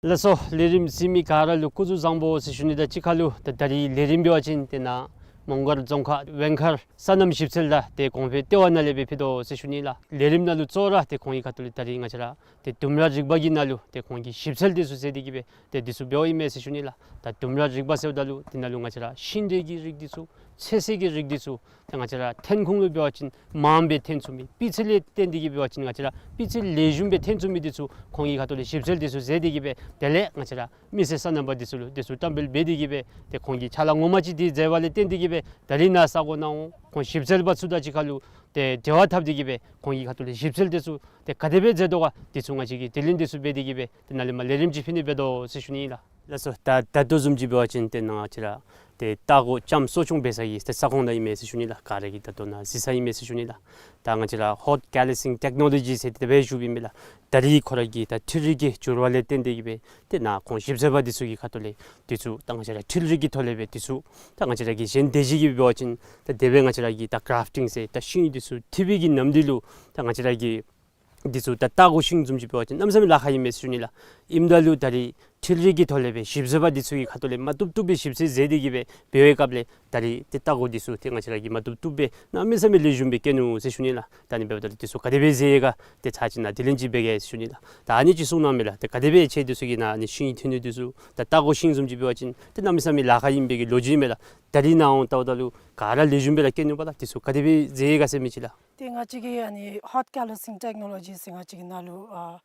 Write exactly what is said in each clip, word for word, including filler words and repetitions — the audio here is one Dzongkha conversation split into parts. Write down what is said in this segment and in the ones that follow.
ལགས་སོ། ལས་རིམ་གཟིགས་མི་ག་ར་ལུ་སྐུ་གཟུགས་བཟང་པོ་ཟེར་ཞུ་ནི་དང་གཅིག་ཁར་ལུ་ད་ད་རིས་ལས་རིམ་འབད་བ་ཅིན་ཏེ་ནཱ་མོང་སྒར་རྫོང་ཁག་ཝེང་མཁར་སོ་ནམ་ཞིབ་འཚོལ་དང་ཏེ་གོང་འཕེལ་ལྟེ་བ་ནང་ལས་སྦེ་ཕུལ་དོ་ཟེར་ཞུ་ནི་ལགས། ལས་རིམ་ནང་ལུ་གཙོ་བོ་ར་ཏེ་ཁོང་གི་ཁ་ཐུག་ལས་ད་རིས་ང་བཅས་ར་ཏེ་ལྡུམ་ར་རིག་པ་གི་ནང་ལུ་ཏེ་ཁོང་གིས་ཞིབ་འཚོལ་འདི་ཚུ་མཛད་དེ་གི་སྦེ་ཏེ་འདི་ཚུ་འབདཝ་ཨིན་མས་ཟེར་ཞུ་ནི་ལགས། ད་ལྡུམ་ར་རིག་པ་ཟེརཝ་ད་ལུ་འདི་ནང་ལུ་ང་བཅས་ར་ཤིང་འབྲས་ཀྱི་རིགས་འདི་ཚུ་ཚོད་བསྲེ་གི་རིགས་འདི་ཚུ་ད་ང་བཅས་ར་ཐོན་ཁུངས་ལུ་འབད་བ་ཅིན་མངམ་སྦེ་ཐོན་ཚུགས་མི་སྤུས་ཚད་ལས་བརྟེན་ཏེ་གི་འབད་བ་ཅིན་ང་བཅས་ར་སྤུས་ཚད་ལེགས་ཤོམ་སྦེ་ཐོན་ཚུགས་མི་འདི་ཚུ་ཁོང་གི་ཁ་ཐུག་ལས་ཞིབ་འཚོལ་འདི་ཚུ་མཛད་དེ་གི་སྦེ་དེ་ལས་ང་བཅས་ར་མི་སེར་སོ་ནམ་པ་འདི་ཚུ་ལུ་འདི་ཚུ་བཀྲམ་སྤེལ་འབད་དེ་གི་སྦེ་ཏེ་ཁོང་གིས་ཕྱག་ལཱ་ངོ་མ་ཅིག་འདི་མཛད་པ་ལས་བརྟེན་ཏེ་གི་སྦེ་ད་རིས་ནཱ་ས་གོ་ནང་འོང་ཁོང་ཞིབ་འཚོལ་པ་ཚུ་དང་གཅིག་ཁར་ལུ་ཏེ་འབྲེལ་བ་འཐབ་སྟེ་གི་སྦེ་ཁོང་གི་ཁ་ཐུག་ལས་ཞིབ་འཚོལ་འདི་ཚུ་ཏེ་ག་དེ་སྦེ་མཛད་དོ་ག་འདི་ཚུ་ང་བཅས་ཀྱིས་དྲི་ལན་འདི་ཚུ་འབད་དེ་གི་སྦེ་ཏེ་ནཱ་ལས་མར་ལས་རིམ་ཅིག་ཕུལ་ནི་འབད་དོ་ཟེར་ཞུ་ནི་ལགས། ལགས་སོ། ད་ད་ལྟོ་བཟུམ་ཅིག་འབད་བ་ཅིན་ཏེ་ནཱ་ང་བཅས་ར་ཏེ་ལྟ་སྒོ་ལྕངམ་གསོ་སྐྱོང་འབད་ས་གི་ཏེ་ས་ཁོངས་ནང་ཨིན་མས་ཟེར་ཞུ་ནི་ལགས། ག་ར་གིས་ད་ལྟོ་ནཱ་གཟིགས་ས་ཨིན་མས་ཟེར་ཞུ་ནི་ལགས། ད་ང་བཅས་ར་ཧོཊ་ཀེ་ལི་སིང་ཊེཀ་ནོ་ལོ་ཇི་ཟེར་དེ་སྦེ་ཞུཝ་ཨིན་མས་ལགས། ད་རིས་ཁོ་ར་གི་ད་འཕྲུལ་རིག་གི་འགྱུར་བ་ལས་བརྟེན་ཏེ་གི་སྦེ་ཏེ་ནཱ་ཁོང་ཞིབ་འཚོལ་པ་འདི་ཚུ་གི་ཁ་ཐུག་ལས་འདི་ཚུ་ད་ང་བཅས་ར་འཕྲུལ་རིག་གི་ཐོག་ལས་སྦེ་འདི་ཚུ་ད་ང་བཅས་ར་གི་གཞན་སྡེ་བཞི་གི་འབད་བ་ཅིན་ད་དེ་སྦེ་ང་བཅས་ར་གི་ད་གརཱཕ་ཊིང་ཟེར་ད་ཤིང་འདི་ཚུ་འཐུ་བའི་གི་ནམ་དུས་ལུ་ད་ང་བཅས་ར་གི་འདི་ཚུ་ད་ལྟ་སྒོ་ཤིང་བཟུམ་ཅིག་འབད་བ་ཅིན་གནམ་མེད་ས་མེད་ལཱ་ཁག་ཨིན་མས་ཟེར་ཞུ་ནི་ལགས། ཨིནམ་ད་ལུ་ད་རིས་འཕྲུལ་རིག་གི་ཐོག་ལས་སྦེ་ཞིབ་འཚོལ་པ་འདི་ཚུ་གི་ཁ་ཐུག་ལས་མ་བཏུབ་བཏུབ་སྦེ་ཞིབ་འཚོལ་མཛད་དེ་གི་སྦེ་འབད་བའི་སྐབས་ལས་ད་རིས་ཏེ་ལྟ་སྒོ་འདི་ཚུ་ཏེ་ང་བཅས་ར་གིས་མ་བཏུབ་བཏུབ་སྦེ་གནམ་མེད་ས་མེད་ལེགས་ཤོམ་སྦེ་བཀལ་ནུག་ཟེར་ཞུ་ནི་ལགས། ད་ཨ་ནི་འབདཝ་ད་ལུ་འདི་ཚུ་ག་དེ་སྦེ་མཛད་ཡི་ག་ཏེ་ཚར་ཅིག་ནཱ་དྲི་ལན་ཅིག་འབད་གེ་ཟེར་ཞུ་ནི་ལགས། ད་ཨ་ནི་ཅིག་གསུང་གནང་མས་ལགས། ཏེ་ག་དེ་སྦེ་ཁྱེད་འདི་ཚུ་གིས་ནཱ་ཨ་ནི་ཤིང་འཐུ་ནི་འདི་ཚུ་ད་ལྟ་སྒོ་ཤིང་བཟུམ་ཅིག་འབད་བ་ཅིན་ཏེ་གནམ་མེད་ས་མེད་ལཱ་ཁག་ཨིན་པའི་གི་ལོ་རྒྱུས་མས་ལགས། ད་རིས་ནཱ་འོང་ལྟཝ་ད་ལུ་ག་ར་ལེགས་ཤོམ་སྦེ་ར་བཀལ་ནུག་པ་ལགས། འདི་ཚུ་ག་དེ་སྦེ་མཛད་ཡི་ག་ཟེར་མི་ཅིག་ལགས། ཏེ་ང་བཅས་ཀྱིས་ཨ་ནི་ཧོཊ་ཀེ་ལི་སིང་ཊེཀ་ནོ་ལོ་ཇི་ཟེར་ང་བཅས་ཀྱི་ནང་ལུ་ཨ་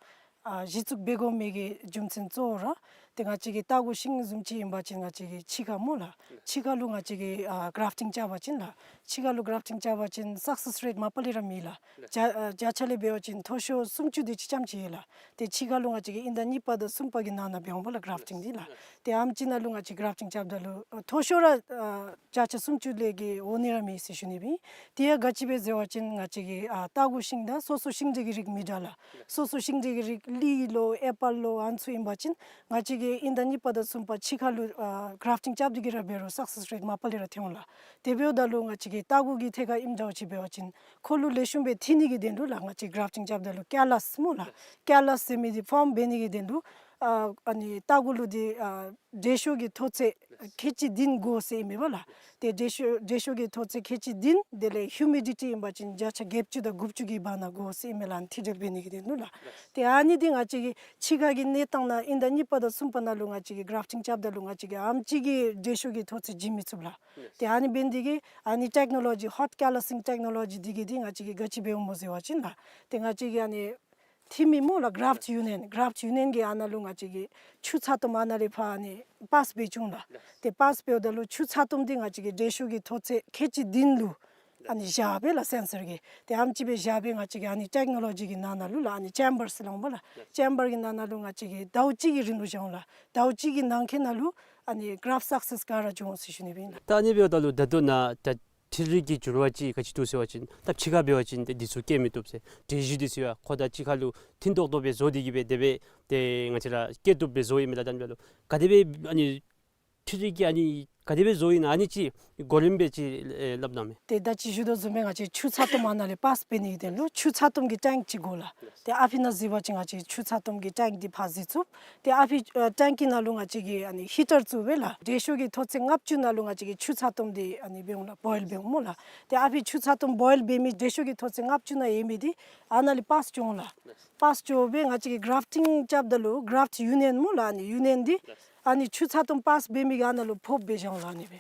ཨ་གཞི་བཙུགས་འབད་དགོ་མི་གི་རྒྱུ་མཚན་གཙོ་བོ་ར་ཏེ་ང་བཅས་ཀྱི་ལྟ་སྒོ་ཤིང་བཟུམ་ཅིག་ཨིན་པ་ཅིན་ང་བཅས་ཀྱི་ཕྱི་ཁར་སྨོ་ལགས། ཕྱི་ཁར་ལུ་ང་བཅས་ཀྱིས་ཨ་གརཱཕ་ཊིང་རྐྱབ་པ་ཅིན་ལགས། ཕྱི་ཁར་ལུ་གརཱཕ་ཊིང་རྐྱབ་པ་ཅིན་སག་སེསི་རེཊ་མ་པ་ལས་ར་མེད་ལགས། བརྒྱ་ཨ་བརྒྱ་ཆ་ལས་འབད་བ་ཅིན་མཐོ་ཤོས་སུམ་ཅུ་དེ་ཅིག་ཙམ་ཅིག་ཡོད་ལགས། ཏེ་ཕྱི་ཁར་ལུ་ང་བཅས་ཀྱིས་དབྱིན་ཟླ་གཉིས་པ་དང་གསུམ་པ་གི་ནང་ན་འབད་འོང་པ་ལགས་གརཱཕ་ཊིང་འདི་ལགས། ཏེ་ཨ་ནེམ་ཅིག་ནང་ལུ་ང་བཅས་གརཱཕ་ཊིང་རྐྱབ་ད་ལུ་ཨ་མཐོ་ཤོས་ར་ཨ་བརྒྱ་ཆ་སུམ་ཅུ་ལས་བརྒལ་འོང་ནི་ར་མེད་ཟེར་ཞུ་ནི་སྦེ་ཨིན། དེ་ཡང་ག་ཅི་སྦེ་ཟེར་བ་ཅིན་ང་བཅས་ཀྱི་ཨ་ལྟ་སྒོ་ཤིང་དང་སོ་སོ་ཤིང་འབྲས་ཀྱི་རིགས་མི་འདྲ་ལགས། སོ་སོ་ཤིང་འབྲས་ཀྱི་རིགས་ལི་ལོ་ཨེ་པཱལ་ལོ་ཨ་ནི་ཚུ་ཨིན་པ་ཅིན་ང་བཅས་ཀྱིས་དབྱིན་ཟླ་གཉིས་པ་དང་གསུམ་པ་ཕྱི་ཁར་ལུ་ཨ་གརཱཕ་ཊིང་རྐྱབ་སྟེ་གི་ར་འབད་རུང་སག་སེསི་རེཊ་མ་པ་ལས་ར་ཐོན་འོང་ལགས། དེ་འབདཝ་ད་ལུ་ང་བཅས་ཀྱི་ལྟ་སྒོ་གི་ཐད་ཁར་ཨིནམ་འདྲཝ་ཅིག་འབད་བ་ཅིན་ཁོ་ལུ་ལེགས་ཤོམ་སྦེ་འཐུ་ནི་གི་དོན་ལུ་ལགས་ང་བཅས་གརཱཕ་ཊིང་རྐྱབ་ད་ལུ་ཀེ་ལཱས་སྨོ་ལགས། ཀེ་ལཱས་ཟེར་མི་འདི་ཕོརམ་འབད་ནི་གི་དོན་ལུ་ཨ་ཨ་ནི་ལྟ་སྒོ་ལུ་འདི་ཨ་དྲོད་ཤུགས་ཀྱི་མཐོ་ཚད་ཁལ་གཅིག་བདུན་དགོ་ཟེར་ཨིན་མས་པ་ལགས། ཏེ་དྲོད་ཤུགས་དྲོད་ཤུགས་ཀྱི་མཐོ་ཚད་ཁལ་གཅིག་བདུན་དེ་ལས་ཧིའུ་མི་ཌི་ཊི་ཨིན་པ་ཅིན་བརྒྱ་ཆ་བརྒྱད་ཅུ་དང་དགུ་བཅུ་གི་བར་ན་དགོ་ཟེར་ཨིན་མས་ལགས། ཨ་ནི་འཐུ་སྦེ་འབད་ནི་གི་དོན་ལུ་ལགས། ཏེ་ཨ་ནི་འདི་ང་བཅས་ཀྱི་ཕྱི་ཁ་གི་གནས་སྟངས་ནང་དབྱིན་ཟླ་གཉིས་པ་དང་གསུམ་པ་ནང་ལུ་ང་བཅས་ཀྱིས་གརཱཕ་ཊིང་རྐྱབ་ད་ལུ་ང་བཅས་ཀྱིས་ཨ་ནེམ་ཅིག་གི་དྲོད་ཤུགས་ཀྱི་མཐོ་ཚད་བྱིན་མི་ཚུགས་ལགས། ཏེ་ཨ་ནི་འབད་ནི་འདི་གིས་ཨ་ནི་ཊེཀ་ནོ་ལོ་ཇི་ཧོཊ་ཀེ་ལཱ་སིང་ཊེཀ་ནོ་ལོ་ཇི་འདི་གིས་འདི་ང་བཅས་ཀྱིས་ག་ཅི་འབདཝ་སྨོ་ཟེར་བ་ཅིན་ལགས། ཏེ་ང་བཅས་ཀྱི་ཨ་ནི་འཐུ་མི་སྨོ་ལགས་གརཱཕཊ་ཡུ་ནི་ཡན་གརཱཕཊ་ཡུ་ནི་ཡན་གྱིས་ཨ་ནཱ་ལུ་ང་བཅས་ཀྱིས་ཆུ་ཚ་ཏོམ་ཨ་ནཱ་ལས་ཕར་ཨ་ནི་པཱསི་འབད་བཅུག་ལགས། ཏེ་པཱསི་འབདཝ་ད་ལུ་ཆུ་ཚ་ཏོམ་འདི་ང་བཅས་ཀྱིས་དྲོད་ཤུགས་ཀྱི་མཐོ་ཚད་ཁལ་གཅིག་བདུན་ལུ་ཨ་ནི་བཞག་སྦེ་ལགས་སེན་སར་གྱིས། ཏེ་ཨ་ནེམ་ཅིག་སྦེ་བཞག་སྦེ་ང་བཅས་ཀྱིས་ཨ་ནི་ཊེཀ་ནོ་ལོ་ཇི་གི་ནང་ན་ལུ་ལགས་ཨ་ནི་ཅེམ་བར་ཟེར་སླབ་འོང་པ་ལགས། ཅེམ་བར་གྱི་ནང་ན་ལུ་ང་བཅས་ཀྱིས་ཟླཝ་གཅིག་གི་རིང་ལུ་བཞག་འོང་ལགས། ཟླཝ་གཅིག་གི་ནང་འཁོད་ནང་ལུ་ཨ་ནི་གརཱཕཊ་སག་སེསི་ག་ར་འབྱུང་འོང་ཟེར་ཞུ་ནི་སྦེ་ཨིན་ལགས། ད་ཨ་ནི་འབདཝ་ད་ལུ་ད་ལྟོ་ནཱ་ད་འཕྲུལ་རིག་གི་འགྱུར་བ་ཅིག་ག་ཅི་འདུག་ཟེར་བ་ཅིན་ད་ཕྱི་ཁར་འབད་བ་ཅིན་ཏེ་འདི་ཚུ་བཀལ་མི་བཏུབ་ཟེར། དྲོད་གཞི་འདི་ཚུ་ཡང་ཁོ་དང་གཅིག་ཁར་ལུ་མཐུན་ཏོག་ཏོ་སྦེ་བཟོ་སྟེ་གིས་སྦེ་དེ་སྦེ་ཏེ་ང་བཅས་ར་བཀལ་བཏུབ་སྦེ་བཟོཝ་ཨིན་མས་ལགས། ད་ཨ་ནི་འབདཝ་ད་ལུ་ག་དེ་སྦེ་ཨ་ནི་འཕྲུལ་རིག་གིས་ཨ་ནི་ག་དེ་སྦེ་བཟོཝ་ཨིན་ན་ཨ་ནི་ཅིག་གོ་རིམ་སྦེ་ཅིག་ཨེ་སླབ་གནང་མས། ཏེ་ད་ཅི་ཞུ་དོ་བཟུམ་སྦེ་ང་བཅས་ཆུ་ཚ་ཏོམ་ཨ་ནཱ་ལས་པཱསི་འབད་ནི་གི་དོན་ལུ་ཆུ་ཚ་ཏོམ་གྱི་ཊེངཀ་ཅིག་དགོ་ལགས། ཏེ་ཨ་ཕི་ནང་གཟིགས་པ་ཅིན་ང་བཅས་ཆུ་ཚ་ཏོམ་གྱི་ཊེངཀ་འདི་ཕར་གཟིགས་ཚུགས། ཏེ་ཨ་ཕི་ཨ་ཊེངཀ་གི་ནང་ལུ་ང་བཅས་ཀྱིས་ཨ་ནི་ཧི་ཊར་བཙུགས་སྦེ་ལགས་དྲོད་ཤུགས་ཀྱི་མཐོ་ཚད་ལྔ་བཅུ་ནང་ལུ་ང་བཅས་ཀྱིས་ཆུ་ཚ་ཏོམ་འདི་ཨ་ནི་འབད་འོང་ལགས་བོའིལ་འབད་འོང་སྨོ་ལགས། ཏེ་ཨ་ཕི་ཆུ་ཚ་ཏོམ་བོའིལ་འབད་མི་དྲོད་ཤུགས་ཀྱི་མཐོ་ཚད་ལྔ་བཅུ་ནང་ཡོད་མི་འདི་ཨ་ནཱ་ལས་པཱསི་འགྱོ་འོང་ལགས། པཱསི་འགྱོ་སྦེ་ང་བཅས་ཀྱིས་གརཱཕཊིང་རྐྱབ་ད་ལུ་གརཱཕཊ་ཡུ་ནི་ཡན་སྨོ་ལགས་ཨ་ནི་ཡུ་ནི་ཡན་འདི་ཨ་ནི་ཆུ་ཚ་ཏོམ་པཱསི་འབད་མི་གི་ཨ་ནཱ་ལུ་ཕབ་སྦེ་བཞག་འོང་ལགས་ཨ་ནི་སྦེ།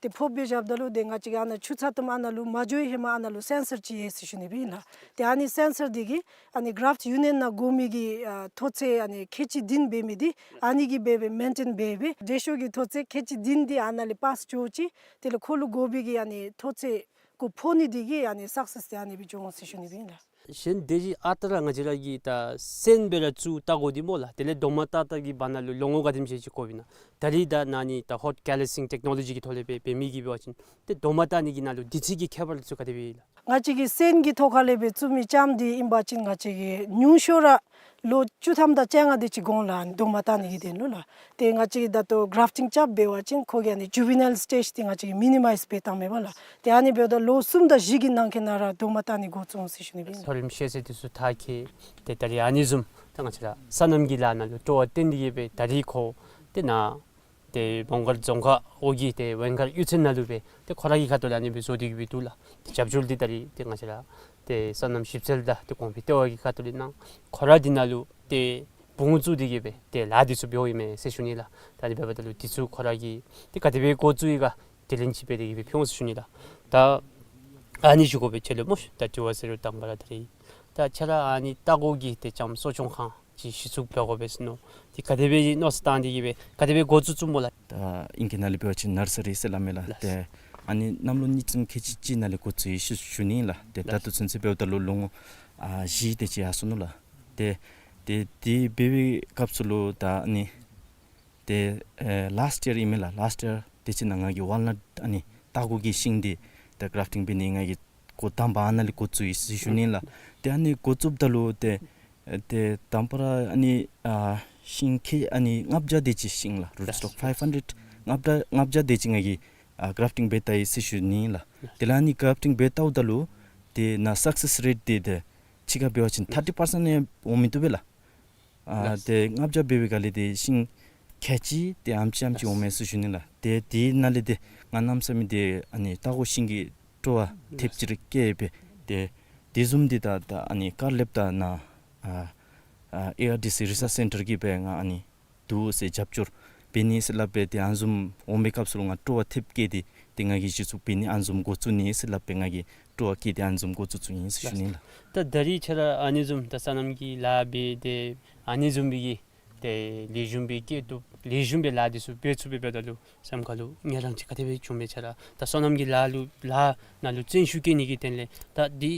ཏེ་ཕབ་སྦེ་བཞགཔ་ད་ལུ་ཏེ་ང་བཅས་ཀྱིས་ཨ་ནཱ་ཆུ་ཚ་ཏོམ་ཨ་ནཱ་ལུ་མ་འགྱོ་བའི་ཧེ་མ་ཨ་ནཱ་ལུ་སེན་སར་ཅིག་ཡོད་ཟེར་ཞུ་ནི་སྦེ་ཨིན་ལགས། ཏེ་ཨ་ནི་སེན་སར་འདི་གིས་ཨ་ནི་གརཱཕཊ་ཡུ་ནི་ཡན་ནང་དགོ་མི་གི་ཨ་མཐོ་ཚད་ཨ་ནི་ཁལ་གཅིག་བདུན་འབད་མི་འདི་ཨ་ནི་གིས་སྦེ་སྦེ་མེན་ཊེན་འབད་སྦེ་དྲོད་ཤུགས་ཀྱི་མཐོ་ཚད་ཁལ་གཅིག་བདུན་འདི་ཨ་ནཱ་ལས་པཱསི་འགྱོ་ཅི། དེ་ལས་ཁོ་ལུ་དགོ་པའི་གི་ཨ་ནི་མཐོ་ཚད་ཁོ་ཕོག་ནི་འདི་གིས་ཨ་ནི་སག་སེསི་འདི་ཨ་ནི་སྦེ་འགྱོ་འོང་ཟེར་ཞུ་ནི་སྦེ་ཨིན་ལགས། གཞན་དེ་བཞིན་ཨ་རྟག་ར་ང་བཅས་ར་གིས་ད་སོན་སྦེ་ར་བཙུགས་ལྟ་དགོ་འདི་སྨོ་ལགས། དེ་ལས་རྡོག་མ་བཏགས་བཏགས་ཀྱི་བར་ན་ལུ་ལོ་ངོ་ག་དེམ་ཅིག་དགོཔ་ཨིན་ན། ད་རིས་ད་ནཱ་ནི་ད་ཧོཊ་ཀེ་ལི་སིང་ཊེཀ་ནོ་ལོ་ཇི་གི་ཐོག་ལས་སྦེ་འབད་མི་གིས་འབད་བ་ཅིན་ཏེ་རྡོག་མ་བཏགས་ནི་གི་ནང་ལུ་དུས་ཚོད་ཀྱི་ཁྱད་པར་ཚུ་ག་དེ་སྦེ་ཨིན་ལགས། ང་བཅས་ཀྱི་སོན་གྱི་ཐོག་ཁ་ལས་སྦེ་བཙུགས་མི་ལྕམ་འདི་ཨིན་པ་ཅིན་ང་བཅས་ཀྱིས་ཉུང་ཤོས་ར་ལོ་བཅུ་ཐམ་དང་བཅོ་ལྔ་དེ་ཅིག་གོང་ལུ་ཨ་ནི་རྡོག་མ་བཏགས་ནི་གི་དོན་ལུ་ལགས། ཏེ་ང་བཅས་ཀྱིས་ད་ལྟོ་གྲཱཕ་ཊིང་རྐྱབ་འབད་བ་ཅིན་ཁོ་གི་ཨ་ནི་ཇུ་ཝི་ནཱིལ་སི་ཊེཇ་འདི་ང་བཅས་ཀྱིས་མི་ནི་མའིཛ་འབད་བཏངམ་མས་པ་ལགས། ཏེ་ཨ་ནི་འབདཝ་ད་ལོ་གསུམ་དང་བཞི་གི་ནང་འཁོད་ནང་ར་རྡོག་མ་བཏགས་ནི་འགོ་བཙུགས་འོང་ཟེར་ཞུ་ནི་ཨིན། མཐོ་རིམ་ཤེས་ཚད་དེ་ཚུ་མཐར་འཁྱོལ། ཏེ་ད་རིས་ཨ་ནི་བཟུམ་ད་ང་བཅས་ར་སོ་ནམ་གྱི་ལཱ་ནང་ལུ་སྤྲོ་བ་བཏོན་ཏེ་གིས་སྦེ་ད་རིས་ཁོ་ཏེ་ནཱ་ཏེ་མོང་སྒར་རྫོང་ཁག་འོག་གི་ཏེ་ཝེང་མཁར་གཡུས་ཚན་ནང་ལུ་སྦེ་ཏེ་ཁོ་ར་གི་ཁ་ཐུག་ལས་ཨ་ནི་སྦེ་བཟོ་སྟེ་གིས་སྦེ་འདུག་ལགས། ཏེ་རྒྱབ་སྐྱོར་འདི་ད་རིས་ཏེ་ང་བཅས་ར་ཏེ་སོ་ནམ་ཞིབ་འཚོལ་དང་ཏེ་གོང་འཕེལ་ལྟེ་བ་གི་ཁ་ཐུག་ལས་གནང་། ཁོ་ར་འདི་ནང་ལུ་ཏེ་བུ་ངོ་བཙུགས་ཏེ་གིས་སྦེ་ཏེ་ལཱ་འདི་ཚུ་འབདཝ་ཨིན་མས་ཟེར་ཞུ་ནི་ལགས། ད་ཨ་ནི་འབདཝ་ད་ལུ་འདི་ཚུ་ཁོ་ར་གིས་ཏེ་ག་དེ་སྦེ་འགོ་བཙུགས་ཡི་ག་དེ་ལས་ཅིག་འབད་དེ་གིས་སྦེ་ཕུལ་འོང་ཟེར་ཞུ་ནི་ལགས། ད་ཨ་ནི་ཞུ་དགོ་པའི་ཆེད་ལུ་སྨོ་ཤ། ད་དྲི་བ་ཟེར་རུང་དང་པ་ར་ད་རིས་ད་ཁྱོད་ར་ཨ་ནི་ལྟ་སྐོར་གྱི་ཏེ་ལྕམ་གསོ་སྐྱོང་ཁང་ཅིག་གཞི་བཙུགས་འབད་དགོ་པས་ཟེར་མནོ། ཏེ་ག་དེ་སྦེ་མནོ་བསམ་བཏང་སྟེ་གིས་སྦེ་ག་དེ་སྦེ་འགོ་བཙུགས་བཙུགསཔ་སྨོ་ལགས། ད་ཨིང་སྐད་ནང་ལས་འབད་བ་ཅིན་ནར་ས་རི་ཟེར་སླབ་མས་ལགས། ལགས། ཏེ་ཨ་ནི་གནམ་ལོ་ཉིས་སྟོང་ཁལ་གཅིག་གཅིག་ནང་ལས་འགོ་བཙུགས་ཡི་ཟེར་ཞུ་ནི་ལགས། ཏེ་ད་ལྟོ་ཚུན་ཚོད་འབདཝ་ད་ལུ་ལོ་ངོ་ཨ་བཞི་དེ་ཅིག་ཡར་སོ་ནུག་ལགས། ཏེ་ཏེ་དེ་འབད་བའི་སྐབས་སུ་ལུ་ད་ཨ་ནི་ཏེ་ཨེ་ལཱསཊ་ཡར་ཨིན་མས་ལགས། ལཱསཊ་ཡར་དེ་ཅིག་ནང་ང་གིས་ཝཱལ་ནཊ་ཨ་ནི་ལྟ་སྐོར་གྱི་ཤིང་འདི་ད་གྲཱཕ་ཊིང་འབད་ནི་ང་གིས་འགོ་དང་པ་ཨ་ནཱ་ལས་འགོ་བཙུགས་ཡི་ཟེར་ཞུ་ནི་ལགས། ཏེ་ཨ་ནི་འགོ་བཙུགསཔ་ད་ལུ་ཏེ་ཨེ་ཏེ་དང་པ་ར་ཨ་ནི་ཨ་ཤིང་ཁལ་ཨ་ནི་ལྔ་བརྒྱ་དེ་ཅིག་ཤིང་ལགས། རུཊ་སི་ཊོག་ཕའིབ་ཧན་ཌེཌ་ལྔ་བརྒྱ་ལྔ་བརྒྱ་དེ་ཅིག་ང་གིས་ཨ་གྲཱཕ་ཊིང་འབད་བལྟ་ཡི་ཟེར་ཞུ་ནི་ལགས། དེ་ལས་ཨ་ནི་གྲཱཕ་ཊིང་འབད་བལྟཝ་ད་ལུ་ཏེ་ནཱ་སག་སེསི་རེཊ་འདི་ཏེ་ཕྱི་ཁར་འབད་བ་ཅིན་ཐར་ཊི་པར་སེནཊ་ཡང་འོང་མི་བཏུབ་པས་ལགས། ཨ་ལགས། ཏེ་ལྔ་བརྒྱ་འབད་བའི་སྒང་ལས་ཏེ་ཤིང་ཁལ་གཅིག་ཏེ་ཨ་ཙི་ཨ་ཙི་འོང་མས་ཟེར་ཞུ་ནི་ལགས། ཏེ་དེ་ནང་ལས་ཏེ་ང་གནམ་མེད་ས་མེད་ཏེ་ཨ་ནི་ལྟ་སྐོར་ཤིང་གི་སྤྲོ་བ་ཐེབས་ཅིག་ར་སྐྱེས་སྦེ་ཏེ་དེ་བཟུམ་འདི་ད་ད་ཨ་ནི་ཀར་ལེབ་དང་ནཱ་ཨ་ཨ་ཨེ་ཨར་ཌི་སི་རི་སརཆ་སེན་ཊར་གྱིས་སྦེ་ང་ཨ་ནི་འདུག་ཟེར་རྒྱབ་སྐྱོར་འབད་ནི་ཟེར་སླབ་སྦེ་ཏེ་ཨ་ནི་བཟུམ་འོང་པའི་སྐབས་སུ་ལུ་ང་སྤྲོ་བ་ཐེབས་སྐྱེས་ཏེ་ཏེ་ང་གིས་གཞི་བཙུགས་འབད་ནི་ཨ་ནི་བཟུམ་འགོ་བཙུགས་ནི་ཟེར་སླབ་སྦེ་ང་གིས་སྤྲོ་བ་བསྐྱེད་དེ་ཨ་ནི་བཟུམ་འགོ་བཙུགས་བཙུགསཔ་ཨིན་ཟེར་ཞུ་ནི་ལགས། ད་ད་རིས་ཁྱོད་ར་ཨ་ནི་བཟུམ་ད་སོ་ནམ་གྱི་ལཱ་འབད་དེ་ཨ་ནི་བཟུམ་སྦེ་གི་ཏེ་ལེགས་ཤོམ་སྦེ་སྐྱེ་བཏུབ་ལེགས་ཤོམ་སྦེ་ལཱ་འདི་ཚུ་འབད་ཚུགས་པས་འབདཝ་ད་ལུ་སེམས་ཁ་ལུ་ངལ་རངས་ཅིག་ག་དེ་སྦེ་བྱུངམ་མས། ཁྱོད་ར་ད་སོ་ནམ་གྱི་ལཱ་ལུ་ལཱ་ནང་ལུ་བརྩོན་ཤུགས་བསྐྱེད་ནི་གི་དོན་ལས་ད་འདི་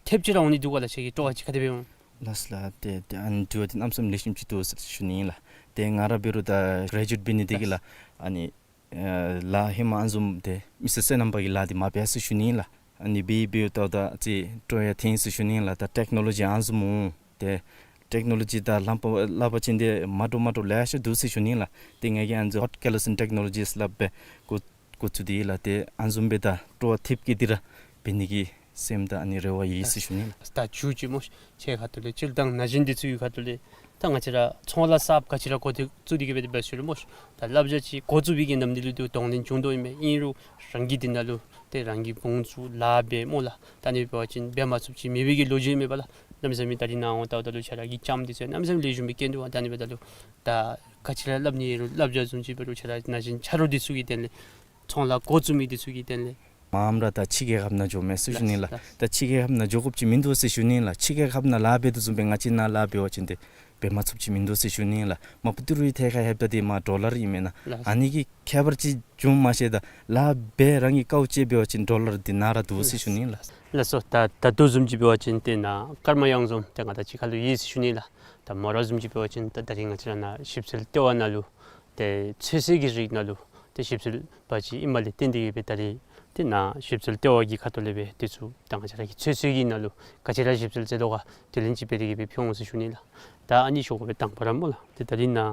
ཐེབས་ཅིག་ར་འོང་ནི་འདུག་ག་ལགས། ཁྱོད་ཀྱི་སྤྲོ་བ་ཅིག་ག་དེ་སྦེ་འོང་། ལགས་ལགས། ཏེ་ཏེ་ཨ་ནི་དྲི་བ་འདི་གནམ་མེད་ས་མེད་ལེགས་ཤོམ་ཅིག་འདུག་ཟེར་ཞུ་ནི་ལགས། ཏེ་ང་ར་འབད་རུང་ད་གྲེ་ཇུ་ཨེཊ་འབད་ནི་དེ་གིས་ལགས་ཨ་ནི་ཨེ་ལཱ་ཧེ་མ་ཨ་ནི་བཟུམ་ཏེ་མི་སེར་སོ་ནམ་པ་གི་ལཱ་འདི་མ་འབད་ཟེར་ཞུ་ནི་ལགས། ཨ་ནི་འབད་འབདཝ་ད་ད་ཅིག་སྤྲོ་ཡང་ཐོན་ཟེར་ཞུ་ནི་ལགས། ད་ཊེཀ་ནོ་ལོ་ཇི་ཨ་ནི་བཟུམ་འོང་ཏེ་ཊེཀ་ནོ་ལོ་ཇི་དང་ལམ་པ་ལག་པ་ཅན་འདི་མ་འདྲཝ་མ་འདྲཝ་ལེ་ཤ་འདུག་ཟེར་ཞུ་ནི་ལགས། ཏེ་ང་གིས་ཨ་ནི་ཧོཊ་ཀེ་ལོ་སིན་ཊེཀ་ནོ་ལོ་ཇི་ཟེར་སླབ་སྦེ་འགོ་འགོ་བཙུགས་ཏེ་ལགས། ཏེ་ཨ་ནི་བཟུམ་སྦེ་ད་སྤྲོ་བ་ཐེབས་སྐྱེད་དེ་ར་འབད་ནི་གི་སེམས་དང་ཨ་ནི་རེ་བ་ཡོད་ཟེར་ཞུ་ནི་ལགས། ད་མཇུག་ཅིག་སྨོ་ཤ། ཁྱོད་ཁ་ཐུག་ལས་སྤྱིར་བཏང་ན་གཞོན་འདི་ཚུ་གི་ཁ་ཐུག་ལས་ད་ང་བཅས་ར་ཚོང་ལཱ་གསརཔ་ག་ཅི་ར་འགོ་འདི་བཙུགས་ཏེ་གིས་སྦེ་འབད་ཞུ་རུང་སྨོ་ཤ། ད་བསླབ་བྱ་ཅིག་འགོ་བཙུགས་པའི་གི་ནམ་དུས་ལུ་ཏེ་གདོང་ལེན་བྱུང་དོ་ཨིན་མས། ཨིན་རུང་རང་གིས་འདི་ནང་ལུ་ཏེ་རང་གི་བུ་ཚུ་ལཱ་འབད་སྨོ་ལགས། ད་ཨ་ནི་འབད་བ་ཅིན་འབད་མ་ཚུགསཔ་ཅིག་མེད་པའི་གི་ལོ་རྒྱུས་མེད་པ་ལགས། གནམ་མེད་ས་མེད་ད་རིས་ནཱ་འོང་ལྟཝ་ད་ལུ་ཁྱོད་ར་གི་ལྕམ་འདི་ཚུ་གནམ་མེད་ས་མེད་ལེགས་ཤོམ་སྦེ་སྐྱེ་འདུག། ད་ཨ་ནི་འབདཝ་ད་ལུ་ད་ག་ཅི་ར་སླབ་ནི་ཡོད་རུང་བསླབ་བྱ་བཟུམ་ཅིག་འབད་རུང་ཁྱོད་ར་ན་གཞོན་ཆ་རོགས་འདི་ཚུ་གི་དོན་ལས་ཚོང་ལཱ་འགོ་བཙུགས་མི་འདི་ཚུ་གི་དོན་ལས། མངམ་ར་ད་ཕྱི་རྒྱལ་ཁབ་ནང་འགྱོ་མས་ཟེར་ཞུ་ནི་ལགས། ལགས། ད་ཕྱི་རྒྱལ་ཁབ་ནང་འགྱོ་དགོཔ་ཅིག་མིན་འདུག་ཟེར་ཞུ་ནི་ལགས། ཕྱི་རྒྱལ་ཁབ་ནང་ལཱ་འབད་དོ་བཟུམ་སྦེ་ང་བཅས་ནཱ་ལཱ་འབད་བ་ཅིན་ཏེ་འབད་མ་ཚུགསཔ་ཅིག་མིན་འདུག་ཟེར་ཞུ་ནི་ལགས། མ་པ་ཏི་རུའི་ཐད་ཁར་ལྷོདཔ་ད་ཏེ་མར་ཌོ་ལར་ཨིན་མེན་ན། ལགས། ཨ་ནི་གི་ཁྱད་པར་ཅིག་འབྱུངམ་མ་ཤེས། ད་ལཱ་འབད་རང་གིས་དཀའཝ་སྤྱད་འབད་བ་ཅིན་ཌོ་ལར་འདི་ནཱ་ར་འདུག་ཟེར་ཞུ་ནི་ལགས། ལགས་སོ། ད་ད་ལྟོ་བཟུམ་ཅིག་འབད་བ་ཅིན་ཏེ་ནཱ་ཀརྨ་གཡང་འཛོམས་ཏེ་ང་བཅས་ཀྱི་ཁ་ལུ་ཡོད་ཟེར་ཞུ་ནི་ལགས། ད་མོ་ར་བཟུམ་ཅིག་འབད་བ་ཅིན་ད་ད་རིས་ང་བཅས་ར་ནཱ་ཞིབ་འཚོལ་ལྟེ་བ་ནང་ལུ་ཏེ་ཚོད་བསྲེ་གི་རིགས་ནང་ལུ་ཏེ་ཞིབ་འཚོལ་པ་ཅིག་ཨིནམ་ལས་བརྟེན་ཏེ་གིས་སྦེ་ད་རིས་ཏེ་ནཱ་ཞིབ་འཚོལ་ལྟེ་བ་གི་ཁ་ཐུག་ལས་སྦེ་འདི་ཚུ་ད་ང་བཅས་ར་གི་ཚོད་བསྲེ་གི་ནང་ལུ་ག་ཅི་ར་ཞིབ་འཚོལ་མཛད་དོ་ག་དེ་ལས་ཅིག་འབད་དེ་གིས་སྦེ་ཕུལ་འོང་ཟེར་ཞུ་ནི་ལགས། ད་ཨ་ནི་ཞུ་དགོ་པའི་དང་པ་ར་སྨོ་ལགས། ཏེ་ད་རིས་ནཱ་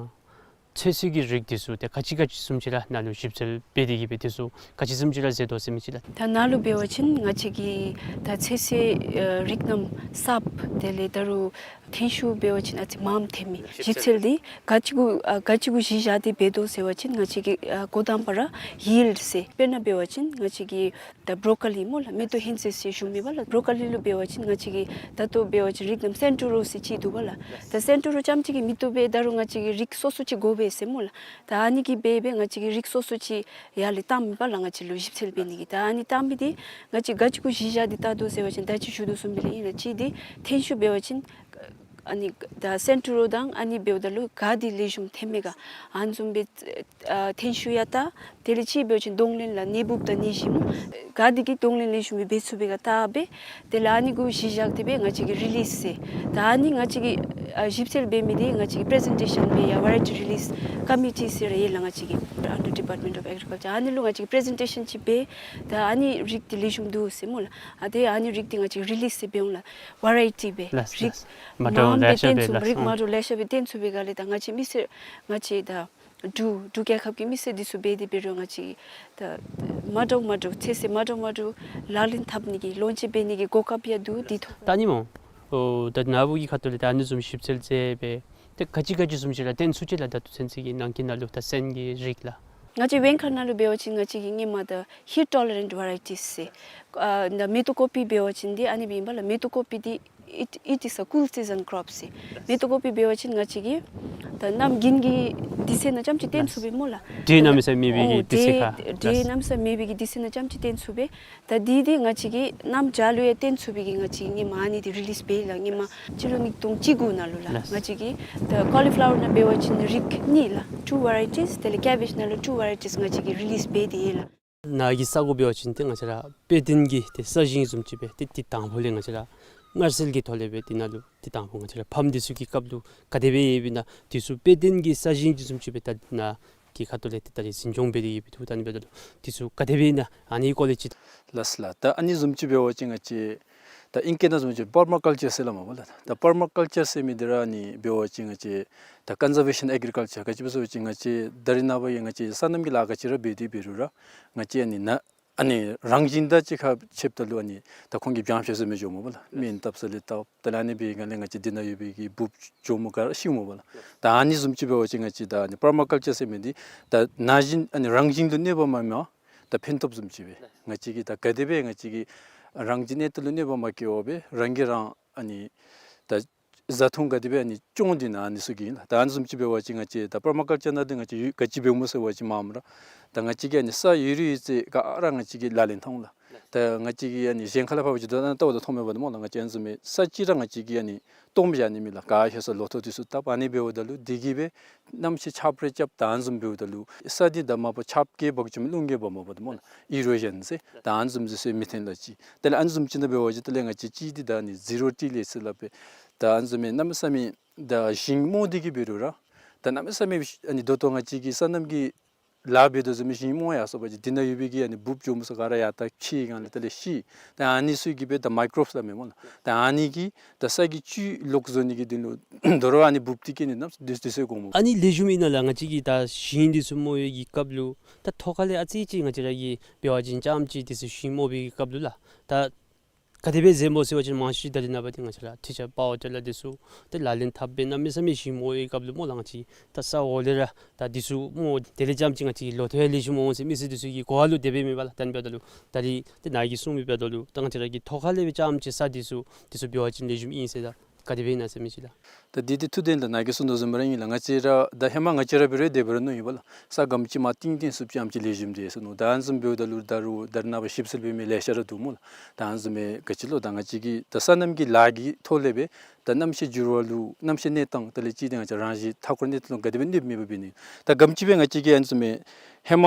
ཚོད་བསྲེ་གི་རིགས་འདི་ཚུ་ཏེ་ག་ཅི་ག་ཅི་བཟུམ་ཅིག་ར་ནཱ་ལུ་ཞིབ་འཚོལ་འབད་དེ་གིས་སྦེ་འདི་ཚུ་ག་ཅི་བཟུམ་ཅིག་ར་མཛད་དོ་ཟེར་མི་ཅིག་ལགས། ད་ནཱ་ལུ་འབད་བ་ཅིན་ང་བཅས་ཀྱིས་ད་ཚོད་བསྲེ་ཨ་རིགས་རྣམས་གསརཔ་དེ་ལས་ད་རུང་ཐོན་ཤུགས་འབད་བ་ཅིན་ཨ་ཙི་མངམ་ཐོན་མི་ཞིབ་འཚོལ་འདི་ག་ཅི་གུ་ཨ་ག་ཅི་གུ་གཞི་བཞག་སྟེ་འབད་དོ་ཟེར་བ་ཅིན་ང་བཅས་ཀྱིས་ཨ་འགོ་དང་པ་ར་ཡིལཌ་ཟེར། དཔེར་ན་འབད་བ་ཅིན་ང་བཅས་ཀྱིས་ད་བོ་རོ་ཀོ་ལི་སྨོ་ལགས། མེ་ཏོག་ཧིང་ཙེ་ཟེར་ཞུ་མི་པ་ལགས། བོ་རོ་ཀོ་ལི་ལུ་འབད་བ་ཅིན་ང་བཅས་ཀྱིས་ད་ལྟོ་འབད་བ་ཅིན་རིགས་རྣམས་སེན་ཊོ་རོ་ཟེར་ཅིག་འདུག་པ་ལགས། ད་སེན་ཊོ་རོ་རྐྱངམ་གཅིག་གིས་མི་བཏུབ་པས། ད་རུང་ང་བཅས་ཀྱིས་རིགས་སོ་སོ་ཅིག་དགོ་པས་ཟེར་སྨོ་ལགས། ད་ཨ་ནི་གིས་འབད་འབད་ང་བཅས་ཀྱིས་རིགས་སོ་སོ་ཅིག་ཡར་ལས་བཏང་མི་པ་ལགས། ང་བཅས་ལུ་ཞིབ་འཚོལ་འབད་ནི་གི་ད་ཨ་ནི་བཏང་མི་འདི་ང་བཅས་ག་ཅི་གུ་གཞི་བཞག་སྟེ་བལྟ་དོ་ཟེར་བ་ཅིན་ད་ཅི་ཞུ་དོ་བཟུམ་སྦེ་ལས་ཨིན་ལགས། གཅིག་འདི་ཐོན་ཤུགས་འབད་བ་ཅིན་ཨ་ནི་ད་སེན་ཊོ་རོ་དང་ཨ་ནི་འབདཝ་ད་ལུ་ག་འདི་ལེགས་ཤོམ་ཐོན་མས་ག་ཨ་ནི་བཟུམ་སྦེ་ཨ་ཐོན་ཤུགས་ཡང་ད་ དེ་ལས་གཅིག་འབད་བ་ཅིན་གདོང་ལེན་ལགས་ནད་འབུབ་དང་ནད་གཞི་སྨོ། ག་དེ་གིས་གདོང་ལེན་ལེགས་ཤོམ་སྦེ་འབད་ཚུགས་པའི་ག་བལྟ་སྦེ། དེ་ལས་ཨ་ནི་གུ་གཞི་བཞག་སྟེ་སྦེ་ང་བཅས་ཀྱིས་རི་ལིསི་ཟེར། ད་ཨ་ནི་ང་བཅས་ཀྱིས་ཨ་ཞིབ་འཚོལ་འབད་མི་འདི་ང་བཅས་ཀྱིས་པི་རི་ཟེན་ཊེ་ཤཱན་འབད་ཡར་ཝེ་རའི་ཊི་རི་ལིསི་ཀོ་མི་ཊི་ཟེར་ར་ཡོད་ལགས། ང་བཅས་ཀྱི་under Department of Agriculture ཨ་ནི་ལུ་ང་བཅས་ཀྱིས་པི་རི་ཟེན་ཊེ་ཤཱན་ཅིག་འབད། ད་ཨ་ནི་རིགས་འདི་ལེགས་ཤོམ་འདུག་ཟེར་སྨོ་ལགས། ཨ་ཏེ་ཨ་ནི་རིགས་འདི་ང་བཅས་རི་ལིསི་ཟེར་འབད་འོང་ལགས། ཝེ་རའི་ཊི་སྦེ་ལགས། རིགས་ལགས། མ་འདྲཝ་མང་ལེ་ཤ་སྦེ་སྦེ་བསྟེན་ཚུགས། ལགས། རིགས་མ་འདྲཝ་ལེ་ཤ་སྦེ་བསྟེན་ཚུགས་པའི་ག་ལས་ད་ང་བཅས་མི་སེར་ང་བཅས་ད་འབྲུག་འབྲུག་རྒྱལ་ཁབ་ཀྱི་མི་སེར་འདི་ཚུ་འབད་དེ་འབད་རུང་ང་བཅས་ད་མ་འདྲཝ་མ་འདྲཝ་ཚོད་བསྲེ་མ་འདྲཝ་མ་འདྲཝ་ལག་ལེན་འཐབ་ནི་གི་ལོན་ཅིང་འབད་ནི་གི་གོ་སྐབས་ཡང་འདུག། འདི་ཐོག་ད་ཨ་ནི་སྨོ། ཨོ་ད་ནཱ་བུ་གི་ཁ་ཐུག་ལས་ད་ཨ་ནི་བཟུམ་ཞིབ་འཚོལ་མཛད་སྦེ་ཏེ་ག་ཅི་ག་ཅི་བཟུམ་ཅིག་ར་བསྟེན་ཚུགས་ཅི་ལགས། ད་ལྟོ་ཚུན་ཚོད་ཀྱི་ནང་འཁོད་ནང་ལུ་ད་སོན་གྱི་རིགས་ལགས། ང་བཅས་བེན་ཁ་ནང་ལུ་འབད་བ་ཅིན་ང་བཅས་ཀྱིས་སྔོན་མ་ད་heat tolerant varieties ཟེར། ཨ་ད་མེ་ཏོག་ཀོ་པི་འབད་བ་ཅིན་འདི་ཨ་ནི་སྦེ་ཨིན་པས་ལགས། མེ་ཏོག་ཀོ་པི་འདི་it, it is a cool season crop ཟེར། མེ་ཏོག་ཀོ་པི་འབད་བ་ཅིན་ང་བཅས་ཀྱིས་ད་གནམ་དགུན་གྱི་དུས་ཚོད་ནང་རྐྱངམ་ཅིག་བསྟེན་ཚུགས་པས་སྨོ་ལགས། འདྲེ་གནམ་མེད་ས་མེད་པའི་གི་དུས་ཚོད་ཁར། འདྲེ་གནམ་མེད་ས་མེད་པའི་གི་དུས་ཚོད་ནང་རྐྱངམ་ཅིག་བསྟེན་ཚུགས་པས། ད་འདི་འདི་ང་བཅས་ཀྱིས་གནམ་བྱཱར་ལུ་ཡང་བསྟེན་ཚུགས་པའི་གི་ང་བཅས་ཀྱིས་སྔོན་མ་ཨ་ནི་འདི་རི་ལིསི་འབད་ཡི་ལགས། སྔོན་མ་སྤྱི་ལོ་ཉིས་སྟོང་བཅུ་དགུ་ནང་ལུ་ལགས། ལགས། ང་བཅས་ཀྱིས་ད་ཀོ་ལི་ཕི་ལ་ཝར་ནང་འབད་བ་ཅིན་རིགས་གཉིས་ལགས། two varieties དེ་ལས་ཀེ་བེཇ་ནང་ལུ་two varieties ང་བཅས་ཀྱིས་རི་ལིསི་འབད་དེ་ཡོད་ལགས། ནཱ་གི་ས་གོ་འབད་བ་ཅིན་ཏེ་ང་བཅས་ར་དཔེ་སྟོན་གྱི་ཏེ་ས་ཞིང་བཟུམ་ཅིག་སྦེ་ཏེ་ཏེ་དང་ཕུ་ལས་ང་བཅས་ར་མངར་སེལ་གྱི་ཐོག་ལས་སྦེ་ཏེ་ནཱ་ལུ་ཏེ་དང་ཕུ་ང་བཅས་ར་ཕམ་འདི་ཚུ་གི་སྐབས་ལུ་ག་དེ་སྦེ་ཡོདཔ་ཨིན་ན་འདི་ཚུ་དཔེ་སྟོན་གྱི་ས་ཞིང་འདི་བཟུམ་ཅིག་སྦེ་ད་ནཱ་གི་ཁ་ཐུག་ལས་ཏེ་ད་རིས་འཛིན་སྐྱོང་འབད་དེ་ཡོདཔ་འདུག། ད་ཨ་ནི་འབདཝ་ད་ལུ་འདི་ཚུ་ག་དེ་སྦེ་ཨིན་ན་ཨ་ནི་སྐོར་ལས་ཅིག། ལགས་ལགས། ད་ཨ་ནི་བཟུམ་ཅིག་འབད་བ་ཅིན་ང་བཅས་ད་ཨིང་སྐད་ནང་བཟུམ་ཅིག་པར་མ་ཀལ་ཅར་ཟེར་སླབ་མས་པ་ལགས། ད་པར་མ་ཀལ་ཅར་ཟེར་མི་འདི་ར་ཨ་ནི་འབད་བ་ཅིན་ང་བཅས་ད་ཀོན་ཛར་ཝེ་ཤཱན་ཨེག་རི་ཀལ་ཅར། ག་ཅི་སྦེ་ཟེར་བ་ཅིན་ང་བཅས་ད་རིས་ནངས་པ་ཡང་ང་བཅས་སོ་ནམ་གྱི་ལཱ་ག་ཅི་ར་འབད་དེ་འབད་རུང་ར་ང་བཅས་ཨ་ནི་ནཱ་ཨ་ནི་རང་བཞིན་དང་གཅིག་ཁར་ཕྱདཔ་ད་ལུ་ཨ་ནི་ད་ཁོང་གིས་བྱང་ཤོས་ཟེར་མི་འགྱོཝ་མས་པ་ལགས། སྨན་བཏབ་ས་ལས་བཏབ། དེ་ལས་ཨ་ནི་འབད་བའི་སྒང་ལས་ང་བཅས་འདི་ནང་ཡོད་པའི་གི་འབུཔ་གྱོགམོ་ག་ར་ཤིཝ་མས་པ་ལགས། ད་ཨ་ནི་བཟུམ་ཅིག་འབད་བ་ཅིན་ང་བཅས་ད་ཨ་ནི་པར་མ་ཀལ་ཅར་ཟེར་མི་འདི་ད་ན་གཞོན་ཨ་ནི་རང་བཞིན་དུ་གནོད་པ་མ་མ་ད་ཕན་ཐོགས་བཟུམ་ཅིག་སྦེ་ང་བཅས་ཀྱིས་ད་ག་དེ་སྦེ་ང་བཅས་ཀྱི་རང་བཞིན་གནས་སྟངས་ལུ་གནོད་པ་མ་བཀལ་བར་སྦེ་རང་གིས་རང་ཨ་ནི་ད་བཟའ་འཐུང་ག་དེ་སྦེ་ཨ་ནི་སྐྱོང་དེ་ནི་ཨ་ནི་ཚུ་གིས་ཨིན་ལགས། ད་ཨ་ནི་བཟུམ་ཅིག་འབད་བ་ཅིན་ང་བཅས་ད་པར་མ་ཀལ་ཅར་ནང་འདི་ང་བཅས་ཡོད་ག་ཅི་འབདཝ་སྨོ་ཟེར་བ་ཅིན་མ་མ་ར་ད་ང་བཅས་ཀྱིས་ཨ་ནི་ས་ཡོད་རིགས་ཡོད་ཚད་ག་ར་ང་བཅས་ཀྱིས་ལག་ལེན་འཐབ་འོང་ལགས། ད་ང་བཅས་ཀྱིས་ཨ་ནི་གཞན་ཁ་ལས་ཕར་འབད་བ་ཅིན་ད་ལྟ་བ་ད་མཐོང་མེད་པ་འདི་སྨོ་ལགས། ང་བཅས་ཨ་ནི་བཟུམ་མའི་ས་ཅིག་ར་ང་བཅས་ཀྱིས་ཨ་ནི་སྟོངམ་བཞག་ནི་མེད་ལགས། ག་ཧེ་ས་ལོ་ཐོག་འདི་ཚུ་བཏབ། ཨ་ནི་འབདཝ་ད་ལུ་འདི་གིས་སྦེ་གནམ་གཤིས་ཆརཔ་རེ་རྐྱབ་ད་ཨ་ནི་བཟུམ་འབདཝ་ད་ལུ་ས་འདི་ད་མ་པ་ཆརཔ་གིས་འབག་བཅུག་མི་རླུང་གིས་འབག་མ་པ་འདི་སྨོ་ལགས། ཨི་རོ་ཞཱན་ཟེར། ད་ཨ་ནི་བཟུམ་འདི་ཚུ་མི་འཐོན་ལགས་ཅིག། དེ་ལས་ཨ་ནི་བཟུམ་ཅིག་ནང་འབད་བ་ཅིན་དེ་ལས་ང་བཅས་ཅིག་འདི་ད་ཨ་ནི་ཛི་རོ་ཊི་ལེཊ་ཟེར་སླབ་སྦེ་ད་ཨ་ནི་བཟུམ་མའི་གནམ་མེད་ས་མེད་ད་ཞིང་རྨོ་སྟེ་གིས་འབད་རུང་ར་ད་གནམ་མེད་ས་མེད་ཨ་ནི་ད་ལྟོ་ང་བཅས་ཀྱིས་སོ་ནམ་གྱི་ལཱ་འབད་དོ་བཟུམ་མའི་ཞིང་རྨོ་ཡར་སོང་པ་ཅིན་འདི་ནང་ཡོད་པའི་གི་ཨ་ནི་འབུཔ་གྱོགམོ་ཚུ་ག་ར་ཡར་ད་འཁྱིད་སྒང་ལས་དེ་ལས་ཤི། ད་ཨ་ནི་ཚུ་གིས་སྦེ་ད་མའི་ཀོ་རོབསི་སླབ་མས་སྨོ་ལགས། ད་ཨ་ནི་གིས་ད་ས་གི་བཅུད་ལོག་བཟོ་ནི་གི་དོན་ལུ་དོ་རུང་ཨ་ནི་འབུཔ་འདི་གིས་ཨ་ནི་གནམ་མེད་ས་མེད་འདི་ཚུ་དགོ་མས། ཨ་ནི་ལེགས་ཤོམ་ཨིན་ན་ལགས། ང་བཅས་ཀྱིས་ད་ཞིང་འདི་ཚུ་རྨོ་བའི་གི་སྐབས་ལུ་ད་ཐོག་ཁ་ལས་ཨ་ཙི་ཅིག་ང་བཅས་ར་གིས་འབད་བ་ཅིན་རྐྱངམ་ཅིག་འདི་ཚུ་ཞིང་རྨོ་བའི་གི་སྐབས་ལུ་ལགས་ད་ག་དེ་སྦེ་མཛདཔ་སྨོ་ཟེར་བ་ཅིན་མང་ཤོས་ཅིག་ད་རིས་ནངས་པ་འདི་ང་བཅས་ར་ཊི་ཆར་པ་ཝར་ཊི་ལར་འདི་ཚུ་ཏེ་ལག་ལེན་འཐབ་སྦེ་གནམ་མེད་ས་མེད་ཞིང་རྨོ་བའི་སྐབས་ལུ་སྨོ་ལགས། ང་བཅས་ད་ས་འོག་ལས་ར་ད་འདི་ཚུ་རྨོ་དེ་ལས་རྐྱངམ་ཅིག་ང་བཅས་ལོ་ཐོག་ཡང་ལེགས་ཤོམ་འོང་ཟེར་མི་སེར་འདི་ཚུ་གི་གོ་བ་ལུ་དེ་སྦེ་མེད་པ་ལགས། ད་ཨ་ནི་འབདཝ་ད་ལུ་ད་རིས་ཏེ་ནཱ་གིས་གསུངས་མི་འབདཝ་ད་ལུ་ད་ང་བཅས་ར་གིས་ཐོག་ཁ་ལས་སྦེ་རྐྱངམ་ཅིག་ས་འདི་ཚུ་འདི་ཚུ་འབད་བ་ཅིན་ལེགས་ཤོམ་ཨིན་ཟེར་ད་ག་དེ་སྦེ་ཨིན་ན་ཟེར་མི་ཅིག་ལགས། ད་འདི་འདི་ཐུགས་བདེན་ལགས། ནཱ་གིས་གསུངས་དོ་བཟུམ་ར་ཨིན་ལགས། ང་བཅས་ར་ད་ཧེ་མ་ང་བཅས་ར་འབད་རུང་དེ་འབད་རུང་མནོ་ཡི་པ་ལགས། ས་ག་དེམ་ཅིག་མར་གཏིང་བཏིང་ཚུགས་ཅིག་ཨ་ནེམ་ཅིག་ལེགས་ཤོམ་འདི་ཟེར་མནོ། ད་ཨ་ནི་བཟུམ་འབདཝ་ད་ལུ་ད་རུང་ད་རིས་ནངས་པ་ཞིབ་འཚོལ་འབད་མི་ལེ་ཤ་ར་འདུག་སྨོ་ལགས། ད་ཨ་ནི་བཟུམ་མའི་ག་ཅི་ལོ་ད་ང་བཅས་ཀྱིས་ད་སོ་ནམ་གྱི་ལཱ་གི་ཐོག་ལས་སྦེ་ད་གནམ་གཤིས་འགྱུར་བ་ལུ་གནམ་གཤིས་གནས་སྟངས་དེ་ལས་གཅིག་འདི་ང་བཅས་རང་བཞིན་མཐའ་འཁོར་གནས་སྟངས་ལུ་ག་དེ་སྦེ་གནོདཔ་མེད་པ་འབད་ནི། ད་ག་དེམ་ཅིག་སྦེ་ང་བཅས་ཀྱིས་ཨ་ནི་བཟུམ་མའི་ཧེ་མ་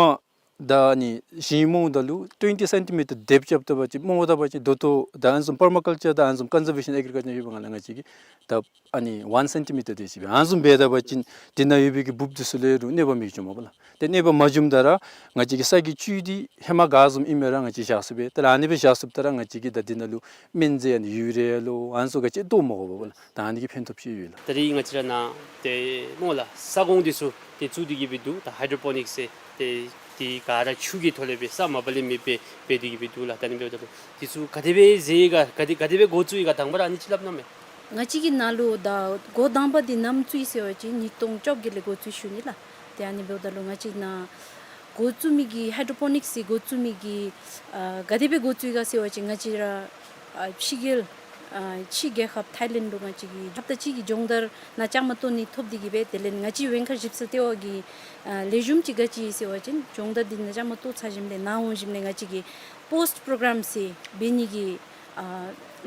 ད་ཨ་ནི་ཞིང་རྨོཝ་ད་ལུ་ཊུ་ཝེན་ཊི་སེན་ཊི་མི་ཊར་དེཔ་རྐྱབ་ད་པ་ཅིན་རྨོཝ་ད་པ་ཅིན་ད་ལྟོ་ད་ཨ་ནི་བཟུམ་པར་མ་ཀལ་ཅར་དང་ཨ་ནི་བཟུམ་ཀོན་ཛར་ཝེ་ཤཱན་ཨེག་རི་ཀལ་ཅར་ཡོད་པའི་སྒང་ལས་ང་བཅས་ཀྱིས་ད་ཨ་ནི་ཝན་སེན་ཊི་མི་ཊར་དེ་ཅིག་སྦེ་ཨ་ནི་བཟུམ་འབད་ད་པ་ཅིན་འདི་ནང་ཡོད་པའི་གི་འབུཔ་འདི་ཚུ་ལུ་རུང་གནོད་པ་མི་འབྱུངམ་པ་ལགས། ཏེ་གནོད་པ་མ་འབྱུངམ་ད་ར་ང་བཅས་ཀྱི་ས་གི་བཅུད་འདི་ཧེ་མ་ག་བཟུམ་ཨིན་མི་ར་ང་བཅས་བཞག་ཚུགས་པས། ད་ཨ་ནི་སྦེ་བཞག་ཚུགསཔ་ད་ར་ང་བཅས་ཀྱིས་ད་འདི་ནང་ལུ་སྨན་རྫས་ཨ་ནི་ཡུ་རི་ཡ་ལོ་ཨ་ནི་ཚུ་ག་ཅི་བཏོག་མ་དགོ་པས་ལགས། ད་ཨ་ནི་གི་ཕན་ཐོགས་ཅིག་ཡོད་ལགས། ད་རིས་ང་བཅས་ར་ནཱ་ཏེ་སྨོ་ལགས་ས་གོང་འདི་ཚུ་ཏེ་བཙུགས་ཏེ་གི་སྦེ་འདུག། ད་ཧའི་ཌྲོ་པོ་ནིཀསི་ཟེར་ཏེ་འདི་ག་ར་ཆུ་གི་ཐོག་ལས་སྦེ་ས་མ་པ་ལས་མེད་པར་འབད་དེ་གི་སྦེ་འདུག་ལགས། ད་ཨ་ནི་འབདཝ་ད་ལུ་འདི་ཚུ་ག་དེ་སྦེ་མཛད་ཡི་ག་ག་དེ་ག་དེ་སྦེ་འགོ་བཙུགས་ཡི་ག་དང་པ་ར་ཨ་ནི་ཅིག་སླབ་གནང་མས། ང་བཅས་ཀྱི་ནཱ་ལུ་ད་འགོ་དང་པ་འདི་ནམ་བཙུགས་ཡི་ཟེར་བ་ཅིན་ཉིས་སྟོང་བཅོ་བརྒྱད་ལས་འགོ་བཙུགས་ཞུ་ནི་ལགས། ཏེ་ཨ་ནི་འབདཝ་ད་ལུ་ང་བཅས་ནཱ་འགོ་བཙུགས་མི་གི་ཧའི་ཌྲོ་པོ་ནིཀསི་འགོ་བཙུགས་མི་གི་ཨ་ག་དེ་སྦེ་འགོ་བཙུགས་ཡི་ག་ཟེར་བ་ཅིན་ང་བཅས་ར་ཨ་ཕྱི་རྒྱལ་ཨ་ཕྱི་རྒྱལ་ཁབ་ཐཱའི་ལེནཌ་ལུ་ང་བཅས་ཀྱིས་ཧབ་ཏ་གཅིག་གི་སྦྱོང་བརྡར་ནང་བཅའ་མར་གཏོགས་ནི་ཐོབ་སྟེ་གི་སྦེ་དེ་ལས་ང་བཅས་བེན་ཁར་ཞིབ་འཚོལ་ལྟེ་བ་གི་ཨ་ལེགས་ཤོམ་ཅིག་ག་ཅི་ཨིན་ཟེར་བ་ཅིན་སྦྱོང་བརྡར་འདི་ནང་བཅའ་མར་གཏོགས་ཚར་ཞིནམ་ལས་ནཱ་འོང་ཞིནམ་ལས་ང་བཅས་ཀྱིས་པོསཊ་པོརོ་གརམ་ཟེར་འབད་ནི་གི་ཨ་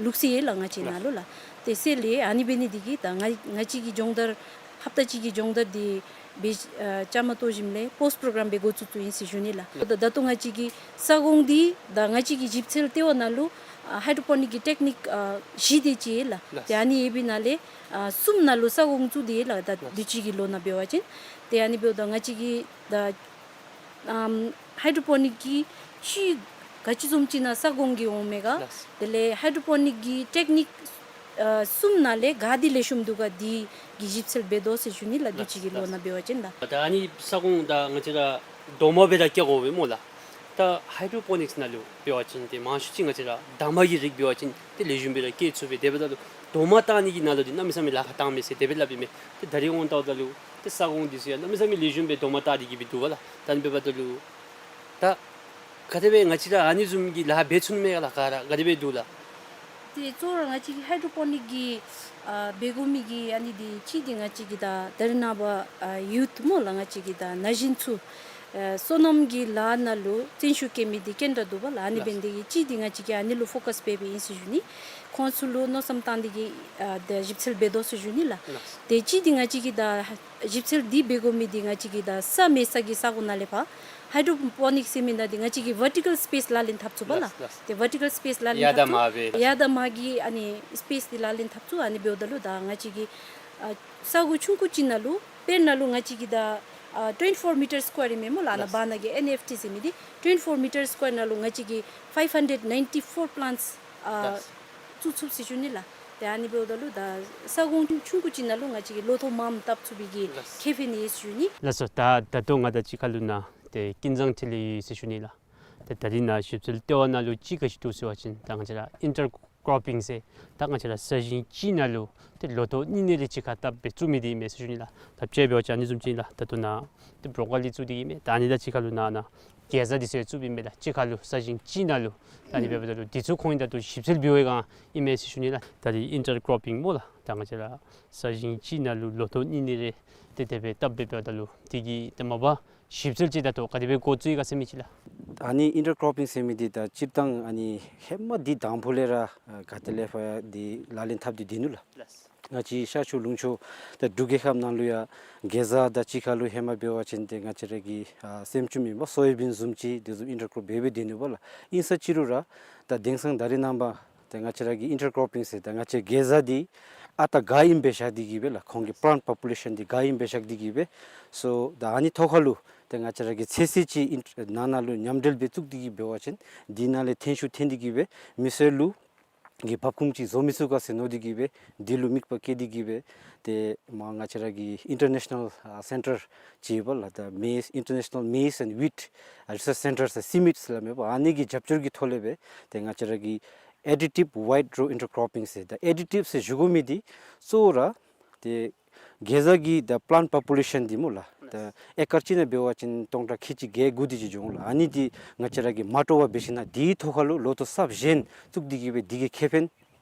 ལུགས་སྲོལ་ཡོད་ལགས་ང་བཅས་ནཱ་ལུ་ལགས། ཏེ་ཟེར་ལས་ཨ་ནི་འབད་ནི་འདི་གིས་ད་ང་ང་བཅས་ཀྱི་སྦྱོང་བརྡར་ ཧབ་ཏ་གཅིག་གི་སྦྱོང་བརྡར་འདི་སྦེ་ཨ་བཅའ་མར་གཏོགས་ཞིནམ་ལས་པོསཊ་པོརོ་གརམ་སྦེ་འགོ་བཙུགས་བཙུགསཔ་ཨིན་ཟེར་ཞུ་ནི་ལགས། ད་ད་ལྟོ་ང་བཅས་ཀྱི་ས་གོང་འདི་ད་ང་བཅས་ཀྱི་ཞིབ་འཚོལ་ལྟེ་བ་ནང་ལུ་ཨ་ཧའི་ཌོ་པོ་ནིཀ་གི་ཊེཀ་ནིཀ་ཨ་བཞི་དེ་ཅིག་ཡོད་ལགས། ལགས། ཏེ་ཨ་ནི་ཡོད་པའི་ནང་ལས་ཨ་གསུམ་ནང་ལུ་ས་གོང་བཙུགས་ཏེ་ཡོད་ལགས། ད་ལགས། དུས་ཅི་གི་ལོ་ནང་འབད་བ་ཅིན་ཏེ་ཨ་ནི་འབདཝ་ད་ང་བཅས་ཀྱི་ད་ཨམ་ཧའི་ཌོ་པོ་ནིཀ་གི་ཅིག་ག་ཅི་བཟུམ་ཅིག་ནང་ས་གོང་གི་འོང་མས་ག། ལགས། དེ་ལས་ཧའི་ཌོ་པོ་ནིཀ་གི་ཊེཀ་ནིཀ་ཨ་གསུམ་ནང་ལས་ག་འདི་ལེགས་ཤོམ་འདུག་ག། འདི་གི་ཞིབ་འཚོལ་འབད་དོ་ཟེར་ཞུ་ནི་ལགས། དུས་ཅི་གི་ལོ་ནང་འབད་བ་ཅིན་ལགས། ད་ཨ་ནི་ས་གོང་ད་ང་བཅས་ར་རྡོག་མ་སྦེ་ར་བཀལ་དགོ་པས་སྨོ་ལགས། ད་ཧའི་ཌོ་པོ་ནིཀསི་ནང་ལུ་འབད་བ་ཅིན་ཏེ་མང་ཤོས་ཅིག་ང་བཅས་ར་འདབ་མ་གི་རིགས་འབད་བ་ཅིན་ཏེ་ལེགས་ཤོམ་སྦེ་ར་བཀལ་ཚུགས་པས། དེ་འབདཝ་ད་ལུ་རྡོག་མ་བཏགས་ནི་གི་ནང་ལུ་འདི་གནམ་མེད་ས་མེད་ལཱ་ཁག་བཏངམ་མས་ཟེར་དེ་སྦེ་སླབ་ཨིན་མས། ཏེ་ད་རིས་འོང་བལྟཝ་ད་ལུ་ཏེ་ས་གོང་འདི་ཚུ་ཡང་གནམ་མེད་ས་མེད་ལེགས་ཤོམ་སྦེ་རྡོག་མ་བཏགས་ཏེ་གི་སྦེ་འདུག་པ་ལགས། ད་ཨ་ནི་འབདཝ་ད་ལུ་ད་ག་དེ་སྦེ་ང་བཅས་ར་ཨ་ནི་བཟུམ་གྱི་ལཱ་འབད་ཚུགས་ནི་མས་ག་ལགས། ག་ར་ག་དེ་སྦེ་འདུག་ལགས། ཏེ་གཙོ་བོ་ར་ང་བཅས་ཀྱི་ཧའི་ཌོ་པོ་ནིཀ་གི་ཨ་འབད་དགོ་མི་གི་ཨ་ནི་འདི་གཅིག་འདི་ང་བཅས་ཀྱི་ད་ད་རེས་ནངས་པ་ཨ་ཡུཐ་སྨོ་ལགས། ང་བཅས་ཀྱི་ད་ན་གཞོན་ཚུ་ཨ་སོ་ནམ་གྱི་ལཱ་ནང་ལུ་བརྩོན་ཤུགས་བསྐྱེད་མི་འདི་ག་དེ་དྲག་འདུག་པ་ལགས། ཨ་ནི་ལགས། འབད་ནི་དེ་གིས་གཅིག་འདི་ང་བཅས་ཀྱིས་ཨ་ནི་ལུ་ཕོ་ཀཱསི་འབད་འབདཝ་ཨིན་ཟེར་ཞུ་ནི། ཁོང་ཚུ་ལུ་མནོ་བསམ་བཏང་སྟེ་གི་ཨ་ད་ཞིབ་འཚོལ་འབད་དོ་ཟེར་ཞུ་ནི་ལགས། ལགས། ཏེ་གཅིག་འདི་ང་བཅས་ཀྱི་ད་ཞིབ་འཚོལ་འདི་འབད་དགོ་མི་འདི་ང་བཅས་ཀྱི་ད་ས་མེད་ས་གི་ས་གོ་ནང་ལས་ཕར་ཧའི་ཌོ་པོ་ནིཀསི་ཟེར་མི་ནང་འདི་ང་བཅས་ཀྱིས་ཝར་ཊི་ཀཱལ་སི་པེསི་ལག་ལེན་འཐབ་ཚུགས་པ་ལགས། ལགས། ལགས། ཏེ་ཝར་ཊི་ཀཱལ་སི་པེསི་ལག་ལེན་ཡར་དང་འཐབ་མར་ཚུགས། སྦེ་ཡར་དང་མར་གྱི་ཨ་ནི་སི་པེསི་འདི་ལག་ལེན་འཐབ་ཚུགས། ཨ་ནི་འབདཝ་ད་ལུ་ད་ང་བཅས་ཀྱི་ཨ་ས་གོ་ཆུང་ཀུ་ཅིག་ནང་ལུ་དཔེར་ན་ལུ་ང་བཅས་ཀྱི་ད་ཨ་ཊུ་ཝེན་ཊི་ཕོར་མི་ཊར་སི་ཀོ་ཡར་ཨིན་མས་སྨོ་ལགས། ཨ་ནཱ་ལགས། བར་ན་གི་ཨེན་ཨེཕ་ཊི་ཟེར་མི་འདི་ཊུ་ཝེན་ཊི་ཕོར་མི་ཊར་སི་ཀོ་ཡར་ནང་ལུ་ང་བཅས་ཀྱིས་ཕའིབ་ཧན་ཌེཌ་ནའིན་ཊི་ཕོར་པི་ལཱནཊསི་ཨ་ལགས། བཙུགས་ཚུགས་ཟེར་ཞུ་ནི་ལགས། ཏེ་ཨ་ནི་འབདཝ་ད་ལུ་ད་ས་གོང་ཆུང་ཀུ་ཅིག་ནང་ལུ་ང་བཅས་ཀྱིས་ལོ་ཐོག་མངམ་བཏབ་ཚུགས་པའི་གི་ལགས། ཁེ་ཕན་ཡོད་ཟེར་ཞུ་ནི། ལགས་སོ། ད་ད་ལྟོ་ང་དང་གཅིག་ཁར་ལུ་ནཱ་ཏེ་ཀུན་བཟང་འཕྲིན་ལས་ཡོད་ཟེར་ཞུ་ནི་ལགས། ཏེ་ད་རིས་ནཱ་ཞིབ་འཚོལ་ལྟེ་བ་ནང་ལུ་ཅིག་ག་ཅི་འདུག་ཟེར་བ་ཅིན་ད་ང་བཅས་ར་ཨིན་ཊར་ཀོར་པིང་ཟེར་ད་ང་བཅས་ར་ས་ཞིང་གཅིག་ནང་ལུ་ཏེ་ལོ་ཐོག་གཉིས་གཉིས་རེ་གཅིག་ཁར་བཏབ་སྦེ་བཙུགས་མི་འདི་ཨིན་མས་ཟེར་ཞུ་ནི་ལགས། ད་དཔྱེ་འབད་བ་ཅིན་ཨ་ནི་བཟུམ་ཅིག་ཨིན་ལགས། ད་ལྟོ་ནཱ་ཏེ་བོ་རོ་ཀོ་ལི་བཙུགས་ཏེ་གི་མས། ད་ཨ་ནི་དང་གཅིག་ཁར་ལུ་ནཱ་ནཱ་གེ་ཟ་འདི་ཚུ་ཡང་བཙུགསཔ་ཨིན་མས་ལགས། གཅིག་ཁར་ལུ་ས་ཞིང་གཅིག་ནང་ལུ། ད་ཨ་ནི་འབདཝ་ད་ལུ་འདི་ཚུ་ཁོང་གིས་ད་ལྟོ་ཞིབ་འཚོལ་འབད་བའི་སྒང་ཨིན་མས་ཟེར་ཞུ་ནི་ལགས། ད་རིས་ཨིན་ཊར་ཀོར་པིང་སྨོ་ལགས། ད་ང་བཅས་ར་ས་ཞིང་གཅིག་ནང་ལུ་ལོ་ཐོག་གཉིས་གཉིས་རེ་ཏེ་དེ་སྦེ་བཏབ་སྦེ་འབདཝ་ད་ལུ་འདི་གི་ཏེ་མ་པ་ཞིབ་འཚོལ་ཅིག་ད་ལྟོ་ག་དེ་སྦེ་འགོ་བཙུགས་ཡི་ག་ཟེར་མི་ཅིག་ལགས། ཨ་ནི་ཨིན་ཊར་ཀོར་པིང་ཟེར་མི་འདི་ད་སྤྱིར་བཏང་ཨ་ནི་ཧེ་མ་འདི་དང་ཕུ་ལས་ར་ཨ་ག་ཏེ་ལས་ཕར་འདི་ལག་ལེན་འཐབ་སྟེ་སྡོད་ནུག་ལགས། ལགས། ང་བཅས་ཤར་ཕྱོགས་ལུང་ཕྱོགས་ད་འབྲུག་རྒྱལ་ཁབ་ནང་ལུ་ཡང་གེ་ཟ་དང་གཅིག་ཁར་ལུ་ཧེ་མ་འབད་བ་ཅིན་ཏེ་ང་བཅས་ར་གི་ཨ་སེམ་ཅུམ་ཨིན་པ་སོ་ཡ་བིན་བཟུམ་ཅིག་དེ་བཟུམ་ཨིན་ཊར་ཀོར་འབད་སྦེ་སྡོད་ནུག་པ་ལགས། ཨིན་ས་ཅི་རུང་ར་ད་དེང་སང་ད་རིས་ནངས་པ་ཏེ་ང་བཅས་ར་གི་ཨིན་ཊར་ཀོར་པིང་ཟེར་ད་ང་བཅས་གེ་ཟ་འདི་ཨ་རྟག་ག་ཨིནམ་སྦེ་བཞག་སྟེ་གི་སྦེ་ལགས། ཁོང་གི་པི་ལཱནཊ་པོ་པུ་ལེ་ཤཱན་འདི་ག་ཨིནམ་སྦེ་བཞག་སྟེ་གི་སྦེ། སོ་ད་ཨ་ནི་ཐོག་ཁར་ལུ་ཏེ་ང་བཅས་ར་གི་ཚོད་བསྲེ་ཅིག་ཨིན་ནང་ན་ལུ་མཉམ་འབྲེལ་སྦེ་བཙུགས་ཏེ་གི་འབད་བ་ཅིན་འདི་ནང་ལས་ཐོན་ཤུགས་ཐོན་ཏེ་གི་སྦེ་མི་སེར་ལུ་གི་བབ་ཁུངས་ཅིག་བཟོ་མི་ཚུགས་ག་ཟེར་མནོ་སྟེ་གི་སྦེ་འདི་ལུ་དམིགས་པ་བསྐྱེད་དེ་གི་སྦེ་ཏེ་མར་ང་བཅས་ར་གི་ཨིན་ཊར་ནེ་ཤ་ནཱལ་ཨ་སེན་ཊར་ཅིག་ཡོད་པ་ལགས། ད་མེ་ཨིན་ཊར་ནེ་ཤ་ནཱལ་མེ་ཨེ་ཛི་ཨེནཌ་ཝིཊ་ཨ་རི་སརཆ་སེན་ཊར་ཟེར་སི་མིཊ་ཟེར་སླབ་མས་པ། ཨ་ནི་གི་རྒྱབ་སྐྱོར་གྱི་ཐོག་ལས་སྦེ་ཏེ་ང་བཅས་ར་གི་ཨེ་ཌི་ཊིབ་ཝའིཌ་རོ་ཨིན་ཊར་ཀོར་པིང་ཟེར་ད་ཨེ་ཌི་ཊིབ་ཟེར་ཞུ་དགོ་མི་འདི་གཙོ་བོ་ར་ཏེ་གེ་ཟ་གི་ད་པི་ལཱནཊ་པོ་པུ་ལེ་ཤཱན་འདི་སྨོ་ལགས། ད་ཨེ་ཀར་གཅིག་ནང་འབད་བ་ཅིན་སྟོང་ཕྲག་ཁལ་གཅིག་བརྒྱད་དགུ་དེ་ཅིག་འབྱུང་ལགས། ཨ་ནི་འདི་ང་བཅས་ར་གིས་མ་སྤྲོ་བར་འབད་ཞིན་ན་འདིའི་ཐོག་ཁར་ལུ་ལོ་ཐོག་གསརཔ་གཞན་བཙུགས་ཏེ་གི་སྦེ་འདི་གི་ཁེ་ཕན་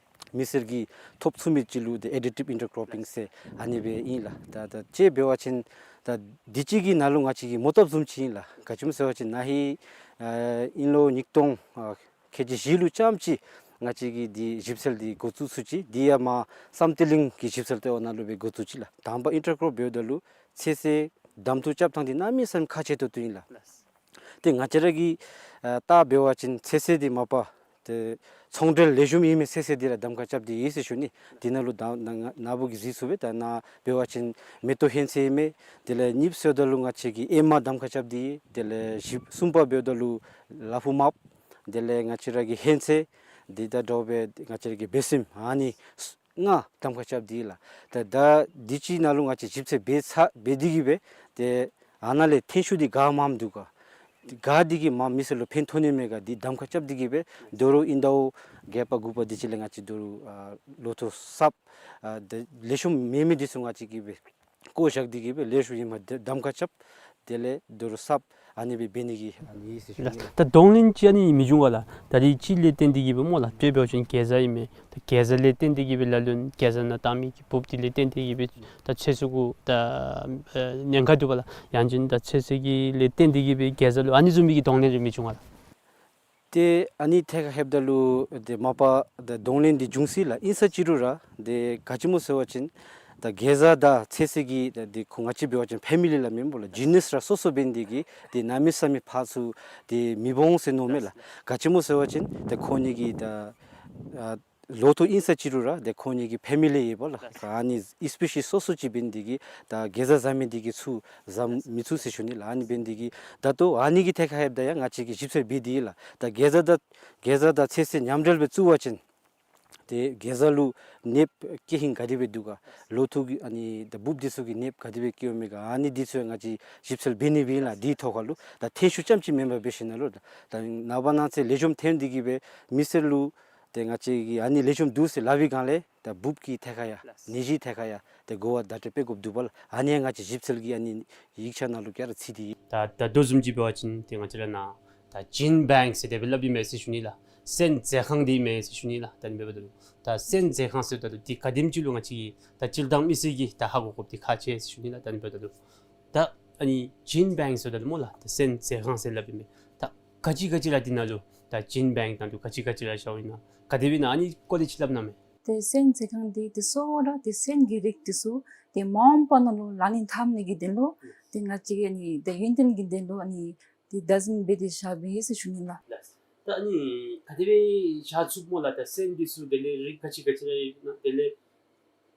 མི་སེར་གྱིས་ཐོབ་ཚུགས་མི་ཅིག་ལུ་ཏེ་ཨེ་ཌི་ཊིབ་ཨིན་ཊར་ཀོར་པིང་ཟེར་ཨ་ནི་སྦེ་ཨིན་ལགས། ད་ད་དཔྱེ་འབད་བ་ཅིན་ད་འདི་ཅིག་གི་ནང་ལུ་ང་བཅས་ཀྱིས་མོ་བཏབ་བཟུམ་ཅིག་ཨིན་ལགས། ག་ཅི་སྨོ་ཟེར་བ་ཅིན་ན་ཧིང་ཨ་དབྱིན་ལོ་ཉིས་སྟོང་ཨ་ཁལ་གཅིག་བཞི་ལུ་རྐྱངམ་ཅིག་ང་བཅས་ཀྱིས་འདི་ཞིབ་འཚོལ་འདི་འགོ་བཙུགས་ཚུགས་ཅི། འདི་ཡང་མར་བསམ་གཏན་གླིང་གི་ཞིབ་འཚོལ་ལྟེ་བ་ནང་ལུ་སྦེ་འགོ་བཙུགས་ཅི་ལགས། དང་པ་ཨིན་ཊར་ཀོར་འབདཝ་ད་ལུ་ཚོད་བསྲེ་གདམ་འཐུ་རྐྱབ་ཐངས་འདི་གནམ་མེད་ས་མེད་ཁག་ཆེ་ཏོག་ཏོ་ཨིན་ལགས། ཏེ་ང་བཅས་ར་གིས་ཨ་བལྟ་འབད་བ་ཅིན་ཚོད་བསྲེ་འདི་མ་པ་ཏེ་ཚོང་འབྲེལ་ལེགས་ཤོམ་ཨིན་མི་ཚོད་བསྲེ་འདི་ར་གདམ་ཁ་རྐྱབ་སྟེ་ཡོད་ཟེར་ཞུ་ནི། འདི་ནང་ལུ་ད་ནཱ་ནཱ་བུ་གིས་གཟིགས་ཚུགས་པས། ད་ནཱ་འབད་བ་ཅིན་མེ་ཏོག་ཧོན་ཚོད་ཨིན་མས། དེ་ལས་གཉིས་པ་ཟེརཝ་ད་ལུ་ང་བཅས་ཀྱིས་ཨེ་མ་གདམ་ཁ་རྐྱབ་སྟེ་ཡོད། དེ་ལས་བཞི་གསུམ་པ་འབདཝ་ད་ལུ་ལ་ཕུག་མརཔ། དེ་ལས་ང་བཅས་ར་གི་ཧོན་ཚོད་འདི་དང་འདྲཝ་སྦེ་ང་བཅས་ར་གི་སྦེ་སེམས་ཨ་ནི་ལྔ་གདམ་ཁ་རྐྱབ་སྟེ་ཡོད་ལགས། ད་ད་འདི་ཅིག་ནང་ལུ་ང་བཅས་ཞིབ་འཚོལ་འབད་ཚར་འབད་དེ་གི་སྦེ་ཏེ་ཨ་ནཱ་ལས་ཐོན་ཤུགས་འདི་ག་མངམ་འདུག་ག། ག་འདི་གིས་མར་མི་སེར་ལུ་ཕན་ཐོགས་ནི་མས་ག་འདི་གདམ་ཁ་རྐྱབ་སྟེ་གི་སྦེ་དོ་རུང་ཨིན་ཟླཝ་བརྒྱད་པ་དགུ་པ་འདི་ཅིག་ལས་ང་བཅས་དོ་རུང་ཨ་ལོ་ཐོག་གསརཔ་ཨ་ད་ལེགས་ཤོམ་མེད་མི་འདི་ཚུ་ང་བཅས་ཀྱིས་སྦེ་བཀོ་བཞག་སྟེ་གི་སྦེ་ལེགས་ཤོམ་ཨིནམ་འདི་གདམ་ཁ་རྐྱབ། དེ་ལས་དོ་རུང་གསརཔ་ཨ་ནི་སྦེ་འབད་ནི་གི་ཨ་ནི་ཨིན་ཟེར་ཞུ་ནི། ད་གདོང་ལེན་ཅིག་ཨ་ནི་མི་འབྱུང་ག་ལགས། ད་རེས་ཅིག་ལས་བརྟེན་ཏེ་གི་སྦེ་སྨོ་ལགས། དཔེ་འབད་བ་ཅིན་གེ་ཟ་ཨིན་མས། ད་གེ་ཟ་ལས་བརྟེན་ཏེ་གི་སྦེ་ལ་ལུ་གེ་ཟ་ནང་བཏང་མི་གི་འབུཔ་འདི་ལས་བརྟེན་ཏེ་གི་སྦེ་ད་ཚོད་བསྲེ་གུ་ད་ཨེ་ཉེན་ཁ་འདུག་པ་ལགས། ཡང་ཅིན་ད་ཚོད་བསྲེ་གི་ལས་བརྟེན་ཏེ་གི་སྦེ་གེ་ཟ་ལུ་ཨ་ནི་བཟུམ་མའི་གི་གདོང་ལེན་རེ་མི་འབྱུང་ག་ལགས། ཏེ་ཨ་ནི་ཐད་ཁར་ལྷོདཔ་ད་ལུ་ཏེ་མ་པ་ད་གདོང་ལེན་འདི་འབྱུང་སྲིད་ལགས། ཨིན་ས་ཅི་རུང་ར་ཏེ་ག་ཅི་སྨོ་ཟེར་བ་ཅིན་ ད་གེ་ཛ་དང་ཚེ་ཟེར་གྱི་ད་འདི་ཁོང་ང་བཅས་འབད་བ་ཅིན་ཕེ་མི་ལི་ལ་མེན་པོ་ལགས། ཇི་ནཱས་ར་སོ་སོ་འབད་ནི་དེ་གིས་ཏེ་གནམ་མེད་ས་མེད་ཕར་ཚུར་ཏེ་མི་འོང་ཟེར་མནོཝ་མས་ལགས། ག་ཅི་སྨོ་ཟེར་བ་ཅིན་ད་ཁོང་གཉིས་ཀྱི་ད་ཨ་ལོ་ཐོག་ཨིན་ས་ཅིག་རུང་ར་ད་ཁོང་གཉིས་ཀྱི་ཕེ་མི་ལི་ཡོདཔ་ལགས། ཨ་ནི་སི་པི་ཤིས་སོ་སོ་ཅིག་འབད་ནི་དེ་གིས་ད་གེ་ཛ་བཟའ་མི་དེ་གིས་ཚུར་བཟའ་མི་ཚུགས་ཟེར་ཞུ་ནི་ལགས། ཨ་ནི་འབད་ནི་དེ་གིས་ད་ལྟོ་ཨ་ནི་གི་ཐད་ཁར་ཡོདཔ་ད་ཡང་ང་བཅས་ཀྱིས་ཞིབ་འཚོལ་འབད་དེ་ཡོད་ལགས། ད་གེ་ཛ་དང་གེ་ཛ་དང་ཚེ་ཟེར་མཉམ་འབྲེལ་སྦེ་བཙུགས་པ་ཅིན་ཏེ་གེ་ཛ་ལུ་ནདཔ་སྐྱེ་ཧིང་ག་དེ་སྦེ་འདུག་ག། ལོ་ཐོག་གི་ཨ་ནི་ད་འབུཔ་འདི་ཚུ་གི་ནདཔ་ག་དེ་སྦེ་སྐྱེཝ་མས་ག། ཨ་ནི་འདི་ཚུ་ཡང་ང་བཅས་ཞིབ་འཚོལ་འབད་ནི་སྦེ་ཨིན་ལགས། དེའི་ཐོག་ཁར་ལུ་ད་ཐོན་ཤུགས་རྐྱངམ་ཅིག་མེན་པར་འབད་ཞིནམ་ལས་ད་ནངས་པ་གནངས་ཚེ་ལེགས་ཤོམ་ཐོན་ཏེ་གི་སྦེ་མི་སེར་ལུ་ཏེ་ང་བཅས་ཀྱིས་ཨ་ནི་ལེགས་ཤོམ་འདུག་ཟེར་སླབ་པའི་སྒང་ལས་ད་འབུཔ་གི་ཐད་ཁར་ཡང་ནད་གཞིའི་ཐད་ཁར་ཡང་ཏེ་གོ་བ་བརྡ་སྤྲོད་འབད་དགོཔ་འདུག་པ་ལགས། ཨ་ནི་ཡང་ང་བཅས་ཞིབ་འཚོལ་གྱི་ཨ་ནི་ཡིག་ཆ་ནང་ལུ་ག་ར་ཚུད་དེ་ཡོད། ད་ད་ལྟོ་བཟུམ་ཅིག་འབད་བ་ཅིན་ཏེ་ང་བཅས་ར་ནཱ་ད་ཇིན་བེངཀ་ཟེར་དེ་སྦེ་སླབ་ཨིན་མས་ཟེར་ཞུ་ནི་ལགས། སོན་མཛོད་ཁང་འདི་ཨིན་མས་ཟེར་ཞུ་ནི་ལགས། ད་ཨ་ནི་འབདཝ་ད་ལུ་ད་སོན་མཛོད་ཁང་ཟེརཝ་ད་ལུ་འདི་ག་དེམ་ཅིག་ལུ་ང་བཅས་ཀྱི་ད་སྤྱིར་བཏང་མི་སེར་གྱིས་ད་ཧ་གོ་དགོཔ་འདི་ཁག་ཆེ་ཟེར་ཞུ་ནི་ལགས། ད་ཨ་ནི་འབདཝ་ད་ལུ་ད་ཨ་ནི་ཇིན་བེངཀ་ཟེརཝ་ད་ལུ་སྨོ་ལགས། ད་སོན་མཛོད་ཁང་ཟེར་སླབ་ཨིན་མས། ད་ག་ཅི་ག་ཅི་ར་འདི་ནང་ལུ་ད་ཇིན་བེངཀ་ནང་ལུ་ག་ཅི་ག་ཅི་ར་བཞགཔ་ཨིན་ན་ག་དེ་སྦེ་ཨིན་ན་ཨ་ནི་སྐོར་ལས་ཅིག་སླབ་གནང་མས། ཏེ་སོན་མཛོད་ཁང་འདི་ཏེ་གཙོ་བོ་ར་ཏེ་སོན་གྱི་རིགས་འདི་ཚུ་ཏེ་མ་འོངས་པ་ནང་ལུ་ལག་ལེན་འཐབ་ནི་གི་དོན་ལུ་ཏེ་ང་བཅས་ཀྱི་ཨ་ནི་ཏེ་ཡུན་བརྟན་གྱི་དོན་ལུ་ཨ་ནི་ཏེ་བདག་འཛིན་འབད་དེ་བཞག་པས་ཟེར་ཞུ་ནི་ལགས། ལགས། ད་ཨ་ནི་ག་དེ་སྦེ་བཞག་ཚུགས་སྨོ་ལགས། ད་སོན་འདི་ཚུ་དེ་ལས་རིགས་ག་ཅི་ག་ཅི་ར་ཡོད་ན་དེ་ལས་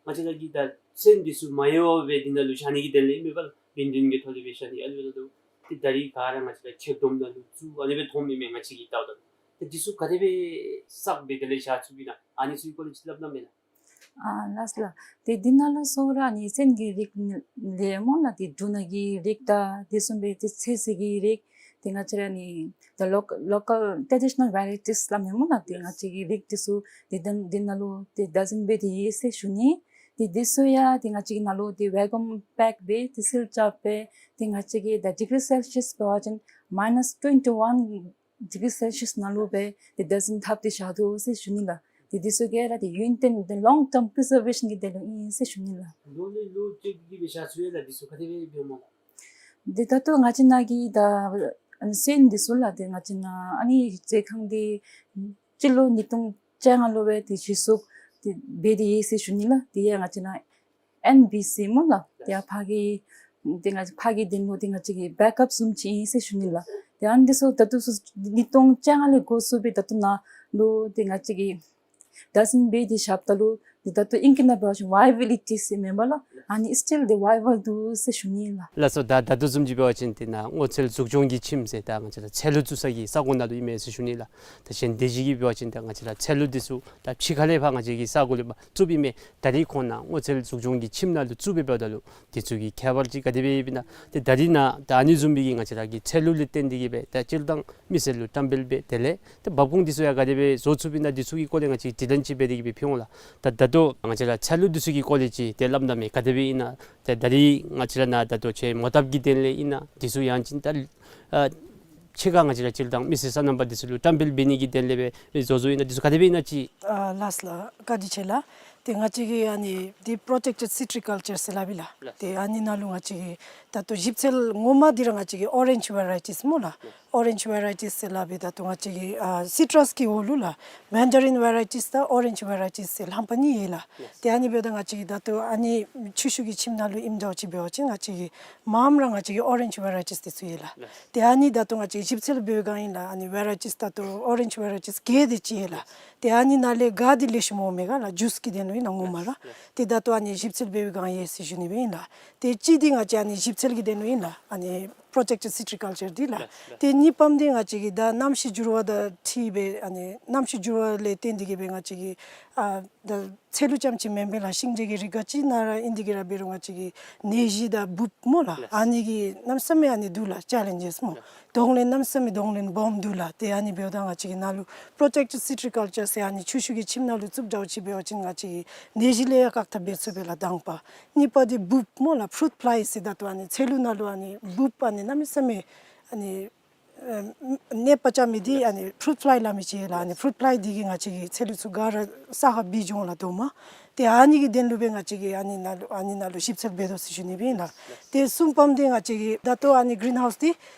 ང་བཅས་ར་གིས་ད་སོན་འདི་ཚུ་མ་ཡལ་བར་སྦེ་འདི་ནང་ལུ་བཞག་ནི་གི་དོན་ལས་ཨིན་པས་ལགས། ཡུན་བརྟན་གྱི་ཐོག་ལས་སྦེ་བཞག་ནི། ཨ་ནི་འབདཝ་ད་ལུ་ཏེ་ད་རིས་ག་ར་ང་བཅས་ར་ཁྱེར་སྡོམ་ནང་ལུ་བཙུགས་ཨ་ནི་སྦེ་མཐོངམ་ཨིན་མས་ང་བཅས་ཀྱིས་བལྟཝ་ད་ལུ། ཏེ་འདི་ཚུ་ག་དེ་སྦེ་བསགས་སྦེ་དེ་ལས་བཞག་ཚུགསཔ་ཨིན་ན་ཨ་ནི་ཚུ་གི་སྐོར་ལས་ཅིག་སླབ་གནང་མས་ལགས། ཨ་ལགས་ལགས། ཏེ་འདི་ནང་ལུ་གཙོ་བོ་ར་ཨ་ནི་སོན་གྱི་རིགས་ལས་སྨོ་ལགས། ཏེ་འབྲུ་སྣ་གི་རིགས་དང་དེ་བཟུམ་སྦེ་ཏེ་ཚོད་བསྲེ་གི་རིགས་ཏེ་ང་བཅས་ར་ཨ་ནི་the local, local traditional varieties སླབ་མས་སྨོ་ལགས། ཏེ་ང་བཅས་ཀྱི་རིགས་འདི་ཚུ་ཏེ་ད་འདི་ནང་ལུ་ཏེ་བདག་འཛིན་འབད་དེ་ཡོད་ཟེར་ཞུ་ནི། ཏེ་འདི་ཚུ་ཡང་ཏེ་ང་བཅས་ཀྱི་ནང་ལུ་ཏེ་བེ་ཀུམ་པེཀ་འབད་དེ་སིལ་རྐྱབ་སྦེ་ཏེ་ང་བཅས་ཀྱི་ད་ཌི་གི་རི་སེལ་སི་ཡས་འབད་བ་ཅིན་མའི་ནས་ཊུ་ཝེན་ཊི་ཝན་ཌི་གི་རི་སེལ་སི་ཡས་ནང་ལུ་སྦེ་ཏེ་བདག་འཛིན་འཐབ་སྟེ་བཞག་དོ་ཟེར་ཞུ་ནི་ལགས། ཏེ་འདི་ཚུ་ག་ར་ཏེ་ཡུན་བརྟན་ཏེ་ལོང་ཊརམ་པི་རི་ཛར་ཝེ་ཤཱན་གྱི་དོན་ལུ་ཨིན་ཟེར་ཞུ་ནི་ལགས། ལོ་ལས་ལོ་བཅད་དེ་གི་སྦེ་བཞག་ཚུགས་ཡོད་ལགས། འདི་ཚུ་ག་དེ་སྦེ་འབདཝ་སྨོ་ལགས། ཏེ་ད་ལྟོ་ང་བཅས་ནཱ་གི་ད་ཨ་ནི་སོན་འདི་ཚུ་ལགས། ཏེ་ང་བཅས་ནཱ་ཨ་ནི་མཛོད་ཁང་འདི་སྤྱི་ལོ་ཉིས་སྟོང་བཅོ་ལྔ་ལུ་སྦེ་ཏེ་གཞི་བཙུགས་ཏེ་འབད་དེ་ཡོད་ཟེར་ཞུ་ནི་ལགས། ཏེ་ཡང་ང་བཅས་ནཱ་ཨེན་བི་སི་སྨོ་ལགས། ཏེ་ཡང་ཕར་གྱི་ཏེ་ང་ཕར་གྱི་དོན་ལུ་ཏེ་ང་བཅས་ཀྱི་བེཀ་ཨཔ་བཟུམ་ཅིག་ཨིན་ཟེར་ཞུ་ནི་ལགས། ཏེ་ཨ་ནི་འདི་ཚུ་ད་ལྟོ་ཚུ་ཉིས་སྟོང་བཅོ་ལྔ་ལས་འགོ་བཙུགས་སྦེ་ད་ལྟོ་ནཱ་ལུ་ཏེ་ང་བཅས་ཀྱིས་བདག་འཛིན་འབད་དེ་བཞགཔ་ད་ལུ་ཏེ་ད་ལྟོ་ཨིང་སྐད་ནང་འབད་བ་ཅིན་བའི་བི་ལི་ཊི་ཟེར་མེན་པ་ལགས། ཨ་ནི་སི་ཊིལ་ཏེ་བའི་བཱལ་འདུག་ཟེར་ཞུ་ནི་ལགས། ལགས་སོ། ད་ད་ལྟོ་བཟུམ་ཅིག་འབད་བ་ཅིན་ཏེ་ནཱ་སྔོ་ཚལ་འཛུགས་སྐྱོང་གི་ཁྱིམ་ཟེར་ད་ང་བཅས་ར་ཚལ་ལུ་བཙུགས་ས་གི་ས་གོ་ནང་ལུ་ཨིན་མས་ཟེར་ཞུ་ནི་ལགས། ད་གཞན་དེ་ཅིག་གིས་འབད་བ་ཅིན་ད་ང་བཅས་ར་ཚལ་ལུ་འདི་ཚུ་ད་ཕྱི་ཁ་ལས་ཕར་ང་བཅས་ཀྱི་ས་གོ་ལུ་མར་བཙུགསཔ་ཨིན་མས། ད་རིས་ཁོང་ནཱ་སྔོ་ཚལ་འཛུགས་སྐྱོང་གི་ཁྱིམ་ནང་ལུ་བཙུགས་སྦེ་འབདཝ་ད་ལུ་འདི་ཚུ་གི་ཁྱད་པར་ཅིག་ག་དེ་སྦེ་ཡོདཔ་ཨིན་ན། ཏེ་ད་རིས་ནཱ་ད་ཨ་ནི་བཟུམ་སྦེ་གི་ང་བཅས་ར་གི་ཚལ་ལུ་ལས་བརྟེན་ཏེ་གི་སྦེ་ད་སྤྱིར་བཏང་མི་སེར་ལུ་བཀྲམ་སྤེལ་འབད་དེ་ལས་ཏེ་འབབ་ཁུངས་འདི་ཚུ་ཡང་ག་དེ་སྦེ་བཟོ་ཚུགསཔ་ཨིན་ན་འདི་ཚུ་གི་སྐོར་ལས་ང་བཅས་དྲི་ལན་ཅིག་འབད་དེ་གི་སྦེ་ཕུལ་འོང་ལགས། ད་ད་ལྟོ་ང་བཅས་ར་ཚལ་ལུ་འདི་ཚུ་གི་སྐོར་ལས་ཅིག་ཏེ་སླབ་གནང་མས། ག་དེ་སྦེ་ཨིན་ན། ཏེ་ད་རིས་ང་བཅས་ར་ནཱ་ད་ལྟོ་ཁྱད་མོ་བཏབ་ཀྱི་དོན་ལས་ཨིན་ན་འདི་ཚུ་ཡང་ཅིན་ད་ཨ་ཕྱི་ཁར་ང་བཅས་ར་སྤྱིར་བཏང་མི་སེར་སོ་ནམ་པ་འདི་ཚུ་ལུ་བཀྲམ་སྤེལ་འབད་ནི་གི་དོན་ལས་སྦེ་བཟོ་བཟོཝ་ཨིན་ན་འདི་ཚུ་ག་དེ་སྦེ་ཨིན་ན་ཅིག། ཨ་ལགས་ལགས། བཀའ་དྲིན་ཆེ་ལགས། ཏེ་ང་བཅས་ཀྱི་ཨ་ནི་འདི་པྲོ་ཊེཀ་ཊེཌ་སི་ཊྲི་ཀལ་ཅར་ཟེར་སླབ་ཨིན་ལགས། ལགས། ཏེ་ཨ་ནི་ནང་ལུ་ང་བཅས་ཀྱི་ད་ལྟོ་ཞིབ་འཚོལ་ངོ་མ་འདི་ར་ང་བཅས་ཀྱི་ཨོ་རེནཇ་ཝེ་རའི་ཊིས་སྨོ་ལགས། ཨོ་རེནཇ་ཝེ་རའི་ཊིས་ཟེར་སླབ་ཨིན། ད་ལྟོ་ང་བཅས་ཀྱི་ཨ་སི་ཊྲས་ཀྱི་འོག་ལུ་ལགས་མེན་ཌ་རིན་ཝེ་རའི་ཊིས་དང་ཨོ་རེནཇ་ཝེ་རའི་ཊིས་ཟེར་རྣམ་པ་གཉིས་ཡོད་ལགས། ལགས། ཏེ་ཨ་ནི་འབདཝ་ད་ང་བཅས་ཀྱི་ད་ལྟོ་ཨ་ནི་ཆུ་ཤུགས་ཀྱི་ཁྱིམ་ནང་ལུ་ཨིནམ་འདྲཝ་ཅིག་འབད་བ་ཅིན་ང་བཅས་ཀྱི་མངམ་ར་ང་བཅས་ཀྱི་ཨོ་རེནཇ་ཝེ་རའི་ཊིས་འདི་ཚུ་ཡོད་ལགས། ལགས། ཏེ་ཨ་ནི་ད་ལྟོ་ང་བཅས་ཞིབ་འཚོལ་འབད་བའི་སྒང་ཨིན་ལགས། ཨ་ནི་ཝེ་རའི་ཊིས་ད་ལྟོ་ཨོ་རེནཇ་ཝེ་རའི་ཊིས་བརྒྱད་དེ་ཅིག་ཡོད་ལགས། ཏེ་ཨ་ནི་ནང་ལས་ག་འདི་ལེགས་ཤོམ་འོང་མས་ག་ལགས། ཇུས་ཀྱི་དོན་ལུ་ཨིན་ན་ངོ་མ་ར། ཏེ་ད་ལྟོ་ཨ་ནི་ཞིབ་འཚོལ་འབད་བའི་སྒང་ཡོད་ཟེར་ཞུ་ནི་སྦེ་ཨིན་ལགས། ཏེ་གཅིག་འདི་ང་བཅས་ཨ་ནི་ཞིབ་འཚོལ་གྱི་དོན་ལུ་ཨིན་ལགས། ཨ་ནི་པྲོ་ཊེཀ་ཊེཌ་སི་ཊྲི་ཀལ་ཅར་འདི་ལགས། ཏེ་གཉིས་པམ་འདི་ང་བཅས་ཀྱི་ད་གནམ་གཤིས་འགྱུར་བ་དང་འཁྲིལ་སྦེ་ཨ་ནི་གནམ་གཤིས་འགྱུར་བ་ལས་བརྟེན་ཏེ་གི་སྦེ་ང་བཅས་ཀྱི་ཨ་ད་ཚལ་ལུ་རྐྱངམ་ཅིག་མེན་པར་ལགས་ཤིང་འབྲས་ཀྱི་རིགས་ག་ཅི་ནང་ར་ཨིན་ཏེ་གི་ར་འབད་རུང་ང་བཅས་ཀྱི་ནད་གཞི་དང་འབུཔ་སྨོ་ལགས། ལགས། ཨ་ནི་གི་གནམ་མེད་ས་མེད་ཨ་ནི་འདུག་ལགས། ཅེ་ལེནཇེས་སྨོ། ལགས། གདོང་ལེན་གནམ་མེད་ས་མེད་གདོང་ལེན་སྦོམ་འདུག་ལགས། ཏེ་ཨ་ནི་འབདཝ་ད་ང་བཅས་ཀྱི་ནཱ་ལུ་པྲོ་ཊེཀ་ཊེཌ་སི་ཊྲི་ཀལ་ཅར་ཟེར་ཨ་ནི་ཆུ་ཤུགས་ཀྱི་ཁྱིམ་ནང་ལུ་བཙུགསཔ་འདྲཝ་ཅིག་འབད་བ་ཅིན་ང་བཅས་ཀྱི་ནད་གཞི་ལས་ཡང་བཀག་ཐབས་འབད་ཚུགས་པས་ལགས་དང་པ། གཉིས་པ་འདི་འབུཔ་སྨོ་ལགས། ཕུ་རུཊ་ཕླའི་ཟེར་ད་ལྟོ་ཨ་ནི་ཚལ་ལུ་ནང་ལུ་ཨ་ནི་འབུཔ་ཨ་ནི་གནམ་མེད་ས་མེད་ཨ་ནི་ཨ་ནད་པ་རྐྱབ་མི་འདི་ཨ་ནི་ཕུ་རུཊ་ཕླའི་སླབ་མི་ཅིག་ཡོད་ལགས། ཨ་ནི་ཕུ་རུཊ་ཕླའི་འདི་གིས་ང་བཅས་ཀྱི་ཚལ་ལུ་ཚུ་ག་ར་ས་ཁར་སྦེ་འགྱོ་འོང་ལགས་དོ་མ། ཏེ་ཨ་ནི་གི་དོན་ལུ་སྦེ་ང་བཅས་ཀྱིས་ཨ་ནི་ནང་ལུ་ཨ་ནི་ནང་ལུ་ཞིབ་འཚོལ་འབད་དོ་ཟེར་ཞུ་ནི་སྦེ་ཨིན་ལགས། ཏེ་གསུམ་པམ་འདི་ང་བཅས་ཀྱི་ད་ལྟོ་ཨ་ནི་གི་རིན་ཧའུསི་འདི་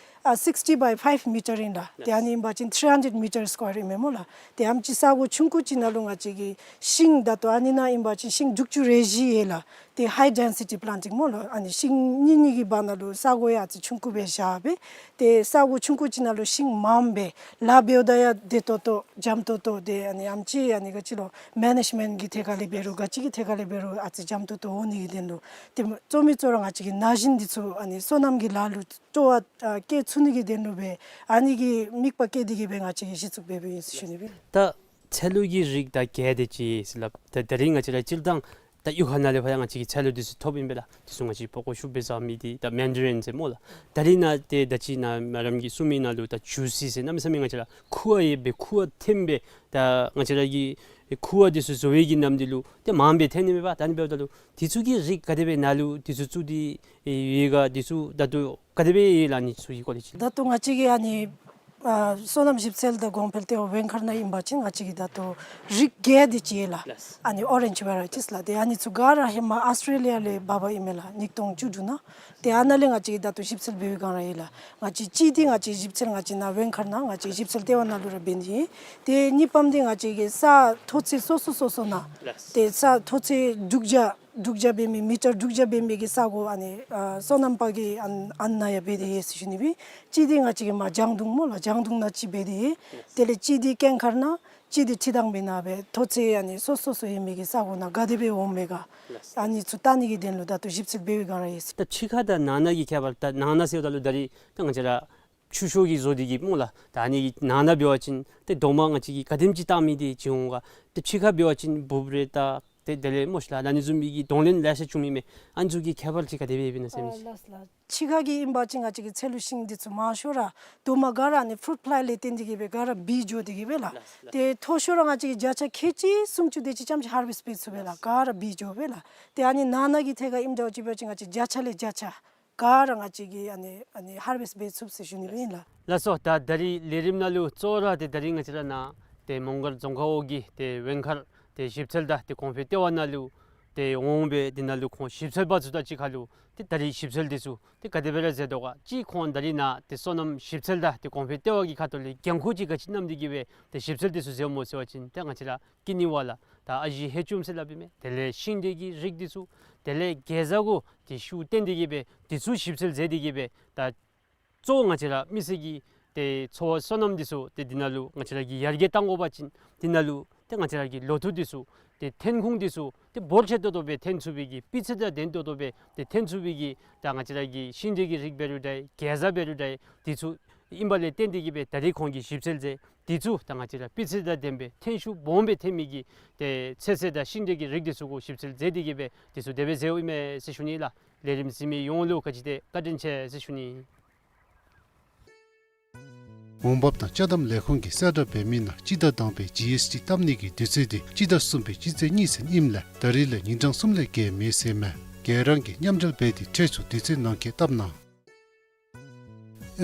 ཨ་སིགསི་ཊི་བའི་ཕའིབ་མི་ཊར་ཨིན་ལགས། ཏེ་ཨ་ནི་ཨིན་པ་ཅིན་ཐིརི་ཧན་ཌེཌ་མི་ཊར་སི་ཀོ་ཡར་ཨིན་མས་སྨོ་ལགས། ཏེ་ཨ་ནེམ་ཅིག་ས་གོ་ཆུང་ཀུ་ཅིག་ནང་ལུ་ང་བཅས་ཀྱི་ཤིང་ད་ལྟོ་ཨ་ནི་ནང་ཨིན་པ་ཅིན་ཤིང་དྲུག་ཅུ་རེ་བཞི་ཡོད་ལགས། ཏེ་ཧའི་ཌེན་སི་ཊི་པི་ལེན་ཊིང་སྨོ་ལགས། ཨ་ནི་ཤིང་གཉིས་གཉིས་ཀྱི་བར་ན་ལུ་ས་གོ་ཡང་ཨ་ཙི་ཆུང་ཀུ་སྦེ་བཞག་སྦེ། ཏེ་ས་གོ་ཆུང་ཀུ་ཅིག་ནང་ལུ་ཤིང་མངམ་སྦེ་ལཱ་འབདཝ་ད་ཡང་བདེ་ཏོག་ཏོ་འཇམ་ཏོག་ཏོ་ཏེ་ཨ་ནི་ཨེམ་ཅིག་ཨ་ནི་ག་ཅི་ལོ་མེ་ནེཇ་མེནཊ་ཀྱི་ཐད་ཁར་ལས་འབད་རུང་ག་ཅི་གི་ཐད་ཁར་ལས་འབད་རུང་ཨ་ཙི་འཇམ་ཏོག་ཏོ་འོང་ནི་གི་དོན་ལུ། ཏེ་གཙོ་མི་གཙོ་བོ་ར་ང་བཅས་ཀྱི་ན་གཞོན་འདི་ཚུ་ཨ་ནི་སོ་ནམ་གྱི་ལཱ་ལུ་སྤྲོ་བ་ཨ་བསྐྱེད་ཚུགས་ནི་གི་དོན་ལུ་སྦེ་ཨ་ནི་གི་དམིགས་པ་བསྐྱེད་དེ་གིས་སྦེ་ང་བཅས་ཀྱིས་གཞི་བཙུགས་འབད་འབདཝ་ཨིན་ཟེར་ཞུ་ནི་སྦེ། ད་ཚལ་ལུ་གི་རིགས་ད་བརྒྱད་དེ་ཅིག་ཟེར་སླབ། ད་ད་རིས་ང་བཅས་ར་སྤྱིར་བཏང་ད་གཡུས་ཁ་ནང་ལས་ཕར་ཡང་ང་བཅས་ཀྱིས་ཚལ་ལུ་འདི་ཚུ་ཐོབ་ཨིན་པས་ལགས། འདི་ཚུ་ང་བཅས་ཀྱིས་པགས་ཀོ་ཤུགས་སྦེ་བཟའ་མི་འདི་ད་མེན་ཌ་རིན་ཟེར་སྨོ་ལགས། ད་རིས་ནཱ་ཏེ་ད་ཅི་ནཱ་མེ་ཌམ་གྱིས་གསུངས་མི་ནང་ལུ་ད་ཇུ་སི་ཟེར་གནམ་མེད་ས་མེད་ང་བཅས་ར་ཁུ་བ་ཡོད་པའི་ཁུ་བ་ཐོན་སྦེ་ད་ང་བཅས་ར་གི་ཁུ་བ་འདི་ཚུ་བཟོ་བའི་གི་ནམ་འདི་ལུ་ཏེ་མངམ་སྦེ་ཐོན་ནི་མས་པ། ད་ནི་འབདཝ་ད་ལུ་འདི་ཚུ་གི་རིགས་ག་དེ་སྦེ་ནཱ་ལུ་འདི་ཚུ་བཙུགས་ཏེ་ཡོད་ག། འདི་ཚུ་ད་ལྟོ་ག་དེ་སྦེ་ཡོད་ལགས། ཨ་ནི་ཚུ་གི་སྐོར་ལས་ཅིག། ད་ལྟོ་ང་བཅས་ཀྱི་ཨ་ནི་ཨ་སོ་ནམ་ཞིབ་འཚོལ་དང་གོང་འཕེལ་ལྟེ་བ་ཝེང་མཁར་ནང་ཨིན་པ་ཅིན་ང་བཅས་ཀྱི་ད་ལྟོ་རིགས་བརྒྱད་དེ་ཅིག་ཡོད་ལགས། ཨ་ནི་ཨོ་རེནཇ་ཝེ་རའི་ཊིས་ལགས། ཏེ་ཨ་ནི་ཚུ་ག་ར་ཧེ་མ་ཨཱོས་ཊྲེ་ལི་ཡ་ལས་འབག་འབག་ཨིན་མས་ལགས། ཉིས་སྟོང་བཅུ་དྲུག་ནང་། ཏེ་ཨ་ནཱ་ལས་ང་བཅས་ཀྱིས་ད་ལྟོ་ཞིབ་འཚོལ་འབད་བའི་སྒང་ར་ཡོད་ལགས། ང་བཅས་གཅིག་འདི་ང་བཅས་ཞིབ་འཚོལ་ང་བཅས་ནཱ་ཝེང་མཁར་ནང་ང་བཅས་ཞིབ་འཚོལ་ལྟེ་བ་ནང་ལུ་ར་འབད་ནི་ཨིན། ཏེ་གཉིས་པམ་འདི་ང་བཅས་ཀྱི་ས་མཐོ་ཚད་སོ་སོ་སོ་སོ་ནང་ཏེ་ས་མཐོ་ཚད་དྲུག་བརྒྱ་དྲུག་བརྒྱ་འབད་མི་མི་ཊར་དྲུག་བརྒྱ་འབད་མི་གི་ས་གོ་ཨ་ནི་ཨ་སོ་ནམ་པ་གི་ཨ་ཨ་ནཱ་ཡང་འབད་དེ་ཡོད་ཟེར་ཞུ་ནི་སྦེ། གཅིག་འདི་ང་བཅས་ཀྱི་མར་ལྗང་གདུང་སྨོ་ལགས། ལྗང་གདུང་ནང་གཅིག་འབད་དེ་ཡོད། དེ་ལས་གཅིག་འདི་ཀེང་མཁར་ནང་གཅིག་འདི་ཁྲི་ཐང་པའི་ནང་སྦེ་མཐོ་ཚད་ཨ་ནི་སོ་སོ་སོ་ཡོད་མི་གི་ས་གོ་ནང་ག་དེ་སྦེ་འོང་མས་ག། ཨ་ནི་ཚུ་བལྟ་ནི་གི་དོན་ལུ་ད་ལྟོ་ཞིབ་འཚོལ་འབད་བའི་སྒང་ར་ཡོད་ཟེར། ད་ཕྱི་ཁ་དང་ནང་ན་གི་ཁྱད་པར། ད་ནང་ན་ཟེརཝ་ད་ལུ་ད་རིས་ད་ང་བཅས་ར་ཆུ་ཤོག་གི་བཟོ་སྟེ་གི་སྨོ་ལགས། ད་ཨ་ནི་གི་ནང་ན་འབད་བ་ཅིན་ཏེ་རྡོག་མ་ང་བཅས་ཀྱིས་ག་དེམ་ཅིག་བཏགས་མི་འདི་ཅིག་འོང་ག། ཏེ་ཕྱི་ཁ་འབད་བ་ཅིན་སྦུབ་རེ་ད་ཏེ་དེ་ལས་སྨོ་ཤ་ལགས། ད་ཨ་ནི་བཟུམ་མའི་གི་གདོང་ལེན་ལེ་ཤ་བྱུང་མི་མས། ཨ་ནི་ཚུ་གི་ཁྱད་པར་ཅིག་ག་དེ་སྦེ་ཡོདཔ་ཨིན་ན་ཟེར་མི་ཅིག། ཨ་ལགས་ལགས། ཕྱི་ཁ་གི་ཨིན་པ་ཅིན་ང་བཅས་ཀྱི་ཚལ་ལུ་ཤིང་འདི་ཚུ་མང་ཤོས་ར་རྡོག་མ་ག་ར་ཨ་ནི་ཕུརུཊ་ཕླའི་ལས་བརྟེན་ཏེ་གི་སྦེ་ག་ར་བུད་འགྱོ་སྟེ་གི་སྦེ་ལགས། ལགས་ལགས། ཏེ་མཐོ་ཤོས་ར་ང་བཅས་ཀྱིས་བརྒྱ་ཆ་ཁལ་གཅིག་སུམ་ཅུ་དེ་ཅིག་ཙམ་ཅིག་ཧར་ཝེསཊ་འབད་ཚུགས་པས་ལགས། ལགས། ག་ར་བུད་འགྱོ་བས་ལགས། ཏེ་ཨ་ནི་ནང་ན་གི་ཐད་ཁར་ཨིནམ་འདྲཝ་ཅིག་འབད་བ་ཅིན་ང་བཅས་བརྒྱ་ཆ་ལས་བརྒྱ་ཆ་ག་ར་ང་བཅས་ཀྱིས་ཨ་ནི་ཨ་ནི་ཧར་ཝེསཊ་འབད་ཚུགས་ཟེར་ཞུ་ནི་སྦེ་ཨིན་ལགས། ལགས་སོ། ད་ད་རིས་ལས་རིམ་ནང་ལུ་གཙོ་བོ་ར་ཏེ་ད་རིས་ང་བཅས་ར་ནཱ་ཏེ་མོང་སྒར་རྫོང་ཁག་འོག་གི་ཏེ་ཝེང་མཁར་ཏེ་ཞིབ་འཚོལ་དང་ཏེ་གོང་འཕེལ་ལྟེ་བ་ནང་ལུ་ཏེ་འོང་སྦེ་དེ་ནང་ལུ་ཁོང་ཞིབ་འཚོལ་པ་ཚུ་དང་གཅིག་ཁར་ལུ་ཏེ་ད་རིས་ཞིབ་འཚོལ་འདི་ཚུ་ཏེ་ག་དེ་སྦེ་ར་མཛད་དོ་ག། གཅིག་ཁོང་ད་རིས་ནཱ་ཏེ་སོ་ནམ་ཞིབ་འཚོལ་དང་ཏེ་གོང་འཕེལ་ལྟེ་བ་གི་ཁ་ཐུག་ལས་འགན་ཁུར་ཅིག་ག་ཅི་བསྣམས་ཏེ་གི་སྦེ་ཏེ་ཞིབ་འཚོལ་འདི་ཚུ་མཛདཔ་སྨོ་ཟེར་བ་ཅིན་ཏེ་ང་བཅས་ར་ཀི་ནི་ཝ་ལ་ད་ཨ་ཞེ་ཧེ་ཅུམ་ཟེར་སླབ་ཨིན་མས། དེ་ལས་ཤིང་འབྲས་ཀྱི་རིགས་འདི་ཚུ་དེ་ལས་གེ་ཛ་གུ་ཏེ་ཤུགས་བཏོན་ཏེ་གི་སྦེ་འདི་ཚུ་ཞིབ་འཚོལ་མཛད་དེ་གི་སྦེ་ད་གཙོ་བོ་ང་བཅས་ར་མི་སེར་གྱི་ཏེ་འཚོ་བ་སོ་ནམ་འདི་ཚུ་ཏེ་འདི་ནང་ལུ་ང་བཅས་ར་གིས་ཡར་རྒྱས་གཏང་དགོ་པ་ཅིན་འདི་ནང་ལུ་ཏེ་ང་བཅས་ར་གི་ལོ་ཐོག་འདི་ཚུ་ཏེ་ཐོན་ཁུངས་འདི་ཚུ་ཏེ་འབོར་ཆེ་ཏོག་ཏོ་སྦེ་ཐོན་ཚུགས་པའི་གི་སྤུས་ཚད་དང་ལྡན་ཏོག་ཏོ་སྦེ་ཏེ་ཐོན་ཚུགས་པའི་གི་ད་ང་བཅས་ར་གི་ཤིང་འབྲས་ཀྱི་རིགས་འབད་རུང་འདྲ་གེ་ཛ་འབད་རུང་འདྲ་འདི་ཚུ་ཨིན་པ་ལས་བརྟེན་ཏེ་གི་སྦེ་ད་རིས་ཁོང་གིས་ཞིབ་འཚོལ་མཛད། འདི་ཚུ་ད་ང་བཅས་ར་སྤུས་ཚད་དང་ལྡན་པའི་ཐོན་ཤུགས་སྦོམ་སྦེ་ཐོན་མི་གི་ཏེ་ཚོད་བསྲེ་དང་ཤིང་འབྲས་ཀྱི་རིགས་འདི་ཚུ་གུ་ཞིབ་འཚོལ་མཛད་དེ་གི་སྦེ་འདི་ཚུ་དེ་སྦེ་མཛདཔ་ཨིན་མས་ཟེར་ཞུ་ནི་ལགས། ལས་རིམ་གཟིགས་མི་ཡོངས་ལུ་ག་ཅི་དེ་བཀའ་དྲིན་ཆེ་ཟེར་ཞུ་ནི། འོང་འབབ་དང་ཅ་དམ་ལས་ཁུངས་ཀྱིས་གསལ་བསྒྲགས་འབད་མི་ནང་སྤྱི་ཟླ་དང་པའི་ཇི་ཨེསི་ཊི་བཏབ་ནི་གི་དུས་ཚོད་འདི་སྤྱི་ཟླ་གསུམ་པའི་སྤྱི་ཚེས་གཉིས་ཚུན་ཨིནམ་ལས་ད་རིས་ལས་ཉིན་གྲངས་གསུམ་ལས་བརྒལ་མེད་ཟེར་མས། ག་ར་གིས་མཉམ་འབྲེལ་འབད་དེ་ཁྲལ་ཚུ་དུས་ཚོད་ནང་འཁོད་བཏབ་གནང་།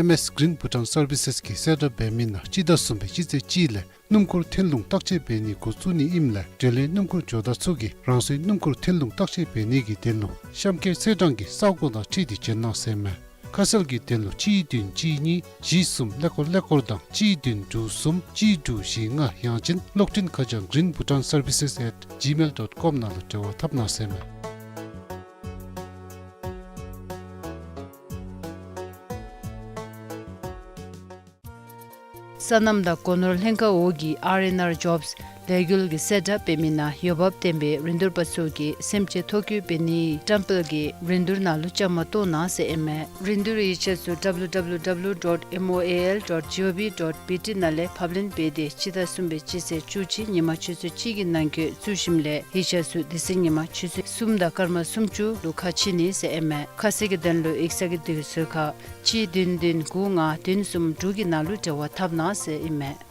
ཨེམ་ཨེསི་Green Bhutan Services གིས་གསལ་བསྒྲགས་འབད་མི་ནང་སྤྱི་ཟླ་གསུམ་པའི་སྤྱི་ཚེས་གཅིག་ལས་སྣུམ་འཁོར་ཐོན་ལུང་བརྟག་དཔྱད་འབད་ནི་འགོ་བཙུགས་ནི་ཨིནམ་ལས་འབྲེལ་ཡོད་སྣུམ་འཁོར་ཇོ་བདག་ཚུ་གིས་རང་སོའི་སྣུམ་འཁོར་ཐོན་ལུང་བརྟག་དཔྱད་འབད་ནི་གི་དོན་ལུ་གཤམ་འཁོད་ཚེས་གྲངས་ཀྱི་ས་གོ་དང་འཁྲིལ་ཏེ་བྱོན་གནང་ཟེར་མས། ཁ་གསལ་གྱི་དོན་ལུ་གཅིག་བདུན་གཅིག་གཉིས་བཞི་གསུམ་ཀླད་ཀོར་ཀླད་ཀོར་དང་གཅིག་བདུན་དྲུག་གསུམ་གཅིག་དྲུག་བཞི་ལྔ་ཡང་ཅིན་གློག་འཕྲིན་ཁ་བྱང་Green Bhutan Services at gmail dot com ནང་ལུ་འབྲེལ་བ་འཐབ་གནང་ཟེར་མས། སོ་ནམ་དང་སྒོ་ནོར་ལྷན་ཁག་འོག་གི་ཨར་ཨེན་ཨར་ཇོབསི་ལས་འགུལ་གྱིས་གསལ་བསྒྲགས་འབད་མི་ནང་འོས་འབབ་ལྡན་པའི་རིན་བསྡུར་པ་ཚུ་གིས་སེམས་ཅན་ཐོ་བཀོད་འབད་ནིའི་བཀྲམ་སྤེལ་གྱི་རིན་བསྡུར་ནང་ལུ་བཅའ་མར་གཏོགས་གནང་ཟེར་ཨིན་མས། རིན་བསྡུར་ཡིག་ཆ་ཚུ་W W W dot M O A L dot G O V dot B T ནང་ལས་ཕབ་ལེན་འབད་དེ་སྤྱི་ཟླ་གསུམ་པའི་སྤྱི་ཚེས་བཅུ་གཅིག་ཉིན་མ་ཆུ་ཚོད་གཅིག་གི་ནང་འཁོད་བཙུགས་ཞིནམ་ལས་ཡིག་ཆ་ཚུ་དེ་ཚེ་ཉིན་མ་ཆུ་ཚོད་གསུམ་དང་སྐར་མ་སུམ་ཅུ་ལུ་ཁ་ཕྱེ་ནི་ཟེར་ཨིན་མས། ཁ་གསལ་གྱི་དོན་ལུ་ཡིག་ཚང་གི་དུས་ཚོད་ཁར་གཅིག་བདུན་བདུན་དགུ་ལྔ་བདུན་གསུམ་དྲུག་གི་ནང་ལུ་འབྲེལ་བ་འཐབ་གནང་ཟེར་ཨིན་མས།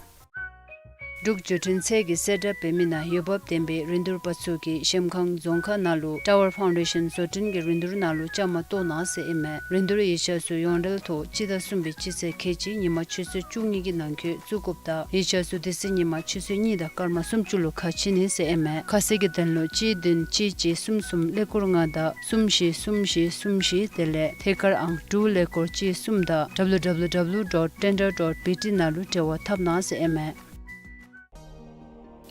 འབྲུག་བརྒྱུད་འཕྲིན་ཚད་ཀྱིས་གསལ་བསྒྲགས་འབད་མི་ནང་འོས་འབབ་ལྡན་པའི་རིན་བསྡུར་པ་ཚུ་གིས་གཞལམ་སྒང་རྫོང་ཁག་ནང་ལུ་Tower Foundation བཟོ་སྐྲུན་གྱི་རིན་བསྡུར་ནང་ལུ་བཅའ་མར་གཏོགས་གནང་ཟེར་ཨིན་མས། རིན་བསྡུར་ཡིག་ཆ་ཚུ་ཡོངས་འབྲེལ་ཐོག་སྤྱི་ཟླ་གསུམ་པའི་སྤྱི་ཚེས་ཁལ་གཅིག་ཉིན་མ་ཆུ་ཚོད་བཅུ་གཉིས་ཀྱི་ནང་འཁོད་བཙུགས་དགོཔ་དང་ཡིག་ཆ་ཚུ་དེ་ཚེ་ཉིན་མ་ཆུ་ཚོད་གཉིས་དང་སྐར་མ་སུམ་ཅུ་ལུ་ཁ་ཕྱེ་ནི་ཟེར་ཨིན་མས། ཁ་གསལ་གྱི་དོན་ལུ་གཅིག་བདུན་གཅིག་གཅིག་གསུམ་གསུམ་ཀླད་ཀོར་ལྔ་དང་གསུམ་བཞི་གསུམ་བཞི་གསུམ་བཞི་དེ་ལས་ཐད་ཀར་ཨང་དྲུག་ཀླད་ཀོར་གཅིག་གསུམ་དང་W W W dot tender dot B T ནང་ལུ་འབྲེལ་བ་འཐབ་གནང་ཟེར་ཨིན་མས།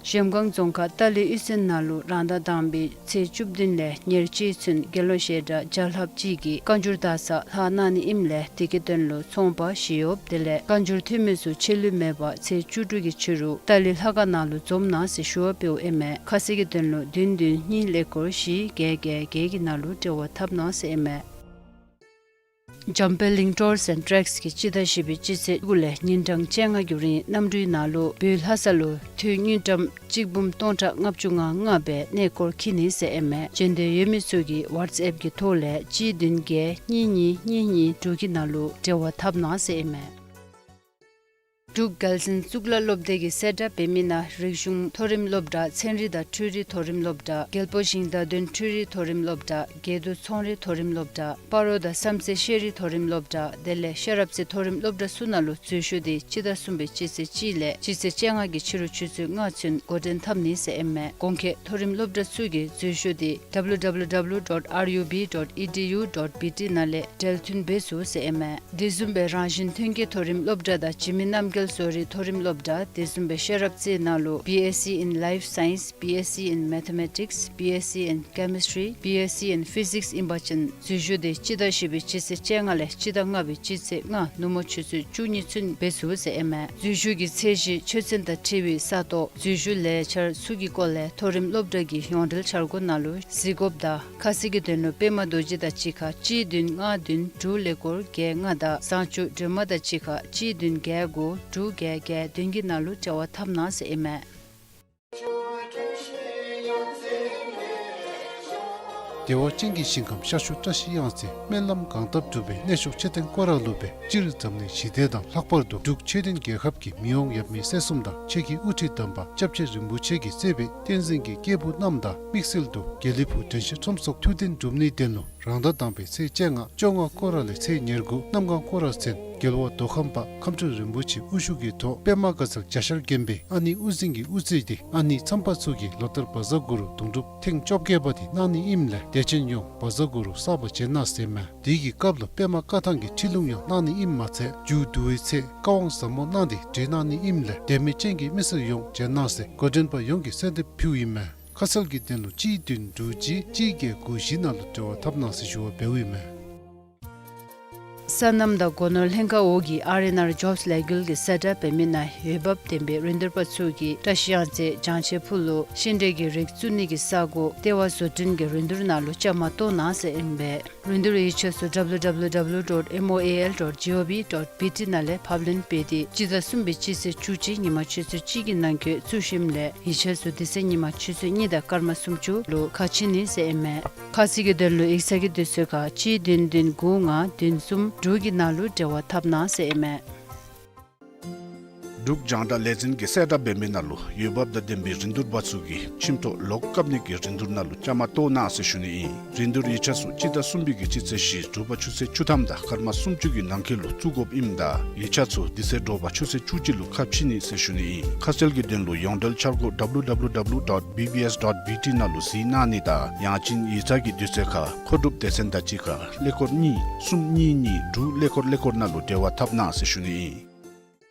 གཞལམ་སྒང་རྫོང་ཁག་ཏཱ་ལི་གཡུས་ཚན་ནང་ལུ་རང་ཟླ་དང་པའི་ཚེས་བཅུ་བདུན་ལས་ཉེར་གཅིག་ཚུན་དགེ་སློང་བཤད་གྲྭ་བརྒྱ་ལྷགཔ་ཅིག་གིས་བཀའ་འགྱུར་དག་ས་ལྷག་གནང་ནི་ཨིནམ་ལས་དེ་གི་དོན་ལུ་ཚོང་པ་བཞི་ཡོདཔ་དེ་ལས་བཀའ་འགྱུར་འཐུས་མི་ཚུ་ཆད་ལུས་མེད་པར་ཚེས་བཅུ་དྲུག་གི་ཕྱི་རུ་ཏཱ་ལི་ལྷ་ཁང་ནང་ལུ་འཛོམས་གནང་ཟེར་ཞུ་བ་འབདཝ་ཨིན་མས། ཁ་གསལ་གྱི་དོན་ལུ་བདུན་བདུན་གཉིས་ཀླད་ཀོར་བཞི་བརྒྱད་བརྒྱད་བརྒྱད་ཀྱི་ནང་ལུ་འབྲེལ་བ་འཐབ་གནང་ཟེར་ཨིན་མས། འཇམ་དཔལ་གླིང་ཊུར་སི་ཨེནཌ་ཊེགས་ཀྱིས་སྤྱི་ཟླ་བཞི་པའི་སྤྱི་ཚེས་དགུ་ལས་ཉིན་གྲངས་བཅོ་ལྔ་གི་རིང་གནམ་གྲུའི་ནང་ལུ་བོད་ལྷ་ས་ལུ་དུས་དངུལ་ཀྲམ་གཅིག་འབུམ་སྟོང་ཕྲག་ལྔ་བཅུ་ང་ལྔ་སྦེ་གནས་སྐོར་འཁྱིད་ནི་ཟེར་ཨིན་མས། བྱོན་འདོད་ཡོད་མི་ཚུ་གིས་ཝཊས་ཨེཔ་གི་ཐོག་ལས་གཅིག་བདུན་བརྒྱད་གཉིས་གཉིས་གཉིས་གཉིས་དྲུག་གི་ནང་ལུ་འབྲེལ་བ་འཐབ་གནང་ཟེར་ཨིན་མས། འབྲུག་རྒྱལ་བསྟན་གཙུག་ལག་སློབ་སྡེ་གིས་གསལ་བསྒྲགས་འབད་མི་ནང་རིག་གཞུང་མཐོ་རིམ་སློབ་གྲྭ་ཚན་རིག་དང་འཕྲུལ་རིག་མཐོ་རིམ་སློབ་གྲྭ་རྒྱལ་པོ་ཞིང་བདག་དོན་འཕྲུལ་རིག་མཐོ་རིམ་སློབ་གྲྭ་དགེ་འདུན་ཚོང་རིག་མཐོ་རིམ་སློབ་གྲྭ་སྤ་རོ་དང་བསམ་རྩེ་ཤེས་རིག་མཐོ་རིམ་སློབ་གྲྭ་དེ་ལས་ཤེས་རབ་རྩེ་མཐོ་རིམ་སློབ་གྲྭ་ཚུ་ནང་ལུ་འཛུལ་ཞུགས་འདི་སྤྱི་ཟླ་གསུམ་པའི་སྤྱི་ཚེས་གཅིག་ལས་སྤྱི་ཚེས་བཅོ་ལྔ་གི་ཕྱི་རུ་ཆུ་ཚོད་ལྔ་ཚུན་འགོ་འདྲེན་འཐབ་ནི་ཟེར་ཨིན་མས། གོང་འཁོད་མཐོ་རིམ་སློབ་གྲྭ་ཚུ་གི་འཛུལ་ཞུགས་འདི་W W W dot R U B dot E D U dot B T ནང་ལས་འབྲེལ་མཐུད་འབད་ཚུགས་ཟེར་ཨིན་མས། དེ་བཟུམ་སྦེ་རང་བཞིན་ཐོན་སྐྱེད་མཐོ་རིམ་སློབ་གྲྭ་དང་འཇིགས་མེད་རྣམ་རྒྱལ་བཟོ་རིག་མཐོ་རིམ་སློབ་གྲྭ་དེ་བཟུམ་སྦེ་ཤེས་རབ་རྩེ་ནང་ལུ་B S C in Life Science, B S C in Mathematics, B S C in Chemistry, B S C in Physics ཨིན་པ་ཅིན་འཛུལ་ཞུགས་འདི་སྤྱི་ཟླ་བཞི་པའི་སྤྱི་ཚེས་བཅོ་ལྔ་ལས་སྤྱི་ཟླ་ལྔ་པའི་སྤྱི་ཚེས་ལྔ་ནུབ་མོ་ཆུ་ཚོད་བཅུ་གཉིས་ཚུན་འབད་ཚུགས་ཟེར་ཨིན་མས། འཛུལ་ཞུགས་ཀྱི་ཚད་གཞི་ཆོས་ཚན་དང་འཁྲིལ་བའི་ས་སྟོང་འཛུལ་ཞུགས་ལས་འཆར་ཚུ་གི་སྐོར་ལས་མཐོ་རིམ་སློབ་གྲྭ་གི་ཡོངས་འབྲེལ་འཆར་སྒོ་ནང་ལུ་གཟིགས་དགོཔ་དང་ཁ་གསལ་གྱི་དོན་ལུ་པདྨ་རྡོ་རྗེ་དང་གཅིག་ཁར་གཅིག་བདུན་ལྔ་བདུན་དྲུག་ཀླད་ཀོར་བརྒྱད་ལྔ་དང་བཟང་སྤྱོད་སྒྲོལ་མ་དང་གཅིག་ཁར་གཅིག་བདུན་བརྒྱད་དགུ་དྲུག་བརྒྱད་བརྒྱད་བདུན་གྱི་ནང་ལུ་འབྲེལ་བ་འཐབ་གནང་ཟེར་ཨིན་མས། བདེ་བ་ཅན་གྱི་ཞིང་ཁམས་ཤར་ཕྱོགས་བཀྲ་ཤིས་གཡང་རྩེ་སྨོན་ལམ་གང་བཏབ་འགྲུབ་པའི་གནས་མཆོག་མཆོད་རྟེན་སྐོར་ར་ལུ་སྦེ་སྤྱིར་འཛམ་གླིང་ཞི་བདེ་དང་ལྷག་པར་དུ་འབྲུག་ཆོས་ལྡན་རྒྱལ་ཁབ་ཀྱི་མི་དབང་ཡབ་མེས་སྲས་གསུམ་དང་ཆོས་ཀྱི་དབུ་ཁྲིད་དམ་པ་སྐྱབས་རྗེ་རིན་པོ་ཆེ་གིས་གཙོས་པའི་བསྟན་འཛིན་གྱི་སྐྱེས་བུ་རྣམས་དང་དམིགས་བསལ་དུ་དགེ་ལེགས་ཕུག་དྲན་ཤེས་ཁྲོམ་ཚོགས་ཐུགས་གཏན་སྒྲུབ་ནིའི་དོན་ལུ་རང་ཟླ་དང་པའི་ཚེས་བཅོ་ལྔ་བཅོ་ལྔ་སྐོར་ར་ལས་ཚེས་ཉེར་དགུ་གནམ་གང་སྐོར་ར་ཚུན་རྒྱལ་བ་མདོ་ཁམས་པ་ཁམས་སྤྲུལ་རིན་པོ་ཆེ་དབུ་བཞུགས་ཀྱི་ཐོག་པདྨ་དགའ་ཚལ་རྒྱ་ཤར་དགོན་པའི་ཨ་ནེ་དབུ་འཛིན་གྱི་དབུ་རྩེ་སྟེ་ཨ་ནེ་མཚམས་པ་ཚུ་གིས་ལོ་ལྟར་བཛྲ་གུ་རུ་དུང་སྒྲུབ་ཐེངས་བཅོ་བརྒྱད་པ་དེ་གནང་ནི་ཨིནམ་ལས་དད་ཅན་ཡོངས་བཛྲ་གུ་རུ་བསགས་པ་བྱོན་གནང་ཟེར་མས། དེ་གི་སྐབས་ལུ་པདྨ་བཀའ་ཐང་གི་ཁྲིད་ལུང་ཡང་གནང་ནི་ཨིནམ་མ་ཚད་མཇུག་བསྡུ་བའི་ཚེ་བཀའ་དབང་ཟབ་མོ་གནང་སྟེ་བགྲེས་གནང་ནི་ཨིནམ་ལས་དད་མོས་ཅན་གྱི་མི་སེར་ཡོངས་བྱོན་གནང་ཟེར་འགོ་འདྲེན་པ་ཡོངས་ཀྱིས་གསོལ་འདེབས་ཕུལཝ་ཨིན་མས། ཁ་གསལ་གྱི་དོན་ལུ་གཅིག་བདུན་དྲུག་གཅིག་གཅིག་བརྒྱད་དགུ་བཞི་ནང་ལུ་འབྲེལ་བ་འཐབ་གནང་ཟེར་ཞུ་བ་འབདཝ་ཨིན་མས། སོ་ནམ་དང་སྒོ་ནོར་ལྷན་ཁག་འོག་གི་ཨར་ཨེན་ཨར་ཇོབས་ལས་འགུལ་གྱིས་གསལ་བསྒྲགས་འབད་མི་ནང་འོས་འབབ་ལྡན་པའི་རིན་བསྡུར་པ་ཚུ་གིས་བཀྲ་ཤིས་གཡང་རྩེ་བྱང་ཆེ་ཕུག་ལུ་ཤིང་འབྲས་ཀྱི་རིགས་བཙུགས་ནི་གི་ས་སྒོ་ལྟེ་བ་བཟོ་སྐྲུན་གྱི་རིན་བསྡུར་ནང་ལུ་བཅའ་མར་གཏོགས་གནང་ཟེར་ཨིན་པས། རིན་བསྡུར་ཡིག་ཆ་ཚུ་W W W dot M O A L dot G O V dot B T ནང་ལས་ཕབ་ལེན་འབད་དེ་སྤྱི་ཟླ་གསུམ་པའི་སྤྱི་ཚེས་བཅུ་གཅིག་ཉིན་མ་ཆུ་ཚོད་གཅིག་གི་ནང་འཁོད་བཙུགས་ཞིནམ་ལས་ཡིག་ཆ་ཚུ་དེ་ཚེ་ཉིན་མ་ཆུ་ཚོད་གཉིས་དང་སྐར་མ་སུམ་ཅུ་ལུ་ཁ་ཕྱེ་ནི་ཟེར་ཨིན་མས། ཁ་གསལ་གྱི་དོན་ལུ་ཡིག་ཚང་གི་དུས་ཚོད་ཁར་གཅིག་བདུན་བདུན་དགུ་ལྔ་བདུན་གསུམ་དྲུག་གི་ནང་ལུ་འབྲེལ་བ་འཐབ་གནང་ཟེར་ཨིན་མས། འབྲུག་རྒྱང་བསྒྲགས་ལས་འཛིན་གྱིས་གསལ་བསྒྲགས་འབད་མི་ནང་ལུ་འོས་འབབ་དང་ལྡན་པའི་རིན་བསྡུར་པ་ཚུ་གིས་ཁྱིམ་ཐོག་ལོག་བཀབ་ནི་གི་རིན་བསྡུར་ནང་ལུ་བཅའ་མར་གཏོགས་གནང་ཟེར་ཞུ་ནི་ཨིན། རིན་བསྡུར་ཡིག་ཆ་ཚུ་སྤྱི་ཟླ་གསུམ་པའི་གི་སྤྱི་ཚེས་བཞི་དྲོ་པ་ཆུ་ཚོད་བཅུ་ཐམ་དང་སྐར་མ་སུམ་ཅུ་གི་ནང་འཁོད་ལུ་བཙུགས་དགོཔ་ཨིནམ་ད་ཡིག་ཆ་ཚུ་དེ་ཚེ་དྲོ་པ་ཆུ་ཚོད་བཅུ་གཅིག་ལུ་ཁ་ཕྱེ་ནི་ཟེར་ཞུ་ནི་ཨིན། ཁ་གསལ་གྱི་དོན་ལུ་ཡོངས་འབྲེལ་འཆར་སྒོ་W W W dot B B S dot B T ནང་ལུ་གཟིགས་གནང་ནི་དང་ཡང་ཅིན་ཡིག་ཚང་གི་དུས་ཚོད་ཁར་མཁོ་སྒྲུབ་སྡེ་ཚན་དང་གཅིག་ཁར་ཀླད་ཀོར་གཉིས་གསུམ་གཉིས་གཉིས་དྲུག་ཀླད་ཀོར་ཀླད་ཀོར་ནང་ལུ་འབྲེལ་བ་འཐབ་གནང་ཟེར་ཞུ་ནི་ཨིན།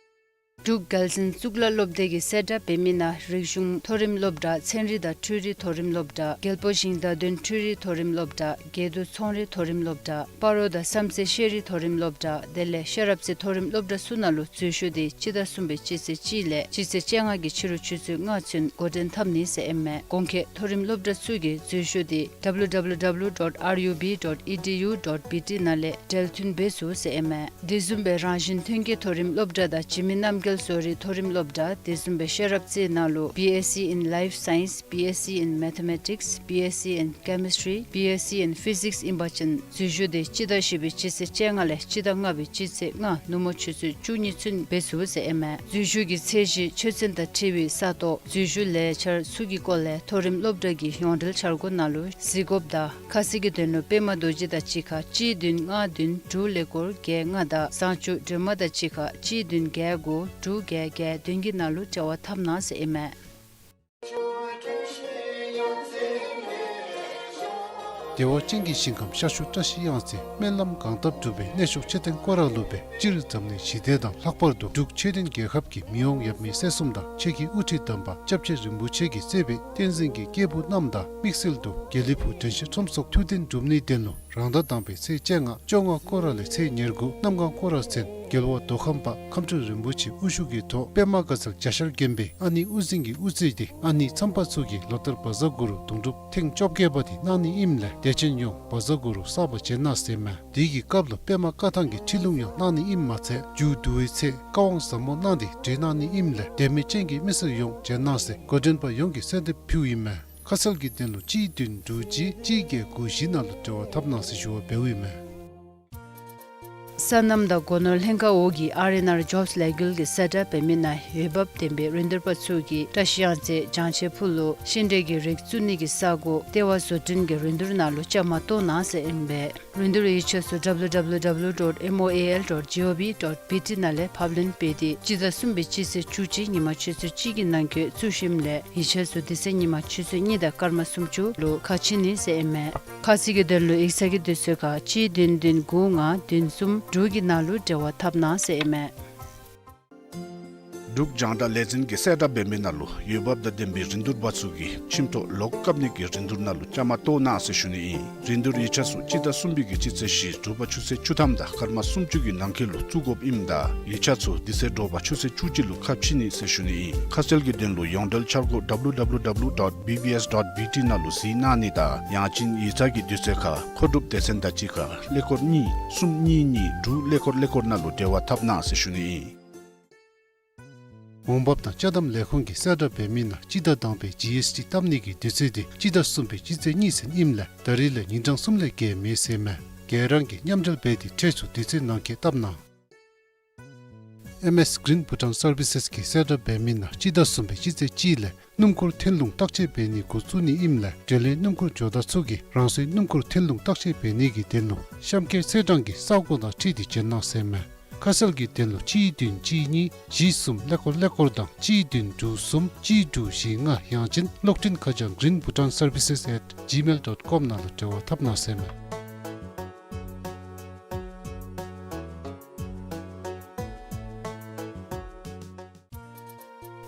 འབྲུག་རྒྱལ་བསྟན་གཙུག་ལག་སློབ་སྡེ་གིས་གསལ་བསྒྲགས་འབད་མི་ནང་རིག་གཞུང་མཐོ་རིམ་སློབ་གྲྭ་ཚན་རིག་དང་འཕྲུལ་རིག་མཐོ་རིམ་སློབ་གྲྭ་རྒྱལ་པོ་ཞིང་བདག་དོན་འཕྲུལ་རིག་མཐོ་རིམ་སློབ་གྲྭ་དགེ་འདུན་ཚོང་རིག་མཐོ་རིམ་སློབ་གྲྭ་སྤ་རོ་དང་བསམ་རྩེ་ཤེས་རིག་མཐོ་རིམ་སློབ་གྲྭ་དེ་ལས་ཤེས་རབ་རྩེ་མཐོ་རིམ་སློབ་གྲྭ་ཚུ་ནང་ལུ་འཛུལ་ཞུགས་འདི་སྤྱི་ཟླ་གསུམ་པའི་སྤྱི་ཚེས་གཅིག་ལས་སྤྱི་ཚེས་བཅོ་ལྔ་གི་ཕྱི་རུ་ཆུ་ཚོད་ལྔ་ཚུན་འགོ་འདྲེན་འཐབ་ནི་ཟེར་ཨིན་མས། གོང་འཁོད་མཐོ་རིམ་སློབ་གྲྭ་ཚུ་གི་འཛུལ་ཞུགས་འདི་W W W dot R U B dot E D U dot B T ནང་ལས་འབྲེལ་མཐུད་འབད་ཚུགས་ཟེར་ཨིན་མས། དེ་བཟུམ་སྦེ་རང་བཞིན་ཐོན་སྐྱེད་མཐོ་རིམ་སློབ་གྲྭ་དང་འཇིགས་མེད་རྣམ་རྒྱལ་བཟོ་རིག་མཐོ་རིམ་སློབ་གྲྭ་དེ་བཟུམ་སྦེ་ཤེས་རབ་རྩེ་ནང་ལུ་B S C in Life Science, B S C in Mathematics, B S C in Chemistry, B S C in Physics ཨིན་པ་ཅིན་འཛུལ་ཞུགས་འདི་སྤྱི་ཟླ་བཞི་པའི་སྤྱི་ཚེས་བཅོ་ལྔ་ལས་སྤྱི་ཟླ་ལྔ་པའི་སྤྱི་ཚེས་ལྔ་ནུབ་མོ་ཆུ་ཚོད་བཅུ་གཉིས་ཚུན་འབད་ཚུགས་ཟེར་ཨིན་མས། འཛུལ་ཞུགས་ཀྱི་ཚད་གཞི་ཆོས་ཚན་དང་འཁྲིལ་བའི་ས་སྟོང་འཛུལ་ཞུགས་ལས་འཆར་ཚུ་གི་སྐོར་ལས་མཐོ་རིམ་སློབ་གྲྭ་གི་ཡོངས་འབྲེལ་འཆར་སྒོ་ནང་ལུ་གཟིགས་དགོཔ་དང་ཁ་གསལ་གྱི་དོན་ལུ་པདྨ་རྡོ་རྗེ་དང་གཅིག་ཁར་གཅིག་བདུན་ལྔ་བདུན་དྲུག་ཀླད་ཀོར་བརྒྱད་ལྔ་དང་བཟང་སྤྱོད་སྒྲོལ་མ་དང་གཅིག་ཁར་གཅིག་བདུན་བརྒྱད་དགུ་དྲུག་བརྒྱད་བརྒྱད་བདུན་གྱི་ནང་ལུ་འབྲེལ་བ་འཐབ་གནང་ཟེར་ཨིན་མས། བདེ་བ་ཅན་གྱི་ཞིང་ཁམས་ཤར་ཕྱོགས་བཀྲ་ཤིས་གཡང་རྩེ་སྨོན་ལམ་གང་བཏབ་འགྲུབ་པའི་གནས་མཆོག་མཆོད་རྟེན་སྐོར་ར་ལུ་སྦེ་སྤྱིར་འཛམ་གླིང་ཞི་བདེ་དང་ལྷག་པར་དུ་འབྲུག་ཆོས་ལྡན་རྒྱལ་ཁབ་ཀྱི་མི་དབང་ཡབ་མེས་སྲས་གསུམ་དང་ཆོས་ཀྱི་དབུ་ཁྲིད་དམ་པ་སྐྱབས་རྗེ་རིན་པོ་ཆེ་གིས་གཙོས་པའི་བསྟན་འཛིན་གྱི་སྐྱེས་བུ་རྣམས་དང་དམིགས་བསལ་དུ་དགེ་ལེགས་ཕུག་དྲན་ཤེས་ཁྲོམ་སོགས་ཐུགས་གཏན་སྒྲུབ་ནིའི་དོན་ལུ་རང་ཟླ་དང་པའི་ཚེས་བཅོ་ལྔ་བཅོ་ལྔ་སྐོར་ར་ལས་ཚེས་ཉེར་དགུ་གནམ་གང་སྐོར་ར་ཚུན་རྒྱལ་བ་མདོ་ཁམས་པ་ཁམས་སྤྲུལ་རིན་པོ་ཆེ་དབུ་བཞུགས་ཀྱི་ཐོག་པདྨ་དགའ་ཚལ་རྒྱ་ཤར་དགོན་པའི་ཨ་ནེ་དབུ་འཛིན་གྱིས་དབུ་གཙོས་ཏེ་ཨ་ནེ་མཚམས་པ་ཚུ་གིས་ལོ་ལྟར་བཛྲ་གུ་རུ་དུང་སྒྲུབ་ཐེངས་བཅོ་བརྒྱད་པ་དེ་གནང་ནི་ཨིནམ་ལས་དད་ཅན་ཡོངས་བཛྲ་གུ་རུ་བསགས་པར་བྱོན་གནང་ཟེར་ཨིན་མས། དེ་གི་སྐབས་ལུ་པདྨ་བཀའ་ཐང་གི་ཁྲིད་ལུང་ཡང་གནང་ནི་ཨིནམ་མ་ཚད་མཇུག་བསྡུ་བའི་ཚེ་བཀའ་དབང་ཟབ་མོ་གནང་སྟེ་གྲོལ་གནང་ནི་ཨིནམ་ལས་དད་མོས་ཅན་གྱི་མི་སེར་ཡོངས་བྱོན་གནང་ཟེར་འགོ་འདྲེན་པ་ཡོངས་ཀྱིས་གསོལ་འདེབས་ཕུལཝ་ཨིན་མས། ཁ་གསལ་གྱི་དོན་ལུ་གཅིག་བདུན་དྲུག་གཅིག་གཅིག་བརྒྱད་དགུ་བཞི་ནང་ལུ་འབྲེལ་བ་འཐབ་གནང་ཟེར་ཞུ་བ་འབདཝ་ཨིན་མས། སོ་ནམ་དང་སྒོ་ནོར་ལྷན་ཁག་འོག་གི་ཨར་ཨེན་ཨར་ཇོབས་ལས་འགུལ་གྱིས་གསལ་བསྒྲགས་འབད་མི་ནང་འོས་འབབ་ལྡན་པའི་རིན་བསྡུར་པ་ཚུ་གིས་བཀྲ་ཤིས་གཡང་རྩེ་བྱང་ཆེ་ཕུག་ལུ་ཤིང་འབྲས་ཀྱི་རིགས་བཙུགས་ནི་གི་ས་སྒོ་ལྟེ་བ་བཟོ་སྐྲུན་གྱི་རིན་བསྡུར་ནང་ལུ་བཅའ་མར་གཏོགས་གནང་ཟེར་ཨིན་པས། རིན་བསྡུར་ཡིག་ཆ་ཚུ་W W W dot M O A L dot G O V dot B T ནང་ལས་ཕབ་ལེན་འབད་དེ་སྤྱི་ཟླ་གསུམ་པའི་སྤྱི་ཚེས་བཅུ་གཅིག་ཉིན་མ་ཆུ་ཚོད་གཅིག་གི་ནང་འཁོད་བཙུགས་ཞིནམ་ལས་ཡིག་ཆ་ཚུ་དེ་ཚེ་ཉིན་མ་ཆུ་ཚོད་གཉིས་དང་སྐར་མ་སུམ་ཅུ་ལུ་ཁ་ཕྱེ་ནི་ཟེར་ཨིན་མས། ཁ་གསལ་གྱི་དོན་ལུ་ཡིག་ཚང་གི་དུས་ཚོད་ཁར་གཅིག་བདུན་བདུན་དགུ་ལྔ་བདུན་གསུམ་དྲུག་གི་ནང་ལུ་འབྲེལ་བ་འཐབ་གནང་ཟེར་ཨིན་མས། འབྲུག་རྒྱང་བསྒྲགས་ལས་འཛིན་གྱིས་གསལ་བསྒྲགས་འབད་མི་ནང་ལུ་འོས་འབབ་དང་ལྡན་པའི་རིན་བསྡུར་པ་ཚུ་གིས་ཁྱིམ་ཐོག་ལོག་བཀབ་ནི་གི་རིན་བསྡུར་ནང་ལུ་བཅའ་མར་གཏོགས་གནང་ཟེར་ཞུ་ནི་ཨིན། རིན་བསྡུར་ཡིག་ཆ་ཚུ་སྤྱི་ཟླ་གསུམ་པའི་གི་སྤྱི་ཚེས་བཞི་དྲོ་པ་ཆུ་ཚོད་བཅུ་ཐམ་དང་སྐར་མ་སུམ་ཅུ་གི་ནང་འཁོད་ལུ་བཙུགས་དགོཔ་ཨིནམ་ད་ཡིག་ཆ་ཚུ་དེ་ཚེ་དྲོ་པ་ཆུ་ཚོད་བཅུ་གཅིག་ལུ་ཁ་ཕྱེ་ནི་ཟེར་ཞུ་ནི་ཨིན། ཁ་གསལ་གྱི་དོན་ལུ་ཡོངས་འབྲེལ་འཆར་སྒོ་W W W dot B B S dot B T ནང་ལུ་གཟིགས་གནང་ནི་དང་ཡང་ཅིན་ཡིག་ཚང་གི་དུས་ཚོད་ཁར་མཁོ་སྒྲུབ་སྡེ་ཚན་དང་གཅིག་ཁར་ཀླད་ཀོར་གཉིས་གསུམ་གཉིས་གཉིས་དྲུག་ཀླད་ཀོར་ཀླད་ཀོར་ནང་ལུ་འབྲེལ་བ་འཐབ་གནང་ཟེར་ཞུ་ནི་ཨིན། འོང་འབབ་དང་ཅ་དམ་ལས་ཁུངས་ཀྱིས་གསལ་བསྒྲགས་འབད་མི་ནང་སྤྱི་ཟླ་དང་པའི་ཇི་ཨེསི་ཊི་བཏབ་ནི་གི་དུས་ཚོད་དེ་སྤྱི་ཟླ་གསུམ་པའི་སྤྱི་ཚེས་གཉིས་ཚུན་ཨིནམ་ལས་ད་རིས་ལས་ཉིན་གྲངས་གསུམ་ལས་བརྒལ་མེད་ཟེར་ཨིན་མས། ག་ར་གིས་མཉམ་འབྲེལ་འབད་དེ་ཁྲལ་ཚུ་དུས་ཚོད་ནང་འཁོད་བཏབ་གནང་། M S Green Bhutan Services གིས་གསལ་བསྒྲགས་འབད་མི་ནང་སྤྱི་ཟླ་གསུམ་པའི་སྤྱི་ཚེས་གཅིག་ལས་སྣུམ་འཁོར་ཐོན་ལུང་བརྟག་དཔྱད་འབད་ནི་འགོ་བཙུགས་ནི་ཨིནམ་ལས་དྲོད་ལེན་སྣུམ་འཁོར་ཇོ་བདག་ཚུ་གིས་རང་སོའི་སྣུམ་འཁོར་ཐོན་ལུང་བརྟག་དཔྱད་འབད་ནི་གི་དོན་ལུ་གཤམ་འཁོད་ཚེས་གྲངས་ཀྱི་ས་གོ་དང་འཁྲིལ་ཏེ་བྱོན་གནང་ཟེར་ཨིན་མས། ཁ་གསལ་གྱི་དོན་ལུ་གཅིག་བདུན་གཅིག་གཉིས་བཞི་གསུམ་ཀླད་ཀོར་ཀླད་ཀོར་དང་གཅིག་བདུན་དྲུག་གསུམ་གཅིག་དྲུག་བཞི་ལྔ་ཡང་ཅིན་གློག་འཕྲིན་ཁ་བྱང་green bhutan services at gmail dot com ནང་ལུ་འབྲེལ་བ་འཐབ་གནང་ཟེར་ཨིན་མས།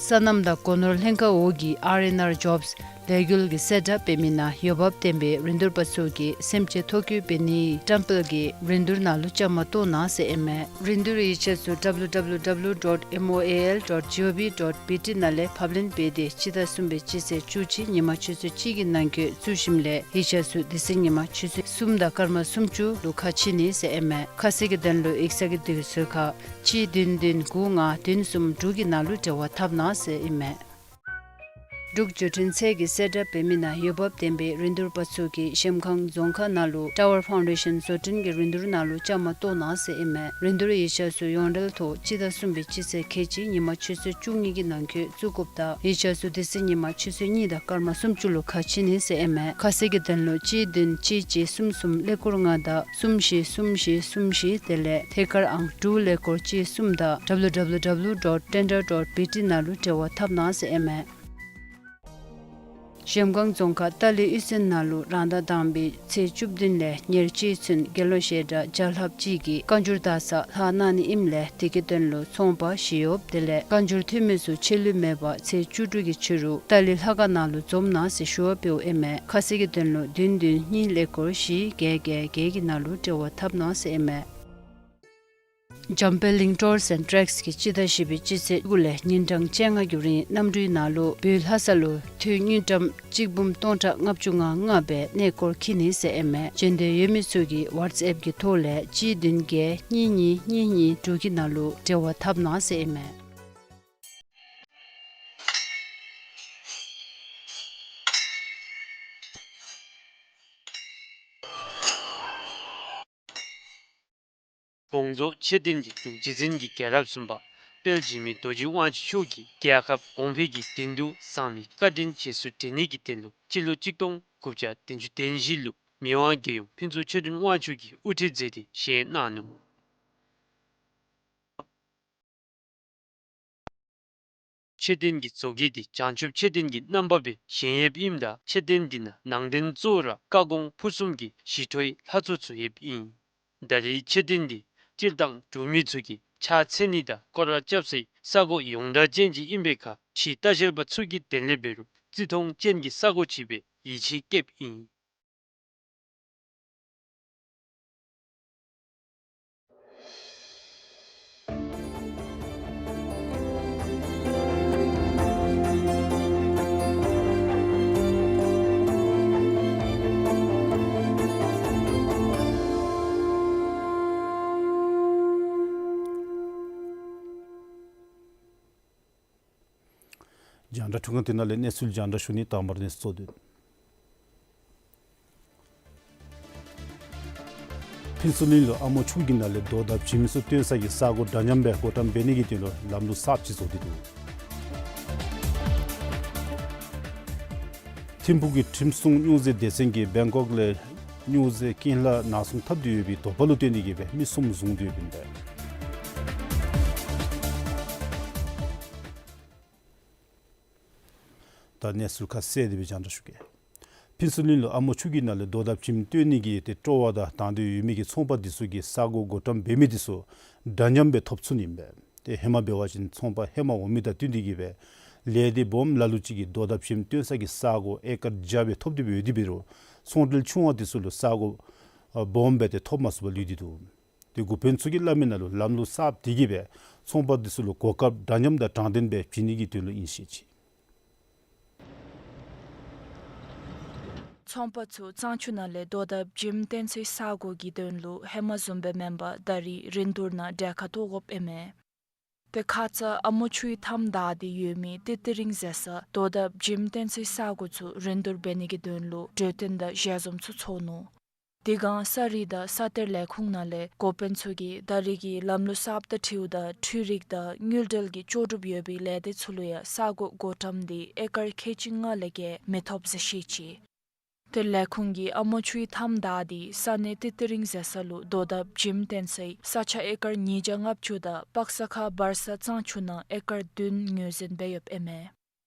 སོ་ནམ་དང་སྒོ་ནོར་ལྷན་ཁག་འོག་གི་ཨར་ཨེན་ཨར་ཇོབས་ལས་འགུལ་གྱིས་གསལ་བསྒྲགས་འབད་མི་ནང་འོས་འབབ་ལྡན་པའི་རིན་བསྡུར་པ་ཚུ་གིས་སེམས་ཅན་ཐོ་བཀོད་འབད་ནིའི་བཀྲམ་སྤེལ་གྱི་རིན་བསྡུར་ནང་ལུ་བཅའ་མར་གཏོགས་གནང་ཟེར་ཨིན་མས། རིན་བསྡུར་ཡིག་ཆ་ཚུ་W W W dot M O A L dot G O V dot B T ནང་ལས་ཕབ་ལེན་འབད་དེ་སྤྱི་ཟླ་གསུམ་པའི་སྤྱི་ཚེས་བཅུ་གཅིག་ཉིན་མ་ཆུ་ཚོད་གཅིག་གི་ནང་འཁོད་བཙུགས་ཞིནམ་ལས་ཡིག་ཆ་ཚུ་དེ་ཚེ་ཉིན་མ་ཆུ་ཚོད་གསུམ་དང་སྐར་མ་སུམ་ཅུ་ལུ་ཁ་ཕྱེ་ནི་ཟེར་ཨིན་མས། ཁ་གསལ་གྱི་དོན་ལུ་ཡིག་ཚང་གི་དུས་ཚོད་ཁར་གཅིག་བདུན་བདུན་དགུ་ལྔ་བདུན་གསུམ་དྲུག་གི་ནང་ལུ་འབྲེལ་བ་འཐབ་གནང་ཟེར་ཨིན་མས། འབྲུག་བརྒྱུད་འཕྲིན་ཚད་ཀྱིས་གསལ་བསྒྲགས་འབད་མི་ནང་འོས་འབབ་ལྡན་པའི་རིན་བསྡུར་པ་ཚུ་གིས་གཞལམ་སྒང་རྫོང་ཁག་ནང་ལུ་ཊ་ཝར་ཕའུན་ཌེ་ཤཱན་བཟོ་སྐྲུན་གྱི་རིན་བསྡུར་ནང་ལུ་བཅའ་མར་གཏོགས་གནང་ཟེར་ཨིན་མས། རིན་བསྡུར་ཡིག་ཆ་ཚུ་ཡོངས་འབྲེལ་ཐོག་སྤྱི་ཟླ་གསུམ་པའི་སྤྱི་ཚེས་ཁལ་གཅིག་ཉིན་མ་ཆུ་ཚོད་བཅུ་གཉིས་ཀྱི་ནང་འཁོད་བཙུགས་དགོཔ་དང་ཡིག་ཆ་ཚུ་དེ་ཚེ་ཉིན་མ་ཆུ་ཚོད་གཉིས་དང་སྐར་མ་སུམ་ཅུ་ལུ་ཁ་ཕྱེ་ནི་ཟེར་ཨིན་མས། ཁ་གསལ་གྱི་དོན་ལུ་གཅིག་བདུན་གཅིག་གཅིག་གསུམ་གསུམ་ཀླད་ཀོར་ལྔ་དང་གསུམ་བཞི་གསུམ་བཞི་གསུམ་བཞི་དེ་ལས་ཐད་ཀར་ཨང་དྲུག་ཀླད་ཀོར་གཅིག་གསུམ་དང་W W W dot tender dot B T ནང་ལུ་འབྲེལ་བ་འཐབ་གནང་ཟེར་ཨིན་མས། གཞལམ་སྒང་རྫོང་ཁག་ཏཱ་ལི་གཡུས་ཚན་ནང་ལུ་རང་ཟླ་དང་པའི་ཚེས་བཅུ་བདུན་ལས་ཉེར་གཅིག་ཚུན་དགེ་སློང་བཤད་གྲྭ་བརྒྱ་ལྷགཔ་ཅིག་གིས་བཀའ་འགྱུར་དག་ས་ལྷག་གནང་ནི་ཨིནམ་ལས་དེ་གི་དོན་ལུ་ཚོང་པ་ཞི་གཡོགཔ་དེ་ལས་བཀའ་འགྱུར་འཐུས་མི་ཚུ་ཆད་ལུས་མེད་པར་ཚེས་བཅུ་དྲུག་གི་ཕྱི་རུ་ཏཱ་ལི་ལྷ་ཁང་ནང་ལུ་འཛོམས་གནང་ཟེར་ཞུ་བ་འབདཝ་ཨིན་མས། ཁ་གསལ་གྱི་དོན་ལུ་བདུན་བདུན་གཉིས་ཀླད་ཀོར་བཞི་བརྒྱད་བརྒྱད་བརྒྱད་ཀྱི་ནང་ལུ་འབྲེལ་བ་འཐབ་གནང་ཟེར་ཨིན་མས། འཇམ་དཔལ་གླིང་ཊུརས་ཨེནཌ་ཊེགས་ཀྱིས་སྤྱི་ཟླ་བཞི་པའི་སྤྱི་ཚེས་དགུ་ལས་ཉིན་གྲངས་བཅོ་ལྔ་གི་རིང་གནམ་གྲུའི་ནང་ལུ་བོད་ལྷ་ས་ལུ་དངུལ་ཀྲམ་གཅིག་འབུམ་སྟོང་ཕྲག་ལྔ་བཅུ་ང་ལྔ་སྦེ་གནས་སྐོར་འཁྱིད་ནི་ཟེར་ཨིན་མས། བྱོན་འདོད་ཡོད་མི་ཚུ་གིས་ཝཊས་ཨེཔ་གི་ཐོག་ལས་གཅིག་བདུན་བརྒྱད་གཉིས་གཉིས་གཉིས་གཉིས་དྲུག་གི་ནང་ལུ་འབྲེལ་བ་འཐབ་གནང་ཟེར་ཨིན་མས། དགོངས་རྫོགས་མཆོད་རྟེན་གྱི་རྒྱུ་རྗེ་བཙུན་གྱི་རྒྱལ་རབས་གསུམ་པ་དཔལ་འཇིགས་མེད་རྡོ་རྗེ་དབང་ཕྱུག་མཆོག་གིས་རྒྱལ་ཁབ་གོང་འཕེལ་གྱི་དོན་དུ་གསང་བའི་བཀའ་དྲིན་རྗེས་སུ་དྲན་ནི་གི་དོན་ལུ་སྤྱི་ལོ་གཅིག་སྟོང་དགུ་བརྒྱ་བདུན་ཅུ་དོན་བཞི་ལུ་མི་དབང་རྒྱལ་ཡུམ་ཕུན་ཚོགས་ཆོས་སྒྲོན་དབང་ཕྱུག་གིས་དབུ་ཁྲིད་མཛད་དེ་བཞེངས་གནང་ནུག། མཆོད་རྟེན་གྱི་བཟོ་བཀོད་འདི་བྱང་ཆུབ་མཆོད་རྟེན་གྱི་རྣམ་པ་སྦེ་བཞེངས་ཡོདཔ་ཨིནམ་ད་མཆོད་རྟེན་འདི་ནང་ནང་རྟེན་གཙོ་བོ་ར་བཀའ་དགོངས་ཕུར་གསུམ་གྱི་ཞི་ཁྲོའི་ལྷ་ཚོགས་ཚུ་ཡོདཔ་ཨིན། ད་རེས་མཆོད་རྟེན་འདི་སྤྱིར་བཏང་འབྲུག་མི་ཚུ་གིས་ཕྱག་འཚལ་ནི་དང་སྐོར་ར་རྐྱབ་སའི་ས་གོ་ཡོངས་གྲགས་ཅན་ཅིག་ཨིན་པའི་ཁར་ཕྱི་ལྟ་བཤལ་པ་ཚུ་གིས་དེ་ལས་འབད་རུང་བརྩི་མཐོང་ཅན་གྱི་ས་གོ་ཅིག་སྦེ་ཡིད་ཆེས་བསྐྱེདཔ་ཨིན། རྒྱང་བསྒྲགས་འཕྲུལ་ཁང་འདི་ནང་ལས་གནས་ཚུལ་རྒྱང་བསྒྲགས་ཞུ་ནི། དང་པ་ར་གནས་ཚུལ་གཙོ་དོན། ཕུན་ཚོགས་གླིང་ལུ་ཨ་མོ་ཆུ་གི་ནང་ལས་རྡོ་དང་བྱེམ་ཚུ་བཏོན་ས་གི་ས་གོ་འདྲ་མཉམ་སྦེ་བགོ་བཀྲམ་འབད་ནི་གི་དོན་ལུ་ལམ་ལུགས་གསརཔ་ཅིག་བཟོ་སྟེ་འདུག། ཐིམ་ཕུག་གི་ཁྲིམས་སྲུང་སྨྱོ་རྫས་སྡེ་ཚན་གྱིས་བེང་ཀོག་ལས་སྨྱོ་རྫས་རྐྱེན་ལྷ་ནང་སྲུང་འཐབ་སྟེ་ཡོད་པའི་དོགས་པ་ལུ་བརྟེན་ཏེ་གིས་སྦེ་མི་གསུམ་བཟུང་སྟེ་ཡོདཔ་ཨིན་པས། ད་གནས་ཚུལ་ཁ་གསལ་དེ་སྦེ་རྒྱང་བསྒྲགས་ཞུ་གེ། ཕུན་ཚོགས་གླིང་ལུ་ཨ་མོ་ཆུ་གི་ནང་ལས་རྡོ་དང་བྱེམ་བཏོན་ནི་གི་ཏེ་སྤྲོ་བ་དང་དང་འདོད་ཡོད་མི་གི་ཚོང་པ་འདི་ཚུ་གིས་ས་གོ་བགོ་བཀྲམ་འབད་མི་འདི་ཚུ་འདྲ་མཉམ་སྦེ་ཐོབ་ཚུགས་ནི་ཨིན་པས། ཏེ་ཧེ་མ་འབད་བ་ཅིན་ཚོང་པ་ཧེ་མ་འོང་མི་དང་བསྟུན་ཏེ་གིས་སྦེ་ལས་སྡེ་སྦོམ་ལ་ལུ་ཅིག་གིས་རྡོ་དང་བྱེམ་བཏོན་ས་གི་ས་གོ་ཨེ་ཀར་བརྒྱ་སྦེ་ཐོབ་སྟེ་སྦེ་ཡོད་དེ་འབད་རུང་ཚོང་འབྲེལ་ཆུང་བ་འདི་ཚུ་ལུ་ས་གོ་ཨ་སྦོམ་སྦེ་ཏེ་ཐོབ་མ་ཚུགས་པར་ལུས་ཏེ་འདུག། ཏེ་འགོ་དཔོན་ཚུ་གིས་སླབ་མི་ནང་ལུ་ལམ་ལུགས་གསརཔ་འདི་གིས་སྦེ་ཚོང་པ་འདི་ཚུ་ལུ་གོ་སྐབས་འདྲ་མཉམ་དང་དྲང་བདེན་སྦེ་བྱིན་ནི་གི་དོན་ལུ་ཨིན་ཟེར་བཤད་ཅི། ཚོང་པ་ཚུ་གཙང་ཆུ་ནང་ལས་རྡོ་དང་བྱེམ་བཏོན་སའི་ས་གོ་གི་དོན་ལུ་ཧེ་མ་བཟུམ་སྦེ་མེན་པར་ད་རིས་རིན་བསྡུར་ནང་གྲལ་ཁར་གཏོགས་དགོཔ་ཨིན་མས། ཏེ་ཁ་ཙ་ཨ་མོ་ཆུའི་མཐའམ་བདའ་སྟེ་ཡོད་མི་ཏི་ཏི་རིང་ཟེར་ས་རྡོ་དང་བྱེམ་བཏོན་སའི་ས་གོ་ཚུ་རིན་བསྡུར་འབད་ནི་གི་དོན་ལུ་གྲོས་བསྟུན་དང་ཞལ་འཛོམས་ཚུ་ཚོགས་ནུག། དེ་སྒང་ས་རིག་དང་ས་གཏེར་ལས་ཁུངས་ནང་ལས་འགོ་དཔོན་ཚུ་གིས་ད་རིས་ཀྱི་ལམ་ལུགས་གསརཔ་དང་འཁྲིལཝ་ད་འཕྲུལ་རིག་དང་དངུལ་འབྲེལ་གྱི་ལྕོགས་གྲུབ་ཡོད་པའི་ལས་སྡེ་ཚུ་ལུ་ཡང་ས་གོ་བགོ་བཀྲམ་འདི་ཨེ་ཀར་ཁལ་གཅིག་ལྔ་ལས་བརྒལ་མི་ཐོབ་ཟེར་བཤད་ཅི། ཏེ་ལས་ཁུངས་ཀྱིས་ཨ་མོ་ཆུའི་མཐའམ་བདའ་སྟེ་ས་གནས་ཏི་ཏི་རིང་ཟེར་ས་ལུ་རྡོ་དང་བྱེམ་བཏོན་སའི་ས་ཆ་ཨེ་ཀར་ཉིས་བརྒྱ་ལྔ་བཅུ་དང་པག་ས་ཁ་བར་ས་གཙང་ཆུ་ནང་ཨེ་ཀར་བདུན་ངོས་འཛིན་འབད་ཡོདཔ་ཨིན་མས།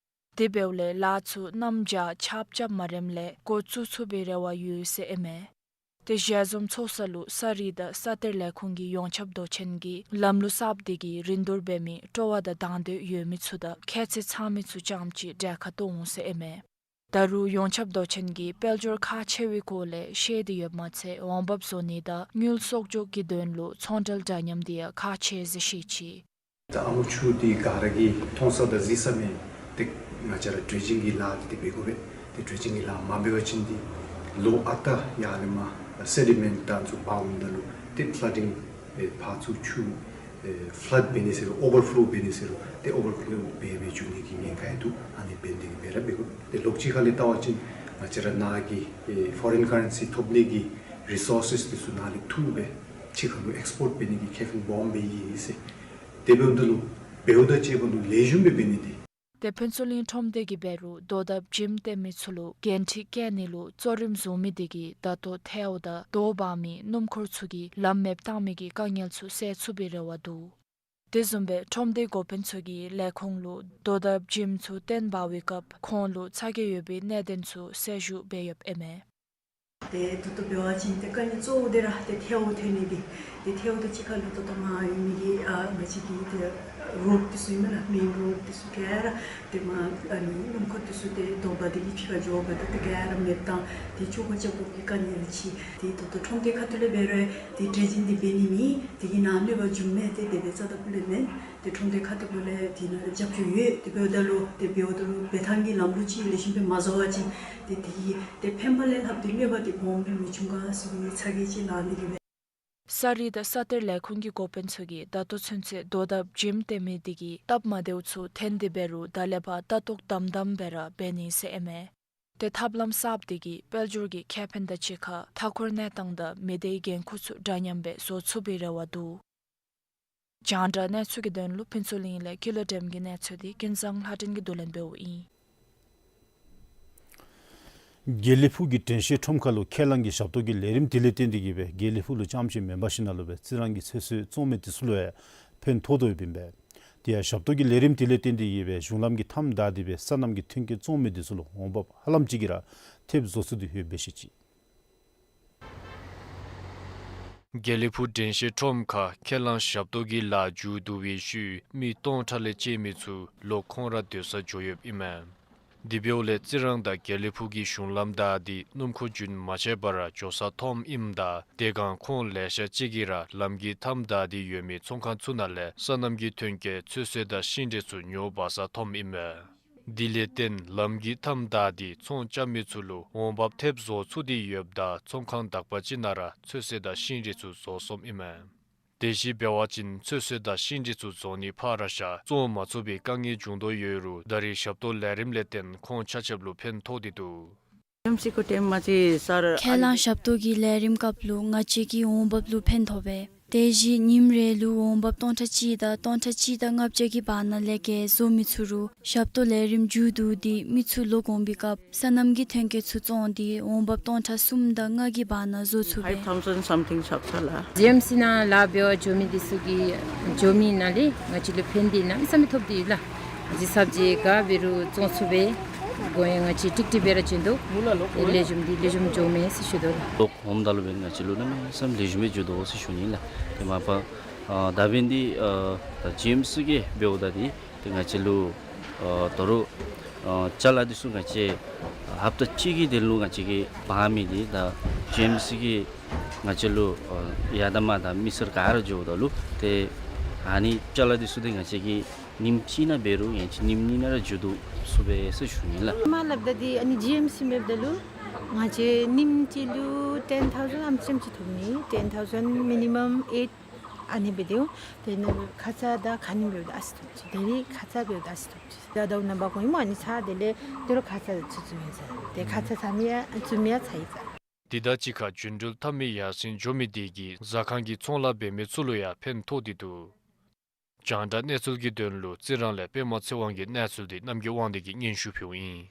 དེ་འབདཝ་ལས་ལཱ་ཚུ་གནམ་བྱཱར་ཆརཔ་རྐྱབ་མ་རནམ་ལས་འགོ་བཙུགས་ཚུགས་པའི་རེ་བ་ཡོད་ཟེར་ཨིན་མས། ཏེ་ཞལ་འཛོམས་ཚོགས་ས་ལུ་ས་རིག་དང་ས་གཏེར་ལས་ཁུངས་ཀྱི་ཡོངས་ཁྱབ་མདོ་ཆེན་གྱིས་ལམ་ལུགས་གསརཔ་འདི་གིས་རིན་བསྡུར་འབད་མི་སྤྲོ་བ་དང་དང་འདོད་ཡོད་མི་ཚུ་དང་ཁྱད་ཚད་ཚང་མི་ཚུ་རྐྱངམ་ཅིག་གྲལ་ཁར་གཏོགས་འོང་ཟེར་ཨིན་མས། ད་རུང་ཡོངས་ཁྱབ་མདོ་ཆེན་གྱི་དཔལ་འབྱོར་ཁག་ཆེ་བའི་སྐོར་ལས་བཤད་དེ་ཡོདཔ་མ་ཚད་འོང་འབབ་བཟོ་ནི་དང་དངུལ་གསོག་འཇོག་གི་དོན་ལུ་ཚོང་འབྲེལ་འདྲ་མཉམ་འདི་ཡང་ཁག་ཆེ་ཟེར་བཤད་ཅི། ད་ཨ་མོ་ཆུ་འདི་ག་ར་གིས་མཐོང་ས་དང་གཟིགས་ས་མས། ཏེ་ང་བཅས་ར་ཌྲེ་ཇིང་གི་ལཱ་འདི་འབད་དགོ་པས། ཏེ་ཌྲེ་ཇིང་གི་ལཱ་མ་འབད་བ་ཅིན་འདི་ལོ་ཨ་རྟག་ཡར་ལས་མར་སེ་ཌི་མེནཊ་དང་ཚུ་འབག་འོངམ་ད་ལུ་ཏེ་ཕླ་ཌིང་ཨེ་ཕར་ཚུར་ཆུ་ཨེ་ཕླཌ་འབད་ནི་ཟེར་རུང་ཨོ་བར་ཕློ་འབད་ནི་ཟེར་རུང་ཏེ་ཨོ་བར་ཕློ་འབད་འབད་འགྱོ་ནི་གི་ཉེན་ཁ་ཡང་འདུག། ཨ་ནི་འབད་ནི་འདི་གིས་འབད་ར་འབད་དགོ། ཏེ་ལོགས་ཅིག་ཁ་ལས་བལྟ་བ་ཅིན་ང་བཅས་ར་ནཱ་གི་ཨེ་ཕོ་རིན་ཀར་རེན་སི་ཐོབ་ནི་གི་རི་སོར་སེསི་འདི་ཚུ་ནཱ་ལས་འཐུ་སྦེ་ཕྱི་ཁ་ལུ་ཨེགསི་པོརཊ་འབད་ནི་གི་ཁེ་ཕན་སྦོམ་སྦེ་ཡོད་ཟེར། དེ་འབདཝ་ད་ལུ་འབདཝ་དང་བཅས་པ་ལུ་ལེགས་ཤོམ་སྦེ་འབད་ནི་འདི། ཏེ་ཕུན་ཚོགས་གླིང་ཁྲོམ་སྡེ་གིས་འབད་རུང་རྡོ་དང་བྱེམ་བཏོན་མི་ཚུ་ལུ་འགན་འཁྲི་བཀལ་ནི་ལུ་གཙོ་རིམ་བཟུང་མི་འདི་གིས་ད་ལྟོ་ཐལཝ་དང་རྡོ་འབག་མི་སྣུམ་འཁོར་ཚུ་གིས་ལམ་མེདཔ་བཏང་མི་གི་དཀའ་ངལ་ཚུ་སེལ་ཚུགས་པའི་རེ་བ་འདུག། དེ་བཟུམ་སྦེ་ཁྲོམ་སྡེའི་འགོ་དཔོན་ཚུ་གིས་ལས་ཁུངས་ལུ་རྡོ་དང་བྱེམ་ཚུ་བཏོན་འབག་པའི་སྐབས་ཁོང་ལུ་ཚ་གྱང་ཡོད་པའི་གནད་དོན་ཚུ་གསལ་ཞུ་འབད་ཡོདཔ་ཨིན་མས། ཏེ་ད་ལྟོ་འབད་བ་ཅིན་ཏེ་དཀའ་ངལ་གཙོ་བོ་འདི་ར་ཏེ་ཐལཝ་ཐོན་ནི་འདི། ཏེ་ཐལཝ་དང་གཅིག་ཁར་ལུ་ད་ལྟོ་མར་ཡོད་མི་གི་ཨ་ང་བཅས་ཀྱི་ཏེ་རོཌ་འདི་ཚུ་ཨིན་མས་ལགས། མེན་རོཌ་འདི་ཚུ་ག་ར་ཏེ་མར་ཨ་ནི་སྣུམ་འཁོར་འདི་ཚུ་ཏེ་རྡོ་འབག་སྟེ་གིས་ཕྱི་ཁར་འགྱོ་བ་ད་ཏེ་ག་ར་མེདཔ་བཏང་ཏེ་བཅོ་ཁ་རྐྱབ་དགོ་པའི་དཀའ་ངལ་ཅིག། ཏེ་ད་ལྟོ་ཁྲོམ་སྡེ་ཁ་ཐུག་ལས་འབད་རུང་ཏེ་ཌྲེ་ཇིང་འདི་འབད་ནི་མེད། དེ་གིས་ནཱ་གནོད་པ་འབྱུངམ་མས། ཏེ་དེ་སྦེ་རྩ་དང་སྤུ་ལས་མེན། ཏེ་ཁྲོམ་སྡེ་ཁ་ཐུག་ལས་དེ་ནང་ལས་རྒྱབ་སྐྱོར་ཡོད། དེ་འབདཝ་ད་ལུ་ཏེ་འབདཝ་ད་ལུ་འབད་ཐངས་ཀྱི་ལམ་ལུགས་ཅིག་ལེགས་ཤོམ་སྦེ་མ་བཟོ་བ་ཅིན་ཏེ་དེ་གིས་ཏེ་ཕན་པ་ལས་ལྷག་སྟེ་གནོད་པ་འདི་སྦོམ་སྦེ་མི་འབྱུང་ག་ཟེར་བའི་ཚ་གྱང་ཅིག་ལང་ནི་ཨིན་པས། ས་རིག་དང་ས་གཏེར་ལས་ཁུངས་ཀྱི་འགོ་དཔོན་ཚུ་གིས་ད་ལྟོ་ཚུན་ཚོད་རྡོ་དང་བྱེམ་བཏོན་མི་འདི་གིས་སྟབས་མ་བདེཝ་ཚུ་ཐོན་ཏེ་འབད་རུང་ད་ལས་ཕར་ལྟ་རྟོག་དམ་དམ་སྦེ་ར་འབད་ནི་ཟེར་ཨིན་མས། ཏེ་ཐབས་ལམ་གསརཔ་འདི་གིས་དཔལ་འབྱོར་གྱི་ཁེ་ཕན་དང་གཅིག་ཁར་མཐའ་འཁོར་གནས་སྟངས་དང་མི་སྡེའི་འགན་ཁུར་ཚུ་འདྲ་མཉམ་སྦེ་བཟོ་ཚུགས་པའི་རེ་བ་འདུག། རྒྱང་བསྒྲགས་གནས་ཚུལ་གྱི་དོན་ལུ་ཕུན་ཚོགས་གླིང་ལས་ཀུན་ལེགས་སྒྲོལམ་གྱི་གནས་ཚུལ་འདི་ཀུན་བཟང་ལྷ་སྒྲོན་གྱིས་བསྡུ་ལེན་འབདཝ་ཨིན། དགེ་ལེགས་ཕུག་གི་དྲན་ཤེས་ཁྲོམ་ཁ་ལུ་ཁས་བླངས་ཀྱི་ཞབས་ཏོག་གི་ལས་རིམ་དེ་ལས་བརྟེན་ཏེ་གིས་སྦེ་དགེ་ལེགས་ཕུག་ལུ་རྐྱངམ་ཅིག་མེན་པར་ཞིནམ་ལས་སྦེ་རྩི་རང་གི་ཚེ་སྲོག་བཙོང་མི་འདི་ཚུ་ལུ་ཡང་ཕན་ཐོགས་དོ་ཡོདཔ་ཨིན་པས། དེ་ཡང་ཞབས་ཏོག་གི་ལས་རིམ་དེ་ལས་བརྟེན་ཏེ་ཡོད་པའི་གཞུང་ལམ་གྱི་མཐའམ་བདའ་སྟེ་སྦེ་སོ་ནམ་གྱི་ཐོན་སྐྱེད་བཙོང་མི་དེ་ཚུ་ལུ་འོང་འབབ་ཧ་ལམ་ཅིག་གིས་ར་ཐེབས་བཟོ་ཚུགས་ཏེ་ཡོདཔ་སྦེ་བཤད་ཅི། དགེ་ལེགས་ཕུག་དྲན་ཤེས་ཁྲོམ་ཁར་ཁས་བླངས་ཞབས་ཏོག་གི་ལཱ་མཇུག་བསྡུ་བའི་ཤུལ་མི་སྟོང་ཕྲག་ལས་བཅད་མི་ཚུ་ལོག་ཁོང་ར་སྡོད་སར་འགྱོ་ཡོདཔ་ཨིན་མས། དེ་འབདཝ་ལས་རྩི་རང་དང་དགེ་ལེགས་ཕུག་གི་གཞུང་ལམ་བདའ་སྟེ་སྣུམ་འཁོར་རྒྱུན་མ་ཆད་པར་འགྱོ་ས་མཐོངམ་ཨིནམ་ད་དེ་སྒང་ཁོང་ལེ་ཤ་ཅིག་གིས་ར་ལམ་གྱི་མཐའམ་བདའ་སྟེ་ཡོད་མི་ཚོང་ཁང་ཚུ་ནང་ལས་སོ་ནམ་གྱི་ཐོན་སྐྱེད་ཚོད་བསྲེ་དང་ཤིང་འབྲས་ཚུ་ཉོ་འབག་སར་ཐོནམ་ཨིན་མས། དེ་ལས་བརྟེན་ལམ་གྱི་མཐའམ་བདའ་སྟེ་ཚོང་རྐྱབ་མི་ཚུ་ལུ་འོང་འབབ་ཐེབས་བཟོ་ཚུགས་ཏེ་ཡོདཔ་ད་ཚོང་ཁང་དག་པ་ཅིག་ནང་ར་ཚོད་བསྲེ་དང་ཤིང་འབྲས་ཚུ་བཟོ་སོངམ་ཨིན་མས། དེ་བཞིན་འབད་བ་ཅིན་ཚོད་བསྲེ་དང་ཤིང་འབྲས་ཚུ་བཟོ་ནི་ཕར་བཞག་བཙོང་མ་ཚུགས་པའི་དཀའ་ངལ་བྱུང་དོ་ཡོད་རུང་ད་རེས་ཞབས་ཏོག་ལས་རིམ་ལས་བརྟེན་ཁོང་ཆ་ཁྱབ་ལུ་ཕན་ཐོགས་ཏེ་འདུག། ཁས་བླངས་ཞབས་ཏོག་གི་ལས་རིམ་སྐབས་ལུ་ང་བཅས་ཀྱི་འོང་འབབ་ལུ་ཕན་ཐོགས་པས། དེ་བཞིན་ཉིནམ་རེ་ལུ་འོང་འབབ་སྟོང་ཕྲག་གཅིག་དང་སྟོང་ཕྲག་གཅིག་དང་ལྔ་བརྒྱ་གི་བར་ན་ལས་བརྒལ་བཟོ་མི་ཚུགས་རུང་ཞབས་ཏོག་ལས་རིམ་མཇུག་བསྡུ་སྟེ་མི་ཚུ་ལོག་འོང་པའི་སྐབས་སོ་ནམ་གྱི་ཐོན་སྐྱེད་ཚུ་བཙོང་སྟེ་འོང་འབབ་སྟོང་ཕྲག་གསུམ་དང་ལྔ་གི་བར་ན་བཟོ་ཚུགས་པས། Five thousand something ཆགས་ཚར་ལགས། ཇི་ཨེམ་སི་ནང་ལཱ་འབད་བར་འགྱོ་མི་འདི་ཚུ་གིས་འགྱོ་མི་ནང་ལས་ང་བཅས་ལུ་ཕན་བདེ་གནམ་མེད་ས་མེད་ཐོབ་སྟེ་ཡོད་ལགས། ཨ་ཙི་སབ་ཇི་ག་འབད་རུང་བཙོང་ཚུགས་པས། གོ་ཡང་ང་བཅས་ཀྲིག་ཀྲི་སྦེ་ར་བྱིན་དོ། ལེགས་ཤོམ་འདི་ལེགས་ཤོམ་འགྱོཝ་མས་ཟེར་ཞུ་དོ་ལགས། ལོག་འོངམ་ད་ལུ་འབདན་ང་བཅས་ལུ་གནམ་མེད་ས་མེད་ལེགས་ཤོམ་སྦེ་འགྱོ་དོ་ཟེར་ཞུ་ནི་ལགས། དེ་མ་པ་ཨ་ད་འབདན་འདི་ཨ་ད་ཇི་ཨེམ་སི་གིས་འབདཝ་ད་འདི་ཏེ་ང་བཅས་ལུ་ཨ་ད་རུང་ཨ་ཅ་ལ་འདི་ཚུ་ང་བཅས་ཧབ་ཏ་གཅིག་གི་དོན་ལུ་ང་བཅས་ཀྱིས་འབག་མི་འདི་ད་ཇི་ཨེམ་སི་གིས་ང་བཅས་ལུ་ཨ་ཡར་དང་མར་དང་མི་སེར་ག་ར་འགྱོཝ་ད་ལུ་ཏེ་ཨ་ནི་ཅ་ལ་འདི་ཚུ་ཏེ་ང་བཅས་ཀྱིས་ཉིནམ་གཅིག་ནང་འབད་རུང་ཡང་ཅིན་ཉིནམ་གཉིས་ནང་ར་མཇུག་བསྡུ་ཚུགས་པས་ཟེར་ཞུ་ནི་ལགས། མ་སླབ་ད་འདི་ཨ་ནི་ཇི་ཨེམ་སི་འབདཝ་ད་ལུ་ང་བཅས་ཉིནམ་གཅིག་ལུ་ten thousand ཨམ་ཅིག་ཨམ་ཅིག་ཐོབ་ནི། ten thousand minimum eight ཨ་ནི་འབད་དེ་འོང་། དེ་ནང་ཁ་ཙ་དང་ཁ་ཉིནམ་འབདཝ་ད་ཨ་ཙི་ཐོབ་ཅི། ད་རིས་ཁ་ཙ་འབདཝ་ད་ཨ་ཙི་ཐོབ་ཅི། ད་ཟླཝ་རྣམ་པ་གོང་ཡི་མོ་ཨ་ནི་ཚར་དེ་ལས་དོ་རུང་ཁ་ཙ་ཚུ་བཙུགས་ཡི་ཚར། དེ་ཁ་ཙ་ཚར་མི་ཡང་བཙུགས་མི་ཡང་ཚར་ཡི་ཚར། དེ་དང་གཅིག་ཁར་རྒྱུན་འགྲུལ་འཐབ་མི་ཡར་སེང་འགྱོ་མི་དེ་གིས་ཟ་ཁང་གི་ཚོང་ལཱ་འབད་མི་ཚུ་ལུ་ཡང་ཕན་ཐོགས་ཏེ་འདུག། རྒྱང་བསྒྲགས་གནས་ཚུལ་གྱི་དོན་ལུ་རྩི་རང་ལས་པདྨ་ཚེ་དབང་གི་གནས་ཚུལ་འདི་རྣམ་རྒྱལ་དབང་འདུས་ཀྱིས་སྙན་ཞུ་ཕུལཝ་ཨིན།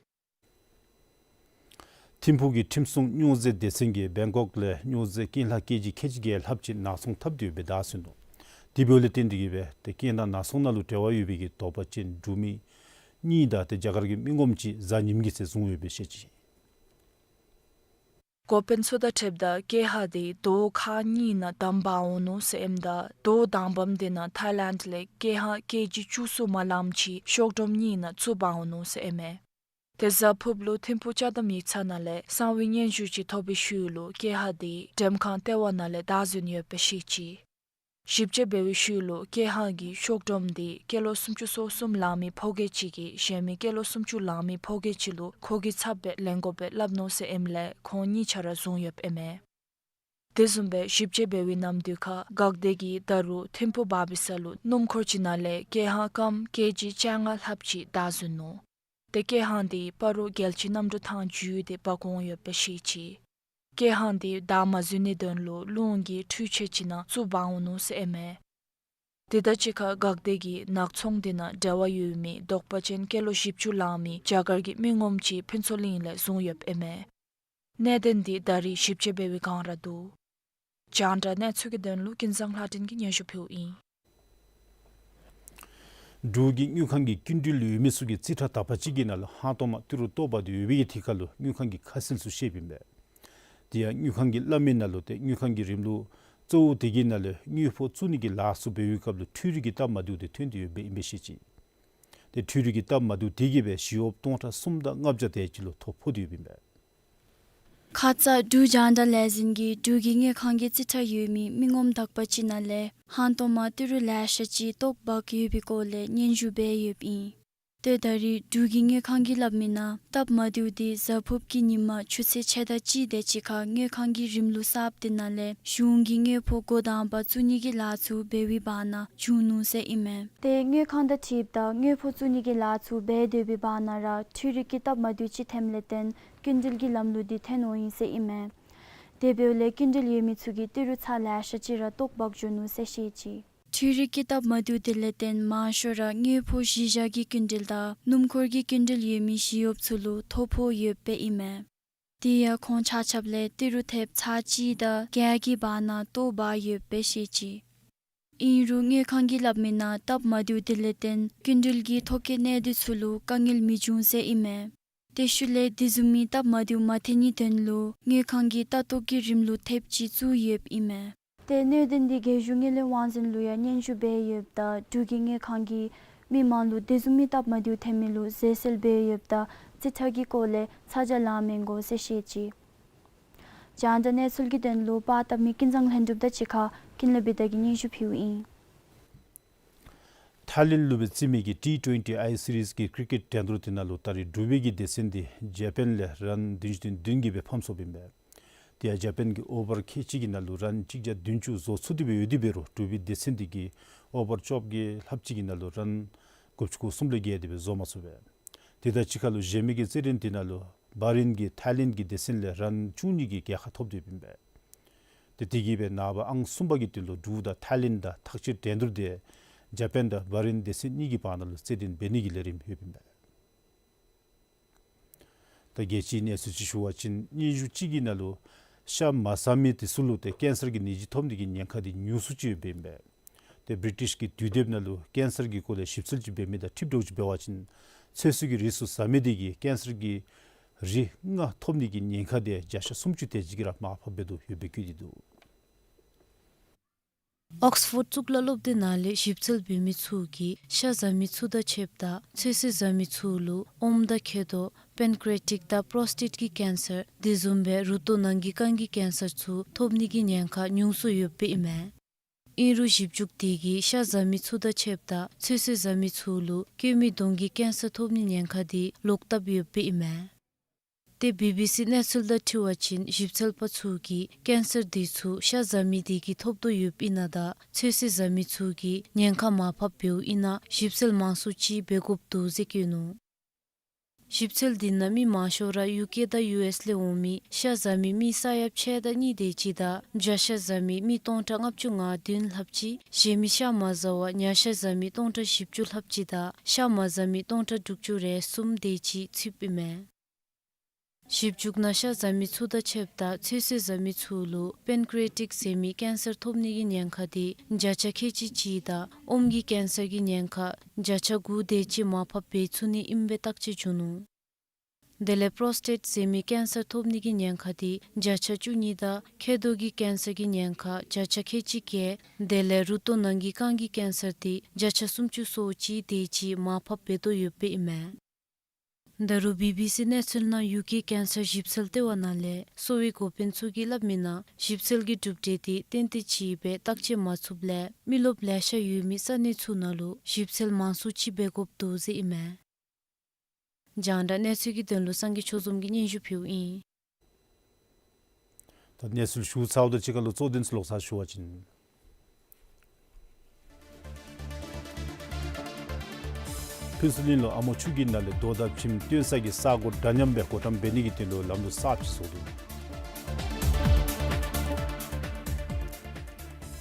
ཐིམ་ཕུག་གི་ཁྲིམས་སྲུང་སྨྱོ་རྫས་སྡེ་ཚན་གྱིས་བེང་ཀོག་ལས་སྨྱོ་རྫས་རྐྱེན་ལྷག་ཀེ་ཇི་ཁལ་གཅིག་བརྒྱད་ལྷགཔ་ཅིག་ནག་ཚོང་འཐབ་སྟེ་ཡོདཔ་སྦེ་བདའ་ཟུན་ནུག། དེ་འབདཝ་ལས་བརྟེན་ཏེ་གིས་སྦེ་ཏེ་རྐྱེན་དང་ནག་ཚོང་ནང་ལུ་འབྲེལ་བ་ཡོད་པའི་གི་དོགས་པ་ཅན་འབྲུག་མི་གཉིས་དང་ཏེ་རྒྱ་གར་གྱི་མི་ངོམ་ཅིག་གཟའ་ཉིམ་གི་ཚེ་བཟུང་ཡོདཔ་སྦེ་བཤད་ཅི། འགོ་དཔོན་ཚུ་དང་འཁྲིལཝ་ད་ཀེ་ཧ་དེ་དོས་ཁག་གཉིས་ནང་བསྡམ་འབག་འོང་ནུག་ཟེར་ཨིནམ་ད་དོས་བསྡམ་བསྡམ་དེ་ནང་ཐའི་ལེནཌ་ལས་ཀེ་ཧ་ཀེ་ཇི་བཅུ་གསུམ་མ་ལངམ་ཅིག་ཤོག་སྒྲོམ་གཉིས་ནང་བཙུགས་འབག་འོང་ནུག་ཟེར་ཨིན་མས། དེ་གཟའ་ཕུརཔ་ལུ་ཐིམ་ཕུག་ཅ་དམ་ཡིག་ཚང་ནང་ལས་གསང་བའི་སྙན་ཞུ་ཅིག་ཐོབ་པའི་ཤུལ་ལུ་ཀེ་ཧ་དེ་འགྲེམས་ཁང་ལྟེ་བ་ནང་ལས་བདའ་ཟུན་ཡོདཔ་སྦེ་བཤད་ཅི། ཞིབ་དཔྱད་འབད་བའི་ཤུལ་ལུ་ཀེ་ཧ་གི་ཤོག་སྒྲོམ་དེ་སྐྱེས་ལོ་སུམ་ཅུ་སོ་གསུམ་ལང་མི་ཕོ་སྐྱེས་ཅིག་གིས་གཞན་མི་སྐྱེས་ལོ་སུམ་ཅུ་ལང་མི་ཕོ་སྐྱེས་ཅིག་ལུ་ཁོ་གི་ཚབ་སྦེ་ལེན་དགོཔ་སྦེ་སླབ་ནུག་ཟེར་ཨིནམ་ལས་ཁོང་གཉིས་ཆ་ར་བཟུང་ཡོདཔ་ཨིན་མས། དེ་བཟུམ་སྦེ་ཞིབ་དཔྱད་འབད་བའི་ནམ་དུས་ཁར་འགག་སྡེ་གིས་ད་རུང་ཐིམ་ཕུག་བར་བི་ས་ལུ་སྣུམ་འཁོར་ཅིག་ནང་ལས་ཀེ་ཧ་སྐམ་ཀེ་ཇི་བཅོ་ལྔ་ལྷགཔ་ཅིག་བདའ་ཟུན་ནུག། ཏེ་ཀེ་ཧ་དེ་སྤ་རོ་རྒྱལ་སྤྱིའི་གནམ་གྲུ་ཐང་བརྒྱུད་དེ་འབག་འོང་ཡོདཔ་སྦེ་བཤད་ཅི། ཀེ་ཧ་དེ་བདའ་མ་ཟུན་ནིའི་དོན་ལུ་རླུང་གི་འཕྲུལ་ཆས་ཅིག་ནང་བཙུགས་འབག་འོང་ནུག་ཟེར་ཨིན་མས། དེ་དང་གཅིག་ཁར་འགག་སྡེ་གིས་ནག་ཚོང་དེ་ནང་འབྲེལ་བ་ཡོད་མི་དོགས་པ་ཅན་སྐྱེས་ལོ་བཞི་བཅུ་ལང་མི་རྒྱ་གར་གྱི་མི་ངོམ་ཅིག་ཕུན་ཚོགས་གླིང་ལས་བཟུང་ཡོདཔ་ཨིན་མས། གནད་དོན་འདི་ད་རེས་ཞིབ་དཔྱད་འབད་བའི་བསྒང་ར་འདུག། རྒྱང་བསྒྲགས་གནས་ཚུལ་གྱི་དོན་ལུ་ཀུན་བཟང་ལྷ་སྒྲོན་གྱིས་སྙན་ཞུ་ཕུལཝ་ཨིན། འབྲུག་གི་དངུལ་ཁང་གི་སྐྱིན་འགྲུལ་ཡོད་མི་ཚུ་གིས་རྩིས་ཁྲ་དག་པ་ཅིག་གི་ནང་ལུ་ཧང་སྟོང་མ་ཏི་རུ་ལྟོ་འབག་སྟེ་ཡོད་པའི་གི་ཐད་ཁར་ལུ་དངུལ་ཁང་གི་ཁ་གསལ་ཚུ་བཤདཔ་ཨིན་པས། དེ་ཡང་དངུལ་ཁང་གིས་སླབ་མི་ནང་ལུ་ཏེ་དངུལ་ཁང་གི་རིམ་ལུགས་གཙོ་བོ་དེ་གི་ནང་ལུ་དངུལ་ཕོགས་བཙུགས་ནི་གི་ལཱ་ཚུ་འབད་བའི་སྐབས་ལུ་འཕྲུལ་རིག་གི་སྟབས་མ་བདེཝ་དེ་ཐོན་ཏེ་ཡོདཔ་ཨིན་པས་ཟེར་བཤད་ཅི། ཏེ་འཕྲུལ་རིག་གི་སྟབས་མ་བདེཝ་དེ་གིས་སྦེ་ཞི་གཡོགཔ་སྟོང་ཕྲག་གསུམ་དང་ལྔ་བརྒྱ་དེ་ཅིག་ལུ་ཐོ་ཕོག་སྟེ་ཡོདཔ་ཨིན་པས། ཁ་ཙ་འབྲུག་རྒྱང་བསྒྲགས་ལས་འཛིན་གྱིས་འབྲུག་གི་དངུལ་ཁང་གི་རྩིས་ཁྲ་ཡོད་མི་མི་ངོམ་དག་པ་ཅིག་ནང་ལས་ཧང་སྟོང་མ་ཏི་རུ་ལེ་ཤ་ཅིག་ལྟོ་འབག་ཡོད་པའི་སྐོར་ལས་སྙན་ཞུ་འབད་ཡོདཔ་ཨིན། ཏེ་ད་རེས་འབྲུག་གི་དངུལ་ཁང་གིས་སླབ་མི་ནང་སྟབས་མ་བདེཝ་དེ་གཟའ་ཕུརཔ་གི་ཉིན་མ་ཆུ་ཚོད་ཕྱེད་དང་གཅིག་དེ་ཅིག་ཁར་དངུལ་ཁང་གི་རིམ་ལུགས་གསརཔ་དེ་ནང་ལས་གཞུང་གི་དངུལ་ཕོགས་འགོ་དང་པ་བཙུགས་ནི་གི་ལཱ་ཚུ་འབད་བའི་བར་ན་བྱུང་ནུག་ཟེར་ཨིན་མས། ཏེ་དངུལ་ཁང་དང་འཁྲིལཝ་ད་དངུལ་ཕོགས་བཙུགས་ནི་གི་ལཱ་ཚུ་འབད་སྡོད་པའི་བར་ན་ར་འཕྲུལ་རིག་གི་སྟབས་མ་བདེཝ་ཅིག་ཐོནམ་ལས་བརྟེན་སྐྱིན་འགྲུལ་གྱི་ལམ་ལུགས་འདི་འཐེན་འོང་ཡི་ཟེར་ཨིན་མས། དེ་འབདཝ་ལས་སྐྱིན་འགྲུལ་ཡོད་མི་ཚུ་གིས་ཏི་རུ་ཚར་ལེ་ཤ་ཅིག་ར་ལྟོ་འབག་འགྱོ་ནུག་ཟེར་བཤད་ཅི། འཕྲུལ་རིག་གི་སྟབས་མ་བདེཝ་དེ་ལས་བརྟེན་མང་ཤོས་ར་དངུལ་ཕོགས་གཞི་བཞག་གི་སྐྱིན་འགྲུལ་དང་སྣུམ་འཁོར་གྱི་སྐྱིན་འགྲུལ་ཡོད་མི་ཞི་གཡོགཔ་ཚུ་ལུ་ཐོ་ཕོག་ཡོདཔ་ཨིན་མས། དེ་ཡང་ཁོང་ཆ་ཁྱབ་ལས་ཏི་རུ་ཐེབས་ཚར་གཅིག་དང་བརྒྱད་ཀྱི་བར་ན་ལྟོ་འབག་ཡོདཔ་སྦེ་བཤད་ཅི། ཨིན་རུང་དངུལ་ཁང་གིས་སླབ་མི་ནང་སྟབས་མ་བདེཝ་དེ་ལས་བརྟེན་སྐྱིན་འགྲུལ་གྱི་ཐོ་བཀོད་གནང་དོ་ཚུ་ལུ་དཀའ་ངལ་མི་འབྱུང་ཟེར་ཨིན་མས། དེ་ཤུལ་ལས་དེ་བཟུམ་མའི་སྟབས་མ་བདེཝ་མ་ཐོན་ནིའི་དོན་ལུ་དངུལ་ཁང་གིས་ལྟ་རྟོག་གི་རིམ་ལུགས་ཐེབས་ཅིག་བཙུགས་ཡོདཔ་ཨིན་མས། ཏེ་གནད་དོན་འདི་རྒྱལ་གཞུང་དངུལ་ལས་དབང་འཛིན་ལུ་ཡང་སྙན་ཞུ་འབད་ཡོདཔ་ད་འབྲུག་གི་དངུལ་ཁང་གིས་མི་མང་ལུ་དེ་བཟུམ་མའི་སྟབས་མ་བདེཝ་ཐོན་མི་ལུ་བཟོད་གསོལ་འབད་ཡོདཔ་ད་རྩིས་ཁྲ་གི་སྐོར་ལས་ཚ་གྱང་ལང་མི་དགོ་ཟེར་བཤད་ཅི། རྒྱང་བསྒྲགས་གནས་ཚུལ་གྱི་དོན་ལུ་པར་བཏབ་མི་ཀུན་བཟང་ལྷུན་གྲུབ་དང་གཅིག་ཁར་ཀུན་ལེགས་བི་དྷ་གིས་སྙན་ཞུ་ཕུལཝ་ཨིན། ཐའི་ལེནཌ་ལུ་སྦེ་རྩེད་མི་གི་ཊི་ཊུ་ཝེན་ཊི་ཨའི་སི་རིསི་གི་ཀི་རི་ཀེཊ་འགྲན་བསྡུར་དེ་ནང་ལུ་ད་རིས་འབྲུག་པའི་གི་སྡེ་ཚན་འདི་ཇ་པཱན་ལས་རཱན་བདུན་ཅུ་དོན་བདུན་གྱིས་སྦེ་ཕམ་སོཔ་ཨིན་པས། དེ་ཡང་ཇ་པཱན་གྱི་ཨོ་བར་ཁལ་གཅིག་གི་ནང་ལུ་རཱན་གཅིག་བརྒྱ་བདུན་ཅུ་བཟོ་ཚུགས་ཏེ་སྦེ་ཡོད་དེ་འབད་རུང་འབྲུག་པའི་སྡེ་ཚན་འདི་གིས་ཨོ་བར་བཅོ་བརྒྱད་ལྷགཔ་ཅིག་གི་ནང་ལུ་རཱན་དགུ་བཅུ་གོ་གསུམ་ལས་བརྒལ་ཏེ་སྦེ་བཟོ་མ་ཚུགས་པས། དེ་དང་གཅིག་ཁར་ལུ་གཞན་མི་གི་རྩེད་འགྲན་དེ་ནང་ལུ་བྷ་རེན་གྱིས་ཐའི་ལེནཌ་གི་སྡེ་ཚན་ལས་རཱན་བཅུ་གཉིས་ཀྱིས་རྒྱལ་ཁ་ཐོབ་སྟེ་ཡོདཔ་ཨིན་པས། ཏེ་དེ་གིས་སྦེ་ནངས་པ་ཨང་གསུམ་པ་གི་དོན་ལུ་འབྲུག་དང་ཐའི་ལེནཌ་དང་ཐག་གཅོད་འགྲན་བསྡུར་དེ་ཇ་པཱན་དང་བྷ་རེན་སྡེ་ཚན་གཉིས་ཀྱི་བར་ན་ལུ་རྩེད་འགྲན་འབད་ནི་གི་ལས་རིམ་ཡོདཔ་ཨིན་པས། ད་རྒྱལ་སྤྱིའི་གནས་ཚུལ་ཅིག་ཞུ་བ་ཅིན་སྙན་ཞུ་གཅིག་གི་ནང་ལུ་ཤ་མ་ཟ་མི་དེ་ཚུ་ལུ་ཏེ་ཀེན་སར་གྱི་ནད་གཞི་ཐོབ་ནི་གི་ཉེན་ཁ་དེ་ཉུང་སུ་ཅིག་ཡོདཔ་ཨིན་པས། ཏེ་བི་རི་ཊིཤ་གི་དུས་དེབ་ནང་ལུ་ཀེན་སར་གྱི་སྐོར་ལས་ཞིབ་འཚོལ་ཅིག་འབད་མི་དང་འཁྲིལ་འདྲཝ་ཅིག་འབད་བ་ཅིན་ཚོད་བསྲེ་གི་རིགས་ཚུ་ཟ་མི་དེ་གིས་ཀེན་སར་གྱི་རིགས་ལྔ་ཐོབ་ནི་གི་ཉེན་ཁ་དེ་བརྒྱ་ཆ་སུམ་ཅུ་དེ་ཅིག་གིས་ར་མར་ཕབ་འབད་དོ་ཡོདཔ་སྦེ་བཀོད་དེ་འདུག། ཨོག་སི་ཕོཌ་གཙུག་ལག་སློབ་སྡེ་ནང་ལས་ཞིབ་འཚོལ་འབད་མི་ཚུ་གིས་ཤ་ཟ་མི་ཚུ་དང་ཕྱདཔ་ད་ཚོད་བསྲེ་ཟ་མི་ཚུ་ལུ་ཨོམ་དང་མཁལ་རྡོག་པེན་ཀི་རི་ཡ་ཊིཀ་དང་པོ་རོ་སི་ཊེཊ་ཀྱི་ཀེན་སར་དེ་བཟུམ་སྦེ་རུ་ཏོ་ནང་གི་རྐང་གི་ཀེན་སར་ཚུ་ཐོབ་ནི་གི་ཉེན་ཁ་ཉུང་སུ་ཡོདཔ་ཨིན་མས། ཨིན་རུང་ཞིབ་འཇུག་དེ་གིས་ཤ་ཟ་མི་ཚུ་དང་ཕྱདཔ་ད་ཚོད་བསྲེ་ཟ་མི་ཚུ་ལུ་སྐྱེད་མའི་གདོང་གི་ཀེན་སར་ཐོབ་ནི་ཉེན་ཁ་དེ་ལོག་བཏབ་ཡོདཔ་ཨིན་མས། ཏེ་བི་བི་སི་གནས་ཚུལ་དང་འཁྲིལ་བ་ཅིན་ཞིབ་འཚོལ་པ་ཚུ་གིས་ཀེན་སར་དེ་ཚུ་ཤ་ཟ་མི་དེ་གིས་ཐོབ་དོ་ཡོདཔ་ཨིན་ན་དང་ཚོད་བསྲེ་ཟ་མི་ཚུ་གིས་ཉེན་ཁ་མར་ཕབ་འབདཝ་ཨིན་ན་ཞིབ་འཚོལ་མང་སུ་ཅིག་འབད་དགོཔ་འདུག་ཟེར་བཀོད་ནུག། ཞིབ་འཚོལ་དེ་ནང་མི་མང་ཤོས་ར་ཡུ་ཀེ་དང་ཡུ་ཨེསི་ལས་འོང་མི་ཤ་ཟ་མི་མི་ས་ཡ་ཕྱེད་དང་གཉིས་དེ་ཅིག་དང་བྱ་ཤ་ཟ་མི་མི་སྟོང་ཕྲག་ལྔ་བཅུ་ང་བདུན་ལྷགཔ་ཅིག་གཞན་མི་ཤ་མ་ཟ་བར་ཉ་ཤ་ཟ་མི་སྟོང་ཕྲག་བཞི་བཅུ་ལྷགཔ་ཅིག་དང་ཤ་མ་ཟ་མི་སྟོང་ཕྲག་དྲུག་ཅུ་རེ་གསུམ་དེ་ཅིག་ཚུདཔ་ཨིན་མས། ཞིབ་འཇུག་ནང་ཤ་ཟ་མི་ཚུ་དང་ཕྱདཔ་ད་ཚོད་བསྲེ་ཟ་མི་ཚུ་ལུ་པེན་ཀི་རི་ཡ་ཊིཀ་ཟེར་མི་ཀེན་སར་ཐོབ་ནི་གི་ཉེན་ཁ་དེ་བརྒྱ་ཆ་ཁལ་གཅིག་གཅིག་དང་ཨོམ་གྱི་ཀེན་སར་གྱི་ཉེན་ཁ་བརྒྱ་ཆ་དགུ་དེ་ཅིག་མར་ཕབ་འབད་ཚུགས་ནི་ཨིནམ་སྦེ་བརྟག་དཔྱད་བྱུང་ནུག། དེ་ལས་པོ་རོ་སི་ཊེཊ་ཟེར་མི་ཀེན་སར་ཐོབ་ནི་གི་ཉེན་ཁ་དེ་བརྒྱ་ཆ་བཅུ་གཉིས་དང་མཁལ་རྡོག་གི་ཀེན་སར་གྱི་ཉེན་ཁ་བརྒྱ་ཆ་ཁལ་གཅིག་བརྒལ། དེ་ལས་རུ་ཏོ་ནང་གི་རྐང་གི་ཀེན་སར་དེ་བརྒྱ་ཆ་སུམ་ཅུ་སོ་གཅིག་དེ་ཅིག་མར་ཕབ་འབད་དོ་ཡོདཔ་ཨིན་མས། ད་རུང་བི་བི་སི་གནས་ཚུལ་ནང་ཡུ་ཀེ་ཀེན་སར་ཞིབ་འཚོལ་ལྟེ་བ་ནང་ལས་གསོ་བའི་འགོ་དཔོན་ཚུ་གིས་སླབ་མི་ནང་ཞིབ་འཚོལ་གྱི་གྲུབ་འབྲས་དེ་ཏན་ཏན་ཅིག་སྦེ་བརྟག་དཔྱད་མ་ཚུགསཔ་ལས་མི་རློབས་ལེ་ཤ་ཡོད་མི་ས་གནས་ཚུ་ནང་ལུ་ཞིབ་འཚོལ་མང་སུ་ཅིག་འབད་དགོཔ་འདུག་ཟེར་ཨིན་མས། རྒྱང་བསྒྲགས་གནས་ཚུལ་གྱི་དོན་ལུ་སངས་རྒྱས་ཆོས་འཛོམས་ཀྱིས་སྙན་ཞུ་ཕུལཝ་ཨིན། ད་གནས་ཚུལ་ཞུ་ཚརཝ་དང་གཅིག་ཁར་ལུ་གཙོ་དོན་ཚུ་ལོག་ཚར་ཞུ་བ་ཅིན། ཕུན་ཚོགས་གླིང་ལུ་ཨ་མོ་ཆུ་རྒྱུན་ནང་ལས་རྡོ་དང་བྱེམ་བཏོན་ས་གི་ས་སྒོ་འདྲ་མཉམ་སྦེ་སྒོ་འགྲམ་འབད་ནི་གི་དོན་ལུ་ལམ་ལུགས་གསརཔ་ཅིག་བཟོ་དོ།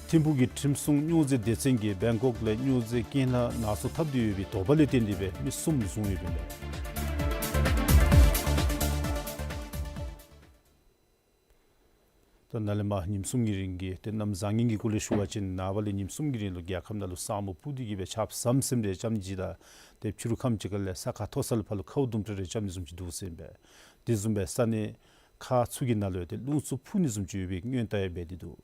ཐིམ་ཕུག་གི་ཁྲིམས་སྲུང་སྨྱོ་རྫས་སྡེ་ཚན་གྱིས་བེང་ཀོག་ལས་སྨྱོ་རྫས་རྐྱེན་ལྷག་ནག་ཚོང་འཐབ་སྟེ་ཡོད་པའི་དོགས་པ་ལས་བརྟེན་ཏེ་སྦེ་མི་གསུམ་བཟུང་ཡོདཔ་ཨིན་པས། ད་ནཱ་ལས་མར་ཉིནམ་གསུམ་གྱི་རིང་གི་ཏེ་གནམ་བཟང་ངན་གྱི་སྐོར་ལས་ཞུ་བ་ཅིན་ནངས་པ་ལས་ཉིནམ་གསུམ་གྱི་རིང་ལུ་རྒྱལ་ཁབ་ནང་ལུ་ས་སྨུག་སྤུབས་ཏེ་གི་སྦེ་ཆརཔ་ཟམ་ཟིམ་རེ་རྐྱབ་ནི་ཅིག་དང་ཏེ་ཕྱི་རུ་ཁམས་ཅིག་ཁར་ལས་ས་ཁ་མཐོ་ས་ལས་ཕར་ལུ་ཁཝ་དུམ་གྲ་རེ་རྐྱབ་ནི་བཟུམ་ཅིག་འདུག་ཟེར་ཨིན་པས། དེ་བཟུམ་སྦེ་ས་གནས་ཁག་ཚུ་གི་ནང་ལུ་ཡང་ཏེ་རླུང་འཚུབ་འཕུ་ནི་བཟུམ་ཅིག་ཡོད་པའི་སྔོན་བརྡ་ཡང་འབད་དེ་འདུག།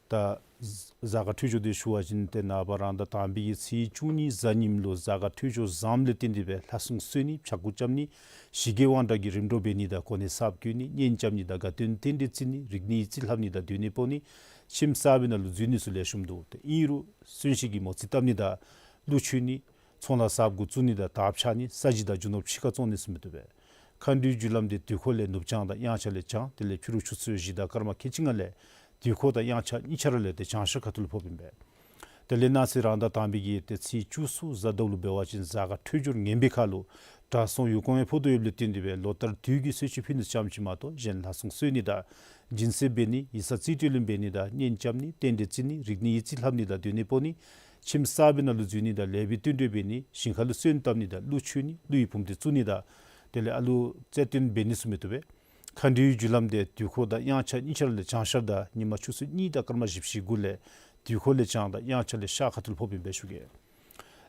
ད་གཟའ་སྐར་འཕྲོད་སྦྱོར་དེ་ཞུ་བ་ཅིན་ཏེ་ནངས་པ་རང་ཟླ་དང་པའི་གི་ཚེས་བཅུ་གཉིས་གཟའ་ཉིམ་ལུ་གཟའ་སྐར་འཕྲོད་སྦྱོར་བཟངམ་ལས་བརྟེན་ཏེ་སྦེ་ལྷ་སྲུང་གསོལ་ནི་ཕྱྭ་འགུགས་རྐྱབ་ནི་ཞི་རྒོལ་དབང་དྲག་གི་རིམ་གྲོ་འབད་ནི་དང་གོ་གནས་གསརཔ་བསྐོ་ནི་གཉེན་རྐྱབ་ནི་དང་དགའ་སྟོན་རྟེན་འབྲེལ་བརྩི་ནི་རིག་གནས་ཡིག་རྩིས་ལྷབ་ནི་དང་སྡོད་གནས་སྤོ་ནི་ཁྱིམ་གསར་པའི་ནང་ལུ་འཛུལ་ནི་ཚུ་ལེགས་ཤོམ་འདུག། ཏེ་ཨིན་རུང་གསོན་གཤིན་གྱི་མོ་རྩིས་བཏབ་ནི་དང་གླུ་མཆོད་ནི་ཚོང་ལཱ་གསརཔ་འགོ་བཙུགས་ནི་དང་དར་ཕྱར་ནི་ས་གཞི་དང་རྒྱུ་ནོར་ཕྱི་ཁར་བཙོང་ནི་ཚུ་མི་བཏུབ་པས། མཁའ་འགྲོའི་རྒྱུ་ལམ་དེ་དུས་འཁོར་ལས་ནུབ་བྱང་དང་དབྱངས་འཆར་ལས་བྱང་དེ་ལས་ཕྱི་རུ་ཆུ་ཚོད་བཞི་དང་སྐར་མ་ཁལ་གཅིག་ལྔ་ལས་དུས་འཁོར་དང་དབྱངས་འཆར་གཉིས་ཆ་ར་ལས་ཏེ་བྱང་ཤར་ཁ་ཐུག་ལུ་ཕོགཔ་ཨིན་པས། དེ་ལས་གནངས་ཚེ་རང་ཟླ་དང་པའི་གི་ཏེ་ཚེས་བཅུ་གསུམ་གཟའ་ཟླཝ་ལུ་འབད་བ་ཅིན་གཟའ་སྐར་འཕྲོད་སྦྱོར་ངན་པའི་ཁར་ལུ་དྲག་སྲོང་ཡུལ་གོང་ཡང་ཕོག་དོ་ཡོདཔ་ལས་བརྟེན་ཏེ་སྦེ་ལོ་ལྟར་དུས་ཀྱི་གསོལ་མཆོད་ཕུལ་ནི་ཙམ་ཅིག་མ་གཏོགས་གཞན་ལྷ་སྲུང་གསོལ་ནི་དང་སྦྱིན་སྲེག་འབད་ནི་ཡིག་ཚང་རྩིས་སྤྲོད་ལེན་འབད་ནི་དང་གཉེན་རྐྱབ་ནི་རྟེན་འབྲེལ་བརྩི་ནི་རིག་གནས་ཡིག་རྩིས་ལྷབ་ནི་དང་སྡོད་གནས་སྤོ་ནི་ཁྱིམ་གསར་པའི་ནང་ལུ་འཛུལ་ནི་དང་ལེགས་པའི་བསྟུན་གྲོས་འབད་ནི་ཞིང་ཁ་ལུ་སོན་བཏབ་ནི་དང་གླུ་མཆོད་ནི་གླུ་ཡི་བུམ་སྡེ་བཙུགས་ནི་དང་དེ་ལས་ཨ་ལུ་རྩེད་འགྲན་འབད་ནི་ཚུ་མི་བཏུབ་པས། མཁའ་འགྲོའི་རྒྱུ་ལམ་དེ་དུས་འཁོར་དང་དབྱངས་འཆར་གཉིས་ཆ་ར་ལས་བྱང་ཤར་དང་ཉིན་མ་ཆུ་ཚོད་གཉིས་དང་སྐར་མ་བཞི་བཅུ་ཞེ་དགུ་ལས་ དུས་འཁོར་ལས་བྱང་དང་དབྱངས་འཆར་ལས་ཤར་ཁ་ཐུག་ལུ་ཕོགཔ་ཨིན་པས་ཞུ་གེ།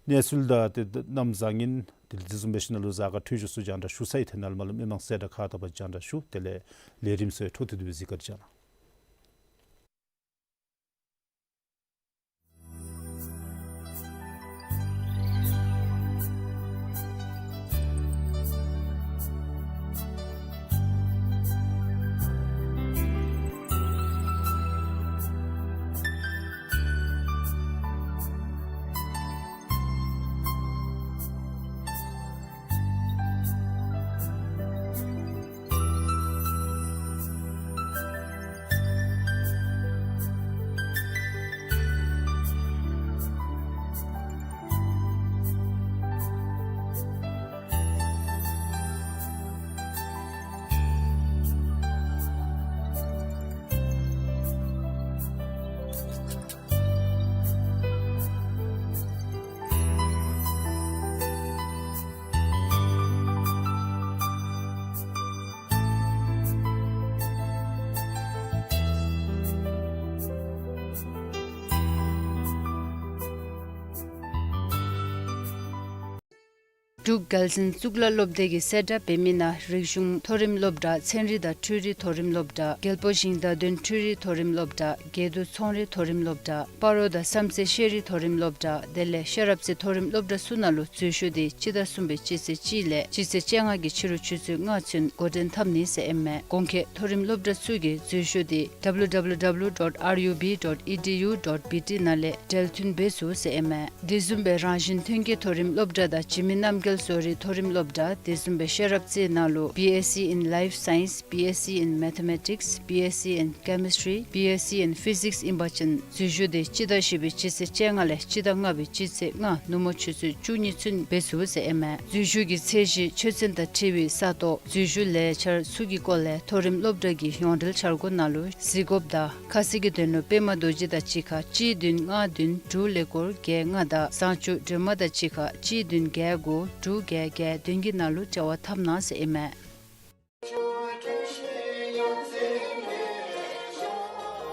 གནས་ཚུལ་དང་དེ་གནམ་བཟང་ངན་དེ་ལས་དེ་བཟུམ་སྦེ་ཞིནམ་ལས་གཟའ་སྐར་འཕྲོད་སྦྱོར་ཚུ་རྒྱང་བསྒྲགས་ཞུ་ཚར་ཡི། དེ་ནང་ལུ་མི་མང་གསལ་བསྒྲགས་ཁག་དག་པ་རྒྱང་བསྒྲགས་ཞུ། དེ་ལས་ལས་རིམ་ཚུ་འཕྲོ་མཐུད་དེ་སྦེ་གཟིགས་གར་བྱོན་གནང་། འབྲུག་རྒྱལ་འཛིན་གཙུག་ལག་སློབ་སྡེ་གིས་གསལ་བསྒྲགས་འབད་མི་ནང་རིག་གཞུང་མཐོ་རིམ་སློབ་གྲྭ། ཚན་རིག་དང་འཕྲུལ་རིག་མཐོ་རིམ་སློབ་གྲྭ། རྒྱལ་པོ་ཞིང་བདག་དོན་འཕྲུལ་རིག་མཐོ་རིམ་སློབ་གྲྭ། དགེ་འདུན་ཚོང་རིག་མཐོ་རིམ་སློབ་གྲྭ། སྤ་རོ་དང་བསམ་རྩེ་ཤེས་རིག་མཐོ་རིམ་སློབ་གྲྭ། དེ་ལས་ཤེས་རབ་རྩེ་མཐོ་རིམ་སློབ་གྲྭ་ཚུ་ནང་ལུ་འཛུལ་ཞུགས་འདི་སྤྱི་ཟླ་གསུམ་པའི་སྤྱི་ཚེས་གཅིག་ལས་སྤྱི་ཚེས་བཅོ་ལྔ་གི་ཕྱི་རུ་ཆུ་ཚོད་ལྔ་ཚུན་འགོ་འདྲེན་འཐབ་ནི་ཟེར་ཨིན་མས། གོང་འཁོད་མཐོ་རིམ་སློབ་གྲྭ་ཚུ་གི་འཛུལ་ཞུགས་འདི་W W W dot R U B dot E D U dot B T ནང་ལས་འབྲེལ་མཐུད་འབད་ཚུགས་ཟེར་ཨིན་མས། དེ་བཟུམ་སྦེ་རང་བཞིན་ཐོན་སྐྱེད་མཐོ་རིམ་སློབ་གྲྭ་དང་འཇིགས་མེད་རྣམ་རྒྱལ་བཟོ་རིག་མཐོ་རིམ་སློབ་གྲྭ། དེ་བཟུམ་སྦེ་ཤེས་རབ་རྩེ་ནང་ལུ་B S C in Life Science, B S C in Mathematics, B S C in Chemistry, B S C in Physics ཨིན་པ་ཅིན་འཛུལ་ཞུགས་འདི་སྤྱི་ཟླ་བཞི་པའི་སྤྱི་ཚེས་བཅོ་ལྔ་ལས་སྤྱི་ཟླ་ལྔ་པའི་སྤྱི་ཚེས་ལྔ་ནུབ་མོ་ཆུ་ཚོད་བཅུ་གཉིས་ཚུན་འབད་ཚུགས་ཟེར་ཨིན་མས། འཛུལ་ཞུགས་ཀྱི་ཚད་གཞི་ཆོས་ཚན་དང་འཁྲིལ་བའི་ས་སྟོང་འཛུལ་ཞུགས་ལས་འཆར་ཚུ་གི་སྐོར་ལས་མཐོ་རིམ་སློབ་གྲྭ་གི་ཡོངས་འབྲེལ་འཆར་སྒོ་ནང་ལུ་གཟིགས་དགོཔ་དང་ཁ་གསལ་གྱི་དོན་ལུ་པདྨ་རྡོ་རྗེ་དང་གཅིག་ཁར་གཅིག་བདུན་ལྔ་བདུན་དྲུག་ཀླད་ཀོར་བརྒྱད་ལྔ་དང་བཟང་སྤྱོད་སྒྲོལ་མ་དང་གཅིག་ཁར་གཅིག་བདུན་བརྒྱད་དགུ་དྲུག་བརྒྱད་བརྒྱད་བདུན་གྱི་ནང་ལུ་འབྲེལ་བ་འཐབ་གནང་ཟེར་ཨིན་མས།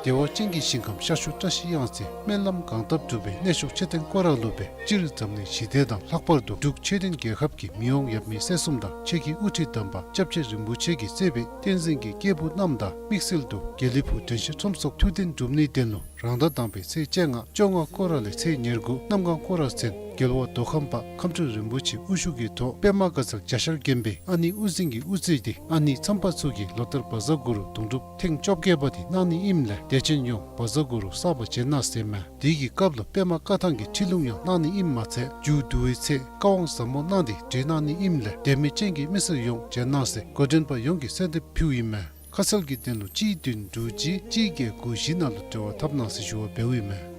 བདེ་བ་ཅན་གྱི་ཞིང་ཁམས་ཤར་ཕྱོགས་བཀྲ་ཤིས་གཡང་རྩེ་སྨོན་ལམ་གང་བཏབ་འགྲུབ་པའི་གནས་མཆོག་མཆོད་རྟེན་སྐོར་ར་ལུ་སྦེ་སྤྱིར་འཛམ་གླིང་ཞི་བདེ་དང་ལྷག་པར་དུ་འབྲུག་ཆོས་ལྡན་རྒྱལ་ཁབ་ཀྱི་མི་དབང་ཡབ་མེས་སྲས་གསུམ་དང་ཆོས་ཀྱི་དབུ་ཁྲིད་དམ་པ་སྐྱབས་རྗེ་རིན་པོ་ཆེ་གིས་མཛད་པའི་བསྟན་འཛིན་གྱི་སྐྱེས་བུ་རྣམས་དང་དམིགས་བསལ་དུ་དགེ་ལེགས་ཕུག་དྲན་ཤེས་ཁྲོམ་སོགས་ཐུགས་རྟེན་སྒྲུབ་ནིའི་དོན་ལུ་རང་ཟླ་དང་པའི་ཚེས་བཅོ་ལྔ་བཅོ་ལྔ་སྐོར་ར་ལས་ཚེས་ཉེར་དགུ་གནམ་གང་སྐོར་ར་ཚུན་རྒྱལ་བ་མདོ་ཁམས་པ་ཁམས་སྤྲུལ་རིན་པོ་ཆེ་དབུ་བཞུགས་ཀྱི་ཐོག་པདྨ་དགའ་ཚལ་གྱ་ཤར་དགོན་པའི་ཨ་ནེ་དབུ་འཛིན་གྱི་དབུ་རྩེ་འདི་ཨ་ནེ་མཚམས་པ་ཚུ་གིས་ལོ་ལྟར་བཛྲ་གུ་རུ་དུང་སྒྲུབ་ཐེངས་བཅོ་བརྒྱད་པ་འདི་གནང་ནི་ཨིནམ་ལས་དད་ཅན་ཡོངས་བཛྲ་གུ་རུ་གསར་པ་མཇལ་གནང་ཟེར་མས། དེ་གི་སྐབས་ལུ་པདྨ་བཀའ་ཐང་གི་ཁྲིད་ལུང་ཡང་གནང་ནི་ཨིནམ་མ་ཚད་མཇུག་བསྡུ་བའི་ཚེ་བཀའ་དབང་ཟབ་མོ་གནང་སྟེ་བྲིས་གནང་ནི་ཨིནམ་ལས་དད་མོས་ཅན་གྱི་མི་སེར་ཡོངས་མཇལ་གནང་ཟེར་འགོ་འདྲེན་པ་ཡོངས་ཀྱིས་གསོལ་འདེབས་ཕུལཝ་ཨིན་མས། ཁ་གསལ་གྱི་དོན་ལུ་གཅིག་བདུན་དྲུག་གཅིག་གཅིག་བརྒྱད་དགུ་བཞི་ནང་ལུ་འབྲེལ་བ་འཐབ་གནང་ཟེར་ཞུ་བ་འབདཝ་ཨིན་མས།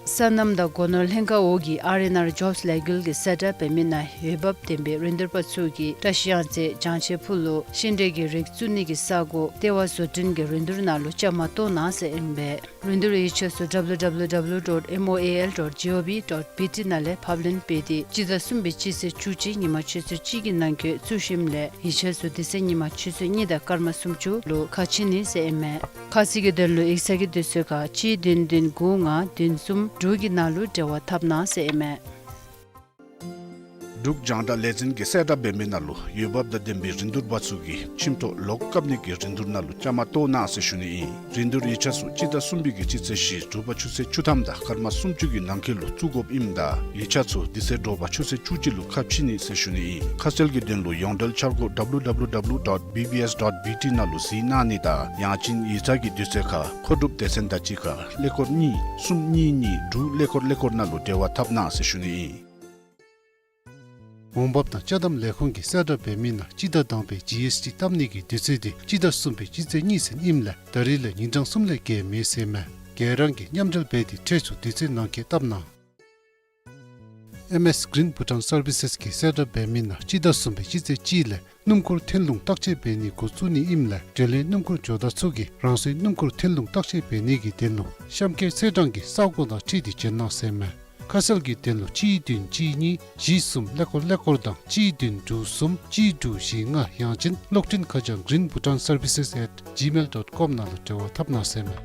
སོ་ནམ་དང་སྒོ་ནོར་ལྷན་ཁག་འོག་གི་ཨར་ཨེན་ཨར་ཇོབསི་ལས་འགུལ་གྱིས་གསལ་བསྒྲགས་འབད་མི་ནང་འོས་འབབ་ལྡན་པའི་རིན་བསྡུར་པ་ཚུ་གིས་བཀྲ་ཤིས་གཡང་རྩེ་བྱང་ཆེ་ཕུ་ལུ་ཤིང་འབྲས་ཀྱི་རིགས་བཙུགས་ནི་གི་ས་སྒོ་ལྟེ་བ་བཟོ་སྐྲུན་གྱི་རིན་བསྡུར་ནང་ལུ་བཅའ་མར་གཏོགས་གནང་ཟེར་ཨིན་པས། རིན་བསྡུར་ཡིག་ཆ་ཚུ་W W W dot M O A L dot G O V dot B T ནང་ལས་ཕབ་ལེན་འབད་དེ་སྤྱི་ཟླ་གསུམ་པའི་སྤྱི་ཚེས་བཅུ་གཅིག་ཉིན་མ་ཆུ་ཚོད་གཅིག་གི་ནང་འཁོད་བཙུགས་ཞིནམ་ལས་ཡིག་ཆ་ཚུ་དེ་ཚེ་ཉིན་མ་ཆུ་ཚོད་གཉིས་དང་སྐར་མ་སུམ་ཅུ་ལུ་ཁ་ཕྱེ་ནི་ཟེར་ཨིན་མས། ཁ་གསལ་གྱི་དོན་ལུ་ཡིག་ཚང་གི་དུས་ཚོད་ཁར་གཅིག་བདུན་བདུན་དགུ་ལྔ་བདུན་གསུམ་དྲུག་གི་ནང་ལུ་འབྲེལ་བ་འཐབ་གནང་ཟེར་ཨིན་མས། འབྲུག་རྒྱང་བསྒྲགས་ལས་འཛིན་གྱིས་གསལ་བསྒྲགས་འབད་མི་ནང་ལུ་འོས་འབབ་དང་ལྡན་པའི་རིན་བསྡུར་པ་ཚུ་གིས་ཁྱིམ་ཐོག་ལོག་བཀབ་ནི་གི་རིན་བསྡུར་ནང་ལུ་བཅའ་མར་གཏོགས་གནང་ཟེར་ཞུ་ནི་ཨིན། རིན་བསྡུར་ཡིག་ཆ་ཚུ་སྤྱི་ཟླ་གསུམ་པའི་གི་སྤྱི་ཚེས་བཞི་དྲོ་པ་ཆུ་ཚོད་བཅུ་ཐམ་དང་སྐར་མ་སུམ་ཅུ་གི་ནང་འཁོད་ལུ་བཙུགས་དགོཔ་ཨིནམ་ད་ཡིག་ཆ་ཚུ་དེ་ཚེ་དྲོ་པ་ཆུ་ཚོད་བཅུ་གཅིག་ལུ་ཁ་ཕྱེ་ནི་ཟེར་ཞུ་ནི་ཨིན། ཁ་གསལ་གྱི་དོན་ལུ་ཡོངས་འབྲེལ་འཆར་སྒོ་W W W dot B B S dot B T ནང་ལུ་གཟིགས་གནང་ནི་དང་ཡང་ཅིན་ཡིག་ཚང་གི་དུས་ཚོད་ཁར་མཁོ་སྒྲུབ་སྡེ་ཚན་དང་གཅིག་ཁར་ཀླད་ཀོར་གཉིས་གསུམ་གཉིས་གཉིས་དྲུག་ཀླད་ཀོར་ཀླད་ཀོར་ནང་ལུ་འབྲེལ་བ་འཐབ་གནང་ཟེར་ཞུ་ནི་ཨིན། འོང་འབབ་དང་ཅ་དམ་ལས་ཁུངས་ཀྱིས་གསལ་བསྒྲགས་འབད་མི་ནང་སྤྱི་ཟླ་དང་པའི་ཇི་ཨེསི་ཊི་བཏབ་ནི་གི་དུས་ཚོད་འདི་སྤྱི་ཟླ་གསུམ་པའི་སྤྱི་ཚེས་གཉིས་ཚུན་ཨིནམ་ལས་ད་རིས་ལས་ཉིན་གྲངས་གསུམ་ལས་བརྒལ་མེད་ཟེར་མས། ག་ར་གིས་མཉམ་འབྲེལ་འབད་དེ་ཁྲལ་ཚུ་དུས་ཚོད་ནང་འཁོད་བཏབ་གནང་། ཨེམ་ཨེསི་གིརིན་བྷུ་ཊཱན་སར་བི་སེསི་གིས་གསལ་བསྒྲགས་འབད་མི་ནང་སྤྱི་ཟླ་གསུམ་པའི་སྤྱི་ཚེས་གཅིག་ལས་སྣུམ་འཁོར་ཐོན་ལུང་བརྟག་དཔྱད་འབད་ནི་འགོ་བཙུགས་ནི་ཨིནམ་ལས་འབྲེལ་ཡོད་སྣུམ་འཁོར་ཇོ་བདག་ཚུ་གིས་རང་སོའི་སྣུམ་འཁོར་ཐོན་ལུང་བརྟག་དཔྱད་འབད་ནི་གི་དོན་ལུ་གཤམ་འཁོད་ཚེས་གྲངས་ཀྱི་ས་གོ་དང་འཁྲིལ་ཏེ་བྱོན་གནང་ཟེར་མས། ཁ་གསལ་གྱི་དོན་ལུ་གཅིག་བདུན་གཅིག་གཉིས་བཞི་གསུམ་ཀླད་ཀོར་ཀླད་ཀོར་དང་གཅིག་བདུན་དྲུག་གསུམ་གཅིག་དྲུག་བཞི་ལྔ་ཡང་ཅིན་གློག་འཕྲིན་ཁ་བྱང་green bhutan services at gmail dot com ནང་ལུ་འབྲེལ་བ་འཐབ་གནང་ཟེར་མས།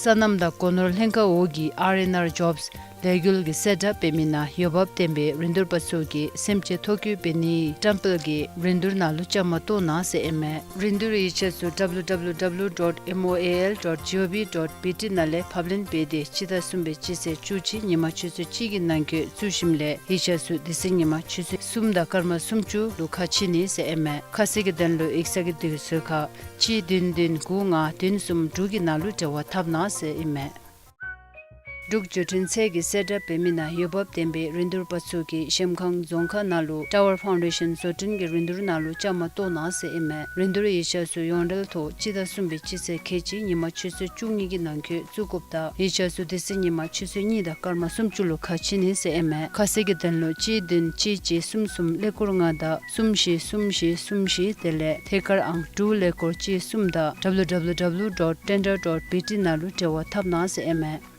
སོ་ནམ་དང་སྒོ་ནོར་ལྷན་ཁག་འོག་གི་ཨར་ཨེན་ཨར་ཇོབསི་ལས་འགུལ་གྱི་གསལ་བསྒྲགས་འབད་མི་ནང་འོས་འབབ་ལྡན་པའི་རིན་བསྡུར་པ་ཚུ་གིས་སེམས་ཅན་ཐོ་བཀོད་འབད་ནིའི་བཀྲམ་སྤེལ་གྱི་རིན་བསྡུར་ནང་ལུ་བཅའ་མར་གཏོགས་གནང་ཟེར་ཨིན་མས། རིན་བསྡུར་ཡིག་ཆ་ཚུ་W W W dot M O A L dot G O V dot B T ནང་ལས་ཕབ་ལེན་འབད་དེ་སྤྱི་ཟླ་གསུམ་པའི་སྤྱི་ཚེས་བཅུ་གཅིག་ཉིན་མ་ཆུ་ཚོད་གཅིག་གི་ནང་འཁོད་བཙུགས་ཞིནམ་ལས་ཡིག་ཆ་ཚུ་དེ་ཚེ་ཉིན་མ་ཆུ་ཚོད་གསུམ་དང་སྐར་མ་སུམ་ཅུ་ལུ་ཁ་ཕྱེ་ནི་ཟེར་ཨིན་མས། ཁ་གསལ་གྱི་དོན་ལུ་ཡིག་ཚང་གི་དུས་ཚོད་ཁར་གཅིག་བདུན་བདུན་དགུ་ལྔ་བདུན་གསུམ་དྲུག་གི་ནང་ལུ་འབྲེལ་བ་འཐབ་གནང་ཟེར་ཨིན་མས། འབྲུག་བརྗོད་འཕྲིན་ཚད་ཀྱི་གསལ་བསྒྲགས་འབད་མི་ནང་འོས་འབབ་ལྡན་པའི་རིན་བསྡུར་པ་ཚུ་གིས་གཞལམ་སྒང་རྫོང་ཁག་ནང་ལུ་ཊ་ཝར་ཕའུན་ཌེ་ཤཱན་བཟོ་སྐྲུན་གྱི་རིན་བསྡུར་ནང་ལུ་བཅའ་མར་གཏོགས་གནང་ཟེར་ཨིན་མས། རིན་བསྡུར་ཡིག་ཆ་ཚུ་ཡོངས་འབྲེལ་ཐོག་སྤྱི་ཟླ་གསུམ་པའི་སྤྱི་ཚེས་ཁལ་གཅིག་ཉིན་མ་ཆུ་ཚོད་བཅུ་གཉིས་ཀྱི་ནང་འཁོད་བཙུགས་དགོཔ་དང་ཡིག་ཆ་ཚུ་དེ་ཚེ་ཉིན་མ་ཆུ་ཚོད་གཉིས་དང་སྐར་མ་སུམ་ཅུ་ལུ་ཁ་ཕྱེ་ནི་ཟེར་ཨིན་མས། ཁ་གསལ་གྱི་དོན་ལུ་གཅིག་བདུན་གཅིག་གཅིག་གསུམ་གསུམ་ཀླད་ཀོར་ལྔ་དང་གསུམ་བཞི་གསུམ་བཞི་གསུམ་བཞི་དེ་ལས་ཐད་ཀར་ཨང་དྲུག་ཀླད་ཀོར་གཅིག་གསུམ་དང་W W W dot tender dot B T ནང་ལུ་འབྲེལ་བ་འཐབ་གནང་ཟེར་ཨིན་མས།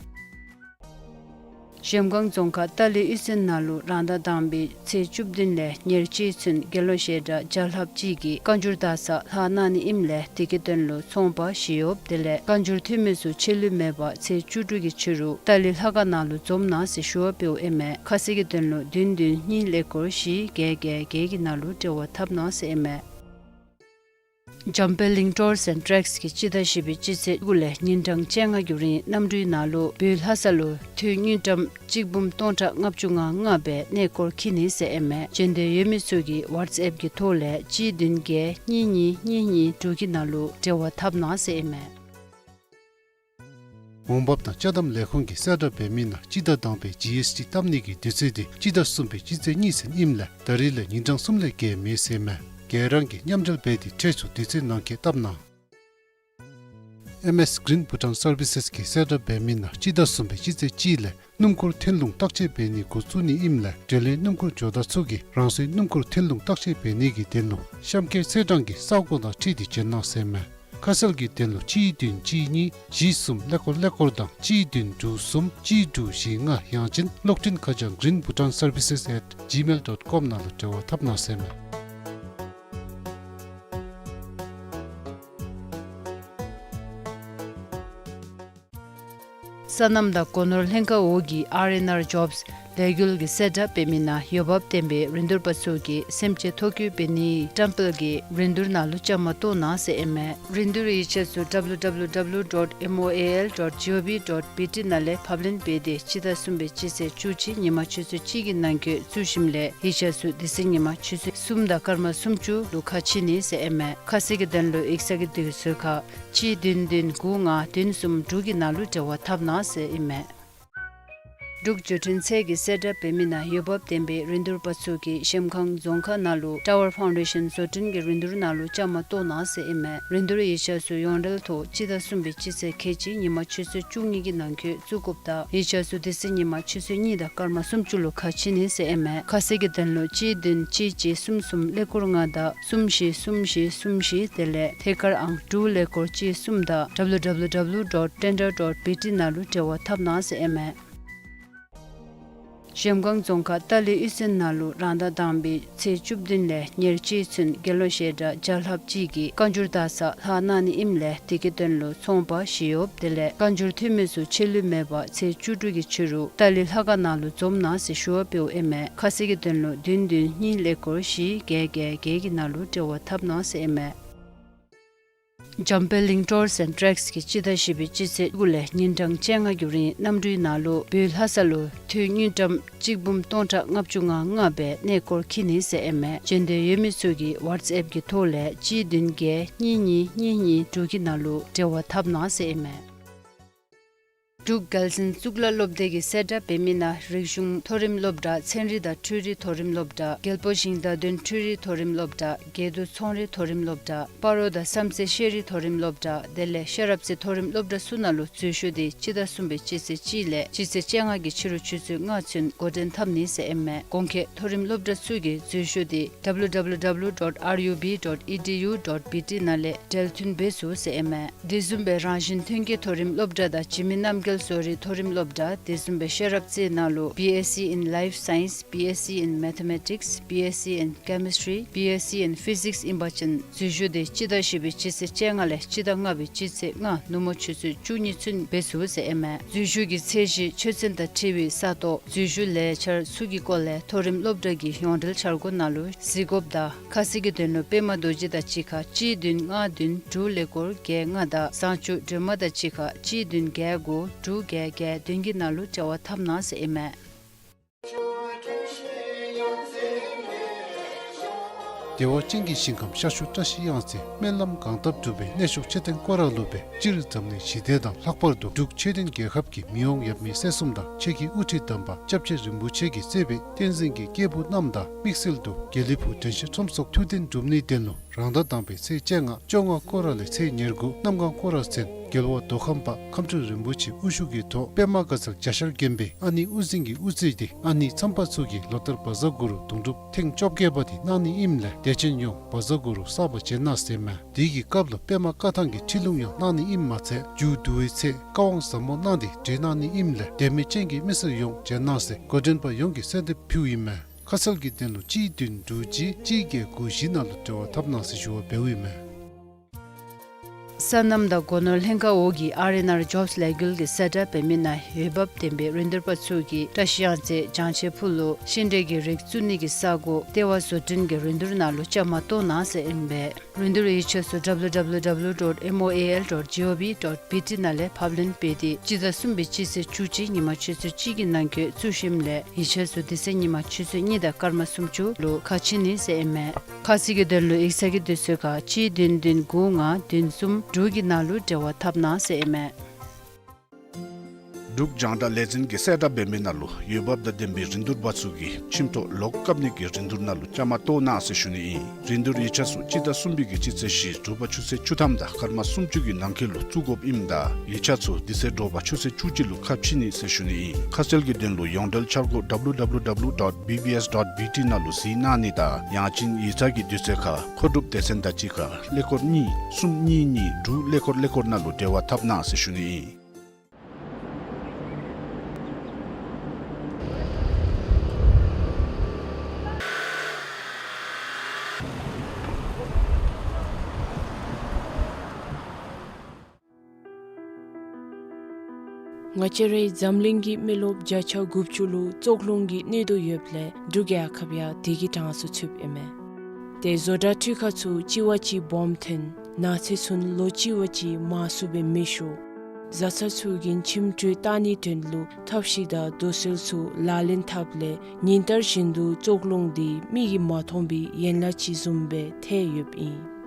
གཞལམ་སྒང་རྫོང་ཁག་ཏཱ་ལི་གཡུས་ཚན་ནང་ལུ་རང་ཟླ་དང་པའི་ཚེས་བཅུ་བདུན་ལས་ཉེར་གཅིག་ཚུན་དགེ་སློང་བཤད་གྲྭ་བརྒྱ་ལྷགཔ་ཅིག་གིས་བཀའ་འགྱུར་དག་ས་ལྷག་གནང་ནི་ཨིནམ་ལས་དེ་གི་དོན་ལུ་ཚོང་པ་ཞི་གཡོགཔ་དེ་ལས་བཀའ་འགྱུར་འཐུས་མི་ཚུ་ཆད་ལུས་མེད་པར་ཚེས་བཅུ་དྲུག་གི་ཕྱི་རུ་ཏཱ་ལི་ལྷ་ཁང་ནང་ལུ་འཛོམས་གནང་ཟེར་ཞུ་བ་འབདཝ་ཨིན་མས། ཁ་གསལ་གྱི་དོན་ལུ་བདུན་བདུན་གཉིས་ཀླད་ཀོར་བཞི་བརྒྱད་བརྒྱད་བརྒྱད་ཀྱི་ནང་ལུ་འབྲེལ་བ་འཐབ་གནང་ཟེར་ཨིན་མས། འཇམ་དཔལ་གླིང་ཊུརསི་ཨེནཌ་ཊེགསི་གིས་སྤྱི་ཟླ་བཞི་པའི་སྤྱི་ཚེས་དགུ་ལས་ཉིན་གྲངས་བཅོ་ལྔ་གི་རིང་གནམ་གྲུའི་ནང་ལུ་བོད་ལྷ་ས་ལུ་དངུལ་དངུལ་ཀྲམ་གཅིག་འབུམ་སྟོང་ཕྲག་ལྔ་བཅུ་ང་ལྔ་སྦེ་གནས་སྐོར་འཁྱིད་ནི་ཟེར་ཨིན་མས། འབྱོན་འདོད་ཡོད་མི་ཚུ་གིས་ཝཊས་ཨེཔ་གི་ཐོག་ལས་གཅིག་བདུན་བརྒྱད་གཉིས་གཉིས་གཉིས་གཉིས་དྲུག་གི་ནང་ལུ་འབྲེལ་བ་འཐབ་གནང་ཟེར་ཨིན་མས། འོང་འབབ་དང་ཅ་དམ་ལས་ཁུངས་ཀྱིས་གསལ་བསྒྲགས་འབད་མི་ནང་སྤྱི་ཟླ་དང་པའི་ཇི་ཨེསི་ཊི་བཏབ་ནི་གི་དུས་ཚོད་དེ་སྤྱི་ཟླ་གསུམ་པའི་སྤྱི་ཚེས་གཉིས་ཚུན་ཨིནམ་ལས་ད་རིས་ལས་ཉིན་གྲངས་གསུམ་ལས་བརྒལ་མེད་ཟེར་ཨིན་མས། ག་ར་གིས་མཉམ་འབྲེལ་འབད་དེ་ཁྲལ་ཚུ་དུས་ཚོད་ནང་འཁོད་བཏབ་གནང་། ཨེམ་ཨེསི་གིརིན་བྷུ་ཊཱན་སར་བི་སེསི་གིས་གསལ་བསྒྲགས་འབད་མི་ནང་སྤྱི་ཟླ་གསུམ་པའི་སྤྱི་ཚེས་གཅིག་ལས་སྣུམ་འཁོར་ཐོན་ལུང་བརྟག་དཔྱད་འབད་ནི་འགོ་བཙུགས་ནི་ཨིནམ་ལས་འབྲེལ་ཡོད་སྣུམ་འཁོར་ཇོ་བདག་ཚུ་གིས་རང་སོའི་སྣུམ་འཁོར་ཐོན་ལུང་བརྟག་དཔྱད་འབད་ནི་གི་དོན་ལུ་གཤམ་འཁོད་ཚེས་གྲངས་ཀྱི་ས་གོ་དང་འཁྲིལ་ཏེ་འབྱོན་གནང་ཟེར་ཨིན་མས། ཁ་གསལ་གྱི་དོན་ལུ་གཅིག་བདུན་གཅིག་གཉིས་བཞི་གསུམ་ཀླད་ཀོར་ཀླད་ཀོར་དང་གཅིག་བདུན་དྲུག་གསུམ་གཅིག་དྲུག་བཞི་ལྔ་ཡང་ཅིན་གློག་འཕྲིན་ཁ་བྱང་གིརིན་བྷུ་ཊཱན་སར་བི་སེསི་ཨེཊ་ཇི་མེལ་ཌོཊ་ཀོམ་ནང་ལུ་འབྲེལ་བ་འཐབ་གནང་ཟེར་ཨིན་མས། སོ་ནམ་དང་སྒོ་ནོར་ལྷན་ཁག་འོག་གི་ཨར་ཨེན་ཨར་ཇོབསི་ལས་འགུལ་གྱི་གསལ་བསྒྲགས་འབད་མི་ནང་འོས་འབབ་ལྡན་པའི་རིན་བསྡུར་པ་ཚུ་གིས་སེམས་ཅན་ཐོ་བཀོད་འབད་ནིའི་བཀྲམ་སྤེལ་གྱི་རིན་བསྡུར་ནང་ལུ་བཅའ་མར་གཏོགས་གནང་ཟེར་ཨིན་མས། རིན་བསྡུར་ཡིག་ཆ་ཚུ་W W W dot M O A L dot G O V dot B T ནང་ལས་ཕབ་ལེན་འབད་དེ་སྤྱི་ཟླ་གསུམ་པའི་སྤྱི་ཚེས་བཅུ་གཅིག་ཉིན་མ་ཆུ་ཚོད་གཅིག་གི་ནང་འཁོད་བཙུགས་ཞིནམ་ལས་ཡིག་ཆ་ཚུ་དེ་ཚེ་ཉིན་མ་ཆུ་ཚོད་གསུམ་དང་སྐར་མ་སུམ་ཅུ་ལུ་ཁ་ཕྱེ་ནི་ཟེར་ཨིན་མས། ཁ་གསལ་གྱི་དོན་ལུ་ཡིག་ཚང་གི་དུས་ཚོད་ཁར་གཅིག་བདུན་བདུན་དགུ་ལྔ་བདུན་གསུམ་དྲུག་གི་ནང་ལུ་འབྲེལ་བ་འཐབ་གནང་ཟེར་ཨིན་མས། འབྲུག་བརྗོད་འཕྲིན་ཚད་ཀྱི་གསལ་བསྒྲགས་འབད་མི་ནང་འོས་འབབ་ལྡན་པའི་རིན་བསྡུར་པ་ཚུ་གིས་གཞལམ་སྒང་རྫོང་ཁག་ནང་ལུ་ཊ་ཝར་ཕའུན་ཌེ་ཤཱན་བཟོ་སྐྲུན་གྱི་རིན་བསྡུར་ནང་ལུ་བཅའ་མར་གཏོགས་གནང་ཟེར་ཨིན་མས། རིན་བསྡུར་ཡིག་ཆ་ཚུ་ཡོངས་འབྲེལ་ཐོག་སྤྱི་ཟླ་གསུམ་པའི་སྤྱི་ཚེས་ཁལ་གཅིག་ཉིན་མ་ཆུ་ཚོད་བཅུ་གཉིས་ཀྱི་ནང་འཁོད་བཙུགས་དགོཔ་དང་ཡིག་ཆ་ཚུ་དེ་ཚེ་ཉིན་མ་ཆུ་ཚོད་གཉིས་དང་སྐར་མ་སུམ་ཅུ་ལུ་ཁ་ཕྱེ་ནི་ཟེར་ཨིན་མས། ཁ་གསལ་གྱི་དོན་ལུ་གཅིག་བདུན་གཅིག་གཅིག་གསུམ་གསུམ་ཀླད་ཀོར་ལྔ་དང་གསུམ་བཞི་གསུམ་བཞི་གསུམ་བཞི་དེ་ལས་ཐད་ཀར་ཨང་དྲུག་ཀླད་ཀོར་གཅིག་གསུམ་དང་W W W dot tender dot B T ནང་ལུ་འབྲེལ་བ་འཐབ་གནང་ཟེར་ཨིན་མས། གཞལམ་སྒང་རྫོང་ཁག་ཏཱ་ལི་གཡུས་ཚན་ནང་ལུ་རང་ཟླ་དང་པའི་ཚེས་བཅུ་བདུན་ལས་ཉེར་གཅིག་ཚུན་དགེ་སློང་བཤད་གྲྭ་བརྒྱ་ལྷགཔ་ཅིག་གིས་བཀའ་འགྱུར་དག་ས་ལྷག་གནང་ནི་ཨིནམ་ལས་དེ་གི་དོན་ལུ་ཚོང་པ་ཞི་གཡོགཔ་དེ་ལས་བཀའ་འགྱུར་འཐུས་མི་ཚུ་ཆད་ལུས་མེད་པར་ཚེས་བཅུ་དྲུག་གི་ཕྱི་རུ་ཏཱ་ལི་ལྷ་ཁང་ནང་ལུ་འཛོམས་གནང་ཟེར་ཞུ་བ་འབདཝ་ཨིན་མས། ཁ་གསལ་གྱི་དོན་ལུ་བདུན་བདུན་གཉིས་ཀླད་ཀོར་བཞི་བརྒྱད་བརྒྱད་བརྒྱད་ཀྱི་ནང་ལུ་འབྲེལ་བ་འཐབ་གནང་ཟེར་ཨིན་མས། འཇམ་དཔལ་གླིང་ཊུརསི་ཨེནཌ་ཊེགསི་གིས་སྤྱི་ཟླ་བཞི་པའི་སྤྱི་ཚེས་དགུ་ལས་ཉིན་གྲངས་བཅོ་ལྔ་གི་རིང་གནམ་གྲུའི་ནང་ལུ་བོད་ལྷ་ས་ལུ་དངུལ་ཀྲམ་གཅིག་འབུམ་སྟོང་ཕྲག་ལྔ་བཅུ་ང་ལྔ་སྦེ་གནས་སྐོར་འཁྱིད་ནི་ཟེར་ཨིན་མས། འབྱོན་འདོད་ཡོད་མི་ཚུ་གིས་ཝཊས་ཨེཔ་གི་ཐོག་ལས་གཅིག་བདུན་བརྒྱད་གཉིས་གཉིས་གཉིས་གཉིས་དྲུག་གི་ནང་ལུ་འབྲེལ་བ་འཐབ་གནང་ཟེར་ཨིན་མས། འབྲུག་རྒྱལ་གསུང་གཙུག་ལག་སློབ་སྡེ་གིས་གསལ་བསྒྲགས་འབད་མི་ནང་རིག་གཞུང་མཐོ་རིམ་སློབ་གྲྭ་ཚན་རིག་དང་འཕྲུལ་རིག་མཐོ་རིམ་སློབ་གྲྭ་རྒྱལ་པོ་ཞིང་བདག་དོན་འཕྲུལ་རིག་མཐོ་རིམ་སློབ་གྲྭ་དགེ་འདུན་ཚོང་རིག་མཐོ་རིམ་སློབ་གྲྭ་སྤ་རོ་དང་བསམ་རྩེ་ཤེས་རིག་མཐོ་རིམ་སློབ་གྲྭ་དེ་ལས་ཤེས་རབ་རྩེ་མཐོ་རིམ་སློབ་གྲྭ་ཚུ་ནང་ལུ་འཛུལ་ཞུགས་འདི་སྤྱི་ཟླ་གསུམ་པའི་སྤྱི་ཚེས་གཅིག་ལས་སྤྱི་ཚེས་བཅོ་ལྔ་གི་ཕྱི་རུ་ཆུ་ཚོད་ལྔ་ཚུན་འགོ་འདྲེན་འཐབ་ནི་ཟེར་ཨིན་མས། གོང་འཁོད་མཐོ་རིམ་སློབ་གྲྭ་ཚུ་གི་འཛུལ་ཞུགས་འདི་W W W dot R U B dot E D U dot B T ནང་ལས་འབྲེལ་མཐུད་འབད་ཚུགས་ཟེར་ཨིན་མས། དེ་བཟུམ་སྦེ་རང་བཞིན་ཐོན་སྐྱེད་མཐོ་རིམ་སློབ་གྲྭ་དང་འཇིགས་མེད་རྣམ་རྒྱལ་ བཟོ་རིག་མཐོ་རིམ་སློབ་གྲྭ་དེ་བཟུམ་སྦེ་ཤེས་རབ་རྩེ་ནང་ལུ་B Sc in Life Science, B Sc in Mathematics, B Sc in Chemistry, B Sc in Physics ཨིན་པ་ཅིན་འཛུལ་ཞུགས་དེ་སྤྱི་ཟླ་བཞི་པའི་སྤྱི་ཚེས་བཅོ་ལྔ་ལས་སྤྱི་ཟླ་ལྔ་པའི་སྤྱི་ཚེས་ལྔ་ནུབ་མོ་ཆུ་ཚོད་བཅུ་གཉིས་ཚུན་འབད་ཚུགས་ཟེར་ཨིན་མས། འཛུལ་ཞུགས་ཀྱི་ཚད་གཞི་ཆོས་ཚན་དང་འཁྲིལ་བའི་ས་སྟོང་འཛུལ་ཞུགས་ལས་འཆར་ཚུ་གི་སྐོར་ལས་མཐོ་རིམ་སློབ་གྲྭ་གི་ཡོངས་འབྲེལ་འཆར་སྒོ་ནང་ལུ་གཟིགས་དགོཔ་དང་ཁ་གསལ་གྱི་དོན་ལུ་པདྨ་རྡོ་རྗེ་དང་གཅིག་ཁར་གཅིག་བདུན་ལྔ་བདུན་དྲུག་ཀླད་ཀོར་བརྒྱད་ལྔ་དང་བཟང་སྤྱོད་སྒྲོལ་མ་དང་གཅིག་ཁར་གཅིག་བདུན་བརྒྱད་དགུ་དྲུག་བརྒྱད་བརྒྱད་བདུན་གྱི་ནང་ལུ་འབྲེལ་བ་འཐབ་གནང་ཟེར་ཨིན་མས། བདེ་བ་ཅན་གྱི་ཞིང་ཁམས་ཤར་ཕྱོགས་བཀྲ་ཤིས་གཡང་རྩེ། སྨོན་ལམ་གང་བཏབ་འགྲུབ་པའི་གནས་མཆོག་མཆོད་རྟེན་སྐོར་ར་ལུ་སྦེ་སྤྱིར་འཛམ་གླིང་ཞི་བདེ་དང་ལྷག་པར་དུ་འབྲུག་ཆོས་ལྡན་རྒྱལ་ཁབ་ཀྱི་མི་དབང་ཡབ་མེས་སྲས་གསུམ་དང་ཆོས་ཀྱི་དབུ་ཁྲིད་དམ་པ་སྐྱབས་རྗེ་རིན་པོ་ཆེ་གིས་མཛད་པའི་བསྟན་འཛིན་གྱི་སྐྱེས་བུ་རྣམས་དང་དམིགས་བསལ་དུ་དགེ་ལེགས་ཕུག་དྲན་ཤེས་ཁྲོམ་ཚོགས་ཐུགས་གཏན་སྒྲུབ་ནིའི་དོན་ལུ་རང་ཟླ་དང་པའི་ཚེས་བཅོ་ལྔ་བཅོ་ལྔ་སྐོར་ར་ལས་ཚེས་ཉེར་དགུ་གནམ་གང་སྐོར་ར་ཚུན་རྒྱལ་བ་མདོ་ཁམས་པ་ཁམས་སྤྲུལ་རིན་པོ་ཆེ་དབུ་བཞུགས་ཀྱི་ཐོག་པདྨ་དགའ་ཚལ་གྱ་ཤར་དགོན་པའི་ཨ་ནེ་དབུ་འཛིན་གྱིས་དབུ་བརྩིས་ཏེ་ཨ་ནེ་མཚམས་པ་ཚུ་གིས་ལོ་ལྟར་བཛྲ་གུ་རུ་དུང་སྒྲུབ་ཐེངས་བཅོ་བརྒྱད་པ་དེ་གནང་ནི་ཨིནམ་ལས་དད་ཅན་ཡོངས་བཛྲ་གུ་རུ་བསགས་པ་བྱོན་གནང་ཟེར་མས། དེ་གི་སྐབས་ལུ་པདྨ་བཀའ་ཐང་གི་ཁྲིད་ལུང་ཡང་གནང་ནི་ཨིནམ་མ་ཚད་མཇུག་བསྡུ་བའི་ཚེ་བཀའ་དབང་ཟབ་མོ་གནང་སྟེ་བགྲེས་གནང་ནི་ཨིནམ་ལས་དད་མོས་ཅན་གྱི་མི་སེར་ཡོངས་བྱོན་གནང་ཟེར་འགོ་འདྲེན་པ་ཡོངས་ཀྱིས་གསོལ་འདེབས་ཕུལཝ་ཨིན་མས། ཁ་གསལ་གྱི་དོན་ལུ་གཅིག་བདུན་དྲུག་གཅིག་གཅིག་བརྒྱད་དགུ་བཞི་ནང་ལུ་འབྲེལ་བ་འཐབ་གནང་ཟེར་ཞུ་བ་འབདཝ་ཨིན་མས། སོ་ནམ་དང་སྒོ་ནོར་ལྷན་ཁག་འོག་གི་R and R Jobs ལས་འགུལ་གྱི་གསལ་བསྒྲགས་འབད་མི་ནང་འོས་འབབ་ལྡན་པའི་རིན་བསྡུར་པ་ཚུ་གིས་བཀྲ་ཤིས་གཡང་རྩེ་བྱང་ཆེ་ཕུ་ལུ་ཤིང་འབྲས་ཀྱི་རིགས་བཙུགས་ནི་གི་ས་སྒོ་ལྟེ་བ་བཟོ་སྐྲུན་གྱི་རིན་བསྡུར་ནང་ལུ་བཅའ་མར་གཏོགས་གནང་ཟེར་ཨིན་པས། རིན་བསྡུར་ཡིག་ཆ་ཚུ་W W W dot M O A L dot G O V dot B T ནང་ལས་ཕབ་ལེན་འབད་དེ་སྤྱི་ཟླ་གསུམ་པའི་སྤྱི་ཚེས་བཅུ་གཅིག་ཉིན་མ་ཆུ་ཚོད་གཅིག་གི་ནང་འཁོད་བཙུགས་ཞིནམ་ལས་ཡིག་ཆ་ཚུ་དེ་ཚེ་ཉིན་མ་ཆུ་ཚོད་གཉིས་དང་སྐར་མ་སུམ་ཅུ་ལུ་ཁ་ཕྱེ་ནི་ཟེར་ཨིན་མས། ཁ་གསལ་གྱི་དོན་ལུ་ཡིག་ཚང་གི་དུས་ཚོད་ཁར་གཅིག་བདུན་བདུན་དགུ་ལྔ་བདུན་གསུམ་དྲུག་གི་ནང་ལུ་འབྲེལ་བ་འཐབ་གནང་ཟེར་ཨིན་མས། འབྲུག་རྒྱང་བསྒྲགས་ལས་འཛིན་གྱིས་གསལ་བསྒྲགས་འབད་མི་ནང་ལུ་འོས་འབབ་དང་ལྡན་པའི་རིན་བསྡུར་པ་ཚུ་གིས་ཁྱིམ་ཐོག་ལོག་བཀབ་ནི་གི་རིན་བསྡུར་ནང་ལུ་བཅའ་མར་གཏོགས་གནང་ཟེར་ཞུ་ནི་ཨིན། རིན་བསྡུར་ཡིག་ཆ་ཚུ་སྤྱི་ཟླ་གསུམ་པའི་གི་སྤྱི་ཚེས་བཞི་དྲོ་པ་ཆུ་ཚོད་བཅུ་ཐམ་དང་སྐར་མ་སུམ་ཅུ་གི་ནང་འཁོད་ལུ་བཙུགས་དགོཔ་ཨིནམ་ད་ཡིག་ཆ་ཚུ་དེ་ཚེ་དྲོ་པ་ཆུ་ཚོད་བཅུ་གཅིག་ལུ་ཁ་ཕྱེ་ནི་ཟེར་ཞུ་ནི་ཨིན། ཁ་གསལ་གྱི་དོན་ལུ་ཡོངས་འབྲེལ་འཆར་སྒོ་W W W dot B B S dot B T ནང་ལུ་གཟིགས་གནང་ནི་དང་ཡང་ཅིན་ཡིག་ཚང་གི་དུས་ཚོད་ཁར་མཁོ་སྒྲུབ་སྡེ་ཚན་དང་གཅིག་ཁར་ཀླད་ཀོར་གཉིས་གསུམ་གཉིས་གཉིས་དྲུག་ཀླད་ཀོར་ཀླད་ཀོར་ནང་ལུ་འབྲེལ་བ་འཐབ་གནང་ཟེར་ཞུ་ནི་ཨིན། ང་བཅས་རའི་འཛམ་གླིང་གི་མི་རློབས་བརྒྱ་ཆ་དགུ་བཅུ་ལུ་བཙོག་རླུང་གི་གནོད་དོ་ཡོདཔ་ལས་འབྲུག་རྒྱལ་ཁབ་ཡང་དེ་གི་གྲངས་སུ་ཚུདཔ་ཨིན་མས། ཏེ་བཟོ་གྲྭ་འཕྲུལ་ཁང་ཚུ་གཅིག་བ་གཅིག་སྦོམ་ཐོན། ནགས་ཚལ་ཚུ་ལོ་གཅིག་བ་གཅིག་མང་སུ་སྦེ་མེ་ཤོར། བཟའ་ཚང་ཚུ་གི་ཁྱིམ་སྤྲོད་བཏང་ནིའི་དོན་ལུ་ཐབས་ཤེས་དང་དོགས་སེལ་ཚུ་ལག་ལེན་འཐབ་ལས་ཉིན་ལྟར་བཞིན་དུ་བཙོག་རླུང་འདི་མིག་གིས་མ་མཐོང་བའི་ཡན་ལག་ཅིག་བཟུམ་སྦེ་ཐལ་ཡོདཔ་ཨིན།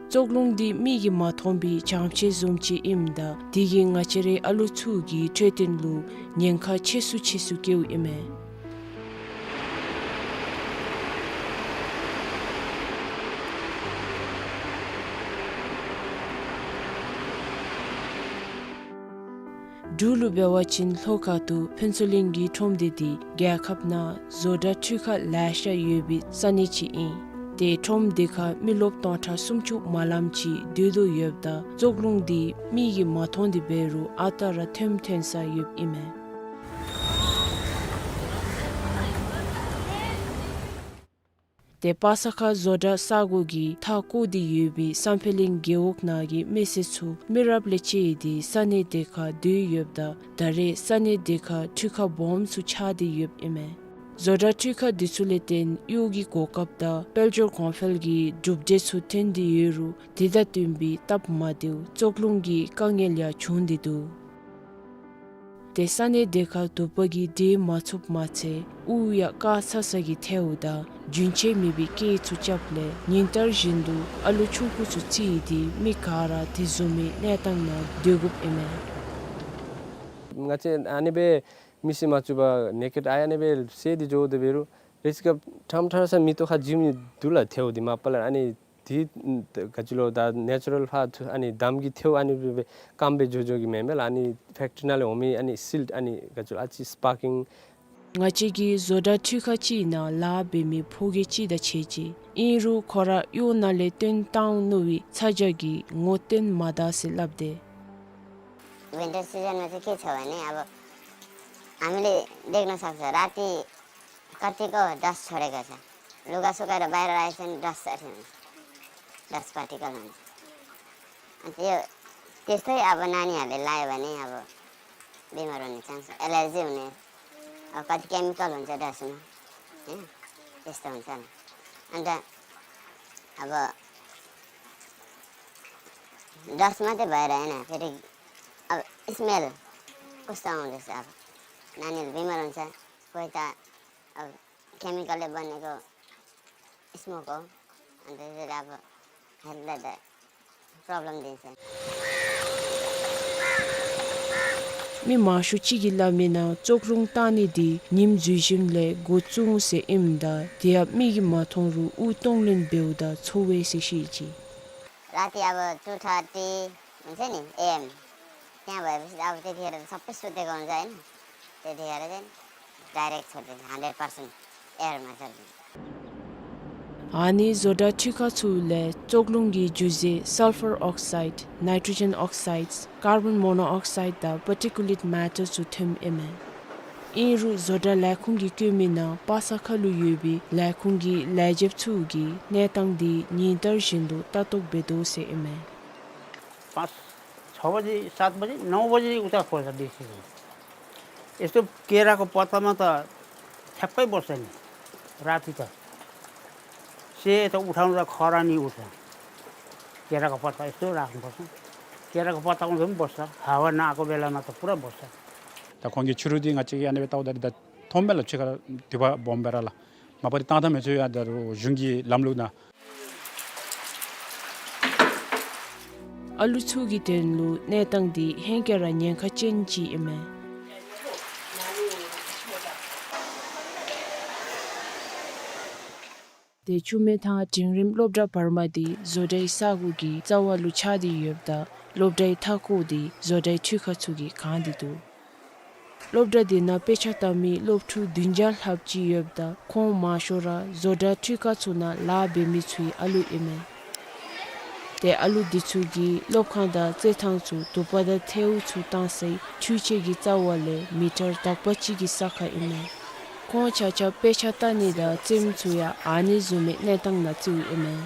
བཙོག་རླུང་འདི་མིག་གིས་མ་མཐོང་བའི་བྱང་ཕྱེད་བཟུམ་ཅིག་ཨིནམ་ད་དེ་གིས་ང་བཅས་རའི་ཨ་ལོ་ཚུ་གི་འཕྲོད་བསྟེན་ལུ་ཉེན་ཁ་ཆེ་སུ་ཆེ་སུ་བཀལཝ་ཨིན་མས། འབྲུག་ལུ་འབད་བ་ཅིན་ལྷོ་ཁ་ཐུག་ཕུན་ཚོགས་གླིང་གི་ཁྲོམ་སྡེ་འདི་རྒྱལ་ཁབ་ནང་བཟོ་གྲྭ་འཕྲུལ་ཁང་ལེ་ཤ་ཡོད་པའི་ས་གནས་ཅིག་ཨིན། ཏེ་ཁྲོམ་སྡེ་ཁར་མི་རློབས་སྟོང་ཕྲག་སུམ་ཅུ་མ་ལངམ་ཅིག་སྡོད་དོ་ཡོདཔ་ད་བཙོག་རླུང་འདི་མིག་གིས་མ་མཐོང་སྟེ་འབད་རུང་ཨ་རྟག་ར་ཐོནམ་ཐོན་ས་ཡོདཔ་ཨིན་མས། ཏེ་པ་ས་ཁ་བཟོ་གྲྭ་ས་སྒོ་གི་མཐའ་བསྐོར་ཏེ་ཡོད་པའི་སང་ཕོད་གླིང་རྒེད་འོག་ནང་གི་མི་སེར་ཚུ་མི་རབས་ལས་བཅད་དེ་ས་གནས་དེ་ཁར་སྡོད་ཡོདཔ་ད་ད་རེས་ས་གནས་དེ་ཁར་འཕྲུལ་ཁང་སྦོམ་ཚུ་ཆགས་ཏེ་ཡོདཔ་ཨིན་མས། བཟོ་གྲྭ་འཕྲུལ་ཁང་འདི་ཚུ་ལས་བརྟེན་གཡོག་གི་གོ་སྐབས་དང་དཔལ་འབྱོར་གོང་འཕེལ་གྱི་གྲུབ་འབྲས་ཚུ་ཐོན་ཏེ་ཡོད་རུང་དེ་དང་བསྟུན་པའི་སྟབས་མ་བདེཝ་བཙོག་རླུང་གི་དཀའ་ངལ་ཡང་བྱུང་སྟེ་འདུག། ཏེ་ས་གནས་དེ་ཁར་དུ་པ་གིས་འདྲེས་མ་ཚུགསཔ་མ་ཚད་དབུགས་ཡང་བཀག་ཚ་ཚ་གི་ཐལཝ་དང་རྒྱུན་ཆད་མེད་པའི་སྐད་ཚུ་རྐྱབ་ལས་ཉིན་ལྟར་བཞིན་དུ་ཨ་ལོ་ཆུང་ཀུ་ཚུ་རྩིས་ཏེ་མི་ག་ར་དེ་བཟུམ་མའི་གནས་སྟངས་ནང་སྡོད་དགོཔ་ཨིན་མས། ང་བཅས་ཨ་ནི་སྦེ་མིག་ཤེལ་མ་བཙུགས་པར་ནེ་ཀེཌ་ཨའི་ཨ་ནི་སྦེ་གསལ་ཏེ་འགྱོ་དེ་འབད་རུང་རེ་ཅིག་སྐབས་ཕྲང་ཕྲང་ས་མིག་ཏོ་ཁར་འཛུལ་མི་འདུག་ལགས། ཐལཝ་འདི་མ་པ་ལས་ཨ་ནི་དེ་ག་ཅི་ལོ་ད་ནེ་ཅུ་རལ་ཕར་ཐུ་ཨ་ནི་འདམ་གྱི་ཐལཝ་ཨ་ནི་སྦེ་སྦེ་སྐམ་སྦེ་འགྱོ་འགྱོ་གི་མེན་མས་ལགས། ཨ་ནི་ཕེཀ་ཊི་རི་ནང་ལས་འོང་མི་ཨ་ནི་སིལཊ་ཨ་ནི་ག་ཅི་ལོ་ཨ་ཙི་སི་པར་ཀིང་། ང་བཅས་ཀྱི་བཟོ་གྲྭ་འཕྲུལ་ཁང་ཅིག་ནང་ལཱ་འབད་མི་ཕོ་རྒྱས་ཅིག་དང་ཕྱད་ཅི། ཨིན་རུང་ཁོ་ར་གཡོག་ནང་ལས་བཏོན་བཏང་ནུག་པའི་ཚ་གྱང་གིས་ངོ་སྟོན་མ་ད་ཟེར་སླབ་དེས། विन्टर सिजनमा चाहिँ के छ भने, अब हामीले देख्न सक्छ, राति कतिको डस्ट छोडेको छ। लुगासुघाहरू बाहिर राखेको छ भने डस्ट अठ्याउँछ, डस्ट पार्टिकल हुन्छ। अनि त्यो, त्यस्तै अब नानीहरूले लायो भने अब बिमार हुने चान्स, एलर्जी हुने, अब कति केमिकल हुन्छ डस्टमा, होइन? त्यस्तो हुन्छ नि। अन्त अब डस्ट मात्रै भएर होइन, फेरि अब स्मेल कस्तो आउँदैछ, अब नानीहरू बिमार हुन्छ, कोही त अब केमिकलले बनेको स्मोक हो, अन्त त्यसले अब हेल्थलाई त प्रब्लम दिन्छ। མི་མང་ཤོས་ཅིག་གིས་སླབ་མི་ནང་ཙོག་རླུང་བཏང་ནི་འདི་ཉིམ་འཛུལ་ཞིནམ་ལས་འགོ་བཙུགས་འོང་ཟེར་ཨིནམ་ད་དེ་ཡང་མིག་གིས་མ་མཐོང་རུང་དབུགས་གཏོང་ལེན་འབདཝ་ད་ཚོར་བས་ཟེར་བཤད་ཅི། राति अब टू थर्टी हुन्छ नि, एएम, त्यहाँ भएपछि अब त्यतिखेर त सबै सुतेको हुन्छ, होइन? त्यतिखेर चाहिँ डाइरेक्ट छोडिदिन्छ, हन्ड्रेड पर्सेन्ट एयरमा छोडिदिन्छ। ཨ་ནི་བཟོ་གྲྭ་འཕྲུལ་ཁང་ཚུ་ལས་ཙོག་རླུང་གི་རྒྱུ་རྫས་སལ་ཕར་ཨོག་སའིཌ། ནའི་ཊྲོ་ཇེན་ཨོག་སའིཌ། ཀར་བཱོན་མོ་ནོ་ཨོག་སའིཌ་དང་པར་ཊི་ཀུ་ལེཊ་མེ་ཊར་ཚུ་ཐོནམ་ཨིན་མས། ཨིན་རུང་བཟོ་གྲྭ་ལས་ཁུངས་ཀྱིས་བཀོད་མི་ནང་པ་ས་ཁ་ལུ་ཡོད་པའི་ལས་ཁུངས་ཀྱི་ལས་བྱེདཔ་ཚུ་གིས་གནས་སྟངས་འདི་ཉིན་ལྟར་བཞིན་དུ་ལྟ་རྟོག་འབད་དོ་ཟེར་ཨིན་མས། पाँच छ बजे, सात बजे, नौ बजे उता खोज्छ बेसी जस्तो केराको पत्तामा त ठ्याक्कै बस्छ नि राति त। से त उठाउँदा खरानी उठ्छ। केराको पत्ता यस्तो राख्नुपर्छ। केराको पत्ता उठ्दा पनि बस्छ। हावा नआएको बेलामा त पुरा बस्छ। ད་ཁོང་གིས་ཆུ་རུད་འདི་ང་བཅས་ཀྱིས་ཨ་ནི་སྦེ་བལྟཝ་ད་འདི་ད་མཐོངམ་མས་ལགས། ཕྱི་ཁར་དུད་པ་སྦོམ་སྦེ་ར་ལགས། མ་པ་འདི་བཏང་ད་མི་ཚུགས་ཡ། ད་རུང་གཞུང་གི་ལམ་ལུགས་ནང་། ཨ་ལུ་ཚུ་གི་དོན་ལུ་གནས་སྟངས་འདི་ཧེང་སྐལ་ར་ཉེན་ཁ་ཅན་ཅིག་ཨིན་མས། ཏེ་ཆུ་སྨད་ཐང་འབྲིང་རིམ་སློབ་གྲྭ་བར་མ་འདི་བཟོ་གྲྭའི་ས་སྒོ་གི་རྩ་བ་ལུ་ཆགས་ཏེ་ཡོདཔ་ད་སློབ་གྲྭའི་མཐའ་འཁོར་འདི་བཟོ་གྲྭའི་འཕྲུལ་ཁང་ཚུ་གིས་གང་སྟེ་འདུག། སློབ་གྲྭ་འདི་ནང་དཔེ་ཆ་ལྟ་མི་སློབ་ཕྲུག་བདུན་བརྒྱ་ལྷགཔ་ཅིག་ཡོདཔ་ད་ཁོང་མང་ཤོས་ར་བཟོ་གྲྭ་འཕྲུལ་ཁང་ཚུ་ནང་ལཱ་འབད་མི་ཚུའི་ཨ་ལུ་ཨིན་མས། ཏེ་ཨ་ལུ་འདི་ཚུ་གིས་སློབ་ཁང་དང་རྩེད་ཐང་ཚུ་དུ་པ་དང་ཐལཝ་ཚུ་བཏང་སའི་འཕྲུལ་ཆས་ཀྱི་རྩ་བ་ལས་མི་ཊར་དག་པ་ཅིག་གི་ས་ཁར་ཨིན་མས། ཁོང་ཆ་ཁྱབ་དཔེ་ཆ་ལྟ་ནི་དང་རྩེདམོ་ཚུ་ཡང་ཨ་ནི་བཟུམ་མའི་གནས་སྟངས་ནང་རྩེཝ་ཨིན་མས།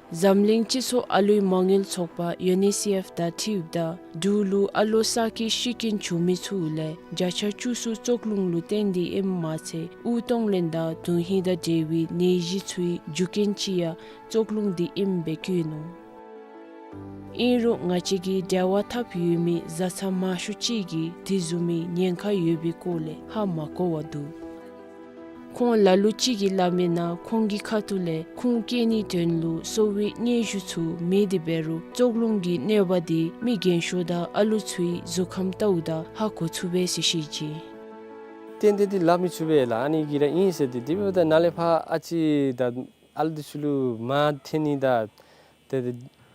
འཛམ་གླིང་སྤྱི་ཚོགས་ཨ་ལུའི་མ་དངུལ་ཚོགས་པ་ཡུ་ནི་སི་ཨེཕ་དང་འཁྲིལཝ་ད་འབྲུག་ལུ་ཨ་ལོ་གསར་སྐྱེས་ཤི་རྐྱེན་བྱུང་མི་ཚུ་ལས་བརྒྱ་ཆ་བཅུ་གསུམ་ཙོག་རླུང་ལུ་བརྟེན་ཏེ་ཨིནམ་མ་ཚད་དབུགས་གཏོང་ལེན་དང་དོན་ཧིང་དང་འབྲེལ་བའི་ནད་གཞི་ཚུའི་རྒྱུ་རྐྱེན་ཅིག་ཡང་ཙོག་རླུང་འདི་ཨིནམ་སྦེ་བཀོད་ནུག། ཨིན་རུང་ང་བཅས་ཀྱིས་འབྲེལ་བ་འཐབ་ཡོད་མི་བཟའ་ཚང་མང་ཤོས་ཅིག་གིས་དེ་བཟུམ་མའི་ཉེན་ཁ་ཡོད་པའི་སྐོར་ལས་ཧ་མ་གོ་བར་འདུག། ཁོང་ལ་ལུ་ཅིག་གིས་སླབ་མི་ནང་ཁོང་གི་ཁ་ཐུག་ལས་ཁུངས་སྐྱེལ་ནིའི་དོན་ལུ་གསོ་བའི་སྙན་ཞུ་ཚུ་མེད་དེ་འབད་རུང་ཙོག་རླུང་གི་གནོད་པ་འདི་མི་རྒན་ཤོས་དང་ཨ་ལུ་ཚུའི་གཟུགས་ཁམས་བལྟཝ་ད་ཧ་གོ་ཚུགས་པས་ཟེར་བཤད་ཅི། ཏན་ཏན་འདི་སླབ་མི་ཚུགས་པས་ལགས། ཨ་ནི་གི་ར་ཨིན་ཟེར་ཏེ་དེ་འབདཝ་ད་ནཱ་ལས་ཕར་ཨ་ཙི་ད་ཨ་ལུ་འདི་ཚུ་ལུ་མར་འཐེན་ནི་དང་ཏེ་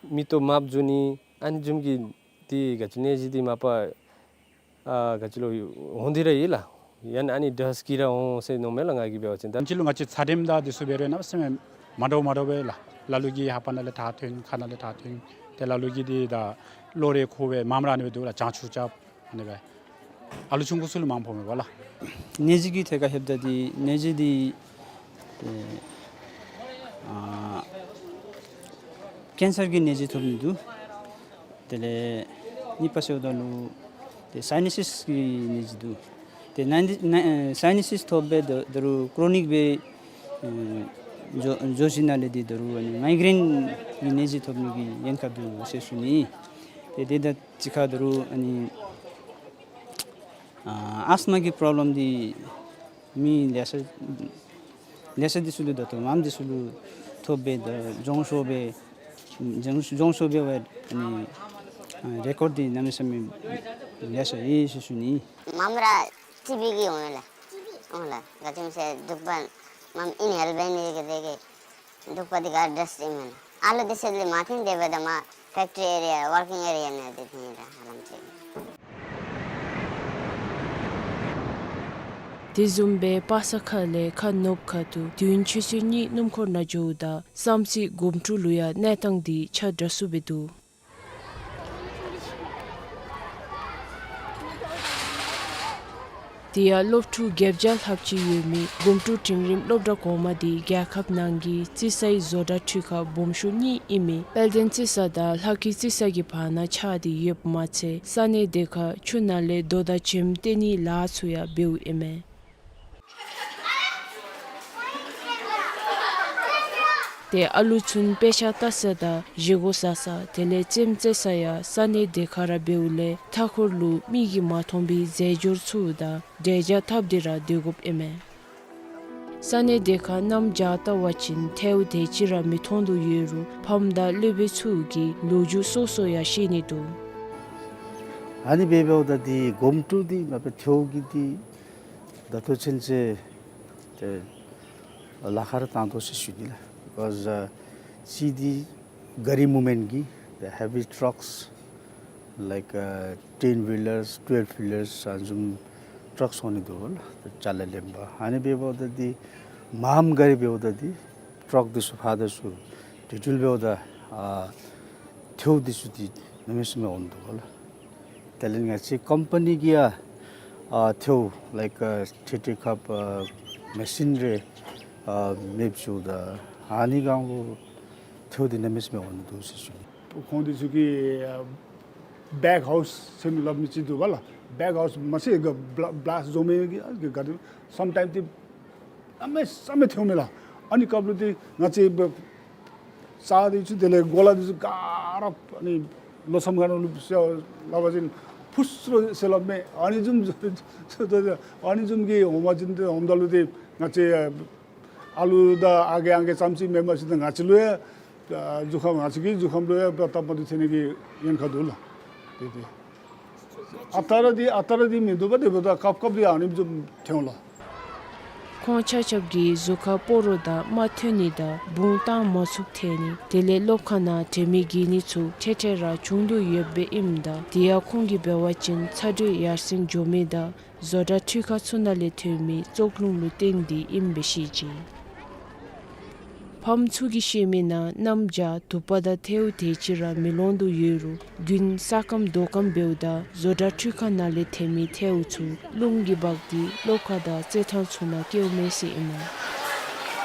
མིག་ཏོ་དམརཔོ་འགྱོ་ནི་ཨ་ནི་བཟུམ་གྱི་འདི་ག་ཅི་ནད་གཞི་འདི་མ་པ་ཨ་ག་ཅི་ལོ་འོང་སྟེ་ར་ཡོད་ལགས། ཡང་ན་ཨ་ནི་ཌསཊ་གིས་ར་འོང་ཟེར་མནོཝ་མས་ལགས་ང་གིས་འབད་བ་ཅིན། ད་ཕྱི་ལུ་ང་བཅས་ཚ་དྲོད་དང་འདི་ཚུ་འབད་རུང་གནམ་མེད་ས་མེད་མ་འདྲཝ་མ་འདྲཝ་སྦེ་ལགས། ལ་ལུ་གིས་ལྷ་པ་ནང་ལས་ཐག་ཐོན་ཁ་ནང་ལས་ཐག་ཐོན། ཏེ་ལ་ལུ་གིས་འདི་ད་གློག་རས་འཁྱུ་སྦེ་མངམ་ར་ཨ་ནི་སྦེ་འདུག་ལགས། གྱང་ཆུ་རྐྱབ་ཨ་ནི་སྦེ། ཨ་ལུ་ཆུང་ཀུ་ཚུ་ལུ་མངམ་ཕོག་མས་པ་ལགས། ནད་གཞི་གི་ཐད་ཁར་ལྷོདཔ་ད་འདི་ནད་གཞི་འདི་ཨེ་ཨ་ཀེན་སར་གྱི་ནད་གཞི་ཐོབ་ནི་འདུག། དེ་ལས་གཉིས་པ་ཟེརཝ་ད་ལུ་ཏེ་སའི་ནཱ་སིས་ཀྱི་ནད་གཞི་འདུག། ཏེ་ནཱ་ནཱ་ཨེ་སའི་ནཱ་སིས་ཐོབ་སྦེ་ད་ད་རུང་ཀྲོ་ནིག་སྦེ་ཨེ་འགྱོ་འགྱོ་ཞིནམ་ལས་འདི་ད་རུང་ཨ་ནི་མའི་གྲེན་གྱི་ནད་གཞི་ཐོབ་ནི་གི་ཉེན་ཁ་འདུག་ཟེར་ཞུ་ནི། ཏེ་དེ་དང་གཅིག་ཁར་ད་རུང་ཨ་ནི་ཨ་ཨས་མ་གི་པྲོབ་ལེམ་འདི་མི་ལེ་ཤ་ལེ་ཤ་འདི་ཚུ་ལུ་ད་ལྟོ་མངམ་འདི་ཚུ་ལུ་ཐོབ་སྦེ་ད་རྫོང་ཤོར་སྦེ་རྫོང་རྫོང་ཤོར་སྦེ་འབད་ཨ་ནི་ཨ་རེ་ཀོཌ་འདི་གནམ་མེད་ས་མེད་ལེ་ཤ་ཡོད་ཟེར་ཞུ་ནི། མངམ་ར་ཊི་བི་གིས་འོང་ལགས། འོང་ལགས། ག་ཅི་སྨོ་ཟེར་གདུག་པ་མངམ་ཨིན་ཧེལ་འབད་ནི་དེ་གིས་དེ་གིས་གདུག་པ་འདི་ག་ཌསཊ་ཨིན་མས་ལགས། ཨ་ལོ་འདི་ཚུ་ལས་མ་འཐེན། དེ་འབདཝ་ད་མར་ཕེཀ་ཊི་རི་ཨེ་རི་ཡ་ཝར་ཀིང་ཨེ་རི་ཡ་ནང་འདི་འཐེན་ལགས། ཧ་ལམ་ཅིག། དེ་བཟུམ་སྦེ་པ་ས་ཁ་ལས་ཁ་ནུབ་ཁ་ཐུག་དུས་ཡུན་ཆུ་ཚོད་གཉིས་སྣུམ་འཁོར་ནང་འགྱོཝ་ད་བསམ་རྩེ་སྒོམ་ཀྲུག་ལུ་ཡང་གནས་སྟངས་འདི་ཆ་འདྲ་སུ་སྦེ་འདུག། དེ་ཡང་སློབ་ཕྲུག་བརྒྱད་བརྒྱ་ལྷགཔ་ཅིག་ཡོད་མི་སྒོམ་ཀྲུག་འབྲིང་རིམ་སློབ་གྲྭ་གོང་མ་འདི་རྒྱལ་ཁབ་ནང་གི་རྩི་སའི་བཟོ་གྲྭ་འཕྲུལ་ཁང་སྦོམ་ཤོས་གཉིས་ཨིན་མི་དཔལ་ལྡན་རྩི་ས་དང་ལྷ་སྐྱིད་རྩི་ས་གི་བར་ན་ཆགས་ཏེ་ཡོདཔ་མ་ཚད་ས་གནས་དེ་ཁར་ཆུ་ནང་ལས་རྡོ་དང་བྱེམ་སྟོན་ནིའི་ལཱ་ཚུ་ཡང་འབདཝ་ཨིན་མས། ཏེ་ཨ་ལུ་ཚུ་ནི་དཔེ་ཆ་ལྟ་ས་དང་བཞེས་སྒོ་ཟ་ས་དེ་ལས་རྩེདམོ་རྩེ་ས་ཡང་ས་གནས་དེ་ཁར་ར་འབདཝ་ལས་མཐའ་འཁོར་ལུ་མིག་གིས་མ་མཐོང་བའི་རྫས་སྦྱོར་ཚུ་དང་འབྲས་ཇ་འཐབ་སྟེ་ར་སྡོད་དགོཔ་ཨིན་མས། ས་གནས་དེ་ཁར་གནམ་བྱཱར་བལྟ་བ་ཅིན་ཐལཝ་དེ་ཅིག་ར་མི་མཐོང་དོ་ཡོད་རུང་ཕམ་དང་སློབ་དཔོན་ཚུ་གིས་ལོ་རྒྱུས་སོ་སོ་ཡང་བཤད་ནི་འདུག། ཨ་ནི་སྦེ་འབདཝ་ད་འདི་སྒོམ་ཀྲུག་འདི་མ་པ་ཐལཝ་གི་འདི་ད་ལྟོ་ཚུན་ཚོད་ཏེ་ལཱ་ཁག་ར་བཏང་དོ་ཟེར་ཞུ་ནི་ལགས། Because uh, see the gari movement གི་the heavy trucks like uh, ten wheelers, twelve wheelers ཨ་ནི་བཟུམ་ཊརཀ་སོང་ནི་འདུག་ལགས། ཅ་ལ་ལེན་པར་ཨ་ནི་སྦེ་འབདཝ་ད་འདི་མངམ་ག་ར་འབདཝ་ད་འདི་ཊརཀ་འདི་ཚུ་ཕར་འདི་ཚུ་དེ་འགྱོ་འབདཝ་ད་ཨ་ཐལཝ་འདི་ཚུ་འདི་གནམ་མེད་ས་མེད་འོང་འདུག་ལགས། དེ་ལས་ང་བཅས་ཀམ་པ་ནི་གིས་ཡང་ཨ་ཐལཝ་like uh, ཐེ་ཐེ་ཁབ་ཨ་མེ་ཤིན་རེ་ཨ་མེདཔ་བཟོཝ་ད་ཨ་ནི་སྒང་ལུ་ཐལཝ་འདི་གནམ་མེད་ས་མེད་འོང་ནི་འདུག་ཟེར་ཞུ་ནི། ཁོང་འདི་ཚུ་གིས་ཨ་བེག་ཧའུསི་ཟེར་མི་སླབ་མི་ཅིག་འདུག་པ་ལགས། བེག་ཧའུསི་མ་ཚད་ག་བླ་བླཱསཊ་བཟོ་མི་གི་ཨ་ག་ག་དེ་སམ་ཊའིམ་འདི་གནམ་མེད་ས་མེད་ཐལཝ་མས་ལགས། ཨ་ནི་སྐབས་ལུ་འདི་ང་བཅས་ས་འདི་ཚུ་དེ་ལས་གོ་ལ་འདི་ཚུ་ག་ར་ཨ་ནི་ལོ་མཚམས་ཁ་ནང་ལུ་ཟེར་སླབ་པ་ཅིན་ཕུ་སུ་རུ་ཟེར་སླབ་མས། ཨ་ནི་བཟུམ་ཨ་ནི་བཟུམ་གྱི་འོང་པ་ཅིན་འདི་འོངམ་ད་ལུ་འདི་ང་བཅས་ཨ་ལུ་དང་ཨ་རྒས་ཨང་རྒས་ཙམ་ཅིག་མེན་པར་ཅིག་ད་ང་བཅས་ལུ་ཡང་ཨ་གཟུགས་ཁམས་ང་བཅས་ཀྱི་གཟུགས་ཁམས་ལུ་ཡང་སྟབས་མ་བདེཝ་ཐོན་ནི་གི་ཉེན་ཁ་འདུག་ལགས། དེ་དེ་ཨ་རྟག་ར་འདི་ཨ་རྟག་ར་འདི་མིན་འདུག་པ། དེ་འབདཝ་ད་སྐབས་སྐབས་འདི་ཨ་ནི་བཟུམ་ཐོན་ལགས། ཁོང་ཆ་ཁྱབ་ཀྱི་གཟུགས་ཁར་སྤོ་རོ་དང་རྨ་ཐོན་ནི་དང་བུང་བཏང་མ་ཚུགསཔ་ཐོན་ནི་དེ་ལས་སློབ་ཁང་ནང་དྲན་མེད་འགྱེལ་ནི་ཚུ་ཐེངས་ཐེངས་ར་བྱུང་དོ་ཡོདཔ་ཨིནམ་ད་དེ་ཡང་ཁོང་གིས་འབད་བ་ཅིན་ཚ་དྲོད་ཡར་སེང་འགྱོ་མི་དང་བཟོ་གྲྭ་འཕྲུལ་ཁང་ཚུ་ནང་ལས་ཐོན་མི་བཙོག་རླུང་ལུ་བརྟེན་ཏེ་ཨིནམ་སྦེ་བཤད་ཅི། ཕམ་ཚུ་གིས་བཤད་མི་ནང་གནམ་བྱཱར་དུ་པ་དང་ཐལཝ་དེ་ཅིག་ར་མི་ལོང་དོ་ཡོད་རུང་དགུན་ས་སྐམ་རྡོ་སྐམ་འབདཝ་ད་བཟོ་གྲྭ་འཕྲུལ་ཁང་ནང་ལས་ཐོན་མི་ཐལཝ་ཚུ་རླུང་གིས་འབག་སྟེ་སློབ་ཁང་དང་རྩེད་ཐང་ཚུ་ནང་བཀལཝ་མས་ཟེར་ཨིན་མས།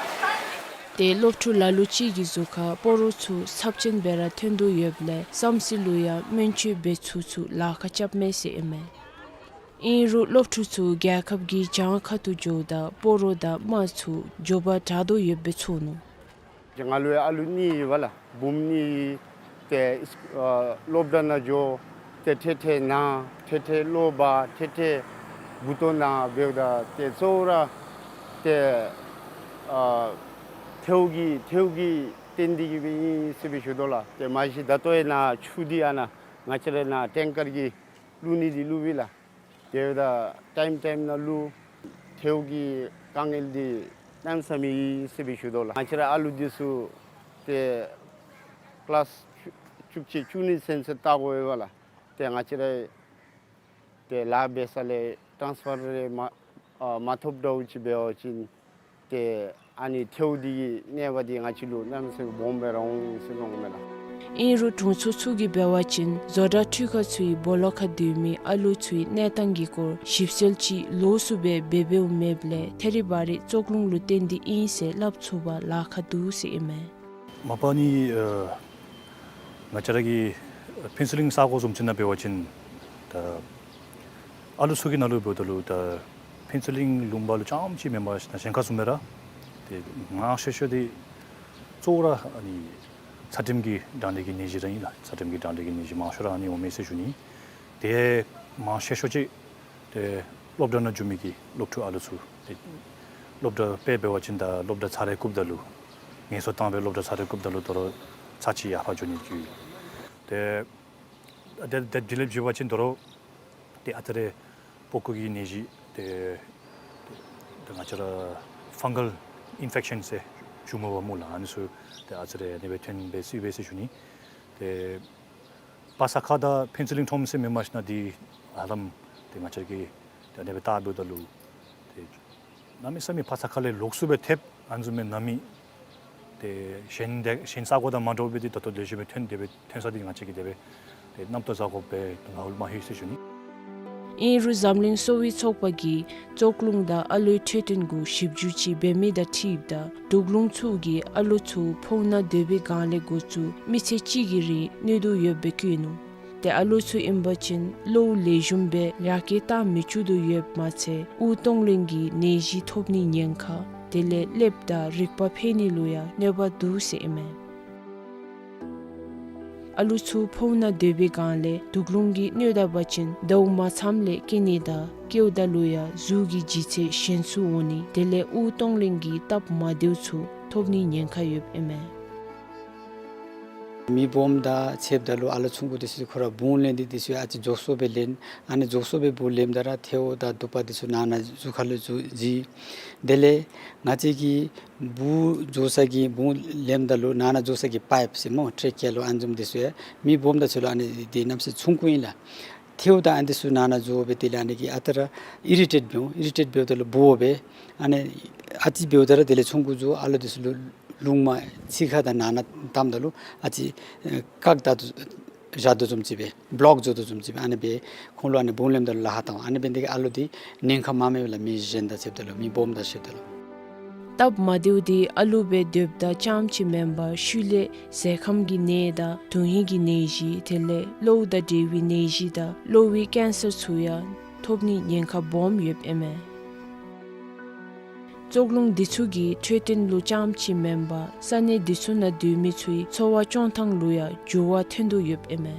ཏེ་སློབ་ཕྲུག་ལ་ལུ་ཅིག་གི་གཟུགས་ཁར་སྤོ་རོ་ཚུ་ཚབས་ཆེན་སྦེ་ར་ཐོན་དོ་ཡོདཔ་ལས་བསམ་རྩེ་ལུ་ཡང་སྨན་བཅོས་འབད་ཚུགས་ཚུགས་ལཱ་ཁག་རྐྱབ་མས་ཟེར་ཨིན་མས། ཨིན་རུང་སློབ་ཕྲུག་ཚུ་རྒྱལ་ཁབ་ཀྱི་གྱང་ཁ་ཐུག་འགྱོཝ་ད་སྤོ་རོ་དང་རྨ་ཚུ་མགྱོགས་པར་དྲག་དོ་ཡོདཔ་སྦེ་ཚོར་ནུག། ང་ལུ་ཡང་ཨ་ལུ་གཉིས་ཡོད་པ་ལགས། བུམོ་གཉིས་ཏེ་ཨ་སློབ་གྲྭ་ནང་འགྱོ། ཏེ་ཐེངས་ཐེངས་ན་ཐེངས་ཐེངས་གློ་བ་ཐེངས་ཐེངས་མགུ་ཏོ་ན་འབདཝ་ད་ཏེ་གཙོ་བོ་ར་ཏེ་ཨ་ཐལཝ་གི་ཐལཝ་གིས་བརྟེན་ཏེ་གིས་སྦེ་ཨིན་ཟེར་སྦེ་ཞུ་དོ་ལགས། ཏེ་མ་གཞི་ད་ལྟོ་ཡང་ན་ཆུ་འདི་ཨ་ན་ང་བཅས་ར་ན་ཊེང་ཀར་གྱིས་བླུག་ནི་འདི་བླུག་པས་ལགས། དེ་འབདཝ་ད་ཊའིམ་ཊའིམ་ནང་བླུག། ཐལཝ་གི་དཀའ་ངལ་འདི་གནམ་མེད་ས་མེད་ཨིན་ཟེར་སྦེ་ཞུ་དོ་ལགས། ང་བཅས་ར་ཨ་ལུ་འདི་ཚུ་ཏེ་ཀི་ལཱསི་བཅུ་གཅིག་བཅུ་གཉིས་ཚུན་ཚོད་ལྟ་དགོ་པས་ལགས། ཏེ་ང་བཅས་ར་ཏེ་ལཱ་འབད་ས་ལས་ཊཱནསི་ཕར་རེ་མ་ཨ་མ་ཐོབ་འདྲཝ་ཅིག་འབད་བ་ཅིན་ཏེ་ཨ་ནི་ཐལཝ་འདི་གི་གནོད་པ་འདི་ང་བཅས་ལུ་གནམ་མེད་ས་མེད་སྦོམ་སྦེ་ར་འོང་ཟེར་མནོཝ་མས་ལགས། ཨིན་རུང་དྲུང་འཚོ་ཚུ་གིས་འབད་བ་ཅིན་བཟོ་གྲྭ་འཕྲུལ་ཁང་ཚུའི་སྦོ་ལོགས་ཁར་སྡོད་མི་ཨ་ལུ་ཚུའི་གནས་སྟངས་ཀྱི་སྐོར་ཞིབ་འཚོལ་ཅིག་ལོགས་སུ་སྦེ་འབད་འབདཝ་མེདཔ་ལས་ཐད་རི་བ་རི་བཙོག་རླུང་ལུ་བརྟེན་ཏེ་ཨིན་ཟེར་སླབ་ཚུགས་པར་ལཱ་ཁག་འདུག་ཟེར་ཨིན་མས། མ་པ་ནི་ཨ་ང་བཅས་ར་གི་ཕུན་ཚོགས་གླིང་ས་གོ་བཟུམ་ཅིག་ནང་འབད་བ་ཅིན་ད་ཨ་ལུ་ཚུ་གི་ནང་ལུ་འབདཝ་ད་ལུ་ད་ཕུན་ཚོགས་གླིང་ལུང་པ་ལུ་རྐྱངམ་ཅིག་མེན་པར་ན་གཞན་ཁར་བཟུམ་སྦེ་ར་ཏེ་མང་ཤོས་ཤོས་འདི་གཙོ་བོ་ར་ཨ་ནི་ཚད་རིམས་ཀྱི་གྲང་ལྷད་ཀྱི་ནད་གཞི་ར་ཨིན་ལགས། ཚད་རིམས་ཀྱི་གྲང་ལྷད་ཀྱི་ནད་གཞི་མང་ཤོས་ར་ཨ་ནི་འོང་མས་ཟེར་ཞུ་ནི། ཏེ་མང་ཤོས་ཤོས་ཅིག་ཏེ་སློབ་གྲྭ་ནང་འགྱོ་མི་གི་སློབ་ཕྲུག་ཨ་ལུ་ཚུ་ཏེ་སློབ་གྲྭ་དཔེ་འབད་བ་ཅིན་ད་སློབ་གྲྭ་ཚར་རེ་བཀུགཔ་ད་ལུ་ངལ་གསོ་བཏང་སྦེ་སློབ་གྲྭ་ཚར་རེ་བཀུགཔ་ད་ལུ་དོ་རུང་ཚར་གཅིག་ཡར་ཕར་འགྱོ་ནི་གི་ཏེ་ཏེ་དེ་དེ་ལས་བརྒྱུད་པ་ཅིན་དོ་རུང་ཏེ་ཨ་ཙི་རེ་པགས་ཀོ་གི་ནད་གཞི་ཏེ་ཏེ་ང་བཅས་ར་ཕཱན་གཱལ་ཨིན་ཕེག་ཤཱན་ཟེར་ཞུཝ་མས་པ་སྨོ་ལགས། ཨ་ནི་ཚུ་ཏེ་ཨ་ཙི་རེ་ཨ་ནི་སྦེ་ཐོན་སྦེ་སྲིད་པས་ཟེར་ཞུ་ནི། ཏེ་པ་ས་ཁ་དང་ཕུན་ཚོགས་གླིང་ཁྲོམ་ཟེར་མི་མ་གཞི་ནང་འདི་ཧ་ལམ་ཏེ་ང་བཅས་ཀྱིས་ཏེ་ཨ་ནི་སྦེ་བལྟ་འབདཝ་ད་ལུ་ཏེ་ གནམ་མེད་ས་མེད་ཕར་ཚ་ཁ་ལས་ལོགས་སུ་སྦེ་ཐེབས། ཨ་ནི་བཟུམ་མའི་ནང་མི་ཏེ་གཞན་ཏེ་གཞན་ས་གོ་དང་མ་འདྲཝ་སྦེ་འདི་ད་ལྟོ་ལེགས་ཤོམ་སྦེ་ཐོན་ཏེ་སྦེ་ཐོན་ས་འདི་ང་བཅས་ཀྱིས་དེ་སྦེ་ཏེ་རྣམ་རྟོག་བཟའ་དགོ་པའི་ངལ་མ་ལྷོད་ཟེར་ཞུ་ནི། ཨིན་རུང་འཛམ་གླིང་གསོ་བའི་ཚོགས་པ་གིས་ཙོག་རླུང་དང་ཨ་ལོའི་འཕྲོད་བསྟེན་གུ་ཞིབ་འཇུག་ཅིག་འབད་མི་དང་འཁྲིལཝ་ད་འབྲུག་ལུང་ཚུ་གིས་ཨ་ལོ་ཚུ་ཕོཝ་ནང་སྡོད་པའི་སྒང་ལས་འགོ་བཙུགས་མི་ཚེ་གཅིག་གི་རིང་གནོད་དོ་ཡོདཔ་སྦེ་བཀོད་ནུག། ཏེ་ཨ་ལོ་ཚུ་ཨིན་པ་ཅིན་བློ་ལེགས་ཤོམ་སྦེ་ཡར་རྒྱས་གཏང་མི་ཚུགས་དོ་ཡོདཔ་མ་ཚད་དབུགས་གཏོང་ལེན་གྱི་ནད་གཞི་ཐོབ་ནིའི་ཉེན་ཁ་དེ་ལས་ཀླདཔ་དང་རིག་པ་འཕེལ་ནི་ལུ་ཡང་གནོད་པ་འདུག་ཟེར་ཨིན་མས། ཨ་ལོ་ཚུ་ཕོཝ་ནང་སྡོད་པའི་སྒང་ལས་དུག་རླུང་གིས་གནོད་ད་པ་ཅིན་ཟླཝ་མ་ཚངམ་ལས་སྐྱེ་ནི་དང་སྐྱེཝ་ད་ལུ་ཡང་གཟུགས་ཀྱི་ལྗིད་ཚད་ཞན་སུ་འོང་ནི་དེ་ལས་དབུགས་གཏོང་ལེན་གྱི་སྟབས་མ་བདེཝ་ཚུ་ཐོབ་ནིའི་ཉེན་ཁ་ཡོདཔ་ཨིན་མས། མི་སྦོམ་དང་ཕྱདཔ་ད་ལུ་ཨ་ལོ་ཆུང་ཀུ་འདི་ཚུ་ཁོ་ར་བུང་ལེན་འདི་འདི་ཚུ་ཨ་ཙི་མགྱོགས་སུ་སྦེ་ལེན། ཨ་ནི་མགྱོགས་སུ་སྦེ་བུ་ལེནམ་ད་ར་ཐལཝ་དང་དུ་པ་འདི་ཚུ་ནང་ན་གཟུགས་ཁ་ལུ་འཛུལ་འཛུལ། དེ་ལས་ང་བཅས་ཀྱི་བུ་འཛུལ་ས་གི་བུང་ལེནམ་ད་ལུ་ནང་ན་འཛུལ་ས་གི་པའིཔ་ཟེར་སྨོ་ཊེ་ཀི་ཡ་ལོ་ཨ་ནི་བཟུམ་འདི་ཚུ་ཡང་མི་སྦོམ་དང་ཚུ་ལུ་ཨ་ནི་འདི་གནམ་མེད་ས་མེད་ཆུང་ཀུ་ཨིན་ལགས། ཐལཝ་དང་ཨ་ནི་འདི་ཚུ་ནང་ན་འཛུལ་སྦེ་དེ་ལས་ཨ་ནི་གིས་ཨ་རྟག་ར་ཨི་རི་ཊེཊ་འབདཝ་ཨིན། ཨི་རི་ཊེཊ་འབདཝ་ད་ལུ་སྦོ་སྦེ་ཨ་ནི་ཨ་ཙི་འབདཝ་ད་ར་དེ་ལས་ཆུང་ཀུ་ཚུ་ཨ་ལོ་འདི་ཚུ་ལུ་རླུང་མ་ཚིག་ཁ་དང་ནང་ན་བསྡམ་ད་ལུ་ཨ་ཙི་ཨེ་བཀག་ད་བཞག་དོ་བཟུམ་ཅིག་སྦེ་བློཀ་བཟོ་དོ་བཟུམ་ཅིག་སྦེ་ཨ་ནི་སྦེ་ཁོང་ལུ་ཨ་ནི་བུང་ལེནམ་ད་ལུ་ལཱ་ཁག་བཏང་། ཨ་ནི་འབད་ནི་དེ་གིས་ཨ་ལོ་འདི་ཉེན་ཁ་མངམ་མས་ལགས། མི་གཞན་དང་ཕྱདཔ་ད་ལུ་མི་སྦོམ་དང་ཕྱདཔ་ད་ལུ། སྟབས་མ་བདེཝ་འདི་ཨ་ལོ་སྦེ་སྡོདཔ་ད་རྐྱངམ་ཅིག་མེན་པར་ཤུལ་ལས་གཟེར་ཁམས་ཀྱི་ནད་དང་དོན་ཧིང་གི་ནད་གཞི་དེ་ལས་གློཝ་དང་འབྲེལ་བའི་ནད་གཞི་དང་གློ་བའི་ཀེན་སར་ཚུ་ཡང་ཐོབ་ནིའི་ཉེན་ཁ་སྦོམ་ཡོདཔ་ཨིན་མས། ཙོག་རླུང་འདི་ཚུ་གི་འཕྲོད་བསྟེན་ལུ་རྐྱངམ་ཅིག་མེན་པར་ས་གནས་འདི་ཚུ་ནང་སྡོད་མི་ཚུའི་འཚོ་བ་སྐྱོང་ཐངས་ལུ་ཡང་འགྱུར་བ་ཐོན་དོ་ཡོདཔ་ཨིན་མས།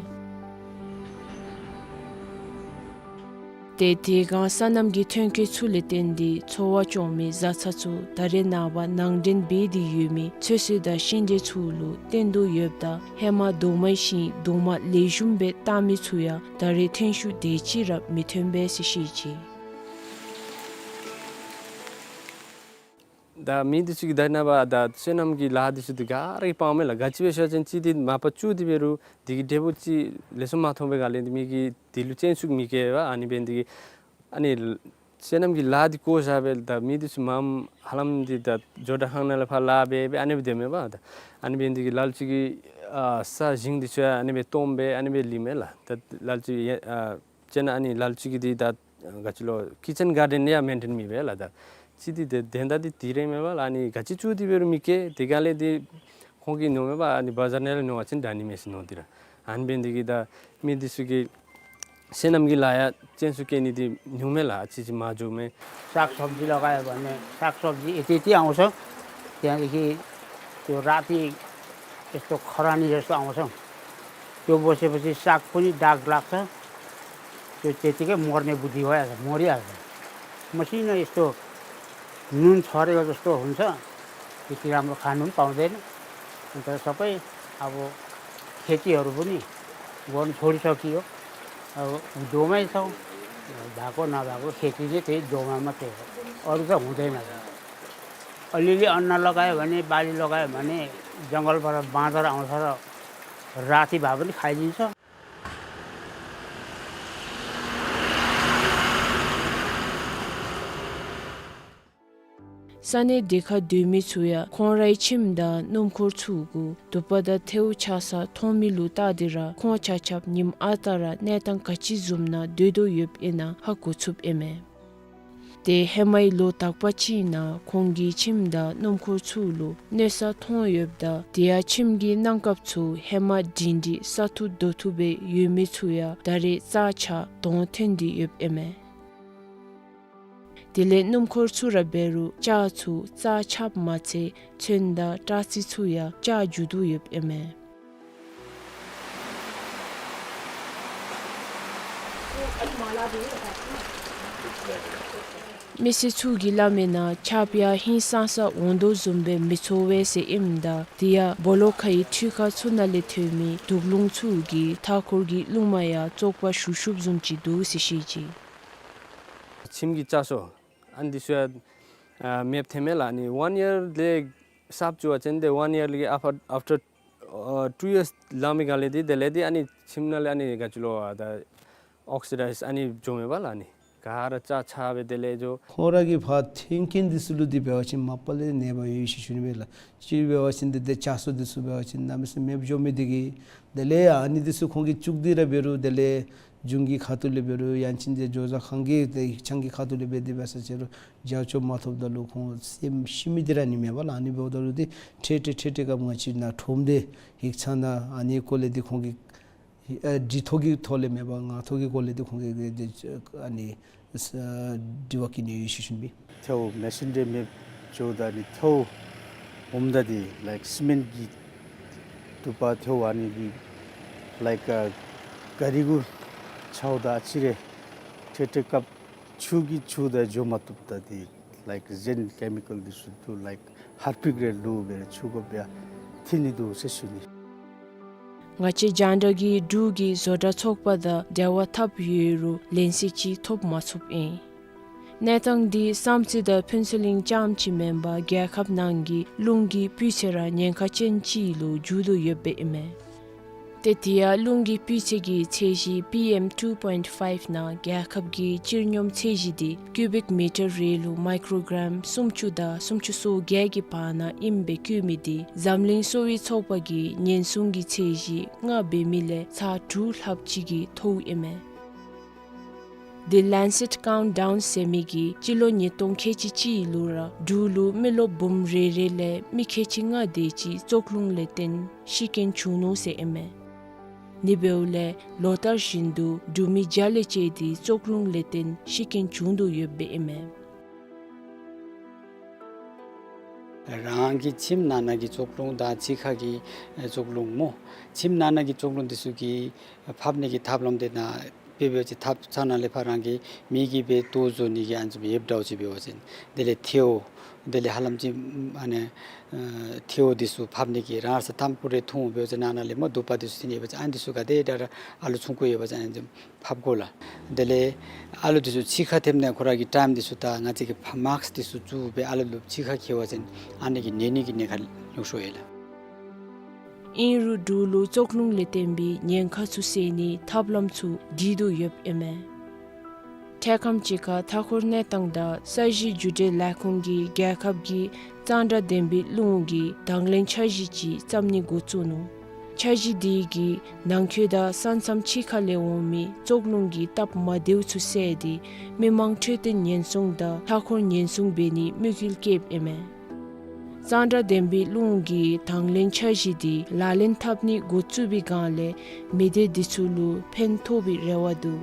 ཏེ་དེ་སྒང་སོ་ནམ་གྱི་ཐོན་སྐྱེད་ཚུ་ལས་བརྟེན་ཏེ་འཚོ་བ་སྐྱོང་མི་བཟའ་ཚང་ཚུ་ད་རེས་ནངས་པ་ནང་འདྲེན་འབད་དེ་ཡོད་མི་ཚོད་བསྲེ་དང་ཤིང་འབྲས་ཚུ་ལུ་བརྟེན་དོ་ཡོདཔ་ད་ཧེ་མ་རྡོག་མའི་ཤིང་རྡོག་མ་ལེགས་ཤོམ་སྦེ་བཏགས་མི་ཚུ་ཡང་ད་རེས་ཐོན་ཤུགས་དེ་ཅིག་ར་མི་ཐོན་པས་ཟེར་བཤད་ཅི། ད་མི་འདི་ཚུ་གིས་ད་ནངས་པ་ད་སོ་ནམ་གྱི་ལཱ་འདི་ཚུ་འདི་ག་ར་གིས་སྤང་མས་ལགས། ག་ཅི་སྦེ་ཟེར་བ་ཅིན་གཅིག་འདི་མ་པ་བཙུགས་ཏེ་འབད་རུང་འདི་གི་འབྲས་བུ་ཅིག་ལེགས་ཤོམ་མ་ཐོབ་པའི་སྒང་ལས་འདི་མི་གིས་འདི་ལུ་སྤྱན་ཟུང་མི་བསྐྱེད་པས། ཨ་ནི་འབད་ནི་འདི་གིས་ཨ་ནི་སོ་ནམ་གྱི་ལཱ་འདི་བཀོ་བཞག་སྦེ་ད་མི་འདི་ཚུ་མངམ་ཧ་ལམ་འདི་ད་ཇོ་བྲག་ཁང་ནང་ལས་ཕར་ལཱ་འབད་འབད་ཨ་ནི་སྦེ་སྡོདཔ་མས་པ། ད་ཨ་ནི་འབད་ནི་འདི་གིས་ལ་ལུ་ཅིག་གིས་ཨ་ས་ཞིང་འདི་ཚུ་ཡང་ཨ་ནི་སྦེ་སྟོངམ་སྦེ་ཨ་ནི་སྦེ་ལུས་མས་ལགས། ད་ལ་ལུ་ཅིག་ཨ་ཅེ་ན་ཨ་ནི་ལ་ལུ་ཅིག་གིས་འདི་ད་ག་ཅི་ལོ་ཀི་ཅན་གར་ཌེན་ཡང་མེན་ཊེན་མི་འབད་ལགས། ད་ཅིག་འདི་དེ་དོན་དག་འདི་དེ་ར་མས་པ་ལགས། ཨ་ནི་ག་ཅི་བཙུགས་ཏེ་འབད་རུང་མི་སྐྱེ། དེ་སྒང་ལས་འདི་ཁོང་གིས་མནོཝ་མས་པ། ཨ་ནི་བ་ཛར་ནང་ལས་ཉོ་བ་ཅིན་དྲག་ནི་མས་ཟེར་མནོ་སྟེ་ར། ཨ་ནི་འབད་ནི་འདི་གིས་ད་མི་འདི་ཚུ་གིས་སོ་ནམ་གྱི་ལཱ་ཡང་སྤྱན་ཟུང་བསྐྱེད་ནི་འདི་ཉུང་མས་ལགས། ཨ་ཙི་ཅིག་མར་འགྱོཝ་མས། साग सब्जी लगायो भने साग सब्जी यति यति आउँछ। त्यहाँदेखि त्यो राति यस्तो खरानी जस्तो आउँछ। त्यो बसेपछि साग पनि दाग लाग्छ। त्यो त्यतिकै मर्ने बुद्धि भइहाल्छ, मरिहाल्छ। मसिनो यस्तो नुन छरेको जस्तो हुन्छ। त्यति राम्रो खानु पनि पाउँदैन। अन्त सबै अब खेतीहरू पनि गर्नु छोडिसकियो। अब दोमै छौँ, भएको नभएको खेती चाहिँ त्यही दोमा मात्रै हो, अरू त हुँदैन। अलिअलि अन्न लगायो भने, बाली लगायो भने जङ्गलबाट बाँदर आउँछ र राति भए पनि खाइदिन्छ। ས་གནས་དེ་ཁར་སྡོད་མི་ཚུ་ཡང་ཁོང་རའི་ཁྱིམ་དང་སྣུམ་འཁོར་ཚུ་གུ་དུ་པ་དང་ཐལཝ་ཆགས་ས་མཐོང་མི་ལུ་བལྟ་སྟེ་ར་ཁོང་ཆ་ཁྱབ་ཉིནམ་ཨ་རྟག་ར་གནས་སྟངས་ག་ཅི་བཟུམ་ནང་སྡོད་དོ་ཡོདཔ་ཨིན་ན་ཧ་གོ་ཚུགསཔ་ཨིན་མས། ཏེ་ཧེ་མའི་ལོ་དག་པ་ཅིག་ནང་ཁོང་གི་ཁྱིམ་དང་སྣུམ་འཁོར་ཚུ་ལུ་གནོད་ས་མཐོང་ཡོདཔ་ད་དེ་ཡང་ཁྱིམ་གྱི་གནམ་ཁབ་ཚུ་ཧེ་མ་སྒྲིང་སྒྲི་ས་ཐུབ་རྡོ་ཐུབ་སྦེ་ཡོད་མི་ཚུ་ཡང་ད་རེས་རྩ་ཆག་དོང་ཐོན་ཏེ་ཡོདཔ་ཨིན་མས། དེ་ལས་སྣུམ་འཁོར་ཚུ་ར་འབད་རུང་ལྕགས་ཚུ་རྩ་ཆགཔ་མ་ཚད་ཚོན་དང་སྐྲ་རྩི་ཚུ་ཡང་ཆག་འགྱོ་དོ་ཡོདཔ་ཨིན་མས། མི་སེར་ཚུ་གིས་སླབ་མིའི་ནང་ཆརཔ་ཡང་ཧིང་སངས་ས་འོང་དོ་བཟུམ་སྦེ་མི་ཚོར་བས་ཟེར་ཨིནམ་ད་དེ་ཡང་སྦོ་ལོགས་ཁའི་འཕྲུལ་ཁང་ཚུ་ནང་ལས་ཐོན་མི་དུག་རླུང་ཚུ་གིས་མཐའ་འཁོར་གྱི་རླུང་མ་ཡང་བཙོག་པ་ཞུགས་ཞུགསཔ་བཟུམ་ཅིག་འདུག་ཟེར་བཤད་ཅི། ཁྱིམ་གྱི་ལྕགས་སོ་ཨ་ནི་འདི་ཚུ་ཡང་ཨ་མེདཔ་ཐོནམ་མས་ལགས། ཨ་ནི་ཝན་ཡར་ལས་གསརཔ་བཙུགས་པ་ཅིན་ཏེ་ཝན་ཡར་ལས་ཨཕ་ཨཕ་ཊར་ཨ་ཊུ་ཡརསི་ལང་མི་སྒང་ལས་འདི་དེ་ལས་འདི་ཨ་ནི་ཁྱིམ་ནང་ལས་ཨ་ནི་ག་ཅི་ལོ་ཨ་ད་ཨོག་སི་ཌའིཛ་ཨ་ནི་འགྱོཝ་མས་པ་ལགས། ཨ་ནི་ ག་ར་ཆ་ཆ་སྦེ་དེ་ལས་འགྱོ། ཁོང་ར་གི་ཕར་འཐོན་མཁན་འདི་ཚུ་ལུ་འདི་འབད་བ་ཅིན་མ་པ་ལས་ནད་པ་ཡོད་ཤེས་ཞུ་ནི་མས་ལགས། གཅིག་འབད་བ་ཅིན་འདི་དེ་ཆ་སོ་འདི་ཚུ་འབད་བ་ཅིན་གནམ་མེད་ས་མེད་འགྱོ་མི་འདི་གིས། དེ་ལས་ཨ་ནི་འདི་ཚུ་ཁོང་གིས་བཙུགས་ཏེ་ར་འབད་རུང་དེ་ལས་གཞུང་གི་ཁ་ཐུག་ལས་འབད་རུང་ཡང་ཅིན་དེ་ཇོ་བཟའ་ཁང་གི་དེ་ཡིག་ཚང་གི་ཁ་ཐུག་ལས་འབད་དེ་འབད་ས་ཅིག་རུང་རྒྱབ་སྐྱོར་མ་ཐོབ་ད་ལུ་ཁོང་སེམས་ཤི་མི་འདི་ར་ནི་མས་པ་ལགས། ཨ་ནི་འབདཝ་ད་ལུ་འདི་འཕྲལ་འཕྲལ་འཕྲལ་འཕྲལ་སྐབས་ང་བཅས་ནཱ་ཁྲོམ་སྡེ་ཡིག་ཚང་ནང་ཨ་ནི་སྐོར་ལས་འདི་ཁོང་གིས་ཨ་འདི་ཐོག་གི་ཐོག་ལས་མེན་པར་ངག་ཐོག་གི་སྐོར་ལས་འདི་ཁོང་གིས་འདི་འདི་ཨ་ནི་ཨ་དྲི་བ་བཀོད་ནི་ཡོད་ཤེས་ཞུ་ནི་སྦེ། ཐལཝ་མེ་སོན་འདི་མེདཔ་འགྱོཝ་ད་ནི་ཐལཝ་འོངམ་ད་འདི་ལའིཀ་སི་མེནཊ་གི་དུ་པ་ཐལཝ་ཨ་ནི་གི་ལའིཀ་ཨ་ག་རི་གུ་འཕྱརཝ་ད་ཨ་ཙི་རེ་འཕྲལ་འཕྲལ་སྐབས་ཆུ་གིས་འཁྱུ་ད་འགྱོ་མ་བཏུབ། ད་འདི་ལའིཀ་གཞན་ཀེ་མི་ཀཱལ་འདི་ཚུ་འདུག། ལའིཀ་ཧར་པིཀ་རེ་བླུག་སྦེ་འཁྱུ་དགོཔ་ཡང་ཐོན་ནི་འདུག་ཟེར་ཞུ་ནི། ང་བཅས་རྒྱང་བསྒྲགས་ཀྱིས་འབྲུག་གི་བཟོ་གྲྭ་ཚོགས་པ་དང་འབྲེལ་བ་འཐབ་ཡོད་རུང་ལན་གསལ་ཅིག་ཐོབ་མ་ཚུགསཔ་ཨིན། གནས་སྟངས་འདི་བསམ་རྩེ་དང་ཕུན་ཚོགས་གླིང་རྐྱངམ་ཅིག་མེན་པར་རྒྱལ་ཁབ་ནང་གི་རླུང་གི་སྤུས་ཚད་ར་ཉེན་ཁ་ཅན་ཅིག་ལུ་འགྱུར་དོ་ཡོདཔ་ཨིན་མས། ཏེ་དེ་ཡང་རླུང་གི་སྤུས་ཚད་ཀྱི་ཚད་གཞི་པི་ཨེམ་ཊུ་པོའིནཊ་ཕའིབ་ནང་རྒྱལ་ཁབ་ཀྱི་སྤྱིར་སྙོམས་ཚད་གཞི་འདི་ཀུ་བིཀ་མི་ཊར་རེ་ལུ་མའི་ཀྲོ་གརམ་སུམ་ཅུ་དང་སུམ་ཅུ་སོ་བརྒྱད་ཀྱི་བར་ན་ཨིནམ་སྦེ་བཀོད་མི་འདི་འཛམ་གླིང་གསོ་བའི་ཚོགས་པ་གིས་ཉེན་སྲུང་གི་ཚད་གཞི་ལྔ་འབད་མི་ལས་ཚར་དྲུག་ལྷགཔ་ཅིག་གིས་མཐོཝ་ཨིན་མས། The Lancet Countdown ཟེར་མི་གིས་སྤྱི་ལོ་ཉིས་སྟོང་ཁལ་གཅིག་གཅིག་ལུ་ར་འབྲུག་ལུ་མི་རློབས་འབུམ་རེ་རེ་ལས་མི་ཁལ་གཅིག་ལྔ་དེ་ཅིག་བཙོག་རླུང་ལས་བརྟེན་ཤི་རྐྱེན་བྱུང་ནུག་ཟེར་ཨིན་མས། ཨ་ནི་འབདཝ་ལས་ལོ་ལྟར་བཞིན་དུ་འབྲུག་མི་བརྒྱ་ལས་བཅད་དེ་བཙོག་རླུང་ལས་བརྟེན་ཤི་རྐྱེན་བྱུང་དོ་ཡོདཔ་ཨིན་མས། རང་གི་ཁྱིམ་ནང་ན་གི་བཙོག་རླུང་དང་ཕྱི་ཁ་གི་བཙོག་རླུང་སྨོ། ཁྱིམ་ནང་ན་གི་བཙོག་རླུང་འདི་ཚུ་གི་ཕབ་ནི་གི་ཐབས་ལམ་དེ་ནང་དཔེ་འབད་བ་ཅིན་ཐབ་ཚང་ནང་ལས་ཕར་རང་གི་མི་གིས་སྦེ་ལྟོ་བཟོ་ནི་གི་ཨ་ནི་ཚུ་ཡོདཔ་འདྲཝ་ཅིག་འབད་བ་ཅིན་དེ་ལས་ཐལཝ་དེ་ལས་ཧ་ལམ་ཅིག་ཨ་ནི་ཨ་ཐལཝ་འདི་ཚུ་ཕབ་ནི་གི་རང་ས་ཐམ་ཀུ་རེ་འཐུང་འབད་བ་ཅིན་ནང་ན་ལས་སྨོ་དུ་པ་འདི་ཚུ་ཐོན་ཡོད་པ་ཅིན་ཨ་ནི་འདི་ཚུ་ག་དེ་དྲག་ར་ཨ་ལུ་ཚུན་ཁུ་ཡོད་པ་ཅིན་ཨ་ནི་ཕབ་དགོ་ལགས། དེ་ལས་ཨ་ལུ་འདི་ཚུ་ཕྱི་ཁར་ཐེབས་ནི་ཁོ་ར་གི་ཊའིམ་འདི་ཚུ་དང་ང་བཅས་ཀྱིས་ཕར་མཱསཀ་འདི་ཚུ་བཙུགས་སྦེ་ཨ་ལུ་ལུ་ཕྱི་ཁར་འཁྱིད་པ་ཅིན་ཨ་ནི་གིས་ནད་ནི་གི་ཉེན་ཁ་ལེགས་ཤོམ་ཡོད་ལགས། ཨིན་རུང་འབྲུག་ལུ་བཙོག་རླུང་ལས་བརྟེན་པའི་ཉེན་ཁ་ཚུ་སེལ་ནིའི་ཐབས་ལམ་ཚུ་སྒྲིག་དོ་ཡོདཔ་ཨིན་མས། འཕྲལ་ཁམས་ཅིག་ཁར་མཐའ་འཁོར་གནས་སྟངས་དང་ས་གཞི་རྒྱུ་འབྲས་ལས་ཁུངས་ཀྱིས་རྒྱལ་ཁབ་ཀྱི་གཙང་སྦྲ་ལྡན་པའི་རླུང་གི་དང་ལེན་འཆར་གཞི་ཅིག་བརྩམ་ནི་འགོ་བཙུགས་ནུག། འཆར་གཞི་དེ་གིས་ནང་འཁོད་དང་ས་མཚམས་ཕྱི་ཁ་ལས་འོང་མི་བཙོག་རླུང་གི་སྟབས་མ་བདེཝ་ཚུ་བསལ་ཏེ་མི་མང་འཕྲོད་བསྟེན་ཉེན་སྲུང་དང་མཐའ་འཁོར་ཉེན་སྲུང་འབད་ནིའི་དམིགས་ཡུལ་བསྐྱེདཔ་ཨིན་མས། གཙང་སྦྲ་ལྡན་པའི་རླུང་གི་དང་ལེན་འཆར་གཞི་དེ་ལག་ལེན་འཐབ་ནི་འགོ་བཙུགས་པའི་སྒང་ལས་མི་སྡེ་འདི་ཚུ་ལུ་ཕན་ཐོགས་པའི་རེ་བ་འདུག།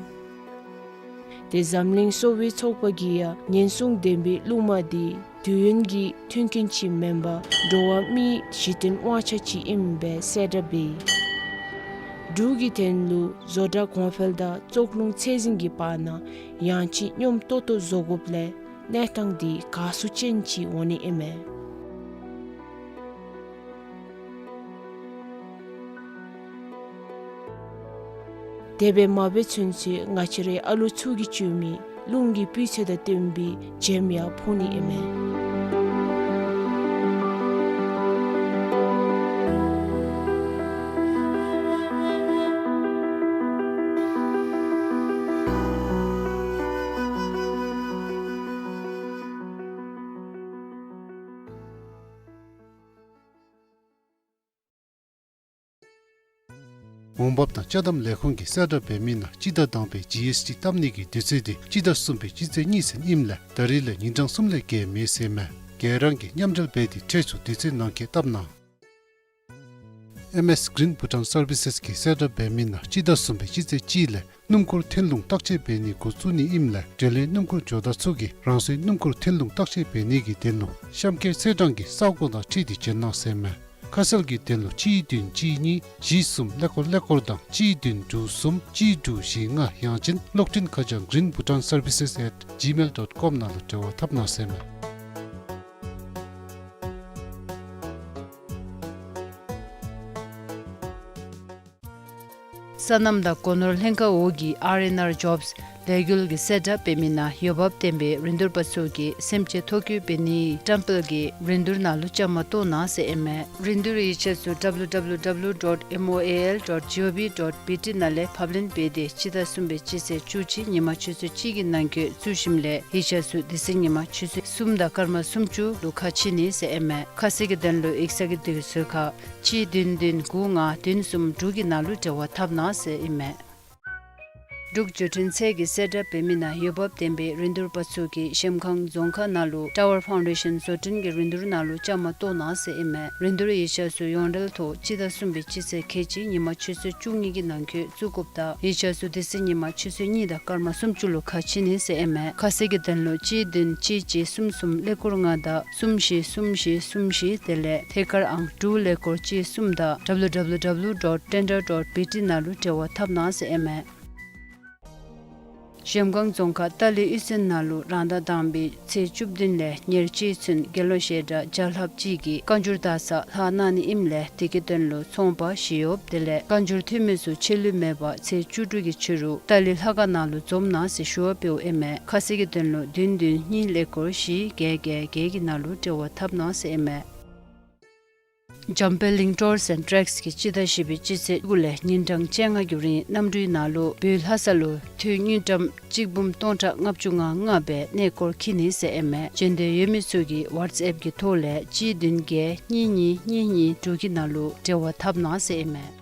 དེ་འཛམ་གླིང་གསོ་བའི་ཚོགས་པ་གིས་ཡང་ཉེན་སྲུང་ལྡན་པའི་རླུང་མ་དེ་དུས་ཡུན་གྱི་མཐུན་རྐྱེན་ཅིག་མེན་པར་འགྲོ་བ་མིའི་གཞི་རྟེན་དབང་ཆ་ཅིག་ཨིནམ་སྦེ་གསལ་བསྒྲགས་འབད་ཡི། འབྲུག་གི་དོན་ལུ་བཟོ་གྲྭ་གོང་འཕེལ་དང་བཙོག་རླུང་ཚད་འཛིན་གྱི་བར་ན་ཡང་ཅིན་སྙོམས་ཏོག་ཏོ་བཟོ་དགོཔ་ལས་གནས་སྟངས་འདི་དགའ་བསུ་ཅན་ཅིག་འོང་ནི་ཨིན་མས། དེ་སྦེ་མ་འབད་ཚུན་ཚོད་ང་བཅས་རའི་ཨ་ལོ་ཚུ་གིས་བཙུགས་མི་རླུང་གི་སྤུས་ཚད་དང་བསྟུན་པའི་བྱེམ་ཡང་ཕོག་ནི་ཨིན་མས། འོང་འབབ་དང་ཅ་དམ་ལས་ཁུངས་ཀྱིས་གསལ་བསྒྲགས་འབད་མི་ནང་སྤྱི་ཟླ་དང་པའི་ཇི་ཨེསི་ཊི་བཏབ་ནི་གི་དུས་ཚོད་དེ་སྤྱི་ཟླ་གསུམ་པའི་སྤྱི་ཚེས་གཉིས་ཚུན་ཨིནམ་ལས་ད་རིས་ལས་ཉིན་གྲངས་གསུམ་ལས་བརྒལ་མེད་ཟེར་མས། ག་ར་གིས་མཉམ་འབྲེལ་འབད་དེ་ཁྲལ་ཚུ་དུས་ཚོད་ནང་འཁོད་བཏབ་གནང་། ཨེམ་ཨེསི་གིརིན་བྷུ་ཊཱན་སར་བི་སེསི་གིས་གསལ་བསྒྲགས་འབད་མི་ནང་སྤྱི་ཟླ་གསུམ་པའི་སྤྱི་ཚེས་གཅིག་ལས་སྣུམ་འཁོར་ཐོན་ལུང་བརྟག་དཔྱད་འབད་ནི་འགོ་བཙུགས་ནི་ཨིནམ་ལས་འབྲེལ་ཡོད་སྣུམ་འཁོར་ཇོ་བདག་ཚུ་གིས་རང་སོའི་སྣུམ་འཁོར་ཐོན་ལུང་བརྟག་དཔྱད་འབད་ནི་གི་དོན་ལུ་གཤམ་འཁོད་ཚེས་གྲངས་ཀྱི་ས་གོ་དང་འཁྲིལ་ཏེ་བྱོན་གནང་ཟེར་མས། ཁ་གསལ་གྱི་དོན་ལུ་གཅིག་བདུན་གཅིག་གཉིས་བཞི་གསུམ་ཀླད་ཀོར་ཀླད་ཀོར་དང་གཅིག་བདུན་དྲུག་གསུམ་གཅིག་དྲུག་བཞི་ལྔ་ཡང་ཅིན་གློག་འཕྲིན་ཁ་བྱང་གིརིན་བྷུ་ཊཱན་སར་བི་སེསི་ཨེཊ་ཇི་མེལ་ཌོཊ་ཀོམ་ནང་ལུ་འབྲེལ་བ་འཐབ་གནང་ཟེར་མས། སོ་ནམ་དང་སྒོ་ནོར་ལྷན་ཁག་འོག་གི་ཨར་ཨེན་ཨར་ཇོབསི་ ལས་འགུལ་གྱི་གསལ་བསྒྲགས་འབད་མི་ནང་འོས་འབབ་ལྡན་པའི་རིན་བསྡུར་པ་ཚུ་གིས་སེམས་ཅན་ཐོ་བཀོད་འབད་ནིའི་བཀྲམ་སྤེལ་གྱི་རིན་བསྡུར་ནང་ལུ་བཅའ་མར་གཏོགས་གནང་ཟེར་ཨིན་མས། རིན་བསྡུར་ཡིག་ཆ་ཚུ་www dot moal dot gov dot bt ནང་ལས་ཕབ་ལེན་འབད་དེ་སྤྱི་ཟླ་གསུམ་པའི་སྤྱི་ཚེས་བཅུ་གཅིག་ཉིན་མ་ཆུ་ཚོད་གཅིག་གི་ནང་འཁོད་བཙུགས་ཞིནམ་ལས་ཡིག་ཆ་ཚུ་དེ་ཚེ་ཉིན་མ་ཆུ་ཚོད་གསུམ་དང་སྐར་མ་སུམ་ཅུ་ལུ་ཁ་ཕྱེ་ནི་ཟེར་ཨིན་མས། ཁ་གསལ་གྱི་དོན་ལུ་ཡིག་ཚང་གི་དུས་ཚོད་ཁར་གཅིག་བདུན་བདུན་དགུ་ལྔ་བདུན་གསུམ་དྲུག་གི་ནང་ལུ་འབྲེལ་བ་འཐབ་གནང་ཟེར་ཨིན་མས། འབྲུག་བརྒྱུད་འཕྲིན་ཚད་ཀྱི་གསལ་བསྒྲགས་འབད་མི་ནང་འོས་འབབ་ལྡན་པའི་རིན་བསྡུར་པ་ཚུ་གིས་གཞལམ་སྒང་རྫོང་ཁག་ནང་ལུ་ཊ་ཝར་ཕའུན་ཌེ་ཤཱན་བཟོ་སྐྲུན་གྱི་རིན་བསྡུར་ནང་ལུ་བཅའ་མར་གཏོགས་གནང་ཟེར་ཨིན་མས། རིན་བསྡུར་ཡིག་ཆ་ཚུ་ཡོངས་འབྲེལ་ཐོག་སྤྱི་ཟླ་གསུམ་པའི་སྤྱི་ཚེས་ཁལ་གཅིག་ཉིན་མ་ཆུ་ཚོད་བཅུ་གཉིས་ཀྱི་ནང་འཁོད་བཙུགས་དགོཔ་དང་ཡིག་ཆ་ཚུ་དེ་ཚེ་ཉིན་མ་ཆུ་ཚོད་གཉིས་དང་སྐར་མ་སུམ་ཅུ་ལུ་ཁ་ཕྱེ་ནི་ཟེར་ཨིན་མས། ཁ་གསལ་གྱི་དོན་ལུ་གཅིག་བདུན་གཅིག་གཅིག་གསུམ་གསུམ་ཀླད་ཀོར་ལྔ་དང་གསུམ་བཞི་གསུམ་བཞི་གསུམ་བཞི་དེ་ལས་ཐད་ཀར་ཨང་དྲུག་ཀླད་ཀོར་གཅིག་གསུམ་དང་www dot tender dot bt ནང་ལུ་འབྲེལ་བ་འཐབ་གནང་ཟེར་ཨིན་མས། གཞལམ་སྒང་རྫོང་ཁག་ཏ་ལི་གཡུས་ཚན་ནང་ལུ་རང་ཟླ་དང་པའི་ཚེས་བཅུ་བདུན་ལས་ཉེར་གཅིག་ཚུན་དགེ་སློང་བཤད་གྲྭ་བརྒྱ་ལྷགཔ་ཅིག་གིས་བཀའ་འགྱུར་དག་ས་ལྷག་གནང་ནི་ཨིནམ་ལས་དེ་གི་དོན་ལུ་ཚོང་པ་ཞི་གཡོགཔ་དེ་ལས་བཀའ་འགྱུར་འཐུས་མི་ཚུ་ཆད་ལུས་མེད་པར་ཚེས་བཅུ་དྲུག་གི་ཕྱི་རུ་ཏ་ལི་ལྷ་ཁང་ནང་ལུ་འཛོམས་གནང་ཟེར་ཞུ་བ་འབདཝ་ཨིན་མས། ཁ་གསལ་གྱི་དོན་ལུ་བདུན་བདུན་གཉིས་ཀླད་ཀོར་བཞི་བརྒྱད་བརྒྱད་བརྒྱད་ཀྱི་ནང་ལུ་འབྲེལ་བ་འཐབ་གནང་ཟེར་ཨིན་མས། འཇམ་དཔལ་གླིང་ཊུར་སི་ཨེནཌ་ཊེགས་ཀྱིས་སྤྱི་ཟླ་བཞི་པའི་སྤྱི་ཚེས་དགུ་ལས་ཉིན་གྲངས་བཅོ་ལྔ་གི་རིང་གནམ་གྲུའི་ནང་ལུ་བོད་ལྷ་ས་ལུ་དུས་དངུལ་ཀྲམ་གཅིག་འབུམ་སྟོང་ཕྲག་ལྔ་བཅུ་ང་ལྔ་སྦེ་གནས་སྐོར་འཁྱིད་ནི་ཟེར་ཨིན་མས། འབྱོན་འདོད་ཡོད་མི་ཚུ་གིས་ཝཊས་ཨེཔ་གི་ཐོག་ལས་གཅིག་བདུན་བརྒྱད་གཉིས་གཉིས་གཉིས་གཉིས་དྲུག་གི་ནང་ལུ་འབྲེལ་བ་འཐབ་གནང་ཟེར་ཨིན་མས།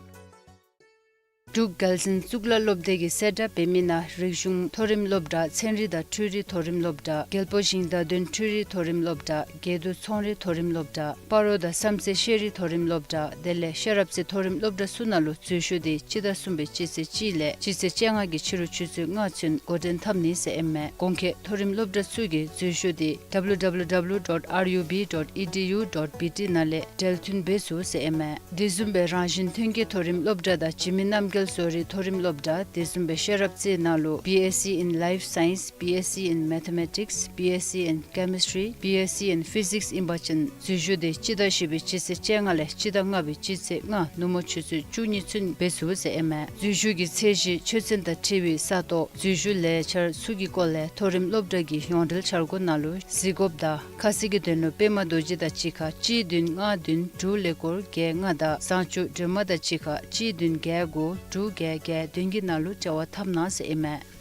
འབྲུག་རྒྱལ་བཙུན་གཙུག་ལག་སློབ་སྡེ་གི་གསལ་བསྒྲགས་འབད་མི་ནང་རིག་གཞུང་མཐོ་རིམ་སློབ་གྲྭ་ཚན་རིག་དང་འཕྲུལ་རིག་མཐོ་རིམ་སློབ་གྲྭ་རྒྱལ་པོ་ཞིང་བདག་དོན་འཕྲུལ་རིག་མཐོ་རིམ་སློབ་གྲྭ་དགེ་འདུན་ཚོང་རིག་མཐོ་རིམ་སློབ་གྲྭ་སྤ་རོ་དང་བསམ་རྩེ་ཤེས་རིག་མཐོ་རིམ་སློབ་གྲྭ་དེ་ལས་ཤེས་རབ་རྩེ་མཐོ་རིམ་སློབ་གྲྭ་ཚུ་ནང་ལུ་འཛུལ་ཞུགས་འདི་སྤྱི་ཟླ་གསུམ་པའི་སྤྱི་ཚེས་གཅིག་ལས་སྤྱི་ཚེས་བཅོ་ལྔ་གི་ཕྱི་རུ་ཆུ་ཚོད་ལྔ་ཚུན་འགོ་འདྲེན་འཐབ་ནི་ཟེར་ཨིན་མས། གོང་འཁོད་མཐོ་རིམ་སློབ་གྲྭ་ཚུ་གི་འཛུལ་ཞུགས་འདི་www dot rub dot edu dot bt ནང་ལས་འབྲེལ་མཐུད་འབད་ཚུགས་ཟེར་ཨིན་མས། དེ་བཟུམ་སྦེ་རང་བཞིན་ཐོན་སྐྱེད་མཐོ་རིམ་སློབ་གྲྭ་དང་འཇིགས་མེད་རྣམ་རྒྱལ་བཟོ་རིག་མཐོ་རིམ་སློབ་གྲྭ་དེ་བཟུམ་སྦེ་ཤེས་རབ་རྩེ་ནང་ལུ་B S c in Life Science, B S c in Mathematics, B S c in Chemistry, B S c in Physics ཨིན་པ་ཅིན་འཛུལ་ཞུགས་འདི་སྤྱི་ཟླ་བཞི་པའི་སྤྱི་ཚེས་བཅོ་ལྔ་ལས་སྤྱི་ཟླ་ལྔ་པའི་སྤྱི་ཚེས་ལྔ་ནུབ་མོ་ཆུ་ཚོད་བཅུ་གཉིས་ཚུན་འབད་ཚུགས་ཟེར་ཨིན་མས། འཛུལ་ཞུགས་ཀྱི་ཚད་གཞི་ཆོས་ཚན་དང་འཁྲིལ་བའི་ས་སྟོང་འཛུལ་ཞུགས་ལས་འཆར་ཚུ་གི་སྐོར་ལས་མཐོ་རིམ་སློབ་གྲྭ་གི་ཡོངས་འབྲེལ་འཆར་སྒོ་ནང་ལུ་གཟིགས་དགོཔ་དང་ཁ་གསལ་གྱི་དོན་ལུ་པདྨ་རྡོ་རྗེ་དང་གཅིག་ཁར་གཅིག་བདུན་ལྔ་བདུན་དྲུག་ཀླད་ཀོར་བརྒྱད་ལྔ་དང་བཟང་སྤྱོད་སྒྲོལ་མ་དང་གཅིག་ཁར་གཅིག་བདུན་བརྒྱད་དགུ་དྲུག་བརྒྱད་བརྒྱད་བདུན་གྱི་ནང་ལུ་འབྲེལ་བ་འཐབ་གནང་ཟེར་ཨིན་མས།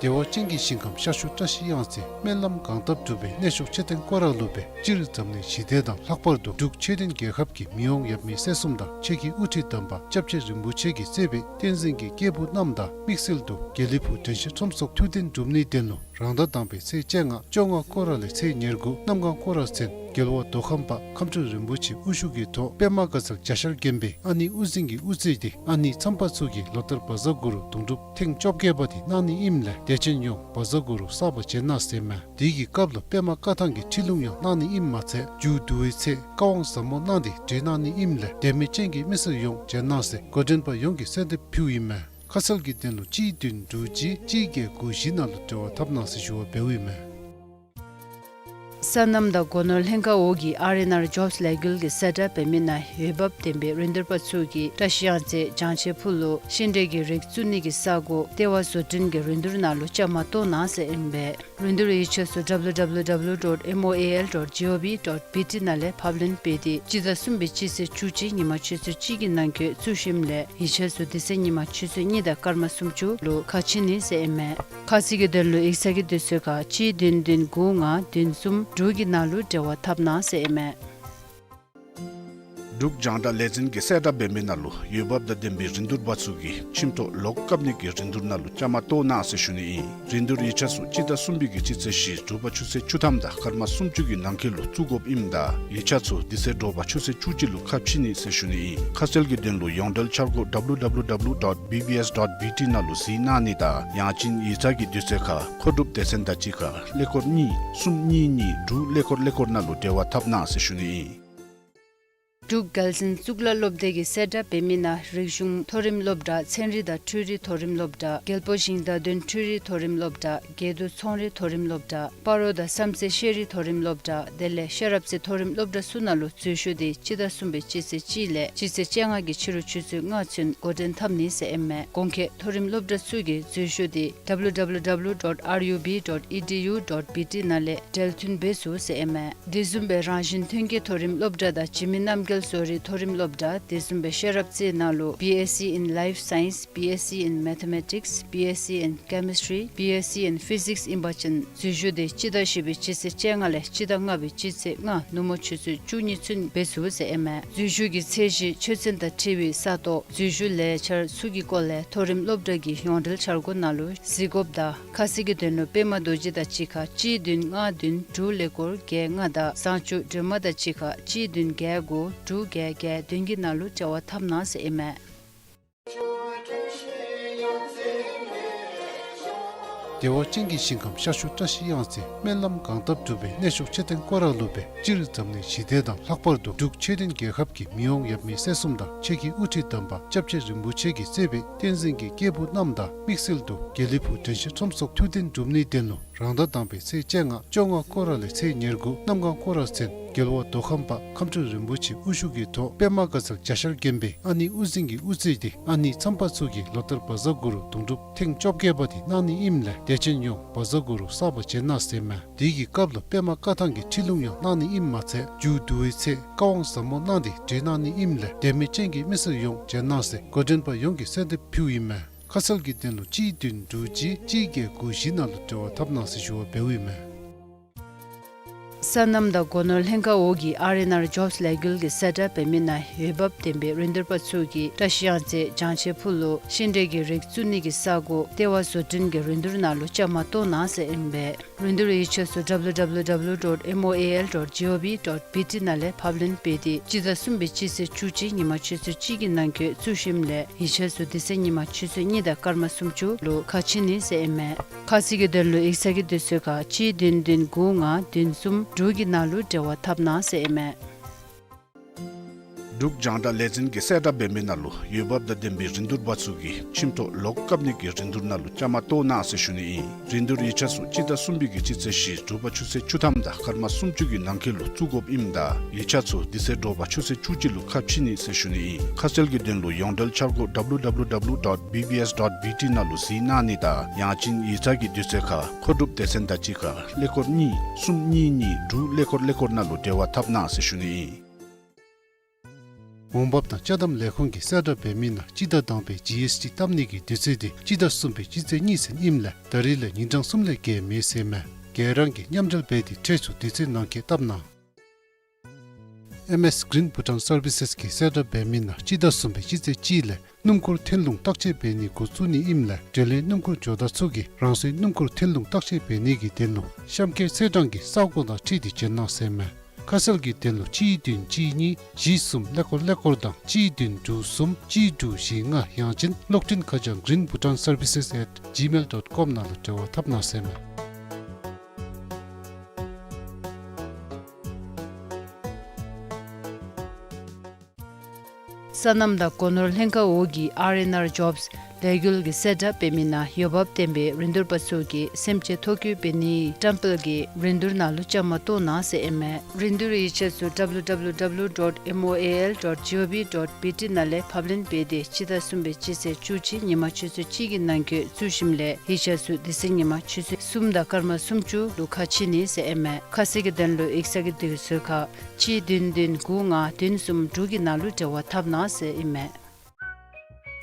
བདེ་བ་ཅན་གྱི་ཞིང་ཁམས་ཤར་ཕྱོགས་བཀྲ་ཤིས་གཡང་རྩེ་སྨོན་ལམ་གང་བཏབ་འགྲུབ་པའི་གནས་མཆོག་མཆོད་རྟེན་སྐོར་ར་ལུ་སྦེ་སྤྱིར་འཛམ་གླིང་ཞི་བདེ་དང་ལྷག་པར་དུ་འབྲུག་ཆོས་ལྡན་རྒྱལ་ཁབ་ཀྱི་མི་དབང་ཡབ་མེས་སྲས་གསུམ་དང་ཆོས་ཀྱི་དབུ་ཁྲིད་དམ་པ་སྐྱབས་རྗེ་རིན་པོ་ཆེ་གིས་གཙོས་པའི་བསྟན་འཛིན་གྱི་སྐྱེས་བུ་རྣམས་དང་དམིགས་བསལ་དུ་དགེ་ལེགས་ཕུག་དྲན་ཤེས་ཁྲོམ་ཚོགས་ཐུགས་རྟེན་སྒྲུབ་ནིའི་དོན་ལུ་རང་ཟླ་དང་པའི་ཚེས་བཅོ་ལྔ་བཅོ་ལྔ་སྐོར་ར་ལས་ཚེས་ཉེར་དགུ་གནམ་གང་སྐོར་ར་ཚུན་རྒྱལ་བ་མདོ་ཁམས་པ་ཁམས་སྤྲུལ་རིན་པོ་ཆེ་དབུ་བཞུགས་ཀྱི་ཐོག་པདྨ་དགའ་ཚལ་གྱ་ཤར་དགོན་པའི་ཨ་ནེ་དབུ་འཛིན་གྱི་དབུ་རྩེ་འདི་ཨ་ནེ་མཚམས་པ་ཚུ་གིས་ལོ་ལྟར་བཛྲ་གུ་རུ་དུང་སྒྲུབ་ཐེངས་བཅོ་བརྒྱད་པ་འདི་གནང་ནི་ཨིནམ་ལས་དད་ཅན་ཡོངས་བཛྲ་གུ་རུ་བསགས་པ་བྱོན་གནང་ཟེར་མས། དེ་གི་སྐབས་ལུ་པདྨ་བཀའ་ཐང་གི་ཁྲིད་ལུང་ཡང་གནང་ནི་ཨིནམ་མ་ཚད་མཇུག་བསྡུ་བའི་ཚེ་བཀའ་དབང་ཟབ་མོ་གནང་སྟེ་གྲོལ་གནང་ནི་ཨིནམ་ལས་དད་མོས་ཅན་གྱི་མི་སེར་ཡོངས་བྱོན་གནང་ཟེར་འགོ་འདྲེན་པ་ཡོངས་ཀྱིས་གསོལ་འདེབས་ཕུལཝ་ཨིན་མས། ཁ་གསལ་གྱི་དོན་ལུ་གཅིག་བདུན་དྲུག་གཅིག་གཅིག་བརྒྱད་དགུ་བཞི་ནང་ལུ་འབྲེལ་བ་འཐབ་གནང་ཟེར་ཞུ་བ་འབདཝ་ཨིན་མས། སོ་ནམ་དང་སྒོ་ནོར་ལྷན་ཁག་འོག་གི་ཨར་ཨེན་ཨར་ཇོབས་ལས་འགུལ་གྱི་གསལ་བསྒྲགས་འབད་མི་ནང་འོས་འབབ་ལྡན་པའི་རིན་བསྡུར་པ་ཚུ་གིས་བཀྲ་ཤིས་གཡང་རྩེ་བྱང་ཆེ་ཕུ་ལུ་ཤིང་འབྲས་ཀྱི་རིགས་བཙུགས་ནི་གི་ས་སྒོ་ལྟེ་བ་བཟོ་སྐྲུན་གྱི་རིན་བསྡུར་ནང་ལུ་བཅའ་མར་གཏོགས་གནང་ཟེར་ཨིན་པས། རིན་བསྡུར་ཡིག་ཆ་ཚུ་www dot moal dot gov dot bt ནང་ལས་ཕབ་ལེན་འབད་དེ་སྤྱི་ཟླ་གསུམ་པའི་སྤྱི་ཚེས་བཅུ་གཅིག་ཉིན་མ་ཆུ་ཚོད་གཅིག་གི་ནང་འཁོད་བཙུགས་ཞིནམ་ལས་ཡིག་ཆ་ཚུ་དེ་ཚེ་ཉིན་མ་ཆུ་ཚོད་གཉིས་དང་སྐར་མ་སུམ་ཅུ་ལུ་ཁ་ཕྱེ་ནི་ཟེར་ཨིན་མས། ཁ་གསལ་གྱི་དོན་ལུ་ཡིག་ཚང་གི་དུས་ཚོད་ཁར་གཅིག་བདུན་བདུན་དགུ་ལྔ་བདུན་གསུམ་དྲུག་གི་ནང་ལུ་འབྲེལ་བ་འཐབ་གནང་ཟེར་ཨིན་མས། འབྲུག་རྒྱང་བསྒྲགས་ལས་འཛིན་གྱི་གསལ་བསྒྲགས་འབད་མི་ནང་ལུ་འོས་འབབ་དང་ལྡན་པའི་རིན་བསྡུར་པ་ཚུ་གིས་ཁྱིམ་ཐོག་ལོག་བཀབ་ནི་གི་རིན་བསྡུར་ནང་ལུ་བཅའ་མར་གཏོགས་གནང་ཟེར་ཞུ་ནི་ཨིན། རིན་བསྡུར་ཡིག་ཆ་ཚུ་སྤྱི་ཟླ་གསུམ་པའི་གི་སྤྱི་ཚེས་བཞི་དྲོ་པ་ཆུ་ཚོད་བཅུ་ཐམ་དང་སྐར་མ་སུམ་ཅུ་གི་ནང་འཁོད་ལུ་བཙུགས་དགོཔ་ཨིནམ་ད་ཡིག་ཆ་ཚུ་དེ་ཚེ་དྲོ་པ་ཆུ་ཚོད་བཅུ་གཅིག་ལུ་ཁ་ཕྱེ་ནི་ཟེར་ཞུ་ནི་ཨིན། ཁ་གསལ་གྱི་དོན་ལུ་ཡོངས་འབྲེལ་འཆར་སྒོ་www dot bbs dot bt ནང་ལུ་གཟིགས་གནང་ནི་དང་ཡང་ཅིན་ཡིག་ཚང་གི་དུས་ཚོད་ཁར་མཁོ་སྒྲུབ་སྡེ་ཚན་དང་གཅིག་ཁར་ཀླད་ཀོར་གཉིས་གསུམ་གཉིས་གཉིས་དྲུག་ཀླད་ཀོར་ཀླད་ཀོར་ནང་ལུ་འབྲེལ་བ་འཐབ་གནང་ཟེར་ཞུ་ནི་ཨིན། འབྲུག་རྒྱལ་འཛིན་གཙུག་ལག་སློབ་སྡེ་གིས་གསལ་བསྒྲགས་འབད་མི་ནང་རིག་གཞུང་མཐོ་རིམ་སློབ་གྲྭ་ཚན་རིག་དང་འཕྲུལ་རིག་མཐོ་རིམ་སློབ་གྲྭ་རྒྱལ་པོ་ཞིང་བདག་དོན་འཕྲུལ་རིག་མཐོ་རིམ་སློབ་གྲྭ་དགེ་འདུན་ཚོང་རིག་མཐོ་རིམ་སློབ་གྲྭ་སྤ་རོ་དང་བསམ་རྩེ་ཤེས་རིག་མཐོ་རིམ་སློབ་གྲྭ་དེ་ལས་ཤེས་རབ་རྩེ་མཐོ་རིམ་སློབ་གྲྭ་ཚུ་ནང་ལུ་འཛུལ་ཞུགས་འདི་སྤྱི་ཟླ་གསུམ་པའི་སྤྱི་ཚེས་གཅིག་ལས་སྤྱི་ཚེས་བཅོ་ལྔ་གི་ཕྱི་རུ་ཆུ་ཚོད་ལྔ་ཚུན་འགོ་འདྲེན་འཐབ་ནི་ཟེར་ཨིན་མས། གོང་འཁོད་མཐོ་རིམ་སློབ་གྲྭ་ཚུ་གི་འཛུལ་ཞུགས་འདི་W W W dot R U B dot E D U dot B T ནང་ལས་འབྲེལ་མཐུད་འབད་ཚུགས་ཟེར་ཨིན་མས། དེ་བཟུམ་སྦེ་རང་བཞིན་ཐོན་སྐྱེད་མཐོ་རིམ་སློབ་གྲྭ་དང་འཇིགས་མེད་རྣམ་རྒྱལ་བཟོ་རིག་མཐོ་རིམ་སློབ་གྲྭ་དེ་བཟུམ་སྦེ་ཤེས་རབ་རྩེ་ནང་ལུ་B S C in Life Science, B S C in Mathematics, B S C in Chemistry, B S C in Physics ཨིན་པ་ཅིན་འཛུལ་ཞུགས་འདི་སྤྱི་ཟླ་བཞི་པའི་སྤྱི་ཚེས་བཅོ་ལྔ་ལས་སྤྱི་ཟླ་ལྔ་པའི་སྤྱི་ཚེས་ལྔ་ནུབ་མོ་ཆུ་ཚོད་བཅུ་གཉིས་ཚུན་འབད་ཚུགས་ཟེར་ཨིན་མས། འཛུལ་ཞུགས་ཀྱི་ཚད་གཞི་ཆོས་ཚན་དང་འཁྲིལ་བའི་ས་སྟོང་འཛུལ་ཞུགས་ལས་འཆར་ཚུ་གི་སྐོར་ལས་མཐོ་རིམ་སློབ་གྲྭ་གི་ཡོངས་འབྲེལ་འཆར་སྒོ་ནང་ལུ་གཟིགས་དགོཔ་དང་ཁ་གསལ་གྱི་དོན་ལུ་པདྨ་རྡོ་རྗེ་དང་གཅིག་ཁར་གཅིག་བདུན་ལྔ་བདུན་དྲུག་ཀླད་ཀོར་བརྒྱད་ལྔ་དང་བཟང་སྤྱོད་སྒྲོལ་མ་དང་གཅིག་ཁར་གཅིག་བདུན་བརྒྱད་དགུ་དྲུག་བརྒྱད་བརྒྱད་བདུན་གྱི་ནང་ལུ་འབྲེལ་བ་འཐབ་གནང་ཟེར་ཨིན་མས། བདེ་བ་ཅན་གྱི་ཞིང་ཁམས་ཤར་ཕྱོགས་བཀྲ་ཤིས་གཡང་རྩེ་སྨོན་ལམ་གང་བཏབ་འགྲུབ་པའི་གནས་མཆོག་མཆོད་རྟེན་སྐོར་ར་ལུ་སྦེ་སྤྱིར་འཛམ་གླིང་ཞི་བདེ་དང་ལྷག་པར་དུ་འབྲུག་ཆོས་ལྡན་རྒྱལ་ཁབ་ཀྱི་མི་དབང་ཡབ་མེས་སྲས་གསུམ་དང་ཆོས་ཀྱི་དབུ་ཁྲིད་དམ་པ་སྐྱབས་རྗེ་རིན་པོ་ཆེ་གིས་མཛད་པའི་བསྟན་འཛིན་གྱི་སྐྱེས་བུ་རྣམས་དང་དམིགས་བསལ་དུ་དགེ་ལེགས་ཕུག་དྲན་ཤེས་ཁྲོམ་ཚོགས་ཐུགས་གཏན་སྒྲུབ་ནིའི་དོན་ལུ་རང་ཟླ་དང་པའི་ཚེས་བཅོ་ལྔ་བཅོ་ལྔ་སྐོར་ར་ལས་ཚེས་ཉེར་དགུ་གནམ་གང་སྐོར་ར་ཚུན་རྒྱལ་བ་མདོ་ཁམས་པ་ཁམས་སྤྲུལ་རིན་པོ་ཆེ་དབུ་བཞུགས་ཀྱི་ཐོག་པདྨ་དགའ་ཚལ་གྱ་ཤར་དགོན་པའི་ཨ་ནེ་དབུ་འཛིན་གྱི་དབུ་རྩེ་འདི་ཨ་ནེ་མཚམས་པ་ཚུ་གིས་ལོ་ལྟར་བཛྲ་གུ་རུ་དུང་སྒྲུབ་ཐེངས་བཅོ་བརྒྱད་པ་འདི་གནང་ནི་ཨིནམ་ལས་དད་ཅན་ཡོངས་བཛྲ་གུ་རུ་བསགས་པ་བྱོན་གནང་ཟེར་མས། དེ་གི་སྐབས་ལུ་པདྨ་བཀའ་ཐང་གི་ཁྲིད་ལུང་ཡང་གནང་ནི་ཨིནམ་མ་ཚད་མཇུག་བསྡུ་བའི་ཚེ་བཀའ་དབང་ཟབ་མོ་གནང་སྟེ་གྲོལ་གནང་ནི་ཨིནམ་ལས་དད་མོས་ཅན་གྱི་མི་སེར་ཡོངས་བྱོན་གནང་ཟེར་འགོ་འདྲེན་པ་ཡོངས་ཀྱིས་གསོལ་འདེབས་ཕུལཝ་ཨིན་མས། ཁ་གསལ་གྱི་དོན་ལུ་གཅིག་བདུན་དྲུག་གཅིག་གཅིག་བརྒྱད་དགུ་བཞི་ནང་ལུ་འབྲེལ་བ་འཐབ་གནང་ཟེར་ཞུ་བ་འབདཝ་ཨིན་མས། སོ་ནམ་དང་སྒོ་ནོར་ལྷན་ཁག་འོག་གི་R and R Jobs ལས་འགུལ་གྱིས་གསལ་བསྒྲགས་འབད་མི་ནང་འོས་འབབ་ལྡན་པའི་རིན་བསྡུར་པ་ཚུ་གིས་བཀྲ་ཤིས་གཡང་རྩེ་བྱང་ཆེ་ཕུག་ལུ་ཤིང་འབྲས་ཀྱི་རིགས་བཙུགས་ནི་གི་ས་སྒོ་ལྟེ་བ་བཟོ་སྐྲུན་གྱི་རིན་བསྡུར་ནང་ལུ་བཅའ་མར་གཏོགས་གནང་ཟེར་ཨིན་པས། རིན་བསྡུར་ཡིག་ཆ་ཚུ་W W W dot M O A L dot G O V dot B T ནང་ལས་ཕབ་ལེན་འབད་དེ་སྤྱི་ཟླ་གསུམ་པའི་སྤྱི་ཚེས་བཅུ་གཅིག་ཉིན་མ་ཆུ་ཚོད་གཅིག་གི་ནང་འཁོད་བཙུགས་ཞིནམ་ལས་ཡིག་ཆ་ཚུ་དེ་ཚེ་ཉིན་མ་ཆུ་ཚོད་གཉིས་དང་སྐར་མ་སུམ་ཅུ་ལུ་ཁ་ཕྱེ་ནི་ཟེར་ཨིན་མས། ཁ་གསལ་གྱི་དོན་ལུ་ཡིག་ཚང་གི་དུས་ཚོད་ཁར་གཅིག་བདུན་བདུན་དགུ་ལྔ་བདུན་གསུམ་དྲུག་གི་ནང་ལུ་འབྲེལ་བ་འཐབ་གནང་ཟེར་ཨིན་མས། འབྲུག་རྒྱང་བསྒྲགས་ལས་འཛིན་གྱིས་གསལ་བསྒྲགས་འབད་མི་ནང་ལུ་འོས་འབབ་དང་ལྡན་པའི་རིན་བསྡུར་པ་ཚུ་གིས་ཁྱིམ་ཐོག་ལོག་བཀབ་ནི་གི་རིན་བསྡུར་ནང་ལུ་བཅའ་མར་གཏོགས་གནང་ཟེར་ཞུ་ནི་ཨིན། རིན་བསྡུར་ཡིག་ཆ་ཚུ་སྤྱི་ཟླ་གསུམ་པའི་གི་སྤྱི་ཚེས་བཞི་དྲོ་པ་ཆུ་ཚོད་བཅུ་ཐམ་དང་སྐར་མ་སུམ་ཅུ་གི་ནང་འཁོད་ལུ་བཙུགས་དགོཔ་ཨིནམ་ད་ཡིག་ཆ་ཚུ་དེ་ཚེ་དྲོ་པ་ཆུ་ཚོད་བཅུ་གཅིག་ལུ་ཁ་ཕྱེ་ནི་ཟེར་ཞུ་ནི་ཨིན། ཁ་གསལ་གྱི་དོན་ལུ་ཡོངས་འབྲེལ་འཆར་སྒོ་W W W dot B B S dot B T ནང་ལུ་གཟིགས་གནང་ནི་དང་ཡང་ཅིན་ཡིག་ཚང་གི་དུས་ཚོད་ཁར་མཁོ་སྒྲུབ་སྡེ་ཚན་དང་གཅིག་ཁར་ཀླད་ཀོར་གཉིས་གསུམ་གཉིས་གཉིས་དྲུག་ཀླད་ཀོར་ཀླད་ཀོར་ནང་ལུ་འབྲེལ་བ་འཐབ་གནང་ཟེར་ཞུ་ནི་ཨིན། འོང་འབབ་དང་ཅ་དམ་ལས་ཁུངས་ཀྱིས་གསལ་བསྒྲགས་འབད་མི་ནང་སྤྱི་ཟླ་དང་པའི་G S T བཏབ་ནི་གི་དུས་ཚོད་འདི་སྤྱི་ཟླ་གསུམ་པའི་སྤྱི་ཚེས་གཉིས་ཚུན་ཨིནམ་ལས་ད་རིས་ལས་ཉིན་གྲངས་གསུམ་ལས་བརྒལ་མེད་ཟེར་མས། ག་ར་གིས་མཉམ་འབྲེལ་འབད་དེ་ཁྲལ་ཚུ་དུས་ཚོད་ནང་འཁོད་བཏབ་གནང་། M S Green Bhutan Services གིས་གསལ་བསྒྲགས་འབད་མི་ནང་སྤྱི་ཟླ་གསུམ་པའི་སྤྱི་ཚེས་གཅིག་ལས་སྣུམ་འཁོར་ཐོན་ལུང་བརྟག་དཔྱད་འབད་ནི་འགོ་བཙུགས་ནི་ཨིནམ་ལས་འབྲེལ་ཡོད་སྣུམ་འཁོར་ཇོ་བདག་ཚུ་གིས་རང་སོའི་སྣུམ་འཁོར་ཐོན་ལུང་བརྟག་དཔྱད་འབད་ནི་གི་དོན་ལུ་གཤམ་འཁོད་ཚེས་གྲངས་ཀྱི་ས་གོ་དང་འཁྲིལ་ཏེ་བྱོན་གནང་ཟེར་མས། ཁ་གསལ་གྱི་དོན་ལུ་གཅིག་བདུན་གཅིག་གཉིས་བཞི་གསུམ་ཀླད་ཀོར་ཀླད་ཀོར་དང་གཅིག་བདུན་དྲུག་གསུམ་གཅིག་དྲུག་བཞི་ལྔ་ཡང་ཅིན་གློག་འཕྲིན་ཁ་བྱང་Green Bhutan Services at gmail dot com ནང་ལུ་འབྲེལ་བ་འཐབ་གནང་ཟེར་མས། སོ་ནམ་དང་སྒོ་ནོར་ལྷན་ཁག་འོག་གི་R and R Jobs ལས་འགུལ་གྱིས་གསལ་བསྒྲགས་འབད་མི་ནང་འོས་འབབ་ལྡན་པའི་རིན་བསྡུར་པ་ཚུ་གིས་སེམས་ཅན་ཐོ་བཀོད་འབད་ནིའི་བཀྲམ་སྤེལ་གྱི་རིན་བསྡུར་ནང་ལུ་བཅའ་མར་གཏོགས་གནང་ཟེར་ཨིན་མས། རིན་བསྡུར་ཡིག་ཆ་ཚུ W W W dot M O A L dot G O V dot B T ནང་ལས་ཕབ་ལེན་འབད་དེ་སྤྱི་ཟླ་གསུམ་པའི་སྤྱི་ཚེས་བཅུ་གཅིག་ཉིན་མ་ཆུ་ཚོད་གཅིག་གི་ནང་འཁོད་བཙུགས་ཞིནམ་ལས་ཡིག་ཆ་ཚུ་དེ་ཚེ་ཉིན་མ་ཆུ་ཚོད་གསུམ་དང་སྐར་མ་སུམ་ཅུ་ལུ་ཁ་ཕྱེ་ནི་ཟེར་ཨིན་མས། ཁ་གསལ་གྱི་དོན་ལུ་ཡིག་ཚང་གི་དུས་ཚོད་ཁར་གཅིག་བདུན་བདུན་དགུ་ལྔ་བདུན་གསུམ་དྲུག་གི་ནང་ལུ་འབྲེལ་བ་འཐབ་གནང་ཟེར་ཨིན་མས།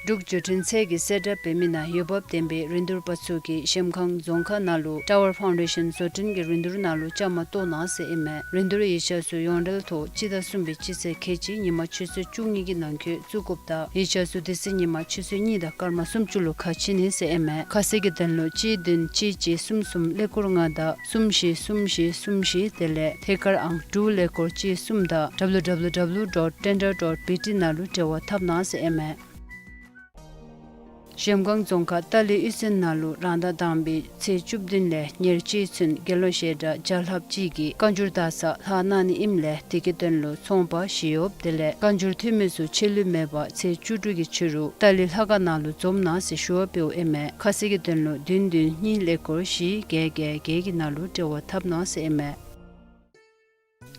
འབྲུག་བརྗོད་འཕྲིན་ཚད་ཀྱིས་གསལ་བསྒྲགས་འབད་མི་ནང་འོས་འབབ་ལྡན་པའི་རིན་བསྡུར་པ་ཚུ་གིས་གཞལམ་སྒང་རྫོང་ཁག་ནང་ལུ་Tower Foundation བཟོ་སྐྲུན་གྱི་རིན་བསྡུར་ནང་ལུ་བཅའ་མར་གཏོགས་གནང་ཟེར་ཨིན་མས། རིན་བསྡུར་ཡིག་ཆ་ཚུ་ཡོངས་འབྲེལ་ཐོག་སྤྱི་ཟླ་གསུམ་པའི་སྤྱི་ཚེས་ཁལ་གཅིག་ཉིན་མ་ཆུ་ཚོད་བཅུ་གཉིས་ཀྱི་ནང་འཁོད་བཙུགས་དགོཔ་དང་ཡིག་ཆ་ཚུ་དེ་ཚེ་ཉིན་མ་ཆུ་ཚོད་གཉིས་དང་སྐར་མ་སུམ་ཅུ་ལུ་ཁ་ཕྱེ་ནི་ཟེར་ཨིན་མས། ཁ་གསལ་གྱི་དོན་ལུ་གཅིག་བདུན་གཅིག་གཅིག་གསུམ་གསུམ་ཀླད་ཀོར་ལྔ་དང་གསུམ་བཞི་གསུམ་བཞི་གསུམ་བཞི་དེ་ལས་ཐད་ཀར་ཨང་དྲུག་ཀླད་ཀོར་གཅིག་གསུམ་དང་W W W dot tender dot B T ནང་ལུ་འབྲེལ་བ་འཐབ་གནང་ཟེར་ཨིན་མས། གཞལམ་སྒང་རྫོང་ཁག་ཏཱ་ལི་གཡུས་ཚན་ནང་ལུ་རང་ཟླ་དང་པའི་ཚེས་བཅུ་བདུན་ལས་ཉེར་གཅིག་ཚུན་དགེ་སློང་བཤད་གྲྭ་བརྒྱ་ལྷགཔ་ཅིག་གིས་བཀའ་འགྱུར་བརྡ་གསར་ལྷག་གནང་ནི་ཨིནམ་ལས་དེ་གི་དོན་ལུ་ཚོང་པ་བཞི་ཡོདཔ་དེ་ལས་བཀའ་འགྱུར་འཐུས་མི་ཚུ་ཆད་ལུས་མེད་པར་ཚེས་བཅུ་དྲུག་གི་ཕྱི་རུ་ཏཱ་ལི་ལྷ་ཁང་ནང་ལུ་འཛོམས་གནང་ཟེར་ཞུ་བ་འབདཝ་ཨིན་མས། ཁ་གསལ་གྱི་དོན་ལུ་བདུན་བདུན་གཉིས་ཀླད་ཀོར་བཞི་བརྒྱད་བརྒྱད་བརྒྱད་ཀྱི་ནང་ལུ་འབྲེལ་བ་འཐབ་གནང་ཟེར་ཨིན་མས།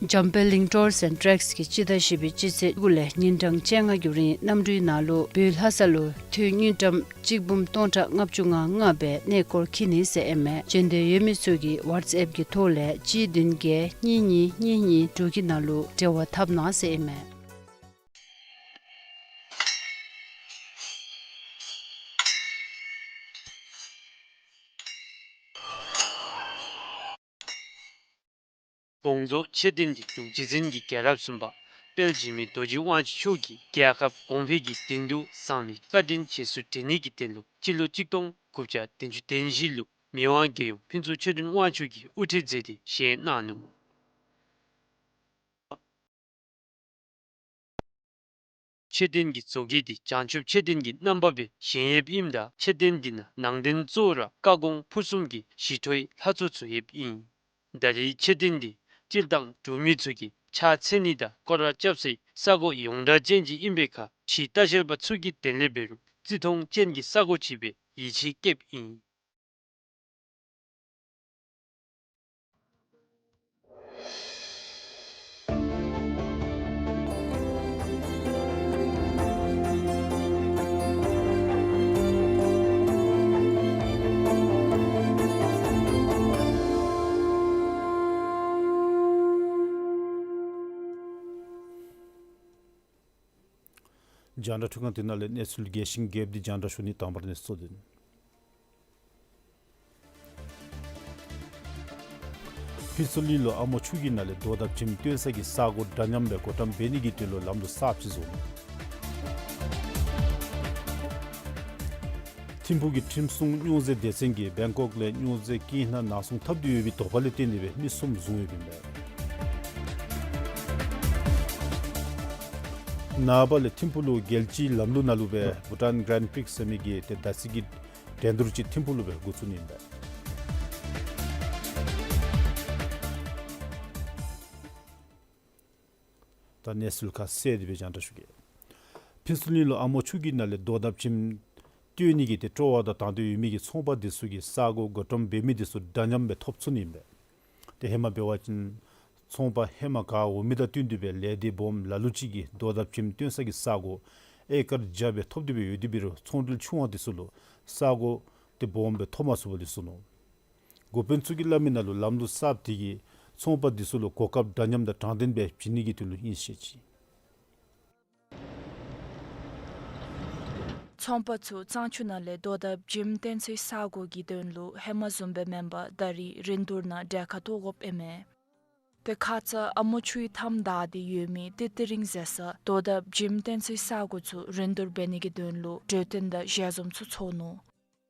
འཇམ་དཔལ་གླིང་ཊུརསི་ཨེནཌ་ཊེགསི་གིས་སྤྱི་ཟླ་བཞི་པའི་སྤྱི་ཚེས་དགུ་ལས་ཉིན་གྲངས་བཅོ་ལྔ་གི་རིང་གནམ་གྲུའི་ནང་ལུ་བོད་ལྷ་ས་ལུ་དུས་དངུལ་ཀྲམ་གཅིག་འབུམ་སྟོང་ཕྲག་ལྔ་བཅུ་ང་ལྔ་སྦེ་གནས་སྐོར་འཁྱིད་ནི་ཟེར་ཨིན་མས། འབྱོན་འདོད་ཡོད་མི་ཚུ་གིས་ཝཊསི་ཨེཔ་གི་ཐོག་ལས་གཅིག་བདུན་བརྒྱད་གཉིས་གཉིས་གཉིས་གཉིས་དྲུག་གི་ནང་ལུ་འབྲེལ་བ་འཐབ་གནང་ཟེར་ཨིན་མས། དགོངས་རྫོགས་མཆོད་རྟེན་གྱི་འབྲུག་རྗེ་བཙུན་གྱི་རྒྱལ་རབས་གསུམ་པ་དཔལ་འཇིགས་མེད་རྡོ་རྗེ་དབང་ཕྱུག་མཆོག་གིས་རྒྱལ་ཁབ་གོང་འཕེལ་གྱི་དོན་དུ་བསམ་ཡས་བཀའ་དྲིན་རྗེས་སུ་དྲན་ནི་གི་དོན་ལུ་སྤྱི་ལོ་གཅིག་སྟོང་དགུ་བརྒྱ་བདུན་ཅུ་དོན་བཞི་ལུ་མི་དབང་རྒྱལ་ཡུམ་ཕུན་ཚོགས་ཆོས་སྒྲོན་དབང་ཕྱུག་གིས་དབུ་ཁྲིད་མཛད་དེ་བཞེངས་གནང་ནུག། མཆོད་རྟེན་གྱི་མཛོད་དཀྱིལ་འདི་བྱང་ཆུབ་མཆོད་རྟེན་གྱི་རྣམ་པ་སྦེ་བཞེངས་ཡོདཔ་ཨིནམ་ད་མཆོད་རྟེན་འདི་ནང་ནང་རྟེན་གཙོ་བོ་ར་བཀའ་དགོངས་ཕུར་གསུམ་གྱི་ཞི་ཁྲོའི་ལྷ་ཚོགས་ཚུ་ཡོདཔ་ཨིན། ད་རེས་མཆོད་རྟེན་འདི་སྤྱིར་བཏང་འབྲུག་མི་ཚུ་གིས་ཕྱག་འཚལ་ནི་དང་སྐོར་ར་རྐྱབ་སའི་ས་སྒོ་ཡོངས་གྲགས་ཅན་ཅིག་ཨིན་པའི་ཁར་ཕྱི་ལྟ་བཤལ་པ་ཚུ་གི་དོན་ལས་འབད་རུང་བརྩི་མཐོང་ཅན་གྱི་ས་སྒོ་ཅིག་སྦེ་ཡིད་ཆེས་བསྐྱེདཔ་ཨིན། རྒྱང་བསྒྲགས་འཕྲུལ་ཁང་འདི་ནང་ལས་གནས་ཚུལ་རྒྱས་ཤིང་རྒྱསཔ་འདི་རྒྱང་བསྒྲགས་ཞུ་ནི། དང་པ་ར་གནས་ཚུལ་འདི། ཕུན་ཚོགས་གླིང་ལུ་ཨ་མོ་ཆུ་གི་ནང་ལས་རྡོ་དང་བྱེམ་བཏོན་ས་གི་ས་སྒོ་འདྲ་མཉམ་སྦེ་སྒོ་འགྲམ་འབད་ནི་གི་དོན་ལུ་ལམ་ལུགས་གསརཔ་ཅིག་བཟོ་ནུག། ཐིམ་ཕུག་གི་ཁྲིམས་སྲུང་སྙུང་གཞི་སྡེ་ཚན་གྱིས་བེང་ཀོག་ལས་སྙུང་གཞི་རྐྱེན་སྣ་ནག་སྲུང་འཐབ་སྟེ་ཡོད་པའི་དོགས་པ་ལས་བརྟེན་ཏེ་སྦེ་མི་གསུམ་བཟུང་ཡོདཔ་ཨིན་པས། ནངས་པ་ལས་ཐིམ་ཕུག་ལུ་རྒྱལ་སྤྱིའི་ལམ་ལུགས་ནང་ལུ་སྦེ་བྷུ་ཊཱན་གྷ་རེནཌ་པི་རིགསི་ཟེར་མི་གི་ཏེ་ད་ཅི་གི་འགྲན་བསྡུར་ཅིག་ཐིམ་ཕུག་ལུ་སྦེ་འགོ་བཙུགས་ནི་ཨིན་པས། ད་གནས་ཚུལ་ཁ་གསལ་དེ་སྦེ་རྒྱང་བསྒྲགས་ཞུ་གེ། ཕུན་ཚོགས་གླིང་ལུ་ཨ་མོ་ཆུ་གི་ནང་ལས་རྡོ་དང་བྱེམ་བཏོན་ནི་གི་ཏེ་སྤྲོ་བ་དང་དང་འདོད་ཡོད་མི་གི་ཚོང་པ་འདི་ཚུ་གིས་ས་སྒོ་སྒོ་འགྲམ་འབད་མི་འདི་ཚུ་འདྲ་མཉམ་སྦེ་ཐོབ་ཚུགས་ནི་ཨིན་པས། ཏེ་ཧེ་མ་འབད་བ་ཅིན་ཚོང་པ་ཧེ་མ་ག་འོང་མི་དང་བསྟུན་ཏེ་སྦེ་ལས་སྡེ་སྦོམ་ལ་ལུ་ཅིག་གིས་རྡོ་དང་བྱེམ་བཏོན་ས་གི་ས་སྒོ་ཨེ་ཀར་བརྒྱ་སྦེ་ཐོབ་སྟེ་སྦེ་ཡོད་དེ་འབད་རུང་ཚོང་འབྲེལ་ཆུང་བ་འདི་ཚུ་ལུ་ས་སྒོ་ཏེ་སྦོམ་སྦེ་ཐོབ་མ་ཚུགས་པར་སླེབས་སོ་ནུག། འགོ་དཔོན་ཚུ་གིས་སླབ་མི་ནང་ལུ་ལམ་ལུགས་གསརཔ་འདི་གིས་ཚོང་པ་འདི་ཚུ་ལུ་གོ་སྐབས་འདྲ་མཉམ་དང་དྲང་བདེན་སྦེ་བྱིན་ནི་གི་དོན་ལུ་ཨིན་ཟེར་བཤད་ཅི། ཚོང་པ་ཚུ་གཙང་ཆུ་ནང་ལས་རྡོ་དང་བྱེམ་བཏོན་སའི་ས་སྒོ་གི་དོན་ལུ་ཧེ་མ་བཟུམ་སྦེ་མེན་པར་ད་རེས་རིན་བསྡུར་ནང་གྲལ་ཁར་གཏོགས་དགོཔ་ཨིན་མས། ཏེ་ཁ་ཙ་ཨ་མོ་ཆུའི་མཐའམ་བདའ་སྟེ་ཡོད་མི་ཏི་ཏི་རིང་ཟེར་ས་རྡོ་དང་བྱེམ་བཏོན་སའི་ས་སྒོ་ཚུ་རིན་བསྡུར་འབད་ནི་གི་དོན་ལུ་གྲོས་བསྟུན་དང་ཞལ་འཛོམས་ཚུ་ཚོགས་ནུག།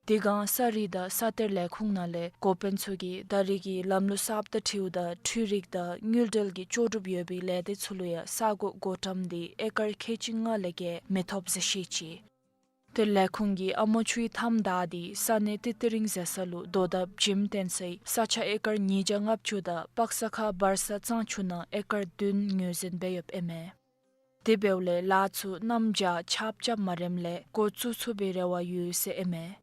དེ་སྒང་ས་རིག་དང་ས་གཏེར་ལས་ཁུངས་ནང་ལས་འགོ་དཔོན་ཚུ་གིས་ད་རེས་ཀྱི་ལམ་ལུགས་གསརཔ་དང་འཁྲིལཝ་ད་འཕྲུལ་རིག་དང་དངུལ་འབྲེལ་གྱི་ལྕོགས་གྲུབ་ཡོད་པའི་ལས་སྡེ་ཚུ་ལུ་ཡང་ས་སྒོ་སྒོ་འགྲམ་འདི་ཨེ་ཀར་ཁལ་གཅིག་ལྔ་ལས་བརྒལ་མི་ཐོབ་ཟེར་བཤད་ཅི། ཏེ་ལས་ཁུངས་ཀྱིས་ཨ་མོ་ཆུའི་མཐའམ་བདའ་སྟེ་ས་གནས་ཏི་ཏི་རིང་ཟེར་ས་ལུ་རྡོ་དང་བྱེམ་བཏོན་སའི་ས་ཆ་ཨེ་ཀར་ཉིས་བརྒྱ་ལྔ་བཅུ་དང་པག་ས་ཁ་བར་ས་གཙང་ཆུ་ནང་ཨེ་ཀར་བདུན་ངོས་འཛིན་འབད་ཡོདཔ་ཨིན་མས། དེ་འབདཝ་ལས་ལཱ་ཚུ་གནམ་བྱཱར་ཆརཔ་རྐྱབ་མ་རནམ་ལས་འགོ་བཙུགས་ཚུགས་པའི་རེ་བ་ཡོད་ཟེར་ཨིན་མས།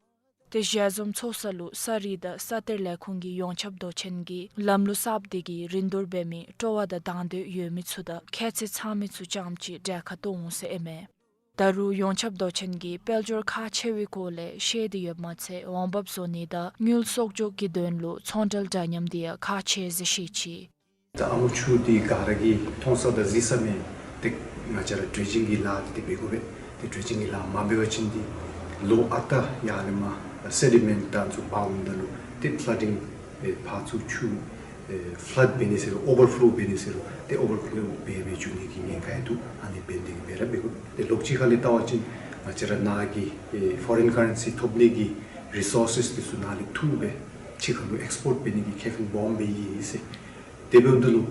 ཏེ་ཞལ་འཛོམས་ཚོགས་ས་ལུ་ས་རིག་དང་ས་གཏེར་ལས་ཁུངས་ཀྱི་ཡོངས་ཁྱབ་མདོ་ཆེན་གྱིས་ལམ་ལུགས་གསརཔ་འདི་གིས་རིན་བསྡུར་འབད་མི་སྤྲོ་བ་དང་དང་འདོད་ཡོད་མི་ཚུ་དང་ཁྱད་ཚད་ཚང་མི་ཚུ་རྐྱངམ་ཅིག་གྲལ་ཁར་གཏོགས་འོང་ཟེར་ཨིན་མས། ད་རུང་ཡོངས་ཁྱབ་མདོ་ཆེན་གྱིས་དཔལ་འབྱོར་ཁག་ཆེ་བའི་སྐོར་ལས་བཤད་དེ་ཡོདཔ་མ་ཚད་འོང་འབབ་བཟོ་ནི་དང་དངུལ་གསོག་འཇོག་གི་དོན་ལུ་ཚོང་འབྲེལ་འདྲ་མཉམ་འདི་ཡང་ཁག་ཆེ་ཟེར་བཤད་ཅི། ད་ཨ་མོ་ཆུ་འདི་ག་ར་གིས་མཐོང་ས་དང་གཟིགས་ས་མས། ཏེ་ང་བཅས་ར་ཌེ་རེ་ཇིང་གི་ལཱ་འདི་ཏེ་འབད་དགོ་པས། ཏེ་ཌེ་རེ་ཇིང་གི་ལཱ་མ་འབད་བ་ཅིན་འདི་ལོ་ཨ་རྟག་ཡར་ལས་མར་སེ་ཌི་མེནཊ་དང་ཚུ་འབག་འོངམ་ད་ལུ་ཏེ་ཕ་ལ་ཌིང་ཨེ་ཕར་ཚུར་ཆུ་ཨེ་ཕ་ལཌ་འབད་ནི་ཟེར་རུང་ཨོ་བར་ཕ་ལོ་འབད་ནི་ཟེར་རུང་ཏེ་ཨོ་བར་ཕ་ལོ་འབད་འབད་འགྱོ་ནི་གི་ཉེན་ཁ་ཡང་འདུག། ཨ་ནི་འབད་ནི་འདི་གིས་འབད་ར་འབད་དགོ། ཏེ་ལོགས་གཅིག་ཁ་ལས་བལྟ་བ་ཅིན་ང་བཅས་ར་ནཱ་གི་ཨེ་ཕོ་རེན་ཀ་རེན་སི་ཐོབ་ནི་གི་རི་སོར་སེས་འདི་ཚུ་ནཱ་ལས་འཐུ་སྦེ་ཕྱི་ཁ་ལུ་ཨེགསི་པོརཊ་འབད་ནི་གི་ཁེ་ཕན་སྦོམ་སྦེ་ཡོད་ཟེར། དེ་འབདཝ་ད་ལུ་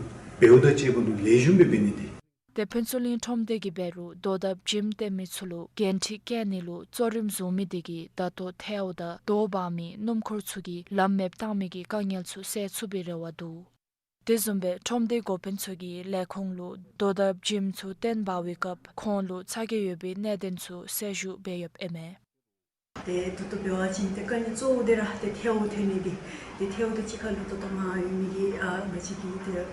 འབདཝ་དང་བཅས་པ་ལུ་ལེགས་ཤོམ་སྦེ་འབད་ནི་འདི་ ཏེ་ཕུན་ཚོགས་གླིང་ཁྲོམ་སྡེ་གིས་འབད་རུང་རྡོ་བརྡབ་བྱེསམ་བཏོན་མི་ཚུ་ལུ་འགན་འཁྲི་བཀལ་ནི་ལུ་གཙོ་རིམ་བཟུང་མི་དེ་གིས་ད་ལྟོ་ཐལཝ་དང་རྡོ་འབག་མི་སྣུམ་འཁོར་ཚུ་གིས་ལམ་མེདཔ་བཏང་མི་གི་དཀའ་ངལ་ཚུ་སེལ་ཚུགས་པའི་རེ་བ་འདུག། དེ་བཟུམ་སྦེ་ཁྲོམ་སྡེའི་འགོ་དཔོན་ཚུ་གིས་ལས་ཁུངས་ལུ་རྡོ་བརྡབ་བྱེསམ་ཚུ་བཏོན་འབག་པའི་སྐབས་ཁོང་ལུ་ཚ་གྱང་ཡོད་པའི་གནད་དོན་ཚུ་གསལ་ཞུ་འབད་ཡོདཔ་ཨིན་མས། ཏེ་ད་ལྟོ་འབད་བ་ཅིན་ཏེ་དཀའ་ངལ་གཙོ་བོ་དེ་ར་ཏེ་ཐལཝ་ཐོན་ནི་འདི། ཏེ་ཐལཝ་དང་གཅིག་ཁར་ལུ་ད་ལྟོ་མར་ཡོད་མི་གི་ཨ་ང་བཅས་ཀྱི་ཏེ་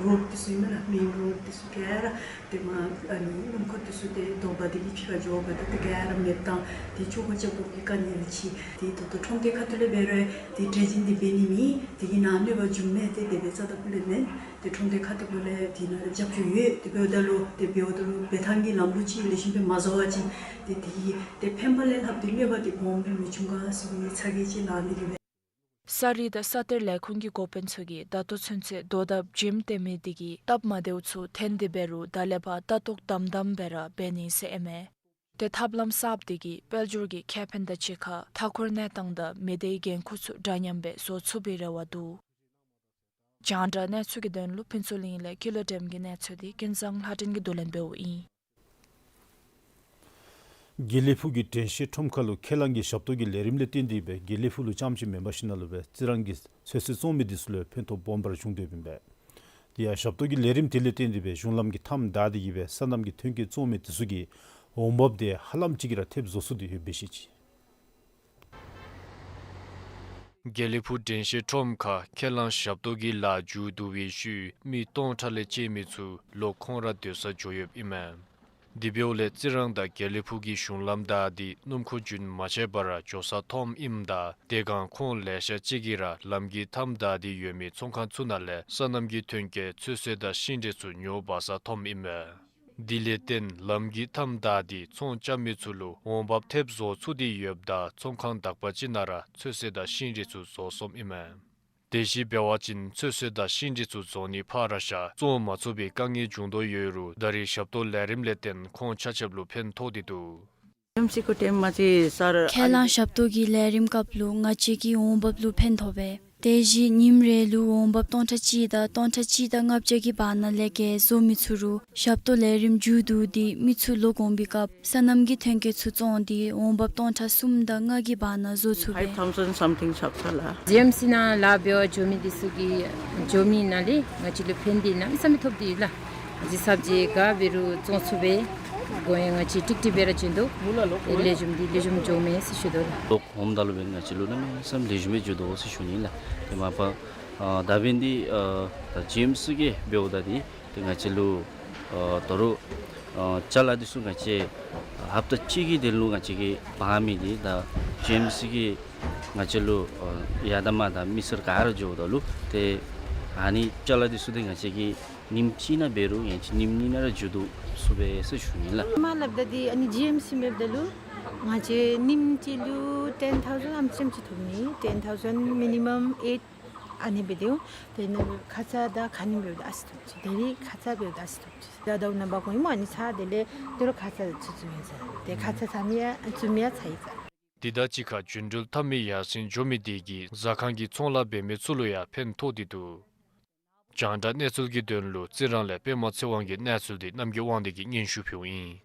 རོཌ་འདི་ཚུ་ཨིན་མས་ལགས། མེན་རོཌ་འདི་ཚུ་ག་ར་ཏེ་མར་ཨ་ནི་སྣུམ་འཁོར་འདི་ཚུ་ཏེ་རྡོ་འབག་སྟེ་གི་ཕྱི་ཁར་འགྱོ་བ་ད་ཏེ་ག་ར་མེདཔ་བཏང་། ཏེ་ཆུ་ཁ་རྐྱབ་དགོ་པའི་དཀའ་ངལ་ཅིག། ཏེ་ད་ལྟོ་ཁྲོམ་སྡེ་ཁ་ཐུག་ལས་འབད་རུང་ཏེ་ཌྲེ་ཇིང་འདི་འབད་ནི་མེད། དེ་གིས་ནཱ་གནོད་པ་འབྱུངམ་མས། ཏེ་དེ་སྦེ་རྩ་དང་པོ་ལས་མེན། ཏེ་ཁྲོམ་སྡེ་ཁ་ཐུག་ལས་དེ་ནང་ལུ་རྒྱབ་སྐྱོར་ཡོད། དེ་འབདཝ་ད་ལུ་དེ་འབདཝ་ད་ལུ་འབད་ཐངས་ཀྱི་ལམ་ལུགས་ཅིག་ལེགས་ཤོམ་སྦེ་མ་བཟོ་བ་ཅིན་ཏེ་དེ་གིས་ཏེ་ཕན་པ་ལས་ལྷག་སྟེ་གནོད་པ་དེ་སྦོམ་སྦེ་མི་འབྱུང་ག་ཟེར་བའི་ཚ་གྱང་ཅིག་ལང་ནི་ཨིན་པས། ས་རིག་དང་ས་གཏེར་ལས་ཁུངས་ཀྱི་འགོ་དཔོན་ཚུ་གིས་ད་ལྟོ་ཚུན་ཚོད་རྡོ་བརྡབ་བྱེསམ་བཏོན་མི་དེ་གིས་སྟབས་མ་བདེཝ་ཚུ་ཐོན་ཏེ་འབད་རུང་ད་ལས་ཕར་ལྟ་རྟོག་དམ་དམ་སྦེ་ར་འབད་ནི་ཟེར་ཨིན་མས། ཏེ་ཐབས་ལམ་གསརཔ་དེ་གིས་དཔལ་འབྱོར་གྱི་ཁེ་ཕན་དང་གཅིག་ཁར་མཐའ་འཁོར་གནས་སྟངས་དང་མི་སྡེའི་འགན་ཁུར་ཚུ་འདྲ་མཉམ་སྦེ་བཟོ་ཚུགས་པའི་རེ་བ་འདུག། རྒྱང་བསྒྲགས་གནས་ཚུལ་གྱི་དོན་ལུ་ཕུན་ཚོགས་གླིང་ལས་ཀུན་ལེགས་སྒྲོལམ་གྱི་གནས་ཚུལ་དེ་ཀུན་བཟང་ལྷ་སྒྲོན་གྱིས་བསྡུ་ལེན་འབདཝ་ཨིན། དགེ་ལེགས་ཕུག་གི་དྲན་ཤེས་ཁྲོམ་ཁ་ལུ་ཁས་བླངས་ཀྱི་ཞབས་ཏོག་གི་ལས་རིམ་ལས་བརྟེན་ཏེ་སྦེ་དགེ་ལེགས་ཕུག་ལུ་རྐྱངམ་ཅིག་མེན་པར་ཞིནམ་ལས་སྦེ་རྩི་རང་གི་ཚོད་བསྲེ་བཙོང་མི་དེ་ཚུ་ལུ་ཕན་ཐོགས་སྦོམ་ར་བྱུང་སྟེ་ཡོདཔ་ཨིན་པས། དེ་ཡང་ཞབས་ཏོག་གི་ལས་རིམ་དེ་ལས་བརྟེན་ཏེ་སྦེ་གཞུང་ལམ་གྱི་མཐའམ་བདའ་སྟེ་གི་སྦེ་སོ་ནམ་གྱི་ཐོན་སྐྱེད་བཙོང་མི་དེ་ཚུ་གི་འོང་འབབ་དེ་ཧ་ལམ་ཅིག་གིས་ར་ཐེབས་བཟོ་ཚུགས་ཏེ་ཡོདཔ་སྦེ་བཤད་ཅི། དགེ་ལེགས་ཕུག་དྲན་ཤེས་ཁྲོམ་ཁར་ཁས་བླངས་ཞབས་ཏོག་གི་ལཱ་མཇུག་བསྡུ་བའི་ཤུལ་མི་སྟོང་ཕྲག་ལས་བཅད་མི་ཚུ་ལོག་ཁོང་ར་སྡོད་སར་འགྱོ་ཡོདཔ་ཨིན་མས། དེ་འབདཝ་ལས་རྩི་རང་དང་དགེ་ལེགས་ཕུག་གི་གཞུང་ལམ་བདའ་སྟེ་སྣུམ་འཁོར་རྒྱུན་མ་ཆད་པར་འགྱོ་ས་མཐོངམ་ཨིནམ་ད་དེ་སྒང་ཁོང་ལེ་ཤ་ཅིག་གིས་ར་ལམ་གྱི་མཐའམ་བདའ་སྟེ་ཡོད་མི་ཚོང་ཁང་ཚུ་ནང་ལས་སོ་ནམ་གྱི་ཐོན་སྐྱེད་ཚོད་བསྲེ་དང་ཤིང་འབྲས་ཚུ་ཉོ་འབག་སར་མཐོངམ་ཨིན་མས། དེ་ལས་བརྟེན་ལམ་གྱི་མཐའམ་བདའ་སྟེ་ཚོང་རྐྱབ་མི་ཚུ་ལུ་འོང་འབབ་ཐེབས་བཟོ་ཚུགས་ཏེ་ཡོདཔ་ད་ཚོང་ཁང་དག་པ་ཅིག་ནང་ར་ཚོད་བསྲེ་དང་ཤིང་འབྲས་ཚུ་བཟོ་སོངམ་ཨིན་མས། དེ་བཞིན་འབད་བ་ཅིན་ཚོད་བསྲེ་དང་ཤིང་འབྲས་ཚུ་བཟོ་ནི་ཕར་བཞག་བཙོང་མ་ཚུགས་པའི་དཀའ་ངལ་བྱུང་དོ་ཡོད་རུང་ད་རེས་ཞབས་ཏོག་ལས་རིམ་ལས་བརྟེན་ཁོང་ཆ་ཁྱབ་ལུ་ཕན་ཐོགས་ཏེ་འདུག། ཨེམ་སི་ཁོ་ཊེམ་མ་ཅི་སར་ཁས་བླངས་ཞབས་ཏོག་གི་ལས་རིམ་སྐབས་ལུ་ང་བཅས་ཀྱི་འོང་འབབ་ལུ་ཕན་ཐོགས་པས། དེ་བཞིན་ཉིནམ་རེ་ལུ་འོང་འབབ་སྟོང་ཕྲག་གཅིག་དང་སྟོང་ཕྲག་གཅིག་དང་ལྔ་བརྒྱ་གི་བར་ན་ལས་བརྒལ་བཟོ་མི་ཚུགས་རུང་ཞབས་ཏོག་ལས་རིམ་མཇུག་བསྡུ་སྟེ་མི་ཚུ་ལོག་འོང་པའི་སྐབས་སོ་ནམ་གྱི་ཐོན་སྐྱེད་ཚུ་བཙོང་སྟེ་འོང་འབབ་སྟོང་ཕྲག་གསུམ་དང་ལྔ་གི་བར་ན་བཟོ་ཚུགས་པས། Five thousand something ཆགས་ཚར་ལགས། ཇི་ཨེམ་སི་ནང་ལཱ་འབད་བར་འགྱོ་མི་འདི་ཚུ་གིས་འགྱོ་མི་ནང་ལས་ང་བཅས་ལུ་ཕན་བདེ་གནམ་མེད་ས་མེད་ཐོབ་སྟེ་ཡོད་ལགས། ཨ་ཙི་ས་བཅད་ག་འབད་རུང་བཙོང་ཚུགས་པས། གོང་ཡང་ང་བཅས་ཀྲིག་ཀྲི་སྦེ་ར་བྱིན་དོ། ལེགས་ཤོམ་འདི་ལེགས་ཤོམ་འགྱོཝ་མས་ཟེར་ཞུ་དོ་ལགས། ལོག་འོངམ་ད་ལུ་འབདན་ང་བཅས་ལུ་གནམ་མེད་ས་མེད་ལེགས་ཤོམ་སྦེ་འགྱོ་དོ་ཟེར་ཞུ་ནི་ལགས། དེ་མ་པ་ཨ་ད་འབདན་འདི་ཨ་ད་ཇི་ཨེམ་སི་གིས་འབདཝ་ད་འདི་ཏེ་ང་བཅས་ལུ་ཨ་ད་རུང་ཨ་ཅ་ལ་འདི་ཚུ་ང་བཅས་ཧབ་ཏ་གཅིག་གི་དོན་ལུ་ང་བཅས་ཀྱིས་འབག་མི་འདི་ད་ཇི་ཨེམ་སི་གིས་ང་བཅས་ལུ་ཨ་ཡར་དང་མར་དང་མི་སེར་ག་ར་འགྱོཝ་ད་ལུ་ཏེ་ཨ་ནི་ཅ་ལ་འདི་ཚུ་ཏེ་ང་བཅས་ཀྱིས་ཉིནམ་གཅིག་ནང་འབད་རུང་ཡང་ཅིན་ཉིནམ་གཉིས་ནང་ར་མཇུག་བསྡུ་ཚུགས་པས་ཟེར་ཞུ་ནི་ལགས། མ་སླབ་ད་འདི་ཨ་ནི་ཇི་ཨེམ་སི་འབདཝ་ད་ལུ་ང་བཅས་ཉིནམ་གཅིག་ལུ་ten thousand ཨམ་ཙམ་ཅིག་ཐོབ་ནི། Ten thousand minimum eight ཨ་ནི་སྦེ་འདུག། དེ་ནང་ཁ་ཙ་དང་ཁ་ཉིནམ་འབདཝ་ད་ཨ་ཙི་ཐོབ་ཅི། དེ་རེ་ཁ་ཙ་འབདཝ་ད་ཨ་ཙི་ཐོབ་ཅི། ད་ཟླཝ་ནང་འབག་འོང་ཡི་སྨོ། ཨ་ནི་ཚར་དེ་ལས་དོ་རུང་ཁ་ཙ་ཚུ་བཙུགས་ཡི་ཚར། དེ་ཁ་ཙ་ཚར་མི་ཡང་བཙུགས་མི་ཡང་ཚར་ཡི་ཚར། དེ་དང་གཅིག་ཁར་རྒྱུན་འགྲུལ་འཐབ་མི་ཡར་སེང་འགྱོ་མི་དེ་གིས་ཟ་ཁང་གི་ཚོང་ལཱ་འབད་མི་ཚུ་ལུ་ཡང་ཕན་ཐོགས་ཏེ་འདུག། རྒྱང་བསྒྲགས་གནས་ཚུལ་གྱི་དོན་ལུ་རྩི་རང་ལས་པདྨ་ཚེ་དབང་གི་གནས་ཚུལ་དེ་རྣམ་རྒྱལ་དབང་འདུས་ཀྱིས་སྙན་ཞུ་ཕུལཝ་ཨིན།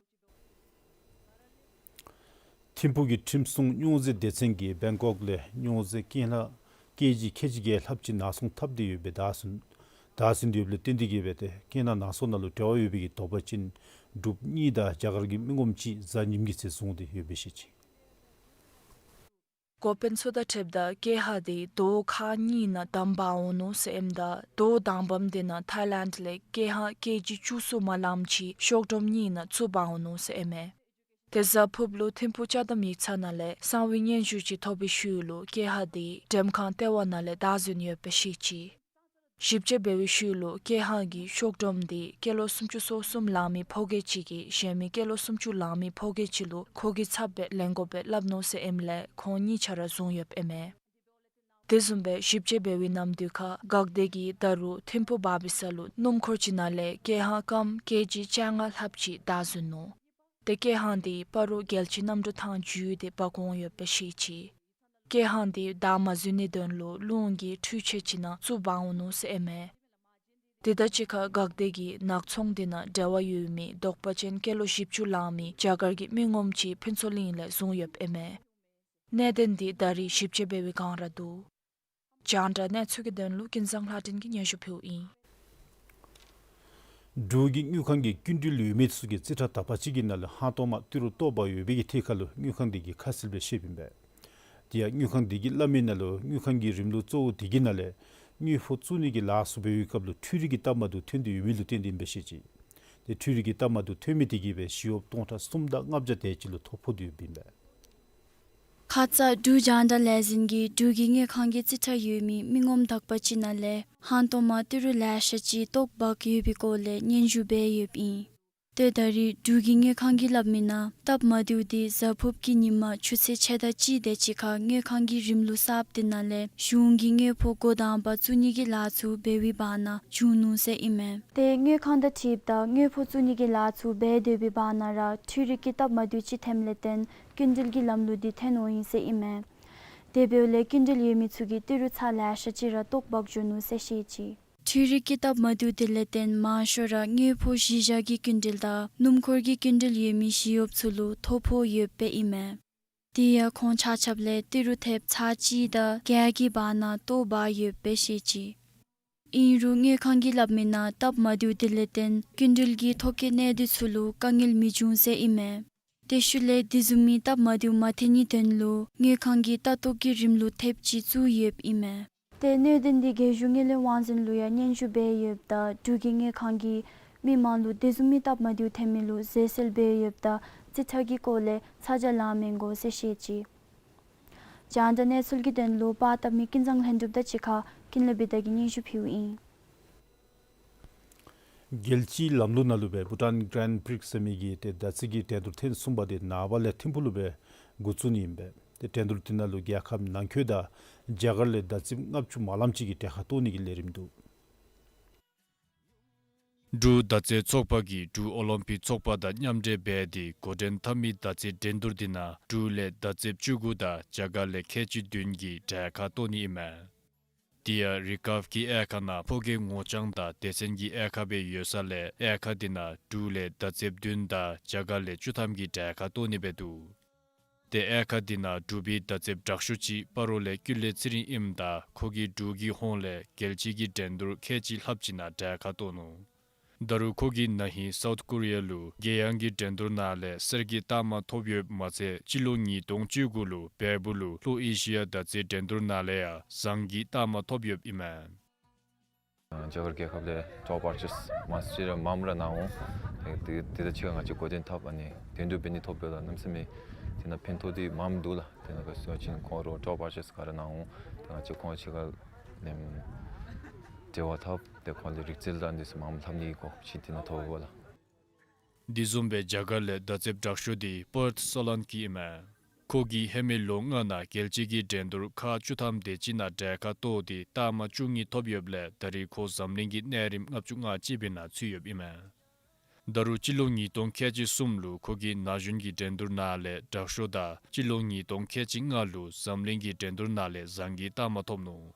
ཐིམ་ཕུག་གི་ཁྲིམས་སྲུང་སྨྱོ་རྫས་སྡེ་ཚན་གྱིས་བེང་ཀོག་ལས་སྨྱོ་རྫས་ཀེ་ནང་ཀེ་ཇི་ཁལ་གཅིག་བརྒྱད་ལྷགཔ་ཅིག་ནང་སྲུང་འཐབ་སྟེ་ཡོདཔ་སྦེ་བདའ་ཟུན་བདའ་ཟུན་ཡོདཔ་ལས་བརྟེན་ཏེ་གིས་སྦེ་ཏེ་ཀེ་ནང་ནང་སྲུང་ནང་ལུ་འབྲེལ་བ་ཡོད་པའི་གི་དོགས་པ་ཅན་འབྲུགཔ་གཉིས་དང་རྒྱ་གར་གྱི་མི་ངོམ་གཅིག་གཟའ་ཉིམ་གི་ཚེ་བཟུང་སྟེ་ཡོདཔ་སྦེ་བཤད་ཅི། འགོ་དཔོན་ཚུ་དང་འཁྲིལཝ་ད་ཀེ་ཧང་དེ་རྡོ་ཁག་གཉིས་ནང་བསྡམ་འབག་འོང་ནུག་ཟེར་ཨིནམ་ད་རྡོ་དང་བམ་དེ་ནང་ཐའི་ལེནཌ་ལས་ཀེ་ཧང་ཀེ་ཇི་བཅུ་གསུམ་མ་ལངམ་ཅིག་ཤོག་སྒྲོམ་གཉིས་ནང་བཙུགས་འབག་འོང་ནུག་ཟེར་ཨིན་མས། དེ་གཟའ་ཕུརཔ་ལུ་ཐིམ་ཕུག་ཅ་དམ་ཡིག་ཚང་ནང་ལས་གསང་བའི་སྙན་ཞུ་ཅིག་ཐོབ་པའི་ཤུལ་ལུ་ཀེ་ཧང་དེ་འགྲེམས་ཁང་ལྟེ་བ་ནང་ལས་བདའ་ཟུན་ཡོདཔ་སྦེ་བཤད་ཅི། ཞིབ་དཔྱད་འབད་བའི་ཤུལ་ལུ་ཀེ་ཧང་གི་ཤོག་སྒྲོམ་དེ་ཀི་ལོ་སུམ་ཅུ་སོ་གསུམ་ལང་མི་ཕོ་སྐྱེས་ཅིག་གིས་གཞན་མི་ཀི་ལོ་སུམ་ཅུ་ལང་མི་ཕོ་སྐྱེས་ཅིག་ལུ་ཁོ་གི་ཚབ་སྦེ་ལེན་དགོཔ་སྦེ་སླབ་ནུག་ཟེར་ཨིནམ་ལས་ཁོང་གཉིས་ཆ་ར་བཟུང་ཡོདཔ་ཨིན་མས། དེ་བཟུམ་སྦེ་ཞིབ་དཔྱད་འབད་བའི་ནམ་དུས་ཁར་འགག་སྡེ་གིས་ད་རུང་ཐིམ་ཕུག་འབག་པའི་ས་ལུ་སྣུམ་འཁོར་ཅིག་ནང་ལས་ཀེ་ཧང་སྐམ་ཀེ་ཇི་བཅོ་ལྔ་ལྷགཔ་ཅིག་བདའ་ཟུན་ནུག། ཏེ་ཀེ་ཧང་དེ་སྤ་རོ་རྒྱལ་སྤྱི་གནམ་གྲུ་ཐང་བརྒྱུད་དེ་འབག་འོང་ཡོདཔ་སྦེ་བཤད་ཅི། ཀེ་ཧང་དེ་བདའ་མ་ཟུན་ནིའི་དོན་ལུ་རླུང་གི་འཕྲུལ་ཆས་ཅིག་ནང་བཙུགས་འབག་འོང་ནུག་ཟེར་ཨིན་མས། དེ་དང་གཅིག་ཁར་འགག་སྡེ་གིས་ནག་ཚོང་དེ་ནང་འབྲེལ་བ་ཡོད་མི་དོགས་པ་ཅན་སྐྱེས་ལོ་བཞི་བཅུ་ལང་མི་རྒྱ་གར་གྱི་མི་ངོམ་ཅིག་ཕུན་ཚོགས་གླིང་ལས་བཟུང་ཡོདཔ་ཨིན་མས། གནད་དོན་འདི་ད་རེས་ཞིབ་དཔྱད་འབད་བའི་བསྒང་ར་འདུག། རྒྱང་བསྒྲགས་གནས་ཚུལ་གྱི་དོན་ལུ་ཀུན་བཟང་ལྷ་སྒྲོན་གྱིས་སྙན་ཞུ་ཕུལཝ་ཨིན། འབྲུག་གི་དངུལ་ཁང་གི་སྐྱིན་འགྲུལ་ཡོད་མི་ཚུ་གིས་རྩིས་ཁྲ་དག་པ་ཅིག་གི་ནང་ལུ་ཧང་སྟོང་མ་ཏི་རུ་སྟོང་པ་ཡོད་པའི་གི་ཐད་ཁར་ལུ་དངུལ་ཁང་དེ་གིས་ཁ་གསལ་སྦེ་བཤདཔ་ཨིན་པས། དེ་ཡང་དངུལ་ཁང་དེ་གིས་སླབ་མི་ནང་ལུ་དངུལ་ཁང་གི་རིམ་ལུགས་གཙོ་བོ་དེ་གི་ནང་ལས་དངུལ་ཕོགས་བཙུགས་ནི་གི་ལཱ་ཚུ་འབད་བའི་སྐབས་ལུ་འཕྲུལ་རིག་གི་སྟབས་མ་བདེཝ་ཐོན་ཏེ་ཡོད་མི་ལུ་བརྟེན་ཏེ་ཨིན་པས་ཟེར་བཤད་ཅི། དེ་འཕྲུལ་རིག་གི་སྟབས་མ་བདེཝ་ཐོན་མི་དེ་གིས་སྦེ་ཞི་གཡོགཔ་སྟོང་ཕྲག་གསུམ་དང་ལྔ་བརྒྱ་དེ་ཅིག་ལུ་ཐོ་ཕོག་སྟེ་ཡོདཔ་ཨིན་པས། ཁ་ཙ་འབྲུག་རྒྱང་བསྒྲགས་ལས་འཛིན་གྱིས་འབྲུག་གི་དངུལ་ཁང་གི་རྩིས་ཁྲ་ཡོད་མི་མི་ངོམ་དག་པ་ཅིག་ནང་ལས་ཧང་སྟོང་མ་ཏི་རུ་ལེ་ཤ་ཅིག་སྟོངམ་འབག་ཡོད་པའི་སྐོར་ལས་སྙན་ཞུ་འབད་ཡོདཔ་ཨིན། ཏེ་ད་རེས་འབྲུག་གི་དངུལ་ཁང་གིས་སླབ་མི་ནང་སྟབས་མ་བདེཝ་དེ་གཟའ་ཕུརཔ་གི་ཉིནམ་ཆུ་ཚོད་ཕྱེད་དང་གཅིག་དེ་ཅིག་ཁར་དངུལ་ཁང་གི་རིམ་ལུགས་གསརཔ་དེ་ནང་ལས་གཞུང་གི་དངུལ་ཕོགས་འགོ་དང་པ་བཙུགས་ནི་གི་ལཱ་ཚུ་འབད་བའི་བར་ན་བྱུང་ནུག་ཟེར་ཨིན་མས། ཏེ་དངུལ་ཁང་དང་འཁྲིལཝ་ད་དངུལ་ཕོགས་བཙུགས་ནི་གི་ལཱ་ཚུ་འབད་སྡོད་པའི་བར་ན་ར་འཕྲུལ་རིག་གི་སྟབས་མ་བདེཝ་ཅིག་ཐོནམ་ལས་བརྟེན་སྐྱིན་འགྲུལ་གྱི་ལམ་ལུགས་དེ་ཐོན་འོང་ཡི་ཟེར་ཨིན་མས། དེ་འབདཝ་ལས་སྐྱིན་འགྲུལ་ཡོད་མི་ཚུ་གི་ཏི་རུ་ཚར་ལེ་ཤ་ཅིག་ར་སྟོངམ་འབག་འགྱོ་ནུག་ཟེར་བཤད་ཅི། འཕྲུལ་རིག་གི་སྟབས་མ་བདེཝ་དེ་ལས་བརྟེན་མང་ཤོས་ར་དངུལ་ཕོགས་གཞི་བཞག་གི་སྐྱིན་འགྲུལ་དང་སྣུམ་འཁོར་གྱི་སྐྱིན་འགྲུལ་ཡོད་མི་ཞི་གཡོགཔ་ཚུ་ལུ་ཐོ་ཕོག་ཡོདཔ་ཨིན་མས། དེ་ཡང་ཁོང་ཆ་ཁྱབ་ལས་ཏི་རུ་ཐེབས་ཚར་གཅིག་དང་བརྒྱད་ཀྱི་བར་ན་སྟོངམ་འབག་ཡོདཔ་བཤད་ཅི། ཨིན་རུང་དངུལ་ཁང་གིས་སླབ་མི་ནང་སྟབས་མ་བདེཝ་དེ་ལས་བརྟེན་སྐྱིན་འགྲུལ་གྱི་ཐོ་བཀོད་གནད་དོན་ཚུ་ལུ་དཀའ་ངལ་མི་འབྱུང་ཟེར་ཨིན་མས། དེ་ཤུལ་ལས་དེ་བཟུམ་མའི་སྟབས་མ་བདེཝ་མ་ཐོན་ནིའི་དོན་ལུ་དངུལ་ཁང་གིས་ལྟ་རྟོག་གི་རིམ་ལུགས་ཐེབས་ཅིག་བཙུགས་ཡོདཔ་ཨིན་མས། ཏེ་གནད་དོན་འདི་རྒྱལ་གཞུང་དངུལ་ལས་དབང་འཛིན་ལུ་ཡང་སྙན་ཞུ་འབད་ཡོདཔ་ད་འབྲུག་གི་དངུལ་ཁང་གིས་མི་མང་ལུ་དེ་བཟུམ་མའི་སྟབས་མ་བདེཝ་ཐོན་མི་ལུ་བཟོད་གསོལ་འབད་ཡོདཔ་ད་རྩིས་ཁྲ་གི་སྐོར་ལས་ཚ་གྱང་ལང་མི་དགོ་ཟེར་བཤད་ཅི། རྒྱང་བསྒྲགས་གནས་ཚུལ་གྱི་དོན་ལུ་པར་བཏབ་མི་ཀུན་བཟང་ལྷུན་གྲུབ་དང་གཅིག་ཁར་ཀུན་ལེགས་བི་དྷ་གིས་སྙན་ཞུ་ཕུལཝ་ཨིན། རྒྱལ་སྤྱིའི་ལམ་ལུགས་ནང་ལུ་སྦེ་བྷུ་ཊཱན་གྷ་རན་པྲིག་ཟེར་མི་གི་ཏེ་བརྡ་རྩིས་ཀྱི་འགྲན་བསྡུར་ཐེངས་གསུམ་པ་དེ་ནངས་པ་ལས་ཐིམ་ཕུག་ལུ་སྦེ་འགོ་བཙུགས་ནི་ཨིན་པས། ཏེ་འགྲན་བསྡུར་དེ་ནང་ལུ་རྒྱལ་ཁབ་ནང་འཁོད་དང་རྒྱ་གར་ལས་བརྡ་རྩིསཔ་ལྔ་བཅུ་མ་ལངམ་ཅིག་གིས་གྲལ་ཁར་གཏོགས་ནི་གི་ལས་རིམ་འདུག། འབྲུག་བརྡ་རྩིས་ཚོགས་པ་གིས་འབྲུག་ཨོ་ལིམ་པིག་ཚོགས་པ་དང་མཉམ་འབྲེལ་འབད་དེ་འགོ་འདྲེན་འཐབ་མི་བརྡ་རྩིས་འགྲན་བསྡུར་དེ་ནང་འབྲུག་ལས་བརྡ་རྩིསཔ་བཅུ་དགུ་དང་རྒྱ་གར་ལས་ཁལ་གཅིག་བདུན་གྱིས་གྲལ་ཁར་གཏོགས་ནི་ཨིན་མས། དེ་ཡང་རི་ཀཱབ་ཀྱི་དབྱེ་ཁག་ནང་ཕོ་སྐྱེས་ངོ་རྐྱང་དང་སྡེ་ཚན་གྱི་དབྱེ་ཁག་སྦེ་ཡོད་ས་ལས་དབྱེ་ཁག་དེ་ནང་འབྲུག་ལས་བརྡ་རྩིསཔ་བདུན་དང་རྒྱ་གར་ལས་བཅུ་ཐམ་གྱིས་གྲལ་ཁར་གཏོགས་ནི་སྦེ་འདུག། ཏེ་དབྱེ་ཁག་དེ་ནང་འབྲུག་པའི་བརྡ་རྩིསཔ་དྲག་ཤོས་ཅིག་སྤ་རོ་ལས་ཀུན་ལེགས་ཚེ་རིང་ཨིནམ་ད་ཁོ་གིས་འབྲུག་གི་ཧོངས་ལས་རྒྱལ་སྤྱི་གི་འགྲན་བསྡུར་ཁལ་གཅིག་ལྷགཔ་ཅིག་ནང་གྲལ་ཁར་གཏོགས་ནུག། ད་རུང་ཁོ་གིས་ན་ཧིང་སའུཐ་ཀོ་རི་ཡ་ལུ་རྒྱལ་ཡོངས་ཀྱི་འགྲན་བསྡུར་ནང་ལས་གསེར་གྱི་རྟགས་མ་ཐོབ་ཡོདཔ་མ་ཚད་སྤྱི་ལོ་ཉིས་སྟོང་བཅུ་དགུ་ལུ་བལ་པོ་ལུ་ལྷོ་ཨེ་ཤི་ཡ་བརྡ་རྩིས་འགྲན་བསྡུར་ནང་ལས་ཡང་ཟངས་ཀྱི་རྟགས་མ་ཐོབ་ཡོདཔ་ཨིན་མས། རྒྱ་གར་རྒྱལ་ཁབ་ལས་ཊོབ་ཨར་ཊིསཊ་མང་སུ་ཅིག་ར་མངམ་ར་གནང་འོང་། ཏེ་དེ་དང་གཅིག་ཁར་ང་བཅས་འགོ་འདྲེན་འཐབ་ཨ་ནི་འགྲན་བསྡུར་འབད་ནི་ཐོབ་པ་ལུ་གནམ་མེད་ས་མེད་དེ་ནང་ཕན་ཐོགས་འདི་མངམ་འདུག་ལགས། དེ་ནང་ག་སོང་ཅིན་ཁོང་ར་ཊོབ་ཨར་ཊིསཊ་ག་ར་གནང་འོང་། ཏེ་ང་བཅས་ཁོང་གཅིག་ཁར་ལས་འབྲེལ་བ་འཐབ་སྟེ་ཁོང་ལས་རིག་རྩལ་དང་འདི་ཚུ་མངམ་ལྷབ་ནི་གི་གོ་སྐབས་ཅིག་དེ་ནང་ཐོབ་པས་ལགས། འདི་བཟུམ་སྦེ་རྒྱ་གར་ལས་བརྡ་རྩིསཔ་དྲག་ཤོས་འདི་པརཐ་སོ་ལན་ཀི་ཨིན་མས། ཁོ་གིས་ཧེ་མའི་ལོ་ལྔ་ནང་རྒྱལ་སྤྱི་གི་འགྲན་བསྡུར་ཁག་བཅུ་ཐམ་དེ་ཅིག་ནང་གྲལ་ཁར་གཏོགས་ཏེ་རྟགས་མ་བཅུ་གཉིས་ཐོབ་ཡོདཔ་ལས་ད་རེས་ཁོ་འཛམ་གླིང་གི་གནས་རིམ་ལྔ་བཅུ་ང་གཅིག་པའི་ནང་ཚུད་ཡོདཔ་ཨིན་མས། ད་རུང་སྤྱི་ལོ་ཉིས་སྟོང་ཁལ་གཅིག་གསུམ་ལུ་ཁོ་གིས་ན་གཞོན་གྱི་འགྲན་བསྡུར་ནང་ལས་དྲག་ཤོས་དང་སྤྱི་ལོ་ཉིས་སྟོང་ཁལ་གཅིག་ལྔ་ལུ་འཛམ་གླིང་གི་འགྲན་བསྡུར་ནང་ལས་ཟངས་ཀྱི་རྟགས་མ་ཐོབ་ནུག།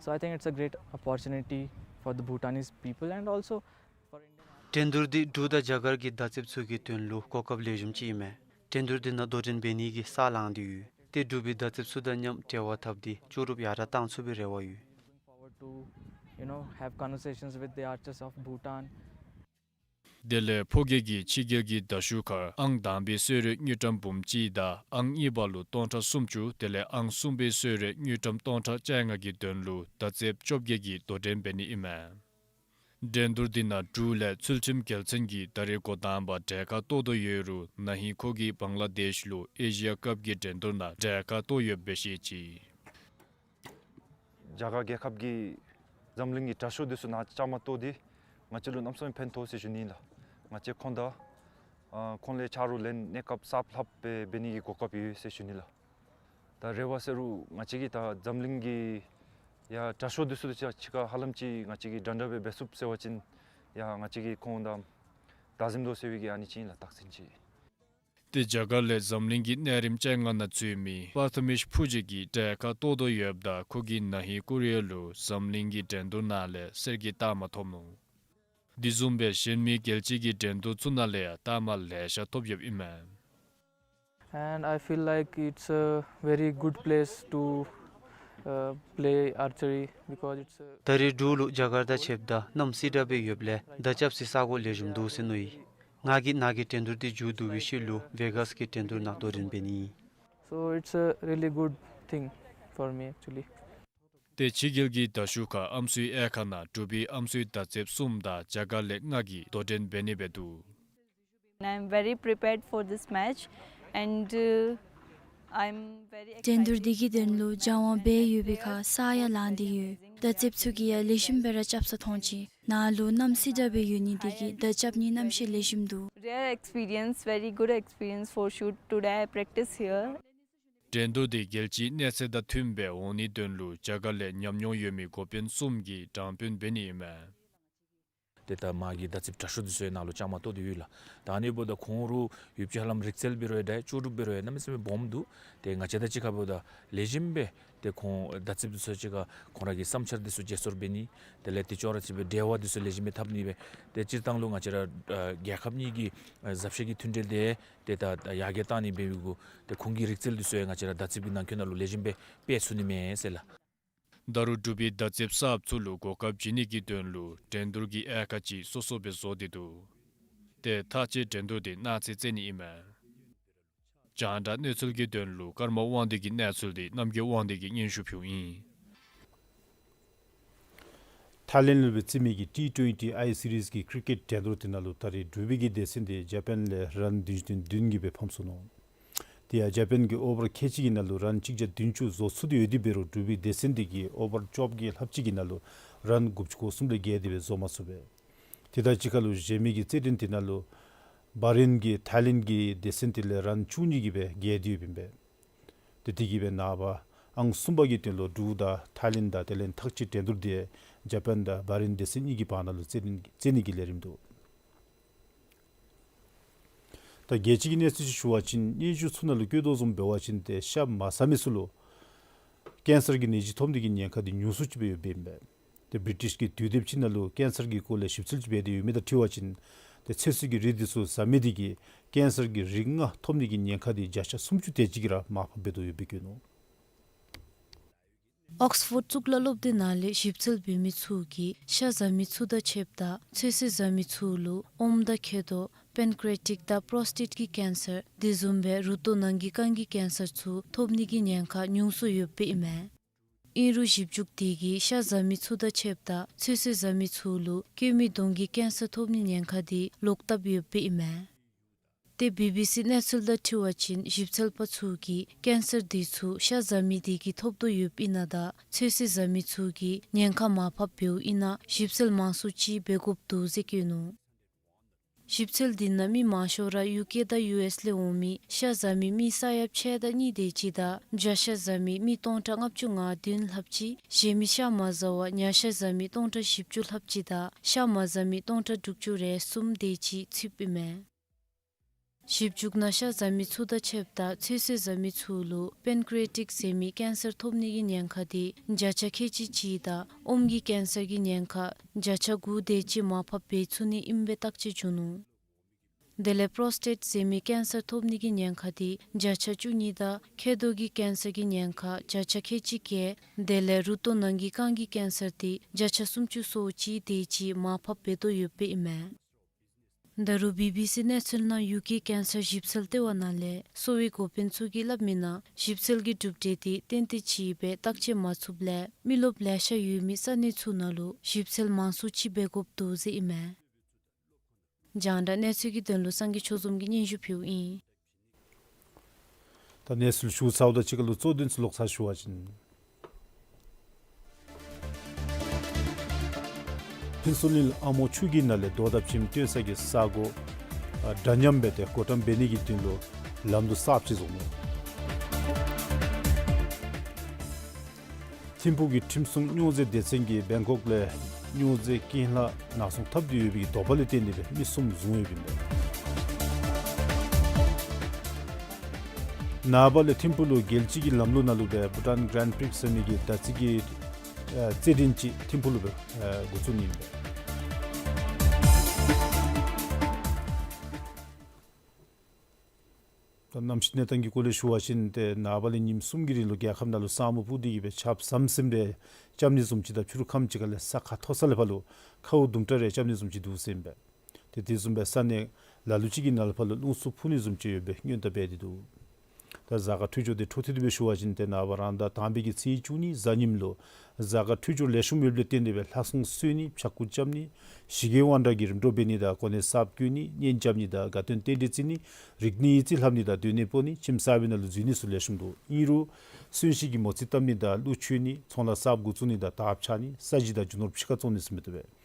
So I think it's a great opportunity for the Bhutanese people and also for Indian artists. འགྲན་བསྡུར་འདི་འབྲུག་དང་རྒྱ་གར་གྱི་བརྡ་རྩིསཔ་ཚུ་གི་དོན་ལུ་གོ་སྐབས་ལེགས་ཤོམ་ཅིག་ཨིན་མས། འགྲན་བསྡུར་འདི་ནང་དོ་འགྲན་འབད་ནི་གི་ས་ལང་སྟེ་ཡོད། ཏེ་འབྲུག་པའི་བརྡ་རྩིསཔ་ཚུ་དང་མཉམ་འབྲེལ་བ་འཐབ་སྟེ་ལྕོགས་གྲུབ་ཡར་དྲག་གཏང་ཚུགས་པའི་རེ་བ་ཡོད། Looking forward to, you know, have conversations with the artists of Bhutan. དེ་ལས་ཕོ་སྐྱེས་ཀྱིས་ཕྱི་རྒྱལ་གྱི་མདའ་གཞུ་ཁར་ཨང་དང་པའི་གསོལ་རས་དངུལ་ཀྲམ་འབུམ་གཅིག་དང་ཨང་གཉིས་པ་ལུ་སྟོང་ཕྲག་སུམ་ཅུ་དེ་ལས་ཨང་གསུམ་པའི་གསོལ་རས་དངུལ་ཀྲམ་སྟོང་ཕྲག་བཅོ་ལྔ་གི་དོན་ལུ་བརྡ་རྩིསཔ་བཅོ་བརྒྱད་ཀྱིས་དོ་འགྲན་འབད་ནི་ཨིན་མས། འགྲན་བསྡུར་འདི་ནང་འབྲུག་ལས་ཚུལ་ཁྲིམས་རྒྱལ་མཚན་གྱིས་ད་རེས་འགོ་དང་པ་གྲལ་ཁར་གཏོགས་དོ་ཡོད་རུང་ན་ཧིང་ཁོ་གིས་བང་ལ་དེཤ་ལུ་ཨེ་ཤི་ཡ་ཀབ་ཀྱི་འགྲན་བསྡུར་ནང་གྲལ་ཁར་གཏོགས་ཡོདཔ་སྦེ་བཤད་ཅི། རྒྱ་གར་རྒྱལ་ཁབ་ཀྱིས་འཛམ་གླིང་གི་དྲག་ཤོས་འདི་ཚུ་ནང་བཅའ་མར་གཏོགས་ཏེ་ང་བཅས་ལུ་གནམ་མེད་ས་མེད་ཕན་ཐོགས་ཟེར་ཞུ་ནི་ལགས། ང་བཅས་ཁོང་དང་ཨ་ཁོང་ལས་ཆ་རོགས་ལེན་གནས་སྐབས་གསརཔ་ལྷགཔ་སྦེ་འབད་ནི་གི་གོ་སྐབས་ཡོད་ཟེར་ཞུ་ནི་ལགས། ད་རེ་བ་ཟེར་རུང་ང་བཅས་ཀྱིས་ད་འཛམ་གླིང་གི་ཡ་དྲག་ཤོས་འདི་ཚུ་དང་གཅིག་ཁར་ཧ་ལམ་ཅིག་ང་བཅས་ཀྱིས་འདྲན་འདྲ་སྦེ་འབད་ཚུགས་ཟེར་བ་ཅིན་ཡ་ང་བཅས་ཀྱིས་ཁོང་དང་བདའ་ཟུན་དོ་ཟེར་བའི་གི་ཨ་ནི་ཅིག་ཨིན་ལགས། རྟགས་མཚན་ཅིག། ཏེ་རྒྱ་གར་ལས་འཛམ་གླིང་གི་གནས་རིམ་བཅོ་ལྔ་ནང་ཚུད་མི་པར་ཐ་མེཤ་ཕུ་ཇི་གིས་གྲལ་ཁར་གཏོགས་དོ་ཡོདཔ་ད་ཁོ་གིས་ན་ཧིང་ཀོ་རི་ཡ་ལུ་འཛམ་གླིང་གི་འགྲན་བསྡུར་ནང་ལས་གསེར་གྱི་རྟགས་མ་ཐོབ་ནུག། དེ་བཟུམ་སྦེ་གཞན་མི་རྒྱལ་སྤྱི་གི་འགྲན་བསྡུར་ཚུ་ནང་ལས་ཡང་རྟགས་མ་ལེ་ཤ་ཐོབ་ཡོདཔ་ཨིན་མས། And I feel like it's a very good place to, uh, play archery because it's a ད་རེས་འབྲུག་ལུ་རྒྱ་གར་དང་ཕྱདཔ་ད་གནམ་བསིལ་དྲགས་སྦེ་ཡོདཔ་ལས་མདའ་རྐྱབ་སའི་ས་གོ་ལེགས་ཤོམ་འདུག་ཟེར་མནོ་ཡི། ང་གིས་ནཱ་གི་འགྲན་བསྡུར་འདི་མཇུག་བསྡུ་བའི་ཤུལ་ལུ་ཝེ་གཱསི་གི་འགྲན་བསྡུར་ནང་དོ་འགྲན་འབད་ནི། So it's a really good thing for me actually. ཏེ་ཕྱི་རྒྱལ་གྱི་མདའ་གཞུ་ཁ་ཨམ་སྲུའི་དབྱེ་ཁག་ནང་འབྲུག་པའི་ཨམ་སྲུའི་མདའ་རྩེདཔ་གསུམ་དང་རྒྱ་གར་ལས་ལྔ་གིས་དོ་འགྲན་འབད་ནི་སྦེ་འདུག། And I'm very prepared for this match and, uh, I'm very excited. འགྲན་བསྡུར་འདི་གི་དོན་ལུ་སྦྱང་བ་འབད་ཡོད་པའི་ཁར་ས་ཡང་ལངས་ཏེ་ཡོད། མདའ་རྩེདཔ་ཚུ་གིས་ཡང་ལེགས་ཤོམ་སྦེ་ར་རྐྱབ་ས་མཐོང་ཅི། ནཱ་ལུ་གནམ་བསིལ་དྲགས་སྦེ་ཡོད་ནི་དེ་གིས་མདའ་རྐྱབ་ནི་རྣམ་ཤེས་ལེགས་ཤོམ་འདུག། Rare experience, very good experience for shoot. Today I practice here. འགྲན་བསྡུར་འདི་རྒྱལ་སྤྱིའི་གནས་ཚད་དང་མཐུནམ་སྦེ་འོང་ནིའི་དོན་ལུ་རྒྱ་གར་ལས་ཉམས་མྱོང་ཡོད་མི་འགོ་དཔོན་གསུམ་གྱིས་དྲང་དཔོན་འབད་ནི་ཨིན་མས། ཏེ་ད་མ་གི་མདའ་རྩེདཔ་དྲག་ཤོས་འདི་ཚུ་ཡང་ནཱ་ལུ་བཅའ་མར་གཏོགས་ཏེ་ཡོད་ལགས། ད་ཨ་ནི་འབདཝ་ད་ཁོང་རུ་ཡུདཔ་ཅིག་ཧ་ལམ་རིག་རྩལ་འབད་རུང་ཡང་ད་ལྕོགས་གྲུབ་འབད་རུང་ཡང་གནམ་མེད་ས་མེད་སྦོམ་འདུག། ཏེ་ང་བཅས་དང་གཅིག་ཁར་འབདཝ་ད་ལེགས་ཤོམ་སྦེ་ཏེ་ཁོང་མདའ་རྩེདཔ་འདི་ཚུ་གཅིག་ཁར་ཁོང་ར་གི་བསམ་འཆར་འདི་ཚུ་བརྗེ་སོར་འབད་ནི། དེ་ལས་ཏེ་ཅོག་ར་གཅིག་སྦེ་འབྲེལ་བ་འདི་ཚུ་ལེགས་ཤོམ་སྦེ་འཐབ་ནི་སྦེ་ཏེ་སྤྱིར་བཏང་ལུ་ང་བཅས་ར་ཨ་རྒྱལ་ཁབ་གཉིས་ཀྱི་ཨ་རྩ་བཤད་ཀྱི་མཐུན་འབྲེལ་འདི་ཏེ་ད་ཡར་རྒྱས་གཏང་ནི་འབད་བའི་གུ་ཏེ་ཁོང་གི་རིག་རྩལ་འདི་ཚུ་ཡང་ང་བཅས་ར་མདའ་རྩེདཔ་ཀྱི་ནང་འཁོད་ནང་ལུ་ལེགས་ཤོམ་སྦེ་སྤེལ་ཚུགས་ནི་མས་ཟེར་ལགས། ད་རུང་འབྲུག་པའི་མདའ་རྩེདཔ་གསརཔ་ཚུ་ལུ་གོ་སྐབས་བྱིན་ནི་གི་དོན་ལུ་འགྲན་བསྡུར་གྱི་དབྱེ་ཁག་ཅིག་སོ་སོ་སྦེ་བཟོ་སྟེ་འདུག། ཏེ་མཐའ་དཔྱད་འགྲན་བསྡུར་འདི་གནངས་ཚེ་རྩེ་ནི་ཨིན་མས། རྒྱང་བསྒྲགས་གནས་ཚུལ་གྱི་དོན་ལུ་ཀརྨ་དབང་འདུས་ཀྱི་གནས་ཚུལ་འདི་རྣམ་རྒྱལ་དབང་འདུས་ཀྱིས་སྙན་ཞུ་ཕུལཝ་ཨིན། ཐའི་ལེནཌ་ལུ་སྦེ་རྩེ་མི་གི་ཊི་ཊུ་ཝེན་ཊི་ཨའི་སི་རིསི་གི་ཀི་རི་ཀེཊ་འགྲན་བསྡུར་དེ་ནང་ལུ་ད་རེས་འབྲུག་པའི་གི་སྡེ་ཚན་འདི་ཇ་པཱན་ལས་རཱན་བདུན་ཅུ་དོན་བདུན་གྱིས་སྦེ་ཕམ་སོ་ནུག། དེ་ཡང་ཇ་པཱན་གྱི་ཨོ་བར་ཁལ་གཅིག་གི་ནང་ལུ་རཱན་གཅིག་བརྒྱ་བདུན་ཅུ་བཟོ་ཚུགས་ཏེ་ཡོད་དེ་འབད་རུང་འབྲུག་པའི་སྡེ་ཚན་འདི་གིས་ཨོ་བར་བཅོ་བརྒྱད་ལྷགཔ་ཅིག་གི་ནང་ལུ་རཱན་དགུ་བཅུ་གོ་གསུམ་ལས་བརྒལ་ཏེ་སྦེ་བཟོ་མ་ཚུགས་པས། དེ་དང་གཅིག་ཁར་ལུ་གཞན་མི་གི་རྩེད་འགྲན་དེ་ནང་ལུ་བྷ་རེན་གྱིས་ཐའི་ལེནཌ་གི་སྡེ་ཚན་དེ་ལས་རཱན་བཅུ་གཉིས་ཀྱིས་སྦེ་བརྒལ་ཏེ་ཡོདཔ་ཨིན་པས། ཏེ་དེ་གིས་སྦེ་ནངས་པ་ཨང་གསུམ་པ་གི་དོན་ལུ་འབྲུག་དང་ཐའི་ལེནཌ་དང་དེ་ལས་མཐའ་དཔྱད་འགྲན་བསྡུར་འདི་ཇ་པཱན་དང་བྷ་རེན་སྡེ་ཚན་གཉིས་ཀྱི་བར་ན་ལུ་རྩེད་རྩེ་ནི་གི་ལས་རིམ་འདུག། ད་རྒྱལ་སྤྱི་གི་གནས་ཚུལ་ཅིག་ཞུ་བ་ཅིན་སྙན་ཞུ་ཚུ་ནང་ལུ་བཀོད་དོ་བཟུམ་འབད་བ་ཅིན་ཏེ་ཤ་མ་ཟ་མི་ཚུ་ལུ་ཀེན་སར་གྱི་ནད་གཞི་ཐོབ་ནི་གི་ཉེན་ཁ་འདི་ཉུང་སུ་ཅིག་སྦེ་ཡོདཔ་ཨིན་པས། ཏེ་བི་རི་ཊིཤ་གི་དུས་དེབ་ཅིག་ནང་ལུ་ཀེན་སར་གྱི་སྐོར་ལས་ཞིབ་འཚོལ་ཅིག་འབད་དེ་ཡོད་མི་དང་འཁྲིལ་བ་ཅིན་ཏེ་ཚོད་བསྲེ་གི་རིགས་འདི་ཚུ་ཟ་མི་འདི་གིས་ཀེན་སར་གྱི་རིགས་ལྔ་ཐོབ་ནི་གི་ཉེན་ཁ་འདི་བརྒྱ་ཆ་སུམ་ཅུ་དེ་ཅིག་གིས་ར་མར་ཕབ་འབད་དོ་ཡོདཔ་སྦེ་བཀོད་ནུག། ཨོགསི་ཕོཌ་གཙུག་ལག་སློབ་སྡེ་ནང་ལས་ཞིབ་འཚོལ་འབད་མི་ཚུ་གིས་ཤ་ཟ་མི་ཚུ་དང་ཕྱདཔ་ད་ཚོད་བསྲེ་ཟ་མི་ཚུ་ལུ་ཨོམ་དང་མཁལ་རྡོག་པེན་ཀི་རི་ཡ་ཊིཀ་དང་པོ་རོ་སི་ཊེཊ་ཀྱི་ཀེན་སར་དེ་བཟུམ་སྦེ་རུ་ཏོ་ནང་གི་རྐང་གི་ཀེན་སར་ཚུ་ཐོབ་ནི་གི་ཉེན་ཁ་ཉུང་སུ་ཡོདཔ་ཨིན་མས། ཨིན་རུང་ཞིབ་འཇུག་དེ་གིས་ཤ་ཟ་མི་ཚུ་དང་ཕྱདཔ་ད་ཚོད་བསྲེ་ཟ་མི་ཚུ་ལུ་སྐྱེད་མའི་གདོང་གི་ཀེན་སར་ཐོབ་ནི་ཉེན་ཁ་འདི་ལོག་བཏབ་ཡོདཔ་ཨིན་མས། ཏེ་བི་བི་སི་གནས་ཚུལ་དང་འཁྲིལ་བ་ཅིན་ཞིབ་འཚོལ་པ་ཚུ་གིས་ཀེན་སར་འདི་ཚུ་ཤ་ཟ་མི་དེ་གིས་ཐོབ་དོ་ཡོདཔ་ཨིན་ན་དང་ཚོད་བསྲེ་ཟ་མི་ཚུ་གིས་ཉེན་ཁ་མར་ཕབ་འབདཝ་ཨིན་ན་ཞིབ་འཚོལ་མང་སུ་ཅིག་འབད་དགོཔ་འདུག་ཟེར་བཀོད་ནུག། ཞིབ་འཚོལ་འདི་ནང་མི་མང་ཤོས་ར་ཡུ་ཀེ་དང་ཡུ་ཨེསི་ལས་འོང་མི་ཤ་ཟ་མི་མི་ས་ཡ་ཕྱེད་དང་གཉིས་དེ་ཅིག་དང་བྱ་ཤ་ཟ་མི་མི་སྟོང་ཕྲག་ལྔ་བཅུ་ང་བདུན་ལྷགཔ་ཅིག་གཞན་མི་ཤ་མ་ཟ་བར་ཉ་ཤ་ཟ་མི་སྟོང་ཕྲག་བཞི་བཅུ་ལྷགཔ་ཅིག་དང་ཤ་མ་ཟ་མི་སྟོང་ཕྲག་དྲུག་ཅུ་རེ་གསུམ་དེ་ཅིག་ཚུདཔ་ཨིན་མས། ཞིབ་འཇུག་ནང་ཤ་ཟ་མི་ཚུ་དང་ཕྱདཔ་ད་ཚོད་བསྲེ་ཟ་མི་ཚུ་ལུ་པེན་ཀི་རི་ཡ་ཊིཀ་ཟེར་མི་ཀེན་སར་ཐོབ་ནི་གི་ཉེན་ཁ་འདི་བརྒྱ་ཆ་ཁལ་གཅིག་གཅིག་དང་ཨོམ་གྱི་ཀེན་སར་གྱི་ཉེན་ཁ་བརྒྱ་ཆ་དགུ་དེ་ཅིག་མར་ཕབ་འབད་ཚུགས་ནི་ཨིནམ་སྦེ་བརྟག་དཔྱད་བྱུང་ནུག། དེ་ལས་པོ་རོ་སི་ཊེཊ་ཟེར་མི་ཀེན་སར་ཐོབ་ནི་གི་ཉེན་ཁ་འདི་བརྒྱ་ཆ་བཅུ་གཉིས་དང་མཁལ་རྡོག་གི་ཀེན་སར་གྱི་ཉེན་ཁ་བརྒྱ་ཆ་ཁལ་གཅིག་བརྒལ། དེ་ལས་རུ་ཏོ་ནང་གི་རྐང་གི་ཀེན་སར་འདི་བརྒྱ་ཆ་སུམ་ཅུ་སོ་གཅིག་དེ་ཅིག་མར་ཕབ་འབད་དོ་ཡོདཔ་ཨིན་མས། ད་རུང་བི་བི་སི་གནས་ཚུལ་ནང་ཡུ་ཀེ་ཀེན་སར་ཞིབ་འཚོལ་ལྟེ་བ་ནང་ལས་གསོ་བའི་འགོ་དཔོན་ཚུ་གིས་སླབ་མི་ནང་ཞིབ་འཚོལ་གྱི་གྲུབ་འབྲས་འདི་ཏན་ཏིག་ཅིག་སྦེ་བརྟག་དཔྱད་མ་ཚུགསཔ་ལས་མི་རློབས་ལེ་ཤ་ཡོད་མི་ས་གནས་ཚུ་ནང་ལུ་ཞིབ་འཚོལ་མང་སུ་ཅིག་འབད་དགོཔ་འདུག་ཟེར་ཨིན་མས། རྒྱང་བསྒྲགས་གནས་ཚུལ་གྱི་དོན་ལུ་སངས་རྒྱས་ཆོས་འཛོམས་ཀྱིས་སྙན་ཞུ་ཕུལཝ་ཨིན། ད་གནས་ཚུལ་ཞུ་ཚརཝ་དང་གཅིག་ཁར་ལུ་གཙོ་དོན་ཚུ་ལོག་ཚར་ཞུ་བ་ཅིན། ཕུན་ཚོགས་གླིང་ཨ་མོ་ཆུ་གི་ནང་ལས་རྡོ་དང་བྱེམ་བཏོན་ས་གི་ས་གོ་ཨ་འདྲ་མཉམ་འབད་དེ་བགོ་བཀྲམ་འབད་ནི་གི་དོན་ལུ་ལམ་དུ་གསརཔ་ཅིག་བཟོ་ནུག། ཐིམ་ཕུག་གི་ཁྲིམས་སྲུང་སྨྱོ་རྫས་སྡེ་ཚན་གྱིས་བེང་ཀོག་ལས་སྨྱོ་རྫས་རྐྱེན་ལྷག་ནག་ཚོང་འཐབ་སྟེ་ཡོད་པའི་དོགས་པ་ལས་བརྟེན་ཏེ་སྦེ་མི་གསུམ་བཟུང་ཡོདཔ་ཨིན་པས། ནངས་པ་ལས་ཐིམ་ཕུག་ལུ་རྒྱལ་སྤྱི་གི་ལམ་ལུགས་ནང་ལུ་སྦེ་བྷུ་ཊཱན་གྷ་རན་པི་རིག་ཟེར་མི་གི་དར་ཚིལ་གྱི་ཨ་རྩེད་འགྲན་ཅིག་ཐིམ་ཕུག་ལུ་སྦེ་ཨ་འགོ་བཙུགས་ནི་ཨིན་པས། ད་གནམ་གཤིས་གནས་སྟངས་ཀྱི་སྐོར་ལས་ཞུ་བ་ཅིན་ཏེ་ནངས་པ་ལས་ཉིནམ་གསུམ་གྱི་རིང་ལུ་རྒྱལ་ཁབ་ནང་ལུ་ས་སྨུག་སྤུབས་ཏེ་གིས་སྦེ་ཆརཔ་ཟམ་ཟིམ་སྦེ་རྐྱབ་ནི་བཟུམ་ཅིག་དང་ཕྱི་རུ་ཁམས་ཅིག་ཁ་ལས་ས་ཁ་མཐོ་ས་ལས་ཕར་ལུ་ཁཝ་དུམ་གྲ་རེ་རྐྱབ་ནི་བཟུམ་ཅིག་འདུག་ཟེར་ཨིན་པས། ཏེ་དེ་བཟུམ་སྦེ་ས་གནས་ལ་ལུ་ཅིག་གི་ནང་ལུ་ཕར་ལུ་རླུང་འཚུབ་འཕུ་ནི་བཟུམ་ཅིག་ཡོད་པའི་སྔོན་བརྡ་འབད་དེ་འདུག། ད་གཟའ་སྐར་འཕྲོད་སྦྱོར་དེ་འཕྲོ་མཐུད་དེ་སྦེ་ཞུ་བ་ཅིན་ཏེ་ནངས་པ་རང་ཟླ་དང་པའི་གི་ཚེས་བཅུ་གཉིས་གཟའ་ཉིམ་ལུ་གཟའ་སྐར་འཕྲོད་སྦྱོར་ལེགས་ཤོམ་ཡོདཔ་ལས་བརྟེན་ཏེ་སྦེ་ལྷ་སྲུང་གསོལ་ནི་ཕྱྭ་འགུགས་རྐྱབ་ནི་ཞི་རྒོལ་དབང་དྲག་གི་རིམ་གྲོ་འབད་ནི་དང་གོ་གནས་གསརཔ་བསྐོ་ནི་གཉེན་རྐྱབ་ནི་དང་དགའ་སྟོན་རྟེན་འབྲེལ་བརྩི་ནི་རིག་གནས་ཡིག་རྩིས་ལྷབ་ནི་དང་སྡོད་གནས་སྤོ་ནི་ཁྱིམ་གསར་པའི་ནང་ལུ་འཛུལ་ནི་ཚུ་ལེགས་ཤོམ་འདུག། ཨིན་རུང་གསོན་གཤིན་གྱི་མོ་རྩིས་བཏབ་ནི་དང་ཀླུ་མཆོད་ནི་ཚོང་ལཱ་གསརཔ་འགོ་བཙུགས་ནི་དང་དར་ཁྱབ་ནི་ས་གཞི་དང་རྒྱུ་ནོར་ཕྱི་ཁར་བཙོང་ནི་ཟེར་མི་བཏུབ་པས།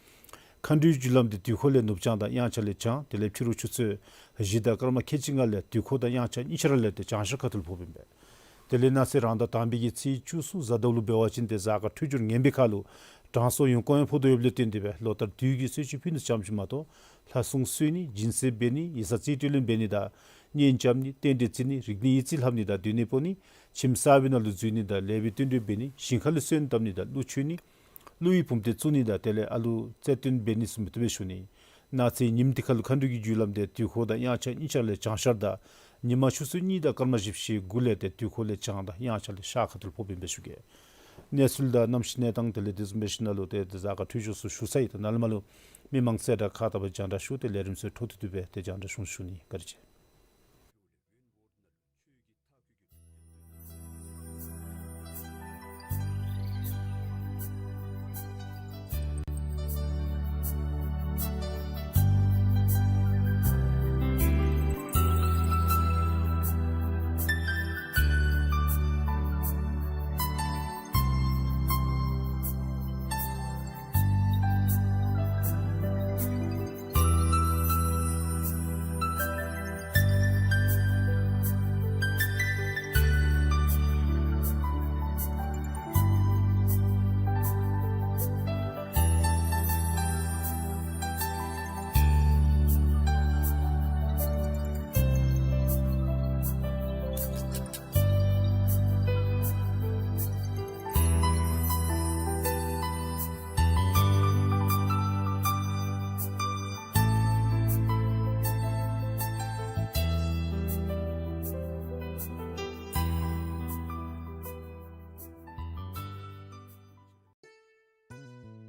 མཁའ་འགྲོའི་རྒྱུ་ལམ་དེ་དུས་འཁོར་ལས་ནུབ་བྱང་དང་དབྱངས་འཆར་ལས་བྱང་། དེ་ལས་ཕྱི་རུ་ཆུ་ཚོད་བཞི་དང་སྐར་མ་ཁལ་གཅིག་ལྔ་ལས་དུས་འཁོར་དང་དབྱངས་འཆར་གཉིས་ཆ་ར་ལས་ཏེ་བྱང་ཤར་ཁ་ཐུག་ལུ་ཕོགཔ་ཨིན་པས། དེ་ལས་གནངས་ཚེ་རང་ཟླ་དང་པའི་གི་ཚེས་བཅུ་གསུམ་གཟའ་ཟླ་བ་ལུ་འབད་བ་ཅིན་ཏེ་གཟའ་སྐར་འཕྲོད་སྦྱོར་ངན་པའི་ཁར་ལུ་དྲང་སྲོང་ཡོན་ཀོང་ཡང་ཕོག་དོ་ཡོདཔ་ལས་བརྟེན་ཏེ་སྦེ་ལོ་ལྟར་དུས་ཀྱི་གསོལ་མཆོད་ཕུལ་ནི་ཙམ་ཅིག་མ་གཏོགས་ལྷ་སྲུང་གསོལ་ནི་སྦྱིན་སྲེག་འབད་ནི་ཡིག་ཚང་རྩིས་སྤྲོད་ལེན་འབད་ནི་དང་གཉེན་རྐྱབ་ནི་རྟེན་འབྲེལ་བརྩི་ནི་རིག་གནས་ཡིག་རྩིས་ལྷབ་ནི་དང་སྡོད་གནས་སྤོ་ནི་ཁྱིམ་གསར་པའི་ནང་ལུ་འཛུལ་ནི་དང་ལེགས་པའི་རྟེན་འབྲེལ་འབད་ནི་ཞིང་ཁ་ལས་སོན་བཏབ་ནི་དང་ཀླུ་མཆོད་ནི་ཀླུ་ཡི་བུམ་སྡེ་བཙུགས་ནི་དང་དེ་ལས་ཨ་ལུ་བཙས་སྟོན་འབད་ནི་ཚུ་མི་བཏུབ་པས་ཞུ་ནི། གནངས་ཚེ་ཉིནམ་དེ་ཁར་ལུ་མཁའ་འགྲོ་གི་རྒྱུ་ལམ་དེ་དུས་འཁོར་དང་དབྱངས་འཆར་གཉིས་ཆ་ལས་བྱང་ཤར་དང་ཉི་མ་ཆུ་ཚོད་གཉིས་དང་སྐར་མ་བཞི་བཅུ་ཞེ་དགུ་ལས་ཏེ་དུས་འཁོར་ལས་བྱང་དང་དབྱངས་འཆར་ལས་ཤར་ཁ་ཐུག་ལུ་ཕོགཔ་ཨིན་པས་ཞུ་གེ། གནས་ཚུལ་དང་གནམ་གཤིས་གནས་སྟངས་དེ་ལས་དེ་བཟུམ་སྦེ་ཞུ་ནི་ལུ་ཏེ་གཟའ་སྐར་འཕྲོད་སྦྱོར་ཚུ་ཞུ་ཚར་ཡི། ད་ནཱ་ལས་མར་ལུ་མི་མང་གསལ་བསྒྲགས་ཁག་དང་པ་རྒྱང་བསྒྲགས་ཞུ། ཏེ་ལས་རིམ་ཚུ་འཕྲོ་མཐུད་དེ་སྦེ་ཏེ་རྒྱང་བསྒྲགས་ཞུ་ཞུ་ནི། བཀའ་དྲིན་ཆེ།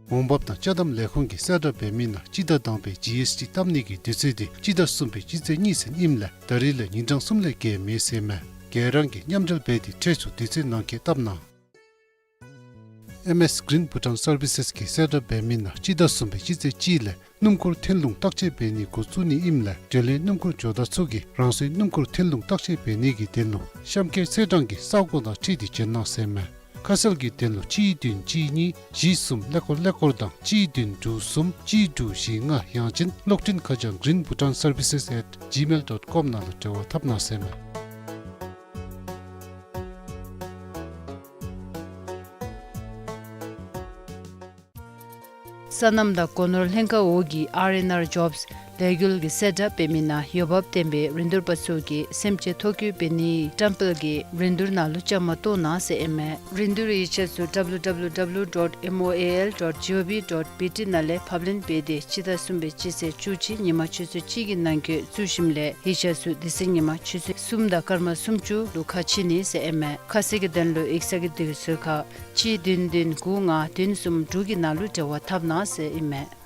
འོང་འབབ་དང་ཅ་དམ་ལས་ཁུངས་ཀྱིས་གསལ་བསྒྲགས་འབད་མི་ནང་སྤྱི་ཟླ་དང་པའི་ཇི་ཨེསི་ཊི་བཏབ་ནི་གི་དུས་ཚོད་དེ་སྤྱི་ཟླ་གསུམ་པའི་སྤྱི་ཚེས་གཉིས་ཚུན་ཨིནམ་ལས་ད་རིས་ལས་ཉིན་གྲངས་གསུམ་ལས་བརྒལ་མེད་ཟེར་མས། ཁྱེད་རང་གིས་མཉམ་འབྲེལ་འབད་དེ་ཁྲལ་ཚུ་དུས་ཚོད་ནང་འཁོད་བཏབ་གནང་། ཨེམ་ཨེསི་Green Bhutan Services གིས་གསལ་བསྒྲགས་འབད་མི་ནང་སྤྱི་ཟླ་གསུམ་པའི་སྤྱི་ཚེས་གཅིག་ལས་སྣུམ་འཁོར་ཐོན་ལུང་བརྟག་དཔྱད་འབད་ནི་འགོ་བཙུགས་ནི་ཨིནམ་ལས་འབྲེལ་ཡོད་སྣུམ་འཁོར་ཇོ་བདག་ཚུ་གིས་རང་སོའི་སྣུམ་འཁོར་ཐོན་ལུང་བརྟག་དཔྱད་འབད་ནི་གི་དོན་ལུ་གཤམ་འཁོད་ཚེས་གྲངས་ཀྱི་ས་གོ་དང་འཁྲིལ་ཏེ་བྱོན་གནང་ཟེར་མས། ཁ་གསལ་གྱི་དོན་ལུ་གཅིག་བདུན་གཅིག་གཉིས་བཞི་གསུམ་ཀླད་ཀོར་ཀླད་ཀོར་དང་གཅིག་བདུན་དྲུག་གསུམ་གཅིག་དྲུག་བཞི་ལྔ་ཡང་ཅིན་གློག་འཕྲིན་ཁ་བྱང་green bhutan services at gmail dot com ནང་ལུ་འབྲེལ་བ་འཐབ་གནང་ཟེར་མས། སོ་ནམ་དང་སྒོ་ནོར་ལྷན་ཁག་འོག་གི་ཨར་ཨེན་ཨར་ཇོབསི་ལས་འགུལ་གྱིས་གསལ་བསྒྲགས་འབད་མི་ནང་འོས་འབབ་ལྡན་པའི་རིན་བསྡུར་པ་ཚུ་གིས་སེམས་ཅན་ཐོ་བཀོད་འབད་ནིའི་བཀྲམ་སྤེལ་གྱི་རིན་བསྡུར་ནང་ལུ་བཅའ་མར་གཏོགས་གནང་ཟེར་ཨིན་མས། རིན་བསྡུར་ཡིག་ཆ་ཚུ་www dot moal dot gov dot bt ནང་ལས་ཕབ་ལེན་འབད་དེ་སྤྱི་ཟླ་གསུམ་པའི་སྤྱི་ཚེས་བཅུ་གཅིག་ཉི་མ་ཆུ་ཚོད་གཅིག་གི་ནང་འཁོད་བཙུགས་ཞིནམ་ལས་ཡིག་ཆ་ཚུ་དེ་ཚེ་ཉི་མ་ཆུ་ཚོད་གསུམ་དང་སྐར་མ་སུམ་ཅུ་ལུ་ཁ་ཕྱེ་ནི་ཟེར་ཨིན་མས། ཁ་གསལ་གྱི་དོན་ལུ་ཡིག་ཚང་གི་དུས་ཚོད་ཁར་གཅིག་བདུན་བདུན་དགུ་ལྔ་བདུན་གསུམ་དྲུག་གི་ནང་ལུ་འབྲེལ་བ་འཐབ་གནང་ཟེར་ཨིན་མས།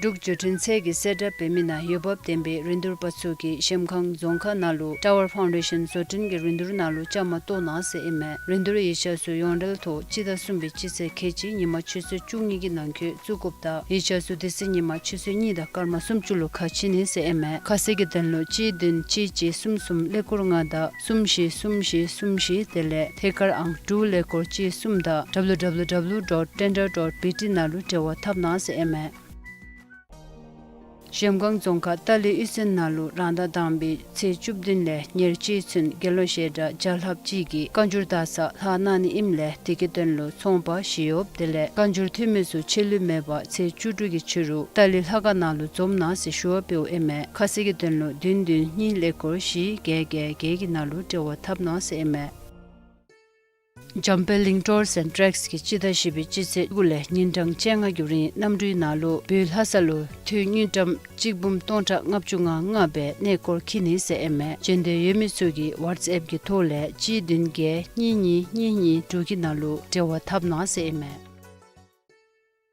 འབྲུག་བརྒྱུད་འཕྲིན་ཚད་ཀྱིས་གསལ་བསྒྲགས་འབད་མི་ནང་འོས་འབབ་ལྡན་པའི་རིན་བསྡུར་པ་ཚུ་གིས་གཞལམ་ཁང་རྫོང་ཁག་ནང་ལུ་ཊ་ཝར་ཕའུན་ཌེ་ཤཱན་བཟོ་སྐྲུན་གྱི་རིན་བསྡུར་ནང་ལུ་བཅའ་མར་གཏོགས་གནང་ཟེར་ཨིན་མས། རིན་བསྡུར་ཡིག་ཆ་ཚུ་ཡོངས་འབྲེལ་ཐོག་སྤྱི་ཟླ་གསུམ་པའི་སྤྱི་ཚེས་ཁལ་གཅིག་ཉི་མ་ཆུ་ཚོད་བཅུ་གཉིས་ཀྱི་ནང་འཁོད་བཙུགས་དགོཔ་དང་ཡིག་ཆ་ཚུ་དེ་ཚེ་ཉི་མ་ཆུ་ཚོད་གཉིས་དང་སྐར་མ་སུམ་ཅུ་ལུ་ཁ་ཕྱེ་ནི་ཟེར་ཨིན་མས། ཁ་གསལ་གྱི་དོན་ལུ་གཅིག་བདུན་གཅིག་གཅིག་གསུམ་གསུམ་ཀླད་ཀོར་ལྔ་དང་གསུམ་བཞི་གསུམ་བཞི་གསུམ་བཞི་དེ་ལས་ཐད་ཀར་ཨང་དྲུག་ཀླད་ཀོར་གཅིག་གསུམ་དང་www dot tender dot bt ནང་ལུ་འབྲེལ་བ་འཐབ་གནང་ཟེར་ཨིན་མས། གཞལམ་སྒང་རྫོང་ཁག་ཏཱ་ལའི་གཡུས་ཚན་ནང་ལུ་རང་ཟླ་དང་པའི་ཚེས་བཅུ་བདུན་ལས་ཉེར་གཅིག་ཚུན་དགེ་སློང་བཤད་གྲྭ་བརྒྱ་ལྷགཔ་ཅིག་གིས་བཀའ་འགྱུར་བརྡ་གསར་ལྷག་གནང་ནི་ཨིནམ་ལས་དེ་གི་དོན་ལུ་ཚོང་པ་བཞི་ཡོདཔ་དེ་ལས་བཀའ་འགྱུར་འཐུས་མི་ཚུ་ཆད་ལུས་མེད་པར་ཚེས་བཅུ་དྲུག་གི་ཕྱི་རུ་ཏཱ་ལའི་ལྷ་ཁང་ནང་ལུ་འཛོམས་གནང་ཟེར་ཞུ་བ་འབདཝ་ཨིན་མས། ཁ་གསལ་གྱི་དོན་ལུ་བདུན་བདུན་གཉིས་ཀླད་ཀོར་བཞི་བརྒྱད་བརྒྱད་བརྒྱད་ཀྱི་ནང་ལུ་འབྲེལ་བ་འཐབ་གནང་ཟེར་ཨིན་མས། འཇམ་དཔལ་གླིང་ཊུརསི་ཨེནཌ་ཊེགསི་གིས་སྤྱི་ཟླ་བཞི་པའི་སྤྱི་ཚེས་དགུ་ལས་ཉིན་གྲངས་བཅོ་ལྔ་གི་རིང་གནམ་གྲུའི་ནང་ལུ་བོད་ལྷ་ས་ལུ་དུས་དངུལ་ཀྲམ་གཅིག་འབུམ་སྟོང་ཕྲག་ལྔ་བཅུ་ང་ལྔ་སྦེ་གནས་སྐོར་འཁྱིད་ནི་ཟེར་ཨིན་མས། འབྱོན་འདོད་ཡོད་མི་ཚུ་གིས་ཝཊསི་ཨེཔ་གི་ཐོག་ལས་གཅིག་བདུན་བརྒྱད་གཉིས་གཉིས་གཉིས་གཉིས་དྲུག་གི་ནང་ལུ་འབྲེལ་བ་འཐབ་གནང་ཟེར་ཨིན་མས།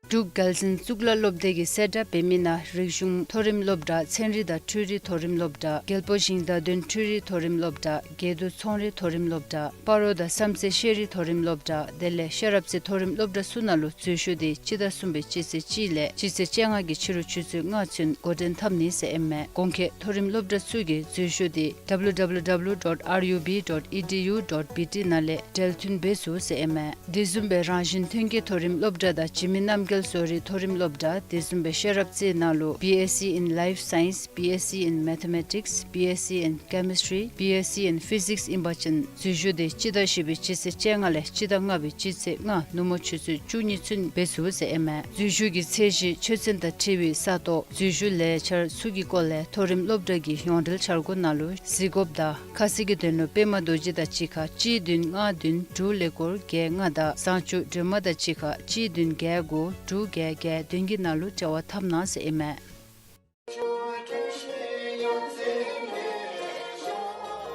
འབྲུག་རྒྱལ་བཙུན་གཙུག་ལག་སློབ་སྡེ་གིས་གསལ་བསྒྲགས་འབད་མི་ནང་རིག་གཞུང་མཐོ་རིམ་སློབ་གྲྭ་ཚན་རིག་དང་འཕྲུལ་རིག་མཐོ་རིམ་སློབ་གྲྭ་རྒྱལ་པོ་ཞིང་བདག་དོན་འཕྲུལ་རིག་མཐོ་རིམ་སློབ་གྲྭ་དགེ་འདུན་ཚོང་རིག་མཐོ་རིམ་སློབ་གྲྭ་སྤ་རོ་དང་བསམ་རྩེ་ཤེས་རིག་མཐོ་རིམ་སློབ་གྲྭ་དེ་ལས་ཤེས་རབ་རྩེ་མཐོ་རིམ་སློབ་གྲྭ་ཚུ་ནང་ལུ་འཛུལ་ཞུགས་འདི་སྤྱི་ཟླ་གསུམ་པའི་སྤྱི་ཚེས་གཅིག་ལས་སྤྱི་ཚེས་བཅོ་ལྔ་གི་ཕྱི་རུ་ཆུ་ཚོད་ལྔ་ཚུན་འགོ་འདྲེན་འཐབ་ནི་ཟེར་ཨིན་མས། གོང་འཁོད་མཐོ་རིམ་སློབ་གྲྭ་ཚུ་གི་འཛུལ་ཞུགས་འདི་W W W dot R U B dot E D U dot B T ནང་ལས་འབྲེལ་མཐུད་འབད་ཚུགས་ཟེར་ཨིན་མས། དེ་བཟུམ་སྦེ་རང་བཞིན་ཐོན་སྐྱེད་མཐོ་རིམ་སློབ་གྲྭ་དང་འཇིགས་མེད་རྣམ་རྒྱལ་བཟོ་རིག་མཐོ་རིམ་སློབ་གྲྭ་དེ་བཟུམ་སྦེ་ཤེས་རབ་རྩེ་ནང་ལུ་B S c in Life Science, B S c in Mathematics, B S c in Chemistry, B S c in Physics ཨིན་པ་ཅིན་འཛུལ་ཞུགས་འདི་སྤྱི་ཟླ་བཞི་པའི་སྤྱི་ཚེས་བཅོ་ལྔ་ལས་སྤྱི་ཟླ་ལྔ་པའི་སྤྱི་ཚེས་ལྔ་ནུབ་མོ་ཆུ་ཚོད་བཅུ་གཉིས་ཚུན་འབད་ཚུགས་ཟེར་ཨིན་མས། འཛུལ་ཞུགས་ཀྱི་ཚད་གཞི་ཆོས་ཚན་དང་འཁྲིལ་བའི་ས་སྟོང་འཛུལ་ཞུགས་ལས་འཆར་ཚུ་གི་སྐོར་ལས་མཐོ་རིམ་སློབ་གྲྭ་གི་ཡོངས་འབྲེལ་འཆར་སྒོ་ནང་ལུ་གཟིགས་དགོཔ་དང་ཁ་གསལ་གྱི་དོན་ལུ་པདྨ་རྡོ་རྗེ་དང་གཅིག་ཁར་གཅིག་བདུན་ལྔ་བདུན་དྲུག་ཀླད་ཀོར་བརྒྱད་ལྔ་དང་བཟང་སྤྱོད་སྒྲོལ་མ་དང་གཅིག་ཁར་གཅིག་བདུན་བརྒྱད་དགུ་དྲུག་བརྒྱད་བརྒྱད་བདུན་གྱི་ནང་ལུ་འབྲེལ་བ་འཐབ་གནང་ཟེར་ཨིན་མས།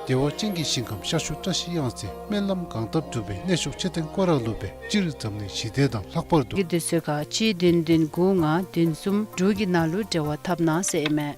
བདེ་བ་ཅན་གྱི་ཞིང་ཁམས་ཤར་ཕྱོགས་བཀྲ་ཤིས་གཡང་རྩེ་སྨོན་ལམ་གང་བཏབ་འགྲུབ་པའི་གནས་མཆོག་མཆོད་རྟེན་སྐོར་ར་ལུ་སྦེ་སྤྱིར་འཛམ་གླིང་ཞི་བདེ་དང་ལྷག་པར་དུ་གི་དུས་ཚོད་ཁར་གཅིག་བདུན་བདུན་དགུ་ལྔ་བདུན་གསུམ་དྲུག་གི་ནང་ལུ་འབྲེལ་བ་འཐབ་གནང་ཟེར་ཨིན་མས།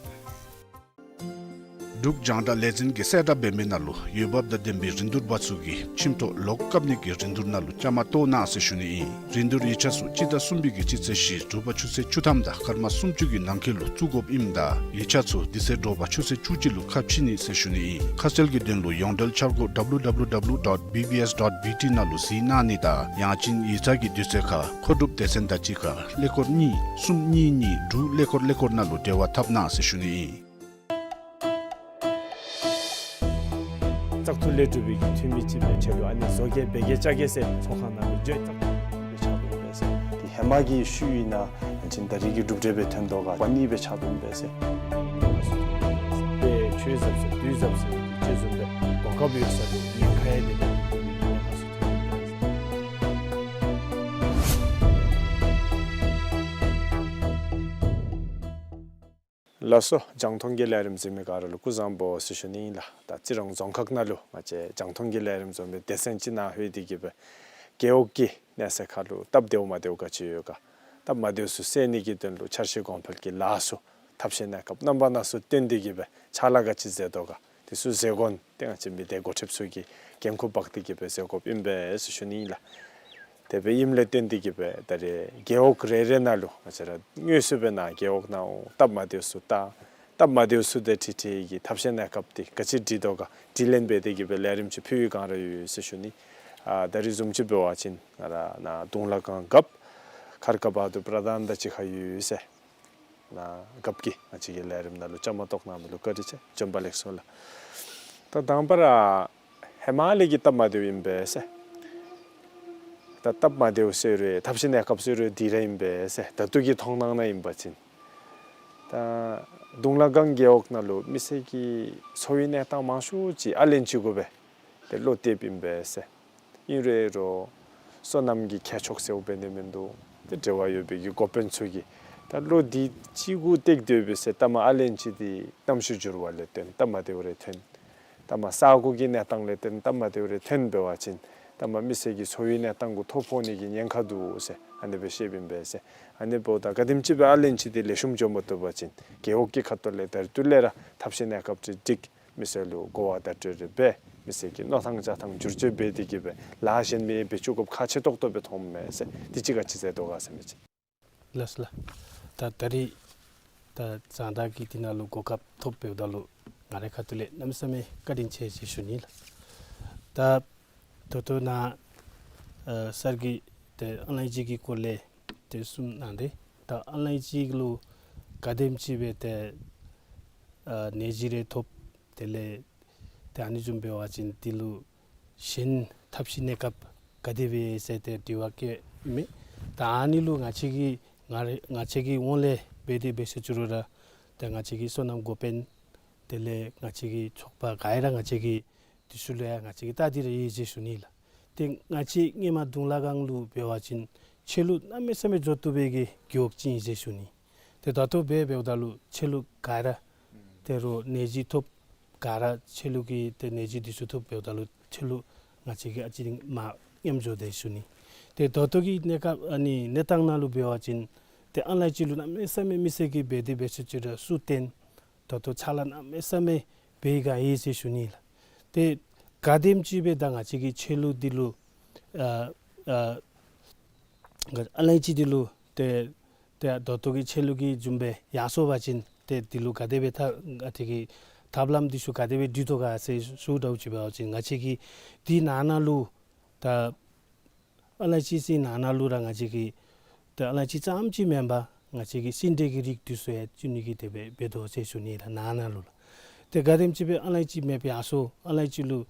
འབྲུག་རྒྱང་བསྒྲགས་ལས་འཛིན་གྱིས་གསལ་བསྒྲགས་འབད་མི་ནང་ལུ་འོས་འབབ་དང་ལྡན་པའི་རིན་བསྡུར་པ་ཚུ་གིས་ཁྱིམ་ཐོག་ལོག་བཀབ་ནི་གི་རིན་བསྡུར་ནང་ལུ་བཅའ་མར་གཏོགས་གནང་ཟེར་ཞུ་ནི་ཨིན། རིན་བསྡུར་ཡིག་ཆ་ཚུ་སྤྱི་ཟླ་གསུམ་པའི་གི་སྤྱི་ཚེས་བཞི་དྲོ་པ་ཆུ་ཚོད་བཅུ་ཐམ་དང་སྐར་མ་སུམ་ཅུ་གི་ནང་འཁོད་ལུ་བཙུགས་དགོཔ་ཨིནམ་ད་ཡིག་ཆ་ཚུ་དེ་ཚེ་དྲོ་པ་ཆུ་ཚོད་བཅུ་གཅིག་ལུ་ཁ་ཕྱེ་ནི་ཟེར་ཞུ་ནི་ཨིན། ཁ་གསལ་གྱི་དོན་ལུ་ཡོངས་འབྲེལ་འཆར་སྒོ་W W W dot B B S dot B T ནང་ལུ་གཟིགས་གནང་ནི་དང་ཡང་ཅིན་ཡིག་ཚང་གི་དུས་ཚོད་ཁར་མཁོ་སྒྲུབ་སྡེ་ཚན་དང་གཅིག་ཁར་ཀླད་ཀོར་གཉིས་གསུམ་གཉིས་གཉིས་དྲུག་ཀླད་ཀོར་ཀླད་ཀོར་ནང་ལུ་འབྲེལ་བ་འཐབ་གནང་ཟེར་ཞུ་ནི་ཨིན། བཙག་འཐུ་ལས་གྲུབ་པའི་འཐུས་མི་ཅིག་སྦེ་ཆ་ལུ་ཨ་ནི་བཟོ་བཀོད་འབད་གེ་བཅའ་གེ་ཟེར་ཚོགས་ཁང་ནང་ལུ་བརྗོད་བཙག་འཐུ་སྦེ་ཆགས་འདུག་པས་ཟེར། དེ་ཧེ་མ་གི་ཤུལ་ཨིན་ན་ཡང་ཅིན་ད་རིས་ཀྱི་གྲུབ་འབྲས་སྦེ་ཐོན་དོ་ག་པ་ནི་སྦེ་ཆགས་འདུག་པས་ཟེར། དཔེ་ཆོས་ཟབ་ཟེར་དུས་ཟབ་ཟེར་དེ་བཟུམ་སྦེ་གོ་སྐབས་ཡོད་ས་ལུ་ཉེན་ཁ་ཡང་དེ་ལས་ཉེན་ཁ་ཚུ་ཐོན་འདུག་པས་ཟེར། ལགས་སོ། རྒྱང་མཐོང་གི་ལས་རིམ་གཟིགས་མི་ག་ར་ལུ་སྐུ་གཟུགས་བཟང་པོ་ཟེར་ཞུ་ནི་ཨིན་ལགས། ད་རྩི་རང་རྫོང་ཁག་ནང་ལུ་ང་བཅས་རྒྱང་མཐོང་གི་ལས་རིམ་བཟོ་མི་སྡེ་ཚན་ཅིག་ནང་ལྷོད་དེ་གིས་སྦེ་རྒེད་འོག་གི་གནས་ཚད་ཁར་ལུ་སྟབས་བདེཝ་མ་བདེཝ་ག་ཅི་ཡོད་ག། སྟབས་མ་བདེཝ་ཚུ་སེལ་ནི་གི་དོན་ལུ་འཆར་གཞི་གོང་འཕེལ་གྱི་ལཱ་ཚུ་ཐབས་ཤེས་གནས་སྐབས་རྣམ་པ་སྣ་ཚོགས་བཏོན་ཏེ་གིས་སྦེ་ཕྱག་ལཱ་ག་ཅི་མཛད་དོ་ག། དེ་ཚུ་མཛད་དགོ་ནི་དེ་ང་བཅས་མི་སྡེ་འགོ་ཁྲིདཔ་ཚུ་གིས་འགན་ཁུར་འབག་སྟེ་གིས་སྦེ་མཛད་དགོཔ་ཨིན་པས་ཟེར་ཞུ་ནི་ཨིན་ལགས། དེ་སྦེ་ཨིནམ་ལས་བརྟེན་ཏེ་གིས་སྦེ་ད་རེས་རྒེད་འོག་རེ་རེ་ནང་ལུ་ང་བཅས་ར་དངོས་སུ་སྦེ་ནཱ་རྒེད་འོག་ནང་སྟབས་མ་བདེཝ་ཚུ་བལྟ། སྟབས་མ་བདེཝ་ཚུ་དེ་འཁྲིད་འཁྲིད་ཀྱི་ཐབས་ཤེས་གནས་སྐབས་དེ་ག་ཅི་སྒྲིག་དོ་ག་དྲི་ལན་འབད་དེ་གིས་སྦེ་ལས་རིམ་ཅིག་ཕུལ་བའི་བསྒང་ར་ཡོད་ཟེར་ཞུ་ནི། ཨ་ད་རེས་བཟུམ་ཅིག་འབད་བ་ཅིན་ང་ར་ནཱ་གདུང་ལ་སྒང་རྒཔོ་མཁར་དཀར་བ་དུར་པྲ་དྷན་དང་གཅིག་ཁར་ཡོད་ཟེར། ནཱ་རྒཔོ་གིས་ང་བཅས་ཀྱི་ལས་རིམ་ནང་ལུ་བཅའ་མར་གཏོགས་གནང་མི་ལུ་བཀའ་དྲིན་ཆེ། བྱོན་པ་ལེགས་སོ་ལགས། ད་དང་པ་ར་ཧེ་མ་ལས་ཀྱི་སྟབས་མ་བདེཝ་ཨིན་པས་ཟེར། ད་སྟབས་མ་བདེཝ་ཟེར་རུང་ཐབས་ཤེས་གནས་སྐབས་ཟེར་རུང་དེ་ར་ཨིན་པས་ཟེར། ད་ལྟོ་གི་མཐོང་སྣང་ནང་ཨིན་པ་ཅིན་ད་གདུང་ལ་སྒང་རྒེད་འོག་ནང་ལུ་མི་སེར་གྱི་འཚོ་བའི་གནས་སྟངས་མང་ཤོས་ཅིག་ཨ་ལན་ཅིག་གུ་སྦེ་ཏེ་བློ་གཏདཔ་ཨིན་པས་ཟེར། ཨིན་རུང་རུང་སོ་ནམ་གྱི་ཁྱད་ཆོས་ཟེརཝ་འབད་ནི་མིན་འདུག། ཏེ་འབྲེལ་བ་ཡོད་པའི་གི་འགོ་དཔོན་ཚུ་གིས་ད་བློ་འདི་ཅིག་གུ་གཏད་དེ་འབད་ཟེར་ད་མ་ཨ་ལན་ཅིག་འདི་གནམ་གཤིས་འགྱུར་བ་ལས་བརྟེན་སྟབས་མ་བདེཝ་རེ་ཐོན། ད་མ་ས་གོ་གི་གནས་སྟངས་ལས་བརྟེན་སྟབས་མ་བདེཝ་རེ་ཐོན་འབད་བ་ཅིན་ད་མ་མི་སེར་གྱི་འཚོ་བའི་གནས་སྟངས་གུ་ཐོ་ཕོག་ནི་གི་ཉེན་ཁ་འདུག་ཟེར་ཨ་ནི་སྦེ་བཤདཔ་ཨིན་པས་ཟེར། ཨ་ནི་འབདཝ་ད་ག་དེམ་ཅིག་སྦེ་ཨ་ལན་ཅིག་འདི་ལེགས་ཤོམ་འགྱོ་མ་བཏུབ་པ་ཅིན་རྒེད་འོག་གི་ཁ་ཐུག་ལས་ད་རེས་ཐུགས་ལས་ར་ཐབས་ཤེས་གནས་སྐབས་ཅིག་སྒྲིག། མི་སེར་ལུ་གོ་བ་བརྡ་སྤྲོད་རེ་འབད། མི་སེར་གྱི་མནོ་ཐངས་བྱ་ཐངས་བསྒྱུར་བཅོས་འབད་དེ་གིས་སྦེ་ལཱ་གཞན་མི་འབད་བཅུག་དགོཔ་ཁག་ཆེ་ཏོག་ཏོ་སྦེ་མཐོངམ་མས་ཟེར། དེ་ཅིག་ག་ཅི་ཟེར་དོ་ག་ཟེར་མི་ཅིག། ལགས་སོ་ལགས། ད་ད་རིས་ད་རྒྱང་བསྒྲགས་ཀྱི་འདི་ནང་ལུ་གོ་སྐབས་ཐོབ་པའི་ད་ལུ་ང་རའི་ཁ་ཐུག་ལས་གནམ་མེད་ས་མེད་བཀའ་དྲིན་ཆེ་ཟེར་ཞུ་ནི་ལགས། ད་ད་ལྟོ་ནཱ་ཨ་གསར་གྱི་ཏེ་ཨོན་ལའིན་ཅིག་གི་སྐོར་ལས་ཏེ་གསུངས་གནང་སྟེ་ད་ཨོན་ལའིན་ཅིག་ལུ་ ག་དེམ་ཅིག་སྦེ་ཏེ་ཨ་ནད་གཞི་རེ་ཐོབ། དེ་ལས་ཏེ་ཨ་ནི་བཟུམ་འབད་བ་ཅིན་འདི་ལུ་གཞན་ཐབས་ཤེས་གནས་སྐབས་ག་དེ་སྦེ་ཟེར་ཏེ་དྲི་བ་བཀོད་མི། ད་ཨ་ནི་ལུ་ང་བཅས་ཀྱིས་ང་ར་ང་བཅས་ཀྱི་ངོས་ལས་འབད་དེ་འབད་ཟེར་ཅི་རུང་ར་ཏེ་ང་བཅས་ཀྱི་སོ་ནམ་འགོ་དཔོན་དེ་ལས་ང་བཅས་ཀྱི་ཚོགས་པ་ག་ར་ང་བཅས་ཀྱིས་དེ་ཚུ་ལུ་ཡང་ང་བཅས་ཀྱིས་བལྟ་སྟེ་ར་ཡོད་ཟེར་ཞུ་ནི་ལགས། ཏེ་ང་བཅས་སྔོན་མ་དུང་ལ་སྒང་ལུ་འབད་བ་ཅིན་ཆད་ལུ་གནམ་མེད་ས་མེད་འགྱོ་བཏུབ་པའི་གི་རྒེད་འོག་ཅིག་ཨིན་ཟེར་ཞུ་ནི། ཏེ་ད་ལྟོ་འབད་འབདཝ་ད་ལུ་ཆད་ལུ་ག་ར་ཏེ་རོགས་ནད་གཞི་ཐོབ། ག་ར་ཆད་ལུ་གི་ཏེ་ནད་གཞི་འདི་ཚུ་ཐོབ་འབདཝ་ད་ལུ་ཆད་ལུ་ང་བཅས་ཀྱིས་ཨ་ཙི་རིང་མར་ཉམས་འགྱོ་དེས་ཞུ་ནི། ཏེ་ད་ལྟོ་གི་གནས་སྐབས་ཨ་ནི་གནས་སྟངས་ནང་ལུ་འབད་བ་ཅིན་ཏེ་ཨ་ལཱའི་ཅི་ལུ་གནམ་མེད་ས་མེད་མི་སེར་གྱིས་འབད་དེ་འབད་ཟེར་ཅི་རུང་ཚུར་བརྟེན་ད་ལྟོ་ཕྱག་ལཱ་གནམ་མེད་ས་མེད་འབད་ག་ཡི་ཟེར་ཞུ་ནི་ལགས། ཏེ་ག་དེམ་ཅིག་སྦེ་ད་ང་བཅས་ཀྱིས་ཆད་ལུ་འདི་ལུ་ཨ་ཨ་ཨ་ལཱའི་ཅི་འདི་ལུ་ཏེ་ཏེ་ད་ལྟོ་གི་ཆད་ལུ་གི་བཟུམ་སྦེ་ཡར་སོང་པ་ཅིན་ཏེ་འདི་ལུ་ག་དེ་སྦེ་ཐབས་ཨ་ཏེ་གི་ཐབས་ལམ་འདི་ཚུ་ག་དེ་སྦེ་སྒྲིག་དོ་ག་ཟེར་ཞུ་དོ་ཅིག་འབད་བ་ཅིན་ང་བཅས་ཀྱིས་འདི་ནང་ན་ལུ་ད་ཨ་ལཱའི་ཅི་ཟེར་ནང་ན་ལུ་ར་ང་བཅས་ཀྱིས་ཏེ་ཨ་ལཱའི་ཅི་ཙམ་ཅིག་མེན་པར་ང་བཅས་ཀྱིས་སིལ་འདྲེ་གི་རིགས་འདི་ཚུ་ཡང་བཙུགས་ནི་གི་དེ་སྦེ་འབད་དོ་ཟེར་ཞུ་ནི་ལགས། ནང་ན་ལུ་ལགས། ཏེ་ག་དེམ་ཅིག་སྦེ་ཨ་ལཱའི་ཅི་མེདཔ་ཡར་སོང་ཨ་ལཱའི་ཅི་ལུ་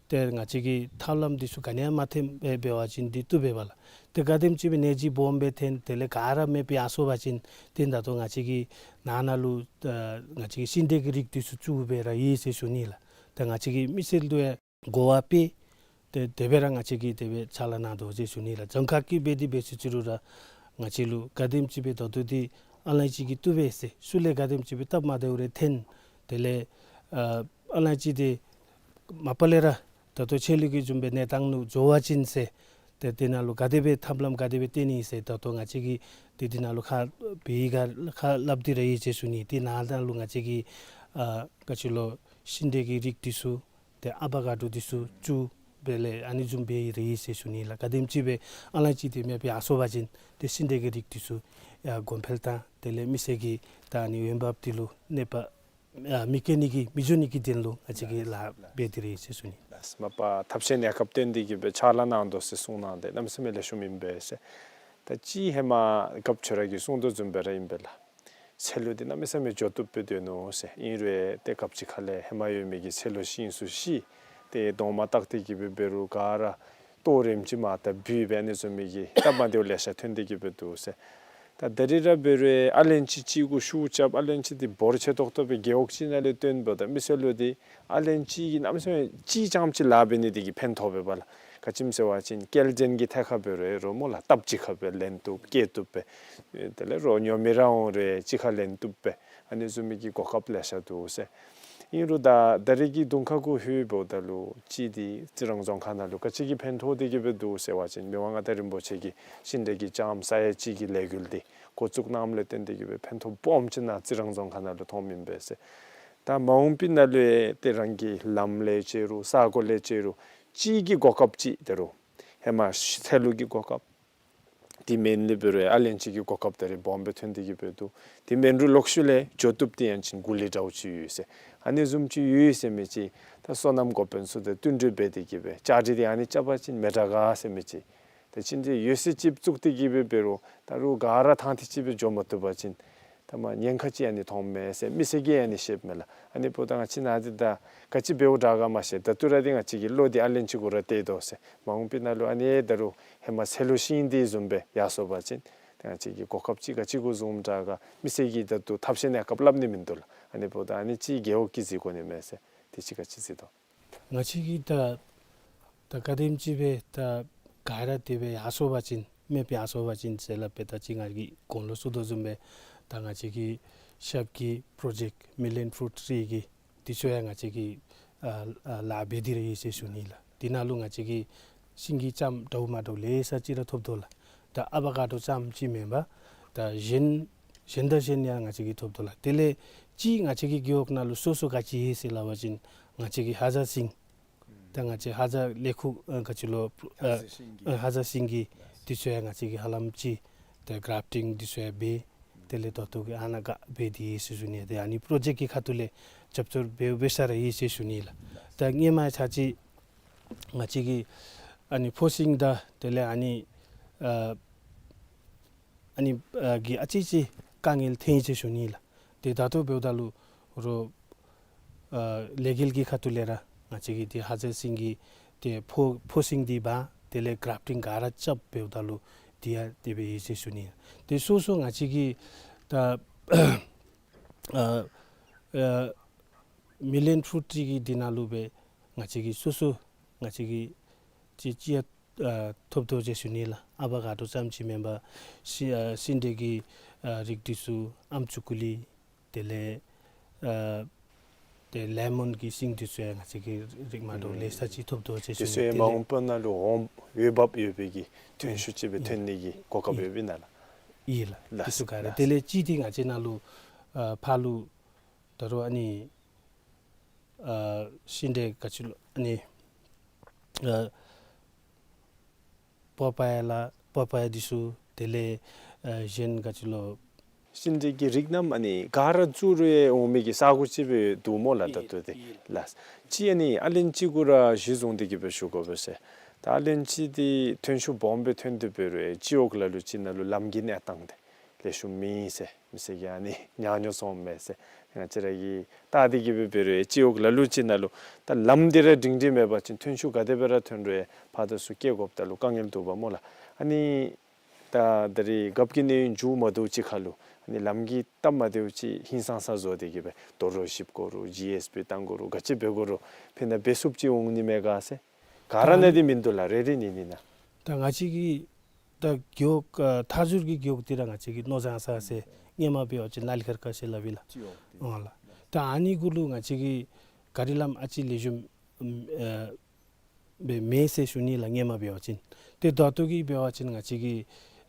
ཏེ་ང་བཅས་ཀྱིས་ཐབས་ལམ་འདི་ཚུ་ག་ནི་ཡང་མ་འཐེན་པར་འབད་བ་ཅིན་འདི་བཏུབ་པས་པ་ལགས། ཏེ་ག་དེམ་ཅིག་སྦེ་ནད་གཞི་སྦོམ་སྦེ་འཐོན་དེ་ལས་ག་ར་མེདཔ་ཡར་སོང་པ་ཅིན་ཏེ་ད་ལྟོ་ང་བཅས་ཀྱིས་ནང་ན་ལུ་ཨ་ང་བཅས་ཀྱིས་སིལ་འདྲེ་གི་རིགས་འདི་ཚུ་བཙུགས་སྦེ་ར་ཡོད་ཟེར་ཞུ་ནི་ལགས། ཏེ་ང་བཅས་ཀྱིས་མི་སེར་ལུ་ཡང་གོ་བ་སྤེལ། ཏེ་དེ་སྦེ་ར་ང་བཅས་ཀྱིས་དེ་སྦེ་ཕྱག་ལཱ་གནང་དོ་ཟེར་ཞུ་ནི་ལགས། གྱངས་ཁ་གིས་འབད་དེ་འབད་ཟེར་ཅི་རུང་ར་ང་བཅས་ལུ་ག་དེམ་ཅིག་སྦེ་ད་ལྟོ་འདི་ཨ་ལཱའི་ཅི་གིས་བཏུབ་པས་ཟེར་ཚུར་ལས་ག་དེམ་ཅིག་སྦེ་སྟབས་མ་བདེཝ་རེ་འཐོན་དེ་ལས་ཨ་ཨ་ལཱའི་ཅི་འདི་མ་པ་ལས་ར་ད་ལྟོ་ཆད་ལུ་གི་བཟུམ་སྦེ་གནས་སྟངས་ནང་འགྱོ་བ་ཅིན་ཟེར་ཏེ་འདི་ནང་ལུ་ག་དེ་སྦེ་ཐབས་ལམ་ག་དེ་སྦེ་བཏོན་ནི་ཟེར་ད་ལྟོ་ང་བཅས་ཀྱིས་འདི་འདི་ནང་ལུ་ཁ་འབད་ག་ཁ་སླབ་སྟེ་ར་ཡོད་ཟེར་ཞུ་ནི། འདི་ནང་ན་ལུ་ང་བཅས་ཀྱིས་ཨ་ག་ཅི་ལོ་སིལ་འདྲེ་གི་རིགས་འདི་ཚུ་ཏེ་ཨ་བ་ག་ཌོ་འདི་ཚུ་བཙུགས་སྦེ་ལས་ཨ་ནི་བཟུམ་སྦེ་ར་ཡོད་ཟེར་ཞུ་ནི་ལགས། ག་དེམ་ཅིག་སྦེ་ཨ་ལཱའི་ཅི་འདི་མེདཔ་ཡར་སོང་པ་ཅིན་ཏེ་སིལ་འདྲེ་གི་རིགས་འདི་ཚུ་ཡང་གོང་འཕེལ་དང་དེ་ལས་མི་སེར་གྱི་ད་ཨ་ནི་འོང་འབབ་འདི་ལུ་གནོད་པ་ཨ་མི་བཀལ་ནི་གི་མི་འགྱོ་ནི་གི་དོན་ལུ་ང་བཅས་ཀྱིས་ལཱ་འབད་དེ་ར་ཡོད་ཟེར་ཞུ་ནི། ལགས། མ་པ་ཐབས་ཤེས་གནས་སྐབས་བཏོན་ཏེ་གི་སྦེ་ཕྱག་ལཱ་གནང་དོ་ཟེར་གསུང་གནང་སྟེ་གནམ་མེད་ས་མེད་ལེགས་ཤོམ་ཨིན་པས་ཟེར། ད་ཅི་ཧེ་མ་རྒཔོ་ཁྱོད་ར་གིས་གསུང་དོ་བཟུམ་སྦེ་ར་ཨིན་པས་ལགས། ཚལ་ལུ་འདི་གནམ་མེད་ས་མེད་འགྱོ་བཏུབ་སྦེ་སྡོད་ནུག་ཟེར། ཨིན་རུང་ཏེ་སྐབས་ཅིག་ཁ་ལས་ཧེ་མ་ཡོད་མི་གི་ཚལ་ལུ་ཤིང་ཚུ་ཤི་ཏེ་གདོང་མ་བལྟ་སྟེ་གི་སྦེ་འབད་རུང་ག་ར་ལྟོ་རིམ་གྱིས་མར་ད་བུད་སྦེ་ཨ་ནི་བཟུམ་མའི་གི་སྟབས་མ་བདེཝ་ལེ་ཤ་འཐོན་ཏེ་གི་སྦེ་འདུག་ཟེར། ད་ད་རིས་ར་འབད་རུང་ཨ་ལན་ཅི་ཅིག་གུ་ཤུགས་རྐྱབ། ཨ་ལན་ཅི་འདི་འབོར་ཆེ་ཏོག་ཏོ་སྦེ་རྒེད་འོག་ཅིག་ནང་ལས་བཏོན་འབདཝ་ད་མི་སེར་ལུ་འདི་ཨ་ལན་ཅི་གིས་གནམ་མེད་ས་མེད་ཅིག་རྐྱངམ་ཅིག་ལཱ་འབད་ནི་འདི་གིས་ཕན་ཐོགས་པས་པ་ལགས། ག་ཅི་སྨོ་ཟེར་བ་ཅིན་སྐྱེལ་འདྲེན་གྱི་ཐད་ཁར་འབད་རུང་རོགས་སྨོ་ལགས་སྟབས་གཅིག་ཁར་སྦེ་ལེན་བཏུབ་སྐྱེལ་བཏུབ་སྦེ། དེ་ལས་རོགས་ཉོ་མི་ར་འོང་རུང་གཅིག་ཁར་ལེན་བཏུབ་སྦེ་ཨ་ནི་བཟུམ་མའི་གི་གོ་སྐབས་ལེ་ཤ་འདུག་ཟེར། ཨིན་རུང་ད་ད་རིས་ཀྱི་དུང་ཁ་གུ་ལྷོདཔ་ད་ལུ་ཅིག་འདི་རྩི་རང་རྫོང་ཁག་ནང་ལུ་ག་ཅི་གིས་ཕན་ཐོགས་ཏེ་གི་སྦེ་འདུག་ཟེར་བ་ཅིན་མི་དབང་མངའ་བདག་རིན་པོ་ཆེ་གིས་ཤིང་འབྲས་ཀྱི་ལྕངམ་ས་ཡ་གཅིག་གི་ལས་འགུལ་འདི་འགོ་བཙུགས་གནངམ་ལས་བརྟེན་ཏེ་གི་སྦེ་ཕན་ཐོགས་སྦོམ་ཅིག་ནཱ་རྩི་རང་རྫོང་ཁག་ནང་ལུ་ཐོནམ་ཨིན་པས་ཟེར། ད་མ་འོངས་པའི་ནང་ལུ་ཡང་ཏེ་རང་གི་ལམ་ལས་བྱས་རུང་ས་གོ་ལས་བྱས་རུང་ཅིག་གི་གོ་སྐབས་ཅིག་ད་རུང་ཧེ་མ་ཚལ་ལུ་གི་གོ་སྐབས་དེ་མེན་ལས་འབད་རུང་ཨ་ལན་ཅི་གི་གོ་སྐབས་ད་རིས་སྦོམ་སྦེ་ཐོན་ཏེ་གི་སྦེ་འདུག། དེ་མེན་རུང་ལོག་ཤུལ་ལས་འགྱོ་བཏུབ་སྟེ་ཡང་ཅིན་གུ་ལི་འདྲཝ་ཅིག་ཡོད་ཟེར། ཨ་ནི་བཟུམ་ཅིག་ཡོད་ཟེར་མི་ཅིག་ད་སོ་ནམ་འགོ་དཔོན་ཚུ་དང་བསྟུན་གྲོས་འབད་དེ་གི་སྦེ་བཅའ་སྒྲིག་འདི་ཨ་ནི་རྐྱབ་པ་ཅིན་མི་དྲག་ག་ཟེར་མི་ཅིག། ད་ཅི་འདི་ཡོད་ཚད་ཅིག་བཙུགས་ཏེ་གི་སྦེ་འབད་རུང་ད་རུང་ག་ར་ཐང་ཐིག་ཅིག་སྦེ་འགྱོ་མ་བཏུབ་པ་ཅིན་ད་མ་ཉེན་ཁ་ཅིག་ཨ་ནི་མཐོངམ་མས་ཟེར་མི་སེར་གྱིས་ཨ་ནི་བཤདཔ་མས་ལགས། ཨ་ནི་འབདཝ་ད་ང་བཅས་ནཱ་འདི་ད་ག་ཅི་འབདཝ་དྲག་ག་མ་ཤེས། ད་ལྟོ་ར་འདི་ང་བཅས་ཀྱི་བློ་འདི་ཨ་ལན་ཅི་གུ་ར་གཏད་དོ་ཟེར། མ་འོངས་པའི་ནང་ལུ་ཨ་ནི་ད་རུང་ཧེ་མ་ཚལ་ལུ་ཤིང་འདི་བཟུམ་སྦེ་ཡར་སོང་པ་ཅིན་ཏེ་ང་བཅས་ཀྱི་གོ་སྐབས་ཅིག་ག་ཅི་གུ་བཟུངམ་དྲག་ག་མི་སེར་གྱིས་ད་ལྟོ་ཐབས་ཤེས་གནས་སྐབས་སླབ་ནི་མིན་འདུག་ལགས། ཨ་ནི་འབདཝ་ད་ཨ་ནི་ཅིག་རྒེད་འོག་གིས་གཟིགས་དགོ་ནི་མས་ཟེར། དེ་ཅིག་ག་ཅི་གཟིགས་དོ། ང་བཅས་ཀྱིས་ད་ད་ག་དེམ་ཅིག་སྦེ་ད་ག་ར་དེ་སྦེ་ཡར་སོང་པ་ཅིན་མེདཔ་ཡར་སོང་པ་ཅིན་ཟེར་སླབ་སྦེ་ད་ཅི་ང་གིས་གོང་ལུ་གསུངས་དོ་བཟུམ་སྦེ་ད་ང་བཅས་ཀྱི་ཤབ་ཀྱི་པྲོ་ཇེཀཊ་མི་ལི་ཡོན་ཕུཊ་ཊི་རི་གི་དེ་ཚུ་ཡང་ང་བཅས་ཀྱིས་ཨ་ཨ་ལཱ་འབད་དེ་ར་ཡོད་ཟེར་ཞུ་ནི་ལགས། དེ་ནང་ལུ་ང་བཅས་ཀྱིས་ཤིང་གི་ལྕངམ་འདྲཝ་མ་འདྲཝ་ལེ་ཤ་ཅིག་ར་ཐོབ་དོ་ལགས། ད་ཨ་བ་ཀ་ཌོ་ལྕངམ་ཅིག་མེན་པར་ད་གཞན་གཞན་དང་གཞན་ཡང་ང་བཅས་ཀྱིས་ཐོབ་དོ་ལགས། དེ་ལས་ཅིག་ང་བཅས་ཀྱི་རྒེད་འོག་ནང་ལུ་སོ་སོ་ག་ཅི་ཡོད་ཟེར་སླབ་པ་ཅིན་ང་བཅས་ཀྱི་ཧ་ཟ་ཤིང་ད་ང་བཅས་ཧ་ཟ་ལས་ཁུངས་ཨ་ག་ཅི་ལོ་ཨ་ཧ་ཟ་ཤིང་གི་ཨ་ཧ་ཟ་ཤིང་གི་དེ་ཚུ་ཡང་ང་བཅས་ཀྱིས་ཧ་ལམ་ཅིག་ཏེ་གྲབ་ཊིང་དེ་ཚུ་ཡང་འབད། དེ་ལས་ད་ལྟོ་གི་ཨ་ནཱ་ག་འབད་དེ་ཡོད་ཟེར་ཞུ་ནི། ཏེ་ཨ་ནི་པྲོ་ཇེཀཊ་ཀྱི་ཁ་ཐུག་ལས་རྒྱབ་སྐྱོར་འབད་འབད་ས་ར་ཡོད་ཟེར་ཞུ་ནི་ལགས། ད་སྔོན་མ་ཚར་ཅིག་ང་བཅས་ཀྱིས་ཨ་ནི་ཕོ་ཤིང་དང་དེ་ལས་ཨ་ནི་ཨ་ཨ་ནི་ཨ་གི་ཨ་ཙི་ཅིག་ དཀའ་ངལ་ཐོན་ཡི་ཟེར་ཞུ་ནི་ལགས། ཏེ་ད་ལྟོ་འབདཝ་ད་ལུ་རོགས་ཨ་ལས་འགུལ་གྱི་ཁ་ཐུག་ལས་ར་ང་བཅས་ཀྱིས་ཏེ་ཧ་ཛར་སིང་གི་ཏེ་ཕོ་ཕོ་སིང་འདི་འབག་དེ་ལས་གྲབ་ཊིང་ག་ར་རྐྱབ་འབདཝ་ད་ལུ་དེ་ཡང་དེ་སྦེ་ཡོད་ཟེར་ཞུ་ནི། ཏེ་སོ་སོ་ང་བཅས་ཀྱིས་ད་ཨ་ཨ་མི་ལེན་ཕྲུཊ་ཀྱི་འདི་ནང་ལུ་སྦེ་ང་བཅས་ཀྱིས་སོ་སོ་ང་བཅས་ཀྱིས་ཅི་ཅི་ཡང་ཨ་ཐོབ་དོ་ཟེར་ཞུ་ནི་ལགས། ཨ་བ་ག་ཌོ་ཙམ་ཅིག་མེན་པར་ཤིང་ཨ་ཤིང་འབྲས་ཀྱི་ཨ་རིགས་འདི་ཚུ་ཨམ་ཅུ་ཀུ་ལི་དེ་ལས་ཨ་ཏེ་ལེ་མོན་གྱི་སིང་འདི་ཚུ་ཡང་ང་བཅས་ཀྱིས་རིགས་མ་འདྲཝ་ལེ་ཤ་ཅིག་ཐོབ་དོ་ཟེར་ཞུ་ནི། དེ་ཚུ་ཡང་མ་འོངས་པ་ནང་ལུ་འོང་འོས་འབབ་ཡོད་པའི་གི་ཐོན་ཤུགས་ཅིག་སྦེ་ཐོན་ནི་གི་གོ་སྐབས་ཡོདཔ་ཨིན་ན་ལགས། ཨིན་ལགས། ལགས། དེ་ཚུ་ག་ར་ལགས། དེ་ལས་ཅིག་འདི་ང་བཅས་ནང་ལུ་ཨ་ཕར་ལུ་ད་རུང་ཨ་ནི་ཨ་ཤིང་འབྲས་ག་ཅི་ལོ་ཨ་ནི་ཨ་པ་པ་ཡ་ལགས། པ་པ་ཡ་འདི་ཚུ་དེ་ལས་ཨ་གཞན་ག་ཅི་ལོ་ཤིང་འབྲས་ཀྱི་རིགས་རྣམས་ཨ་ནི་ག་ར་བཙུགས་རུང་ཡང་འོང་མི་གི་ས་གོ་ཅིག་སྦེ་འདུག་སྨོ་ལགས། ད་ལྟོ་འདི་ལགས། ཅིག་ཨ་ནི་ཨ་ལན་ཅི་གུ་ར་གཞི་བཟུང་སྟེ་གི་སྦེ་ཞུ་དགོ་པས་ཟེར། ད་ཨ་ལན་ཅི་འདི་ཐོན་ཤུགས་སྦོམ་སྦེ་ཐོན་ཏེ་འབད་རུང་ཡང་སྤྱི་འོག་ལ་ལུ་ཅིག་ནང་ལུ་ལམ་གྱི་གནས་སྟངས་འདི་ལེགས་ཤོམ་མེད་ཟེར། མི་སེར་གྱིས་ཨ་ནི་ཉག་ཉོག་སོངམ་མས་ཟེར། ང་བཅས་ར་གིས་བལྟ་སྟེ་གི་སྦེ་འབད་རུང་ཡང་སྤྱི་འོག་ལ་ལུ་ཅིག་ནང་ལུ་ད་ལམ་འདི་ར་སྒྲིང་སྒྲིང་མེད་པ་ཅིན་ཐོན་ཤུགས་ག་དེ་སྦེ་ར་ཐོན་རུང་ཡང་ཕར་དང་ཚུར་སྐྱེལ་དགོཔ་ད་ལུ་དཀའ་ངལ་འདུག་པ་སྨོ་ལགས། ཨ་ནི་ད་ད་རེས་རྒཔོ་གི་གནས་ཡུན་མཇུག་མ་བསྡུ་ཅིག་ཁར་ལུ་ཨ་ནི་ལམ་གྱི་སྟབས་མ་བདེཝ་ཅིག་ཧིང་སངས་ས་བཟོ་སྟེ་གི་སྦེ་རྡོ་རོགས་བཤིག་དགོ་རུང་ཇི་ཨེསི་བི་བཏང་དགོ་རུང་ག་ཅི་འབད་དགོ་རུང་ཕན་ན་འབད་ཚུགསཔ་ཅིག་འོང་ནི་མས་ག་ཟེར། ག་ར་ནང་འདི་མིན་འདུག་ལགས། རེ་རེ་ནི་ནི་ནང་། ད་ང་བཅས་ཀྱི་ད་རྒེད་འོག་ཨ་མཐའ་ཟུར་གྱི་རྒེད་འོག་འདི་ར་ང་བཅས་ཀྱི་རྣོ་ཚང་ས་ཟེར་སྔོན་མ་འབད་བ་ཅིན་ནལ་ཁར་ཁ་ཟེར་སླབ་ཨིན་ལགས། ཨོ་ལགས། ད་ཨ་ནི་གུ་ལུ་ང་བཅས་ཀྱིས་ག་རི་ལམ་ཨ་ཙི་ལེགས་ཤོམ་ཨ་སྦེ་མེད་ཟེར་ཞུ་ནི་ལགས། སྔོན་མ་འབད་བ་ཅིན། ཏེ་ད་ལྟོ་གི་འབད་བ་ཅིན་ང་བཅས་ཀྱི་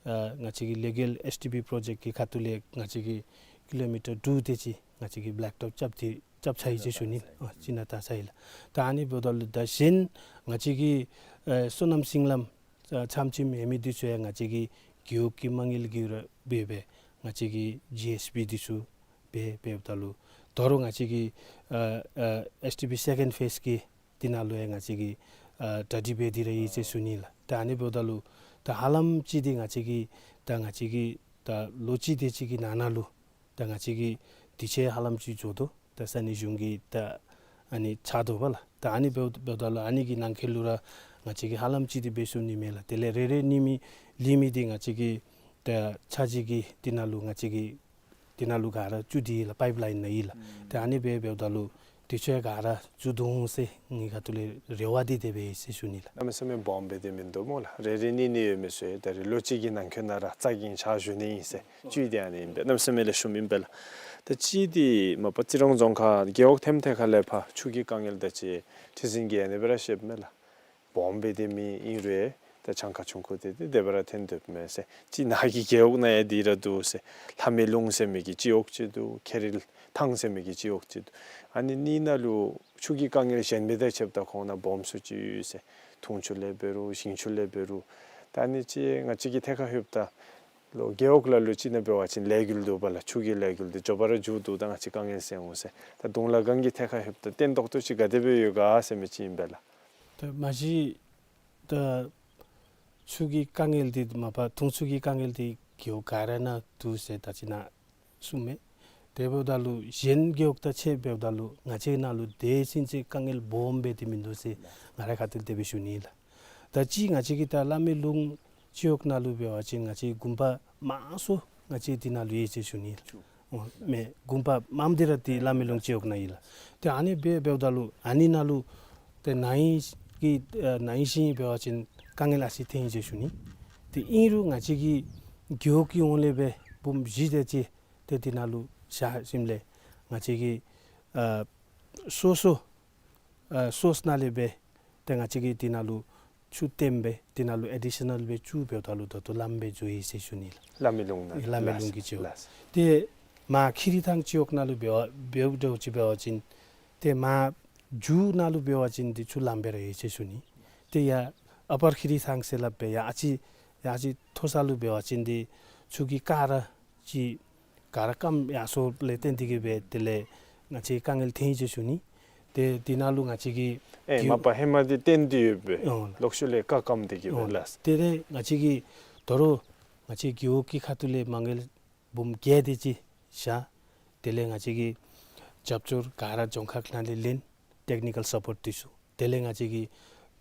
ཨ་ང་བཅས་ཀྱི་ལས་འགུལ་ཨེསི་ཌི་པི་པྲོ་ཇེཀཊ་གི་ཁ་ཐུག་ལས་ང་བཅས་ཀྱིས་ཀི་ལོ་མི་ཊར་དྲུག་དེ་ཅིག་ང་བཅས་ཀྱིས་བེ་ལེཀ་ཊོཔ་རྐྱབ་སྟེ་རྐྱབ་ཚར་ཡི་ཟེར་ཞུ་ནི། ཨ་ཅིག་ནང་བལྟ་ཚར་ཡི་ལགས། ད་ཨ་ནི་འབདཝ་ད་ལུ་ད་གཞན་ང་བཅས་ཀྱི་ཨ་སོ་ནམ་སིང་ལམ་ཨ་ཚམ་ཅིག་མེད་མི་འདི་ཚུ་ཡང་ང་བཅས་ཀྱིས་རྒེད་འོག་གི་མ་དངུལ་གྱིས་ར་འབད་སྦེ་ང་བཅས་ཀྱིས་ཇི་ཨེསི་བི་འདི་ཚུ་འབད་འབདཝ་ད་ལུ་ད་རུང་ང་བཅས་ཀྱི་ཨ་ཨ་ཨེསི་ཌི་པི་སེ་ཀེནཌ་ཕེསི་གི་འདི་ནང་ལུ་ཡང་ང་བཅས་ཀྱིས་ཨ་གྲ་སྒྲིག་འབད་དེ་ར་ཡོད་ཟེར་ཞུ་ནི་ལགས། ད་ཨ་ནི་འབདཝ་ད་ལུ་ད་ཧ་ལམ་ཅིག་འདི་ང་བཅས་ཀྱིས་ད་ང་བཅས་ཀྱིས་ད་ལོ་གཅིག་དེ་ཅིག་གི་ནང་ན་ལུ་ད་ང་བཅས་ཀྱིས་དུས་ཚོད་ཧ་ལམ་ཅིག་འགྱོ་དོ། ད་ས་གནས་གཞུང་གི་ད་ཨ་ནི་ཆགས་དོ་བ་ལགས། ད་ཨ་ནི་འབདཝ་འབདཝ་ད་ལུ་ཨ་ནི་གི་ནང་འཁོད་ལུ་ར་ང་བཅས་ཀྱིས་ཧ་ལམ་ཅིག་འདི་འབད་ཚུགས་ནི་མས་ལགས། དེ་ལས་རེ་རེ་ནི་མི་ལི་མི་འདི་ང་བཅས་ཀྱིས་ད་ཆ་གཅིག་གི་འདི་ནང་ལུ་ང་བཅས་ཀྱིས་འདི་ནང་ལུ་ག་ར་བཙུགས་ཏེ་ཡོད་ལགས། པའིཔ་ལའིན་ནང་ཡོད་ལགས། ད་ཨ་ནི་སྦེ་འབདཝ་ད་ལུ་དུས་ཚོད་ག་ར་འགྱོ་དོ་འོང་ཟེར་ངེའི་ཁ་ཐུག་ལས་རེ་བ་འདི་དེ་སྦེ་ཡོད་ཟེར་ཞུ་ནི་ལགས། གནམ་མེད་ས་མེད་སྦོམ་སྦེ་འདི་མིན་འདུག་སྨོ་ལགས། རེ་རེ་ནི་ནི་ཡོད་མི་ཚུ་ད་རེས་ལོ་གཅིག་གི་ནང་འཁོད་ནང་ར་རྩ་འགེངས་ཆ་ཞུ་ནི་ཨིན་ཟེར་བཅུད་དེ་ཨ་ནི་ཨིན་པས། གནམ་མེད་ས་མེད་ལེགས་ཤོམ་ཨིན་པས་ལགས། ད་ཅིག་འདི་མ་པ་རྩི་རང་རྫོང་ཁག་རྒེད་འོག་ཐེམ་ཐེ་ཁ་ལས་ཕར་ཆུ་གི་དཀའ་ངལ་ད་ཅི་ཁྲི་འཛིན་གྱིས་ཨ་ནི་སྦེ་ར་བཤདཔ་མས་ལགས། སྦོམ་སྦེ་འདི་མེད། ཨིན་རུང་ད་གྱངས་ཁ་ཆུང་ཀུ་དེ་དེ་དེ་སྦེ་ར་ཐོན་དོ་མས་ཟེར། ཅིག་ནཱ་གི་རྒེད་འོག་ནང་ཡང་འདི་ར་འདུག་ཟེར། ལྷ་མི་ལུང་ཟེར་མི་གི་སྤྱི་འོག་ཅིག་འདུག། ཁེ་རིལ་ཐང་ཟེར་མི་གི་སྤྱི་འོག་ཅིག་འདུག། ཨ་ནི་གཉིས་ནང་ལུ་ཆུ་གི་དཀའ་ངལ་གཞན་མི་དང་ཕྱདཔ་ད་ཁོང་ནང་སྦོམ་སུ་ཅིག་ཡོད་ཟེར། འཐུང་ཆུ་ལས་འབད་རུང་ཞིང་ཆུ་ལས་འབད་རུང་། ད་ཨ་ནི་ཅིག་ང་བཅས་ཀྱི་ཐད་ཁར་ལྷོདཔ་ད་ལུ་རྒེད་འོག་ལ་ལུ་ཅིག་ནང་འབད་བ་ཅིན་ལས་འགུལ་འདུག་པ་ལགས། ཆུ་གི་ལས་འགུལ་འདི་མགྱོགས་པ་ར་མཇུག་བསྡུ་ད་ང་བཅས་དཀའ་ངལ་སེལ་འོང་ཟེར། ད་གདུང་ལ་སྒང་གི་ཐད་ཁར་ལྷོདཔ་ད་བརྟན་ཏོག་ཏོ་ཅིག་ག་དེ་སྦེ་ཡོད་ག་ཟེར་མི་ཅིག་ཨིན་པས་ལགས། ད་མ་གཞི་ད་ཆུ་གི་དཀའ་ངལ་འདི་མ་པ་འཐུང་ཆུ་གི་དཀའ་ངལ་འདི་རྒེད་འོག་ག་ར་ནང་འདུག་ཟེར་ད་ཅི་ནཱ་གསུངམ་མས། དེ་འབདཝ་ད་ལུ་གཞན་རྒེད་འོག་དང་ཕྱདཔ་འབདཝ་ད་ལུ་ང་བཅས་ནང་ལུ་དེ་ཚུན་ཚོད་དཀའ་ངལ་སྦོམ་སྦེ་འདི་མིན་འདུག་ཟེར་ང་རའི་ཁ་ཐུག་དེ་སྦེ་ཞུ་ནི་ལགས། ད་ཅི་ང་བཅས་ཀྱི་ད་ལྷ་མི་ལུང་སྤྱི་འོག་ནང་ལུ་འབད་བ་ཅིན་ང་བཅས་དགོན་པ་མང་སུ་ང་བཅས་འདི་ནང་ལུ་ཡོད་ཟེར་ཞུ་ནི་ལགས། ཨོ་མེན། དགོན་པ་མངམ་འདི་ར་འདི་ལྷ་མི་ལུང་སྤྱི་འོག་ནང་ཡོད་ལགས། ཏེ་ཨ་ནི་སྦེ་འབདཝ་ད་ལུ་ཨ་ནི་ནང་ལུ་ཏེ་ན་ཧིང་གི་ཨ་ན་ཧིང་ཤིང་འབད་བ་ཅིན་དཀའ་ངལ་ཨ་ཙི་ཐོན་ཡི་ཟེར་ཞུ་ནི། ཏེ་ཨིན་རུང་ང་བཅས་ཀྱི་རྒེད་འོག་གི་ཧོངས་ལས་སྦེ་འབུམ་བཞི་དེ་ཅིག་ཏེ་འདི་ནང་ལུ་བཞག་ཞིནམ་ལས་ང་བཅས་ཀྱིས་ཨ་སོ་སོ་ཨ་སོརསི་ནང་ལས་སྦེ་ཏེ་ང་བཅས་ཀྱིས་འདི་ནང་ལུ་ཆུ་བཏོན་སྦེ་འདི་ནང་ལུ་ཨེ་ཌི་ཤི་ནཱལ་སྦེ་བཙུགས་འབདཝ་ད་ལུ་ད་ལྟོ་ལངམ་སྦེ་འགྱོ་ཡི་ཟེར་ཞུ་ནི་ལགས། ལྷ་མི་ལུང་ནང་ལྷ་མི་ལུང་གི་སྤྱི་འོག་ལགས། ཏེ་མར་ཁི་རི་ཐང་སྤྱི་འོག་ནང་ལུ་འབད་བ་འབདཝ་འདྲཝ་ཅིག་འབད་བ་ཅིན་ཏེ་མར་མཇུག་ནང་ལུ་འབད་བ་ཅིན་འདི་ཆུ་ལངམ་སྦེ་ར་ཡོད་ཟེར་ཞུ་ནི། ཏེ་ཡར་ཨ་པར་ཁི་རི་ཐང་ཟེར་སླབ་སྦེ་ཡར་ཨ་ཙི་ཡར་ཨ་ཙི་མཐོ་ས་ལུ་འབད་བ་ཅིན་འདི་ཆུ་གི་ཀ་ར་ཅིག་ག་ར་སྐམ་ཡར་སོངམ་ལས་བརྟེན་ཏེ་གི་སྦེ་དེ་ལས་ང་བཅས་དཀའ་ངལ་ཐོན་ཡི་ཟེར་ཞུ་ནི། ཏེ་འདི་ནང་ལུ་ང་བཅས་ཀྱིས་ཨེ་རྒེད་མ་པ་ཧེ་མ་འདི་བརྟན་ཏེ་ཡོད་པས། ཨོ་ལགས། ལོག་ཤུལ་ལས་ཀ་སྐམ་སྟེ་གི་སྦེ། ཨོ་ལགས། ལགས། དེ་ལས་ང་བཅས་ཀྱིས་དོ་རུང་ང་བཅས་རྒེད་འོག་གི་ཁ་ཐུག་ལས་མ་དངུལ་ འབུམ་བརྒྱད་དེ་ཅིག་བཞག། དེ་ལས་ང་བཅས་ཀྱིས་རྒྱབ་སྐྱོར་ག་ར་རྫོང་ཁག་ནང་ལས་ལེན། ཊེཀ་ནི་ཀཱལ་སཔོརཊ་འདི་ཚུ། དེ་ལས་ང་བཅས་ཀྱིས་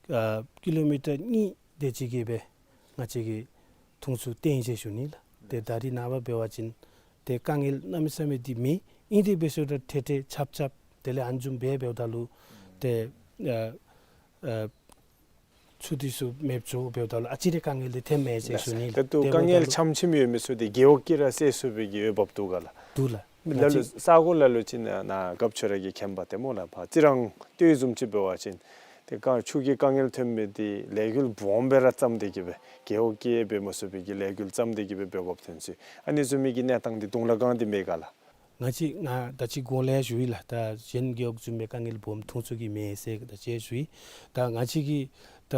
ཨ་ཀི་ལོ་མི་ཊར་གཉིས་དེ་ཅིག་གི་སྦེ་ང་བཅས་ཀྱིས་འཐུང་ཚུགས་བཏོན་ཡི་ཟེར་ཞུ་ནི་ལགས། ཏེ་ད་རིས་ནངས་པ་འབད་བ་ཅིན་ཏེ་དཀའ་ངལ་གནམ་མེད་ས་མེད་འདི་མེད། ཨིན་ཏེ་འབད་ས་ད་ཐེ་ཐེ་ཆབ་ཆབ་དེ་ལས་ཨ་ནི་བཟུམ་སྦེ་འབདཝ་ད་ལུ་ཏེ་ཨ་ཨ་ཚུ་འདི་ཚུ་མེདཔ་འགྱོ་འབདཝ་ད་ལུ་ཨ་ཙི་རེ་དཀའ་ངལ་འདི་ཐོནམ་མས་ཟེར་ཞུ་ནི་ལགས། ད་ལྟོ་དཀའ་ངལ་འབདཝ་ད་ལུ་ཙམ་ཅིག་ཡོད་མི་ཚུ་འདི་རྒེད་འོག་གིས་ར་སེལ་ཚུགས་པའི་གི་འོས་འབབ་འདུག་ག་ལགས། འདུག་ལགས། ལ་ལུ་ས་གོ་ལ་ལུ་ཅིག་ནང་ན་རྒཔོ་ཁྱོད་ར་གིས་མཁྱེན་པ་ཏེ་སྨོ་ལགས། ཕར་རྩི་རང་ལྟོ་བཟུམ་ཅིག་འབད་བ་ཅིན་ཏེ་ཀ་ཆུ་གི་དཀའ་ངལ་ཐོན་མི་འདི་ལས་འགུལ་སྦོམ་སྦེ་ར་བརྩམས་ཏེ་གི་སྦེ་རྒེད་འོག་གིས་འབད་མ་ཚུགས་པའི་གི་ལས་འགུལ་བརྩམས་ཏེ་གི་སྦེ་འབད་དགོཔ་ཐོན་ཚུལ་ཨ་ནི་བཟུམ་མའི་གི་གནས་སྟངས་འདི་དུང་ལ་སྒང་འདི་མེད་ག་ལགས། ང་བཅས་ང་ད་ཅི་གོང་ལས་ཞུ་ཡི་ལགས། ད་གཞན་རྒེད་འོག་བཟུམ་སྦེ་དཀའ་ངལ་སྦོམ་འཐུང་ཚུགས་ཀྱི་མེད་ཟེར་ད་ཅི་ཞུ་ཡི། ད་ང་བཅས་ཀྱིས་ད་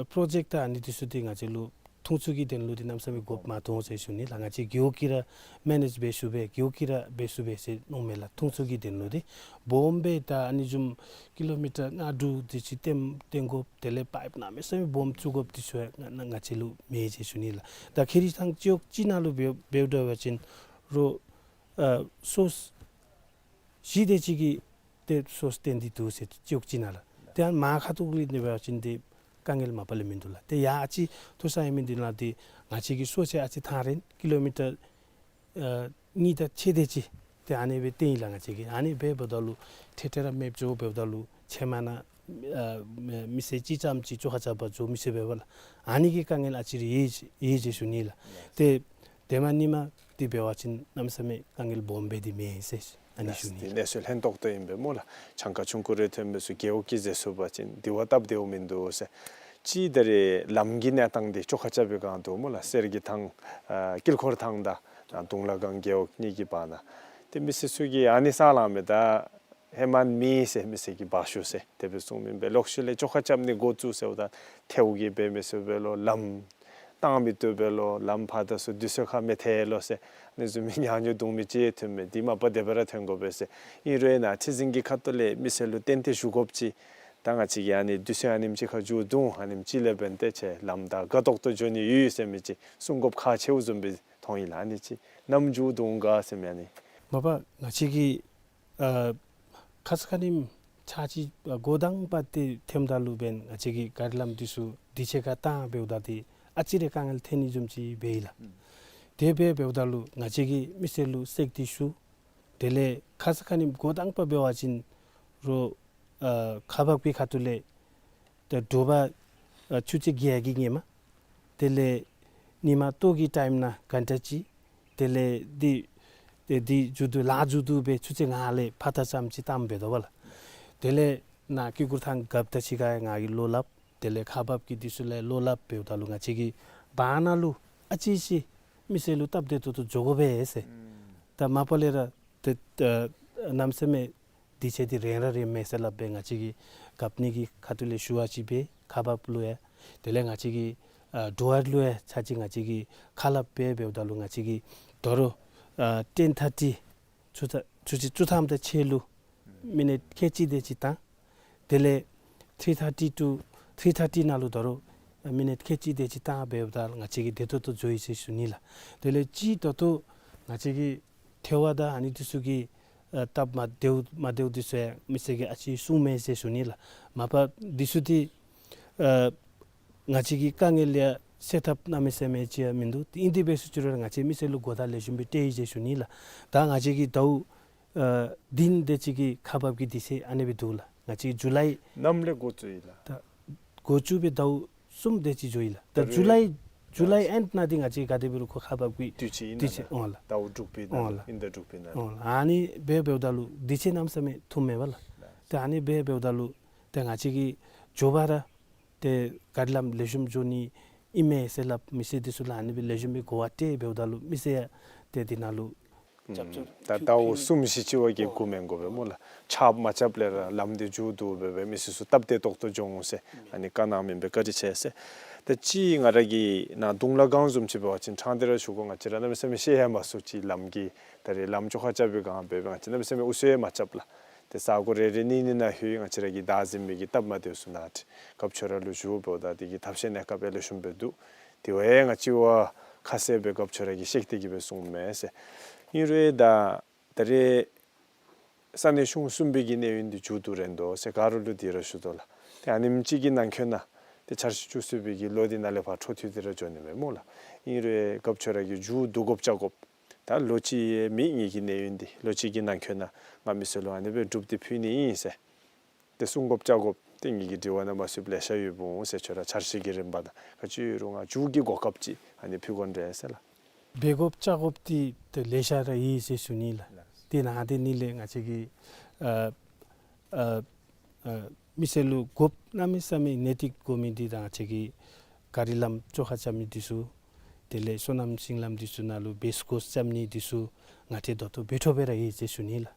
པྲོ་ཇེཀཊ་ད་ཨ་ནི་འདི་ཚུ་འདི་ང་བཅས་ལུ་འཐུང་ཚུགས་ཀྱི་དོན་ལུ་འདི་གནམ་མེད་ས་མེད་དགོཔ་མ་མཐོང་ཟེར་ཞུ་ནི་ལགས། ང་བཅས་རྒེད་འོག་གིས་ར་མེ་ནེཇ་འབད་ཚུགས་པས། རྒེད་འོག་གིས་ར་འབད་ཚུགས་པས་ཟེར་མནོཝ་མས་ལགས། འཐུང་ཚུགས་ཀྱི་དོན་ལུ་འདི་སྦོམ་སྦེ་ད་ཨ་ནི་བཟུམ་ཀི་ལོ་མི་ཊར་ལྔ་དྲུག་དེ་ཅིག་བཏོན་བཏོན་དགོཔ་དེ་ལས་པའིཔ་གནམ་མེད་ས་མེད་སྦོམ་བཙུགས་དགོཔ་འདི་ཚུ་ཡང་ང་ང་བཅས་ལུ་མེད་ཟེར་ཞུ་ནི་ལགས། ད་ཁེ་རི་ཐང་སྤྱི་འོག་གཅིག་ནང་ལུ་འབད་འབདཝ་ད་འབད་བ་ཅིན་རོ་ཨ་སོརསི་བཞི་དེ་ཅིག་གིས་ཏེ་སོརསི་བཏོན་ཏེ་འདུག་ཟེར། སྤྱི་འོག་གཅིག་ནང་ལགས། ཏེ་ཨ་མར་ཁ་ཐུག་ལས་འབད་བ་ཅིན་ཏེ་དཀའ་ངལ་མ་པ་ལས་མིན་འདུག་ལགས། ཏེ་ཡར་ཨ་ཙི་མཐོ་ས་ཡོད་མི་འདི་ནང་ཏེ་ང་བཅས་ཀྱི་སོརསི་ཨ་ཙི་ཐང་རན་ཀི་ལོ་མི་ཊར་ཨ་གཉིས་དང་ཕྱེད་དེ་ཅིག་ཏེ་ཨ་ནི་སྦེ་བཏོན་ཡི་ལགས། ང་བཅས་ཀྱིས་ཨ་ནི་སྦེ་འབདཝ་ད་ལུ་ཐེ་ཐེ་ར་མེདཔ་འགྱོ་འབདཝ་ད་ལུ་ཕྱེ་མར་ནང་ཨ་མི་སེར་གཅིག་ཙམ་ཅིག་བཅོ་ཁ་རྐྱབ་པར་འགྱོ་མི་ཚུགས་པས་ལགས། ཨ་ནི་གི་དཀའ་ངལ་ཨ་ཙི་རེ་ཡོད་ཡོད་ཟེར་ཞུ་ནི་ལགས། ཏེ་དེ་མ་ནི་མ་འདི་འབད་བ་ཅིན་གནམ་མེད་ས་མེད་དཀའ་ངལ་སྦོམ་སྦེ་འདི་མེད་ཟེར་ཨ་ནི་ཞུ་ནི། ཏེ་གནས་ཚུལ་ལྷན་ཐོག་ཏུ་ཨིན་པས་སྨོ་ལགས། གྱངས་ཁ་ཆུང་ཀུ་རེ་ཐོན་མི་ཚུ་རྒེད་འོག་གིས་ཟེར་ཚུགས་པ་ཅིན་དེ་བ་སྟབས་བདེཝ་མིན་འདུག་ཟེར། གཅིག་ད་རེས་ལམ་གྱི་གནས་སྟངས་འདི་བཅོ་ཁ་རྐྱབ་པའི་སྒང་འདུག་སྨོ་ལགས། གསེར་གྱི་ཐང་ཨ་དཀྱིལ་འཁོར་ཐང་དང་དུང་ལ་སྒང་རྒེད་འོག་གཉིས་ཀྱི་བར་ན་ཏེ་མི་སེར་ཚུ་གིས་ཨ་ནི་ས་ལང་མི་ད་ཧེ་མ་མེད་ཟེར་མི་སེར་གྱིས་འབག་བཅུག་ཟེར་དེ་སྦེ་གསུངམ་ཨིན་པས། ལོག་ཤུལ་ལས་བཅོ་ཁ་རྐྱབ་ནི་འགོ་བཙུགས་ཟེརཝ་ད་ཐལཝ་གིས་འབད་མི་ཚུགས་པས་ལོ། ལམ་བཏང་མི་བཏུབ་པས་ལོ། ལམ་ཕར་དང་ཚུར་དུས་ཚོད་ཁར་མི་ཐལ་ལོ་ཟེར་ཨ་ནི་བཟུམ་མའི་ཉག་ཉོག་གཏང་མི་ཅིག་ཐོན་མས། འདི་མ་པ་དེ་སྦེ་ར་ཐོན་དགོ་པས་ཟེར། ཨིན་རུང་ཡང་ན་ཁྲི་འཛིན་གྱི་ཁ་ཐུག་ལས་མི་སེར་ལུ་བརྟེན་ཏེ་ཞུ་དགོཔ་ཅིག་ད་ང་བཅས་ཀྱིས་ཨ་ནི་དུས་ཚོད་ཨ་ནེམ་ཅིག་ཁར་མཇུག་བསྡུ། ཨ་ནེམ་ཅིག་ལས་འབདན་ཏེ་ཁྱེད་ལམ་བདའ་དགའ་ཏོག་ཏོ་འགྱོ་ནི་ཡོད་ཟེར་མི་ཅིག་གསུང་དགོཔ་ཁག་ཆེཝ་བཟུམ་སྦེ་མཐོང་ཡི་ལགས། ཨ་ནི་ཅིག་ནམ་མཇུག་བསྡུ་འོང་ག་ཟེར་མི་ཨ་ནི། མ་པ་ང་བཅས་ཀྱིས་ཨ་ཁ་ཙ་ཁ་ཉིནམ་ཚར་གཅིག་ཨ་འགོ་དང་པ་ཏེ་ཐོནམ་ད་ལུ་འབདན་ང་བཅས་ཀྱིས་ག་རི་ལམ་འདི་ཚུ་དུས་ཚོད་ཁར་བཏང་འབདཝ་ད་ཏེ་ཨ་ཙི་རེ་དཀའ་ངལ་ཐོན་ནི་བཟུམ་ཅིག་འབད་ཡི་ལགས། ཨུམ། དེ་སྦེ་འབདཝ་ད་ལུ་ང་བཅས་ཀྱིས་མི་སེར་ལུ་གསལ་ཏེ་ཞུ། དེ་ལས་ཁ་ཙ་ཁ་ཉིནམ་འགོ་དང་པ་འབད་བ་ཅིན་རོ་ཨ་ཁག་འབགཔ་གི་ཁ་ཐུག་ལས་ཏེ་དྲོ་པ་ཨ་ཆུ་ཚོད་བརྒྱད་ཀྱི་ཧེ་མ། དེ་ལས་ཉིན་མ་ལྟོ་གི་ཊའིམ་ནང་གྷན་ཊ་གཅིག། དེ་ལས་འདི་ཏེ་འདི་མཇུག་བསྡུ་ལཱ་མཇུག་བསྡུ་སྦེ་ཆུ་ཚོད་ལྔ་ལས་ཕར་ད་ཙམ་ཅིག་བཏངམ་འབད་དོ་བ་ལགས། དེ་ལས་ནཱ་སྐྱིད་སྡུག་ཐང་རྒཔོ་དང་གཅིག་ཁར་ང་གིས་བློ་སླབ། དེ་ལས་ཁག་འབགཔ་གི་འདི་ཚུ་ལས་བློ་སླབ་འབདཝ་ད་ལུ་ང་བཅས་ཀྱིས་བར་ན་ལུ་ཨ་ཙི་ཅིག་མི་སེར་ལུ་སྟབས་བདེ་ཏོག་ཏོ་འགྱོ་དགོ་པས་ཟེར། ཨུམ། ད་མ་པ་ལས་ར་ཏེ་ཨ་གནམ་མེད་ས་མེད་དུས་ཚོད་འདི་རན་ར་རནམ་མས་ཟེར་སླབ་སྦེ་ང་བཅས་ཀྱིས་རྒཔོ་གཉིས་ཀྱི་ཁ་ཐུག་ལས་ཞུ་བ་ཅིག་འབད། ཁག་འབགཔ་ལུ་ཡང་དེ་ལས་ང་བཅས་ཀྱི་ཨ་ཌའི་རེཀཊ་ལུ་ཡང་ཚར་གཅིག་ང་བཅས་ཀྱིས་ཁ་སླབ་འབད་འབདཝ་ད་ལུ་ང་བཅས་ཀྱིས་དོ་རུང་ཨ་ཊེན་ཐར་ཊི་ཆུ་ཚོད་ཆུ་ཚོད་བཅུ་ཐམ་དང་ཕྱེད་ལུ་མི་ནིཊ་ཁལ་གཅིག་དེ་ཅིག་བཏང་། དེ་ལས་ཐྲི་ཐར་ཊི་ཊུ་ཐྲི་ཐར་ཊི་ནང་ལུ་དོ་རུང་མི་ནིཊ་ཁལ་གཅིག་དེ་ཅིག་བཏང་འབདཝ་ད་ང་བཅས་ཀྱིས་བདེ་ཏོག་ཏོ་འགྱོ་ཡི་ཟེར་ཞུ་ནི་ལགས། དེ་ལས་གཅིག་ད་ལྟོ་ང་བཅས་ཀྱི་ཐལ་བ་དང་ཨ་ནི་འདི་ཚུ་གི་ཨ་སྟབས་མ་བདེཝ་མ་བདེཝ་འདི་ཚུ་ཡང་མི་སེར་གྱིས་ཨ་ཙི་གསུངམ་མས་ཟེར་ཞུ་ནི་ལགས། མ་པ་འདི་ཚུ་འདི་ཨ་ང་བཅས་ཀྱི་དཀའ་ངལ་ཡང་སེལ་ཐབས་གནམ་མེད་ས་མེད་ཅིག་ཡང་མིན་འདུག། ཏེ་ཨིན་ཏེ་འབད་ཟེར་ཅི་རུང་ང་བཅས་མི་སེར་ལུ་གོ་བརྡ་ལེགས་ཤོམ་སྦེ་སྤྲོད་ཡི་ཟེར་ཞུ་ནི་ལགས། ད་ང་བཅས་ཀྱི་ཟླཝ་ཨ་བདུན་དེ་ཅིག་གི་ཁག་འབག་གི་དུས་ཚོད་ཨ་ནི་སྦེ་འདུག་ལགས། ང་བཅས་ཀྱི་ཇུ་ལའི་ནམ་ལས་འགོ་བཙུགས་ཡི་ལགས། ད་འགོ་བཙུགས་སྦེ་ཟླཝ་གསུམ་དེ་ཅིག་འགྱོ་ཡི་ལགས། ད་ད་རེས་ཇུ་ལའི་ཇུ་ལའི་ཨེནཌ་ནང་འདི་ང་བཅས་ག་དེ་འབད་རུང་ཁོ་ཁག་འབག་གི་དུས་ཚོད་ཨིན་དུས་ན་ཚོད་ལགས། འོང་ལགས། ཟླཝ་དྲུག་པའི་ནང་འོང་ལགས། ཨིན་ཟླ་དྲུག་པའི་ནང་འོང་ལགས། ཨ་ནི་སྦེ་འབདཝ་ད་ལུ་དུས་ཚོད་གནམ་མེད་ས་མེད་ཐུང་མས་པ་ལགས། ལགས། ད་ཨ་ནི་སྦེ་འབདཝ་ད་ལུ་ཏེ་ང་བཅས་ཀྱིས་མགྱོགས་པ་ར་ཏེ་ག་རི་ལམ་ལེགས་ཤོམ་འགྱོ་ནི་ཨིན་མས་ཟེར་སླབ། མི་སེར་འདི་ཚུ་ལུ་ཨ་ནི་སྦེ་ལེགས་ཤོམ་སྦེ་གོ་བ་སྤྲོད་འབདཝ་ད་ལུ་མི་སེར་ཡང་ཏེ་འདི་ནང་ལུ་ཨུམ། རྒྱབ་སྐྱོར་ད་ཕུལ་ཟླཝ་ཕུལ་གསུམ་བཞི་ཅིག་བ་གི་འགོར་མི་དགོ་པས་སྨོ་ལགས། ཆརཔ་མ་རྐྱབ་ལས་ར་ལམ་འདི་མཇུག་བསྡུ་སྦེ་སྦེ་མི་སེར་ཚུ་སྟབས་བདེ་ཏོག་ཏོ་འགྱོ་འོང་ཟེར་ཨ་ནི་བཀའ་གནང་མི་ཨིན་པས། བཀའ་དྲིན་ཆེ་ཟེར། ད་ཅི་ང་ར་གིས་ནཱ་དུང་ལ་སྒང་བཟུམ་ཅིག་འབད་བ་ཅིན་ཕྲང་སྟེ་ར་ཞུ་དགོ། ང་བཅས་ར་གནམ་མེད་ས་མེད་ཤེས་ཡང་མ་ཚུགས་ཅི། ལམ་གྱི་ད་རེས་ལམ་བཅོ་ཁ་རྐྱབ་པའི་སྒང་འབད་སྦེ་ང་བཅས་གནམ་མེད་ས་མེད་འུ་ཚོ་ཡང་མ་རྐྱབ་ལགས། ཏེ་ས་གོ་རེ་རེ་གཉིས་གཉིས་ནང་ལྷོད། ང་བཅས་ར་གི་བདག་འཛིན་མི་གི་སྟབས་མ་བདེཝ་ཚུ་ནང་ཏེ་རྒཔོ་ཁྱོད་ར་ལུ་ཞུ་འབདཝ་ད་དེ་གི་ཐབས་ཤེས་གནས་སྐབས་ལེ་ཤ་འབད་འདུག། དེ་བ་ཡང་ང་བཅས་བ་ཁ་གསལ་སྦེ་རྒཔོ་ཁྱོད་ར་གིས་བཤད་དེ་གི་སྦེ་གསུངམ་མས་ཟེར། ཨིན་རུང་ད་ད་རེས་ས་གནས་གཞུང་གསུམ་པའི་གི་གནས་ཡུན་འདི་མཇུག་བསྡུ་རན་དོ་ཟེར་ག་ར་ལུ་དེ་ར་ཞུ་དོ་ལགས། ཏེ་ཨ་ནེམ་ཅིག་གི་ནང་འཁོད་ནང་ཏེ་འཆར་གཞི་བཅུ་གསུམ་པའི་གི་ལོ་འདི་ནང་ལས་ཕར་འཕྲོ་མཐུད་དེ་ར་འགྱོ་ནི་མས་སྨོ་ལགས། ཨིན་རུང་རྒཔོ་ཁྱོད་ར་གིས་མཇུག་བསྡུ་དགོཔ་བཅའ་དགོཔ་ད་ལོ་གཅིག་ཡང་མེད། ངེ་གི་གནས་ཡུན་འདི་ལོ་གཅིག་གི་ནང་འཁོད་ནང་ང་མི་སེར་ལུ་ཨ་ནི་སྦེ་སྒྲུབ་སྟེ་ཕུལ་ནི་ཨིན་ཟེར། ཏེ་གསུང་དགོཔ་བཅའ་དགོཔ་ཏེ་ངེ་གི་དྲི་བ་ནང་མ་གསུངམ་ལེ་ཤ་ཡོདཔ་འོང་ཟེར། ཁྱོད་ར་འཆར་གཞི་གི་རིམ་པ་དང་ག་ཅི་ཡོད་རུང་ང་མཇུག་གི་གོ་སྐབས་ཅིག་ཨ་ནི་ཕུལ་དགོ་འདྲས་ཟེར་ལགས། འབད་དགོཔ་བཅའ་དགོཔ་འདི་ཏེ་ལེ་ཤ་ར་ཡོད་ཟེར་ཞུ་ནི་ལགས། ཏེ་ནང་དེ་ནི་ལས་ང་བཅས་ཀྱི་ཨ་ཨ་ཨ་མི་སེར་ལུ་དགོཔ་གནམ་མེད་ས་མེད་ནད་ཏིག་དགོ་མི་འདི་དང་ང་བཅས་ཀྱི་ག་རི་ལམ་བཅོ་ཁ་རྐྱབ་མི་འདི་ཚུ་དེ་ལས་སོ་ནམ་ཤིང་ལམ་འདི་ཚུ་ནང་ལུ་བེསི་ཀོརསི་རྐྱབ་ནི་འདི་ཚུ་ང་བཅས་ད་ལྟོ་འབད་འཕྲོ་སྦེ་ར་ཡོད་ཟེར་ཞུ་ནི་ལགས།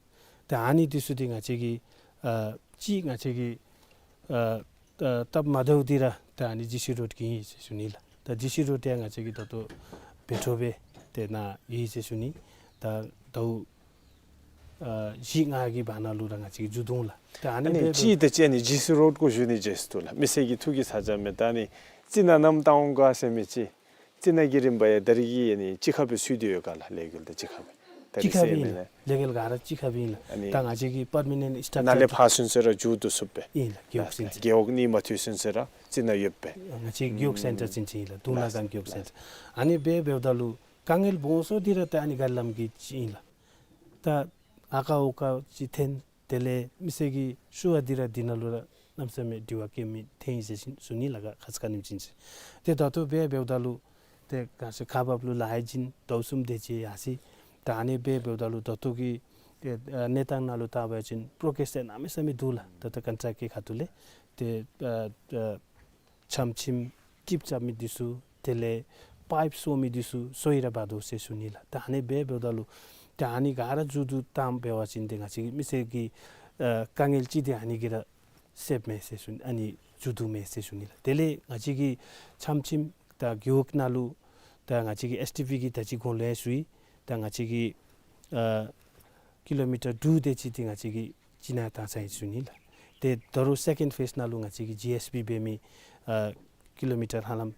ཏེ་ཨ་ནི་འདི་ཚུ་འདི་ང་བཅས་ཀྱི་ཨ་ཅིག་ང་བཅས་ཀྱི་ཨ་ཨ་སྟབས་མ་བདེཝ་འདི་ར་ད་ཨ་ནི་ཇི་སི་རོཌ་ཀྱི་ཨིན་ཟེར་ཞུ་ནི་ལགས། ད་ཇི་སི་རོཌ་ཡང་ང་བཅས་ཀྱིས་ད་ལྟོ་འབད་འཕྲོ་སྦེ་ཏེ་ནཱ་ཡོད་ཟེར་ཞུ་ནི། ད་ཟླཝ་ཨ་བཞི་ལྔ་གི་བར་ན་ལུ་ར་ང་བཅས་ཀྱིས་མཇུག་བསྡུ་འོང་ལགས། ད་ཨ་ནི་ཨ་ནི་སྦེ་ཅིག་ད་ཅི་ཨ་ནི་ཇི་སི་རོཌ་གུ་ཞུ་ནི་ཅིག་ཟེར་འདུག་ལགས། མི་སེར་གྱི་ཐུགས་ཀྱི་ཚ་གྱང་མས། ད་ཨ་ནི་རྩི་ནག་ནམ་བཏང་འོང་ག་ཟེར་མི་ཅིག། རྩི་ནག་གི་རིམ་པ་ཡང་ད་རིས་ཀྱི་ཨ་ནི་གཅིག་ཁར་སྦེ་ཚུད་དེ་ཡོད་ག་ལགས། ལས་འགུལ་དང་གཅིག་ཁར་སྦེ། ད་རིས་གཅིག་ཁར་སྦེ་ཨིན་ལགས། ལས་འགུལ་ག་ར་གཅིག་ཁར་སྦེ་ཨིན་ལགས། ཨ་ནི་ད་ང་བཅས་ཀྱི་པར་མ་ནེནཊ་སི་ཊྲག་ཅར་ནཱ་ལས་ཕར་ཚུན་ཚོད་ར་མཇུག་བསྡུ་ཚུགསཔ་སྦེ་ཨིན་ལགས། རྒེད་འོག་སེན་ཊར། རྒེད་འོག་གཉིས་མ་ཐུག་ཚུན་ཚོད་ར་རྩི་ནག་ཡོདཔ་སྦེ། ང་བཅས་རྒེད་འོག་སེན་ཊར་ཅིག་ཅིག་ཨིན་ལགས། དུང་ལ་སྒང་རྒེད་འོག་སེན་ཊར། ཨ་ནི་སྦེ་འབདཝ་ད་ལུ་དཀའ་ངལ་སྦོམ་ཤོས་འདི་ར་ད་ཨ་ནི་ག་རི་ལམ་གྱི་ཅིག་ཨིན་ལགས། ད་ཨ་ཁ་ཨོ་ཁ་ཅིག་འཐོན། དེ་ལས་མི་སེར་གྱི་ཞུ་བ་འདི་ར་འདི་ནང་ལུ་ར་གནམ་མེད་ས་མེད་དྲི་བ་བཀོད་མི་འཐོན་ཡི་ཟེར་ཞུ་ནི་ལགས། ཁ་ཙ་ཁ་ཉིནམ་ཅིག་ཅིག། ཏེ་ད་ལྟོ་སྦེ་འབདཝ་ད་ལུ་ཏེ་ག་ཅི་ཁག་འབགཔ་ལུ་ལཱ་ཡང་བྱིན། ཟླཝ་གསུམ་དེ་ཅིག་ཡར་སོ་ཡི། ད་ཨ་ནི་སྦེ་འབདཝ་ད་ལུ་ད་ལྟོ་གི་ཏེ་ཨ་གནས་སྟངས་ནང་ལུ་བལྟ་བ་ཅིན་པོརོ་གེསི་ཏེ་གནམ་མེད་ས་མེད་འདུག་ལགས། ད་ལྟོ་ཀོན་ཊེཀཊ་གི་ཁ་ཐུག་ལས་ཏེ་ཨ་ཨ་ཆམ་ཆིམ་ཀིབ་རྐྱབ་མི་འདི་ཚུ་དེ་ལས་པའིཔ་སོར་མི་འདི་ཚུ་སོར་ཡི་ར་འབག་དོ་ཟེར་ཞུ་ནི་ལགས། ད་ཨ་ནི་སྦེ་འབདཝ་ད་ལུ་ད་ཨ་ནི་ག་ར་མཇུག་བསྡུ་བཏང་འབད་བ་ཅིན་ཏེ་ང་བཅས་མི་སེར་གྱི་ཨ་དཀའ་ངལ་ཅིག་འདི་ཨ་ནི་གིས་ར་སེལཝ་མས་ཟེར་ཞུ་ནི། ཨ་ནི་མཇུག་བསྡུཝ་མས་ཟེར་ཞུ་ནི་ལགས། དེ་ལས་ང་བཅས་ཀྱི་ཆམ་ཆིམ་ད་རྒེད་འོག་ནང་ལུ་ད་ང་བཅས་ཀྱི་ཨེསི་ཌི་པི་གིས་ད་ཅི་གོང་ལུ་ཡང་ཞུ་ཡི། ད་ང་བཅས་ཀྱི་ཨ་ཀི་ལོ་མི་ཊར་དྲུག་དེ་ཅིག་འདི་ང་བཅས་ཀྱིས་ཅིག་ནཱ་བཏང་ཚར་ཡི་ཞུ་ནི་ལགས། ཏེ་ད་རུང་སེ་ཀེནཌ་ཕེསི་ནང་ལུ་ང་བཅས་ཀྱིས་ཇི་ཨེསི་བི་འབད་མི་ཨ་ཀི་ལོ་མི་ཊར་ཧ་ལམ་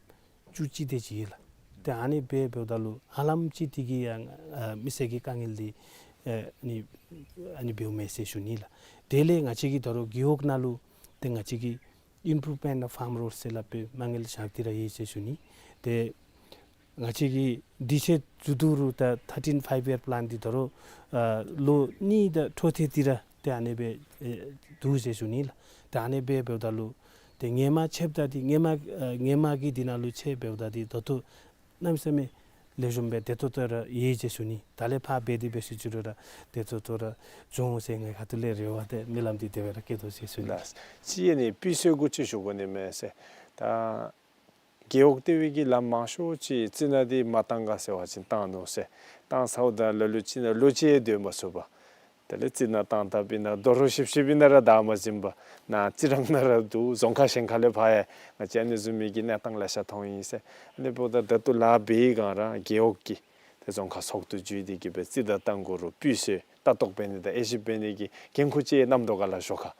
བཅུ་གཅིག་དེ་ཅིག་ཡོད་ལགས། ཏེ་ཨ་ནི་སྦེ་འབདཝ་ད་ལུ་ཧ་ལམ་ཅིག་འདི་གིས་ཡང་ཨ་མི་སེར་གྱི་དཀའ་ངལ་འདི་ཨ་ནི་ཨ་ནི་འབདཝ་མས་ཟེར་ཞུ་ནི་ལགས། དེ་ལས་ང་བཅས་ཀྱི་ད་རུང་རྒེད་འོག་ནང་ལུ་ཏེ་ང་བཅས་ཀྱི་ཨིམ་པུ་རུབ་མེནཊ་ཨོཕ་ཕཱམ་རོཌསི་ཟེར་སླབ་སྦེ་མ་དངུལ་བཞག་སྟེ་ར་ཡོད་ཟེར་ཞུ་ནི། ཏེ་ང་བཅས་ཀྱི་དུས་ཚོད་མཇུག་བསྡུ་རུང་ད་ཐར་ཊིན་ཕའིབ་ཡར་པ་ལཱནཊ་འདི་ད་རུང་ཨ་ལོ་གཉིས་དང་འཕྲོ་མཐུད་དེ་ར་ཏེ་ཨ་ནི་སྦེ་ཨེ་འདུག་ཟེར་ཞུ་ནི་ལགས། ཏེ་ཨ་ནི་སྦེ་འབདཝ་ད་ལུ་ཏེ་སྔོན་མ་ཕྱདཔ་ད་འདི་སྔོན་མ་ཨ་སྔོན་མ་གི་འདི་ནང་ལུ་ཕྱདཔ་འབདཝ་ད་འདི་ད་ལྟོ་གནམ་མེད་ས་མེད་ལེགས་ཤོམ་སྦེ་བདེ་ཏོག་ཏོ་ར་ཡོད་ཟེར་ཞུ་ནི། ད་ལས་ཕར་འབད་དེ་འབད་ཞིནམ་ཅིག་རུང་ར་བདེ་ཏོག་ཏོ་ར་འགྱོ་འོང་ཟེར་ངེའི་ཁ་ཐུག་ལས་རེ་བ་དང་སྨོན་ལམ་འདི་དེ་སྦེ་ར་བསྐྱེད་དོ་ཟེར་ཞུ་ནི། ལགས། ཅིག་ཨ་ནི་སྤུས་ཚད་གུ་ཅིག་ཞུ་དགོ་ནི་མས་ཟེར། ད་རྒེད་འོག་ལྟེ་བའི་གི་ལམ་མང་ཤོས་ཅིག་རྩི་ནག་འདི་མ་བཏང་ག་ཟེར་བ་ཅིན་བཏང་ནུག་ཟེར། བཏང་ཚརཝ་ད་ལ་ལུ་ཅིག་ནང་ལོ་གཅིག་ཡང་སྡོད་མ་ཚུགས་པར་དེ་ལས་རྩི་ནག་བཏང་དཔ་ཨིན་ན་རྡོ་རོག་ཤིབ་ཤིབ་ཨིན་ན་ར་བདའ་མ་ཟུན་པར་ནཱ་རྩི་རང་ནང་ར་འདུག། རྫོང་ཁག་གཞན་ཁ་ལས་ཕར་ཡང་ང་བཅས་ཨ་ནི་བཟུམ་མའི་གི་གནས་སྟངས་ལེ་ཤ་མཐོང་ཡི་ཟེར། ཨ་ནི་འབདཝ་ད་ད་ལྟོ་ལཱ་འབད་བའི་སྒང་ར་རྒེད་འོག་གི་ཏེ་རྫོང་ཁག་ཚོགས་འདུ་བརྒྱུད་དེ་གི་སྦེ་རྩི་དང་རྟ་མགོ་རུ་སྤུས་ཚད་ལྟ་རྟོག་འབད་ནི་དང་དབྱེ་ཞིབ་འབད་ནི་གི་འགན་ཁུར་ཅིག་གནང་དོ་ག་ལགས་ཞོར་ཁར།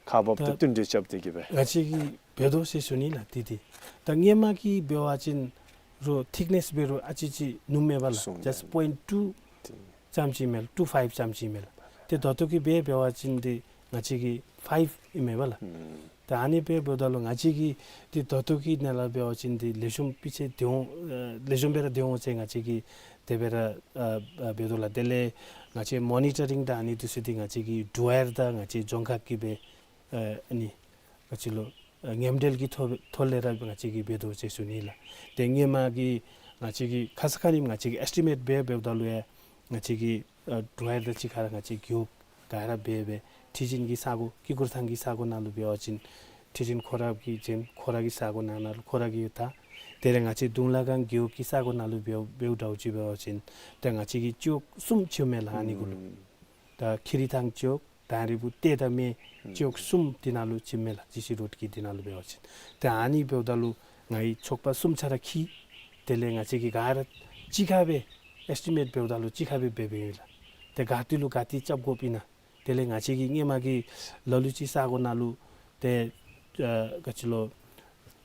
ཁག་འབགཔ་དང་བསྟུན་གྲོས་རྐྱབ་སྟེ་གི་སྦེ། ང་བཅས་ཀྱིས་འབད་དོ་ཟེར་ཞུ་ནི་ལགས། འདི་འདི་ད་སྔོན་མ་གི་འབད་བ་ཅིན་རོག་ཐིཀ་ནེསི་འབད་རུང་ཨ་ཙི་ཅིག་ནུམ་མས་པ་ལགས། ཇཱསཊ་པོའིནཊ་ཊུ་ཙམ་ཅིག་མས་ལགས། ཊུ་ཕའིབ་ཙམ་ཅིག་མས་ལགས། ཏེ་ད་ལྟོ་གི་སྦེ་འབད་བ་ཅིན་འདི་ང་བཅས་ཀྱི་ཕའིབ་ཨིན་མས་པ་ལགས། ད་ཨ་ནི་སྦེ་འབདཝ་ད་ལུ་ང་བཅས་ཀྱིས་འདི་ད་ལྟོ་གི་ནང་ལུ་འབད་བ་ཅིན་འདི་ལེགས་ཤོམ་སྤུས་ཚད་བདེ་འོང་ཨ་ལེགས་ཤོམ་སྦེ་ར་བདེ་འོང་ཟེར་ང་བཅས་ཀྱིས་དེ་སྦེ་ར་ཨ་ཨ་འབད་དོ་ལགས། དེ་ལས་ང་བཅས་མོ་ནི་ཊ་རིང་དང་ཨ་ནི་འདི་ཚུ་འདི་ང་བཅས་ཀྱི་ཌྲོ་ཡར་དང་ང་བཅས་རྫོང་ཁག་གི་སྦེ་ཨ་ཨ་ནི་ག་ཅི་ལོ་ཨ་མཉམ་འབྲེལ་གྱི་ཐོག་ཐོག་ལས་ར་ང་བཅས་ཀྱིས་འབད་དོ་ཟེར་ཞུ་ནི་ལགས། ཏེ་སྔོན་མ་གི་ང་བཅས་ཀྱི་ཁ་ཙ་ཁ་ཉིནམ་ང་བཅས་ཀྱིས་ཨེསི་ཊི་མེཊ་འབད་འབདཝ་ད་ལུ་ཡང་ང་བཅས་ཀྱི་ཨ་ཌྲོ་ཡར་དང་གཅིག་ཁར་ང་བཅས་རྒེད་འོག་ག་ར་འབད་སྦེ་ཁྲི་ཆེན་གྱི་ས་གོ་དཀྱིལ་འཁོར་ཐང་གི་ས་གོ་ནང་ལུ་འབད་བ་ཅིན་ཁྲི་ཆེན་ཁོ་ར་གི་བྱོན་ཁོ་ར་གི་ས་གོ་ནང་ན་ལུ་ཁོ་ར་གི་ཡོད་ད། དེ་ལས་ང་བཅས་དུང་ལ་སྒང་རྒེད་འོག་གི་ས་གོ་ནང་ལུ་འབདཝ་འབདཝ་འདྲཝ་ཅིག་འབད་བ་ཅིན་ཏེ་ང་བཅས་ཀྱི་སྤྱི་འོག་གསུམ་ཕྱེཝ་མས་ལགས་ཨ་ནི་གུ་ལུ། ད་ཁེ་རི་ཐང་སྤྱི་འོག་དང་རི་བུ་ཏེ་དང་སྨད་སྤྱི་འོག་གསུམ་འདི་ནང་ལུ་ཕྱེཝ་མས་ལགས། ཇི་སི་རོཌ་ཀྱི་འདི་ནང་ལུ་འབད་བ་ཅིན། ཏེ་ཨ་ནི་འབདཝ་ད་ལུ་ང་གིས་ཚོགས་པ་གསུམ་ཆ་ར་འཁྱིད། དེ་ལས་ང་བཅས་ཀྱིས་ག་ར་གཅིག་ཁར་སྦེ་ཨེསི་ཊི་མེཊ་འབདཝ་ད་ལུ་གཅིག་ཁར་སྦེ་འབད་འབདཝ་ཨིན་ལགས། ཏེ་ག་ཏེ་ལུ་ག་ཏེ་རྐྱབ་དགོཔ་ཨིན་ན་ དེ་ལས་ང་བཅས་ཀྱིས་སྔོན་མ་གི་ལ་ལུ་ཅིག་ས་གོ་ནང་ལུ་ཏེ་ཨ་ག་ཅི་ལོ་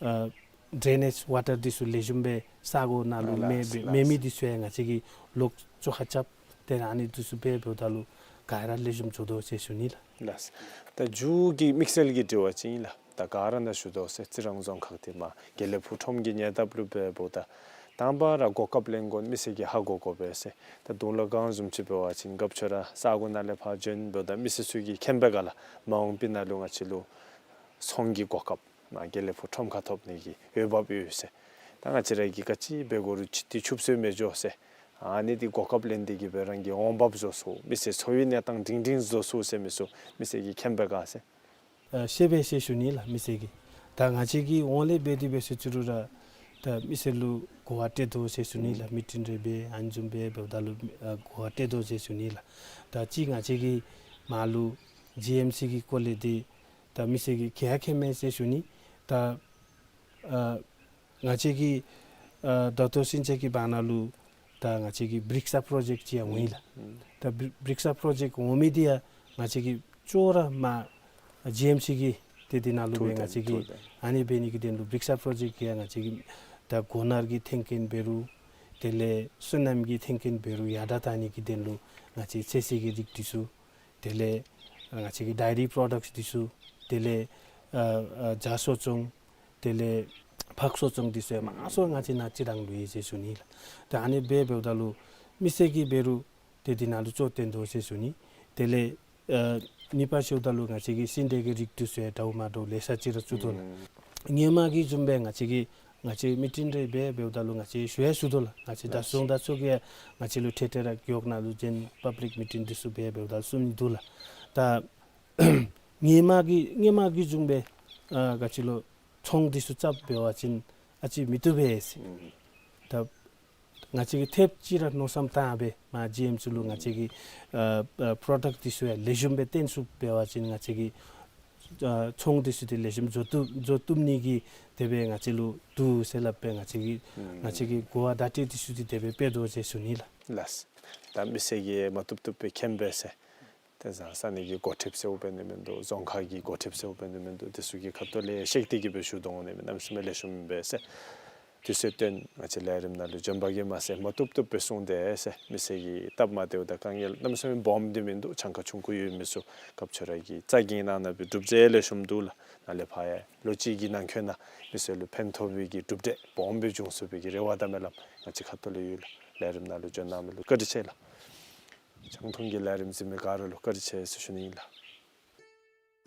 ཨ་ཌེ་ནེཇ་ཝ་ཊར་འདི་ཚུ་ལེགས་ཤོམ་སྦེ་ས་གོ་ནང་ལུ་ཨ་མེད་ལགས་ལགས། མེད་མི་འདི་ཚུ་ཡང་ང་བཅས་ཀྱིས་ལོག་བཅོ་ཁ་རྐྱབ། ཏེ་ཨ་ནི་འདི་ཚུ་འབད་འབདཝ་ད་ལུ་ག་ར་ལེགས་ཤོམ་འགྱོ་དོ་ཟེར་ཞུ་ནི་ལགས། ལགས། ད་མཇུག་གི་དམིགས་བསལ་གྱི་དྲི་བ་ཅིག་ཨིན་ལགས། ད་ག་ར་ནང་ཞུ་དོ་ཟེར་རྩི་རང་རྫོང་ཁག་འདི་མ་དགེ་ལེགས་ཕུག་ཁྲོམ་གྱི་ཉེ་འདབས་ལུ་འབད་འབདཝ་ད་དང་པ་ར་གོ་སྐབས་ལེན་དགོ་མི་སེར་གྱིས་ཧ་གོ་དགོ་པས་ཟེར། ད་དུང་ལ་གང་བཟུམ་ཅིག་འབད་བ་ཅིན་སྐབས་ཅིག་ར་ས་གོ་ནང་ལས་ཕར་བྱོན་འབདཝ་ད་མི་སེར་ཚུ་གིས་མཁྱེན་པའི་སྒང་ལས་མ་འོངས་པའི་ནང་ལུ་ང་བཅས་ལུ་ཚོང་གི་གོ་སྐབས་མ་དགེ་ལེགས་ཕུག་ཁྲོམ་ཁར་ཐོབ་ནི་གི་འོས་འབབ་ཡོད་ཟེར། ད་ང་བཅས་ར་གིས་ག་ཅི་འབད་དགོ་རུང་ཅིག་ཏེ་ཆུད་ཟོས་མི་འགྱོ་ཟེར། ཨ་ནི་འདི་གོ་སྐབས་ལེན་ཏེ་གིས་སྦེ་རང་གི་འོང་འབབ་བཟོ་ཚུགས། མི་སེར་འཚོ་བའི་གནས་སྟངས་སྒྲིང་སྒྲིང་བཟོ་ཚུགས་ཟེར་མི་ཚུ་མི་སེར་གྱིས་མཁྱེན་པའི་སྒང་ཟེར། ཨ་ཤེས་པས་ཟེར་ཞུ་ནི་ལགས་མི་སེར་གྱིས། ད་ང་བཅས་ཀྱིས་འོང་ལས་འབད་དེ་འབད་ཟེར་ཅི་རུང་ར་ད་མི་སེར་ལུ་གོ་བ་སྤྲོད་དོ་ཟེར་ཞུ་ནི་ལགས། ཨུམ་མི་ཊིང་རེ་འབད་ཨ་ནི་བཟུམ་སྦེ་འབདཝ་ད་ལུ་ཨ་གོ་བ་སྤྲོད་དོ་ཟེར་ཞུ་ནི་ལགས། ད་ཅི་ང་བཅས་ཀྱིས་མར་ལུ་ཇི་ཨེམ་སི་གི་སྐོར་ལས་འདི་ད་མི་སེར་གྱིས་ག་ཡང་མཁྱེན་མས་ཟེར་ཞུ་ནི། ད་ཨ་ང་བཅས་ཀྱིས་ཨ་ད་ལྟོ་ཚུན་ཚོད་ཀྱི་བར་ན་ལུ་ད་ང་བཅས་ཀྱི་བྲིཀས་པྲོ་ཇེཀཊ་ཅིག་ཡང་འོང་ཡི་ལགས། ཨུམ་ད་བྲི་བྲིཀས་པྲོ་ཇེཀཊ་འོང་མི་འདི་ཡང་ང་བཅས་ཀྱིས་ཅོག་ར་མར་ཇི་ཨེམ་སི་གི་ཏེ་འདི་ནང་ལུ་སྦེ་ཐུགས་ང་བཅས་ཀྱིས་ཐུགས་ཨ་ནི་འབད་ནི་གི་དོན་ལུ་བྲིཀས་པྲོ་ཇེཀཊ་ཀྱི་ཡང་ང་བཅས་ཀྱིས་ད་སྒོ་ནོར་གྱི་ཐོན་སྐྱེད་འབད་རུང་དེ་ལས་སོ་ནམ་གྱི་ཐོན་སྐྱེད་འབད་རུང་ཡར་དྲག་གཏང་ནི་གི་དོན་ལུ་ང་བཅས་ཚོད་བསྲེ་གི་རིགས་འདི་ཚུ་དེ་ལས་ང་བཅས་ཀྱི་ཌའི་རི་པྲོ་ཌཀཊསི་འདི་ཚུ་དེ་ལས་ཨ་ཨ་ཇ་གསོ་སྐྱོང་དེ་ལས་ཕག་གསོ་སྐྱོང་འདི་ཚུ་ཡང་མང་སུ་ང་བཅས་ནཱ་སྤྱིར་བཏང་ལུ་ཡོད་ཟེར་ཞུ་ནི་ལགས། ད་ཨ་ནི་སྦེ་འབདཝ་ད་ལུ་མི་སེར་གྱིས་འབད་རུང་ཏེ་འདི་ནང་ལུ་སྤྱོད་བཏོན་དོ་ཟེར་ཞུ་ནི། དེ་ལས་ཨ་གཉིས་པ་ཞུཝ་ད་ལུ་ང་བཅས་ཀྱི་སེ་འབྲས་ཀྱི་རིགས་འདི་ཚུ་ཡང་འདྲཝ་མ་འདྲཝ་ལེ་ཤ་ཅིག་ར་བཙུགས་དོ་ལགས། ཨུམ་སྔོན་མ་གི་བཟུམ་སྦེ་ང་བཅས་ཀྱིས་ང་བཅས་མི་ཊིང་རེ་འབད་འབདཝ་ད་ལུ་ང་བཅས་ཞུ་ཡང་ཞུ་དོ་ལགས། ང་བཅས་ད་ལགས་སོ། སོང་ད་ཚུ་གིས་ང་བཅས་ལུ་ཐད་ཐད་ར་གི་འོག་ནང་ལུ་གཞན་པབ་ལིཀ་མི་ཊིང་འདི་ཚུ་འབད་འབདཝ་ད་གསུང་ནི་འདུག་ལགས། ད་སྔོན་མ་གི་སྔོན་མ་གི་བཟུམ་སྦེ་ཨ་ག་ཅི་ལོ་ཚོང་འདི་ཚུ་རྐྱབ་འབད་བ་ཅིན་ཨ་ཙི་མི་བཏུབ་པས་ཟེར། ཨུམ་ད་ང་བཅས་ཀྱིས་ཐེབས་ཅིག་ར་མནོ་བསམ་བཏང་སྦེ་མར་ཇི་ཨེམ་སི་ལུ་ང་བཅས་ཀྱི་ཨ་ཨ་པྲོ་ཌཀཊ་འདི་ཚུ་ཡང་ལེགས་ཤོམ་སྦེ་བཏོན་ཚུགས་འབད་བ་ཅིན་ང་བཅས་ཀྱི་ཨ་ཚོང་འདི་ཚུ་འདི་ལེགས་ཤོམ་བཟོ་བཏུབ་བཟོ་བཏུབ་ནི་གི་དེ་སྦེ་ང་བཅས་ལུ་འདུག་ཟེར་སླབ་སྦེ་ང་བཅས་ཀྱིས་ཨུམ་ང་བཅས་ཀྱི་གོ་བ་བརྡ་སྤྲོད་འདི་ཚུ་འདི་དེ་སྦེ་འབད་དོ་ཟེར་ཞུ་ནི་ལགས། ལགས། ད་མི་སེར་གྱིས་མ་བཏུབ་བཏུབ་སྦེ་མཁྱེན་པས་ཟེར། དེ་བཟང་ས་གནས་ཀྱི་འགོ་ཁྲིདཔ་ཟེརཝ་འབད་ནི་མིན་འདུག། རྫོང་ཁག་གི་འགོ་ཁྲིདཔ་ཟེརཝ་འབད་ནི་མིན་འདུག། དེ་ཚུ་གི་ཁ་ཐུག་ལས་བཤད་དེ་གིས་སྦེ་ཞུ་དོ་འོང་ནི་མས། གནམ་མེད་ས་མེད་ལེགས་ཤོམ་ཨིན་པས་ཟེར། དུས་ཚོད་བཏོན་ང་བཅས་ལས་རིམ་ནང་ལུ་བྱོན་པ་གིས་མ་ཚད་མ་བཏུབ་བཏུབ་སྦེ་གསུངས་ཏེ་ཟེར། མི་སེར་གྱི་སྟབས་མ་བདེཝ་དང་དཀའ་ངལ་གནམ་མེད་ས་མེད་སྦོམ་འདི་མིན་འདུག། གྱངས་ཁ་ཆུང་ཀུ་ཡོད་མི་ཚུ་སྐབས་ཅིག་ར་གིས་རྩ་འགེངས་གནང་གནང་སྦེ་གྲུབ་འབྲས་ལེགས་ཤོམ་འདུག་ལགས། ནཱ་ལས་ཕར་ཡང་ལོ་གཅིག་གི་ནང་འཁོད་ནང་མི་སེར་ལུ་ཕན་ཐོགས་པའི་གི་གྲུབ་འབྲས་སྦོམ་སྦེ་འབྱུང་ཚུགས་པའི་གི་རེ་བ་དང་སྨོན་ལམ་ང་བཅས་ཁ་ཐུག་ལས་ཡོད་ལགས། ལས་རིམ་ནང་ལུ་བྱོན་གནང་མི་ལུ་བཀའ་དྲིན་ཆེ་ལགས། ཆང་འཐུང་གི་ལས་རིམ་གཟིགས་མི་ག་ར་ལུ་བཀའ་དྲིན་ཆེ་ཟེར་ཞུ་ནི་ཨིན་ལགས།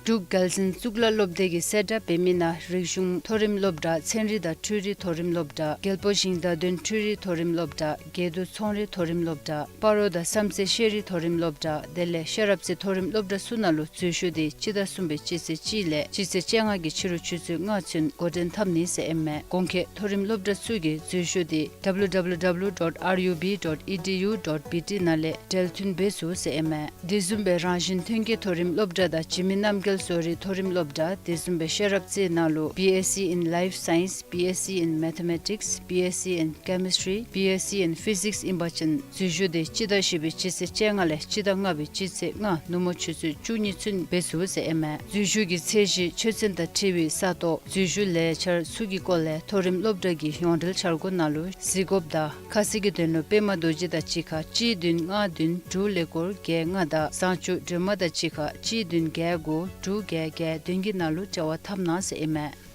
འབྲུག་རྒྱལ་བཙུན་གཙུག་ལག་སློབ་སྡེ་གིས་གསལ་བསྒྲགས་འབད་མི་ནང་རིག་གཞུང་མཐོ་རིམ་སློབ་གྲྭ། ཚན་རིག་དང་འཕྲུལ་རིག་མཐོ་རིམ་སློབ་གྲྭ། རྒྱལ་པོ་ཞིང་བདག་དོན་འཕྲུལ་རིག་མཐོ་རིམ་སློབ་གྲྭ། དགེ་འདུན་ཚོང་རིག་མཐོ་རིམ་སློབ་གྲྭ། སྤ་རོ་དང་བསམ་རྩེ་ཤེས་རིག་མཐོ་རིམ་སློབ་གྲྭ། དེ་ལས་ཤེས་རབ་རྩེ་མཐོ་རིམ་སློབ་གྲྭ་ཚུ་ནང་ལུ་འཛུལ་ཞུགས་འདི་སྤྱི་ཟླ་གསུམ་པའི་སྤྱི་ཚེས་གཅིག་ལས་སྤྱི་ཚེས་བཅོ་ལྔ་གི་ཕྱི་རུ་ཆུ་ཚོད་ལྔ་ཚུན་འགོ་འདྲེན་འཐབ་ནི་ཟེར་ཨིན་མས། གོང་འཁོད་མཐོ་རིམ་སློབ་གྲྭ་ཚུ་གི་འཛུལ་ཞུགས་འདི་W W W dot R U B dot E D U dot B T ནང་ལས་འབྲེལ་མཐུད་འབད་ཚུགས་ཟེར་ཨིན་མས། དེ་བཟུམ་སྦེ་རང་བཞིན་ཐོན་སྐྱེད་མཐོ་རིམ་སློབ་གྲྭ་དང་འཇིགས་མེད་རྣམ་རྒྱལ་བཟོ་རིག་མཐོ་རིམ་སློབ་གྲྭ། དེ་བཟུམ་སྦེ་ཤེས་རབ་རྩེ་ནང་ལུ་B S C in Life Science, B S C in Mathematics, B S C in Chemistry, B S C in Physics ཨིན་པ་ཅིན་འཛུལ་ཞུགས་འདི་སྤྱི་ཟླ་བཞི་པའི་སྤྱི་ཚེས་བཅོ་ལྔ་ལས་སྤྱི་ཟླ་ལྔ་པའི་སྤྱི་ཚེས་ལྔ་ནུབ་མོ་ཆུ་ཚོད་བཅུ་གཉིས་ཚུན་འབད་ཚུགས་ཟེར་ཨིན་མས། འཛུལ་ཞུགས་ཀྱི་ཚད་གཞི་ཆོས་ཚན་དང་འཁྲིལ་བའི་ས་སྟོང་། འཛུལ་ཞུགས་ལས་འཆར་ཚུ་གི་སྐོར་ལས་མཐོ་རིམ་སློབ་གྲྭ་གི་ཡོངས་འབྲེལ་འཆར་སྒོ་ནང་ལུ་གཟིགས་དགོཔ་དང་ཁ་གསལ་གྱི་དོན་ལུ་པདྨ་རྡོ་རྗེ་དང་གཅིག་ཁར་གཅིག་བདུན་ལྔ་བདུན་དྲུག་ཀླད་ཀོར་བརྒྱད་ལྔ་དང་བཟང་སྤྱོད་སྒྲོལ་མ་དང་གཅིག་ཁར་གཅིག་བདུན་བརྒྱད་དགུ་དྲུག་བརྒྱད་བརྒྱད་བདུན་གྱི་ནང་ལུ་འབྲེལ་བ་འཐབ་གནང་ཟེར་ཨིན་མས།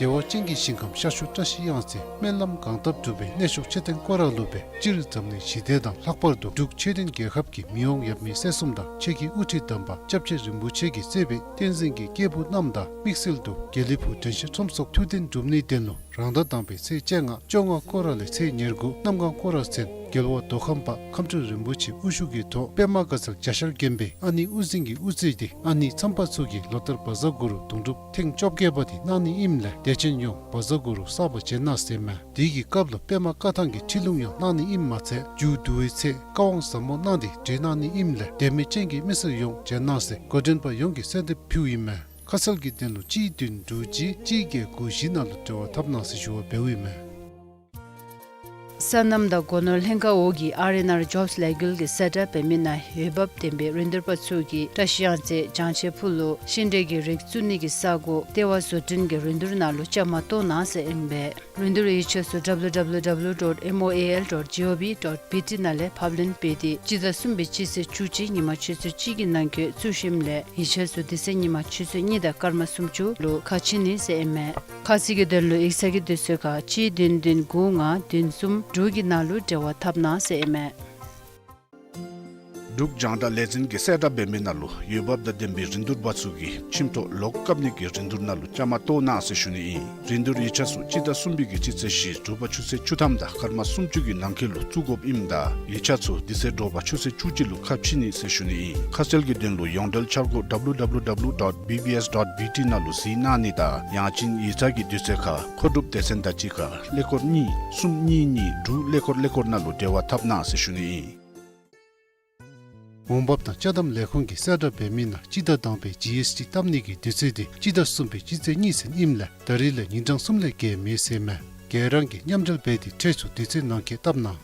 བདེ་བ་ཅན་གྱི་ཞིང་ཁམས་ཤར་ཕྱོགས་བཀྲ་ཤིས་གཡང་རྩེ། སྨོན་ལམ་གང་བཏབ་འགྲུབ་པའི་གནས་མཆོག་མཆོད་རྟེན་སྐོར་ར་ལུ་སྦེ་སྤྱིར་འཛམ་གླིང་ཞི་བདེ་དང་ལྷག་པར་དུ་འབྲུག་ཆོས་ལྡན་རྒྱལ་ཁབ་ཀྱི་མི་དབང་ཡབ་མེས་སྲས་གསུམ་དང་ཆོས་ཀྱི་དབུ་ཁྲིད་དམ་པ་སྐྱབས་རྗེ་རིན་པོ་ཆེ་གིས་གཙོས་པའི་བསྟན་འཛིན་གྱི་སྐྱེས་བུ་རྣམས་དང་དམིགས་བསལ་དུ་དགེ་ལེགས་ཕུག་དྲན་ཤེས་ཁྲོམ་ཚོགས་ཐུགས་གཏན་སྒྲུབ་ནིའི་དོན་ལུ་རང་ཟླ་དང་པའི་ཚེས་བཅོ་ལྔ་བཅོ་ལྔ་སྐོར་ར་ལས་ཚེས་ཉེར་དགུ་གནམ་གང་སྐོར་ར་ཚུན་རྒྱལ་བ་མདོ་ཁམས་པ་ཁམས་སྤྲུལ་རིན་པོ་ཆེ་དབུ་བཞུགས་ཀྱི་ཐོག་པདྨ་དགའ་ཚལ་རྒྱ་ཤར་དགོན་པའི་ཨ་ནེ་དབུ་འཛིན་གྱི་དབུ་རྩེ་སྟེ་ཨ་ནེ་མཚམས་པ་ཚུ་གིས་ལོ་ལྟར་བཛྲ་གུ་རུ་དུང་སྒྲུབ་ཐེངས་བཅོ་བརྒྱད་པ་དེ་གནང་ནི་ཨིནམ་ལས་དད་ཅན་ཡོངས་བཛྲ་གུ་རུ་བསགས་པ་བྱོན་གནང་ཟེར་མས། དེ་གི་སྐབས་ལུ་པདྨ་བཀའ་ཐང་གི་ཁྲིད་ལུང་ཡང་གནང་ནི་ཨིནམ་མ་ཚད་མཇུག་བསྡུ་བའི་ཚེ་བཀའ་དབང་ཟབ་མོ་གནང་སྟེ་གྲོལ་གནང་ནི་ཨིནམ་ལས་དད་མོས་ཅན་གྱི་མི་སེར་ཡོངས་བྱོན་གནང་ཟེར་འགོ་འདྲེན་པ་ཡོངས་ཀྱིས་གསོལ་འདེབས་ཕུལཝ་ཨིན་མས། ཁ་གསལ་གྱི་དོན་ལུ་གཅིག་བདུན་དྲུག་གཅིག་གཅིག་བརྒྱད་དགུ་བཞི་ནང་ལུ་འབྲེལ་བ་འཐབ་གནང་ཟེར་ཞུ་བ་འབདཝ་ཨིན་མས། སོ་ནམ་དང་སྒོ་ནོར་ལྷན་ཁག་འོག་གི་ཨར་ཨེན་ཨར་ཇོབསི་ལས་འགུལ་གྱི་གསལ་བསྒྲགས་འབད་མི་ནང་འོས་འབབ་ལྡན་པའི་རིན་བསྡུར་པ་ཚུ་གིས་བཀྲ་ཤིས་གཡང་རྩེ་བྱང་ཆེ་ཕུ་ལུ་ཤིང་འབྲས་ཀྱི་རིགས་བཙུགས་ནི་གི་ས་སྒོ་ལྟེ་བ་བཟོ་སྐྲུན་གྱི་རིན་བསྡུར་ནང་ལུ་བཅའ་མར་གཏོགས་གནང་ཟེར་ཨིན་པས། རིན་བསྡུར་ཡིག་ཆ་ཚུ་W W W dot M O A L dot G O V dot B T ནང་ལས་ཕབ་ལེན་འབད་དེ་སྤྱི་ཟླ་གསུམ་པའི་སྤྱི་ཚེས་བཅུ་གཅིག་ཉིན་མ་ཆུ་ཚོད་གཅིག་གི་ནང་འཁོད་བཙུགས་ཞིནམ་ལས་ཡིག་ཆ་ཚུ་དེ་ཚེ་ཉིན་མ་ཆུ་ཚོད་གཉིས་དང་སྐར་མ་སུམ་ཅུ་ལུ་ཁ་ཕྱེ་ནི་ཟེར་ཨིན་མས། ཁ་གསལ་གྱི་དོན་ལུ་ཡིག་ཚང་གི་དུས་ཚོད་ཁར་གཅིག་བདུན་བདུན་དགུ་ལྔ་བདུན་གསུམ་དྲུག་གི་ནང་ལུ་འབྲེལ་བ་འཐབ་གནང་ཟེར་ཨིན་མས། འབྲུག་རྒྱང་བསྒྲགས་ལས་འཛིན་གྱི་གསལ་བསྒྲགས་འབད་མི་ནང་ལུ་འོས་འབབ་དང་ལྡན་པའི་རིན་བསྡུར་པ་ཚུ་གིས་ཁྱིམ་ཐོག་ལོག་བཀབ་ནི་གི་རིན་བསྡུར་ནང་ལུ་བཅའ་མར་གཏོགས་གནང་ཟེར་ཞུ་ནི་ཨིན། རིན་བསྡུར་ཡིག་ཆ་ཚུ་སྤྱི་ཟླ་གསུམ་པའི་གི་སྤྱི་ཚེས་བཞི་དྲོ་པ་ཆུ་ཚོད་བཅུ་ཐམ་དང་སྐར་མ་སུམ་ཅུ་གི་ནང་འཁོད་ལུ་བཙུགས་དགོཔ་ཨིནམ་ད་ཡིག་ཆ་ཚུ་དེ་ཚེ་དྲོ་པ་ཆུ་ཚོད་བཅུ་གཅིག་ལུ་ཁ་ཕྱེ་ནི་ཟེར་ཞུ་ནི་ཨིན། ཁ་གསལ་གྱི་དོན་ལུ་ཡོངས་འབྲེལ་འཆར་སྒོ་W W W dot B B S dot B T ནང་ལུ་གཟིགས་གནང་ནི་དང་ཡང་ཅིན་ཡིག་ཚང་གི་དུས་ཚོད་ཁར་མཁོ་སྒྲུབ་སྡེ་ཚན་དང་གཅིག་ཁར་ཀླད་ཀོར་གཉིས་གསུམ་གཉིས་གཉིས་དྲུག་ཀླད་ཀོར་ཀླད་ཀོར་ནང་ལུ་འབྲེལ་བ་འཐབ་གནང་ཟེར་ཞུ་ནི་ཨིན། འོང་འབབ་དང་ཅ་དམ་ལས་ཁུངས་ཀྱི་གསལ་བསྒྲགས་འབད་མི་ནང་སྤྱི་ཟླ་དང་པའི་ཇི་ཨེསི་ཊི་བཏབ་ནི་གི་དུས་ཚོད་དེ་སྤྱི་ཟླ་གསུམ་པའི་སྤྱི་ཚེས་གཉིས་ཚུན་ཨིནམ་ལས་ད་རིས་ལས་ཉིན་གྲངས་གསུམ་ལས་བརྒལ་མེད་ཟེར་ཨིན་མས། ག་ར་གིས་མཉམ་འབྲེལ་འབད་དེ་ཁྲལ་ཚུ་དུས་ཚོད་ནང་འཁོད་བཏབ་གནང་།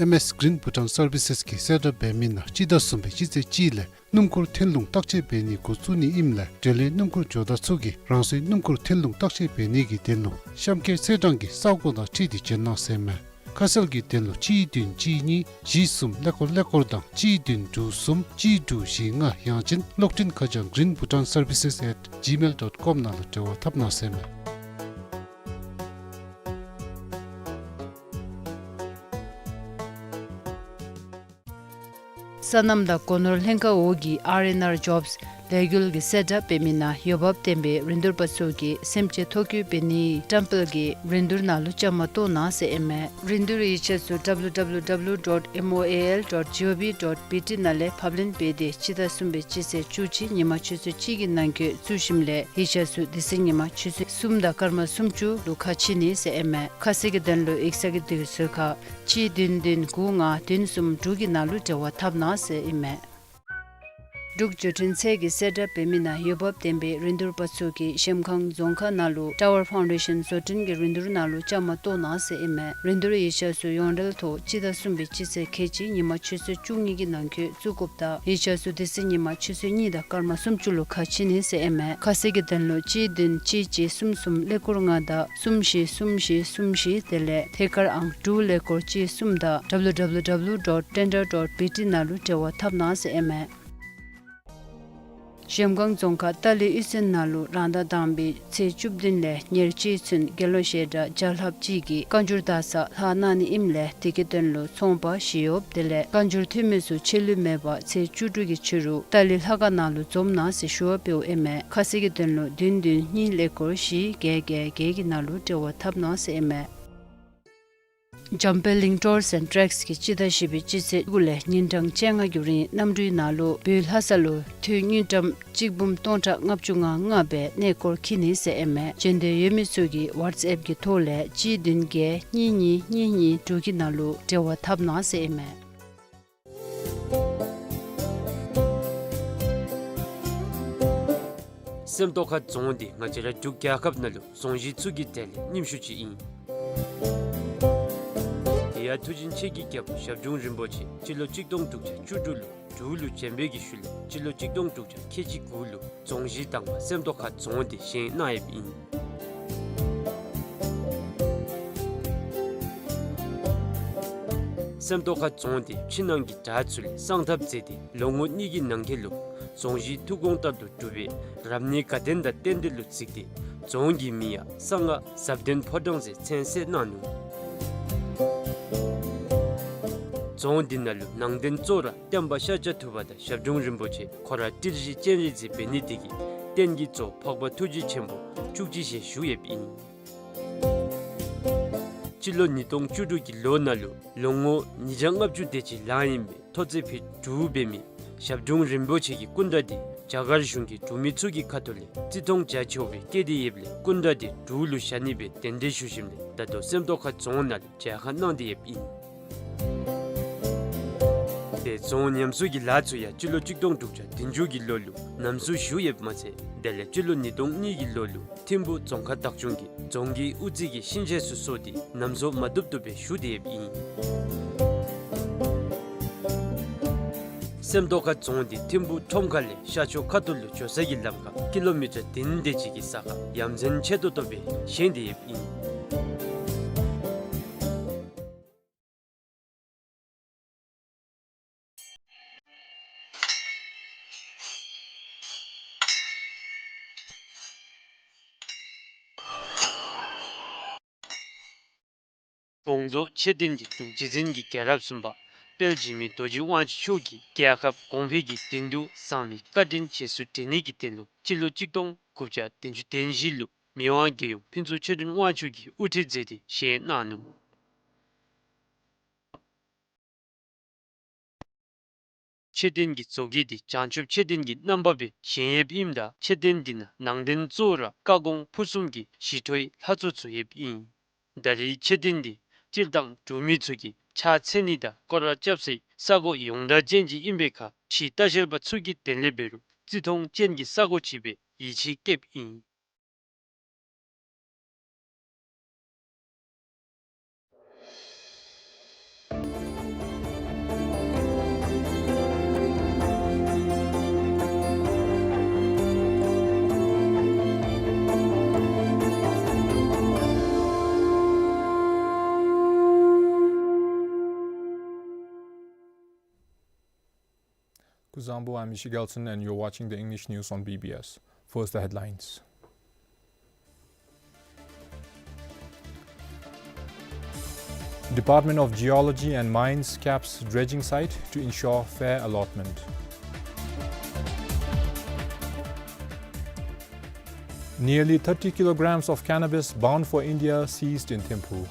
ཨེམ་ཨེསི་གིརིན་བྷུ་ཊཱན་སར་བི་སེསི་གི་གསལ་བསྒྲགས་འབད་མི་ནང་སྤྱི་ཟླ་གསུམ་པའི་སྤྱི་ཚེས་གཅིག་ལས་སྣུམ་འཁོར་ཐོན་ལུང་བརྟག་དཔྱད་འབད་ནི་འགོ་བཙུགས་ནི་ཨིནམ་ལས་འབྲེལ་ཡོད་སྣུམ་འཁོར་ཇོ་བདག་ཚུ་གིས་རང་སོའི་སྣུམ་འཁོར་ཐོན་ལུང་བརྟག་དཔྱད་འབད་ནི་གི་དོན་ལུ་གཤམ་འཁོད་ཚེས་གྲངས་ཀྱི་ས་གོ་ནང་འཁྲིལ་ཏེ་བྱོན་གནང་ཟེར་ཨིན་མས། ཁ་གསལ་གྱི་དོན་ལུ་གཅིག་བདུན་གཅིག་གཉིས་བཞི་གསུམ་ཀླད་ཀོར་ཀླད་ཀོར་དང་གཅིག་བདུན་དྲུག་གསུམ་གཅིག་དྲུག་བཞི་ལྔ་ཡང་ཅིན་གློག་འཕྲིན་ཁ་བྱང་གིརིན་བྷུ་ཊཱན་སར་བི་སེསི་at gmail dot com ནང་ལུ་འབྲེལ་བ་འཐབ་གནང་ཟེར་ཨིན་མས། སོ་ནམ་དང་སྒོ་ནོར་ལྷན་ཁག་འོག་གི་ཨར་ཨེན་ཨར་ཇོབསི་ལས་འགུལ་གྱི་གསལ་བསྒྲགས་འབད་མི་ནང་འོས་འབབ་ལྡན་པའི་རིན་བསྡུར་པ་ཚུ་གིས་སེམས་ཅན་ཐོ་བཀོད་འབད་ནིའི་བཀྲམ་སྤེལ་གྱི་རིན་བསྡུར་ནང་ལུ་བཅའ་མར་གཏོགས་གནང་ཟེར་ཨིན་མས། རིན་བསྡུར་ཡིག་ཆ་ཚུ་W W W dot M O A L dot G O V dot B T ནང་ལས་ཕབ་ལེན་འབད་དེ་སྤྱི་ཟླ་གསུམ་པའི་སྤྱི་ཚེས་བཅུ་གཅིག་ཉིན་མ་ཆུ་ཚོད་གཅིག་གི་ནང་འཁོད་བཙུགས་ཞིནམ་ལས་ཡིག་ཆ་ཚུ་དེ་ཚེ་ཉིན་མ་ཆུ་ཚོད་གསུམ་དང་སྐར་མ་སུམ་ཅུ་ལུ་ཁ་ཕྱེ་ནི་ཟེར་ཨིན་མས། ཁ་གསལ་གྱི་དོན་ལུ་ཡིག་ཚང་གི་དུས་ཚོད་ཁར་གཅིག་བདུན་བདུན་དགུ་ལྔ་བདུན་གསུམ་དྲུག་གི་ནང་ལུ་འབྲེལ་བ་འཐབ་གནང་ཟེར་ཨིན་མས། འབྲུག་བརྗོད་འཕྲིན་ཚད་ཀྱི་གསལ་བསྒྲགས་འབད་མི་ནང་འོས་འབབ་ལྡན་པའི་རིན་བསྡུར་པ་ཚུ་གིས་གཞལམ་སྒང་རྫོང་ཁག་ནང་ལུ་ཊ་ཝར་ཕའུན་ཌེ་ཤཱན་བཟོ་སྐྲུན་གྱི་རིན་བསྡུར་ནང་ལུ་བཅའ་མར་གཏོགས་གནང་ཟེར་ཨིན་མས། རིན་བསྡུར་ཡིག་ཆ་ཚུ་ཡོངས་འབྲེལ་ཐོག་སྤྱི་ཟླ་གསུམ་པའི་སྤྱི་ཚེས་ཁལ་གཅིག་ཉིན་མ་ཆུ་ཚོད་བཅུ་གཉིས་ཀྱི་ནང་འཁོད་བཙུགས་དགོཔ་དང་ཡིག་ཆ་ཚུ་དེ་ཚེ་ཉིན་མ་ཆུ་ཚོད་གཉིས་དང་སྐར་མ་སུམ་ཅུ་ལུ་ཁ་ཕྱེ་ནི་ཟེར་ཨིན་མས། ཁ་གསལ་གྱི་དོན་ལུ་གཅིག་བདུན་གཅིག་གཅིག་གསུམ་གསུམ་ཀླད་ཀོར་ལྔ་དང་གསུམ་བཞི་གསུམ་བཞི་གསུམ་བཞི་དེ་ལས་ཐད་ཀར་ཨང་དྲུག་ཀླད་ཀོར་གཅིག་གསུམ་དང་W W W dot tender dot B T ནང་ལུ་འབྲེལ་བ་འཐབ་གནང་ཟེར་ཨིན་མས། གཞལམ་སྒང་རྫོང་ཁག་ཏཱ་ལི་གཡུས་ཚན་ནང་ལུ་རང་ཟླ་དང་པའི་ཚེས་བཅུ་བདུན་ལས་ཉེར་གཅིག་ཚུན་དགེ་སློང་བཤད་གྲྭ་བརྒྱ་ལྷགཔ་ཅིག་གིས་བཀའ་འགྱུར་དག་ས་ལྷག་གནང་ནི་ཨིནམ་ལས་དེ་གི་དོན་ལུ་ཚོང་པ་ཞི་གཡོགཔ་དེ་ལས་བཀའ་འགྱུར་འཐུས་མི་ཚུ་ཆད་ལུས་མེད་པར་ཚེས་བཅུ་དྲུག་གི་ཕྱི་རུ་ཏཱ་ལི་ལྷ་ཁང་ནང་ལུ་འཛོམས་གནང་ཟེར་ཞུ་བ་འབདཝ་ཨིན་མས། ཁ་གསལ་གྱི་དོན་ལུ་བདུན་བདུན་གཉིས་ཀླད་ཀོར་བཞི་བརྒྱད་བརྒྱད་བརྒྱད་ཀྱི་ནང་ལུ་འབྲེལ་བ་འཐབ་གནང་ཟེར་ཨིན་མས། འཇམ་དཔལ་གླིང་ཊུརསི་ཨེནཌ་ཊེགསི་གིས་སྤྱི་ཟླ་བཞི་པའི་སྤྱི་ཚེས་དགུ་ལས་ཉིན་གྲངས་བཅོ་ལྔ་གི་རིང་གནམ་གྲུའི་ནང་ལུ་བོད་ལྷ་ས་ལུ་དངུལ་ཀྲམ་གཅིག་འབུམ་སྟོང་ཕྲག་ལྔ་བཅུ་ང་ལྔ་སྦེ་གནས་སྐོར་འཁྱིད་ནི་ཟེར་ཨིན་མས། འབྱོན་འདོད་ཡོད་མི་ཚུ་གིས་ཝཊསི་ཨེཔ་གི་ཐོག་ལས་གཅིག་བདུན་བརྒྱད་གཉིས་གཉིས་གཉིས་གཉིས་དྲུག་གི་ནང་ལུ་འབྲེལ་བ་འཐབ་གནང་ཟེར་ཨིན་མས། སེམས་རྟོགས་ཁ་རྫོང་འདི་ང་བཅས་ར་འབྲུག་རྒྱལ་ཁབ་ནང་ལུ་རྫོང་གཞི་ཚུ་གི་གྲས་ལས་རྙིངམ་ཤོས་ཅིག་ཨིན། དེ་ཡང་མཐུ་ཆེན་ཆོས་ཀྱི་རྒྱལ་པོ་ཞབས་དྲུང་རིན་པོ་ཆེ་སྤྱི་ལོ་གཅིག་སྟོང་དྲུག་བརྒྱ་བཅུ་དྲུག་ལུ་འབྲུག་ལུ་བྱོན་པའི་གི་ཤུལ་ལས་སྤྱི་ལོ་གཅིག་སྟོང་དྲུག་བརྒྱ་ཁལ་གཅིག་དགུ་ལུ་རྫོང་གཞི་དང་པ་སེམས་རྟོགས་ཁ་རྫོང་འདི་བཞེངས་གནང་ཡོདཔ་ཨིན། སེམས་རྟོགས་ཁ་རྫོང་འདི་ཕྱི་ནང་གི་བྲག་ཚུ་ལས་གསང་ཐབས་མཛད་དེ་ལོ་ངོ་གཉིས་ཀྱི་ནང་འཁོད་ལུ་རྫོང་གཞི་ཐུགས་དགོངས་ལྟར་དུ་གྲུབ་པའི་རབ་གནས་དགའ་སྟོན་དང་རྟེན་འབྲེལ་ལུ་གཟིགས་ཏེ་རྫོང་གི་མིང་ཡང་གསང་སྔགས་ཟབ་དོན་ཕོ་བྲང་ཟེར་མཚན་གསོལ་གནང་ནུག། རྫོང་འདི་ནང་ལུ་ནང་རྟེན་གཙོ་བོ་ར་བསྟན་པ་ཤཱཀྱ་ཐུབ་པ་དང་ཞབས་དྲུང་རིན་པོ་ཆེ་ཁོ་ར་ཏིལ་བཞི་སྤྱན་རས་གཟིགས་འབད་ནི་དེ་གིས་རྟེན་གྱི་གཙོ་བོ་འཕགས་པ་ཐུགས་རྗེ་ཆེན་པོ་བཅུ་གཅིག་ཞལ་བཞུགས་ཡོདཔ་ཨིན། སྤྱི་ལོ་ཉིས་སྟོང་བཅུ་དྲུག་གི་ལོ་ནང་ལུ་ལོ་ངོ་ཉིས་བརྒྱ་ལྔ་བཅུ་དེ་ཅིག་ལང་ཡི་མི་ཐོག་བརྩེགས་ཕུད་དྲུག་འབད་མི་ཞབས་དྲུང་རིན་པོ་ཆེ་གི་སྐུ་འདྲ་འདི་རྒྱ་གར་གཞུང་གིས་འབྲུག་མི་ཚུ་གི་ཁ་ཐུག་ལས་བརྩི་མཐོང་རྒྱ་ཆེ་བའི་བསྐྱེད་དེ་ཡོདཔ་ལས་སྐུ་འདྲ་འདི་འབྲུག་ལུ་བཞག་ནི་སྦེ་གདན་འདྲེན་ཞུ་ཞིནམ་ལས་ད་ལྟོ་སེམས་རྟོགས་ཁ་རྫོང་ནང་ལུ་མཇལ་ཁ་གནང་སྟེ་ཡོདཔ་ཨིན། ཏེ་རྫོང་ཉམས་གསོ་གི་ལཱ་ཚུ་ཡང་སྤྱི་ལོ་གཅིག་སྟོང་དྲུག་བརྒྱ་བདུན་ཅུ་གི་ལོ་ལུ་ཉམས་གསོ་ཞུ་ཡོདཔ་མ་ཚད་དེ་ལས་སྤྱི་ལོ་ཉིས་སྟོང་གཉིས་ཀྱི་ལོ་ལུ་ཐིམ་ཕུ་རྫོང་ཁག་བདག་སྐྱོང་གིས་རྫོང་གི་དབུ་རྩེ་གི་གཤིན་རྗེ་ཚུ་གསོ་སྟེ་ཉམས་གསོ་མ་བཏུབ་བཏུབ་སྦེ་ཞུ་སྟེ་ཡོདཔ་ཨིན། སེམས་རྟོགས་ཁ་རྫོང་འདི་ཐིམ་ཕུ་ཁྲོམ་ཁ་ལས་ཤར་ཕྱོགས་ཁ་ཐུག་ལུ་འགྱོ་ས་གི་ལམ་ཁར་ཀི་ལོ་མི་ཊར་བདུན་དེ་ཅིག་གི་ས་ཁར་ཡ་མཚན་ཆེ་ཏོག་ཏོ་སྦེ་བཞེངས་ཏེ་ཡོདཔ་ཨིན། དགོངས་རྫོགས་མཆོད་རྟེན་གྱི་དྲུང་རྗེ་འཛིན་གྱི་རྒྱལ་རབས་གསུམ་པ་དཔལ་འཇིགས་མེད་རྡོ་རྗེ་དབང་ཕྱུག་མཆོག་གིས་རྒྱལ་ཁབ་གོང་འཕེལ་གྱི་དོན་དུ་གསང་བའི་བཀའ་དྲིན་རྗེས་སུ་དྲན་ནི་གི་དོན་ལུ་སྤྱི་ལོ་གཅིག་སྟོང་དགུ་བརྒྱ་བདུན་ཅུ་དོན་བཞི་ལུ་མི་དབང་རྒྱལ་ཡུམ་ཕུན་ཚོགས་ཆོས་སྒྲོན་དབང་ཕྱུག་གིས་དབུ་ཁྲིད་མཛད་དེ་བཞེངས་གནང་ནུག། མཆོད་རྟེན་གྱི་བཟོ་བཀོད་འདི་བྱང་ཆུབ་མཆོད་རྟེན་གྱི་རྣམ་པ་སྦེ་བཞེངས་ཡོདཔ་ཨིནམ་ད་མཆོད་རྟེན་འདི་ནང་ནང་རྟེན་གཙོ་བོ་ར་བཀའ་དགོངས་ཕུར་གསུམ་གྱི་ཞི་ཁྲོའི་ལྷ་ཚོགས་ཚུ་ཡོདཔ་ཨིན། ད་རེས་མཆོད་རྟེན་འདི་སྤྱིར་བཏང་འབྲུག་མི་ཚུ་གིས་ཕྱག་འཚལ་ནི་དང་སྐོར་ར་རྐྱབ་སའི་ས་གོ་ཡོངས་གྲགས་ཅན་ཅིག་ཨིན་པའི་ཁར་ཕྱིའི་ལྟ་བཤལ་པ་ཚུ་གིས་དེ་ལས་འབད་རུང་བརྩི་མཐོང་ཅན་གྱི་ས་གོ་ཅིག་སྦེ་ཡིད་ཆེས་བསྐྱེདཔ་ཨིན། Kuzuzangpo, I'm Mishi Gelson, and you're watching the English news on B B S. First, the headlines. Department of Geology and Mines caps dredging site to ensure fair allotment. Nearly thirty kilograms of cannabis bound for India seized in Thimphu.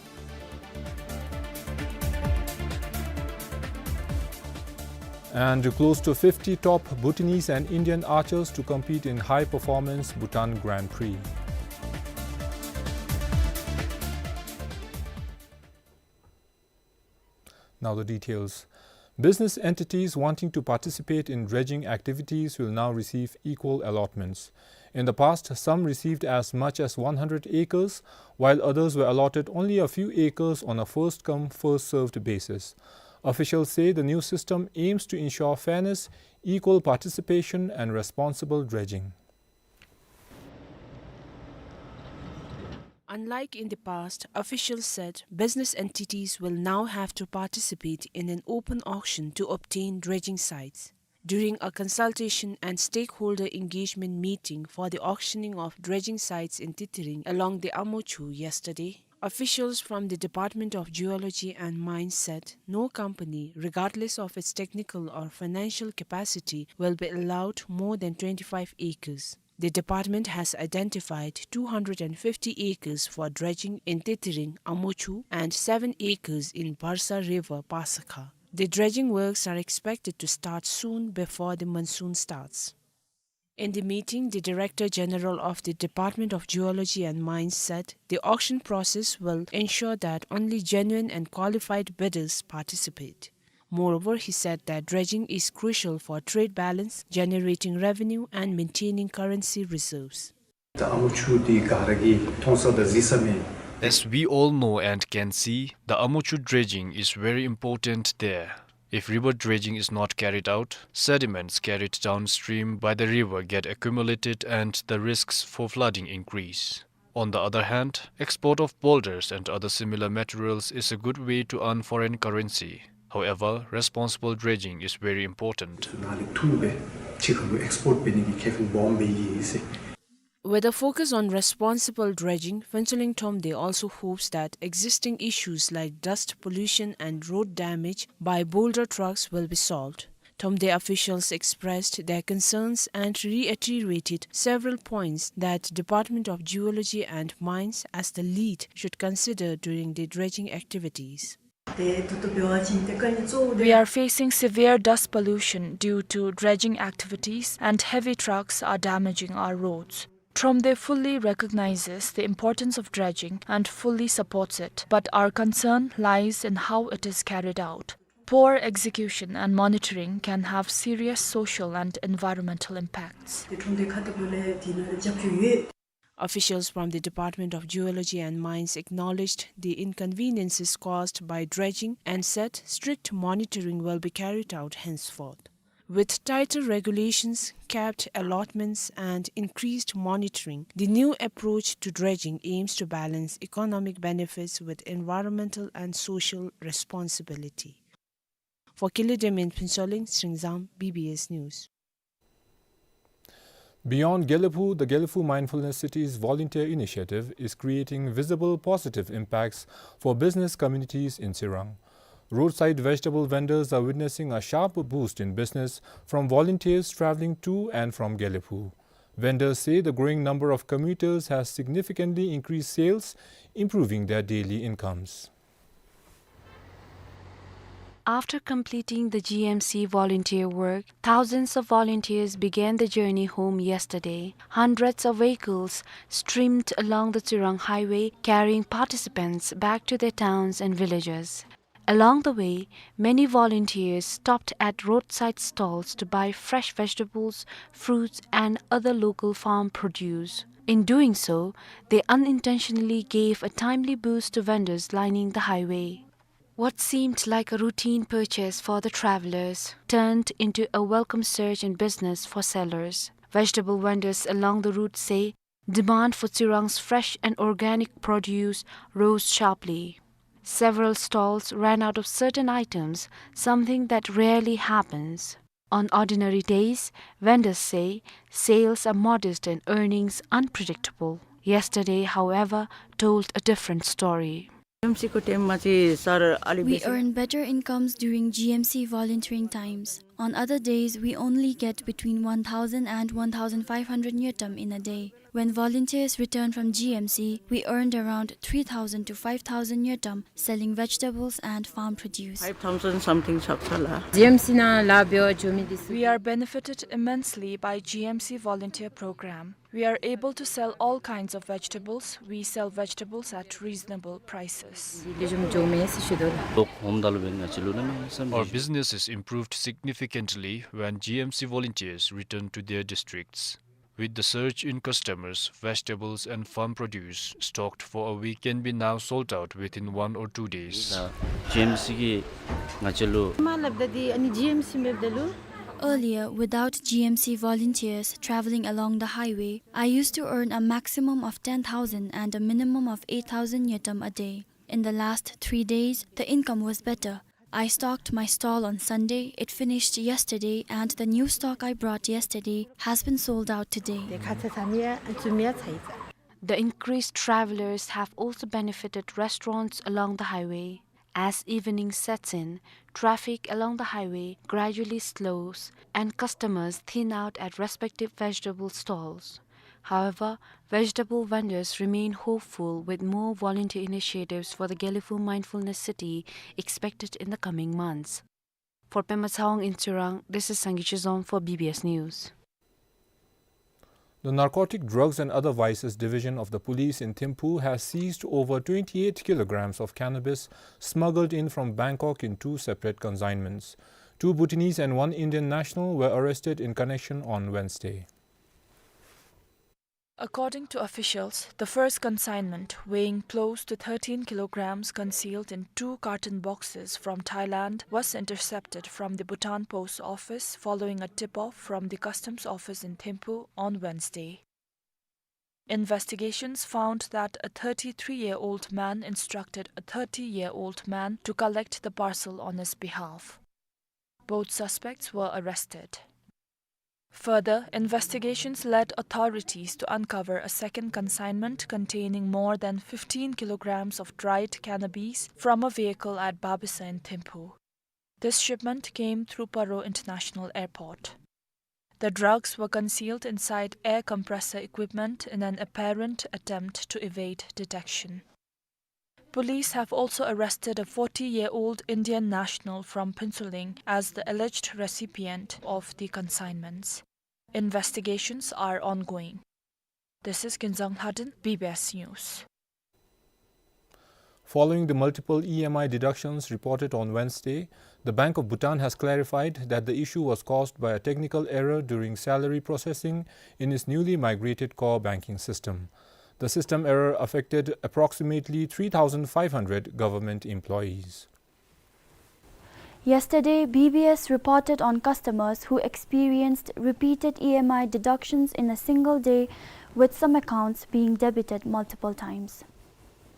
And close to fifty top Bhutanese and Indian archers to compete in high performance Bhutan Grand Prix. Now the details. Business entities wanting to participate in dredging activities will now receive equal allotments. In the past, some received as much as one hundred acres, while others were allotted only a few acres on a first-come, first-served basis. Officials say the new system aims to ensure fairness, equal participation, and responsible dredging. Unlike in the past, officials said business entities will now have to participate in an open auction to obtain dredging sites. During a consultation and stakeholder engagement meeting for the auctioning of dredging sites in Titiring along the Amochu yesterday, officials from the Department of Geology and Mines said no company, regardless of its technical or financial capacity, will be allowed more than twenty-five acres. The department has identified two hundred and fifty acres for dredging in Titiring, Amochu, and seven acres in Barsa River, Pasakha. The dredging works are expected to start soon before the monsoon starts. In the meeting, the Director General of the Department of Geology and Mines said the auction process will ensure that only genuine and qualified bidders participate. Moreover, he said that dredging is crucial for trade balance, generating revenue, and maintaining currency reserves. ད་ཨ་མོ་ཆུ་འདི་ག་ར་གིས་མཐོང་ས་དང་གཟིགས་ས་མས། As we all know and can see, the Amochu dredging is very important there. If river dredging is not carried out, sediments carried downstream by the river get accumulated and the risks for flooding increase. On the other hand, export of boulders and other similar materials is a good way to earn foreign currency. However, responsible dredging is very important. ནཱ་ལས་འཐུ་སྦེ་ཕྱི་ཁ་ལུ་ཨེགསི་པོརཊ་འབད་ནི་གི་ཁེ་ཕན་སྦོམ་སྦེ་ཡོད་ཟེར། With a focus on responsible dredging, Phuentsholing Thromde also hopes that existing issues like dust pollution and road damage by boulder trucks will be solved. Thromde officials expressed their concerns and reiterated several points that Department of Geology and Mines, as the lead, should consider during the dredging activities. We are facing severe dust pollution due to dredging activities, and heavy trucks are damaging our roads. Thromde fully recognizes the importance of dredging and fully supports it, but our concern lies in how it is carried out. Poor execution and monitoring can have serious social and environmental impacts. དེ་གྲོང་སྡེ་ཁག་དང་པོ་ལས་དེ་ནང་ལས་རྒྱབ་སྐྱོར་ཡོད། Officials from the Department of Geology and Mines acknowledged the inconveniences caused by dredging and said strict monitoring will be carried out henceforth. With tighter regulations, capped allotments, and increased monitoring, the new approach to dredging aims to balance economic benefits with environmental and social responsibility. For Kili Demin, Phuentsholing Shringsang, B B S News. Beyond Gelephu, the Gelephu Mindfulness City's volunteer initiative is creating visible positive impacts for business communities in Tsirang. Roadside vegetable vendors are witnessing a sharp boost in business from volunteers traveling to and from Gelephu. Vendors say the growing number of commuters has significantly increased sales, improving their daily incomes. After completing the G M C volunteer work, thousands of volunteers began the journey home yesterday. Hundreds of vehicles streamed along the Tsirang Highway, carrying participants back to their towns and villages. Along the way, many volunteers stopped at roadside stalls to buy fresh vegetables, fruits, and other local farm produce. In doing so, they unintentionally gave a timely boost to vendors lining the highway. What seemed like a routine purchase for the travelers turned into a welcome surge in business for sellers. Vegetable vendors along the route say demand for Tsirang's fresh and organic produce rose sharply. Several stalls ran out of certain items, something that rarely happens. On ordinary days, vendors say sales are modest and earnings unpredictable. Yesterday, however, told a different story. G M C को टाइममा चाहिँ सर अलि बेसी। We earn better incomes during G M C volunteering times. On other days, we only get between one thousand and one thousand five hundred ngultrum in a day. When volunteers return from G M C, we earned around three thousand to five thousand ngultrum selling vegetables and farm produce. Five thousand something सक्छ होला। G M C ནང་ལཱ་འབད་བར་འགྱོ་མི་འདི་ཚུ། We are benefited immensely by G M C volunteer program. We are able to sell all kinds of vegetables. We sell vegetables at reasonable prices. ལེགས་ཤོམ་འགྱོ་མས་ཟེར་ཞུ་དོ་ལགས། ལོག་འོངམ་ད་ལུ་འབདན་ང་བཅས་ལུ་གནམ་མེད་ས་མེད། Our business is improved significantly when G M C volunteers return to their districts. With the surge in customers, vegetables and farm produce stocked for a week can be now sold out within one or two days. G M C གིས་ང་བཅས་ལུ། མ་སླབ་ད་འདི་ཨ་ནི་G M C མེདཔ་ད་ལུ། Earlier, without G M C volunteers traveling along the highway, I used to earn a maximum of ten thousand and a minimum of eight thousand ngultrum a day. In the last three days, the income was better. I stocked my stall on Sunday, it finished yesterday, and the new stock I brought yesterday has been sold out today. དེ་ཁ་ཚ་ཚ་མི་ཡ་ཨ་ཙུ་མི་ཡ་ཚ་ཡི་ཚ། The increased travelers have also benefited restaurants along the highway. As evening sets in, traffic along the highway gradually slows and customers thin out at respective vegetable stalls. However, vegetable vendors remain hopeful with more volunteer initiatives for the Gelephu Mindfulness City expected in the coming months. For Pema Tshawang in Tsirang, this is Sangay Chizom for B B S News. The Narcotic Drugs and Other Vices Division of the police in Thimphu has seized over twenty-eight kilograms of cannabis smuggled in from Bangkok in two separate consignments. Two Bhutanese and one Indian national were arrested in connection on Wednesday. According to officials, the first consignment, weighing close to thirteen kilograms concealed in two carton boxes from Thailand, was intercepted from the Bhutan Post Office following a tip-off from the Customs Office in Thimphu on Wednesday. Investigations found that a thirty-three-year-old man instructed a thirty-year-old man to collect the parcel on his behalf. Both suspects were arrested. Further, investigations led authorities to uncover a second consignment containing more than fifteen kilograms of dried cannabis from a vehicle at Babisa in Thimphu. This shipment came through Paro International Airport. The drugs were concealed inside air compressor equipment in an apparent attempt to evade detection. Police have also arrested a forty-year-old Indian national from Phuentsholing as the alleged recipient of the consignments. Investigations are ongoing. This is Kinzang Lhaden, B B S News. Following the multiple E M I deductions reported on Wednesday, The Bank of Bhutan has clarified that the issue was caused by a technical error during salary processing in its newly migrated core banking system. The system error affected approximately three thousand five hundred government employees. Yesterday, B B S reported on customers who experienced repeated E M I deductions in a single day, with some accounts being debited multiple times.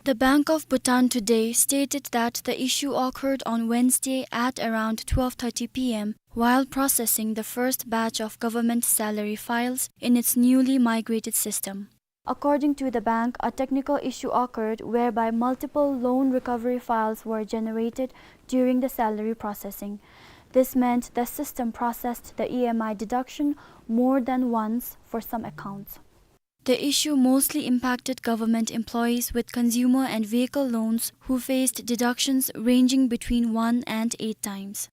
The Bank of Bhutan today stated that the issue occurred on Wednesday at around twelve thirty P M while processing the first batch of government salary files in its newly migrated system. According to the bank, a technical issue occurred whereby multiple loan recovery files were generated during the salary processing. This meant the system processed the E M I deduction more than once for some accounts. The issue mostly impacted government employees with consumer and vehicle loans who faced deductions ranging between one and eight times.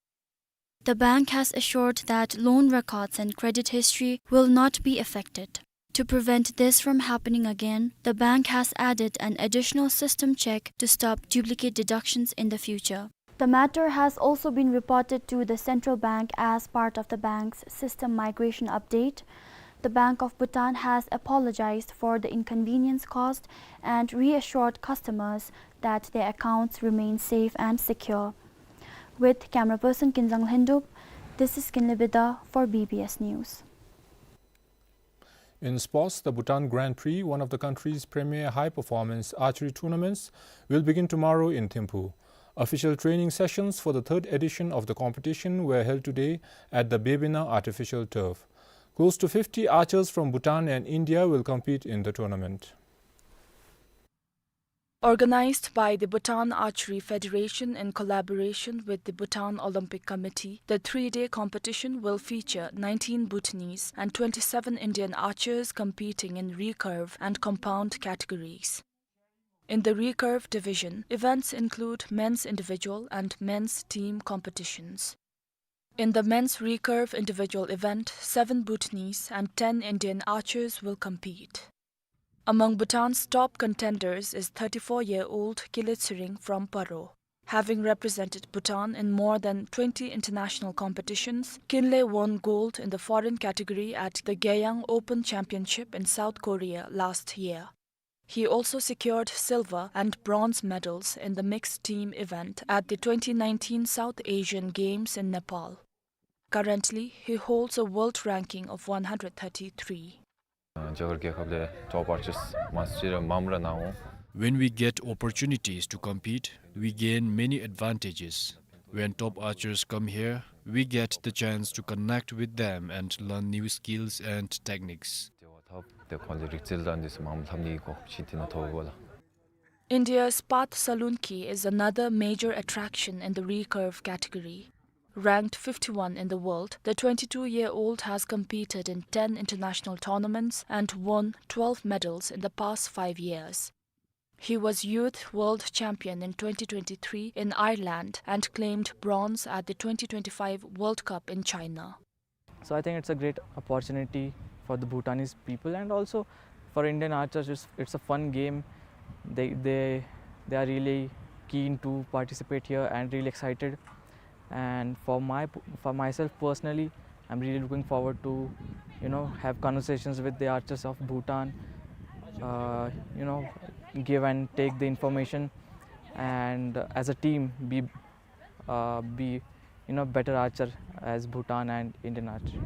The bank has assured that loan records and credit history will not be affected. To prevent this from happening again, the bank has added an additional system check to stop duplicate deductions in the future. The matter has also been reported to the central bank as part of the bank's system migration update. The Bank of Bhutan has apologized for the inconvenience caused and reassured customers that their accounts remain safe and secure. With camera person Kinzang Lhendup, this is Kinley Bida for B B S News. In sports, the Bhutan Grand Prix, one of the country's premier high-performance archery tournaments, will begin tomorrow in Thimphu. Official training sessions for the third edition of the competition were held today at the Bebena Artificial Turf. Close to fifty archers from Bhutan and India will compete in the tournament. Organized by the Bhutan Archery Federation in collaboration with the Bhutan Olympic Committee, the three-day competition will feature nineteen Bhutanese and twenty-seven Indian archers competing in recurve and compound categories. In the recurve division, events include men's individual and men's team competitions. In the men's recurve individual event, seven Bhutanese and ten Indian archers will compete. Among Bhutan's top contenders is thirty-four-year-old Kinley Tsering from Paro. Having represented Bhutan in more than twenty international competitions, Kinley won gold in the foreign category at the Geyang Open Championship in South Korea last year. He also secured silver and bronze medals in the mixed team event at the twenty nineteen South Asian Games in Nepal. Currently, he holds a world ranking of one hundred thirty-three. ཨ་རྒྱ་གར་རྒྱལ་ཁབ་ལས་ཊོབ་ཨར་ཅརསི་མང་སུ་ཅིག་ར་མམ་ར་ནང་འོང་། When we get opportunities to compete, we gain many advantages. When top archers come here, we get the chance to connect with them and learn new skills and techniques. དེ་ཁོང་ལས་རིག་རྩལ་དང་འདི་ཚུ་མང་ལྷབ་ནི་གོ་ཤེས་ཏེ་ན་ཐོབ་གོ་ལགས། India's Parth Solanki is another major attraction in the recurve category. Ranked fifty-one in the world, the twenty-two-year-old has competed in ten international tournaments and won twelve medals in the past five years. He was Youth World Champion in twenty twenty-three in Ireland and claimed bronze at the twenty twenty-five World Cup in China. So I think it's a great opportunity for the Bhutanese people and also for Indian archers. It's, it's a fun game. They, they, they are really keen to participate here and really excited. And for my, for myself personally, I'm really looking forward to, you know, have conversations with the archers of Bhutan, uh, you know, give and take the information, and, uh, as a team, be, uh, be, you know, better archer as Bhutan and Indian archer.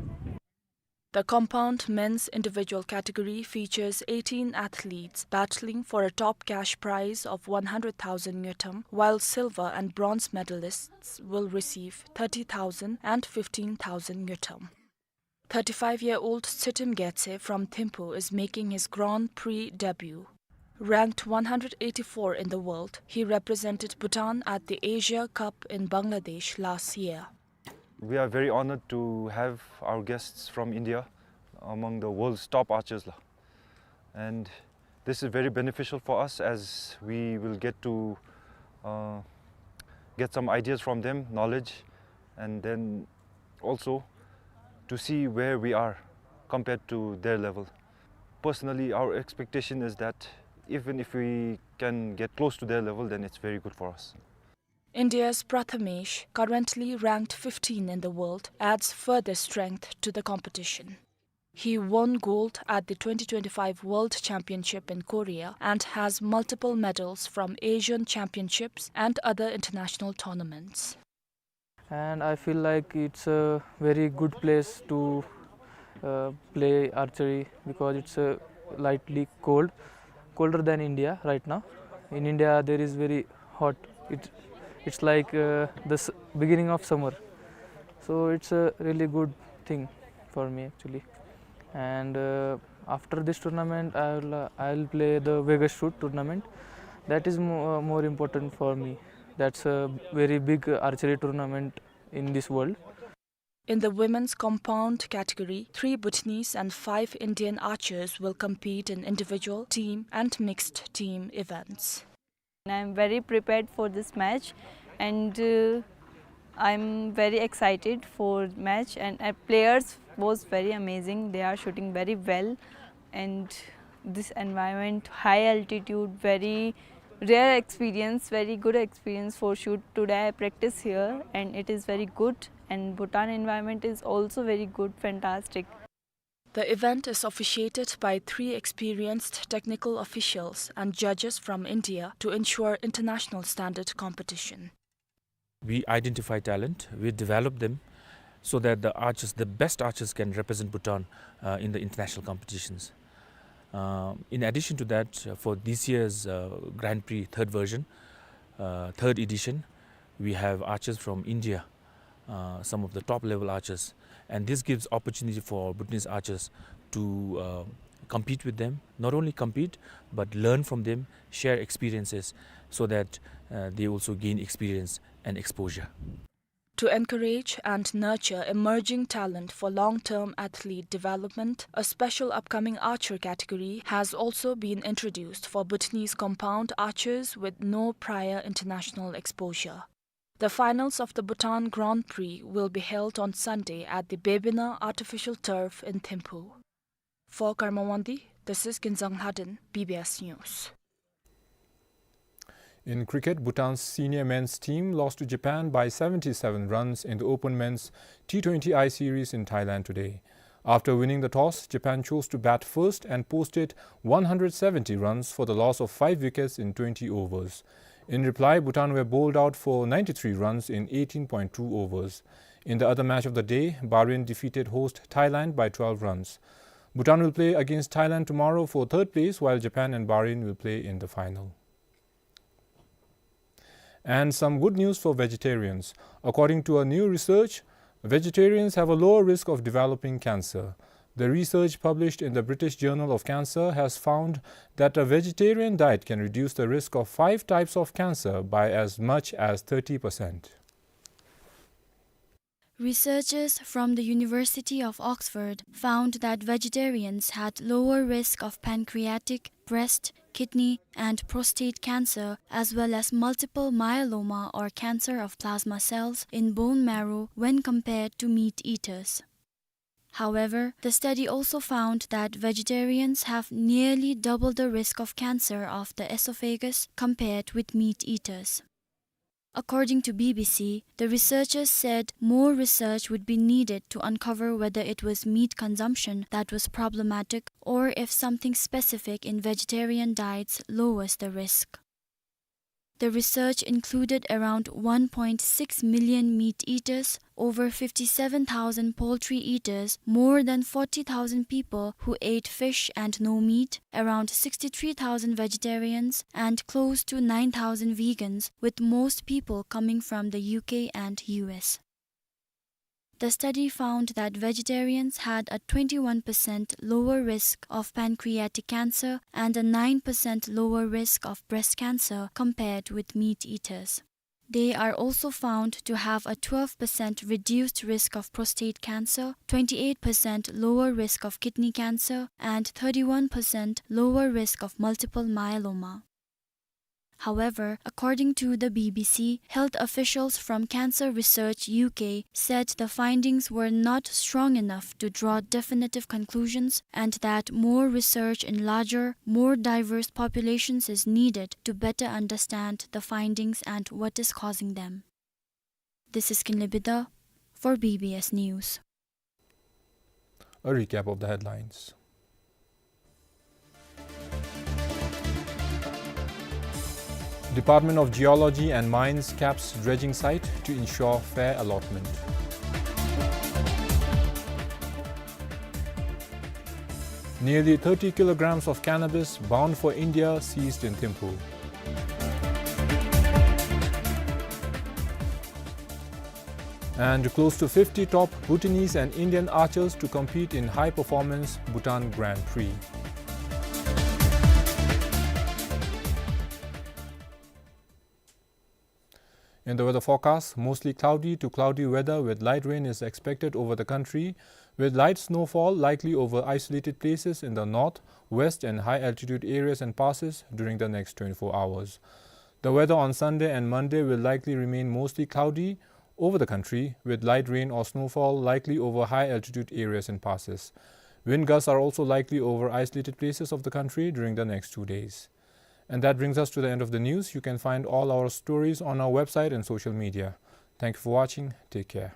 The compound men's individual category features eighteen athletes battling for a top cash prize of one hundred thousand ngultrum, while silver and bronze medalists will receive thirty thousand and fifteen thousand ngultrum. Thirty-five-year-old Tshitrim Getse from Thimphu is making his Grand Prix debut. Ranked one hundred eighty-four in the world, he represented Bhutan at the Asia Cup in Bangladesh last year. We are very honored to have our guests from India among the world's top archers la. And this is very beneficial for us as we will get to, uh, get some ideas from them, knowledge, and then also to see where we are compared to their level. Personally, our expectation is that even if we can get close to their level, then it's very good for us. India's Prathamesh, currently ranked fifteen in the world, adds further strength to the competition. He won gold at the twenty twenty-five World Championship in Korea and has multiple medals from Asian Championships and other international tournaments. And I feel like it's a very good place to, uh, play archery because it's, uh, lightly cold, colder than India right now. In India, there is very hot. It, it's like, uh, the s-, beginning of summer. So it's a really good thing for me, actually. And, uh, after this tournament, I'll, uh, I'll play the Vegas Shoot tournament. That is mo-, uh, more important for me. That's a very big archery tournament in this world. In the women's compound category, three Bhutanese and five Indian archers will compete in individual, team, and mixed team events. I'm very prepared for this match, and, uh, I'm very excited for match, and, uh, players was very amazing. They are shooting very well, and this environment, high altitude, very rare experience, very good experience for shoot. Today I practice here, and it is very good, and Bhutan environment is also very good, fantastic. The event is officiated by three experienced technical officials and judges from India to ensure international standard competition. We identify talent, we develop them so that the archers, the best archers, can represent Bhutan, uh, in the international competitions. Uh, in addition to that, uh, for this year's, uh, Grand Prix third version, uh, third edition, we have archers from India, uh, some of the top level archers. And this gives opportunity for Bhutanese archers to, uh, compete with them, not only compete, but learn from them, share experiences, so that, uh, they also gain experience and exposure. To encourage and nurture emerging talent for long-term athlete development, a special upcoming archer category has also been introduced for Bhutanese compound archers with no prior international exposure. The finals of the Bhutan Grand Prix will be held on Sunday at the Bebina Artificial Turf in Thimphu. For Karma Wangdi, this is Ginzang Lhaden, B B S News. In cricket, Bhutan's senior men's team lost to Japan by seventy-seven runs in the Open Men's T twenty I series in Thailand today. After winning the toss, Japan chose to bat first and posted one hundred seventy runs for the loss of five wickets in twenty overs. In reply, Bhutan were bowled out for ninety-three runs in eighteen point two overs. In the other match of the day, Bahrain defeated host Thailand by twelve runs. Bhutan will play against Thailand tomorrow for third place, while Japan and Bahrain will play in the final. And some good news for vegetarians. According to a new research, vegetarians have a lower risk of developing cancer. The research published in the British Journal of Cancer has found that a vegetarian diet can reduce the risk of five types of cancer by as much as thirty percent. Researchers from the University of Oxford found that vegetarians had lower risk of pancreatic, breast, kidney, and prostate cancer, as well as multiple myeloma or cancer of plasma cells in bone marrow when compared to meat eaters. However, the study also found that vegetarians have nearly double the risk of cancer of the esophagus compared with meat eaters. According to B B C, the researchers said more research would be needed to uncover whether it was meat consumption that was problematic or if something specific in vegetarian diets lowers the risk. The research included around one point six million meat eaters, over fifty-seven thousand poultry eaters, more than forty thousand people who ate fish and no meat, around sixty-three thousand vegetarians, and close to nine thousand vegans, with most people coming from the U K and U S. The study found that vegetarians had a twenty-one percent lower risk of pancreatic cancer and a nine percent lower risk of breast cancer compared with meat eaters. They are also found to have a twelve percent reduced risk of prostate cancer, twenty-eight percent lower risk of kidney cancer, and thirty-one percent lower risk of multiple myeloma. However, according to the B B C, health officials from Cancer Research U K said the findings were not strong enough to draw definitive conclusions and that more research in larger, more diverse populations is needed to better understand the findings and what is causing them. This is Kinley Bida for B B S News. A recap of the headlines. Department of Geology and Mines caps dredging site to ensure fair allotment. Nearly thirty kilograms of cannabis bound for India seized in Thimphu. And close to fifty top Bhutanese and Indian archers to compete in high performance Bhutan Grand Prix. In the weather forecast, mostly cloudy to cloudy weather with light rain is expected over the country, with light snowfall likely over isolated places in the north, west and high altitude areas and passes during the next twenty-four hours. The weather on Sunday and Monday will likely remain mostly cloudy over the country, with light rain or snowfall likely over high altitude areas and passes. Wind gusts are also likely over isolated places of the country during the next two days. And that brings us to the end of the news. You can find all our stories on our website and social media. Thank you for watching. Take care.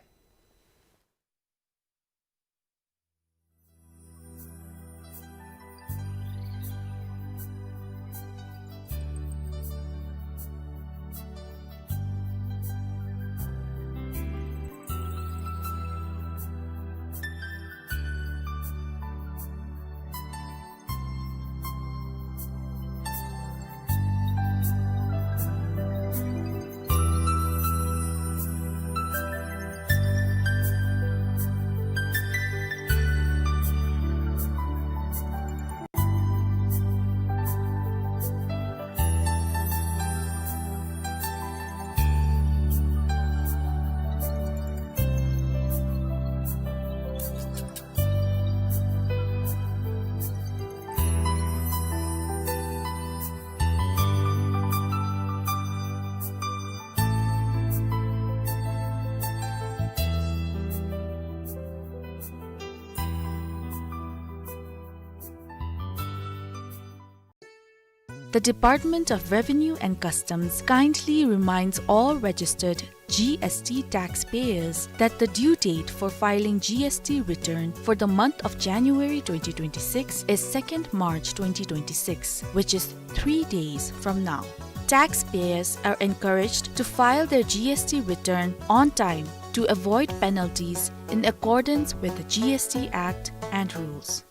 The Department of Revenue and Customs kindly reminds all registered G S T taxpayers that the due date for filing G S T return for the month of January twenty twenty-six is second March twenty twenty-six, which is three days from now. Taxpayers are encouraged to file their G S T return on time to avoid penalties in accordance with the G S T Act and rules.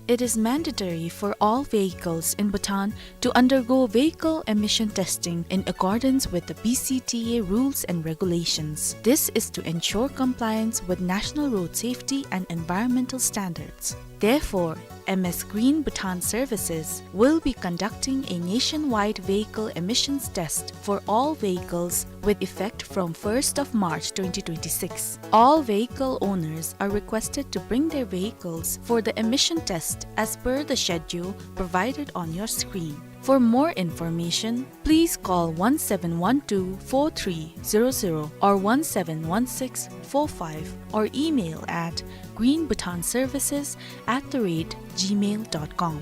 It is mandatory for all vehicles in Bhutan to undergo vehicle emission testing in accordance with the B C T A rules and regulations. This is to ensure compliance with national road safety and environmental standards. Therefore, M S Green Bhutan Services will be conducting a nationwide vehicle emissions test for all vehicles with effect from first of March twenty twenty-six. All vehicle owners are requested to bring their vehicles for the emission test as per the schedule provided on your screen. For more information, please call one seven one two four three zero zero or one seven one six four five or email at green bhutan services at the rate gmail dot com.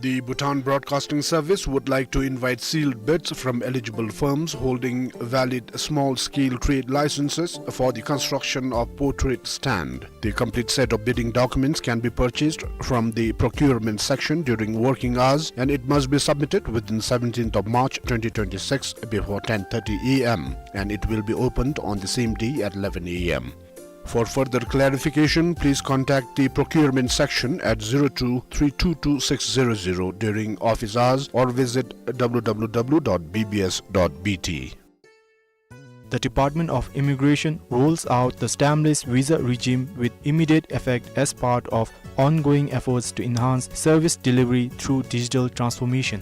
The Bhutan Broadcasting Service would like to invite sealed bids from eligible firms holding valid small-scale trade licenses for the construction of portrait stand. The complete set of bidding documents can be purchased from the procurement section during working hours, and it must be submitted within seventeenth of March twenty twenty-six before ten thirty A M, and it will be opened on the same day at eleven A M. For further clarification, please contact the procurement section at zero two three two two six zero zero during office hours or visit W W W dot B B S dot B T. The Department of Immigration rolls out the stampless visa regime with immediate effect as part of ongoing efforts to enhance service delivery through digital transformation.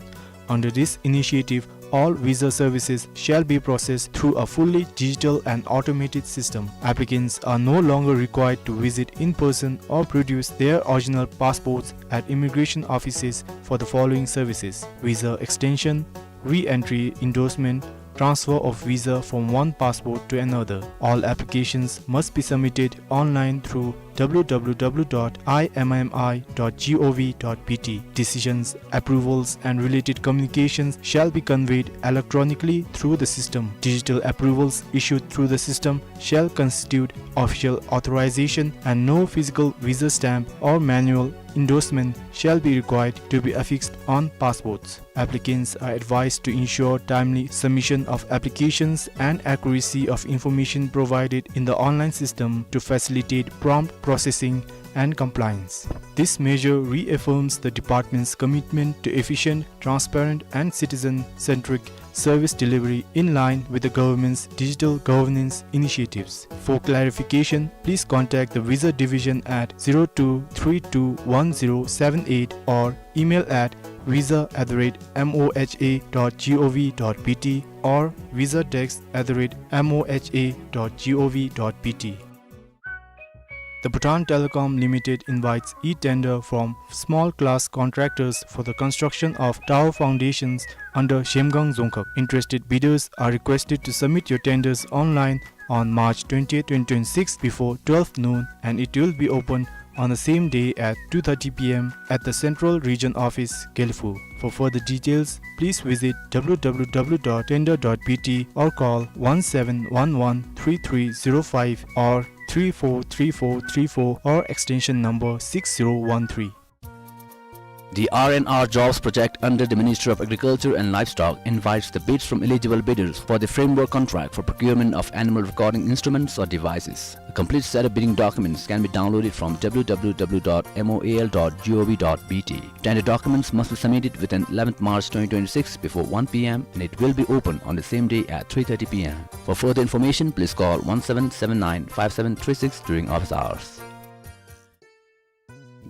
Under this initiative, All visa services shall be processed through a fully digital and automated system. Applicants are no longer required to visit in person or produce their original passports at immigration offices for the following services: visa extension, re-entry endorsement, transfer of visa from one passport to another. All applications must be submitted online through w w w dot i m m i dot g o v dot b t. Decisions, approvals, and related communications shall be conveyed electronically through the system. Digital approvals issued through the system shall constitute official authorization, and no physical visa stamp or manual endorsement shall be required to be affixed on passports. Applicants are advised to ensure timely submission of applications and accuracy of information provided in the online system to facilitate prompt processing and compliance. This measure reaffirms the department's commitment to efficient, transparent, and citizen-centric service delivery in line with the government's digital governance initiatives. For clarification, please contact the Visa Division at zero two three two one zero seven eight or email at visa at the rate m o h a dot g o v dot b t or visa desk at the rate m o h a dot g o v dot b t. The Bhutan Telecom Limited invites e-tender from small class contractors for the construction of tower foundations under Zhemgang Dzongkhag. Interested bidders are requested to submit your tenders online on March twentieth, twenty twenty-six, before twelve noon, and it will be open on the same day at two thirty p m at the Central Region Office, Gelephu. For further details, please visit w w w dot tender dot b t or call one seven one one three three zero five or three four three four three four or extension number six zero one three. The R and R Jobs Project under the Ministry of Agriculture and Livestock invites the bids from eligible bidders for the framework contract for procurement of animal recording instruments or devices. A complete set of bidding documents can be downloaded from w w w dot m o a l dot g o v dot b t. Tender documents must be submitted within eleventh March twenty twenty-six before one p m, and it will be open on the same day at three thirty p m. For further information, please call one seven seven nine five seven three six during office hours.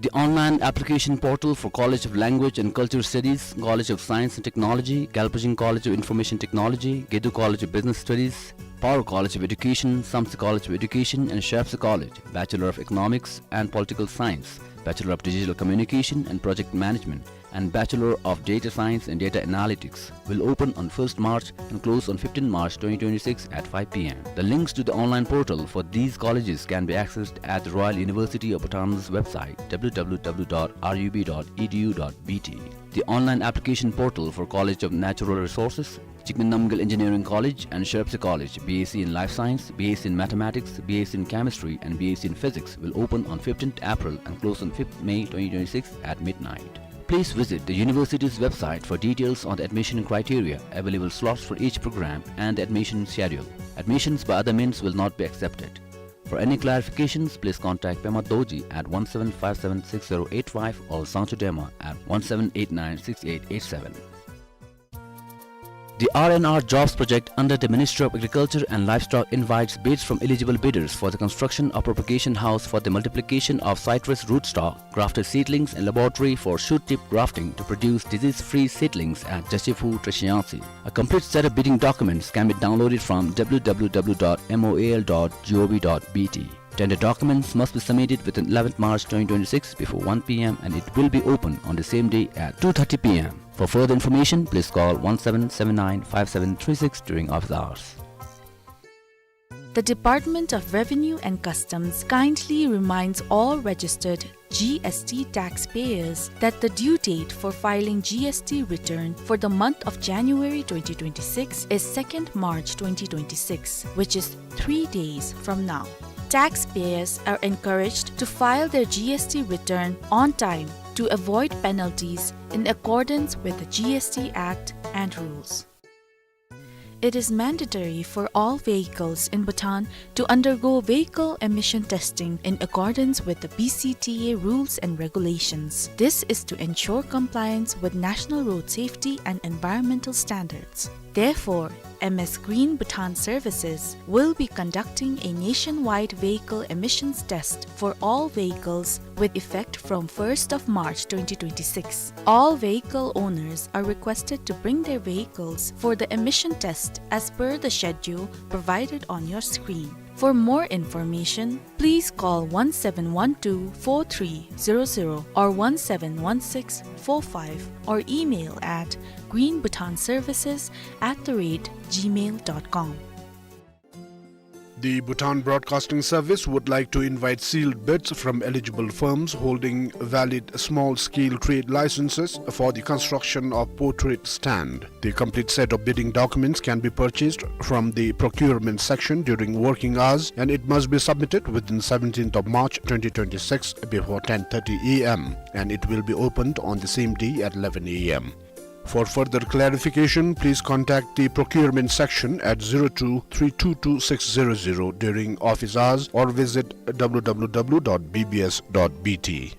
The online application portal for College of Language and Culture Studies, College of Science and Technology, Galpajing College of Information Technology, Gedu College of Business Studies, Paro College of Education, Samtse College of Education, and Shayapsa College, Bachelor of Economics and Political Science, Bachelor of Digital Communication and Project Management, and Bachelor of Data Science and Data Analytics, will open on first March and close on fifteenth March twenty twenty-six at five p m. The links to the online portal for these colleges can be accessed at the Royal University of Bhutan's website, w w w dot r u b dot e d u dot b t. The online application portal for College of Natural Resources, Jigme Namgyel Engineering College and Shayapsa College, B S c in Life Science, B S c in Mathematics, B S c in Chemistry, and B S c in Physics will open on fifteenth April and close on fifth May twenty twenty-six at midnight. Please visit the university's website for details on the admission criteria, available slots for each program, and the admission schedule. Admissions by other means will not be accepted. For any clarifications, please contact Pema Dorji at one seven five seven six zero eight five or Sangchu Dema at one seven eight nine six eight eight seven. The R and R Jobs Project under the Ministry of Agriculture and Livestock invites bids from eligible bidders for the construction of propagation house for the multiplication of citrus rootstock, grafted seedlings, and laboratory for shoot tip grafting to produce disease-free seedlings at Jashipu, Treshiyangtse. A complete set of bidding documents can be downloaded from w w w dot m o a l dot g o v dot b t. Tender documents must be submitted within eleventh March twenty twenty-six before one p m, and it will be open on the same day at two thirty p m. For further information, please call one seven seven nine five seven three six during office hours. The Department of Revenue and Customs kindly reminds all registered G S T taxpayers that the due date for filing G S T return for the month of January twenty twenty-six is second March twenty twenty-six, which is three days from now. Taxpayers are encouraged to file their G S T return on time to avoid penalties in accordance with the G S T Act and rules. It is mandatory for all vehicles in Bhutan to undergo vehicle emission testing in accordance with the B C T A rules and regulations. This is to ensure compliance with national road safety and environmental standards. Therefore, M S Green Bhutan Services will be conducting a nationwide vehicle emissions test for all vehicles with effect from first of March twenty twenty-six. All vehicle owners are requested to bring their vehicles for the emission test as per the schedule provided on your screen. For more information, please call one seven one two four three zero zero or one seven one six four five or email at green bhutan services at the rate gmail dot com. The Bhutan Broadcasting Service would like to invite sealed bids from eligible firms holding valid small-scale trade licenses for the construction of portrait stand. The complete set of bidding documents can be purchased from the procurement section during working hours, and it must be submitted within seventeenth of March twenty twenty-six before ten thirty A M, and it will be opened on the same day at eleven A M. For further clarification, please contact the procurement section at zero two three two two six zero zero during office hours or visit W W W dot B B S dot B T.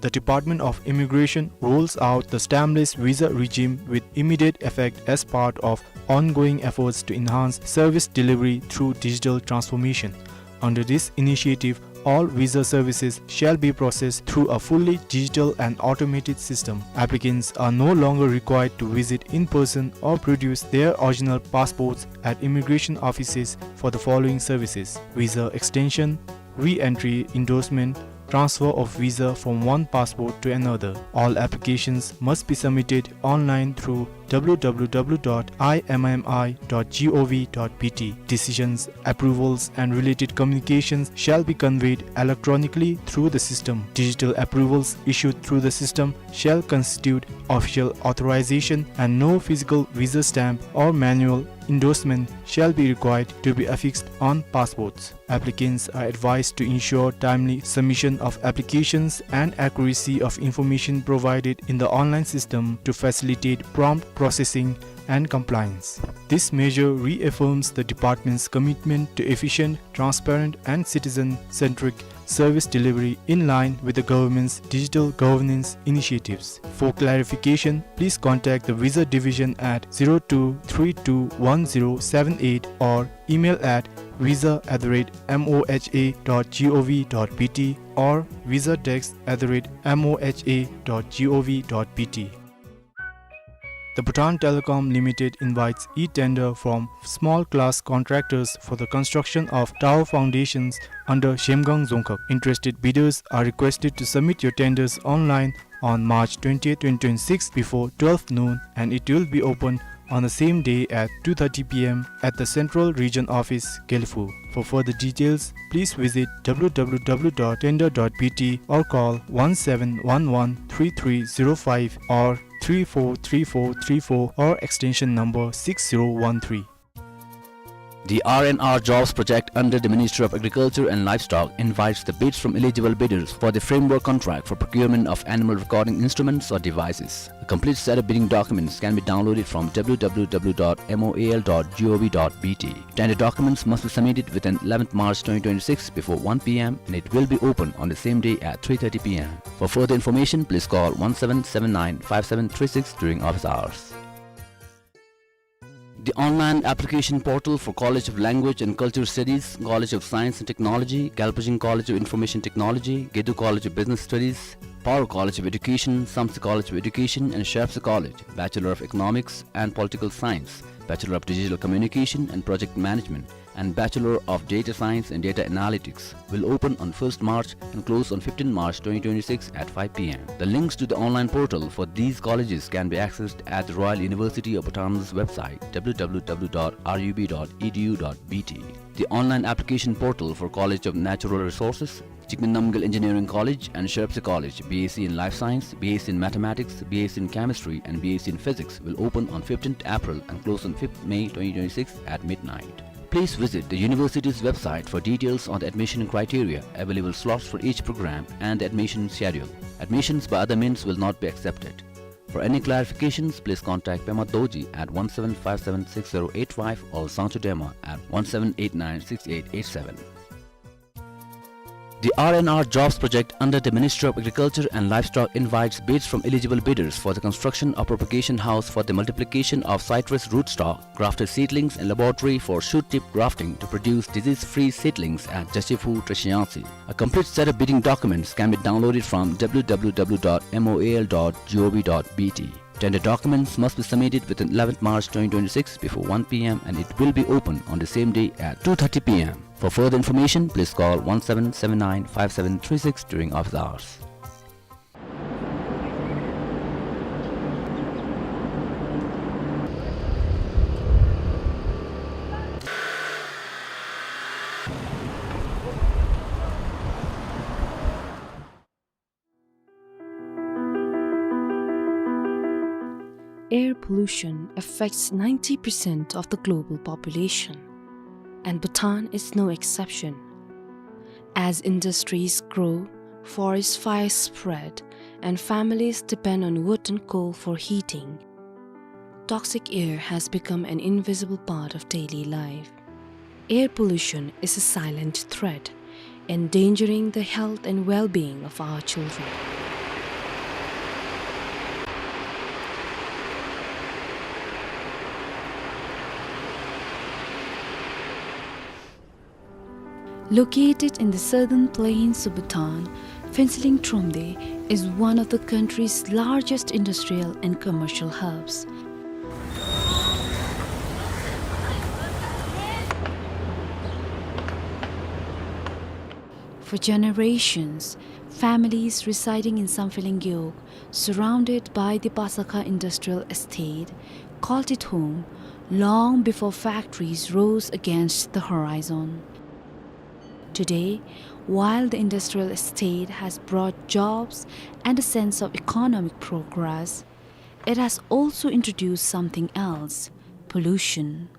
The Department of Immigration rolls out the stampless visa regime with immediate effect as part of ongoing efforts to enhance service delivery through digital transformation. Under this initiative, all visa services shall be processed through a fully digital and automated system. Applicants are no longer required to visit in person or produce their original passports at immigration offices for the following services: visa extension, re-entry endorsement, transfer of visa from one passport to another. All applications must be submitted online through W W W dot I M M I dot gov dot B T. Decisions, approvals, and related communications shall be conveyed electronically through the system. Digital approvals issued through the system shall constitute official authorization, and no physical visa stamp or manual endorsement shall be required to be affixed on passports. Applicants are advised to ensure timely submission of applications and accuracy of information provided in the online system to facilitate prompt processing and compliance. This measure reaffirms the department's commitment to efficient, transparent, and citizen-centric service delivery in line with the government's digital governance initiatives. For clarification, please contact the Visa Division at zero two three two one zero seven eight or email at visa at the rate M O H A dot gov dot B T or visa desk at the rate M O H A dot gov dot B T. The Bhutan Telecom Limited invites e-tender from small class contractors for the construction of tower foundations under Zhemgang Dzongkhag. Interested bidders are requested to submit your tenders online on March twentieth, twenty twenty-six before twelve noon, and it will be open on the same day at two thirty P M at the Central Region Office, Gelephu. For further details, please visit W W W dot tender dot B T or call one seven one one three three zero five or three four three four three four or extension number six zero one three. The R and R Jobs Project under the Ministry of Agriculture and Livestock invites the bids from eligible bidders for the framework contract for procurement of animal recording instruments or devices. A complete set of bidding documents can be downloaded from W W W dot M O A L dot gov dot B T. Tender documents must be submitted within eleventh March twenty twenty-six before one P M, and it will be open on the same day at three thirty P M. For further information, please call one seven seven nine five seven three six during office hours. The online application portal for College of Language and Culture Studies, College of Science and Technology, Galpijing College of Information Technology, Gedu College of Business Studies, Paro College of Education, Samtse College of Education, and Sharpsa College, Bachelor of Economics and Political Science, Bachelor of Digital Communication and Project Management, and Bachelor of Data Science and Data Analytics, will open on first March and close on fifteenth March twenty twenty-six at five P M. The links to the online portal for these colleges can be accessed at the Royal University of Bhutan's website, W W W dot R U B dot E D U dot B T. The online application portal for College of Natural Resources, Jigme Namgyel Engineering College and Sharpsa College, B S c in Life Science, B S c in Mathematics, B S c in Chemistry, and B S c in Physics, will open on fifteenth April and close on fifth May twenty twenty-six at midnight. Please visit the university's website for details on the admission criteria, available slots for each program, and the admission schedule. Admissions by other means will not be accepted. For any clarifications, please contact Pema Dorji at one seven five seven six zero eight five or Sangchu Dema at one seven eight nine six eight eight seven. The R and R Jobs project under the Ministry of Agriculture and Livestock invites bids from eligible bidders for the construction of propagation house for the multiplication of citrus rootstock, grafted seedlings and laboratory for shoot tip grafting to produce disease-free seedlings at Jashifu, Treshiyangtse. A complete set of bidding documents can be downloaded from W W W dot M O A L dot G O V dot B T. Tender documents must be submitted within eleventh March twenty twenty-six before one P M and it will be open on the same day at two thirty P M. For further information, please call one seven seven nine five seven three six during office hours. Air pollution affects ninety percent of the global population, and Bhutan is no exception. As industries grow, forest fires spread, and families depend on wood and coal for heating, toxic air has become an invisible part of daily life. Air pollution is a silent threat, endangering the health and well-being of our children. Located in the southern plains of Bhutan, Phuentsholing Thromde is one of the country's largest industrial and commercial hubs. For generations, families residing in Samphehleng Gewog, surrounded by the Pasakha Industrial Estate, called it home long before factories rose against the horizon. Today, while the industrial estate has brought jobs and a sense of economic progress, it has also introduced something else: pollution.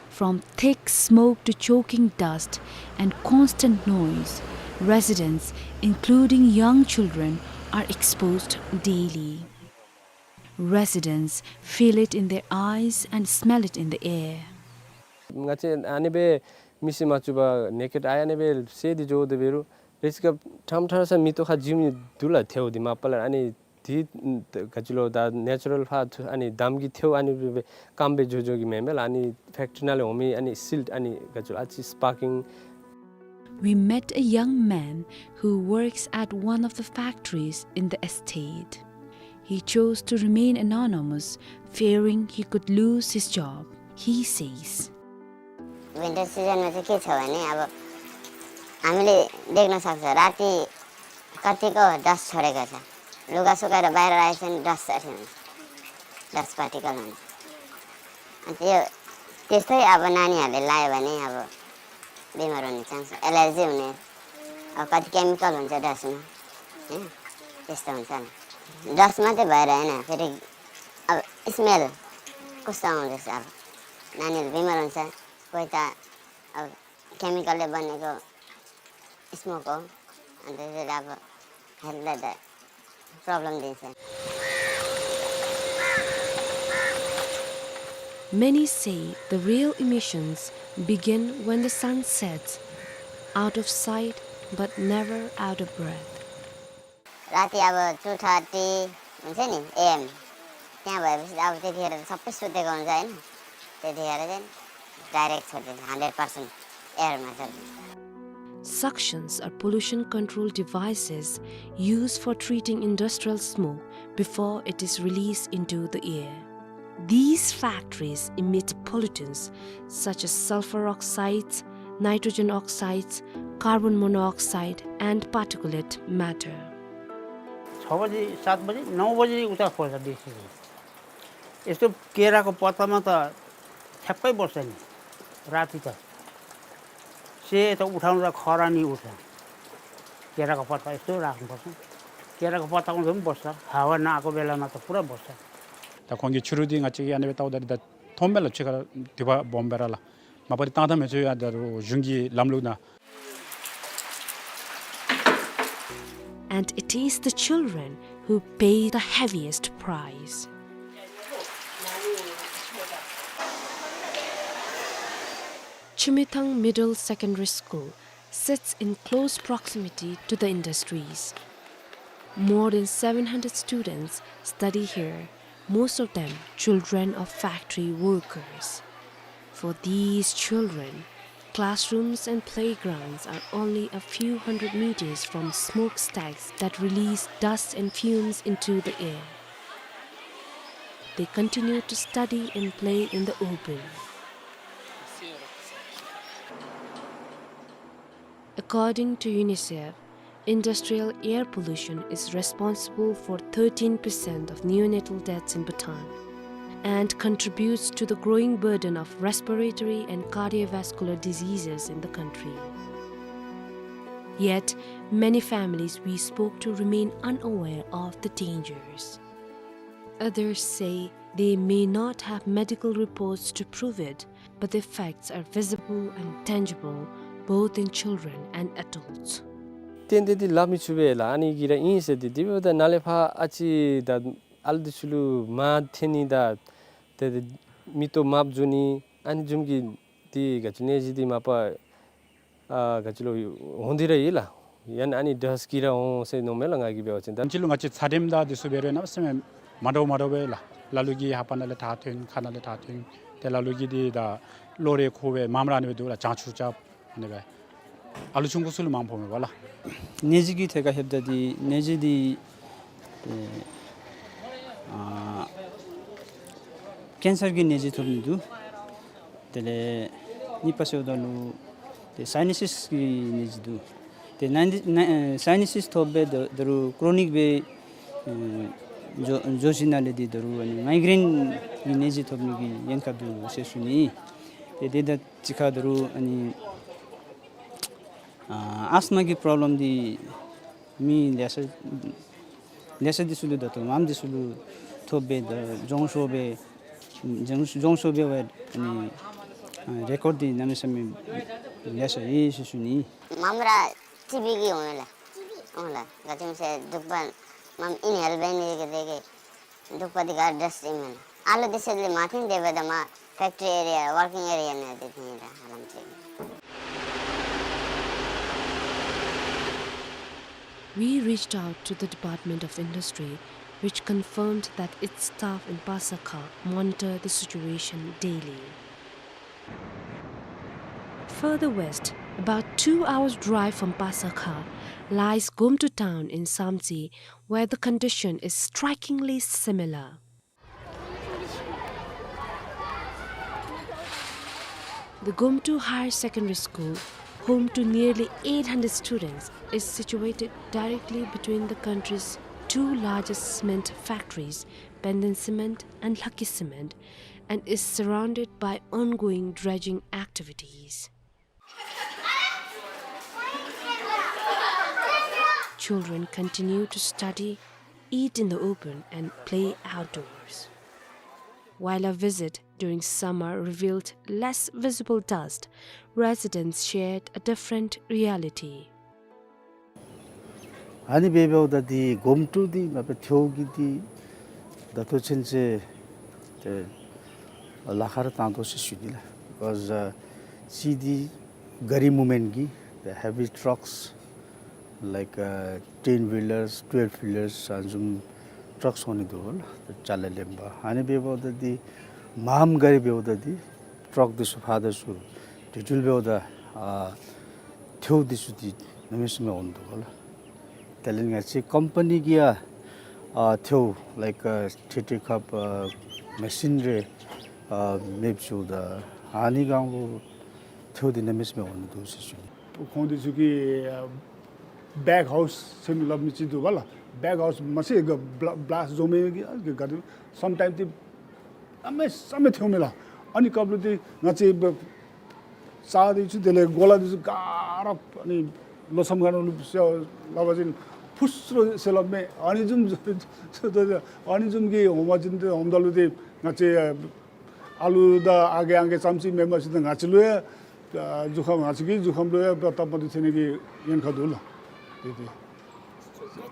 From thick smoke to choking dust and constant noise, residents, including young children, are exposed daily. Residents feel it in their eyes and smell it in the air. ང་བཅས་ཨ་ནི་སྦེ་མི་སེར་མ་བཅུག་པར་ནེ་ཀེཌ་ཨའི་ཨ་ནི་སྦེ་བསལ་ཏེ་འགྱོ་དེ་འབད་རུང་རེ་ཅིག་ཁར་ཁྲམ་ཁྲ་ས་མེ་ཏོག་ཁར་འཇིམ་ནི་འདུག་ལགས། ཐལཝ་འདི་མ་པ་ལས་ཨ་ནི་འདི་ག་ཅི་ལོ་ད་ནེ་ཅུ་རཱལ་ཕར་ཨ་ནི་འདམ་གྱི་ཐལཝ་ཨ་ནི་སྦེ་སྦེ་སྐམ་སྦེ་འགྱོ་འགྱོ་གི་མེན་མས་ལགས། ཨ་ནི་ཕེཀ་ཊི་རི་ནང་ལས་འོང་མི་ཨ་ནི་སིལཊ་ཨ་ནི་ག་ཅི་ལོ་ཨ་ཙི་སི་པར་ཀིང། We met a young man who works at one of the factories in the estate. He chose to remain anonymous, fearing he could lose his job. He says, winter सिजनमा चाहिँ के छ भने, अब हामीले देख्न सक्छ, राति कतिको डस्ट छोडेको छ। लुगासुघाहरू बाहिर राखेको छ भने डस्ट अथि हुन्छ, डस्ट पार्टिकल हुन्छ। अनि त्यो, त्यस्तै अब नानीहरूले लायो भने अब बिमार हुने चान्स, एलर्जी हुने, अब कति केमिकल हुन्छ डस्टमा, होइन? त्यस्तो हुन्छ नि। डस्ट मात्रै भएर होइन, फेरि अब स्मेल कस्तो आउँदैछ, अब नानीहरू बिमार हुन्छ, कोही त अब केमिकलले बनेको स्मोक हो, अनि त्यसले अब हेल्थलाई त प्रब्लम दिन्छ। Many say the real emissions begin when the sun sets, out of sight but never out of breath. राति अब टू थर्टी हुन्छ नि एएम, त्यहाँ भएपछि त अब त्यतिखेर त सबै सुतेको हुन्छ, होइन? त्यतिखेर चाहिँ डाइरेक्ट छोडिदिन्छ, हन्ड्रेड पर्सेन्ट एयरमा छोडिदिन्छ। Suctions are pollution control devices used for treating industrial smoke before it is released into the air. These factories emit pollutants such as sulfur oxides, nitrogen oxides, carbon monoxide, and particulate matter. छ बजी, सात बजी, नौ बजी उता खोज्छ बेसी चाहिँ। यस्तो केराको पत्तामा त ठ्याक्कै बस्छ नि, राति त। सेतो उठाउँदा खरानी उठ्छ। केराको पत्ता यस्तो राख्नुपर्छ। केराको पत्ता उठ्दा पनि बस्छ, हावा नआएको बेलामा त पुरा बस्छ। ད་ཁོང་གི་ཆུ་རུད་འདི་ང་བཅས་ཀྱིས་ཨ་ནི་སྦེ་བལྟཝ་ད་འདི་ད་མཐོངམ་མས་ལགས། ཕྱི་ཁར་དུད་པ་སྦོམ་སྦེ་ར་ལགས། མ་པ་འདི་བཏང་ཐངས་མི་ཚུ་ཡང་ད་རུང་གཞུང་གི་ལམ་ལུགས་ནང་། and it is the children who pay the heaviest price. Chimithang Middle Secondary School sits in close proximity to the industries. More than seven hundred students study here, most of them children of factory workers. For these children, classrooms and playgrounds are only a few hundred meters from smokestacks that release dust and fumes into the air. They continue to study and play in the open. According to UNICEF, industrial air pollution is responsible for thirteen percent of neonatal deaths in Bhutan and contributes to the growing burden of respiratory and cardiovascular diseases in the country. Yet, many families we spoke to remain unaware of the dangers. Others say they may not have medical reports to prove it, but the effects are visible and tangible, both in children and adults. ཏན་ཏན་འདི་སླབ་མི་ཚུགས་པས་ལགས། ཨ་ནི་གི་ར་ཨིན་ཟེར་ཏེ། དེ་འབདཝ་ད་ནཱ་ལས་ཕར་ཨ་ཙི་ད་ཨ་ལུ་འདི་ཚུ་ལུ་མར་འཐེན་ནི་དང་ཏེ་མིག་ཏོ་དམརཔོ་འགྱོ་ནི་ཨ་ནི་བཟུམ་གྱི་འདི་ག་ཅི་ནད་གཞི་འདི་མ་པ་ཨ་ག་ཅི་ལོ་འོང་སྟེ་ར་ཡོད་ལགས། ཡང་ན་ཨ་ནི་ཌསཊ་གིས་ར་འོང་ཟེར་མནོཝ་མས་ལགས། ང་གིས་འབད་བ་ཅིན་ད་ཅི་ལུ་ང་བཅས་ཚ་དྲེམ་དང་འདི་ཚུ་འབད་རུང་གནམ་མེད་ས་མེད་མ་འདྲཝ་མ་འདྲཝ་སྦེ་ལགས། ལ་ལུ་གིས་ལྷ་པ་ནང་ལས་ཐག་འཐེན། ཁ་ནང་ལས་ཐག་འཐེན། ཏེ་ལ་ལུ་གིས་འདི་ད་གློག་རས་འཁུར་སྦེ་མངམ་ར་ཨ་ནི་སྦེ་འདུག་ལགས། བྱང་ཆུབ་རྐྱབ་ཨ་ནི་སྦེ། ཨ་ལུ་ཆུང་ཀུ་ཚུ་ལུ་མངམ་ཕོག་མས་པ་ལགས། ནད་གཞི་གི་ཐད་ཁར་ལྷོདཔ་ད་འདི་ནད་གཞི་འདི་ཨེ་ཨ་ཀེན་སར་གྱི་ནད་གཞི་ཐོབ་ནི་འདུག། དེ་ལས་གཉིས་པ་ཟེརཝ་ད་ལུ་ཏེ་སའི་ནཱ་སིས་ཀྱི་ནད་གཞི་འདུག། ཏེ་ནཱ་ནཱ་ཨེ་སའི་ནཱ་སིས་ཐོབ་སྦེ་ད་ད་རུང་ཀྲོ་ནིཀ་སྦེ་ཨེ་འགྱོ་འགྱོ་ཞིནམ་ལས་འདི་ད་རུང་ཨ་ནི་མའི་གྲེན་གྱི་ནད་གཞི་ཐོབ་ནི་གི་ཉེན་ཁ་འདུག་ཟེར་ཞུ་ནི། ཏེ་དེ་དང་གཅིག་ཁར་ད་རུང་ཨ་ནི་ཨ་ཨས་མ་གི་པྲོབ་ལེམ་འདི་མི་ལེ་ཤ་ལེ་ཤ་འདི་ཚུ་ལུ་ད་ལྟོ་མངམ་འདི་ཚུ་ལུ་ཐོབ་སྦེ་ད་སྦྱོང་ཤོར་སྦེ་སྦྱོང་སྦྱོང་ཤོར་སྦེ་འབད་ནི་ཨ་རེ་ཀོཌ་འདི་གནམ་མེད་ས་མེད་ལེ་ཤ་ཡོད་ཟེར་ཞུ་ནི། མངམ་ར་ཊི་བི་གིས་འོང་ཡི་ལགས། འོང་ལགས། ག་ཅི་སྨོ་ཟེར་འདུག་པ་མངམ་ཨིན་ཧེལ་འབད་ནི་གི་དེ་གིས་འདུག་པ་འདི་ག་ཌསཊ་ཨིན་མས་ལགས། ཨ་ལུ་འདི་ཚུ་ལུ་མ་འཐེན་དེ་འབདཝ་ད་མར་ཕེཀ་ཊི་རི་ཨེ་རི་ཡ་ཝར་ཀིང་ཨེ་རི་ཡ་ནང་འདི་འཐེན་ཡི་ལགས། ཧ་ལམ་ཅིག། We reached out to the Department of Industry, which confirmed that its staff in Pasakha monitor the situation daily. Further west, about two hours' drive from Pasakha, lies Gomtu town in Samtse, where the condition is strikingly similar. The Gomtu Higher Secondary School, home to nearly eight hundred students, is situated directly between the country's two largest cement factories, Penden Cement and Lhakhi Cement, and is surrounded by ongoing dredging activities. Children continue to study, eat in the open, and play outdoors. While our visit during summer revealed less visible dust, residents shared a different reality. ཨ་ནི་སྦེ་འབདཝ་ད་འདི་གོམ་ཀྲུ་འདི་མ་པ་ཐེའུ་གི་འདི་ད་ལྟོ་ཚུན་ཚོད་ཏེ་ལཱ་ཁག་ར་བཏང་དོ་ཟེར་ཞུ་ནི་ལགས། Because uh, see the gari movement གི་the heavy trucks like uh, ten wheelers, twelve wheelers ཨ་ནི་བཟུམ་ཊརཀ་འོང་ནི་འདུག་ལགས། ཅ་ལ་ལེན་པར་ཨ་ནི་སྦེ་འབདཝ་ད་འདི་མངམ་ག་ར་འབདཝ་ད་འདི་ཊརཀ་འདི་ཚུ་ཕར་དང་ཚུར་དེ་འཕྲོ་འབདཝ་ད་ཨ་ཐེའུ་འདི་ཚུ་འདི་གནམ་མེད་ས་མེད་འོང་འདུག་ལགས། དེ་ལས་ང་བཅས་ཀམ་པ་ནི་གིས་ཡང་ཨ་ཐེའུ་like uh, ཊི་ཊི་ཀབ་ཨ་མེ་ཤིན་རེ་ཨ་མེདཔ་བཟོཝ་ད་ཨ་ནི་སྒང་ལུ་ཐེའུ་འདི་གནམ་མེད་ས་མེད་འོང་ནི་འདུག་ཟེར་ཞུ་ནི། ཁོང་འདི་ཚུ་གིས་ཨ་བེག་ཧའུསི་ཟེར་མི་སླབ་མི་ཅིག་འདུག་པ་ལགས། བེག་ཧའུསི་མ་ཚད་ག་བླ་བླཱསཊ་བཟོ་མི་གི་ག་དེ་སམ་ཊའིམསི་འདི་གནམ་མེད་ས་མེད་ཐེའུ་མས་ལགས། ཨ་ནི་སྐབས་ལུ་འདི་ང་བཅས་རྩྭ་འདི་ཚུ་དེ་ལས་གོ་ལ་འདི་ཚུ་ག་ར་ཨ་ནི་ལོ་མཚམས་ཁ་ནང་ལུ་སླབ་པ་ཅིན་ཕུ་སུ་རོ་ཟེར་སླབ་མས། ཨ་ནི་བཟུམ་ཨ་ནི་བཟུམ་གྱི་འོང་པ་ཅིན་འདི་འོངམ་ད་ལུ་འདི་ང་བཅས་ཨ་ལུ་དང་ཨ་རྒས་ཨང་རྒས་ཙམ་ཅིག་མེན་པར་ཅིག་ང་བཅས་ལུ་ཡང་ཨ་གཟུགས་ཁམས་ང་བཅས་ཀྱི་གཟུགས་ཁམས་ལུ་ཡང་སྟབས་མ་བདེཝ་ཐོན་ནི་གི་ཉེན་ཁ་འདུག་ལགས། དེ་དེ།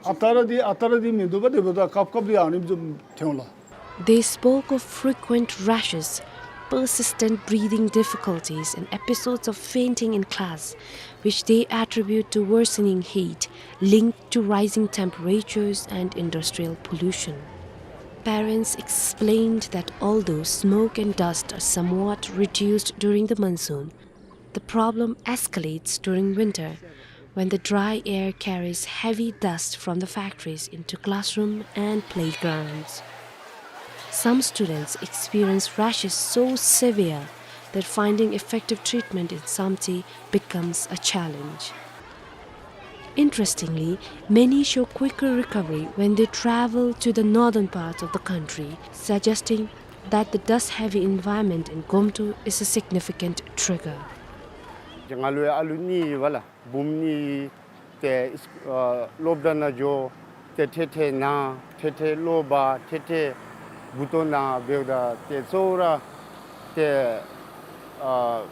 ཨ་རྟག་ར་འདི་ཨ་རྟག་ར་འདི་མིན་འདུག་པ། དེ་འབདཝ་ད་སྐབས་སྐབས་ལུ་ཨ་ནི་བཟུམ་ཐོན་ལགས། They spoke of frequent rashes, persistent breathing difficulties, and episodes of fainting in class, which they attribute to worsening heat linked to rising temperatures and industrial pollution. Parents explained that although smoke and dust are somewhat reduced during the monsoon, the problem escalates during winter, when the dry air carries heavy dust from the factories into classroom and playgrounds. Some students experience rashes so severe that finding effective treatment in Samtse becomes a challenge. Interestingly, many show quicker recovery when they travel to the northern parts of the country, suggesting that the dust-heavy environment in Gomtok is a significant trigger. ང་ལུ་ཡང་ཨ་ལུ་གཉིས་ཡོད་པ་ལགས། བུམོ་གཉིས། ཏེ་ཨ་སློབ་གྲྭ་ནང་འགྱོ། ཏེ་ཐེངས་ཐེངས་ན། ཐེངས་ཐེངས་གློ་བ། ཐེངས་ཐེངས་མགུ་ཏོ་ན་འབདཝ་ད་ཏེ་གཙོ་བོ་ར་ཏེ་ཨ་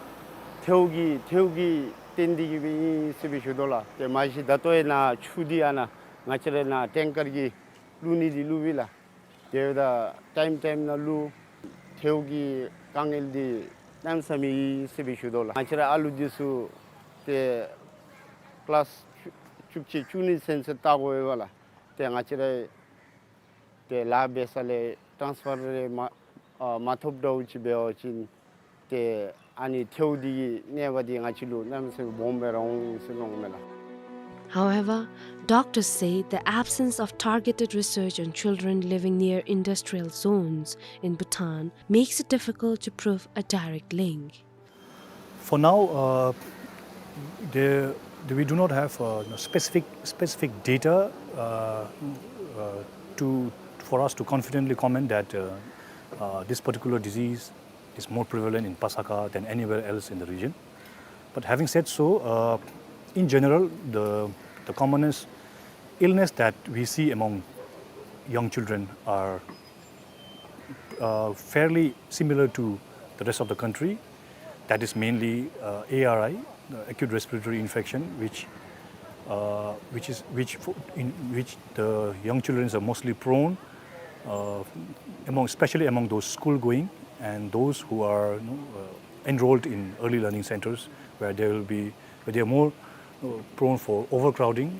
ཐལཝ་གི་ཐལཝ་གི་བརྟེན་ཏེ་གིས་སྦེ་ཨིན་ཟེར་སྦེ་ཞུ་དོ་ལགས། ཏེ་མ་གཞི་ད་ལྟོ་ཡང་ན་ཆུ་འདི་ཨ་ནཱ་ང་བཅས་ར་ནཱ་ཊེང་ཀར་གྱིས་བླུག་ནི་འདི་བླུག་པས་ལགས། དེ་འབདཝ་ད་ཊའིམ་ཊའིམ་ནང་བླུག། ཐལཝ་གི་དཀའ་ངལ་འདི་གནམ་མེད་ས་མེད་ཨིན་ཟེར་སྦེ་ཞུ་དོ་ལགས། ང་བཅས་ར་ཨ་ལུ་འདི་ཚུ་ཏེ་ཀི་ལཱསི་བཅུ་གཅིག་བཅུ་གཉིས་ཚུན་ཚོད་བལྟ་དགོ་པས་ལགས། ཏེ་ང་བཅས་ར་ཏེ་ལཱ་འབད་ས་ལས་ཊཱནསི་ཕར་རེ་མ་ཨ་མ་ཐོབ་འདྲཝ་ཅིག་འབད་བ་ཅིན་ཏེ་ཨ་ནི་ཐལཝ་འདི་གི་གནོད་པ་འདི་ང་བཅས་ལུ་གནམ་མེད་ས་མེད་སྦོམ་སྦེ་ར་འོང་ཟེར་མནོཝ་མས་ལགས། However, doctors say the absence of targeted research on children living near industrial zones in Bhutan makes it difficult to prove a direct link. For now, uh, there, we do not have uh, specific specific data uh, uh, to for us to confidently comment that uh, uh, this particular disease is more prevalent in Pasakha than anywhere else in the region. But having said so, uh, in general, the, the commonest illness that we see among young children are uh, fairly similar to the rest of the country. That is mainly uh, A R I, uh, acute respiratory infection, which uh, which is which for, in which the young children are mostly prone, uh, among especially among those school going and those who are you know, uh, enrolled in early learning centers where they will be where they are more uh, prone for overcrowding.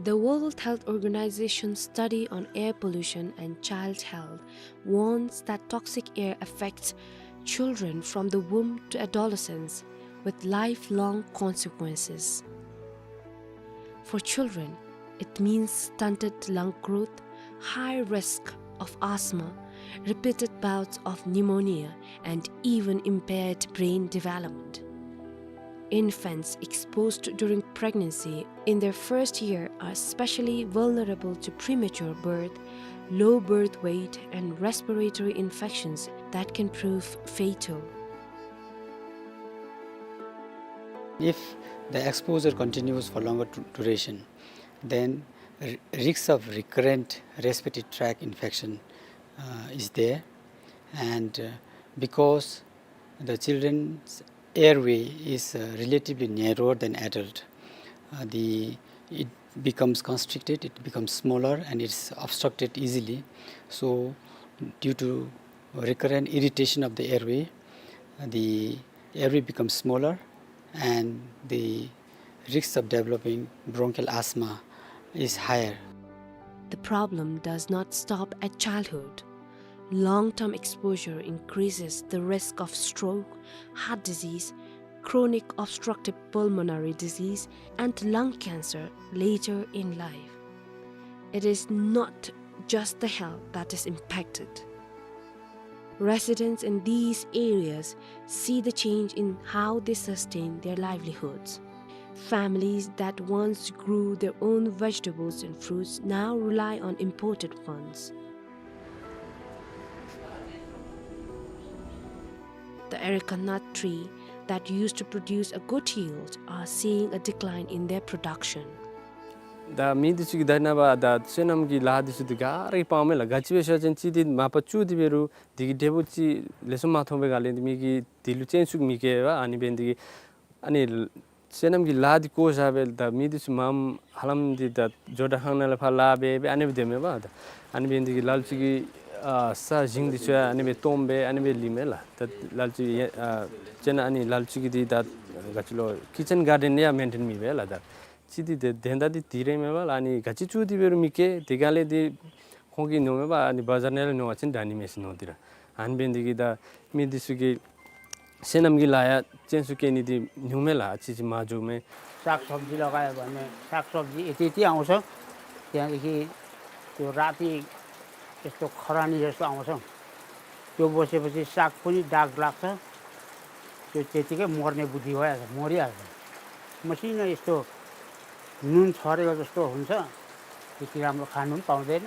The World Health Organization study on air pollution and child health warns that toxic air affects children from the womb to adolescence with lifelong consequences. For children, it means stunted lung growth, high risk of asthma, repeated bouts of pneumonia, and even impaired brain development. Infants exposed during pregnancy in their first year are especially vulnerable to premature birth, low birth weight, and respiratory infections that can prove fatal. If the exposure continues for longer du- duration, then r- risks of recurrent respiratory tract infection uh, is there, and uh, because the children's airway is uh, relatively narrower than adult, uh, the it becomes constricted, it becomes smaller, and it's obstructed easily. So, due to recurrent irritation of the airway, the airway becomes smaller, and the risks of developing bronchial asthma is higher. The problem does not stop at childhood. Long term exposure increases the risk of stroke, heart disease, chronic obstructive pulmonary disease, and lung cancer later in life. It is not just the health that is impacted. Residents in these areas see the change in how they sustain their livelihoods. Families that once grew their own vegetables and fruits now rely on imported ones. The areca nut tree that used to produce a good yield are seeing a decline in their production. ད་མི་འདི་ཚུ་གིས་ད་ནངས་པ་ད་སོ་ནམ་གྱི་ལཱ་འདི་ཚུ་འདི་ག་ར་གིས་སྤང་མས་ལགས། ག་ཅི་སྦེ་ཟེར་བ་ཅིན་གཅིག་འདི་མ་པ་བཙུགས་ཏེ་འབད་རུང་འདི་གི་འབྲས་བུ་ཅིག་ལེགས་ཤོམ་མ་ཐོབ་པའི་སྒང་ལས་འདི་མི་གིས་འདི་ལུ་སྤྱན་ཟུག་མི་བསྐྱེད་པས། ཨ་ནི་འབད་ནི་འདི་གིས་ཨ་ནི་ བསོད་ནམས་ཀྱི་ལཱ་འདི་བཀོ་བཞག་སྦེ་ད་མི་འདི་ཚུ་མངམ་ཧ་ལམ་འདི་ད་ཇོ་བྲག་ཁང་ནང་ལས་ཕར་ལཱ་འབད་སྦེ་ཨ་ནི་སྦེ་སྡོདཔ་མས་པ། ད་ཨ་ནི་འབད་ནི་འདི་གིས་ལ་ལུ་ཅིག་གིས་ཨ་ས་ཞིང་འདི་ཚུ་ཡང་ཨ་ནི་སྦེ་སྟོངམ་སྦེ་ཨ་ནི་སྦེ་ལུསཔ་མས་ལགས། ད་ལ་ལུ་ཅིག་ཨ་དཔེར་ན་ཨ་ནི་ལ་ལུ་ཅིག་གིས་འདི་ད་ག་ཅི་ལོ་ཀི་ཅན་གཱར་ཌེན་ཡང་མེན་ཊེན་མི་འབད་ལགས། ད་ཅི་འདི་དེ་དོན་དག་འདི་འདི་ར་མས་པ་ལགས། ཨ་ནི་ག་ཅི་བཙུགས་ཏེ་འབད་རུང་མི་སྐྱེ། དེ་ག་ལས་འདི་ཁོང་གིས་མནོཝ་མས་པ། ཨ་ནི་བ་ཛར་ནང་ལས་ཉོ་བ་ཅིན་དྲག་ནི་མས་ཟེར་མནོ་སྟེ་ར། ཨ་ནི་འབད་ནི་འདི་གིས་ད་མི་འདི་ཚུ་གིས་བསོད་ནམས་ཀྱི་ལཱ་ཡང་ཅན་སུ་བཀལ་ནི་འདི་ཉུང་མས་ལགས། ཨ་ཙི་ཅིག་མར་འགྱོཝ་མས། सागसब्जी लगायो भने सागसब्जी यति यति आउँछ। त्यहाँदेखि त्यो राति यस्तो खरानी जस्तो आउँछ। त्यो बसेपछि साग पनि दाग लाग्छ। त्यो त्यतिकै मर्ने बुद्धि भइहाल्छ, मरिहाल्छ। मसिनो यस्तो नुन छरेको जस्तो हुन्छ, त्यति राम्रो खानु पनि पाउँदैन।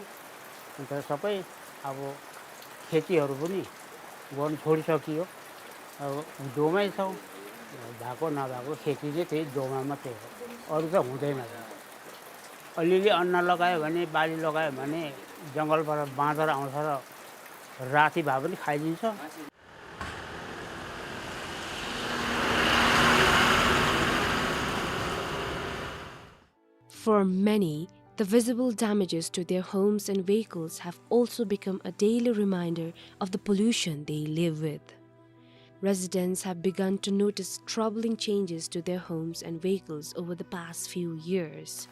अन्त सबै अब खेतीहरू पनि गर्नु छोडिसकियो। अब दोमै छौँ, भएको नभएको खेती चाहिँ त्यही दोमा मात्रै हो, अरू त हुँदैन। अलिअलि अन्न लगायो भने, बाली लगायो भने जङ्गलबाट बाँदर आउँछ र राति भए पनि खाइदिन्छ। For many, the visible damages to their homes and vehicles have also become a daily reminder of the pollution they live with. Residents have begun to notice troubling changes to their homes and vehicles over the past few years.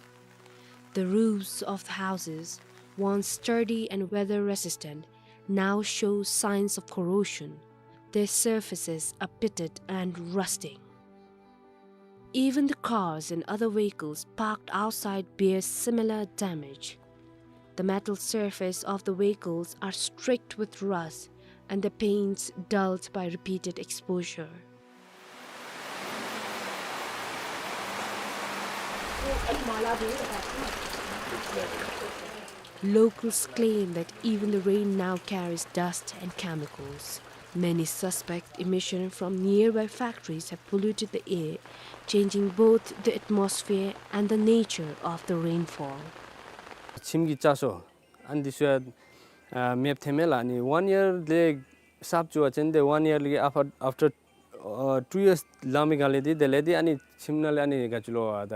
The roofs of the houses, once sturdy and weather-resistant, now show signs of corrosion. Their surfaces are pitted and rusting. Even the cars and other vehicles parked outside bear similar damage. The metal surface of the vehicles are streaked with rust and the paints dulled by repeated exposure. Locals claim that even the rain now carries dust and chemicals. Many suspect emission from nearby factories have polluted the air, changing both the atmosphere and the nature of the rainfall. ཁྱིམ་གྱི་ལྕགས་སོ་ཨ་ནི་འདི་ཚུ་ཡང་ཨ་མེདཔ་ཐོནམ་མས་ལགས། ཨ་ནི་ཝན་ཡར་ལས་གསརཔ་བཙུགས་པ་ཅིན་དེ་ཝན་ཡར་ལས་ཨ་ཕར་ཨཕ་ཊར་ཨ་ཊུ་ཡརསི་ལང་མི་ག་ལས་འདི་དེ་ལས་འདི་ཨ་ནི་ཁྱིམ་ནང་ལས་ཨ་ནི་ག་ཅི་ལོ་ཨ་ད་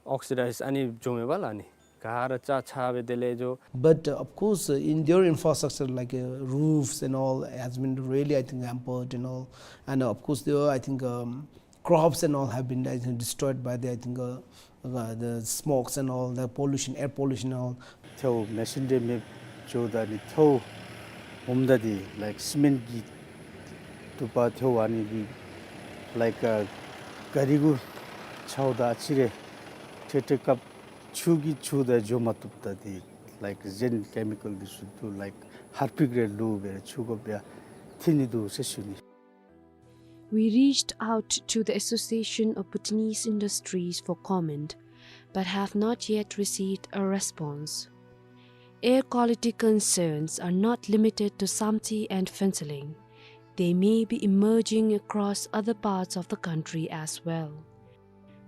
ཨོག་སི་ཌའིཛ་ཨ་ནི་འགྱོཝ་མས་པ་ལགས། ཨ་ནི་ག་ར་ཆག་ཆག་སྦེ་དེ་ལས་འགྱོ། But uh, of course, uh, in their infrastructure, like uh, roofs and all, has been really, I think, hampered and all. And uh, of course, there were, I think, um, crops and all have been, I think, destroyed by the, I think, uh, uh, the smokes and all, the pollution, air pollution and all. ཐལཝ་མེ་ཤིན་རི་མེདཔ་འགྱོཝ་ད་ནི་ཐལཝ་ངོམ་ད་འདི་ལའིཀ་སི་མེནཊ་གི་དུ་པ་ཐལཝ་ཨ་ནི་འདི་ལའིཀ་ཨ་ག་རི་གུ་འཕྱཝ་ད་ཨ་ཙི་རེ་ཁྲེ་ཁྲེ་སྐབས་ཆུ་གིས་འཁྱུ་ད་འགྱོ་མ་བཏུབ། ད་འདི་ལའིཀ་གཞན་ཀེ་མི་ཀཱལ་འདི་ཚུ་འདུག། ལའིཀ་ཧར་པིག་རེ་བླུགས་སྦེ་འཁྱུ་དགོཔ་ཡང་ཐོན་ནི་འདུག་ཟེར་ཞུ་ནི། We reached out to the Association of Bhutanese Industries for comment, but have not yet received a response. Air quality concerns are not limited to Samtse and Phuentsholing. They may be emerging across other parts of the country as well.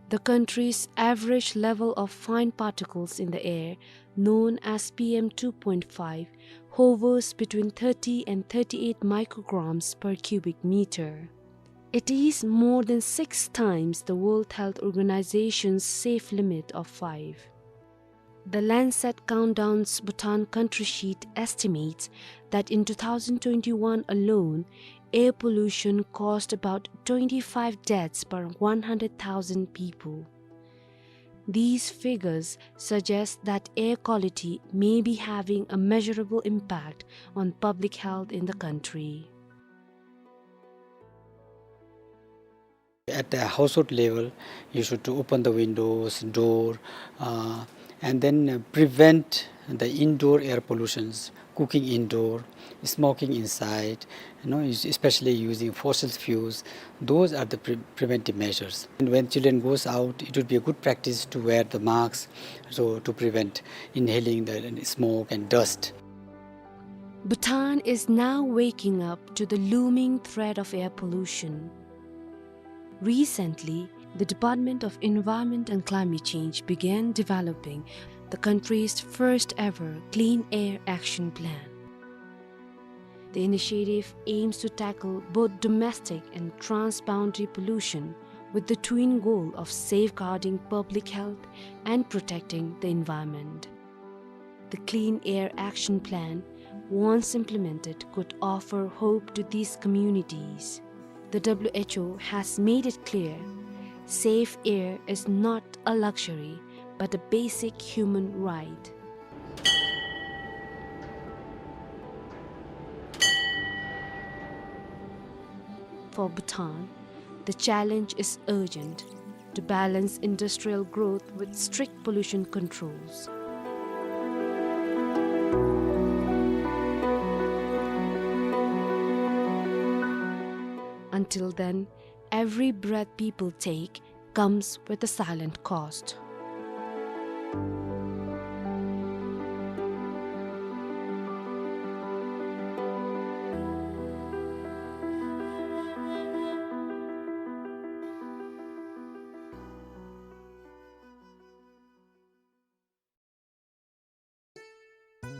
The country's average level of fine particles in the air, known as P M two point five, hovers between thirty and thirty-eight micrograms per cubic meter. It is more than six times the World Health Organization's safe limit of five. The Lancet Countdown's Bhutan Country Sheet estimates that in two thousand twenty-one alone, air pollution caused about twenty-five deaths per one hundred thousand people. These figures suggest that air quality may be having a measurable impact on public health in the country. At the household level, you should open the windows, door, uh, and then uh, prevent the indoor air pollutions, cooking indoor, smoking inside, you know, es- especially using fossil fuels. Those are the pre- preventive measures. And when children goes out, it would be a good practice to wear the masks, so to prevent inhaling the smoke and dust. Bhutan is now waking up to the looming threat of air pollution. Recently, the Department of Environment and Climate Change began developing the country's first ever Clean Air Action Plan. The initiative aims to tackle both domestic and transboundary pollution with the twin goal of safeguarding public health and protecting the environment. The Clean Air Action Plan, once implemented, could offer hope to these communities. The W H O has made it clear, safe air is not a luxury, but a basic human right. For Bhutan, the challenge is urgent to balance industrial growth with strict pollution controls. Until then, every breath people take comes with a silent cost.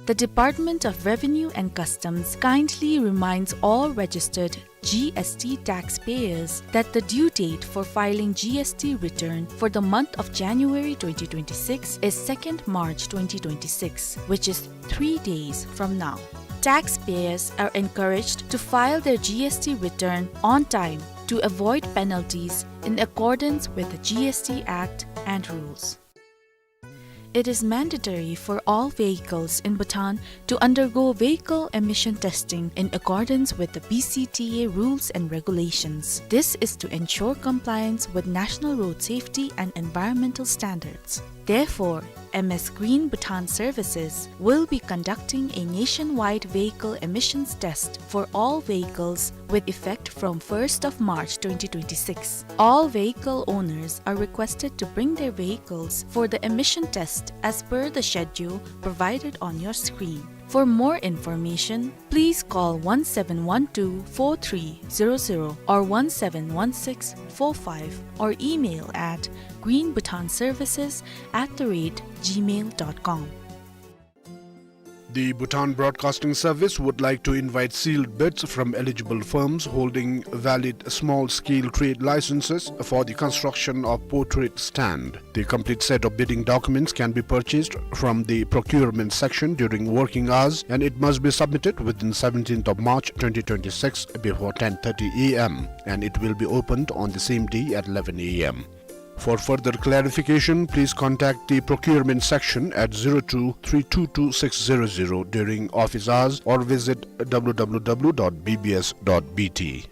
The Department of Revenue and Customs kindly reminds all registered G S T taxpayers that the due date for filing G S T return for the month of January twenty twenty-six is second March twenty twenty-six, which is three days from now. Taxpayers are encouraged to file their G S T return on time to avoid penalties in accordance with the G S T Act and rules. It is mandatory for all vehicles in Bhutan to undergo vehicle emission testing in accordance with the B C T A rules and regulations. This is to ensure compliance with national road safety and environmental standards. Therefore, M S Green Bhutan Services will be conducting a nationwide vehicle emissions test for all vehicles with effect from first of March twenty twenty-six. All vehicle owners are requested to bring their vehicles for the emission test as per the schedule provided on your screen. For more information, please call one seven one two four three zero zero or one seven one six four five or email at green bhutan services at the rate gmail dot com. The Bhutan Broadcasting Service would like to invite sealed bids from eligible firms holding valid small-scale trade licenses for the construction of portrait stand. The complete set of bidding documents can be purchased from the procurement section during working hours, and it must be submitted within seventeenth of March twenty twenty-six before ten thirty A M, and it will be opened on the same day at eleven A M. For further clarification, please contact the procurement section at zero two three two two six zero zero during office hours or visit W W W dot B B S dot B T.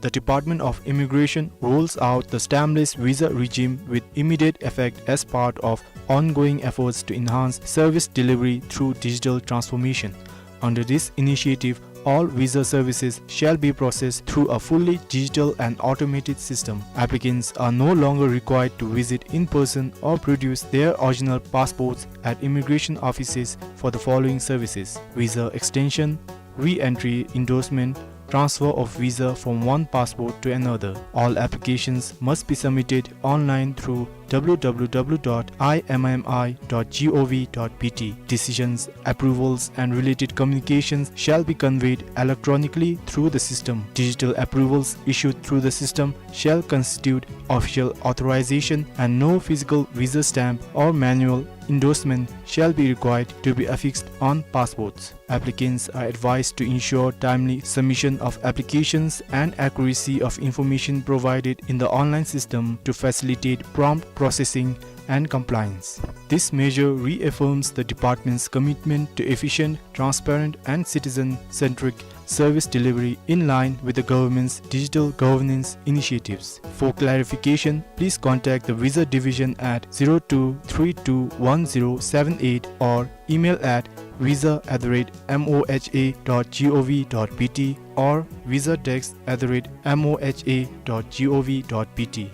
The Department of Immigration rolls out the stampless visa regime with immediate effect as part of ongoing efforts to enhance service delivery through digital transformation. Under this initiative, all visa services shall be processed through a fully digital and automated system. Applicants are no longer required to visit in person or produce their original passports at immigration offices for the following services: visa extension, re-entry endorsement, transfer of visa from one passport to another. All applications must be submitted online through W W W dot I M M I dot gov dot B T. Decisions, approvals, and related communications shall be conveyed electronically through the system. Digital approvals issued through the system shall constitute official authorization, and no physical visa stamp or manual endorsement shall be required to be affixed on passports. Applicants are advised to ensure timely submission of applications and accuracy of information provided in the online system to facilitate prompt processing and compliance. This measure reaffirms the department's commitment to efficient, transparent, and citizen-centric service delivery in line with the government's digital governance initiatives. For clarification, please contact the Visa Division at zero two three two one zero seven eight or email at visa at the rate moha dot gov dot B T or visa desk at the rate moha dot gov dot B T.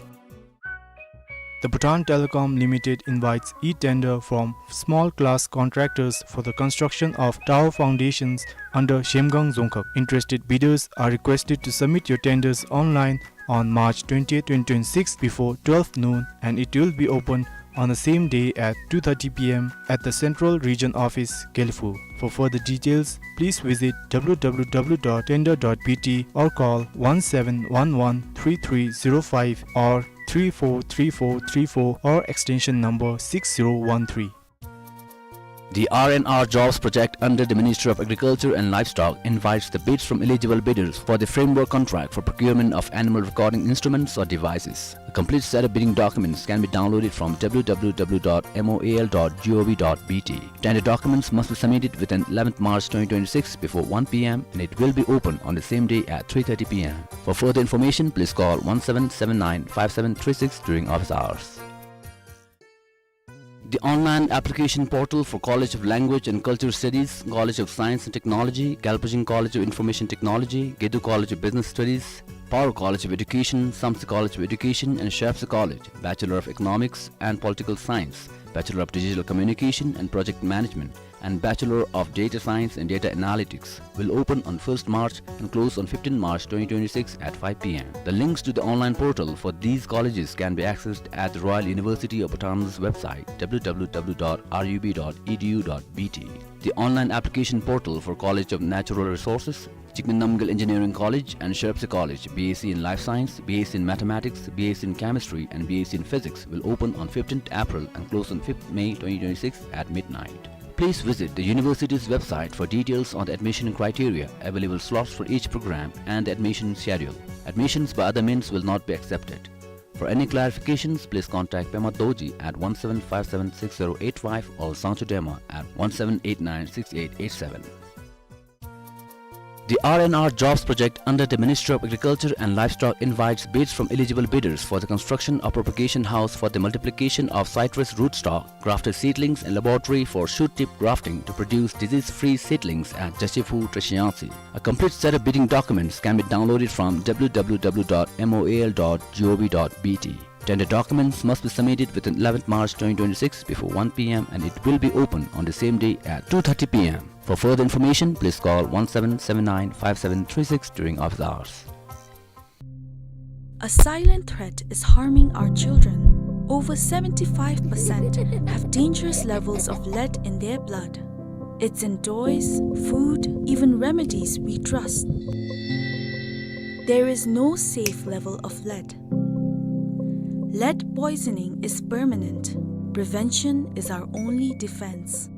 The Bhutan Telecom Limited invites e-tender from small class contractors for the construction of tower foundations under Zhemgang Dzongkhag. Interested bidders are requested to submit your tenders online on March twentieth, twenty twenty-six before twelve noon, and it will be open on the same day at two thirty P M at the Central Region Office, Gelephu. For further details, please visit W W W dot tender dot B T or call one seven one one three three zero five or three four three four three four or extension number six zero one three. The R and R Jobs Project under the Ministry of Agriculture and Livestock invites the bids from eligible bidders for the framework contract for procurement of animal recording instruments or devices. A complete set of bidding documents can be downloaded from W W W dot M O A L dot G O V dot B T. Tender documents must be submitted within eleventh March twenty twenty-six before one P M and it will be open on the same day at three thirty P M. For further information, please call one seven seven nine five seven three six during office hours. The online application portal for College of Language and Culture Studies, College of Science and Technology, Galpijing College of Information Technology, Gedu College of Business Studies, Paro College of Education, Samtse College of Education, and Shapsugh College, Bachelor of Economics and Political Science, Bachelor of Digital Communication and Project Management, and Bachelor of Data Science and Data Analytics will open on first March and close on fifteenth March twenty twenty-six at five P M. The links to the online portal for these colleges can be accessed at the Royal University of Bhutan's website, W W W dot R U B dot E D U dot B T. The online application portal for College of Natural Resources, Jigme Namgyel Engineering College and Shapsugh College, B S c in Life Science, B S c in Mathematics, B S c in Chemistry, and B S c in Physics will open on fifteenth April and close on fifth May twenty twenty-six at midnight. Please visit the university's website for details on the admission criteria, available slots for each program, and the admission schedule. Admissions by other means will not be accepted. For any clarifications, please contact Pema Dorji at one seven five seven six zero eight five or Sangchu Dema at one seven eight nine six eight eight seven. The R and R Jobs Project under the Ministry of Agriculture and Livestock invites bids from eligible bidders for the construction of propagation house for the multiplication of citrus rootstock, grafted seedlings and laboratory for shoot tip grafting to produce disease-free seedlings at Jashiphu, Treshiyangsi. A complete set of bidding documents can be downloaded from W W W dot M O A L dot G O V dot B T. Tender documents must be submitted within eleventh March twenty twenty-six before one P M and it will be open on the same day at two thirty P M. For further information, please call one seven seven nine five seven three six during office hours. A silent threat is harming our children. Over seventy-five percent have dangerous levels of lead in their blood. It's in toys, food, even remedies we trust. There is no safe level of lead. Lead poisoning is permanent. Prevention is our only defense.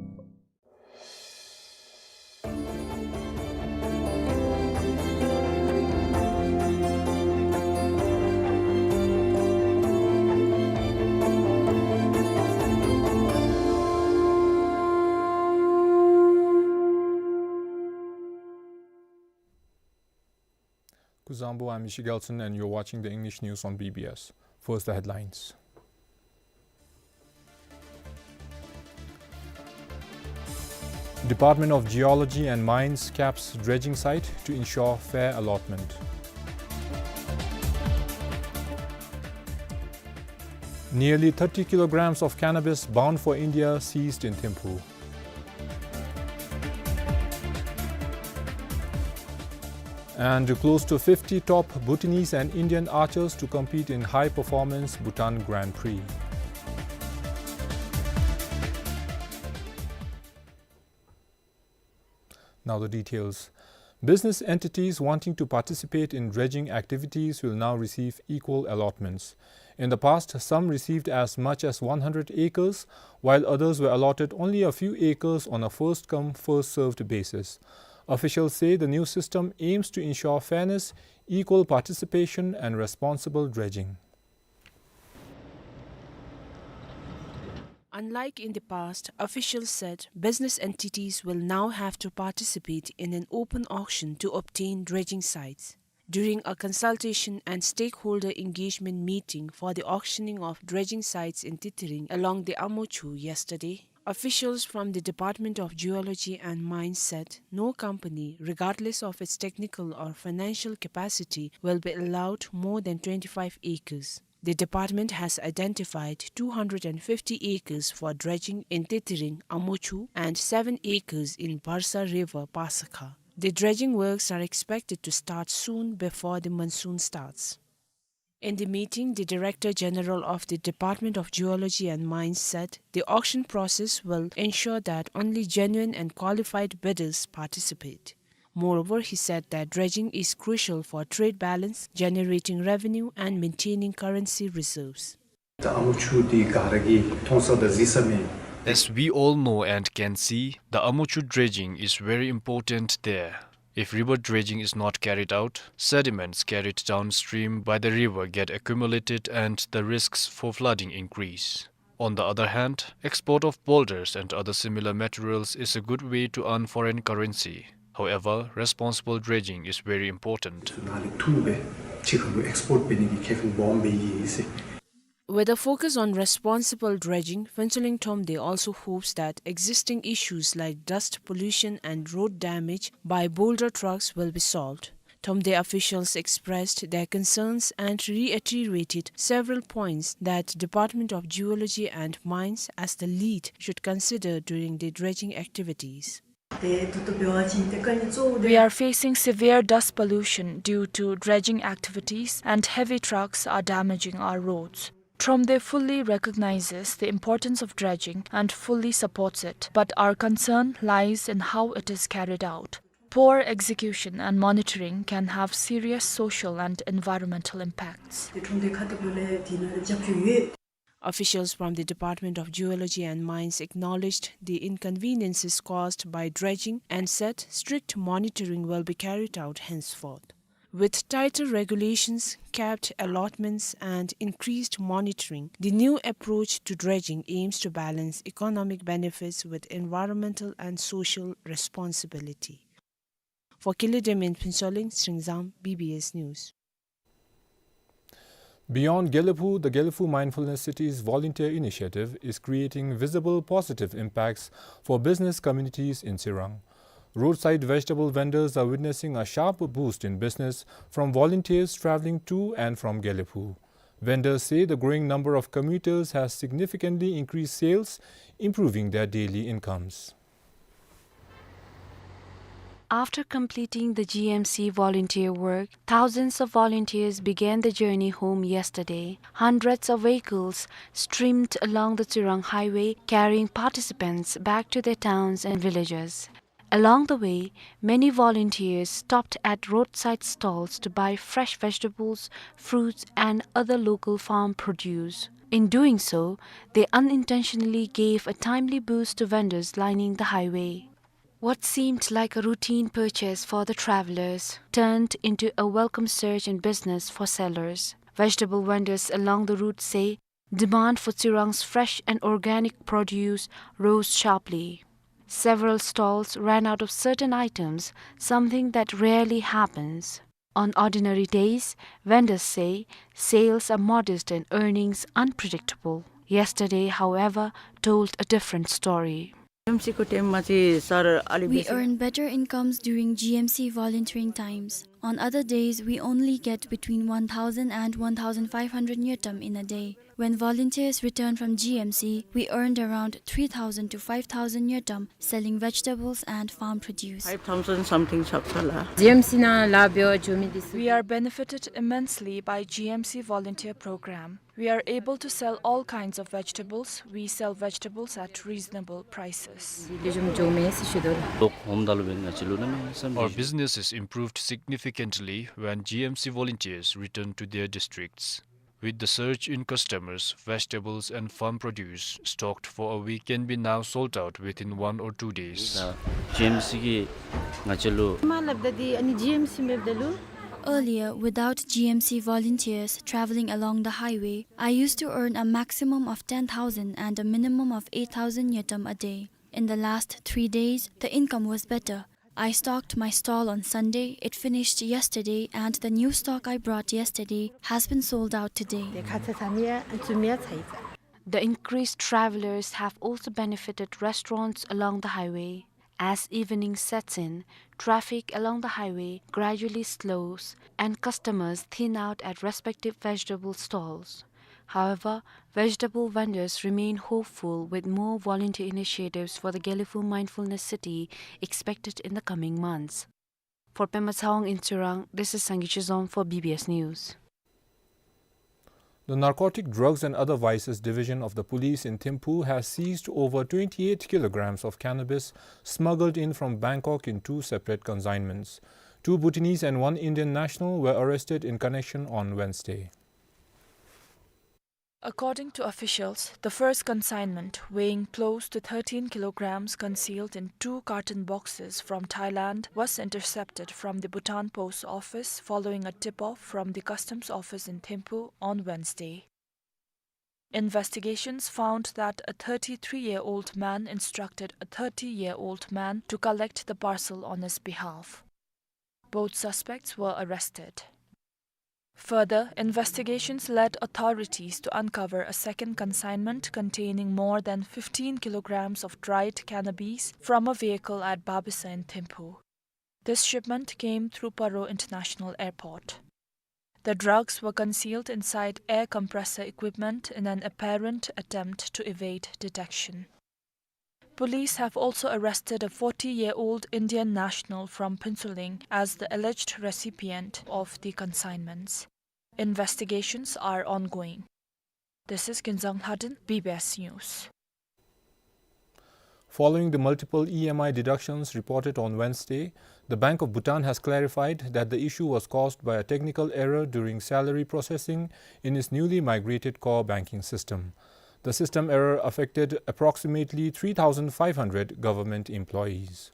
Kuzuzangpo, I'm Ishi Gelson and you're watching the English news on B B S. First, the headlines. Department of Geology and Mines caps dredging site to ensure fair allotment. Nearly thirty kilograms of cannabis bound for India seized in Thimphu. And close to fifty top Bhutanese and Indian archers to compete in high performance Bhutan Grand Prix. Now the details. Business entities wanting to participate in dredging activities will now receive equal allotments. In the past, some received as much as one hundred acres, while others were allotted only a few acres on a first-come, first-served basis. Officials say the new system aims to ensure fairness, equal participation, and responsible dredging. Unlike in the past, officials said business entities will now have to participate in an open auction to obtain dredging sites. During a consultation and stakeholder engagement meeting for the auctioning of dredging sites in Titiring along the Amochu yesterday, officials from the Department of Geology and Mines said no company, regardless of its technical or financial capacity, will be allowed more than twenty-five acres. The department has identified two hundred and fifty acres for dredging in Titiring, Amochu, and seven acres in Barsa River, Pasakha. The dredging works are expected to start soon before the monsoon starts. In the meeting, the Director General of the Department of Geology and Mines said the auction process will ensure that only genuine and qualified bidders participate. Moreover, he said that dredging is crucial for trade balance, generating revenue, and maintaining currency reserves. ད་ཨ་མོ་ཆུ་འདི་ག་ར་གིས་མཐོང་ས་དང་གཟིགས་ས་མས། As we all know and can see, the Amochu dredging is very important there. If river dredging is not carried out, sediments carried downstream by the river get accumulated and the risks for flooding increase. On the other hand, export of boulders and other similar materials is a good way to earn foreign currency. However, responsible dredging is very important. ནང་ལས་འཐུ་སྦེ་ཕྱི་ཁ་ལུ་ཨེགསི་པོརཊ་འབད་ནི་གི་ཁེ་ཕན་སྦོམ་སྦེ་ཡོད་ཟེར། With a focus on responsible dredging, Phuentsholing Thromde also hopes that existing issues like dust pollution and road damage by boulder trucks will be solved. Thromde officials expressed their concerns and reiterated several points that Department of Geology and Mines, as the lead, should consider during the dredging activities. We are facing severe dust pollution due to dredging activities, and heavy trucks are damaging our roads. Thromde fully recognizes the importance of dredging and fully supports it, but our concern lies in how it is carried out. Poor execution and monitoring can have serious social and environmental impacts. Officials from the Department of Geology and Mines acknowledged the inconveniences caused by dredging and said strict monitoring will be carried out henceforth. With tighter regulations, capped allotments, and increased monitoring, the new approach to dredging aims to balance economic benefits with environmental and social responsibility. For Kili Dem in Phuentsholing, Sringzam, B B S News. Beyond Gelephu, the Gelephu Mindfulness City's volunteer initiative is creating visible positive impacts for business communities in Tsirang. Roadside vegetable vendors are witnessing a sharp boost in business from volunteers traveling to and from Gelephu. Vendors say the growing number of commuters has significantly increased sales, improving their daily incomes. After completing the G M C volunteer work, thousands of volunteers began the journey home yesterday. Hundreds of vehicles streamed along the Tsirang Highway, carrying participants back to their towns and villages. Along the way, many volunteers stopped at roadside stalls to buy fresh vegetables, fruits, and other local farm produce. In doing so, they unintentionally gave a timely boost to vendors lining the highway. What seemed like a routine purchase for the travelers turned into a welcome surge in business for sellers. Vegetable vendors along the route say demand for Tsirang's fresh and organic produce rose sharply. Several stalls ran out of certain items, something that rarely happens. On ordinary days, vendors say sales are modest and earnings unpredictable. Yesterday, however, told a different story. We earn better incomes during G M C volunteering times. On other days, we only get between one thousand and one thousand five hundred ngultrum in a day. When volunteers returned from G M C, we earned around three thousand to five thousand ngultrum selling vegetables and farm produce. Five thousand something chapsala. G M C na la byo jomi dis. We are benefited immensely by G M C volunteer program. We are able to sell all kinds of vegetables. We sell vegetables at reasonable prices. Our business is improved significantly when G M C volunteers return to their districts. With the surge in customers, vegetables and farm produce stocked for a week can be now sold out within one or two days. G M C གིས་ང་བཅས་ལུ། མ་སླབ་ད་འདི་ཨ་ནི་G M C མེདཔ་ད་ལུ། Earlier, without G M C volunteers traveling along the highway, I used to earn a maximum of ten thousand and a minimum of eight thousand ngultrum a day. In the last three days, the income was better. I stocked my stall on Sunday, it finished yesterday, and the new stock I brought yesterday has been sold out today. The increased travelers have also benefited restaurants along the highway. As evening sets in, traffic along the highway gradually slows and customers thin out at respective vegetable stalls. However, vegetable vendors remain hopeful with more volunteer initiatives for the Gelephu Mindfulness City expected in the coming months. For Pema Tshawang in Tsirang, this is Sangay Chizom for B B S News. The Narcotic Drugs and Other Vices Division of the police in Thimphu has seized over twenty-eight kilograms of cannabis smuggled in from Bangkok in two separate consignments. Two Bhutanese and one Indian national were arrested in connection on Wednesday. According to officials, the first consignment, weighing close to thirteen kilograms, concealed in two carton boxes from Thailand, was intercepted from the Bhutan Post Office following a tip-off from the customs office in Thimphu on Wednesday. Investigations found that a thirty-three-year-old man instructed a thirty-year-old man to collect the parcel on his behalf. Both suspects were arrested. Further, investigations led authorities to uncover a second consignment containing more than fifteen kilograms of dried cannabis from a vehicle at Babisa in Thimphu. This shipment came through Paro International Airport. The drugs were concealed inside air compressor equipment in an apparent attempt to evade detection. Police have also arrested a forty-year-old Indian national from Phuentsholing as the alleged recipient of the consignments. Investigations are ongoing. This is Kinzang Lhadon, B B S News. Following the multiple E M I deductions reported on Wednesday, the Bank of Bhutan has clarified that the issue was caused by a technical error during salary processing in its newly migrated core banking system. The system error affected approximately three thousand five hundred government employees.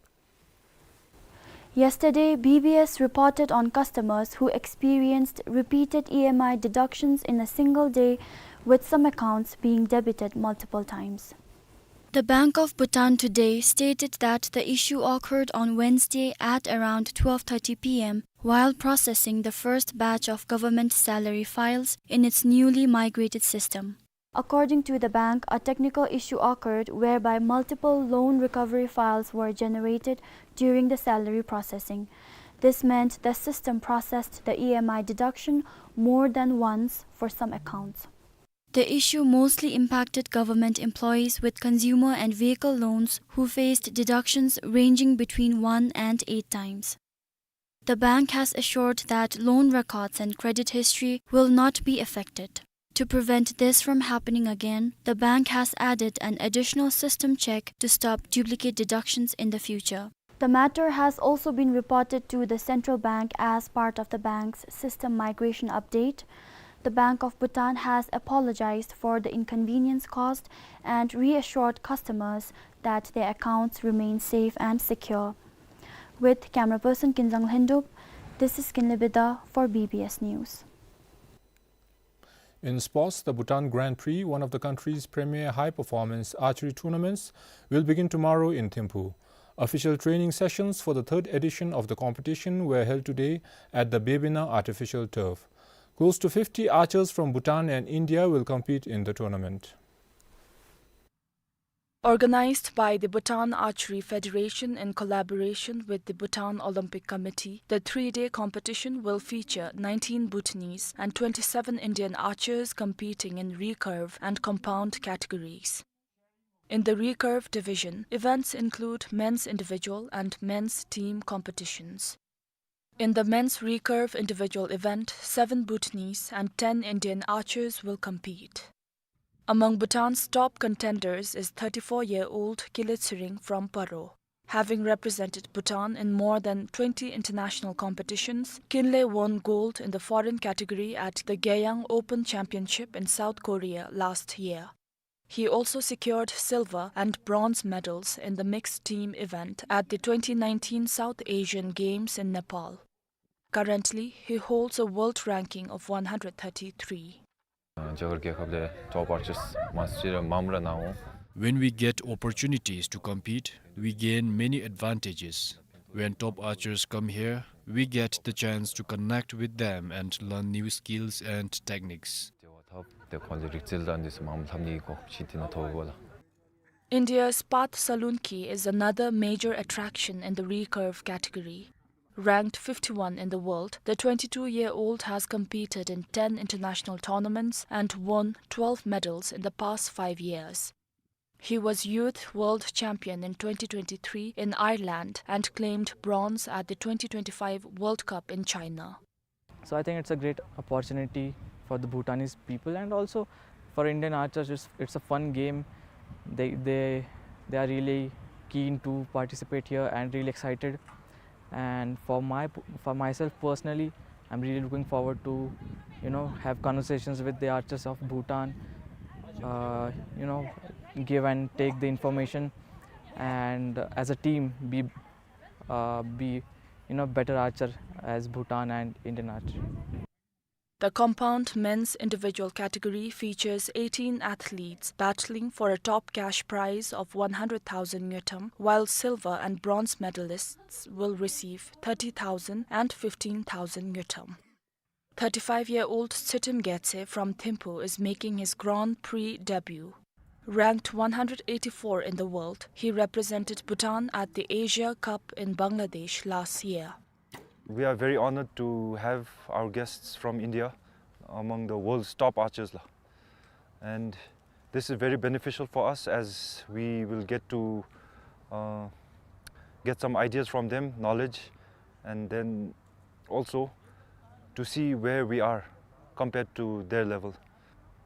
Yesterday, B B S reported on customers who experienced repeated E M I deductions in a single day, with some accounts being debited multiple times. The Bank of Bhutan today stated that the issue occurred on Wednesday at around twelve thirty P M while processing the first batch of government salary files in its newly migrated system. According to the bank, a technical issue occurred whereby multiple loan recovery files were generated during the salary processing. This meant the system processed the E M I deduction more than once for some accounts. The issue mostly impacted government employees with consumer and vehicle loans who faced deductions ranging between one and eight times. The bank has assured that loan records and credit history will not be affected. To prevent this from happening again, the bank has added an additional system check to stop duplicate deductions in the future. The matter has also been reported to the central bank as part of the bank's system migration update. The Bank of Bhutan has apologized for the inconvenience caused and reassured customers that their accounts remain safe and secure. With camera person Kinzang Lhendup, this is Kinley Bida for B B S News. In sports, the Bhutan Grand Prix, one of the country's premier high-performance archery tournaments, will begin tomorrow in Thimphu. Official training sessions for the third edition of the competition were held today at the Bebena artificial turf. Close to fifty archers from Bhutan and India will compete in the tournament. Organized by the Bhutan Archery Federation in collaboration with the Bhutan Olympic Committee, the three-day competition will feature nineteen Bhutanese and twenty-seven Indian archers competing in recurve and compound categories. In the recurve division, events include men's individual and men's team competitions. In the men's recurve individual event, seven Bhutanese and ten Indian archers will compete. Among Bhutan's top contenders is thirty-four-year-old Kinley Tsering from Paro. Having represented Bhutan in more than twenty international competitions, Kinley won gold in the foreign category at the Geyang Open Championship in South Korea last year. He also secured silver and bronze medals in the mixed team event at the twenty nineteen South Asian Games in Nepal. Currently, he holds a world ranking of one hundred thirty-three. རྒྱ་གར་རྒྱལ་ཁབ་ལས་ཊོབ་ཨར་ཅརསི་མང་སུ་ཅིག་ར་མངམ་ར་ནཱ་འོང་། When we get opportunities to compete, we gain many advantages. When top archers come here, we get the chance to connect with them and learn new skills and techniques. དེ་ཁོང་ཚོའི་རིག་རྩལ་དང་འདི་ཚུ་མངམ་ལྷབ་ནི་གི་གོ་སྐབས་ཅིག་དེ་ནང་ཐོབ་ཡོད་ལགས། India's Parth Solanki is another major attraction in the recurve category. Ranked fifty-one in the world, the twenty-two-year-old has competed in ten international tournaments and won twelve medals in the past five years. He was Youth World Champion in twenty twenty-three in Ireland and claimed bronze at the twenty twenty-five World Cup in China. So I think it's a great opportunity for the Bhutanese people, and also for Indian archers. It's, it's a fun game. They, they, they are really keen to participate here and really excited. And for my, for myself personally, I'm really looking forward to, you know, have conversations with the archers of Bhutan, uh, you know, give and take the information, and, uh, as a team, be, uh, be, you know, better archer as Bhutan and Indian archer. The compound men's individual category features eighteen athletes battling for a top cash prize of one hundred thousand ngultrum, while silver and bronze medalists will receive thirty thousand and fifteen thousand ngultrum. Thirty-five-year-old Tshitrim Gyatse from Thimphu is making his Grand Prix debut. Ranked one hundred eighty-four in the world, he represented Bhutan at the Asia Cup in Bangladesh last year. We are very honored to have our guests from India among the world's top archers la. And this is very beneficial for us as we will get to, uh, get some ideas from them, knowledge, and then also to see where we are compared to their level.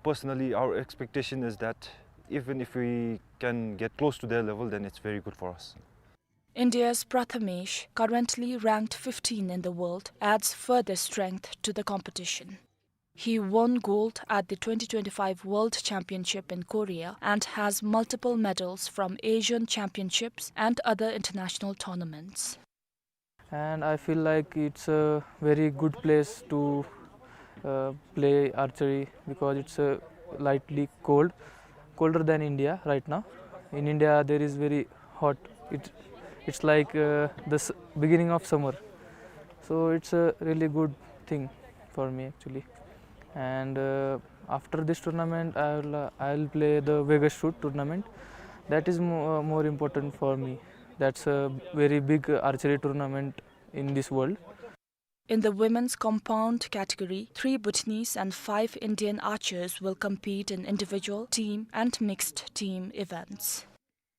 Personally, our expectation is that even if we can get close to their level, then it's very good for us. India's Prathamesh, currently ranked fifteen in the world, adds further strength to the competition. He won gold at the twenty twenty-five World Championship in Korea and has multiple medals from Asian Championships and other international tournaments. And I feel like it's a very good place to, uh, play archery because it's, uh, lightly cold, colder than India right now. In India, there is very hot. It, it's like, uh, the s-, beginning of summer. So it's a really good thing for me, actually. And, uh, after this tournament, I'll, uh, I'll play the Vegas Shoot tournament. That is mo-, uh, more important for me. That's a very big archery tournament in this world. In the women's compound category, three Bhutanese and five Indian archers will compete in individual, team, and mixed team events.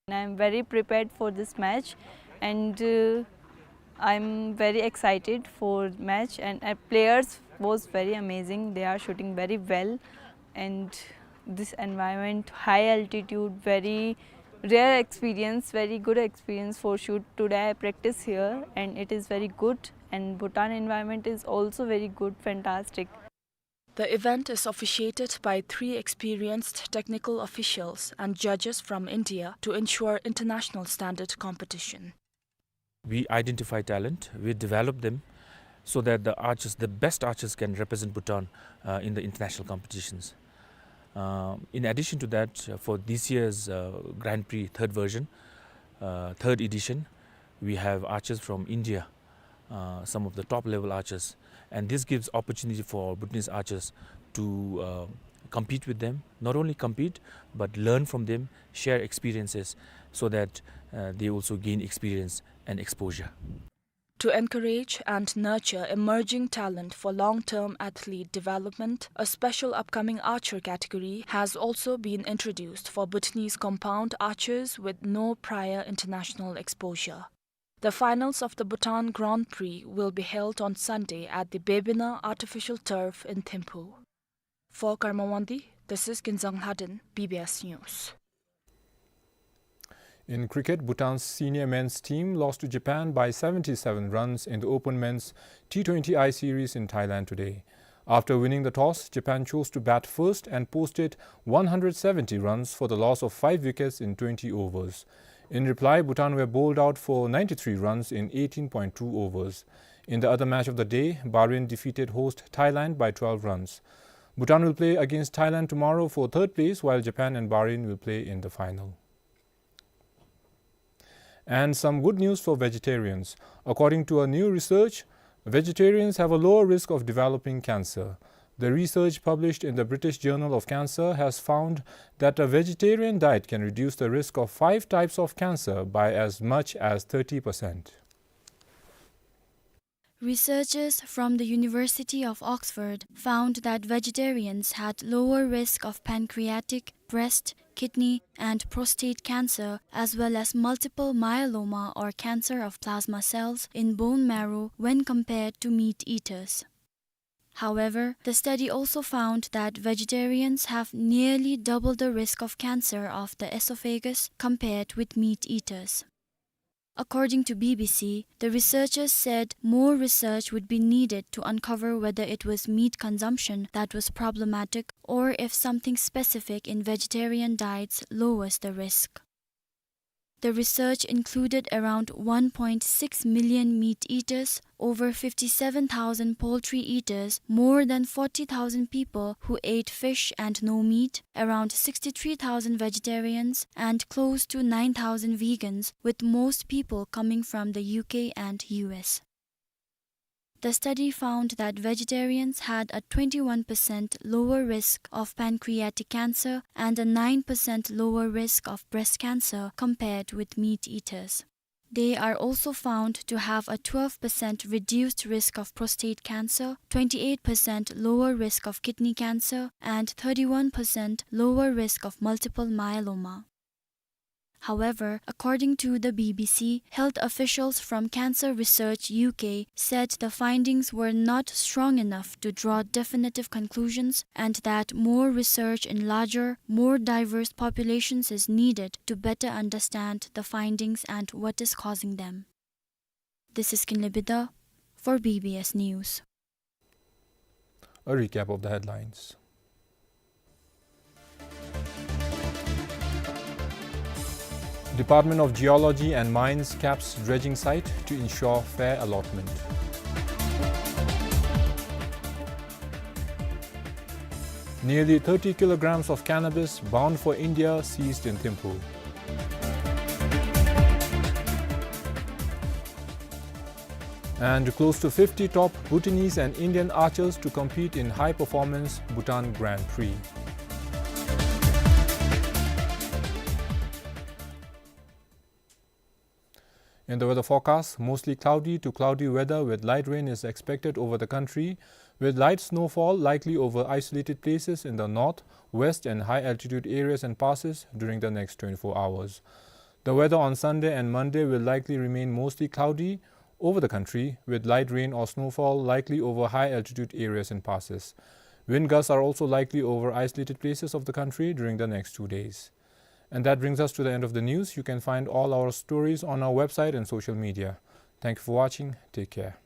I am very prepared for this match, and, uh, I'm very excited for match, and, uh, players was very amazing. They are shooting very well, and this environment, high altitude, very rare experience, very good experience for shoot. Today I practice here, and it is very good, and Bhutan environment is also very good, fantastic. The event is officiated by three experienced technical officials and judges from India to ensure international standard competition. We identify talent, we develop them so that the archers, the best archers can represent Bhutan, uh, in the international competitions. Uh, in addition to that, uh, for this year's, uh, Grand Prix third version, uh, third edition, we have archers from India, uh, some of the top level archers. And this gives opportunity for Bhutanese archers to, uh, compete with them, not only compete, but learn from them, share experiences, so that, uh, they also gain experience and exposure. To encourage and nurture emerging talent for long-term athlete development, a special upcoming archer category has also been introduced for Bhutanese compound archers with no prior international exposure. The finals of the Bhutan Grand Prix will be held on Sunday at the Bebina Artificial Turf in Thimphu. For Karma Wangdi, this is Kinzang Lhaden, B B S News. In cricket, Bhutan's senior men's team lost to Japan by seventy-seven runs in the Open Men's T twenty I series in Thailand today. After winning the toss, Japan chose to bat first and posted one hundred seventy runs for the loss of five wickets in twenty overs. In reply, Bhutan were bowled out for ninety-three runs in eighteen point two overs. In the other match of the day, Bahrain defeated host Thailand by twelve runs. Bhutan will play against Thailand tomorrow for third place, while Japan and Bahrain will play in the final. And some good news for vegetarians. According to a new research, vegetarians have a lower risk of developing cancer. The research published in the British Journal of Cancer has found that a vegetarian diet can reduce the risk of five types of cancer by as much as thirty percent. Researchers from the University of Oxford found that vegetarians had lower risk of pancreatic, breast, kidney, and prostate cancer, as well as multiple myeloma or cancer of plasma cells in bone marrow when compared to meat eaters. However, the study also found that vegetarians have nearly double the risk of cancer of the esophagus compared with meat eaters. According to B B C, the researchers said more research would be needed to uncover whether it was meat consumption that was problematic or if something specific in vegetarian diets lowers the risk. The research included around one point six million meat eaters, over fifty-seven thousand poultry eaters, more than forty thousand people who ate fish and no meat, around sixty-three thousand vegetarians, and close to nine thousand vegans, with most people coming from the U K and U S. The study found that vegetarians had a twenty-one percent lower risk of pancreatic cancer and a nine percent lower risk of breast cancer compared with meat eaters. They are also found to have a twelve percent reduced risk of prostate cancer, twenty-eight percent lower risk of kidney cancer, and thirty-one percent lower risk of multiple myeloma. However, according to the B B C, health officials from Cancer Research U K said the findings were not strong enough to draw definitive conclusions and that more research in larger, more diverse populations is needed to better understand the findings and what is causing them. This is Kinley Bidha for B B S News. A recap of the headlines. Department of Geology and Mines caps dredging site to ensure fair allotment. Nearly thirty kilograms of cannabis bound for India seized in Thimphu. And close to fifty top Bhutanese and Indian archers to compete in high-performance Bhutan Grand Prix. In the weather forecast, mostly cloudy to cloudy weather with light rain is expected over the country, with light snowfall likely over isolated places in the north, west and high altitude areas and passes during the next twenty-four hours. The weather on Sunday and Monday will likely remain mostly cloudy over the country, with light rain or snowfall likely over high altitude areas and passes. Wind gusts are also likely over isolated places of the country during the next two days. And that brings us to the end of the news. You can find all our stories on our website and social media. Thank you for watching. Take care.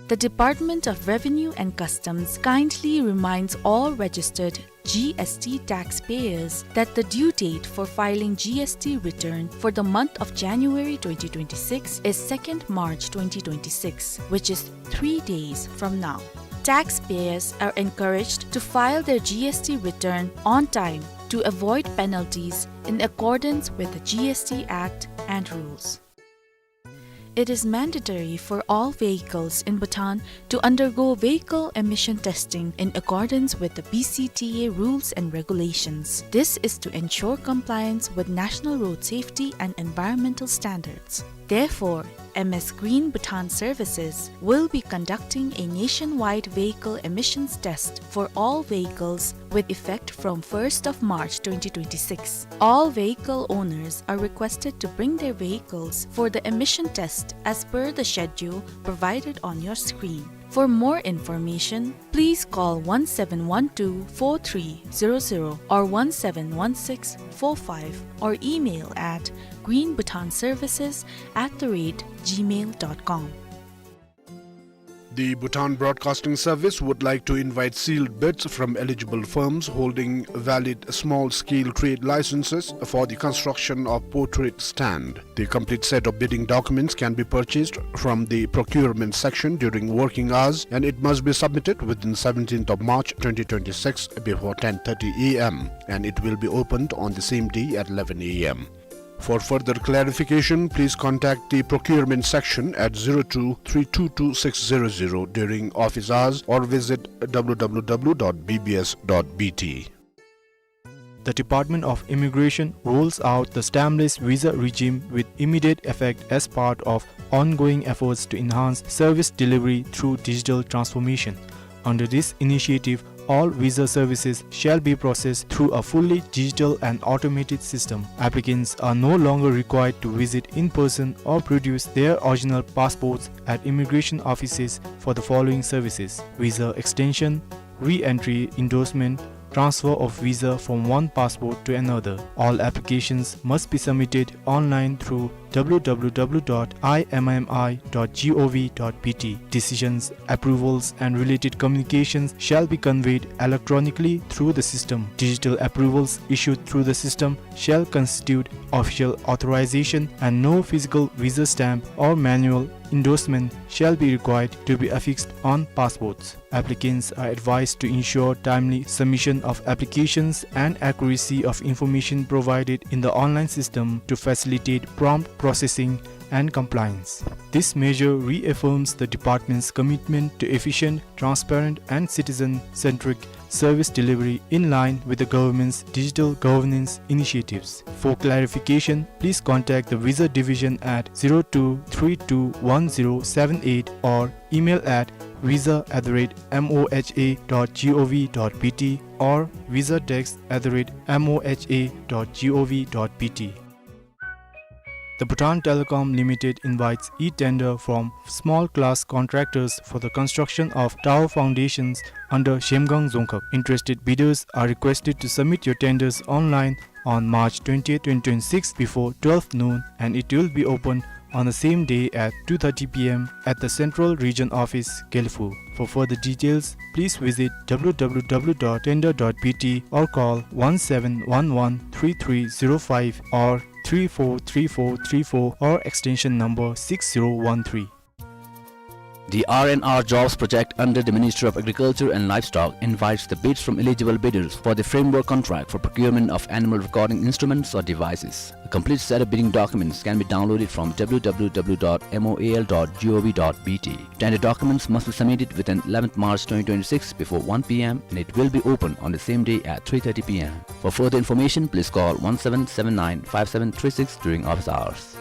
The Department of Revenue and Customs kindly reminds all registered G S T taxpayers that the due date for filing G S T return for the month of January twenty twenty-six is second March twenty twenty-six, which is three days from now. Taxpayers are encouraged to file their G S T return on time to avoid penalties in accordance with the G S T Act and rules. It is mandatory for all vehicles in Bhutan to undergo vehicle emission testing in accordance with the B C T A rules and regulations. This is to ensure compliance with national road safety and environmental standards. Therefore, M S Green Bhutan Services will be conducting a nationwide vehicle emissions test for all vehicles with effect from first of March twenty twenty-six. All vehicle owners are requested to bring their vehicles for the emission test as per the schedule provided on your screen. For more information, please call one seven one two four three zero zero or one seven one six four five or email at green bhutan services at the rate gmail dot com. The Bhutan Broadcasting Service would like to invite sealed bids from eligible firms holding valid small-scale trade licenses for the construction of portrait stand. The complete set of bidding documents can be purchased from the procurement section during working hours, and it must be submitted within seventeenth of March twenty twenty-six before ten thirty A M, and it will be opened on the same day at eleven A M. For further clarification, please contact the procurement section at zero two three two two six zero zero during office hours or visit W W W dot B B S dot B T. The Department of Immigration rolls out the stampless visa regime with immediate effect as part of ongoing efforts to enhance service delivery through digital transformation. Under this initiative, all visa services shall be processed through a fully digital and automated system. Applicants are no longer required to visit in person or produce their original passports at immigration offices for the following services: visa extension, re-entry endorsement, transfer of visa from one passport to another. All applications must be submitted online through W W W dot I M M I dot gov dot B T. Decisions, approvals, and related communications shall be conveyed electronically through the system. Digital approvals issued through the system shall constitute official authorization, and no physical visa stamp or manual endorsement shall be required to be affixed on passports. Applicants are advised to ensure timely submission of applications and accuracy of information provided in the online system to facilitate prompt processing and compliance. This measure reaffirms the department's commitment to efficient, transparent, and citizen-centric service delivery in line with the government's digital governance initiatives. For clarification, please contact the Visa Division at zero two three two one zero seven eight or email at visa at the rate M O H A dot gov dot B T or visa desk at the rate M O H A dot gov dot B T. The Bhutan Telecom Limited invites e-tender from small class contractors for the construction of tower foundations under Zhemgang Dzongkhag. Interested bidders are requested to submit your tenders online on March twentieth, twenty twenty-six before twelve noon, and it will be open on the same day at two thirty P M at the Central Region Office, Gelephu. For further details, please visit W W W dot tender dot B T or call one seven one one three three zero five or three four three four three four or extension number six zero one three. The R and R Jobs Project under the Ministry of Agriculture and Livestock invites the bids from eligible bidders for the framework contract for procurement of animal recording instruments or devices. A complete set of bidding documents can be downloaded from W W W dot M O A L dot gov dot B T. Tender documents must be submitted within eleventh March twenty twenty-six before one P M, and it will be open on the same day at three thirty P M. For further information, please call one seven seven nine five seven three six during office hours.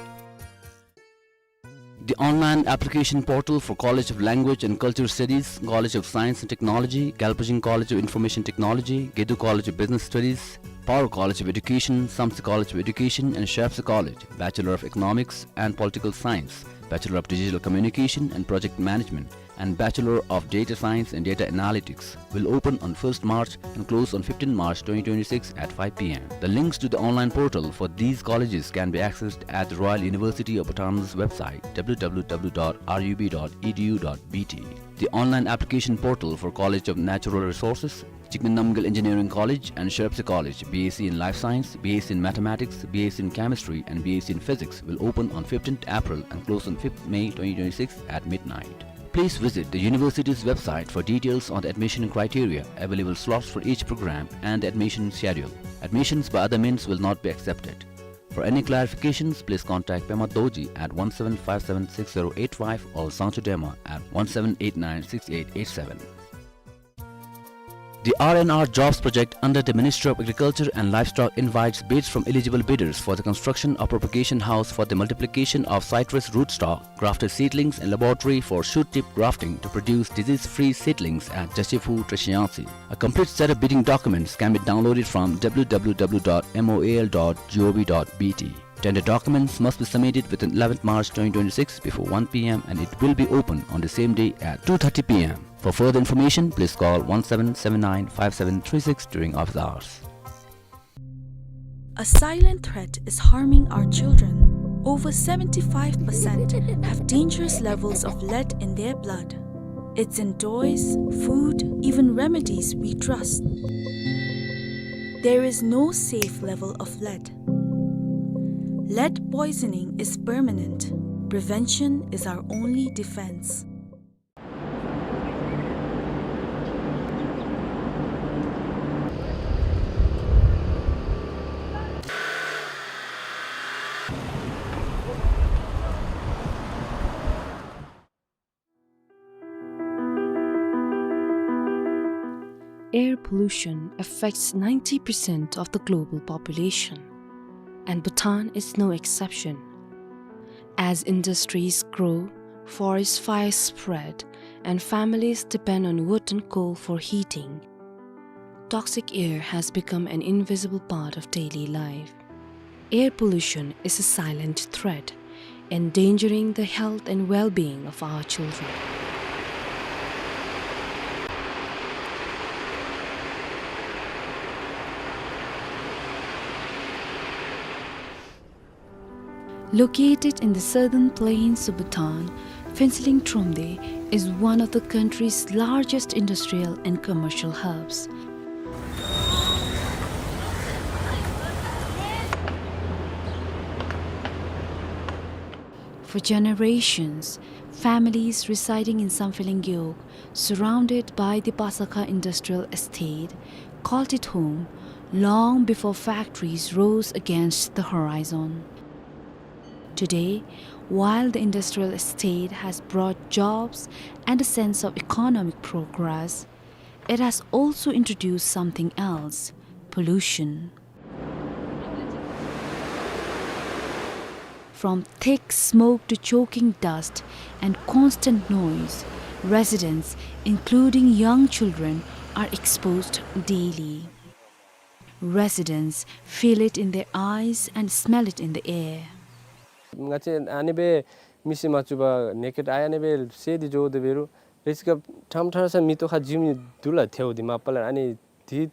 The online application portal for College of Language and Culture Studies, College of Science and Technology, Galpijing College of Information Technology, Gedu College of Business Studies, Paro College of Education, Samtse College of Education, and Sherpsa College, Bachelor of Economics and Political Science, Bachelor of Digital Communication and Project Management, and Bachelor of Data Science and Data Analytics will open on first March and close on fifteenth March twenty twenty-six at five P M. The links to the online portal for these colleges can be accessed at the Royal University of Bhutan's website, W W W dot R U B dot E D U dot B T. The online application portal for College of Natural Resources, Jigme Namgyel Engineering College and Sherpsa College, B S c in Life Science, B S c in Mathematics, B S c in Chemistry, and B S c in Physics will open on fifteenth April and close on fifth May twenty twenty-six at midnight. Please visit the university's website for details on the admission criteria, available slots for each program, and the admission schedule. Admissions by other means will not be accepted. For any clarifications, please contact Pema Dorji at one seven five seven six zero eight five or Sangchu Dema at one seven eight nine six eight eight seven. The R and R Jobs project under the Ministry of Agriculture and Livestock invites bids from eligible bidders for the construction of propagation house for the multiplication of citrus rootstock, grafted seedlings and laboratory for shoot tip grafting to produce disease-free seedlings at Jashifu Treshiangsi. A complete set of bidding documents can be downloaded from W W W dot M O A L dot gov dot B T. Tender documents must be submitted within eleventh March twenty twenty-six before one P M and it will be open on the same day at two thirty P M. For further information, please call one seven seven nine five seven three six during office hours. A silent threat is harming our children. Over seventy-five percent have dangerous levels of lead in their blood. It's in toys, food, even remedies we trust. There is no safe level of lead. Lead poisoning is permanent. Prevention is our only defense. Air pollution affects ninety percent of the global population, and Bhutan is no exception. As industries grow, forest fires spread, and families depend on wood and coal for heating, toxic air has become an invisible part of daily life. Air pollution is a silent threat, endangering the health and well-being of our children. Located in the southern plains of Bhutan, Phuentsholing Thromde is one of the country's largest industrial and commercial hubs. For generations, families residing in Samphehleng Gewog, surrounded by the Pasakha Industrial Estate, called it home long before factories rose against the horizon. Today, while the industrial estate has brought jobs and a sense of economic progress, it has also introduced something else: pollution. From thick smoke to choking dust and constant noise, residents, including young children, are exposed daily. Residents feel it in their eyes and smell it in the air. ང་བཅས་ཨ་ནི་སྦེ་མིག་གིས་མ་བཅུག་པར་ནེ་ཀེཌ་ཨའི་ཨ་ནི་སྦེ་གསལ་ཏེ་འགྱོ་དེ་འབད་རུང་རེ་ཅིག་ཁར་ཕྲང་ཕྲང་ས་མེ་ཏོག་ཁར་འཛུལ་མི་འདི་ལུ་ཐལཝ་འདི་མ་པ་ལས་ཨ་ནི་འདི་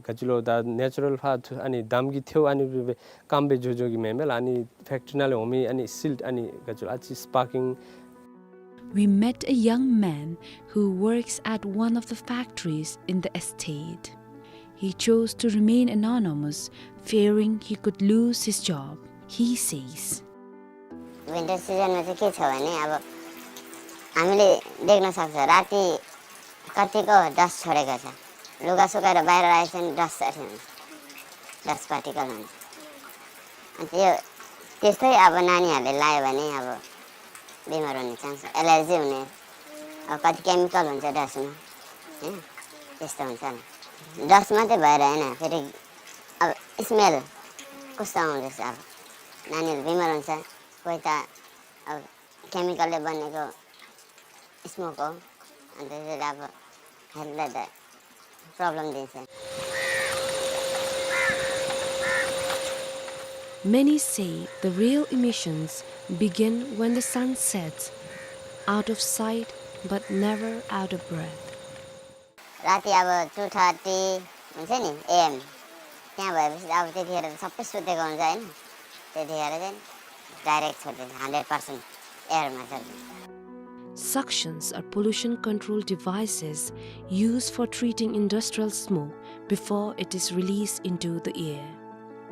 ག་ཅི་ལོ་ད་ནེ་ཅུ་རཱལ་ཕར་ཨ་ནི་འདམ་གྱི་ཐལཝ་ཨ་ནི་སྦེ་སྦེ་སྐམ་སྦེ་འགྱོ་འགྱོ་གི་མེན་མས་ལགས། ཨ་ནི་ཕེཀ་ཊི་རི་ནང་ལས་འོང་མི་ཨ་ནི་སིལཊ་ཨ་ནི་ག་ཅི་ལོ་ཨ་ཙི་སི་པར་ཀིང་། We met a young man who works at one of the factories in the estate. He chose to remain anonymous, fearing he could lose his job. He says, winter सिजनमा चाहिँ के छ भने, अब हामीले देख्न सक्छ, राति कतिको डस्ट छोडेको छ। लुगा सुकाएर बाहिर राखेको छ भने डस्ट अथवा हुन्छ, डस्ट पार्टिकल हुन्छ। अनि त्यो, त्यस्तै अब नानीहरूले लायो भने अब बिमार हुने चान्स, एलर्जी हुने, अब कति केमिकल हुन्छ डस्टमा, होइन? त्यस्तो हुन्छ नि। डस्ट मात्रै भएर होइन, फेरि अब स्मेल कस्तो आउँदैछ, अब नानीहरू बिमार हुन्छ, कोही त अब केमिकलले बनेको स्मोक हो, अनि त्यसैले अब हेल्थलाई त प्रब्लम दिन्छ। Many say the real emissions begin when the sun sets, out of sight but never out of breath. राति अब टू थर्टी हुन्छ नि एएम, त्यहाँ भएपछि अब त्यतिखेर त सबै सुतेको हुन्छ, होइन? त्यतिखेर चाहिँ डाइरेक्ट छोडिदिन्छ, हन्ड्रेड पर्सेन्ट एयरमा छोडिदिन्छ। Suctions are pollution control devices used for treating industrial smoke before it is released into the air.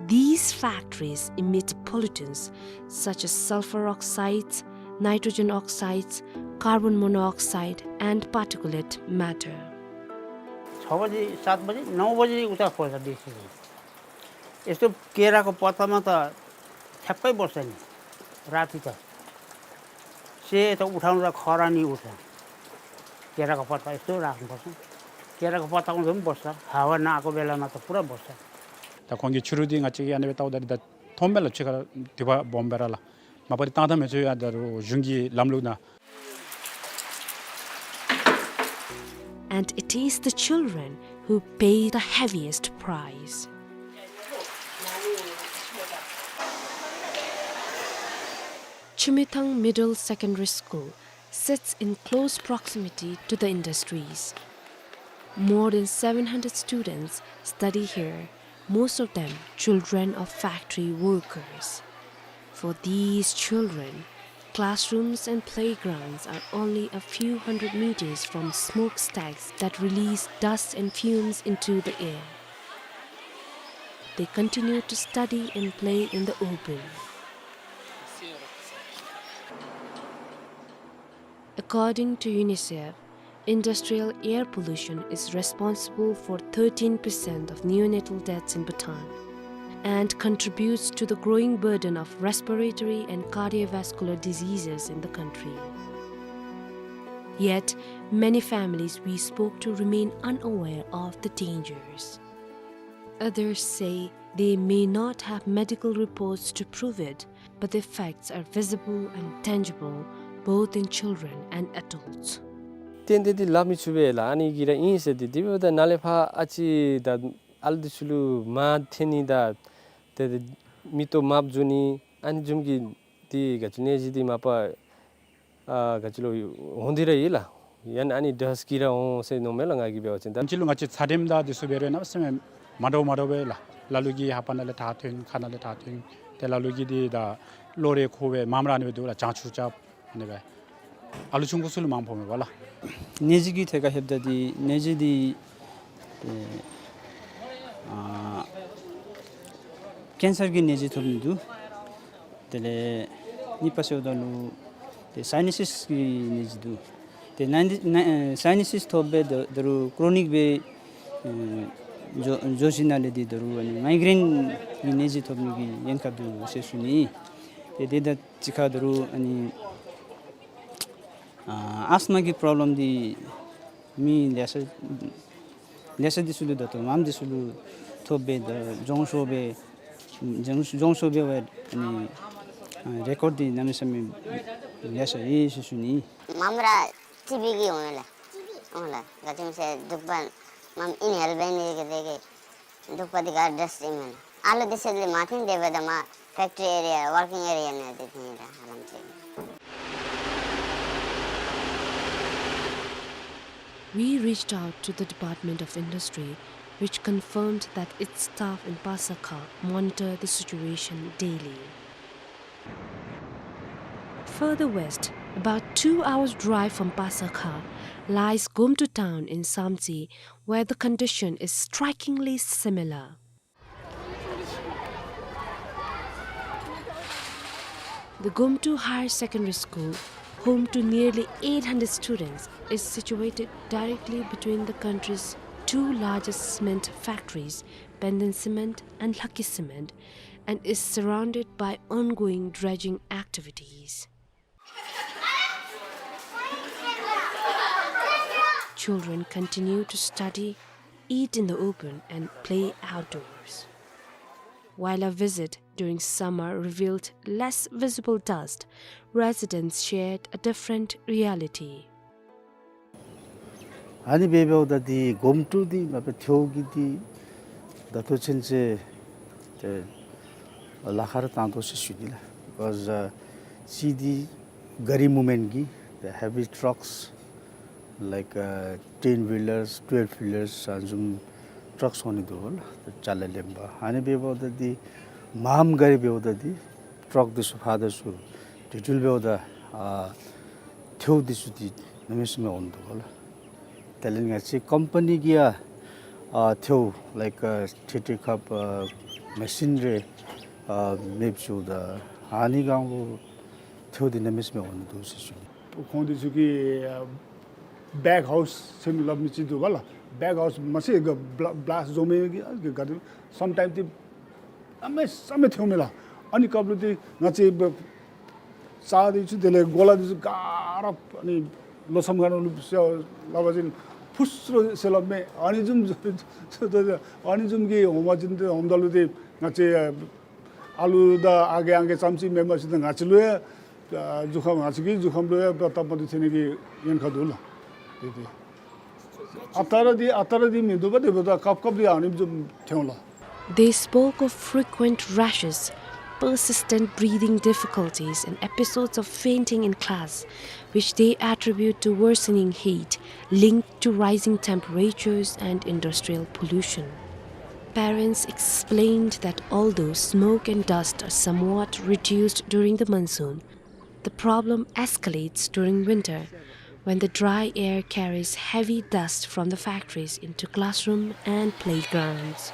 These factories emit pollutants such as sulfur oxides, nitrogen oxides, carbon monoxide, and particulate matter. छ बजी, सात बजी, नौ बजी उता खोज्छ देसी चाहिँ। यस्तो केराको पत्तामा त ठ्याक्कै बस्छ नि, राति त। सेतो उठाउँदा खरानी उठ्छ। केराको पत्ता यस्तो राख्नुपर्छ। སྐྱེ་ར་ག་པ་ཏང་འཛོམས་བོར་ས། ཧ་བ་ན་ཨ་ཀོ་བེ་ལ་ན་ཏོ་པུ་ར་བོར་ས། ད་ཁོང་གི་ཕྱི་རུ་འདི་ང་བཅས་ཀྱིས་ཨ་ནི་སྦེ་བལྟཝ་ད་འདི་ད་མཐོངམ་མས་ལགས། ཕྱི་ཁར་དུད་པ་སྦོམ་སྦེ་ར་ལགས། མ་པ་འདི་བཏང་ཐངས་མི་ཚུ་ཡང་ད་རུང་གཞུང་གི་ལམ་ལུགས་ནང་། And it is the children who pay the heaviest price. Chimithang Middle Secondary School sits in close proximity to the industries. More than seven hundred students study here, most of them children of factory workers. For these children, classrooms and playgrounds are only a few hundred meters from smokestacks that release dust and fumes into the air. They continue to study and play in the open. According to UNICEF, industrial air pollution is responsible for thirteen percent of neonatal deaths in Bhutan and contributes to the growing burden of respiratory and cardiovascular diseases in the country. Yet, many families we spoke to remain unaware of the dangers. Others say they may not have medical reports to prove it, but the effects are visible and tangible, both in children and adults. ཏན་ཏན་འདི་སླབ་མི་ཚུགས་པས་ལགས། ཨ་ནི་གི་ར་ཨིན་ཟེར་ཏེ། དེ་འབདཝ་ད་ནཱ་ལས་ཕར་ཨ་ཙི་ད་ཨ་ལུ་འདི་ཚུ་ལུ་མར་འཐེན་ནི་ད་ཏེ་མིག་ཏོ་དམརཔོ་འགྱོ་ནི་ཨ་ནི་བཟུམ་གྱི་འདི་ག་ཅི་ནད་གཞི་འདི་མ་པ་ཨ་ག་ཅི་ལོ་འོང་སྟེ་ར་ཡོད་ལགས། ཡང་ན་ཨ་ནི་ཌསཊ་གིས་ར་འོང་ཟེར་མནོཝ་མས་ལགས། ང་གིས་འབད་བ་ཅིན་ད་ང་བཅས་ལུ་ང་བཅས་ཚ་དྲེམ་དང་འདི་ཚུ་འབད་རུང་གནམ་མེད་ས་མེད་མ་འདྲཝ་མ་འདྲཝ་སྦེ་ལགས། ལ་ལུ་གིས་ཧ་པ་ནང་ལས་ཐག་ཐོན། ཁ་ནང་ལས་ཐག་ཐོན། ཏེ་ལ་ལུ་གིས་འདི་ད་གློ་རེག་ཁོག་པའི་མངམ་ར་ཨ་ནི་སྦེ་འདུག་ལགས། བྱང་ཆུབ་རྐྱབ་ཨ་ནི་སྦེ། ཨ་ལུ་ཆུང་ཀུ་ཚུ་ལུ་མངམ་ཕོག་མས་པ་ལགས། ནད་གཞི་གི་ཐད་ཁར་ལྷོདཔ་ད་འདི་ནད་གཞི་འདི་ཨེ་ཨ་ཀེན་སར་གྱི་ནད་གཞི་ཐོབ་ནི་འདུག། དེ་ལས་གཉིས་པ་ཟེརཝ་ད་ལུ་ཏེ་སའི་ནཱ་སིས་ཀྱི་ནད་གཞི་འདུག། ཏེ་ནཱ་ནཱ་ཨེ་སའི་ནཱ་སིས་ཐོབ་སྦེ་ད་ད་རུང་ཀྲོ་ནིག་སྦེ་ཨེ་འགྱོ་འགྱོ་ཞིནམ་ལས་འདི་ད་རུང་ཨ་ནི་མའི་གྲེན་གྱི་ནད་གཞི་ཐོབ་ནི་གི་ཉེན་ཁ་འདུག་ཟེར་ཞུ་ནི། ཏེ་དེ་དང་གཅིག་ཁར་ད་རུང་ཨ་ནི་ཨ་ཨསི་མ་གི་པོརོབ་ལེམ་འདི་མི་ལེ་ཤ་ལེ་ཤ་འདི་ཚུ་ལུ་ད་ལྟོ་མངམ་འདི་ཚུ་ལུ་ཐོབ་སྦེ་ད་གྱོང་ཤོར་སྦེ་གྱོང་གྱོང་ཤོར་སྦེ་ཝའི་ཨ་ནི་ཨ་རེ་ཀོཌ་འདི་གནམ་མེད་ས་མེད་ལེ་ཤ་ཡོད་ཟེར་ཞུ་ནི། མངམ་ར་ཊི་བི་གིས་འོང་ཡི་ལགས། འོང་ལགས། ག་ཅི་སྨོ་ཟེར་དུག་པ་མངམ་ཨིན་ཧེལ་འབད་ནི་གི་དེ་གིས་དུག་པ་འདི་ག་ཌསཊ་ཨིན་མས་ལགས། ཨ་ལུ་འདི་ཚུ་ལུ་མ་འཐེན་ཏེ་འབདཝ་ད་མར་ཕེཀ་ཊི་རི་ཨེ་རི་ཡ་ཝར་ཀིང་ཨེ་རི་ཡ་ནང་འདི་འཐེན་ཡི་ལགས། ཧ་ལམ་ཅིག། We reached out to the Department of Industry, which confirmed that its staff in Pasakha monitor the situation daily. Further west, about two hours' drive from Pasakha, lies Gomtu town in Samtse, where the condition is strikingly similar. The Gomtu Higher Secondary School, home to nearly eight hundred students, is situated directly between the country's two largest cement factories, Penden Cement and Lhakki Cement, and is surrounded by ongoing dredging activities. Children continue to study, eat in the open, and play outdoors. While our visit during summer revealed less visible dust, residents shared a different reality. ཨ་ནི་འབདཝ་ད་འདི་གོམ་ཊུ་འདི་མ་པ་ཐལཝ་གིས་འདི་ད་ལྟོ་ཚུན་ཚོད་ཏེ་ལཱ་ཁག་ར་བཏང་དོ་ཟེར་ཞུ་ནི་ལགས། Because uh, see the gari movement གིས་the heavy trucks like uh, ten wheelers, twelve wheelers ཨ་ནི་བཟུམ་ཊགསི་འོང་ནི་འདུག་ལགས། ཅ་ལ་ལེན་པར། ཨ་ནི་འབདཝ་ད་འདི་མངམ་ག་ར་འབདཝ་ད་འདི་ཊགསི་འདི་ཚུ་ཕར་དང་ཚུར་དེ་འགྱོ་འབདཝ་ད་ཨ་ཐལཝ་འདི་ཚུ་འདི་གནམ་མེད་ས་མེད་འོང་འདུག་ལགས། དེ་ལས་ང་བཅས་ཀམ་པ་ནི་གིས་ཡང་ཨ་ཐལཝ་like uh, ཊི་ཊི་ཀབ་ཨ་མེ་ཤིན་རེ་ཨ་མེདཔ་བཟོཝ་ད་ཨ་ནི་སྒང་ལུ་ཐལཝ་འདི་གནམ་མེད་ས་མེད་འོང་ནི་འདུག་ཟེར་ཞུ་ནི། ཁོང་འདི་ཚུ་གིས་ཨ་བེག་ཧའུསི་ཟེར་སླབ་མི་ཅིག་འདུག་པ་ལགས། བེག་ཧའུསི་མ་ཚད་ག་བླ་བླཱསཊ་བཟོ་མི་གི་ག་དེ་སམ་ཊའིམསི་འདི་གནམ་མེད་ས་མེད་ཐལཝ་མས་ལགས། ཨ་ནི་སྐབས་ལུ་འདི་ང་བཅས་རྩྭ་འདི་ཚུ་དེ་ལས་གོ་ལ་འདི་ཚུ་ག་ར་ཨ་ནི་ལོ་མཚམས་ཁ་ནང་ལུ་སླབ་པ་ཅིན་ ཕུས་རོ་ཟེར་སླབ་མས། ཨ་ནི་བཟུམ་ཨ་ནི་བཟུམ་གྱི་འོང་བ་ཅིན་ཏེ་འོངམ་ད་ལུ་ཏེ་ང་བཅས་ཨ་ལུ་དང་ཨ་རྒས་ཨང་རྒས་ཙམ་ཅིག་མེན་པར་ཅིག་ཏེ་ང་བཅས་ལུ་ཡང་གཟུགས་ཁམས་ང་བཅས་ཀྱི་གཟུགས་ཁམས་ལུ་ཡང་སྟབས་མ་བདེཝ་ཐོན་ནི་གི་ཉེན་ཁ་འདུག་ལགས། ཏེ་ཏེ་ཨ་རྟག་ར་འདི་ཨ་རྟག་ར་འདི་མིན་འདུག་པ། དེ་འབདཝ་ད་སྐབས་སྐབས་འདི་ཨ་ནི་བཟུམ་ཐོན་ལགས། They spoke of frequent rashes, persistent breathing difficulties, and episodes of fainting in class, which they attribute to worsening heat linked to rising temperatures and industrial pollution. Parents explained that although smoke and dust are somewhat reduced during the monsoon, the problem escalates during winter, when the dry air carries heavy dust from the factories into classroom and playgrounds.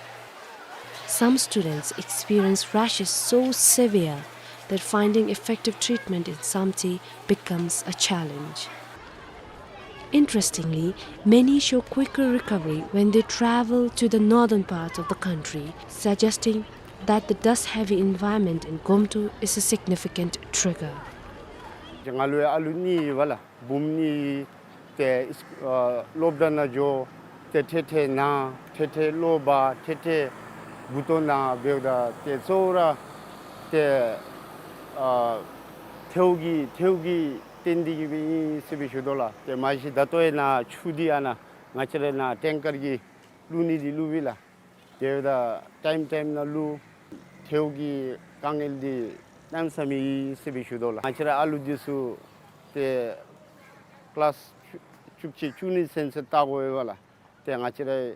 Some students experience rashes so severe that finding effective treatment in Samtse becomes a challenge. Interestingly, many show quicker recovery when they travel to the northern parts of the country, suggesting that the dust-heavy environment in Gomtu is a significant trigger. ང་ལུ་ཡང་ཨ་ལུ་གཉིས་ཡོད་པ་ལགས། བུམོ་གཉིས་ཏེ་ཨ་སློབ་གྲྭ་ནང་འགྱོ། ཏེ་ཐེ་ཐེ་ན་ཐེ་ཐེ་གློ་བ་ཐེ་ཐེ་མགུ་ཏོ་ན་འབདཝ་ད་ཏེ་གཙོ་བོ་ར་ཏེ་ཨ་ཐལཝ་གི་ཐལཝ་གིས་བརྟེན་ཏེ་གིས་སྦེ་ཨིན་ཟེར་སྦེ་ཞུ་དོ་ལགས། ཏེ་མ་གཞི་ད་ལྟོ་ཡང་ན་ཆུ་འདི་ཨ་ནཱ་ང་བཅས་ར་ནཱ་ཊེང་ཀར་གྱིས་བླུག་ནི་འདི་བླུག་པས་ལགས། དེ་འབདཝ་ད་ཊའིམ་ཊའིམ་ནང་བླུག། ཐལཝ་གི་དཀའ་ངལ་འདི་གནམ་མེད་ས་མེད་ཨིན་ཟེར་སྦེ་ཞུ་དོ་ལགས། ང་བཅས་ར་ཨ་ལུ་འདི་ཚུ་ཏེ་ཀི་ལཱསི་བཅུ་བཅུ་གཅིག་བཅུ་གཉིས་ཚུན་ཚོད་བལྟ་དགོ་པས་ལགས། ཏེ་ང་བཅས་ར་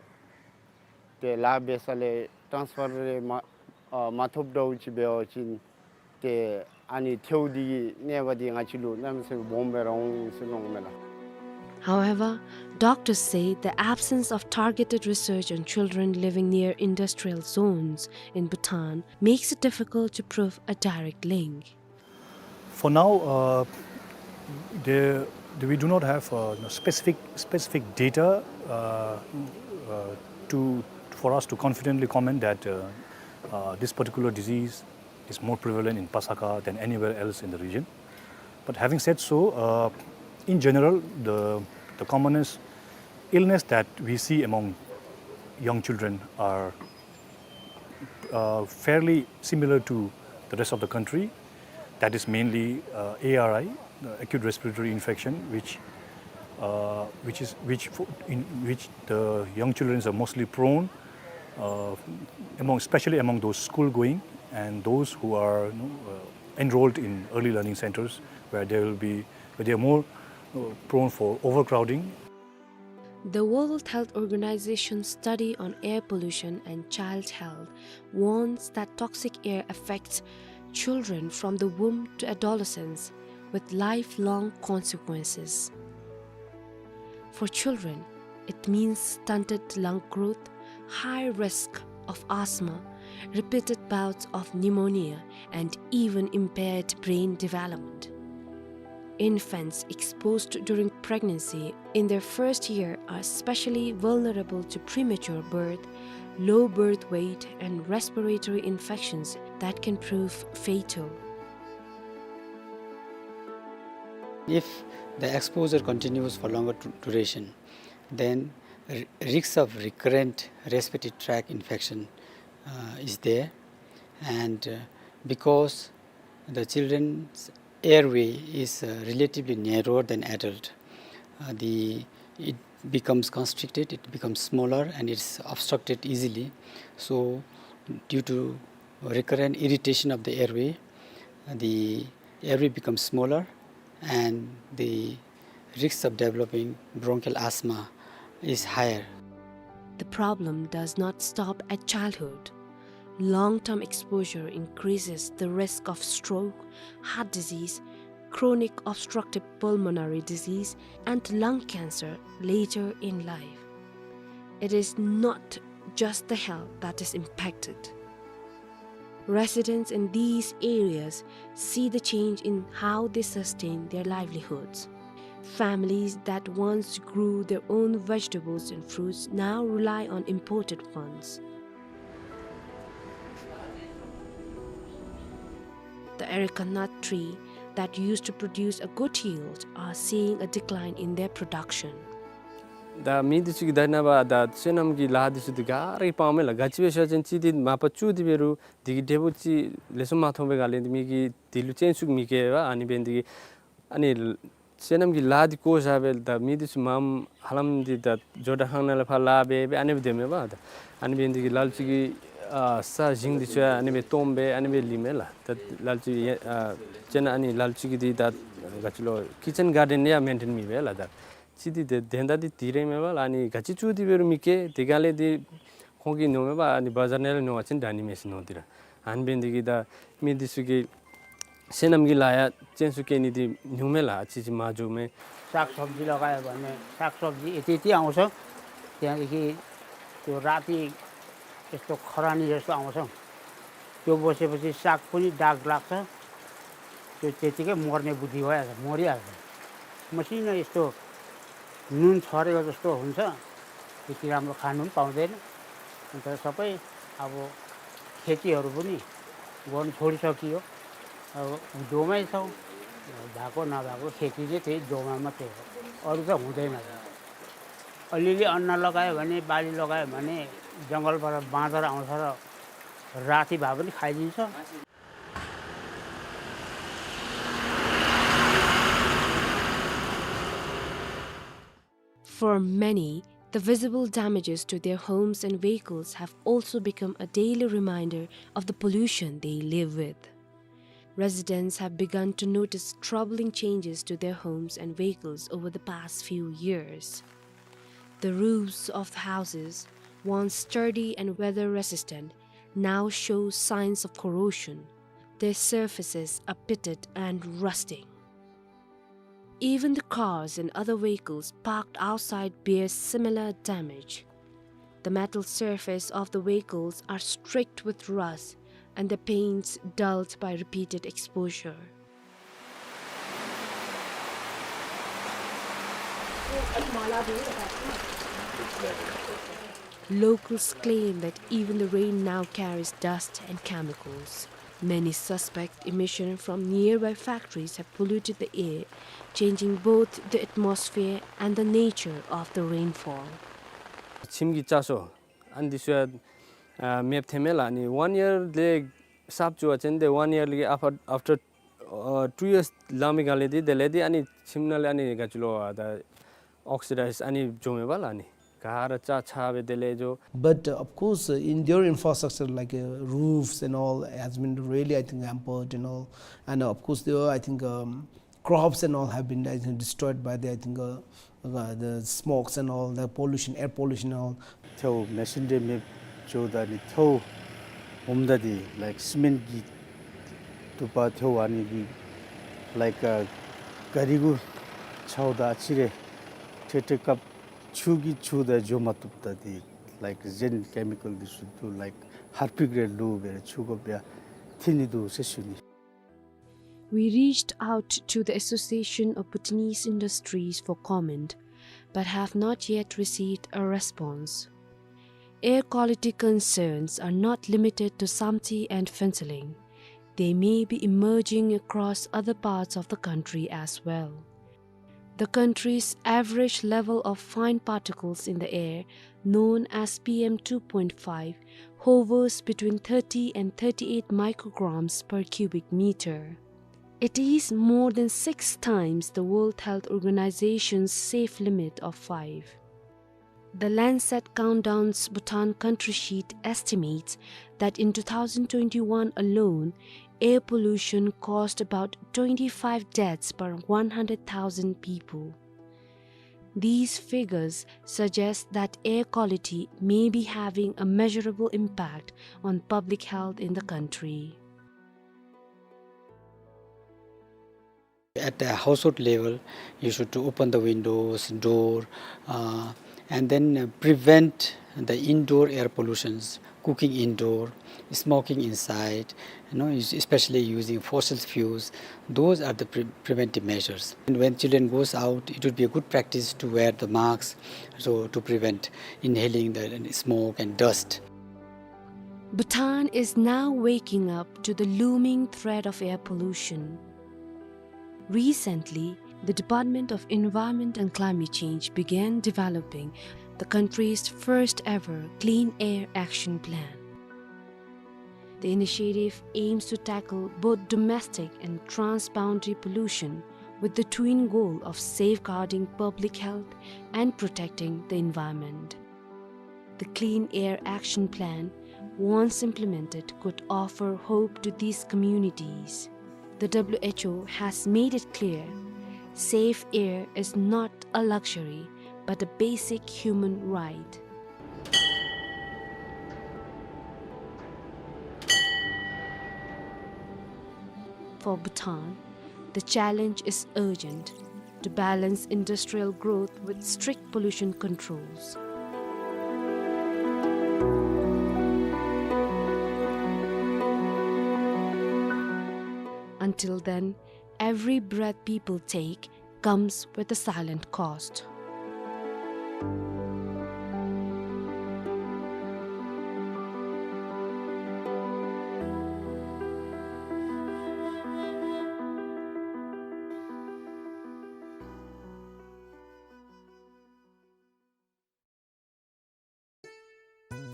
ཏེ་ལཱ་འབད་ས་ལས་ཊཱནསི་ཕར་རེ་མ་ཨ་མ་ཐོབ་འདྲཝ་ཅིག་འབད་བ་ཅིན་ཏེ་ཨ་ནི་ཐལཝ་འདི་གི་ནད་པ་འདི་ང་བཅས་ལུ་གནམ་མེད་ས་མེད་སྦོམ་སྦེ་ར་འོང་ཟེར་མནོཝ་མས་ལགས། However, doctors say the absence of targeted research on children living near industrial zones in Bhutan makes it difficult to prove a direct link. For now, uh, there, we do not have uh, specific specific data uh, uh, to for us to confidently comment that uh, uh, this particular disease is more prevalent in Pasakha than anywhere else in the region. But having said so, uh, in general, the the commonest illness that we see among young children are uh, fairly similar to the rest of the country. That is mainly uh, A R I, uh, acute respiratory infection, which uh, which is which for, in which the young children are mostly prone, uh, among especially among those school going and those who are you know, uh, enrolled in early learning centers where they will be where they are more uh, prone for overcrowding. The World Health Organization study on air pollution and child health warns that toxic air affects children from the womb to adolescence with lifelong consequences. For children, it means stunted lung growth, high risk of asthma, repeated bouts of pneumonia, and even impaired brain development. Infants exposed during pregnancy in their first year are especially vulnerable to premature birth, low birth weight, and respiratory infections that can prove fatal. If the exposure continues for longer du- duration, then r- risks of recurrent respiratory tract infection uh, is there, and uh, because the children's airway is uh, relatively narrower than adult, uh, the it becomes constricted, it becomes smaller, and it's obstructed easily. So, due to recurrent irritation of the airway, the airway becomes smaller, and the risks of developing bronchial asthma is higher. The problem does not stop at childhood. Long-term exposure increases the risk of stroke, heart disease, chronic obstructive pulmonary disease, and lung cancer later in life. It is not just the health that is impacted. Residents in these areas see the change in how they sustain their livelihoods. Families that once grew their own vegetables and fruits now rely on imported ones. The areca nut tree that used to produce a good yield are seeing a decline in their production. ད་མི་འདི་ཚུ་གིས་ད་ནངས་པ་ད་སོ་ནམ་གྱི་ལཱ་འདི་ཚུ་འདི་ག་ར་གིས་སྤང་མས་ལགས། ག་ཅི་སྦེ་ཟེར་བ་ཅིན་གཅིག་འདི་མ་པ་བཙུགས་ཏེ་འབད་རུང་འདི་གི་འབྲས་བུ་ཅིག་ལེགས་ཤོམ་མ་ཐོབ་པའི་སྒང་ལས་འདི་མི་གིས་འདི་ལུ་སྤྱན་ཟུག་མི་བསྐྱེད་པས། ཨ་ནི་འབད་ནི་འདི་གིས་ཨ་ནི་སོ་ནམ་གྱི་ལཱ་འདི་བཀོ་བཞག་སྦེ་ད་མི་འདི་ཚུ་མངམ་ཧ་ལམ་འདི་ད་ཇོ་བྲག་ཁང་ནང་ལས་ཕར་ལཱ་འབད་སྦེ་ཨ་ནི་སྦེ་སྡོད་མས་པ། ད་ཨ་ནི་འབད་ནི་འདི་གིས་ལ་ལུ་ཅིག་གིས་ཨ་ས་ཞིང་འདི་ཚུ་ཡང་ཨ་ནི་སྦེ་སྟོངམ་སྦེ་ཨ་ནི་སྦེ་ལུས་མས་ལགས། ད་ལ་ལུ་ཅིག་ཨ་ཅེ་ན་ཨ་ནི་ལ་ལུ་ཅིག་གིས་འདི་ད་ག་ཅི་ལོ་ཀི་ཅན་གཱར་ཌེན་ཡང་མེན་ཊེན་མེད་པས་ལགས། ད་ཅིག་འདི་དེ་དོན་དག་འདི་དེ་ར་མས་པ་ལགས། ཨ་ནི་ག་ཅི་བཙུགས་ཏེ་འབད་རུང་མི་སྐྱེ། དེ་སྒང་ལས་འདི་ཁོང་གིས་མནོཝ་མས་པ། ཨ་ནི་བ་ཛར་ནང་ལས་ཉོ་བ་ཅིན་དྲག་ནི་མས་ཟེར་མནོ་སྟེ་ར། ཨ་ནི་འབད་ནི་འདི་གིས་ད་མི་འདི་ཚུ་གིས་སོ་ནམ་གྱི་ལཱ་ཡང་སྤྱན་ཟུག་བསྐྱེད་ནི་འདི་ཉུང་མས་ལགས། ཨ་ཙི་ཙི་མར་འགྱོཝ་མས། सागसब्जी लगायो भने सागसब्जी यति यति आउँछ। त्यहाँदेखि त्यो राति यस्तो खरानी जस्तो आउँछ। त्यो बसेपछि साग पनि दाग लाग्छ। त्यो त्यतिकै मर्ने बुद्धि भइहाल्छ, मरिहाल्छ। मसिनो यस्तो नुन छरेको जस्तो हुन्छ, त्यति राम्रो खानु पनि पाउँदैन। अन्त सबै अब खेतीहरू पनि गर्नु छोडिसकियो। अब हिउँदोमै छौँ, भएको नभएको खेती चाहिँ त्यही हिउँदोमा मात्रै हो, अरू त हुँदैन। अलिअलि अन्न लगायो भने, बाली लगायो भने जङ्गलबाट बाँदर आउँछ र राति भए पनि खाइदिन्छ। For many, the visible damages to their homes and vehicles have also become a daily reminder of the pollution they live with. Residents have begun to notice troubling changes to their homes and vehicles over the past few years. The roofs of the houses, once sturdy and weather-resistant, now show signs of corrosion. Their surfaces are pitted and rusting. Even the cars and other vehicles parked outside bear similar damage. The metal surface of the vehicles are streaked with rust and the paints dulled by repeated exposure. Locals claim that even the rain now carries dust and chemicals. Many suspect emission from nearby factories have polluted the air, changing both the atmosphere and the nature of the rainfall. ཁྱིམ་གྱི་ལྕགས་སོ་ཨ་ནི་འདི་ཚུ་ཡང་ཨ་མེདཔ་ཐལ་མས་ལགས། ཨ་ནི་ཝན་ཡར་ལས་གསརཔ་བཙུགས་པ་ཅིན་དེ་ཝན་ཡར་ལས་ཨཕ་ཨཕ་ཊར་ཨ་ཊུ་ཡརསི་ལང་མི་སྒང་ལས་འདི་དེ་ལས་འདི་ཨ་ནི་ཁྱིམ་ནང་ལས་ཨ་ནི་ག་ཅི་ལོ་ཨ་ད་ཨོག་སི་ཌའིཛ་ཨ་ནི་འགྱོཝ་མས་པ་ལགས། ཨ་ནི་ག་ར་ཆག་ཆག་སྦེ་དེ་ལས་འགྱོ། But, uh, of course, uh, in their infrastructure, like, uh, roofs and all, has been really, I think, hampered and all. And, uh, of course, there were, I think, um, crops and all have been, I think, destroyed by the, I think, uh, uh, the smokes and all, the pollution, air pollution and all. ཐལཝ་མེ་ཤིན་རེ་མེདཔ་འགྱོཝ་ད་ནི་ཐལཝ་ངོམ་ད་འདི་ལའིཀ་སི་མེནཊ་གི་དུ་པ་ཐལཝ་ཨ་ནི་འདི་ལའིཀ་ཨ་ག་རི་གུ་འཆའཝ་ད་ཨ་ཙི་རེ་ཏེ་ཏེ་སྐབས་ཆུ་གིས་འཁྱུ་ད་འགྱོ་མ་བཏུབ་ད་འདི་ལའིཀ་གཞན་ཀེ་མི་ཀཱལ་འདི་ཚུ་འདུག། ལའིཀ་ཧར་པིག་རེ་ལུ་སྦེ་ར་འཁྱུ་དགོཔ་ཡང་ཐོན་ནི་འདུག་ཟེར་ཞུ་ནི། We reached out to the Association of Bhutanese Industries for comment, but have not yet received a response. Air quality concerns are not limited to Samtse and Phuentsholing. They may be emerging across other parts of the country as well. The country's average level of fine particles in the air, known as P M two point five, hovers between thirty and thirty-eight micrograms per cubic meter. It is more than six times the World Health Organization's safe limit of five. The Lancet Countdown's Bhutan Country Sheet estimates that in two thousand twenty-one alone, air pollution caused about twenty-five deaths per one hundred thousand people. These figures suggest that air quality may be having a measurable impact on public health in the country. At the household level, you should open the windows, door, uh, and then, uh, prevent the indoor air pollutions, cooking indoor, smoking inside, you know, es-, especially using fossil fuels. Those are the pre-, preventive measures. And when children goes out, it would be a good practice to wear the masks, so to prevent inhaling the smoke and dust. Bhutan is now waking up to the looming threat of air pollution. Recently, The Department of Environment and Climate Change began developing the country's first ever Clean Air Action Plan. The initiative aims to tackle both domestic and transboundary pollution with the twin goal of safeguarding public health and protecting the environment. The Clean Air Action Plan, once implemented, could offer hope to these communities. The W H O has made it clear, safe air is not a luxury, but a basic human right. For Bhutan, the challenge is urgent to balance industrial growth with strict pollution controls. Until then, every breath people take comes with a silent cost.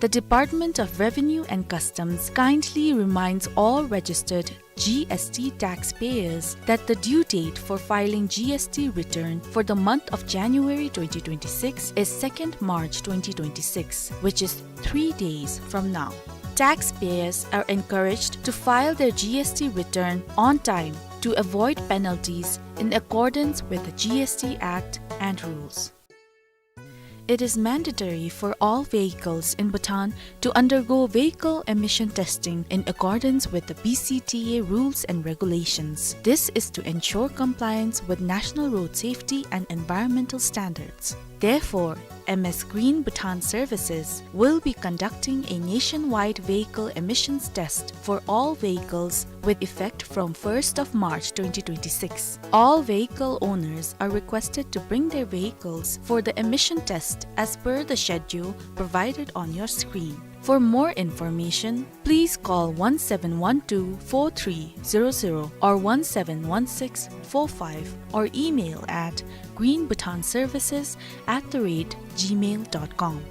The Department of Revenue and Customs kindly reminds all registered G S T taxpayers that the due date for filing G S T return for the month of January twenty twenty-six is second March twenty twenty-six, which is three days from now. Taxpayers are encouraged to file their G S T return on time to avoid penalties in accordance with the G S T Act and rules. It is mandatory for all vehicles in Bhutan to undergo vehicle emission testing in accordance with the B C T A rules and regulations. This is to ensure compliance with national road safety and environmental standards. Therefore, M S Green Bhutan Services will be conducting a nationwide vehicle emissions test for all vehicles with effect from first of March twenty twenty-six. All vehicle owners are requested to bring their vehicles for the emission test as per the schedule provided on your screen. For more information, please call one seven one two four three zero zero or one seven one six four five or email at green bhutan services at the rate gmail dot com.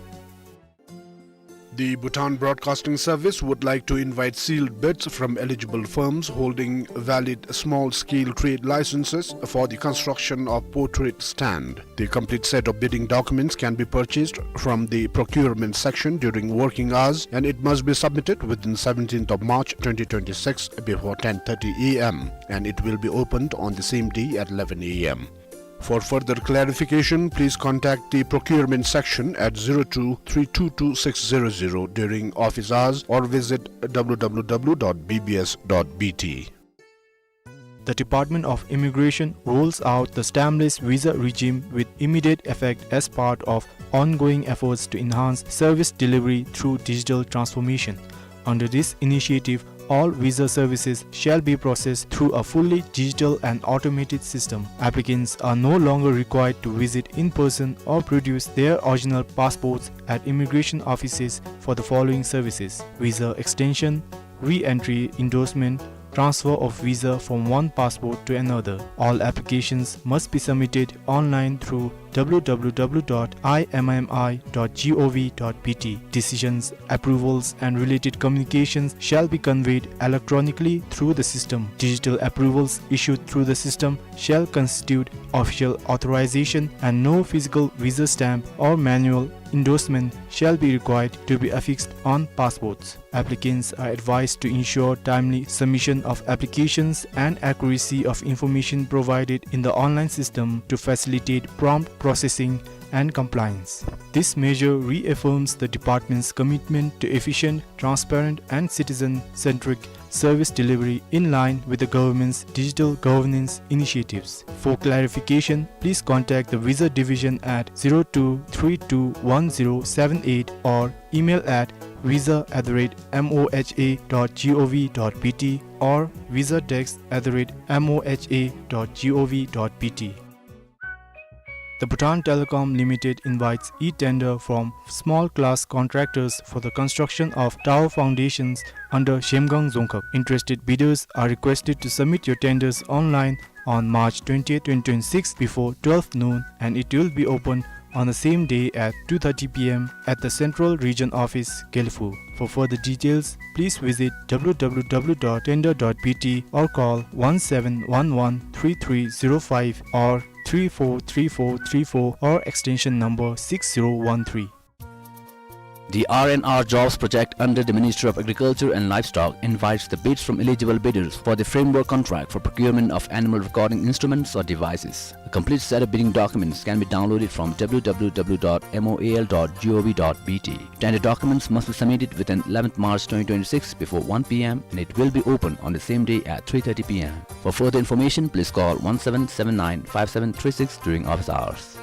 The Bhutan Broadcasting Service would like to invite sealed bids from eligible firms holding valid small-scale trade licenses for the construction of portrait stand. The complete set of bidding documents can be purchased from the procurement section during working hours, and it must be submitted within seventeenth of March twenty twenty-six before ten thirty A M, and it will be opened on the same day at eleven A M. For further clarification, please contact the procurement section at zero two three two two six zero zero during office hours or visit W W W dot B B S dot B T. The Department of Immigration rolls out the stampless visa regime with immediate effect as part of ongoing efforts to enhance service delivery through digital transformation. Under this initiative, all visa services shall be processed through a fully digital and automated system. Applicants are no longer required to visit in person or produce their original passports at immigration offices for the following services: visa extension, re-entry endorsement, transfer of visa from one passport to another. All applications must be submitted online through W W W dot I M I M I dot G O V dot B T. Decisions, approvals, and related communications shall be conveyed electronically through the system. Digital approvals issued through the system shall constitute official authorization, and no physical visa stamp or manual endorsement shall be required to be affixed on passports. Applicants are advised to ensure timely submission of applications and accuracy of information provided in the online system to facilitate prompt processing and compliance. This measure reaffirms the department's commitment to efficient, transparent, and citizen-centric service delivery in line with the government's digital governance initiatives. For clarification, please contact the Visa Division at zero two three two one zero seven eight or email at visa at the rate M O H A dot G O V dot B T or visa desk at the rate M O H A dot G O V dot B T. The Bhutan Telecom Limited invites e-tender from small class contractors for the construction of tower foundations under Zhemgang Dzongkhag. Interested bidders are requested to submit your tenders online on March twentieth, twenty twenty-six before twelve noon, and it will be open on the same day at two thirty P M at the Central Region Office, Gelephu. For further details, please visit W W W dot tender dot B T or call one seven one one three three zero five or three four three four three four or extension number six zero one three. The R and R Jobs project under the Ministry of Agriculture and Livestock invites the bids from eligible bidders for the framework contract for procurement of animal recording instruments or devices. A complete set of bidding documents can be downloaded from W W W dot M O A L dot G O V dot B T. Tender documents must be submitted within eleventh March twenty twenty-six before one P M, and it will be open on the same day at three thirty P M. For further information, please call one seven seven nine five seven three six during office hours.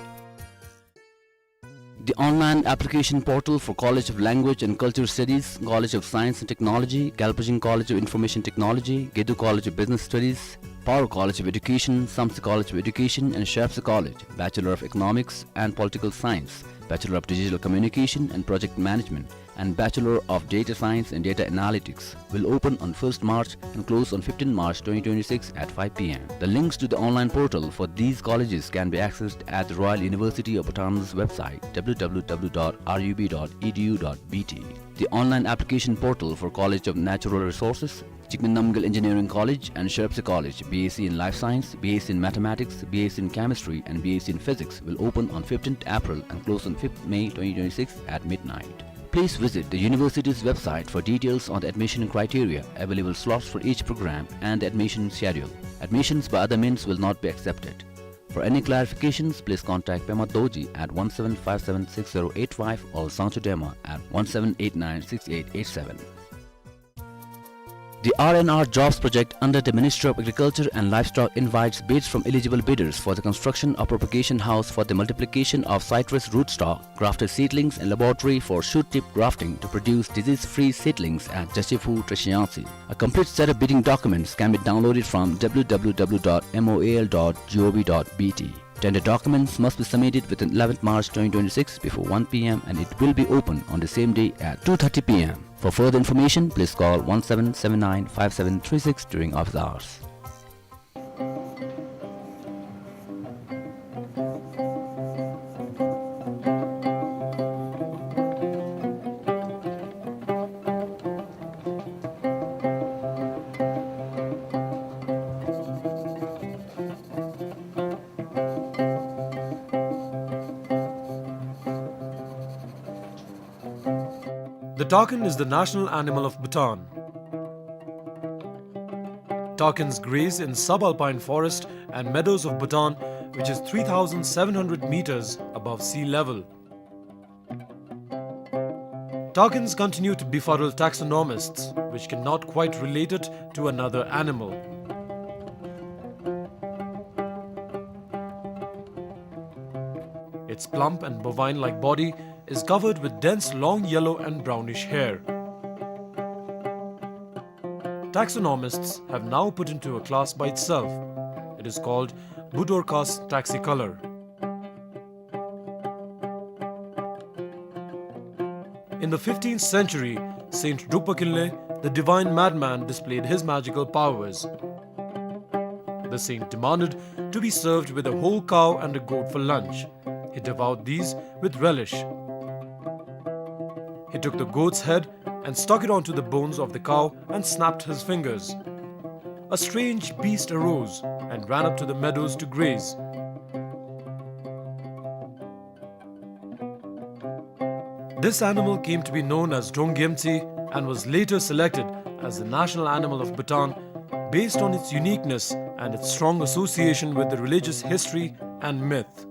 The online application portal for College of Language and Culture Studies, College of Science and Technology, Galpijing College of Information Technology, Gedu College of Business Studies, Paro College of Education, Samtse College of Education, and Sharepsa College, Bachelor of Economics and Political Science, Bachelor of Digital Communication and Project Management, and Bachelor of Data Science and Data Analytics, will open on first March and close on fifteenth March twenty twenty-six at five P M. The links to the online portal for these colleges can be accessed at the Royal University of Bhutan's website, W W W dot R U B dot E D U dot B T. The online application portal for College of Natural Resources, Jigme Namgyel Engineering College and Sharepsa College, B S c in Life Science, B S c in Mathematics, B S c in Chemistry, and B S c in Physics, will open on fifteenth April and close on fifth May twenty twenty-six at midnight. Please visit the university's website for details on the admission criteria, available slots for each program, and the admission schedule. Admissions by other means will not be accepted. For any clarifications, please contact Pema Dorji at one seven five seven six zero eight five or Sangchu Dema at one seven eight nine six eight eight seven. The R and R Jobs project under the Ministry of Agriculture and Livestock invites bids from eligible bidders for the construction of propagation house for the multiplication of citrus rootstock, grafted seedlings, and laboratory for shoot tip grafting to produce disease-free seedlings at Jashefu, Treshiyangtse. A complete set of bidding documents can be downloaded from W W W dot M O A L dot G O V dot B T. Tender documents must be submitted within eleventh March twenty twenty-six before one P M, and it will be open on the same day at two thirty P M. For further information, please call one seven seven nine five seven three six during office hours. The takin is the national animal of Bhutan. Takins graze in subalpine forest and meadows of Bhutan, which is three thousand seven hundred meters above sea level. Takins continue to befuddle taxonomists, which cannot quite relate it to another animal. Its plump and bovine-like body is covered with dense long yellow and brownish hair. Taxonomists have now put into a class by itself. It is called Budorcas taxicolor. In the fifteenth century, Saint Drukpa Kinley, the divine madman, displayed his magical powers. The saint demanded to be served with a whole cow and a goat for lunch. He devoured these with relish. He took the goat's head and stuck it onto the bones of the cow and snapped his fingers. A strange beast arose and ran up to the meadows to graze. This animal came to be known as Donggyemtsi and was later selected as the national animal of Bhutan based on its uniqueness and its strong association with the religious history and myth.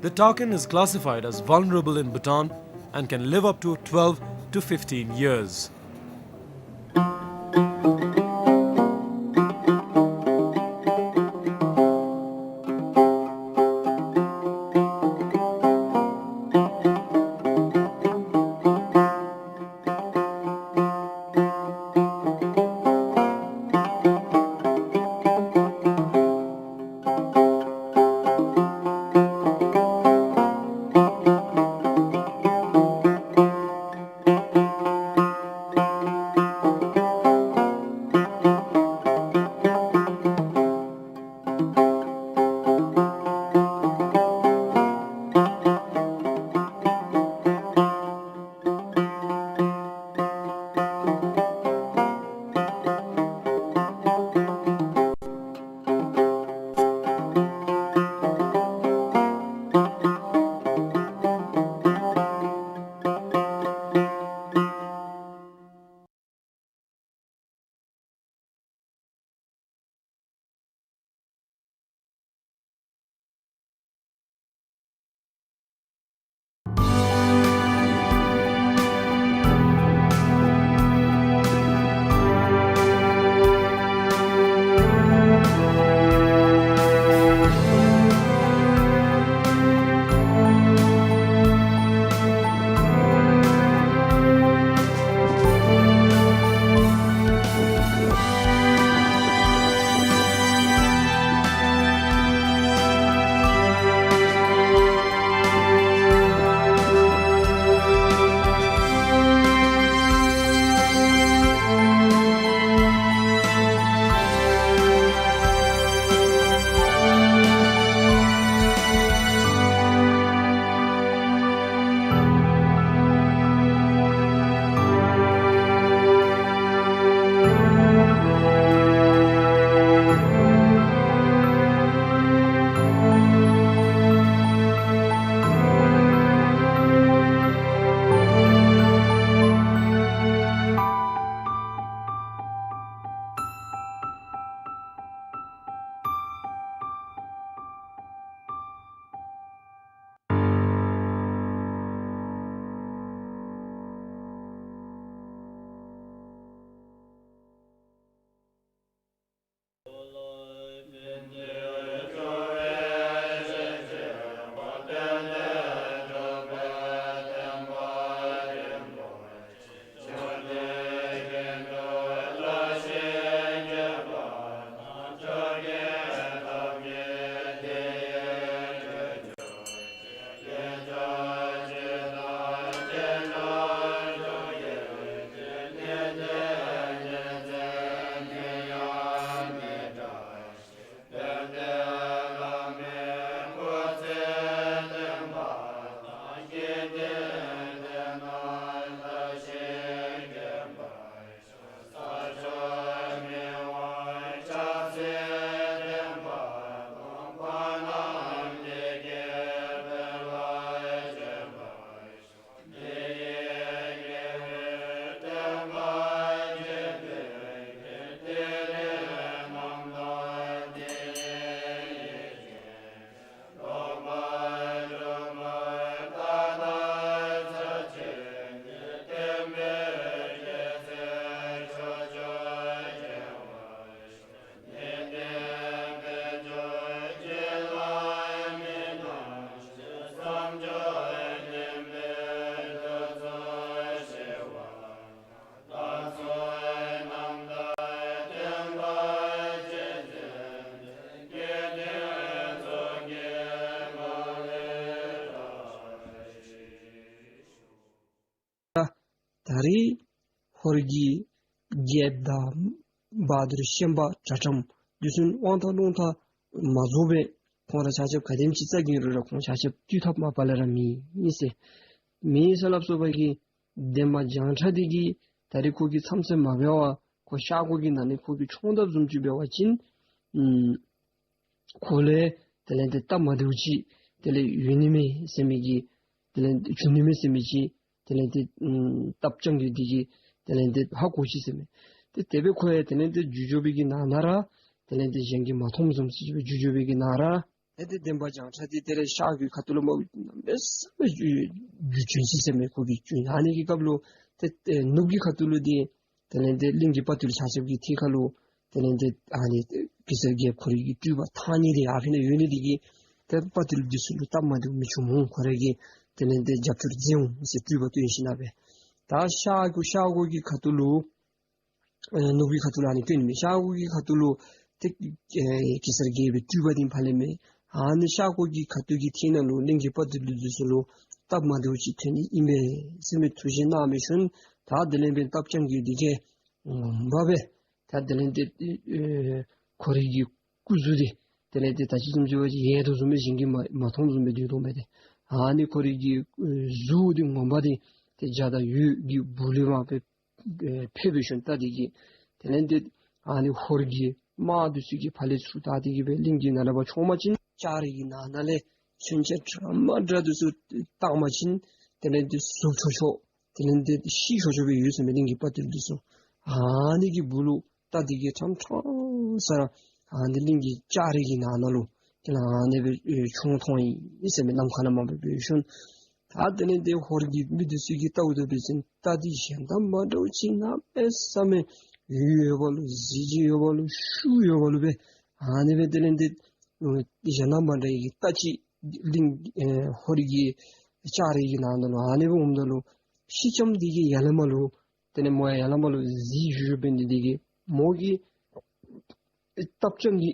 The takin is classified as vulnerable in Bhutan and can live up to twelve to fifteen years. ད་རེས་ཧོར་གྱི་རྒྱལཔོ་དང་བ་དུར་ཤན་པ་དྲག་ཁྲམ་འདི་ཚུ་དབང་ཐང་རླུང་རྟ་མ་རྫོགས་པས། ཁོང་ར་ཆ་ཁྱབ་ག་དེམ་ཅིག་རྩ་འགེངས་རུང་ར་ཁོང་ཆ་ཁྱབ་བཏུལ་ཐབས་མ་པ་ལས་ར་མེད་ཟེར། མེད་ཟེར་སླབ་སོ་བ་གི་འདན་མ་བྱང་ཁྲ་འདི་གིས་ད་རེས་ཁོ་གི་མཚམས་ཚད་མ་འབད་བར་ཁོ་ཤར་སྒོ་གི་ནང་ནས་ཁོ་གིས་མཆོང་ཐབས་བཟུམ་ཅིག་འབད་བ་ཅིན་ཨམ་ཁོ་ལུ་དེ་ལས་ཏེ་སྟབས་མ་བདེཝ་ཅིག་དེ་ལས་ཡོད་ནི་མས་ཟེར་མི་གི་དེ་ལས་ཏེ་བྱུང་ནི་མས་ཟེར་མི་ཅིག་དེ་ལས་ཏེ་ཨམ་སྟབས་སྤྱང་གི་འདི་གིས་དེ་ལས་ཏེ་ཧ་གོ་ཅི་ཟེར་མས། ཏེ་དེ་སྦེ་ཁོ་ཡང་དེ་ལས་ཏེ་རྒྱུག་འགྱོ་བའི་གི་ནང་ན་ར་དེ་ལས་ཏེ་གཞན་གྱིས་མ་མཐོངམ་བཟུམ་ཅིག་སྦེ་རྒྱུག་འགྱོ་བའི་གི་ནང་ར་ཏེ་འདན་མ་བྱང་ཁྲ་འདི་དེ་ལས་ཤར་གྱི་ཁ་ཐུག་ལུ་མར་གནམ་མེད་ས་མེད་རྒྱུག་བྱོན་ཅི་ཟེར་མས། ཁོ་གིས་རྒྱུག་ཨ་ནི་གི་སྐབས་ལུ་ཏེ་ཨེ་ནུབ་ཀྱི་ཁ་ཐུག་ལུ་འདི་དེ་ལས་ཏེ་གླིང་གི་དཔའ་བརྟུལ་ཆ་ཁྱབ་ཀྱི་ཐད་ཁར་ལུ་དེ་ལས་ཏེ་ཨ་ནི་གེ་སར་རྒྱལཔོ་ཁོ་རའི་གི་སྤྲུལ་པ་ཐང་རྙེད་འདི་ཡར་ཕར་ནང་ཡོད་ནི་འདི་གིས་ཏེ་དཔའ་བརྟུལ་འདི་ཚུ་ལུ་སྟབས་མ་བདེཝ་མི་བྱུང་འོང་། ཁོ་ར་གིས་དེ་ལས་ཏེ་རྒྱབ་སྐྱོར་མཛད་འོང་ཟེར་སྤྲུལ་པ་སྟོན་ཞིནམ་ལས་ད་ཤར་སྒོ་ཤར་སྒོ་གི་ཁ་ཐུག་ལུ་ཨེ་ནུབ་ཀྱི་ཁ་ཐུག་ལུ་ཨ་ནི་བསྐྱོད་ནི་མས། ཤར་སྒོ་གི་ཁ་ཐུག་ལུ་ཏེ་ཨེ་གེ་སར་རྒྱལ་པོའི་སྤྲུལ་པ་འདི་ཕར་ལས་མས། ཨ་ནི་ཤར་སྒོ་གི་ཁ་ཐུག་གི་ཐད་ནང་ལུ་གླིང་གི་དཔའ་བརྟུལ་འདི་ཚུ་ལུ་སྟབས་མ་བདེཝ་ཅིག་ཐོན་ནི་ཨིན་པས་ཟེར་མི་ཐུགས་བཞེད་གནང་མི་ཤུལ་ད་དེ་ལས་ཏེ་སྟབས་སྤྱང་གི་འདི་གིས་ངོ་མ་སྦེ་ད་དེ་ལས་ཏེ་ཨེ་ཁོ་རའི་གི་སྐུ་གཟུགས་འདི་དེ་ལས་ཏེ་ད་ཅི་བཟུམ་ཅིག་འབད་བ་ཅིན་ཡལ་དོ་བཟུམ་སྦེ་གཞན་གྱིས་མ་མ་མཐོངམ་བཟུམ་སྦེ་སྡོད་དོ་མས་ཏེ། ཨ་ནི་ཁོ་རའི་གི་ཨེ་གཟུགས་འདི་ངོ་མ་འདི་ཏེ་འཇའ་དང་འོད་ཀྱི་སྦུག་ལས་མར་སྦེ་ཨེ་ཕེབས་པའི་ཤུལ་ད་འདི་གིས་དེ་ལས་ཏེ་ཨ་ནི་ཧོར་གྱི་དམག་འདི་ཚུ་གིས་ཕར་ལས་ཚུར་ད་འདི་གིས་སྦེ་གླིང་གི་ནང་ལས་ཕར་མཆོངམ་ཅིག་ལྕགས་རི་གི་ནང་ན་ལས་མཚོན་ཆ་འདྲ་མ་འདྲ་འདི་ཚུ་བཏངམ་ཅིག་དེ་ལས་ཏེ་ཟུག་ཆོག་ཆོག་དེ་ལས་ཏེ་ཤི་ཆོག་ཆོག་སྦེ་ཡོད་ཟེར་མས་གླིང་གི་དཔའ་བརྟུལ་འདི་ཚུ། ཨ་ནི་གི་སྦུག་ལུ་ད་འདི་གིས་ཕྲང་ཕྲང་ས་ར་ཨ་ནི་གླིང་གི་ལྕགས་རི་གི་ནང་ན་ལུ་དེ་ལས་ཨ་ནི་སྦེ་ཨེ་མཆོང་ཐོན་ཡི་ཟེར་མས། ནམ་མཁའ་ལས་མར་སྦེ་འབད་ཤུལ་ད་དེ་ལས་ཏེ་ཧོར་གྱི་མི་འདི་ཚུ་གིས་བལྟཝ་ད་འབད་བ་ཅིན་རྟ་འདི་གཞན་དང་མ་འདྲཝ་ཅིག་གནམ་མེད་ས་མེད་འོད་ཡོད་པ་ལུ་གཟི་བརྗིད་ཡོད་པ་ལུ་ཤུགས་ཡོད་པ་ལུ་སྦེ་ཨ་ནི་སྦེ་དེ་ལས་ཏེ་ཨེ་གཞན་དང་མ་འདྲ་བའི་རྟ་ཅིག་གླིང་ཨེ་ཧོར་གྱི་ལྕགས་རི་གི་ནང་ན་ལུ་ཨ་ནི་སྦེ་འོངམ་ད་ལུ་ཤེལ་ལྕམ་འདི་གིས་ཡར་ལས་མར་ལུ་དེ་ལས་མོ་ཡང་ཡར་ལས་མར་ལུ་གཟིགས་བཞུགས་བཞུགསཔ་འབད་ནི་འདི་གིས་མོ་གིས་སྟབས་སྤྱང་གི་